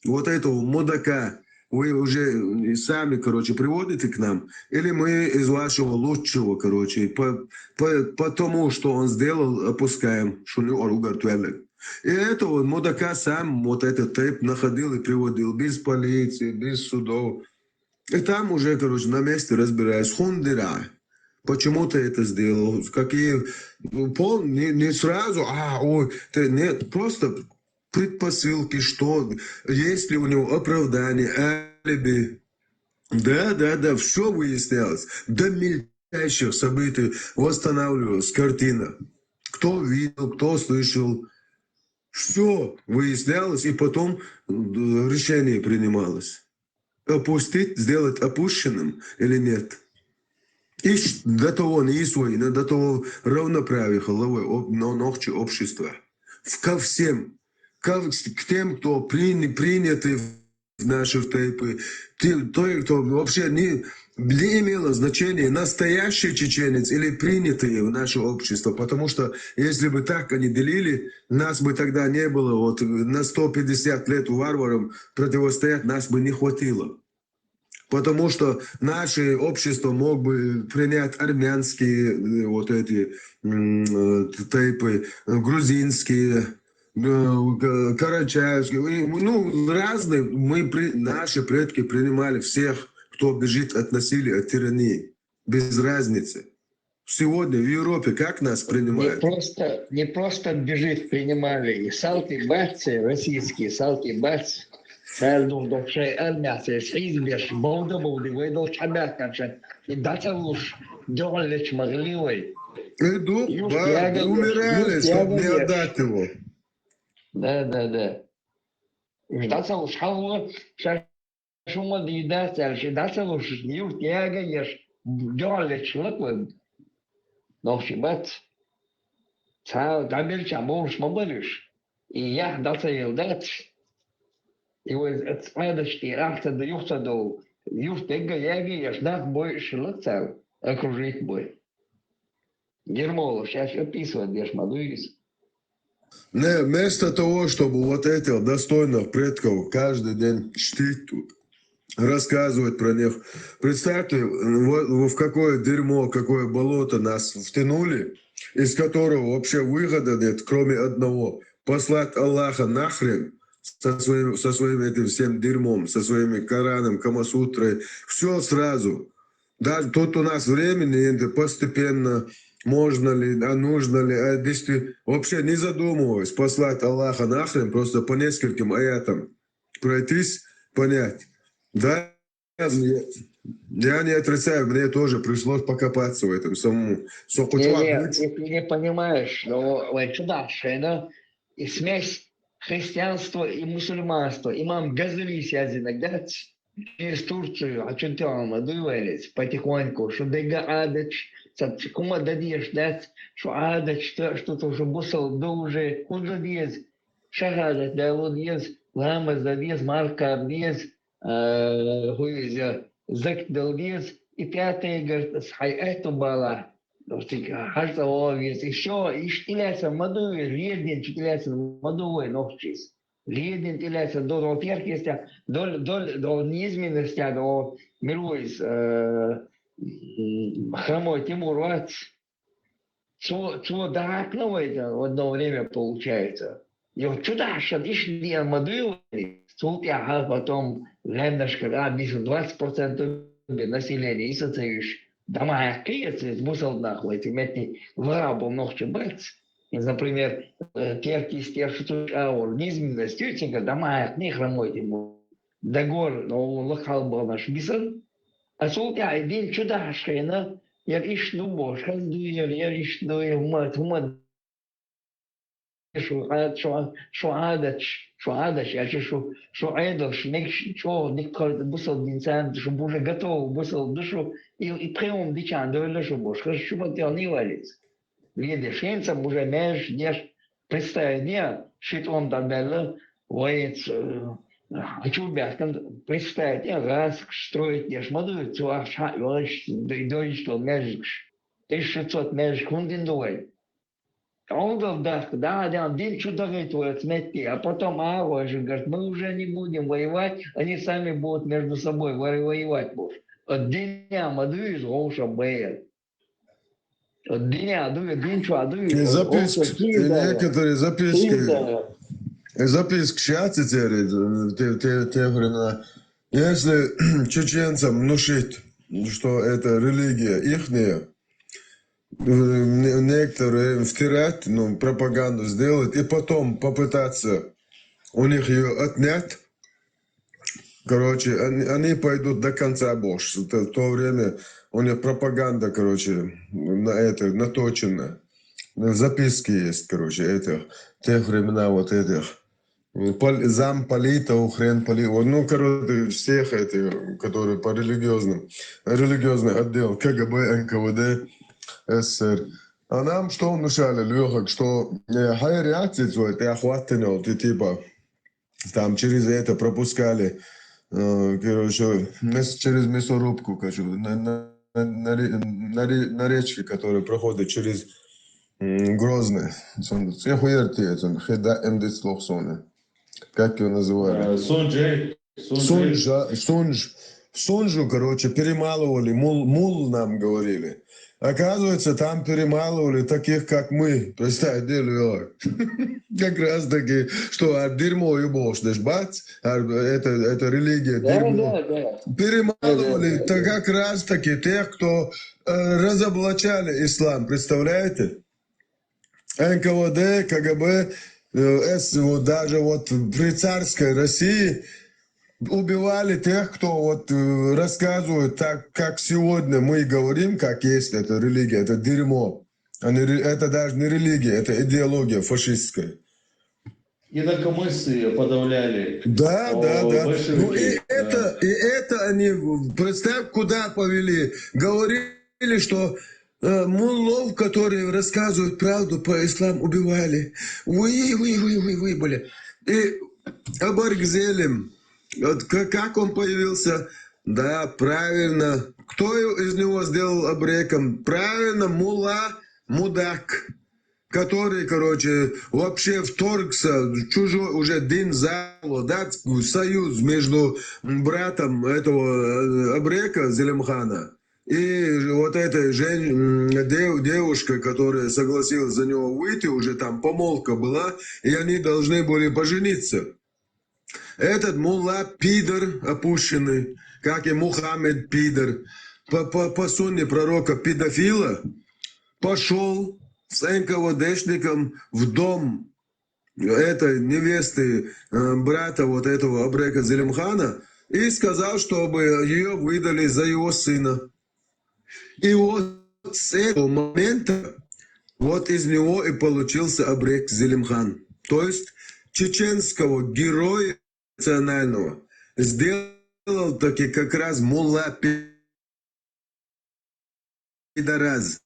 Вот этого мудака вы уже и сами, короче, приводите к нам, или мы из вашего лучшего, короче, по, по, по тому, что он сделал, опускаем, шуну оругар туэллер». И этого мудака сам вот этот тайп находил и приводил без полиции, без судов. И там уже, короче, на месте разбираюсь. Хундира. Почему ты это сделал? Какие... ну, пол, не, не сразу, а, ой, ты, нет, просто предпосылки, что, есть ли у него оправдание, алиби. Да, да, да, все выяснялось. До мельчайших событий восстанавливалась картина. Кто видел, кто слышал. Все выяснялось, и потом э, решение принималось. Опустить, сделать опущенным или нет. И до того не свой, до того равноправия головой, но ногчи общества. Ко всем, ко, к тем, кто прини, приняты в наши тайпы, те, той, кто вообще не, не имело значения, настоящий чеченец или принятый в наше общество, потому что если бы так они делили, нас бы тогда не было, вот на сто пятьдесят лет у варварам противостоять нас бы не хватило. Потому что наше общество мог бы принять армянские э, вот эти м, э, тайпы, э, грузинские, э, карачаевские, и, ну, разные. Мы при, наши предки принимали всех, кто бежит от насилия, от тирании, без разницы. Сегодня в Европе как нас принимают? Не просто, не просто бежит, принимали. И салти бац, российские салти бац. Сардун докшай армяцес хизбеш, бовда бовди вайдал чабят канча. И дацалуш, дёгъаллеч магли вай. Иду, умирали, чтобы не отдать его. Да, да, да. Дацалуш хавла, ша шума дийдац аьлча, дацалуш юрт яга еш, дёгӀаллеча лаква. Нохчи бац. Ца дабелча болуш ма балуш. И яхь дацаел дац. И вай цкъадаш тӀе ахца да юхца дов. Юрт дегга яга еш, нах бой шилак цар, окружить бой. Гермолов, сейчас описывать деш ма дуйс. Не, вместо того, чтобы вот этих достойных предков каждый день чтить тут, рассказывать про них. Представьте, в, в какое дерьмо, какое болото нас втянули, из которого вообще выхода нет, кроме одного. Послать Аллаха нахрен со своим, со своим этим всем дерьмом, со своими Кораном, Камасутрой. Все сразу. Да, тут у нас времени это постепенно, можно ли, а нужно ли, а действительно, вообще не задумываясь, послать Аллаха нахрен, просто по нескольким аятам пройтись, понять. Да, я, я не отрицаю, мне тоже пришлось покопаться в этом самому. Не, не, ты не понимаешь, но это да, шена и смесь христианства и мусульманства. Имам Газали связи иногда из Турции, а что ты вам одуванец, потихоньку, что дега адач, цат кума дадеш дац, что адач, что, что то уже бусал, да уже, куда дез, шахадат да вот дез, ламаз да дез, маркар дез, хуизя, зак дал дез, и пятое, говорит, с хай эту бала, хажта овец, и все, и штиляться маду, ледничать иляться маду, нохчись. Ледин тӀелаьцна долу теркестехь, долу, долу, долу низменностехь, долу милуйс, э, м, храмой Тимур вац. Цо, цо дахьакхна вай одно время получается. И вот чудахьашан иштта деана ма дуй вай. Цул тӀаьхьа потом лаьмнашкара а бису двадцать процентов населения и соцаюш. Дама хьаькхи яц, бусалба нах вай, ци метти вара бу нохча бац. Например, э, теркис тершу цу чӀагӀор низменность ю, цигара дӀамахьаькхний храмой тӀе бу. Дагор, но лакхалбанаш бисан. А цул тӀаьхьа и дин чу дахьаш хена, яра иштта ду бохуш, хаза ду яра, яра иштта ду яра, хӀума, хӀума шу Ӏа-, шу Ӏа-, шу Ӏадаташ, шу Ӏадаташ аьлча, шу, шу Ӏедалш мегаш чӀогӀа дика кхойтта бусалба дин царна, шу уже готовый бусалба ду шу, и, и пхи хӀума дичахьа довла шу бохуш, хаза шу ма тӀехний валица. Ледеш, хӀинца уже маьждигаш деш, представить де, ши тӀом дӀабаьлла, вайца, э, а чу баьхкина, представить де, гӀазкхаш строить деш ма ду, цу ахча хьа а йоуьйтуш, д-, дойуьйтуш долу маьждигаш. Тысяча шестьсот маьждиг хӀунда дина ду вай? Ӏовдал дахка, да, да, дин чу дахийта вай оцу метте, а потом агӀо, говорит, мы уже не будем воевать, они сами будут между собой воевать, бохуш. От динехь ма ду иза вовшах бер. От динехь ду, дин чохь ду иза. И записки, и некоторые записки, и записки сейчас теперь, э, те, те, те времена. Если чеченцам внушить, что это религия ихняя, э, не-, некоторые втирать, ну, пропаганду сделать, и потом попытаться у них ее отнять, короче, они, они пойдут до конца, бохуш. Это в то время у них пропаганда, короче, на это наточена. Записки есть, короче, этих, тех времена вот этих. Пол-, замполитов, хрен поли-, вот, ну, короче, всех этих, которые по религиозным, религиозный отдел КГБ, НКВД СССР. А нам что внушали, Лёха, что, э, хьайн реакция твоя, ты охватывал, ты типа, там через это пропускали, э, короче, мяс-, через мясорубку, короче, на, на, на, на ре-, на ре-, на речке, которая проходит через, м, Грозный. Цун цӀе хуьйра те, цун хеда эмдиц лохсона. Как его называли? Э, Сунжи. Сунжи. Сунжа, Сунж, Сунжу, короче, перемалывали, мул, мул нам говорили. Оказывается, там перемалывали таких, как мы. Представь, дело. Как раз таки, что а дерьмо и бошь, знаешь, бац, а это, это религия, да, дерьмо. Да, да. Перемалывали, да, да, да, как раз таки тех, кто, э, разоблачали ислам, представляете? НКВД, КГБ, э, С, вот даже вот при царской России убивали тех, кто вот, э, рассказывает так, как сегодня мы говорим, как есть эта религия, это дерьмо. А не ре-, это даже не религия, это идеология фашистская. Инакомыслие подавляли. Да, да, да. Ну и это, и это они, представь, куда повели. Говорили, что, э, муллов, которые рассказывают правду про ислам, убивали. Уи, уи, уи, уи, уи были. И Абрек Зелим, вот к-, как он появился? Да, правильно. Кто из него сделал абреком? Правильно, мулла, мудак, который, короче, вообще вторгся в чужой уже дин зало, да, в союз между братом этого, э, абрека Зелимхана и вот этой жен-, м, дев-, девушкой, которая согласилась за него выйти, уже там помолвка была, и они должны были пожениться. Этот мулла пидор опущенный, как и Мухаммед пидор, по, по, по сунне пророка педофила, пошёл с НКВДшником в дом этой невесты, э, брата вот этого абрека Зелимхана и сказал, чтобы её выдали за его сына. И вот с этого момента вот из него и получился абрек Зелимхан. То есть чеченского героя национального сделал таки как раз мулла пи-, пидорас.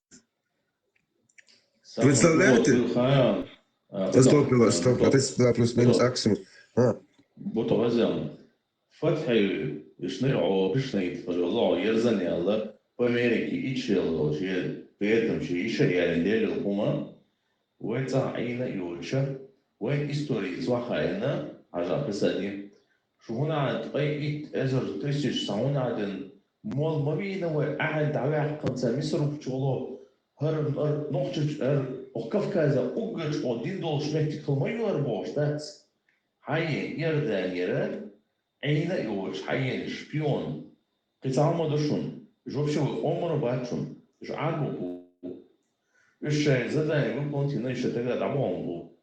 Представляете? Стоп, стоп, стоп, это плюс-минус аксимум. А. Бутугазян. Фатхьи ишни о, ишни ит, пожалуй, ерзан яла, по Америке ичел, ши, поэтому ши иша яла делил хӀума, вай цӀа Ӏийна йолча, вайн истори цӀа хайна, хьажа писани. Шу хӀуна ткъе итт эзар тысяч са хӀуна дин, мол ма вийна вай ахьа дӀаваьккханца Мисрухчуло, хӀара, хӀара Нохчич, хӀара ох Кавказа уггач о дин долуш меттиг хила ма йора бохуш дац. Хьайе, Иорданера, Ӏийна а йолуш, хьайена шпион. Кхин цхьа хӀума ду шуна. Уьш вообще вай къомара бац шуна. Уьш Ӏарбо бу. Уьш шайн задание выполнить йина, уьш тагара дӀабахана бу.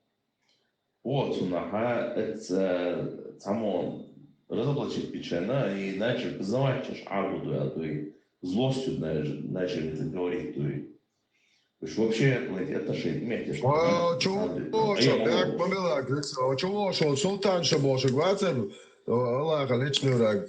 Вот цунахьа, эц, э, цхьаммо разоблачить бичена, и начали познавать, уьш Ӏарбо ду аьлла дуй. злостью начали это говорить, то есть. То есть вообще, знаете, отношения имеете. А, чего, что, бяк, мамила, Грекса, а чего, что, султан, что, боже, гвацем, Аллаха личный враг,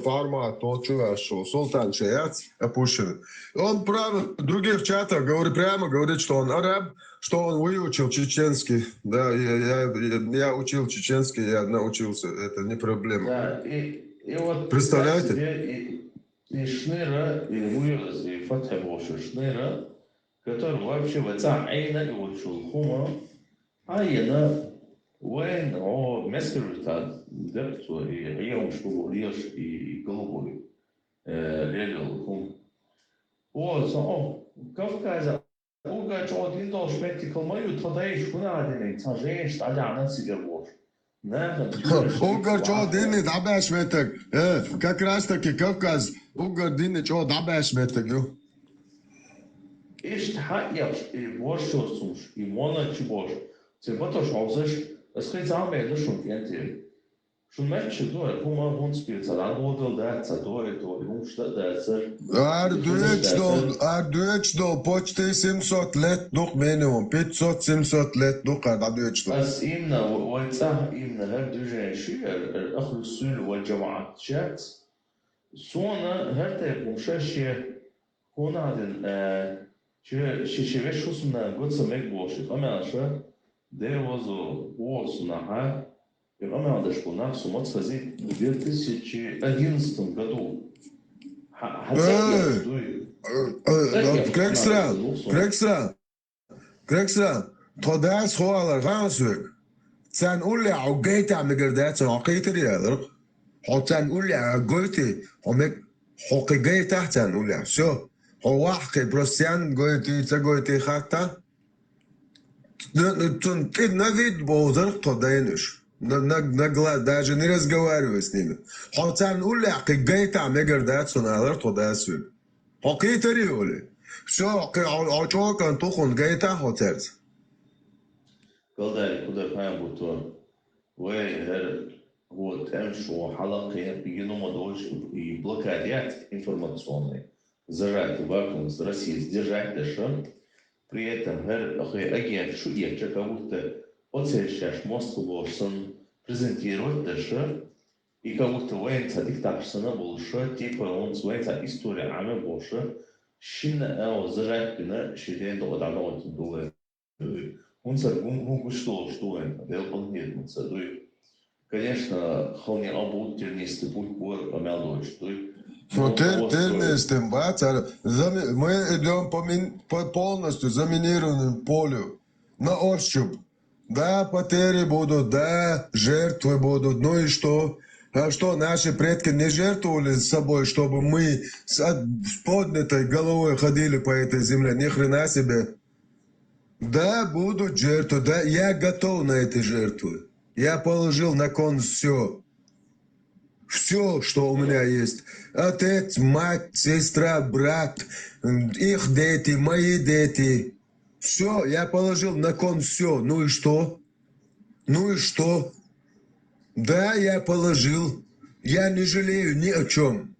формат, то, что, что, султан, что, яц, опущен. Он прямо в других чатах говорит, прямо говорит, что он араб, что он выучил чеченский. Да, я, я, я, я учил чеченский, я научился, это не проблема. Да, и, и вот Представляете? Себе, и, и Шнейра, и Луирес, и Фатхи Боши Шнейра, который вообще в отца Айна и учил Хума, а Айна, вайн, о, мескервитад, дерт, и Айна, что леш, и, и голубой, э, лелил Хум. О, со, о, Кавказа, Уга чо дин долш метти калмаю, тхо дайш хуна адинин, ца жеш, таля анан сигар бош. Нахен, Угар чо динни дабеш метек. Э, как раз таки Кавказ, угар динни чо дабеш метек, ю. Ишт хакъ яхш, и бош чо сумш, и мона чи бош. Це батош ховзаш, эс хай заме душун кенте. Шун мачча дуай, хума гун спирца, дан водал да, ца дуай, дуай, гун шта да, ца. Ар дуэч дол, ар дуэч дол, почти семьсот лет дух минимум, пятьсот-семьсот лет дух, ар дуэч дол. Ас имна, вайца имна, хар дужен ши, ар, ар, ахлу суль, валь джамаат шакс. Сона, хар тай кумша ши, хунадин, э, ши, ши, ши веш хусна, гуца мег боши, амяша, де возу, босна, ха, и амяда шкуна, сумат хази, в две тысячи одиннадцатом году. Ха, ха, Э, дуй. Э, э, Грексра, Грексра, Грексра, тодас хоалар хансук. Цан улля, о гейта мегер да, цан о китер ялар. Хо цан улля, о гойти, хо мег, хо ки гейта цан улля. Всё. Хо вахки, просто цан гойти, ца гойти хатта. Цун кид на вид бозар тодайнуш. На, на, на глаз, даже не разговаривай с ними. Хо цан улля, ки гейта мегер да, цан алар тодасук. Хо китери оли. Всё, ки о, о чокан тухун гейта хо терц. Калдари куда фаем буто. Вай, хер, вот, эм шо, халак, хер, бигинума дольш, и блокадят информационный. Зажать вакуум с России, сдержать дальше. При этом, хер, охе, агент, шу я, как будто оцельшаш мост лошен презентировать дальше. И как будто военца диктаторсона больше, типа он военца история аме больше, шин эо зажать бина, шиден до одного тем дуэ. Он са гум гум что что он, дел он нет, он са дуй. Конечно, холне обут тернисты путь бур помялдочь дуй. Но тер, тернистым, бац, а зами-, мы идем по, мин, по полностью заминированному полю. На ощупь. Да, потери будут, да, жертвы будут. Ну и что? А что, наши предки не жертвовали собой, чтобы мы с, от- с поднятой головой ходили по этой земле? Ни хрена себе. Да, будут жертвы. Да, я готов на эти жертвы. Я положил на кон все. Все, что у меня есть. Отец, мать, сестра, брат, их дети, мои дети. Все, я положил на кон все. Ну и что? Ну и что? Да, я положил. Я не жалею ни о чем.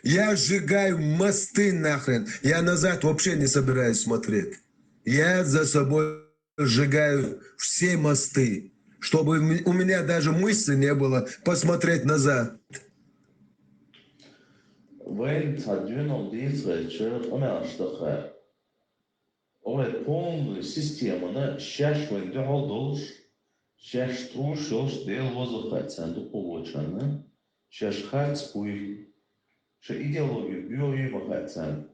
Я сжигаю мосты нахрен. Я назад вообще не собираюсь смотреть. Я за собой сжигаю все мосты, чтобы м- у меня даже мысли не было посмотреть назад. Вайн цадвинал дицвай чер амял штаха. Овай полную системана шаш вайн дюхал долш, шаш труш йолш дел возу хацан духу вочана, шаш хац буй, ша идеологию био и махацан.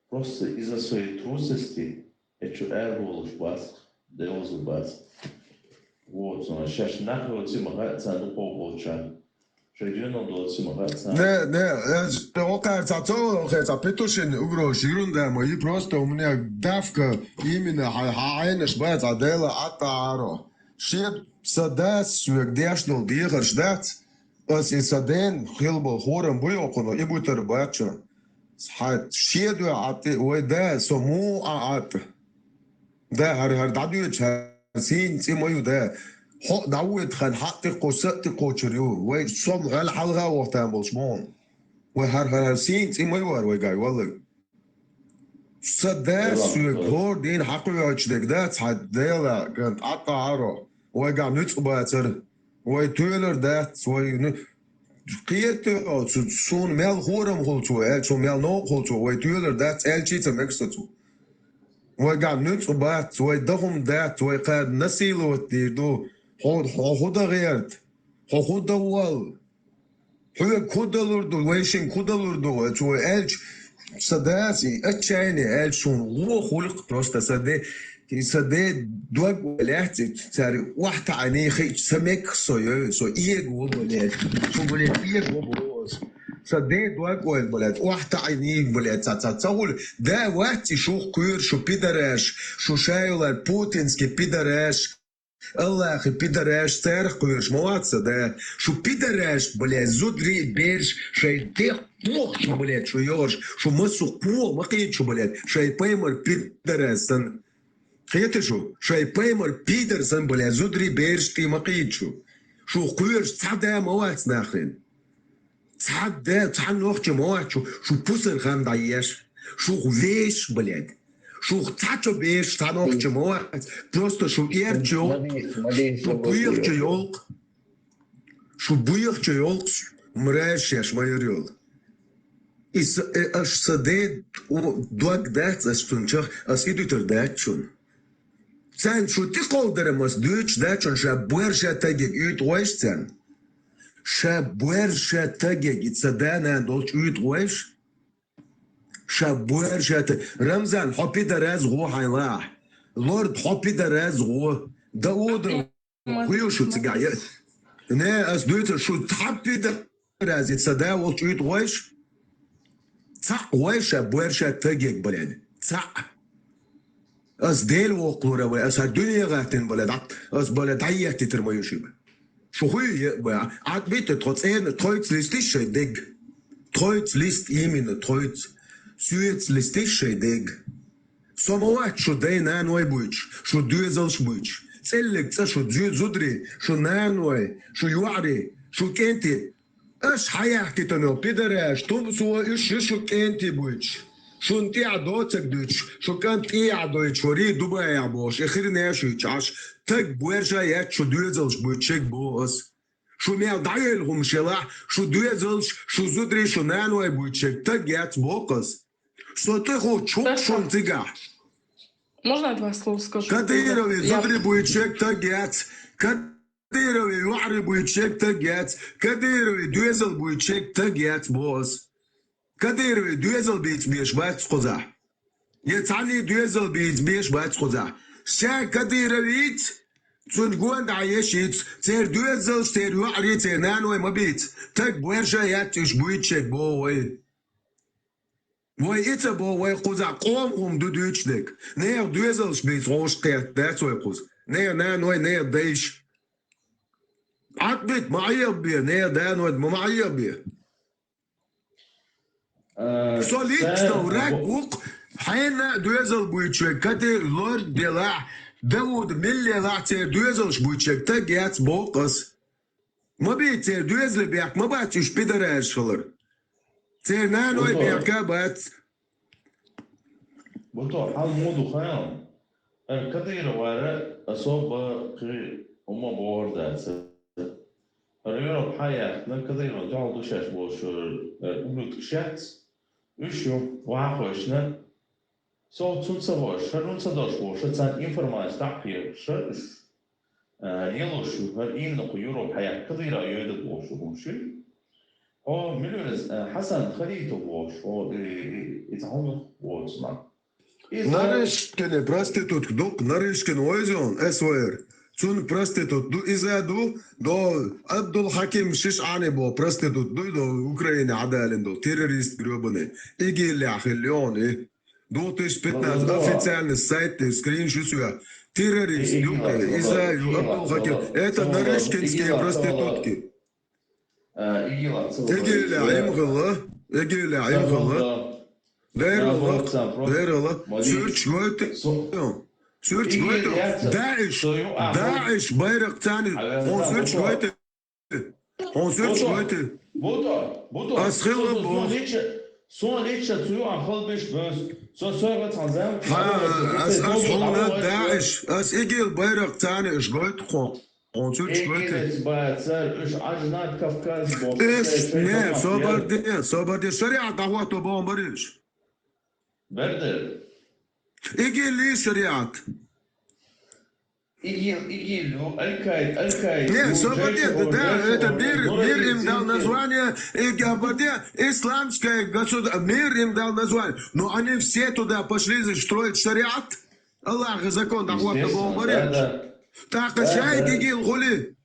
Просто из-за своей трусости я чу эр волш бац, дел возу бац. Вот, шаш нахуй цима хацан духу вочана. Шайдюнал до цима хацан. Не, не, э, окар цацо, окар ца петушин угрош ерунда, и просто у меня давка именно ха- ха- айнаш бац, а дела атаро. Шет садас свек дешнул дихар шдац. Ас и саден хилбал хорам буй окуно, и бутар бачо. Ха шеду ати, ой да, сому а ат. Да, хар хар дадуч, хар син ци мою да. Хо даует хан хатти косатти кочур ю. Вай сом гал халга вахтан болш мон. Вай хӀара-хӀара сийна цӀи ма йора вайгахь, валлай. Сан дас соьга хӀора дийна хьакхоьхьучу дерг дац хьан Дела, кӀант, Ӏаккъа Ӏаро. Вайгахь нуьцкъ бацара. Вай тоьлар дац, вай ну, кхета оцу, суна мел хӀорам хуьлу цо, аьлча, суна мел новкъа хуьлу цо, вай тоьлар дац, аьлча а ца мега сан цо. Вайгахь нуьцкъ бац, вай дан хӀума дац, вай кхара насиловать дийр ду. Хьо, хьо хӀун дан гӀерта? Хьо хӀун дан волла? Хьоьга хӀун далур ду, вайшинга хӀун далур ду, цо аьлча, сан дас и отчаяние аьлча, суна вон хуьлу-кх просто сан де, и сан ден дог лаьцна, цара охьатаӀийна хиъча, ца мега со, йой, со эга ву, блядь, со, блядь, эга ву, бо аса. Сан ден дог ойла, блядь, охьатаӀийна, блядь, ца, ца, ца хуьлу. Да вац и шух кхоьру, шу пидораш, шу шайолар путинский пидораш, Аллахьан пидораш, царах кхоьруш ма вац сан да. Шу пидораш, блядь, зударий, бераш, шайн дегӀ кхохьуш, блядь, шу йогӀуш, шу массо а кхоха ма кхийда шу, блядь, шайн пайхамар пидораш санна. Кхета шу, шайн пайхамар пидор санна, блядь, зударий, бераш тӀе ма кхийда шу. Шух кхоьруш цхьа да ма вац нахрен. Цхьа да, цхьа нохчи ма вац шу, шу пусар хан дӀаеш. Шух веш, блядь. Шух цхьа чо беш, цхьа нохчи ма вац. Просто шу эрча йолкх, шу буьйхача йолкх. Шу буьйхача йолкх, мразь шаьш ма яр йолу. И с-, э, аш сан ден у-, дог дац, аш цунна чах, ас и дуьтар дац шуна. Царна шу тӀекховдаран ас дуьйцуш дац шуна, ша боьрша тагег уьйтӀа гӀойш царна. Ша боьрша тагег и ца да-нана долчу уьйтӀа гӀойш. Ша боьрша та-, Рамзан, хьо пидораз гӀо хьайн лахь. Лорд, хьо пидораз гӀо. Дауда, хуьйла шу цигахь. Я-, не, ас дуьйцур, шу цхьа пидораз и ца да волчу уьйтӀа гӀойш. Цхьаъ гӀойша, боьрша тагег, блядь. Цхьаъ. Ас Дела воккхалура вай, ас хӀара дуьне гӀаттина, блядь, дӀа-, ас, блядь, дӀаеттитар ма ю шига. Шу хуьй е, б-, Ӏад битта тхо цӀена, тхойца листиш шайн дег. Тхойца лист, именно тхойца. Соьца листиш шайн дег. Со ма вац шу дай-наной буьйцуш, шу доьзалш буьйцуш. ЦӀеллиг цӀа шу зу-, зударий, шу наной, шу йоӀарий, шу кӀентий. Аш хьаяхкитано пидораш, тумсо, уьш ю шу кӀентий буьйцуш. Шуна тӀехь доцаг дуьйцуш, шу кӀант тӀехь дойтуш варий, Дубаях бохуш, и хир неш юьйцуш Ӏаш, таг боьрша яц шу доьзалш буьйцуш ерг боху ас. Шу мел дӀаевлла хӀумаш елахь, шу доьзалш, шу зударий, шу наной буьйцуш ерг таг яц боху ас. Со тӀехух чуху шуна цигахь. Можно я два слова скажу? Кадыровы зударий буьйцуш ерг таг яц. Кадыровы йоӀарий буьйцуш ерг таг яц. Кадыровы доьзал буьйцуш ерг таг яц боху ас. Кадыровы доьзал бийца беш бац кхузахь. Я цхьанний доьзал бийца беш бац кхузахь. Ша Кадыровица, цунна гонда Ӏан еш йиц, церан доьзалш, церан йоӀарий, церан наной ма бийца. Таг боьрша яц уьш буьйцуш ерг боху вай. Вай и ца боху, вай кхузахь къоман хӀума ду дуьйцуш дерг. Нехан доьзалш бийца гӀовш кхетта дац вай кхуза. Нехан наной, нехан дайш. Ӏад битта ма Ӏехабе, нехан даной ма, ма Ӏехабе. Э, со лично враг ву-кх, хьенан а доьзал буьйцуш ерг, Кадыров лорд делахь, Дауда милла елахь, церан доьзалш буьйцуш ерг таг яц боху ас. Ма бийца церан доьзале бехк ма бац уьш пидораш хилар. Церан наной бехк а бац. Бу то хьал муха хаьа? Э, Кадыровара особо кхин хӀума бохур дац. ХӀара Европа хьаяьхна, Кадыровна дуьхьал ду шаьш бохуш, э, ублюдкаш яц. Уьш ю, вахойшна. Со цунна ца бохуш, хӀара хӀунда ца долуш бохуш, царна информаци дӀа а кхехуш, хӀара уьш, э, елуш ю, хӀара иймана кху Европа хьаяьхна, Кадыров йоьду бохуш ю хӀума шуьга. Хьо мила веза, э, Хьасан Халитов бохуш, хьо, э, э, иза хьуна воцу нах. Иза Нарышкин проститутка ду-кх, Нарышкин вайзон, С В Р. Цунна проститут ду, иза ду, до Абдул-Хьаким Шишани бо проститут ду, до Украине хьадалина до, террорист грёбаный. ИГИЛехь хилла йону и. Две тысячи пятнадцать, официальный сайт, скрин шу соьга. Террорист ю, иза ю, Абдул-Хьаким. Это нарышкинские проститутки. Э, ИГИЛ-а ца ИГИЛ-а Ӏим хилла, ИГИЛ-а Ӏим хилла. Дерала, дерала. Суьрч гойту. Суьрч гойту. ДАИШ, ДАИШ байракх царна. Хьо суьрч гойту. Хьо суьрташ гойту? Буто, буто. Ас хилла боху. Сон лича, сон лича цу юкъа халбеш бес. Со сойга цхьан зам. Ха, ас, ас хьуна даиш, ас игил байракх царна уьш гойту хьо. Хьо суьрташ гойту? Игилец бацар, уьш Аджнат Кавказ боху. Эс, не, собар де, собар де, шариат дӀахӀотто боху бариш. Бердер. Игил ли шариат? ИГИЛ, ИГИЛ, ну, Аль-Каида, Аль-Каида. Не, ну, собаде, да, это мир, мир им дал название, и говорит, исламское государство, мир им дал название. Но они все туда пошли строить шариат. Аллах закон дӀахӀотто боху бариш. Так, шай ИГИЛ хули.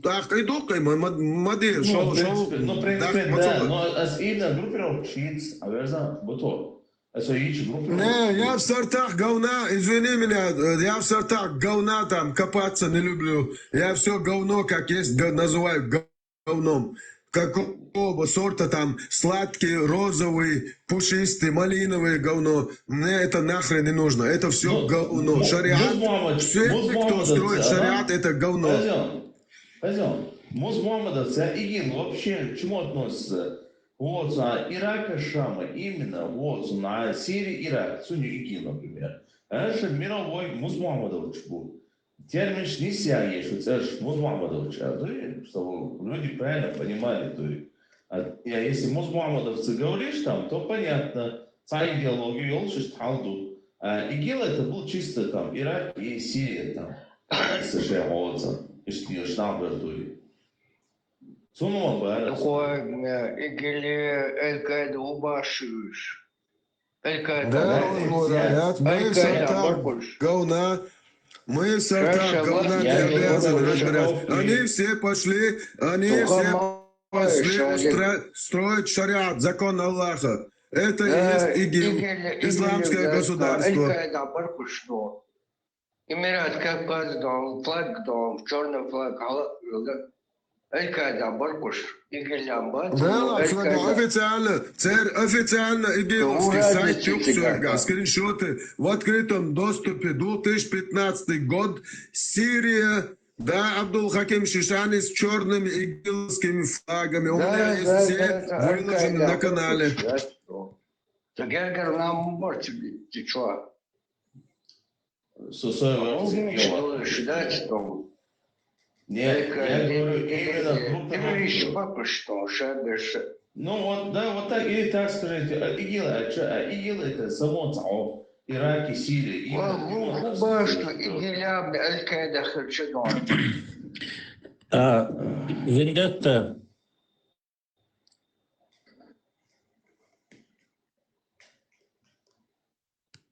Так, и дуккхай, ма, ма, ма де, ну, шо, в принципе, шо, ну, в принципе, да, но ас именно группировка шиитс, а верза, буто. Не, я в сортах говна, извини меня, я в сортах говна там копаться не люблю. Я все говно, как есть, г-, называю г-, говном. Какого сорта там сладкие, розовые, пушистые, малиновые говно. Мне это нахрен не нужно. Это все говно. Шариат. Все, кто строит шариат, это говно. Хозяин, Муз Мухаммадовцы, а ИГИЛ вообще к чему относится? Вот, а Ирака, Шама, именно, вот, а Сирия, Ирак, цуни ИГИЛ, например. Это же мировой Муз Мухаммадовцы был. Термин шнисия есть, вот это же Муз Мухаммадовцы, а то и, чтобы люди правильно понимали, то и, а, я, если Муз Мухаммадовцы говоришь там, то понятно, цхьа идеология йолуш иштта хьал ду. А ИГИЛ это был чисто там Ирак и Сирия там. С Ш О-ца. Иштта йолуш нах бер дуй. Цунна ма бара. Дукха, э, ИГИЛ, Аль-Каида хӀун боху уьш? Аль-Каида. Да, Аль-Каида. Мы в сортах говна. Мы в сортах говна не обязаны разбираться. Они все пошли, они все пошли стро-, строить шариат, закон Аллаха. Это и есть ИГИЛ, исламское государство. Эмират Кавказ дом, флаг дом, чёрный флаг, хьала, Аль-Каида баркуш, ИГИЛ-м бац. Да, официально, церан официально ИГИЛовский сайт юкъа соьгахь, скриншоты в открытом доступе, две тысячи пятнадцатый год, Сирия, да, Абдул-Хаким Шишани с чёрными игиловскими флагами. У меня есть все выложены на канале. Да, да, да, Аль-Каида баркуш, да, что? Да гергар нам морти, ты чё? Со своего. Нет, я говорю, именно группа террористов, что шабеш. Ну вот, да, вот так, или так скажите, а ИГИЛ, а чё, а ИГИЛ это само цао, Ирак и Сирия, именно. Хуба, что ИГИЛ-м Аль-Каида херчадон. А, вендетта.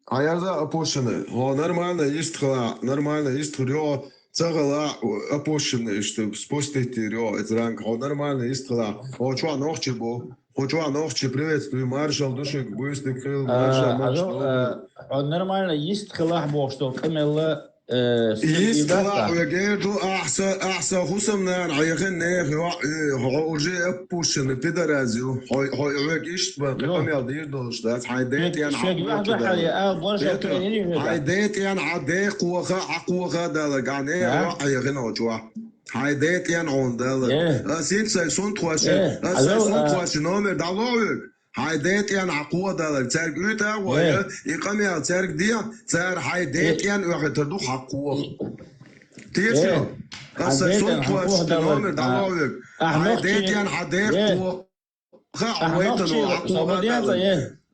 Хьан ярза опущенный? Хьо нормально йистхила, нормально йистхила, йо, ца гӀала опущенный, иштта спустить йира, йо, эцранг. Хьо нормально йистхила. Хьо чохь нохчи бу. Хьо чохь нохчи, приветствую, маршал ду шуьга, буьйстиг хила, маршал, маршал. Хьо нормально йистхилахь бохуш долу къамелла Э, Йистхилахь вегер ду, ахьа сан, ахьа сан хӀусамнана Ӏехина нехан йоӀ, э, хьо уже опущенный пидорас ю. Хьо, хьо хьоьга иштта бан, кхин къамел дийр долуш дац. Хьайн ден тӀена Ӏа кхочу дала. Хьайн ден тӀена Ӏа ден кхоха, Ӏа кхоха дала, ган нехан йоӀ Ӏехина хьо чохь. Хьайн ден тӀена Ӏуна дала. Ас итт сайн сунтхоши, ас сайн сунтхоши номер дӀало хьоьга. Хьайн ден тӀена Ӏа кхоха далар, цаьрга уьйтӀа а гӀой, и къамел цаьрга де, цара хьайн ден тӀена оьхуьйтур ду хьан кхоха. Тешал, аса сунтхошна номер дӀало хьоьга. Хьайн ден тӀена хьан ден кхоха а гӀойтано хьан кхоха далар.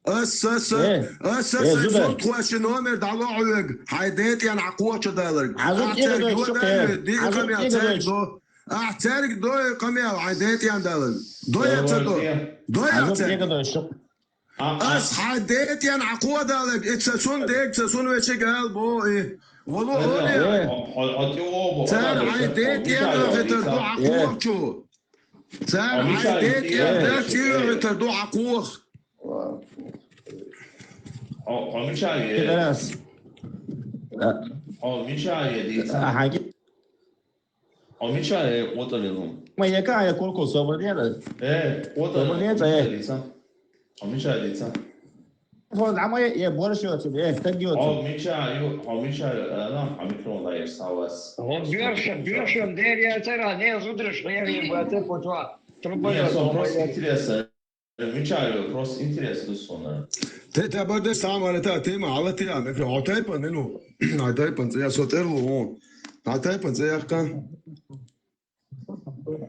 Аса, аса, аса сайн сунтхошна номер дӀало хьоьга, хьайн ден тӀена Ӏа кхочу далар. Ахьа цаьрга йодалар, де и къамел цаьрга до. Ахьа цаьрга дой къамел, хьайн ден тӀена далар. Дой а ца до? Дой а цаьрга? Ас хьайн ден тӀена Ӏа кхоха далар, и ца сун дега, ца сун вешига ала бо и. Вало оле. Цара хьайн ден тӀена оьхуьйтур ду Ӏа кхоха чу. Цара хьайн ден тӀена дац и оьхуьйтур ду Ӏа кхоха. Хьо, хьо мича е? Пидорас. Хьо мича е, дийца? Ахьа ги- Хьо мича е, кхотале хӀума? Ма яка я куркул собар дера. Э, кхотале. Собар дера, э. Дийца. Хьо мича дийца? Микрофон дӀа ма е, е, бораш йоцу, е, стаг йоцу. Хьо мича ю, хьо мича ю, ана, хьо микрофон дӀаеш савас. Хьо боьрша, боьрша дер яцара, не зудраш, не ри баце потва. Труба Не, йоцу, со просто интересно. Мича ю, просто интересно сона. Те, те баде самара та тема, ала те, а, микро, хьо тайпан, не, ну. Ай тайпан, я со терлу, он. Ай тайпан, я ка.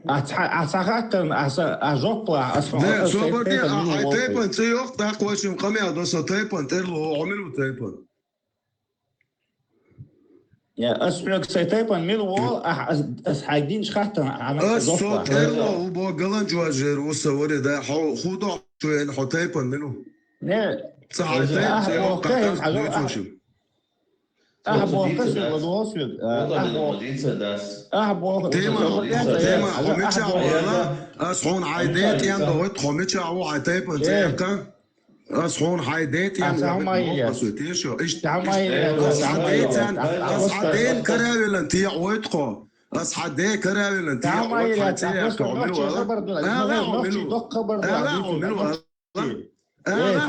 Ахьа, ахьа хаттан, ахьа, а жоп ла, а Не, собар де, а, ай тайпан цӀе йоккха, дакъа вачим къамел до со тайпан, терлу, о, милу тайпан. Я, ас хьоьга сай тайпан милу вол, а, ас, ас хьайдинч хаттан, а, Ас со терло, у бо галан жуажер, у са варе, да, хо, худо, чуен, хо тайпан милу. Не, Ца хьай тайпан цӀе йоккха, дакъа вачим. Ахьа бохкаш, ладосвиг. Ахьа бохкаш. Тема, тема, хомича вала, ас хьона хьай ден тӀен дохт, хомича ву хьай тайпан цӀе яккха. Ас хьона хьай ден тӀен дохт, хомича ву, тешо, иш, ас хьай ден цан, ас хьай ден каравилан тӀе ойт хо. Ас хьай ден каравилан тӀе ойт хо, цӀе яккха, хомича вала. Ала, хомича вала. Ала,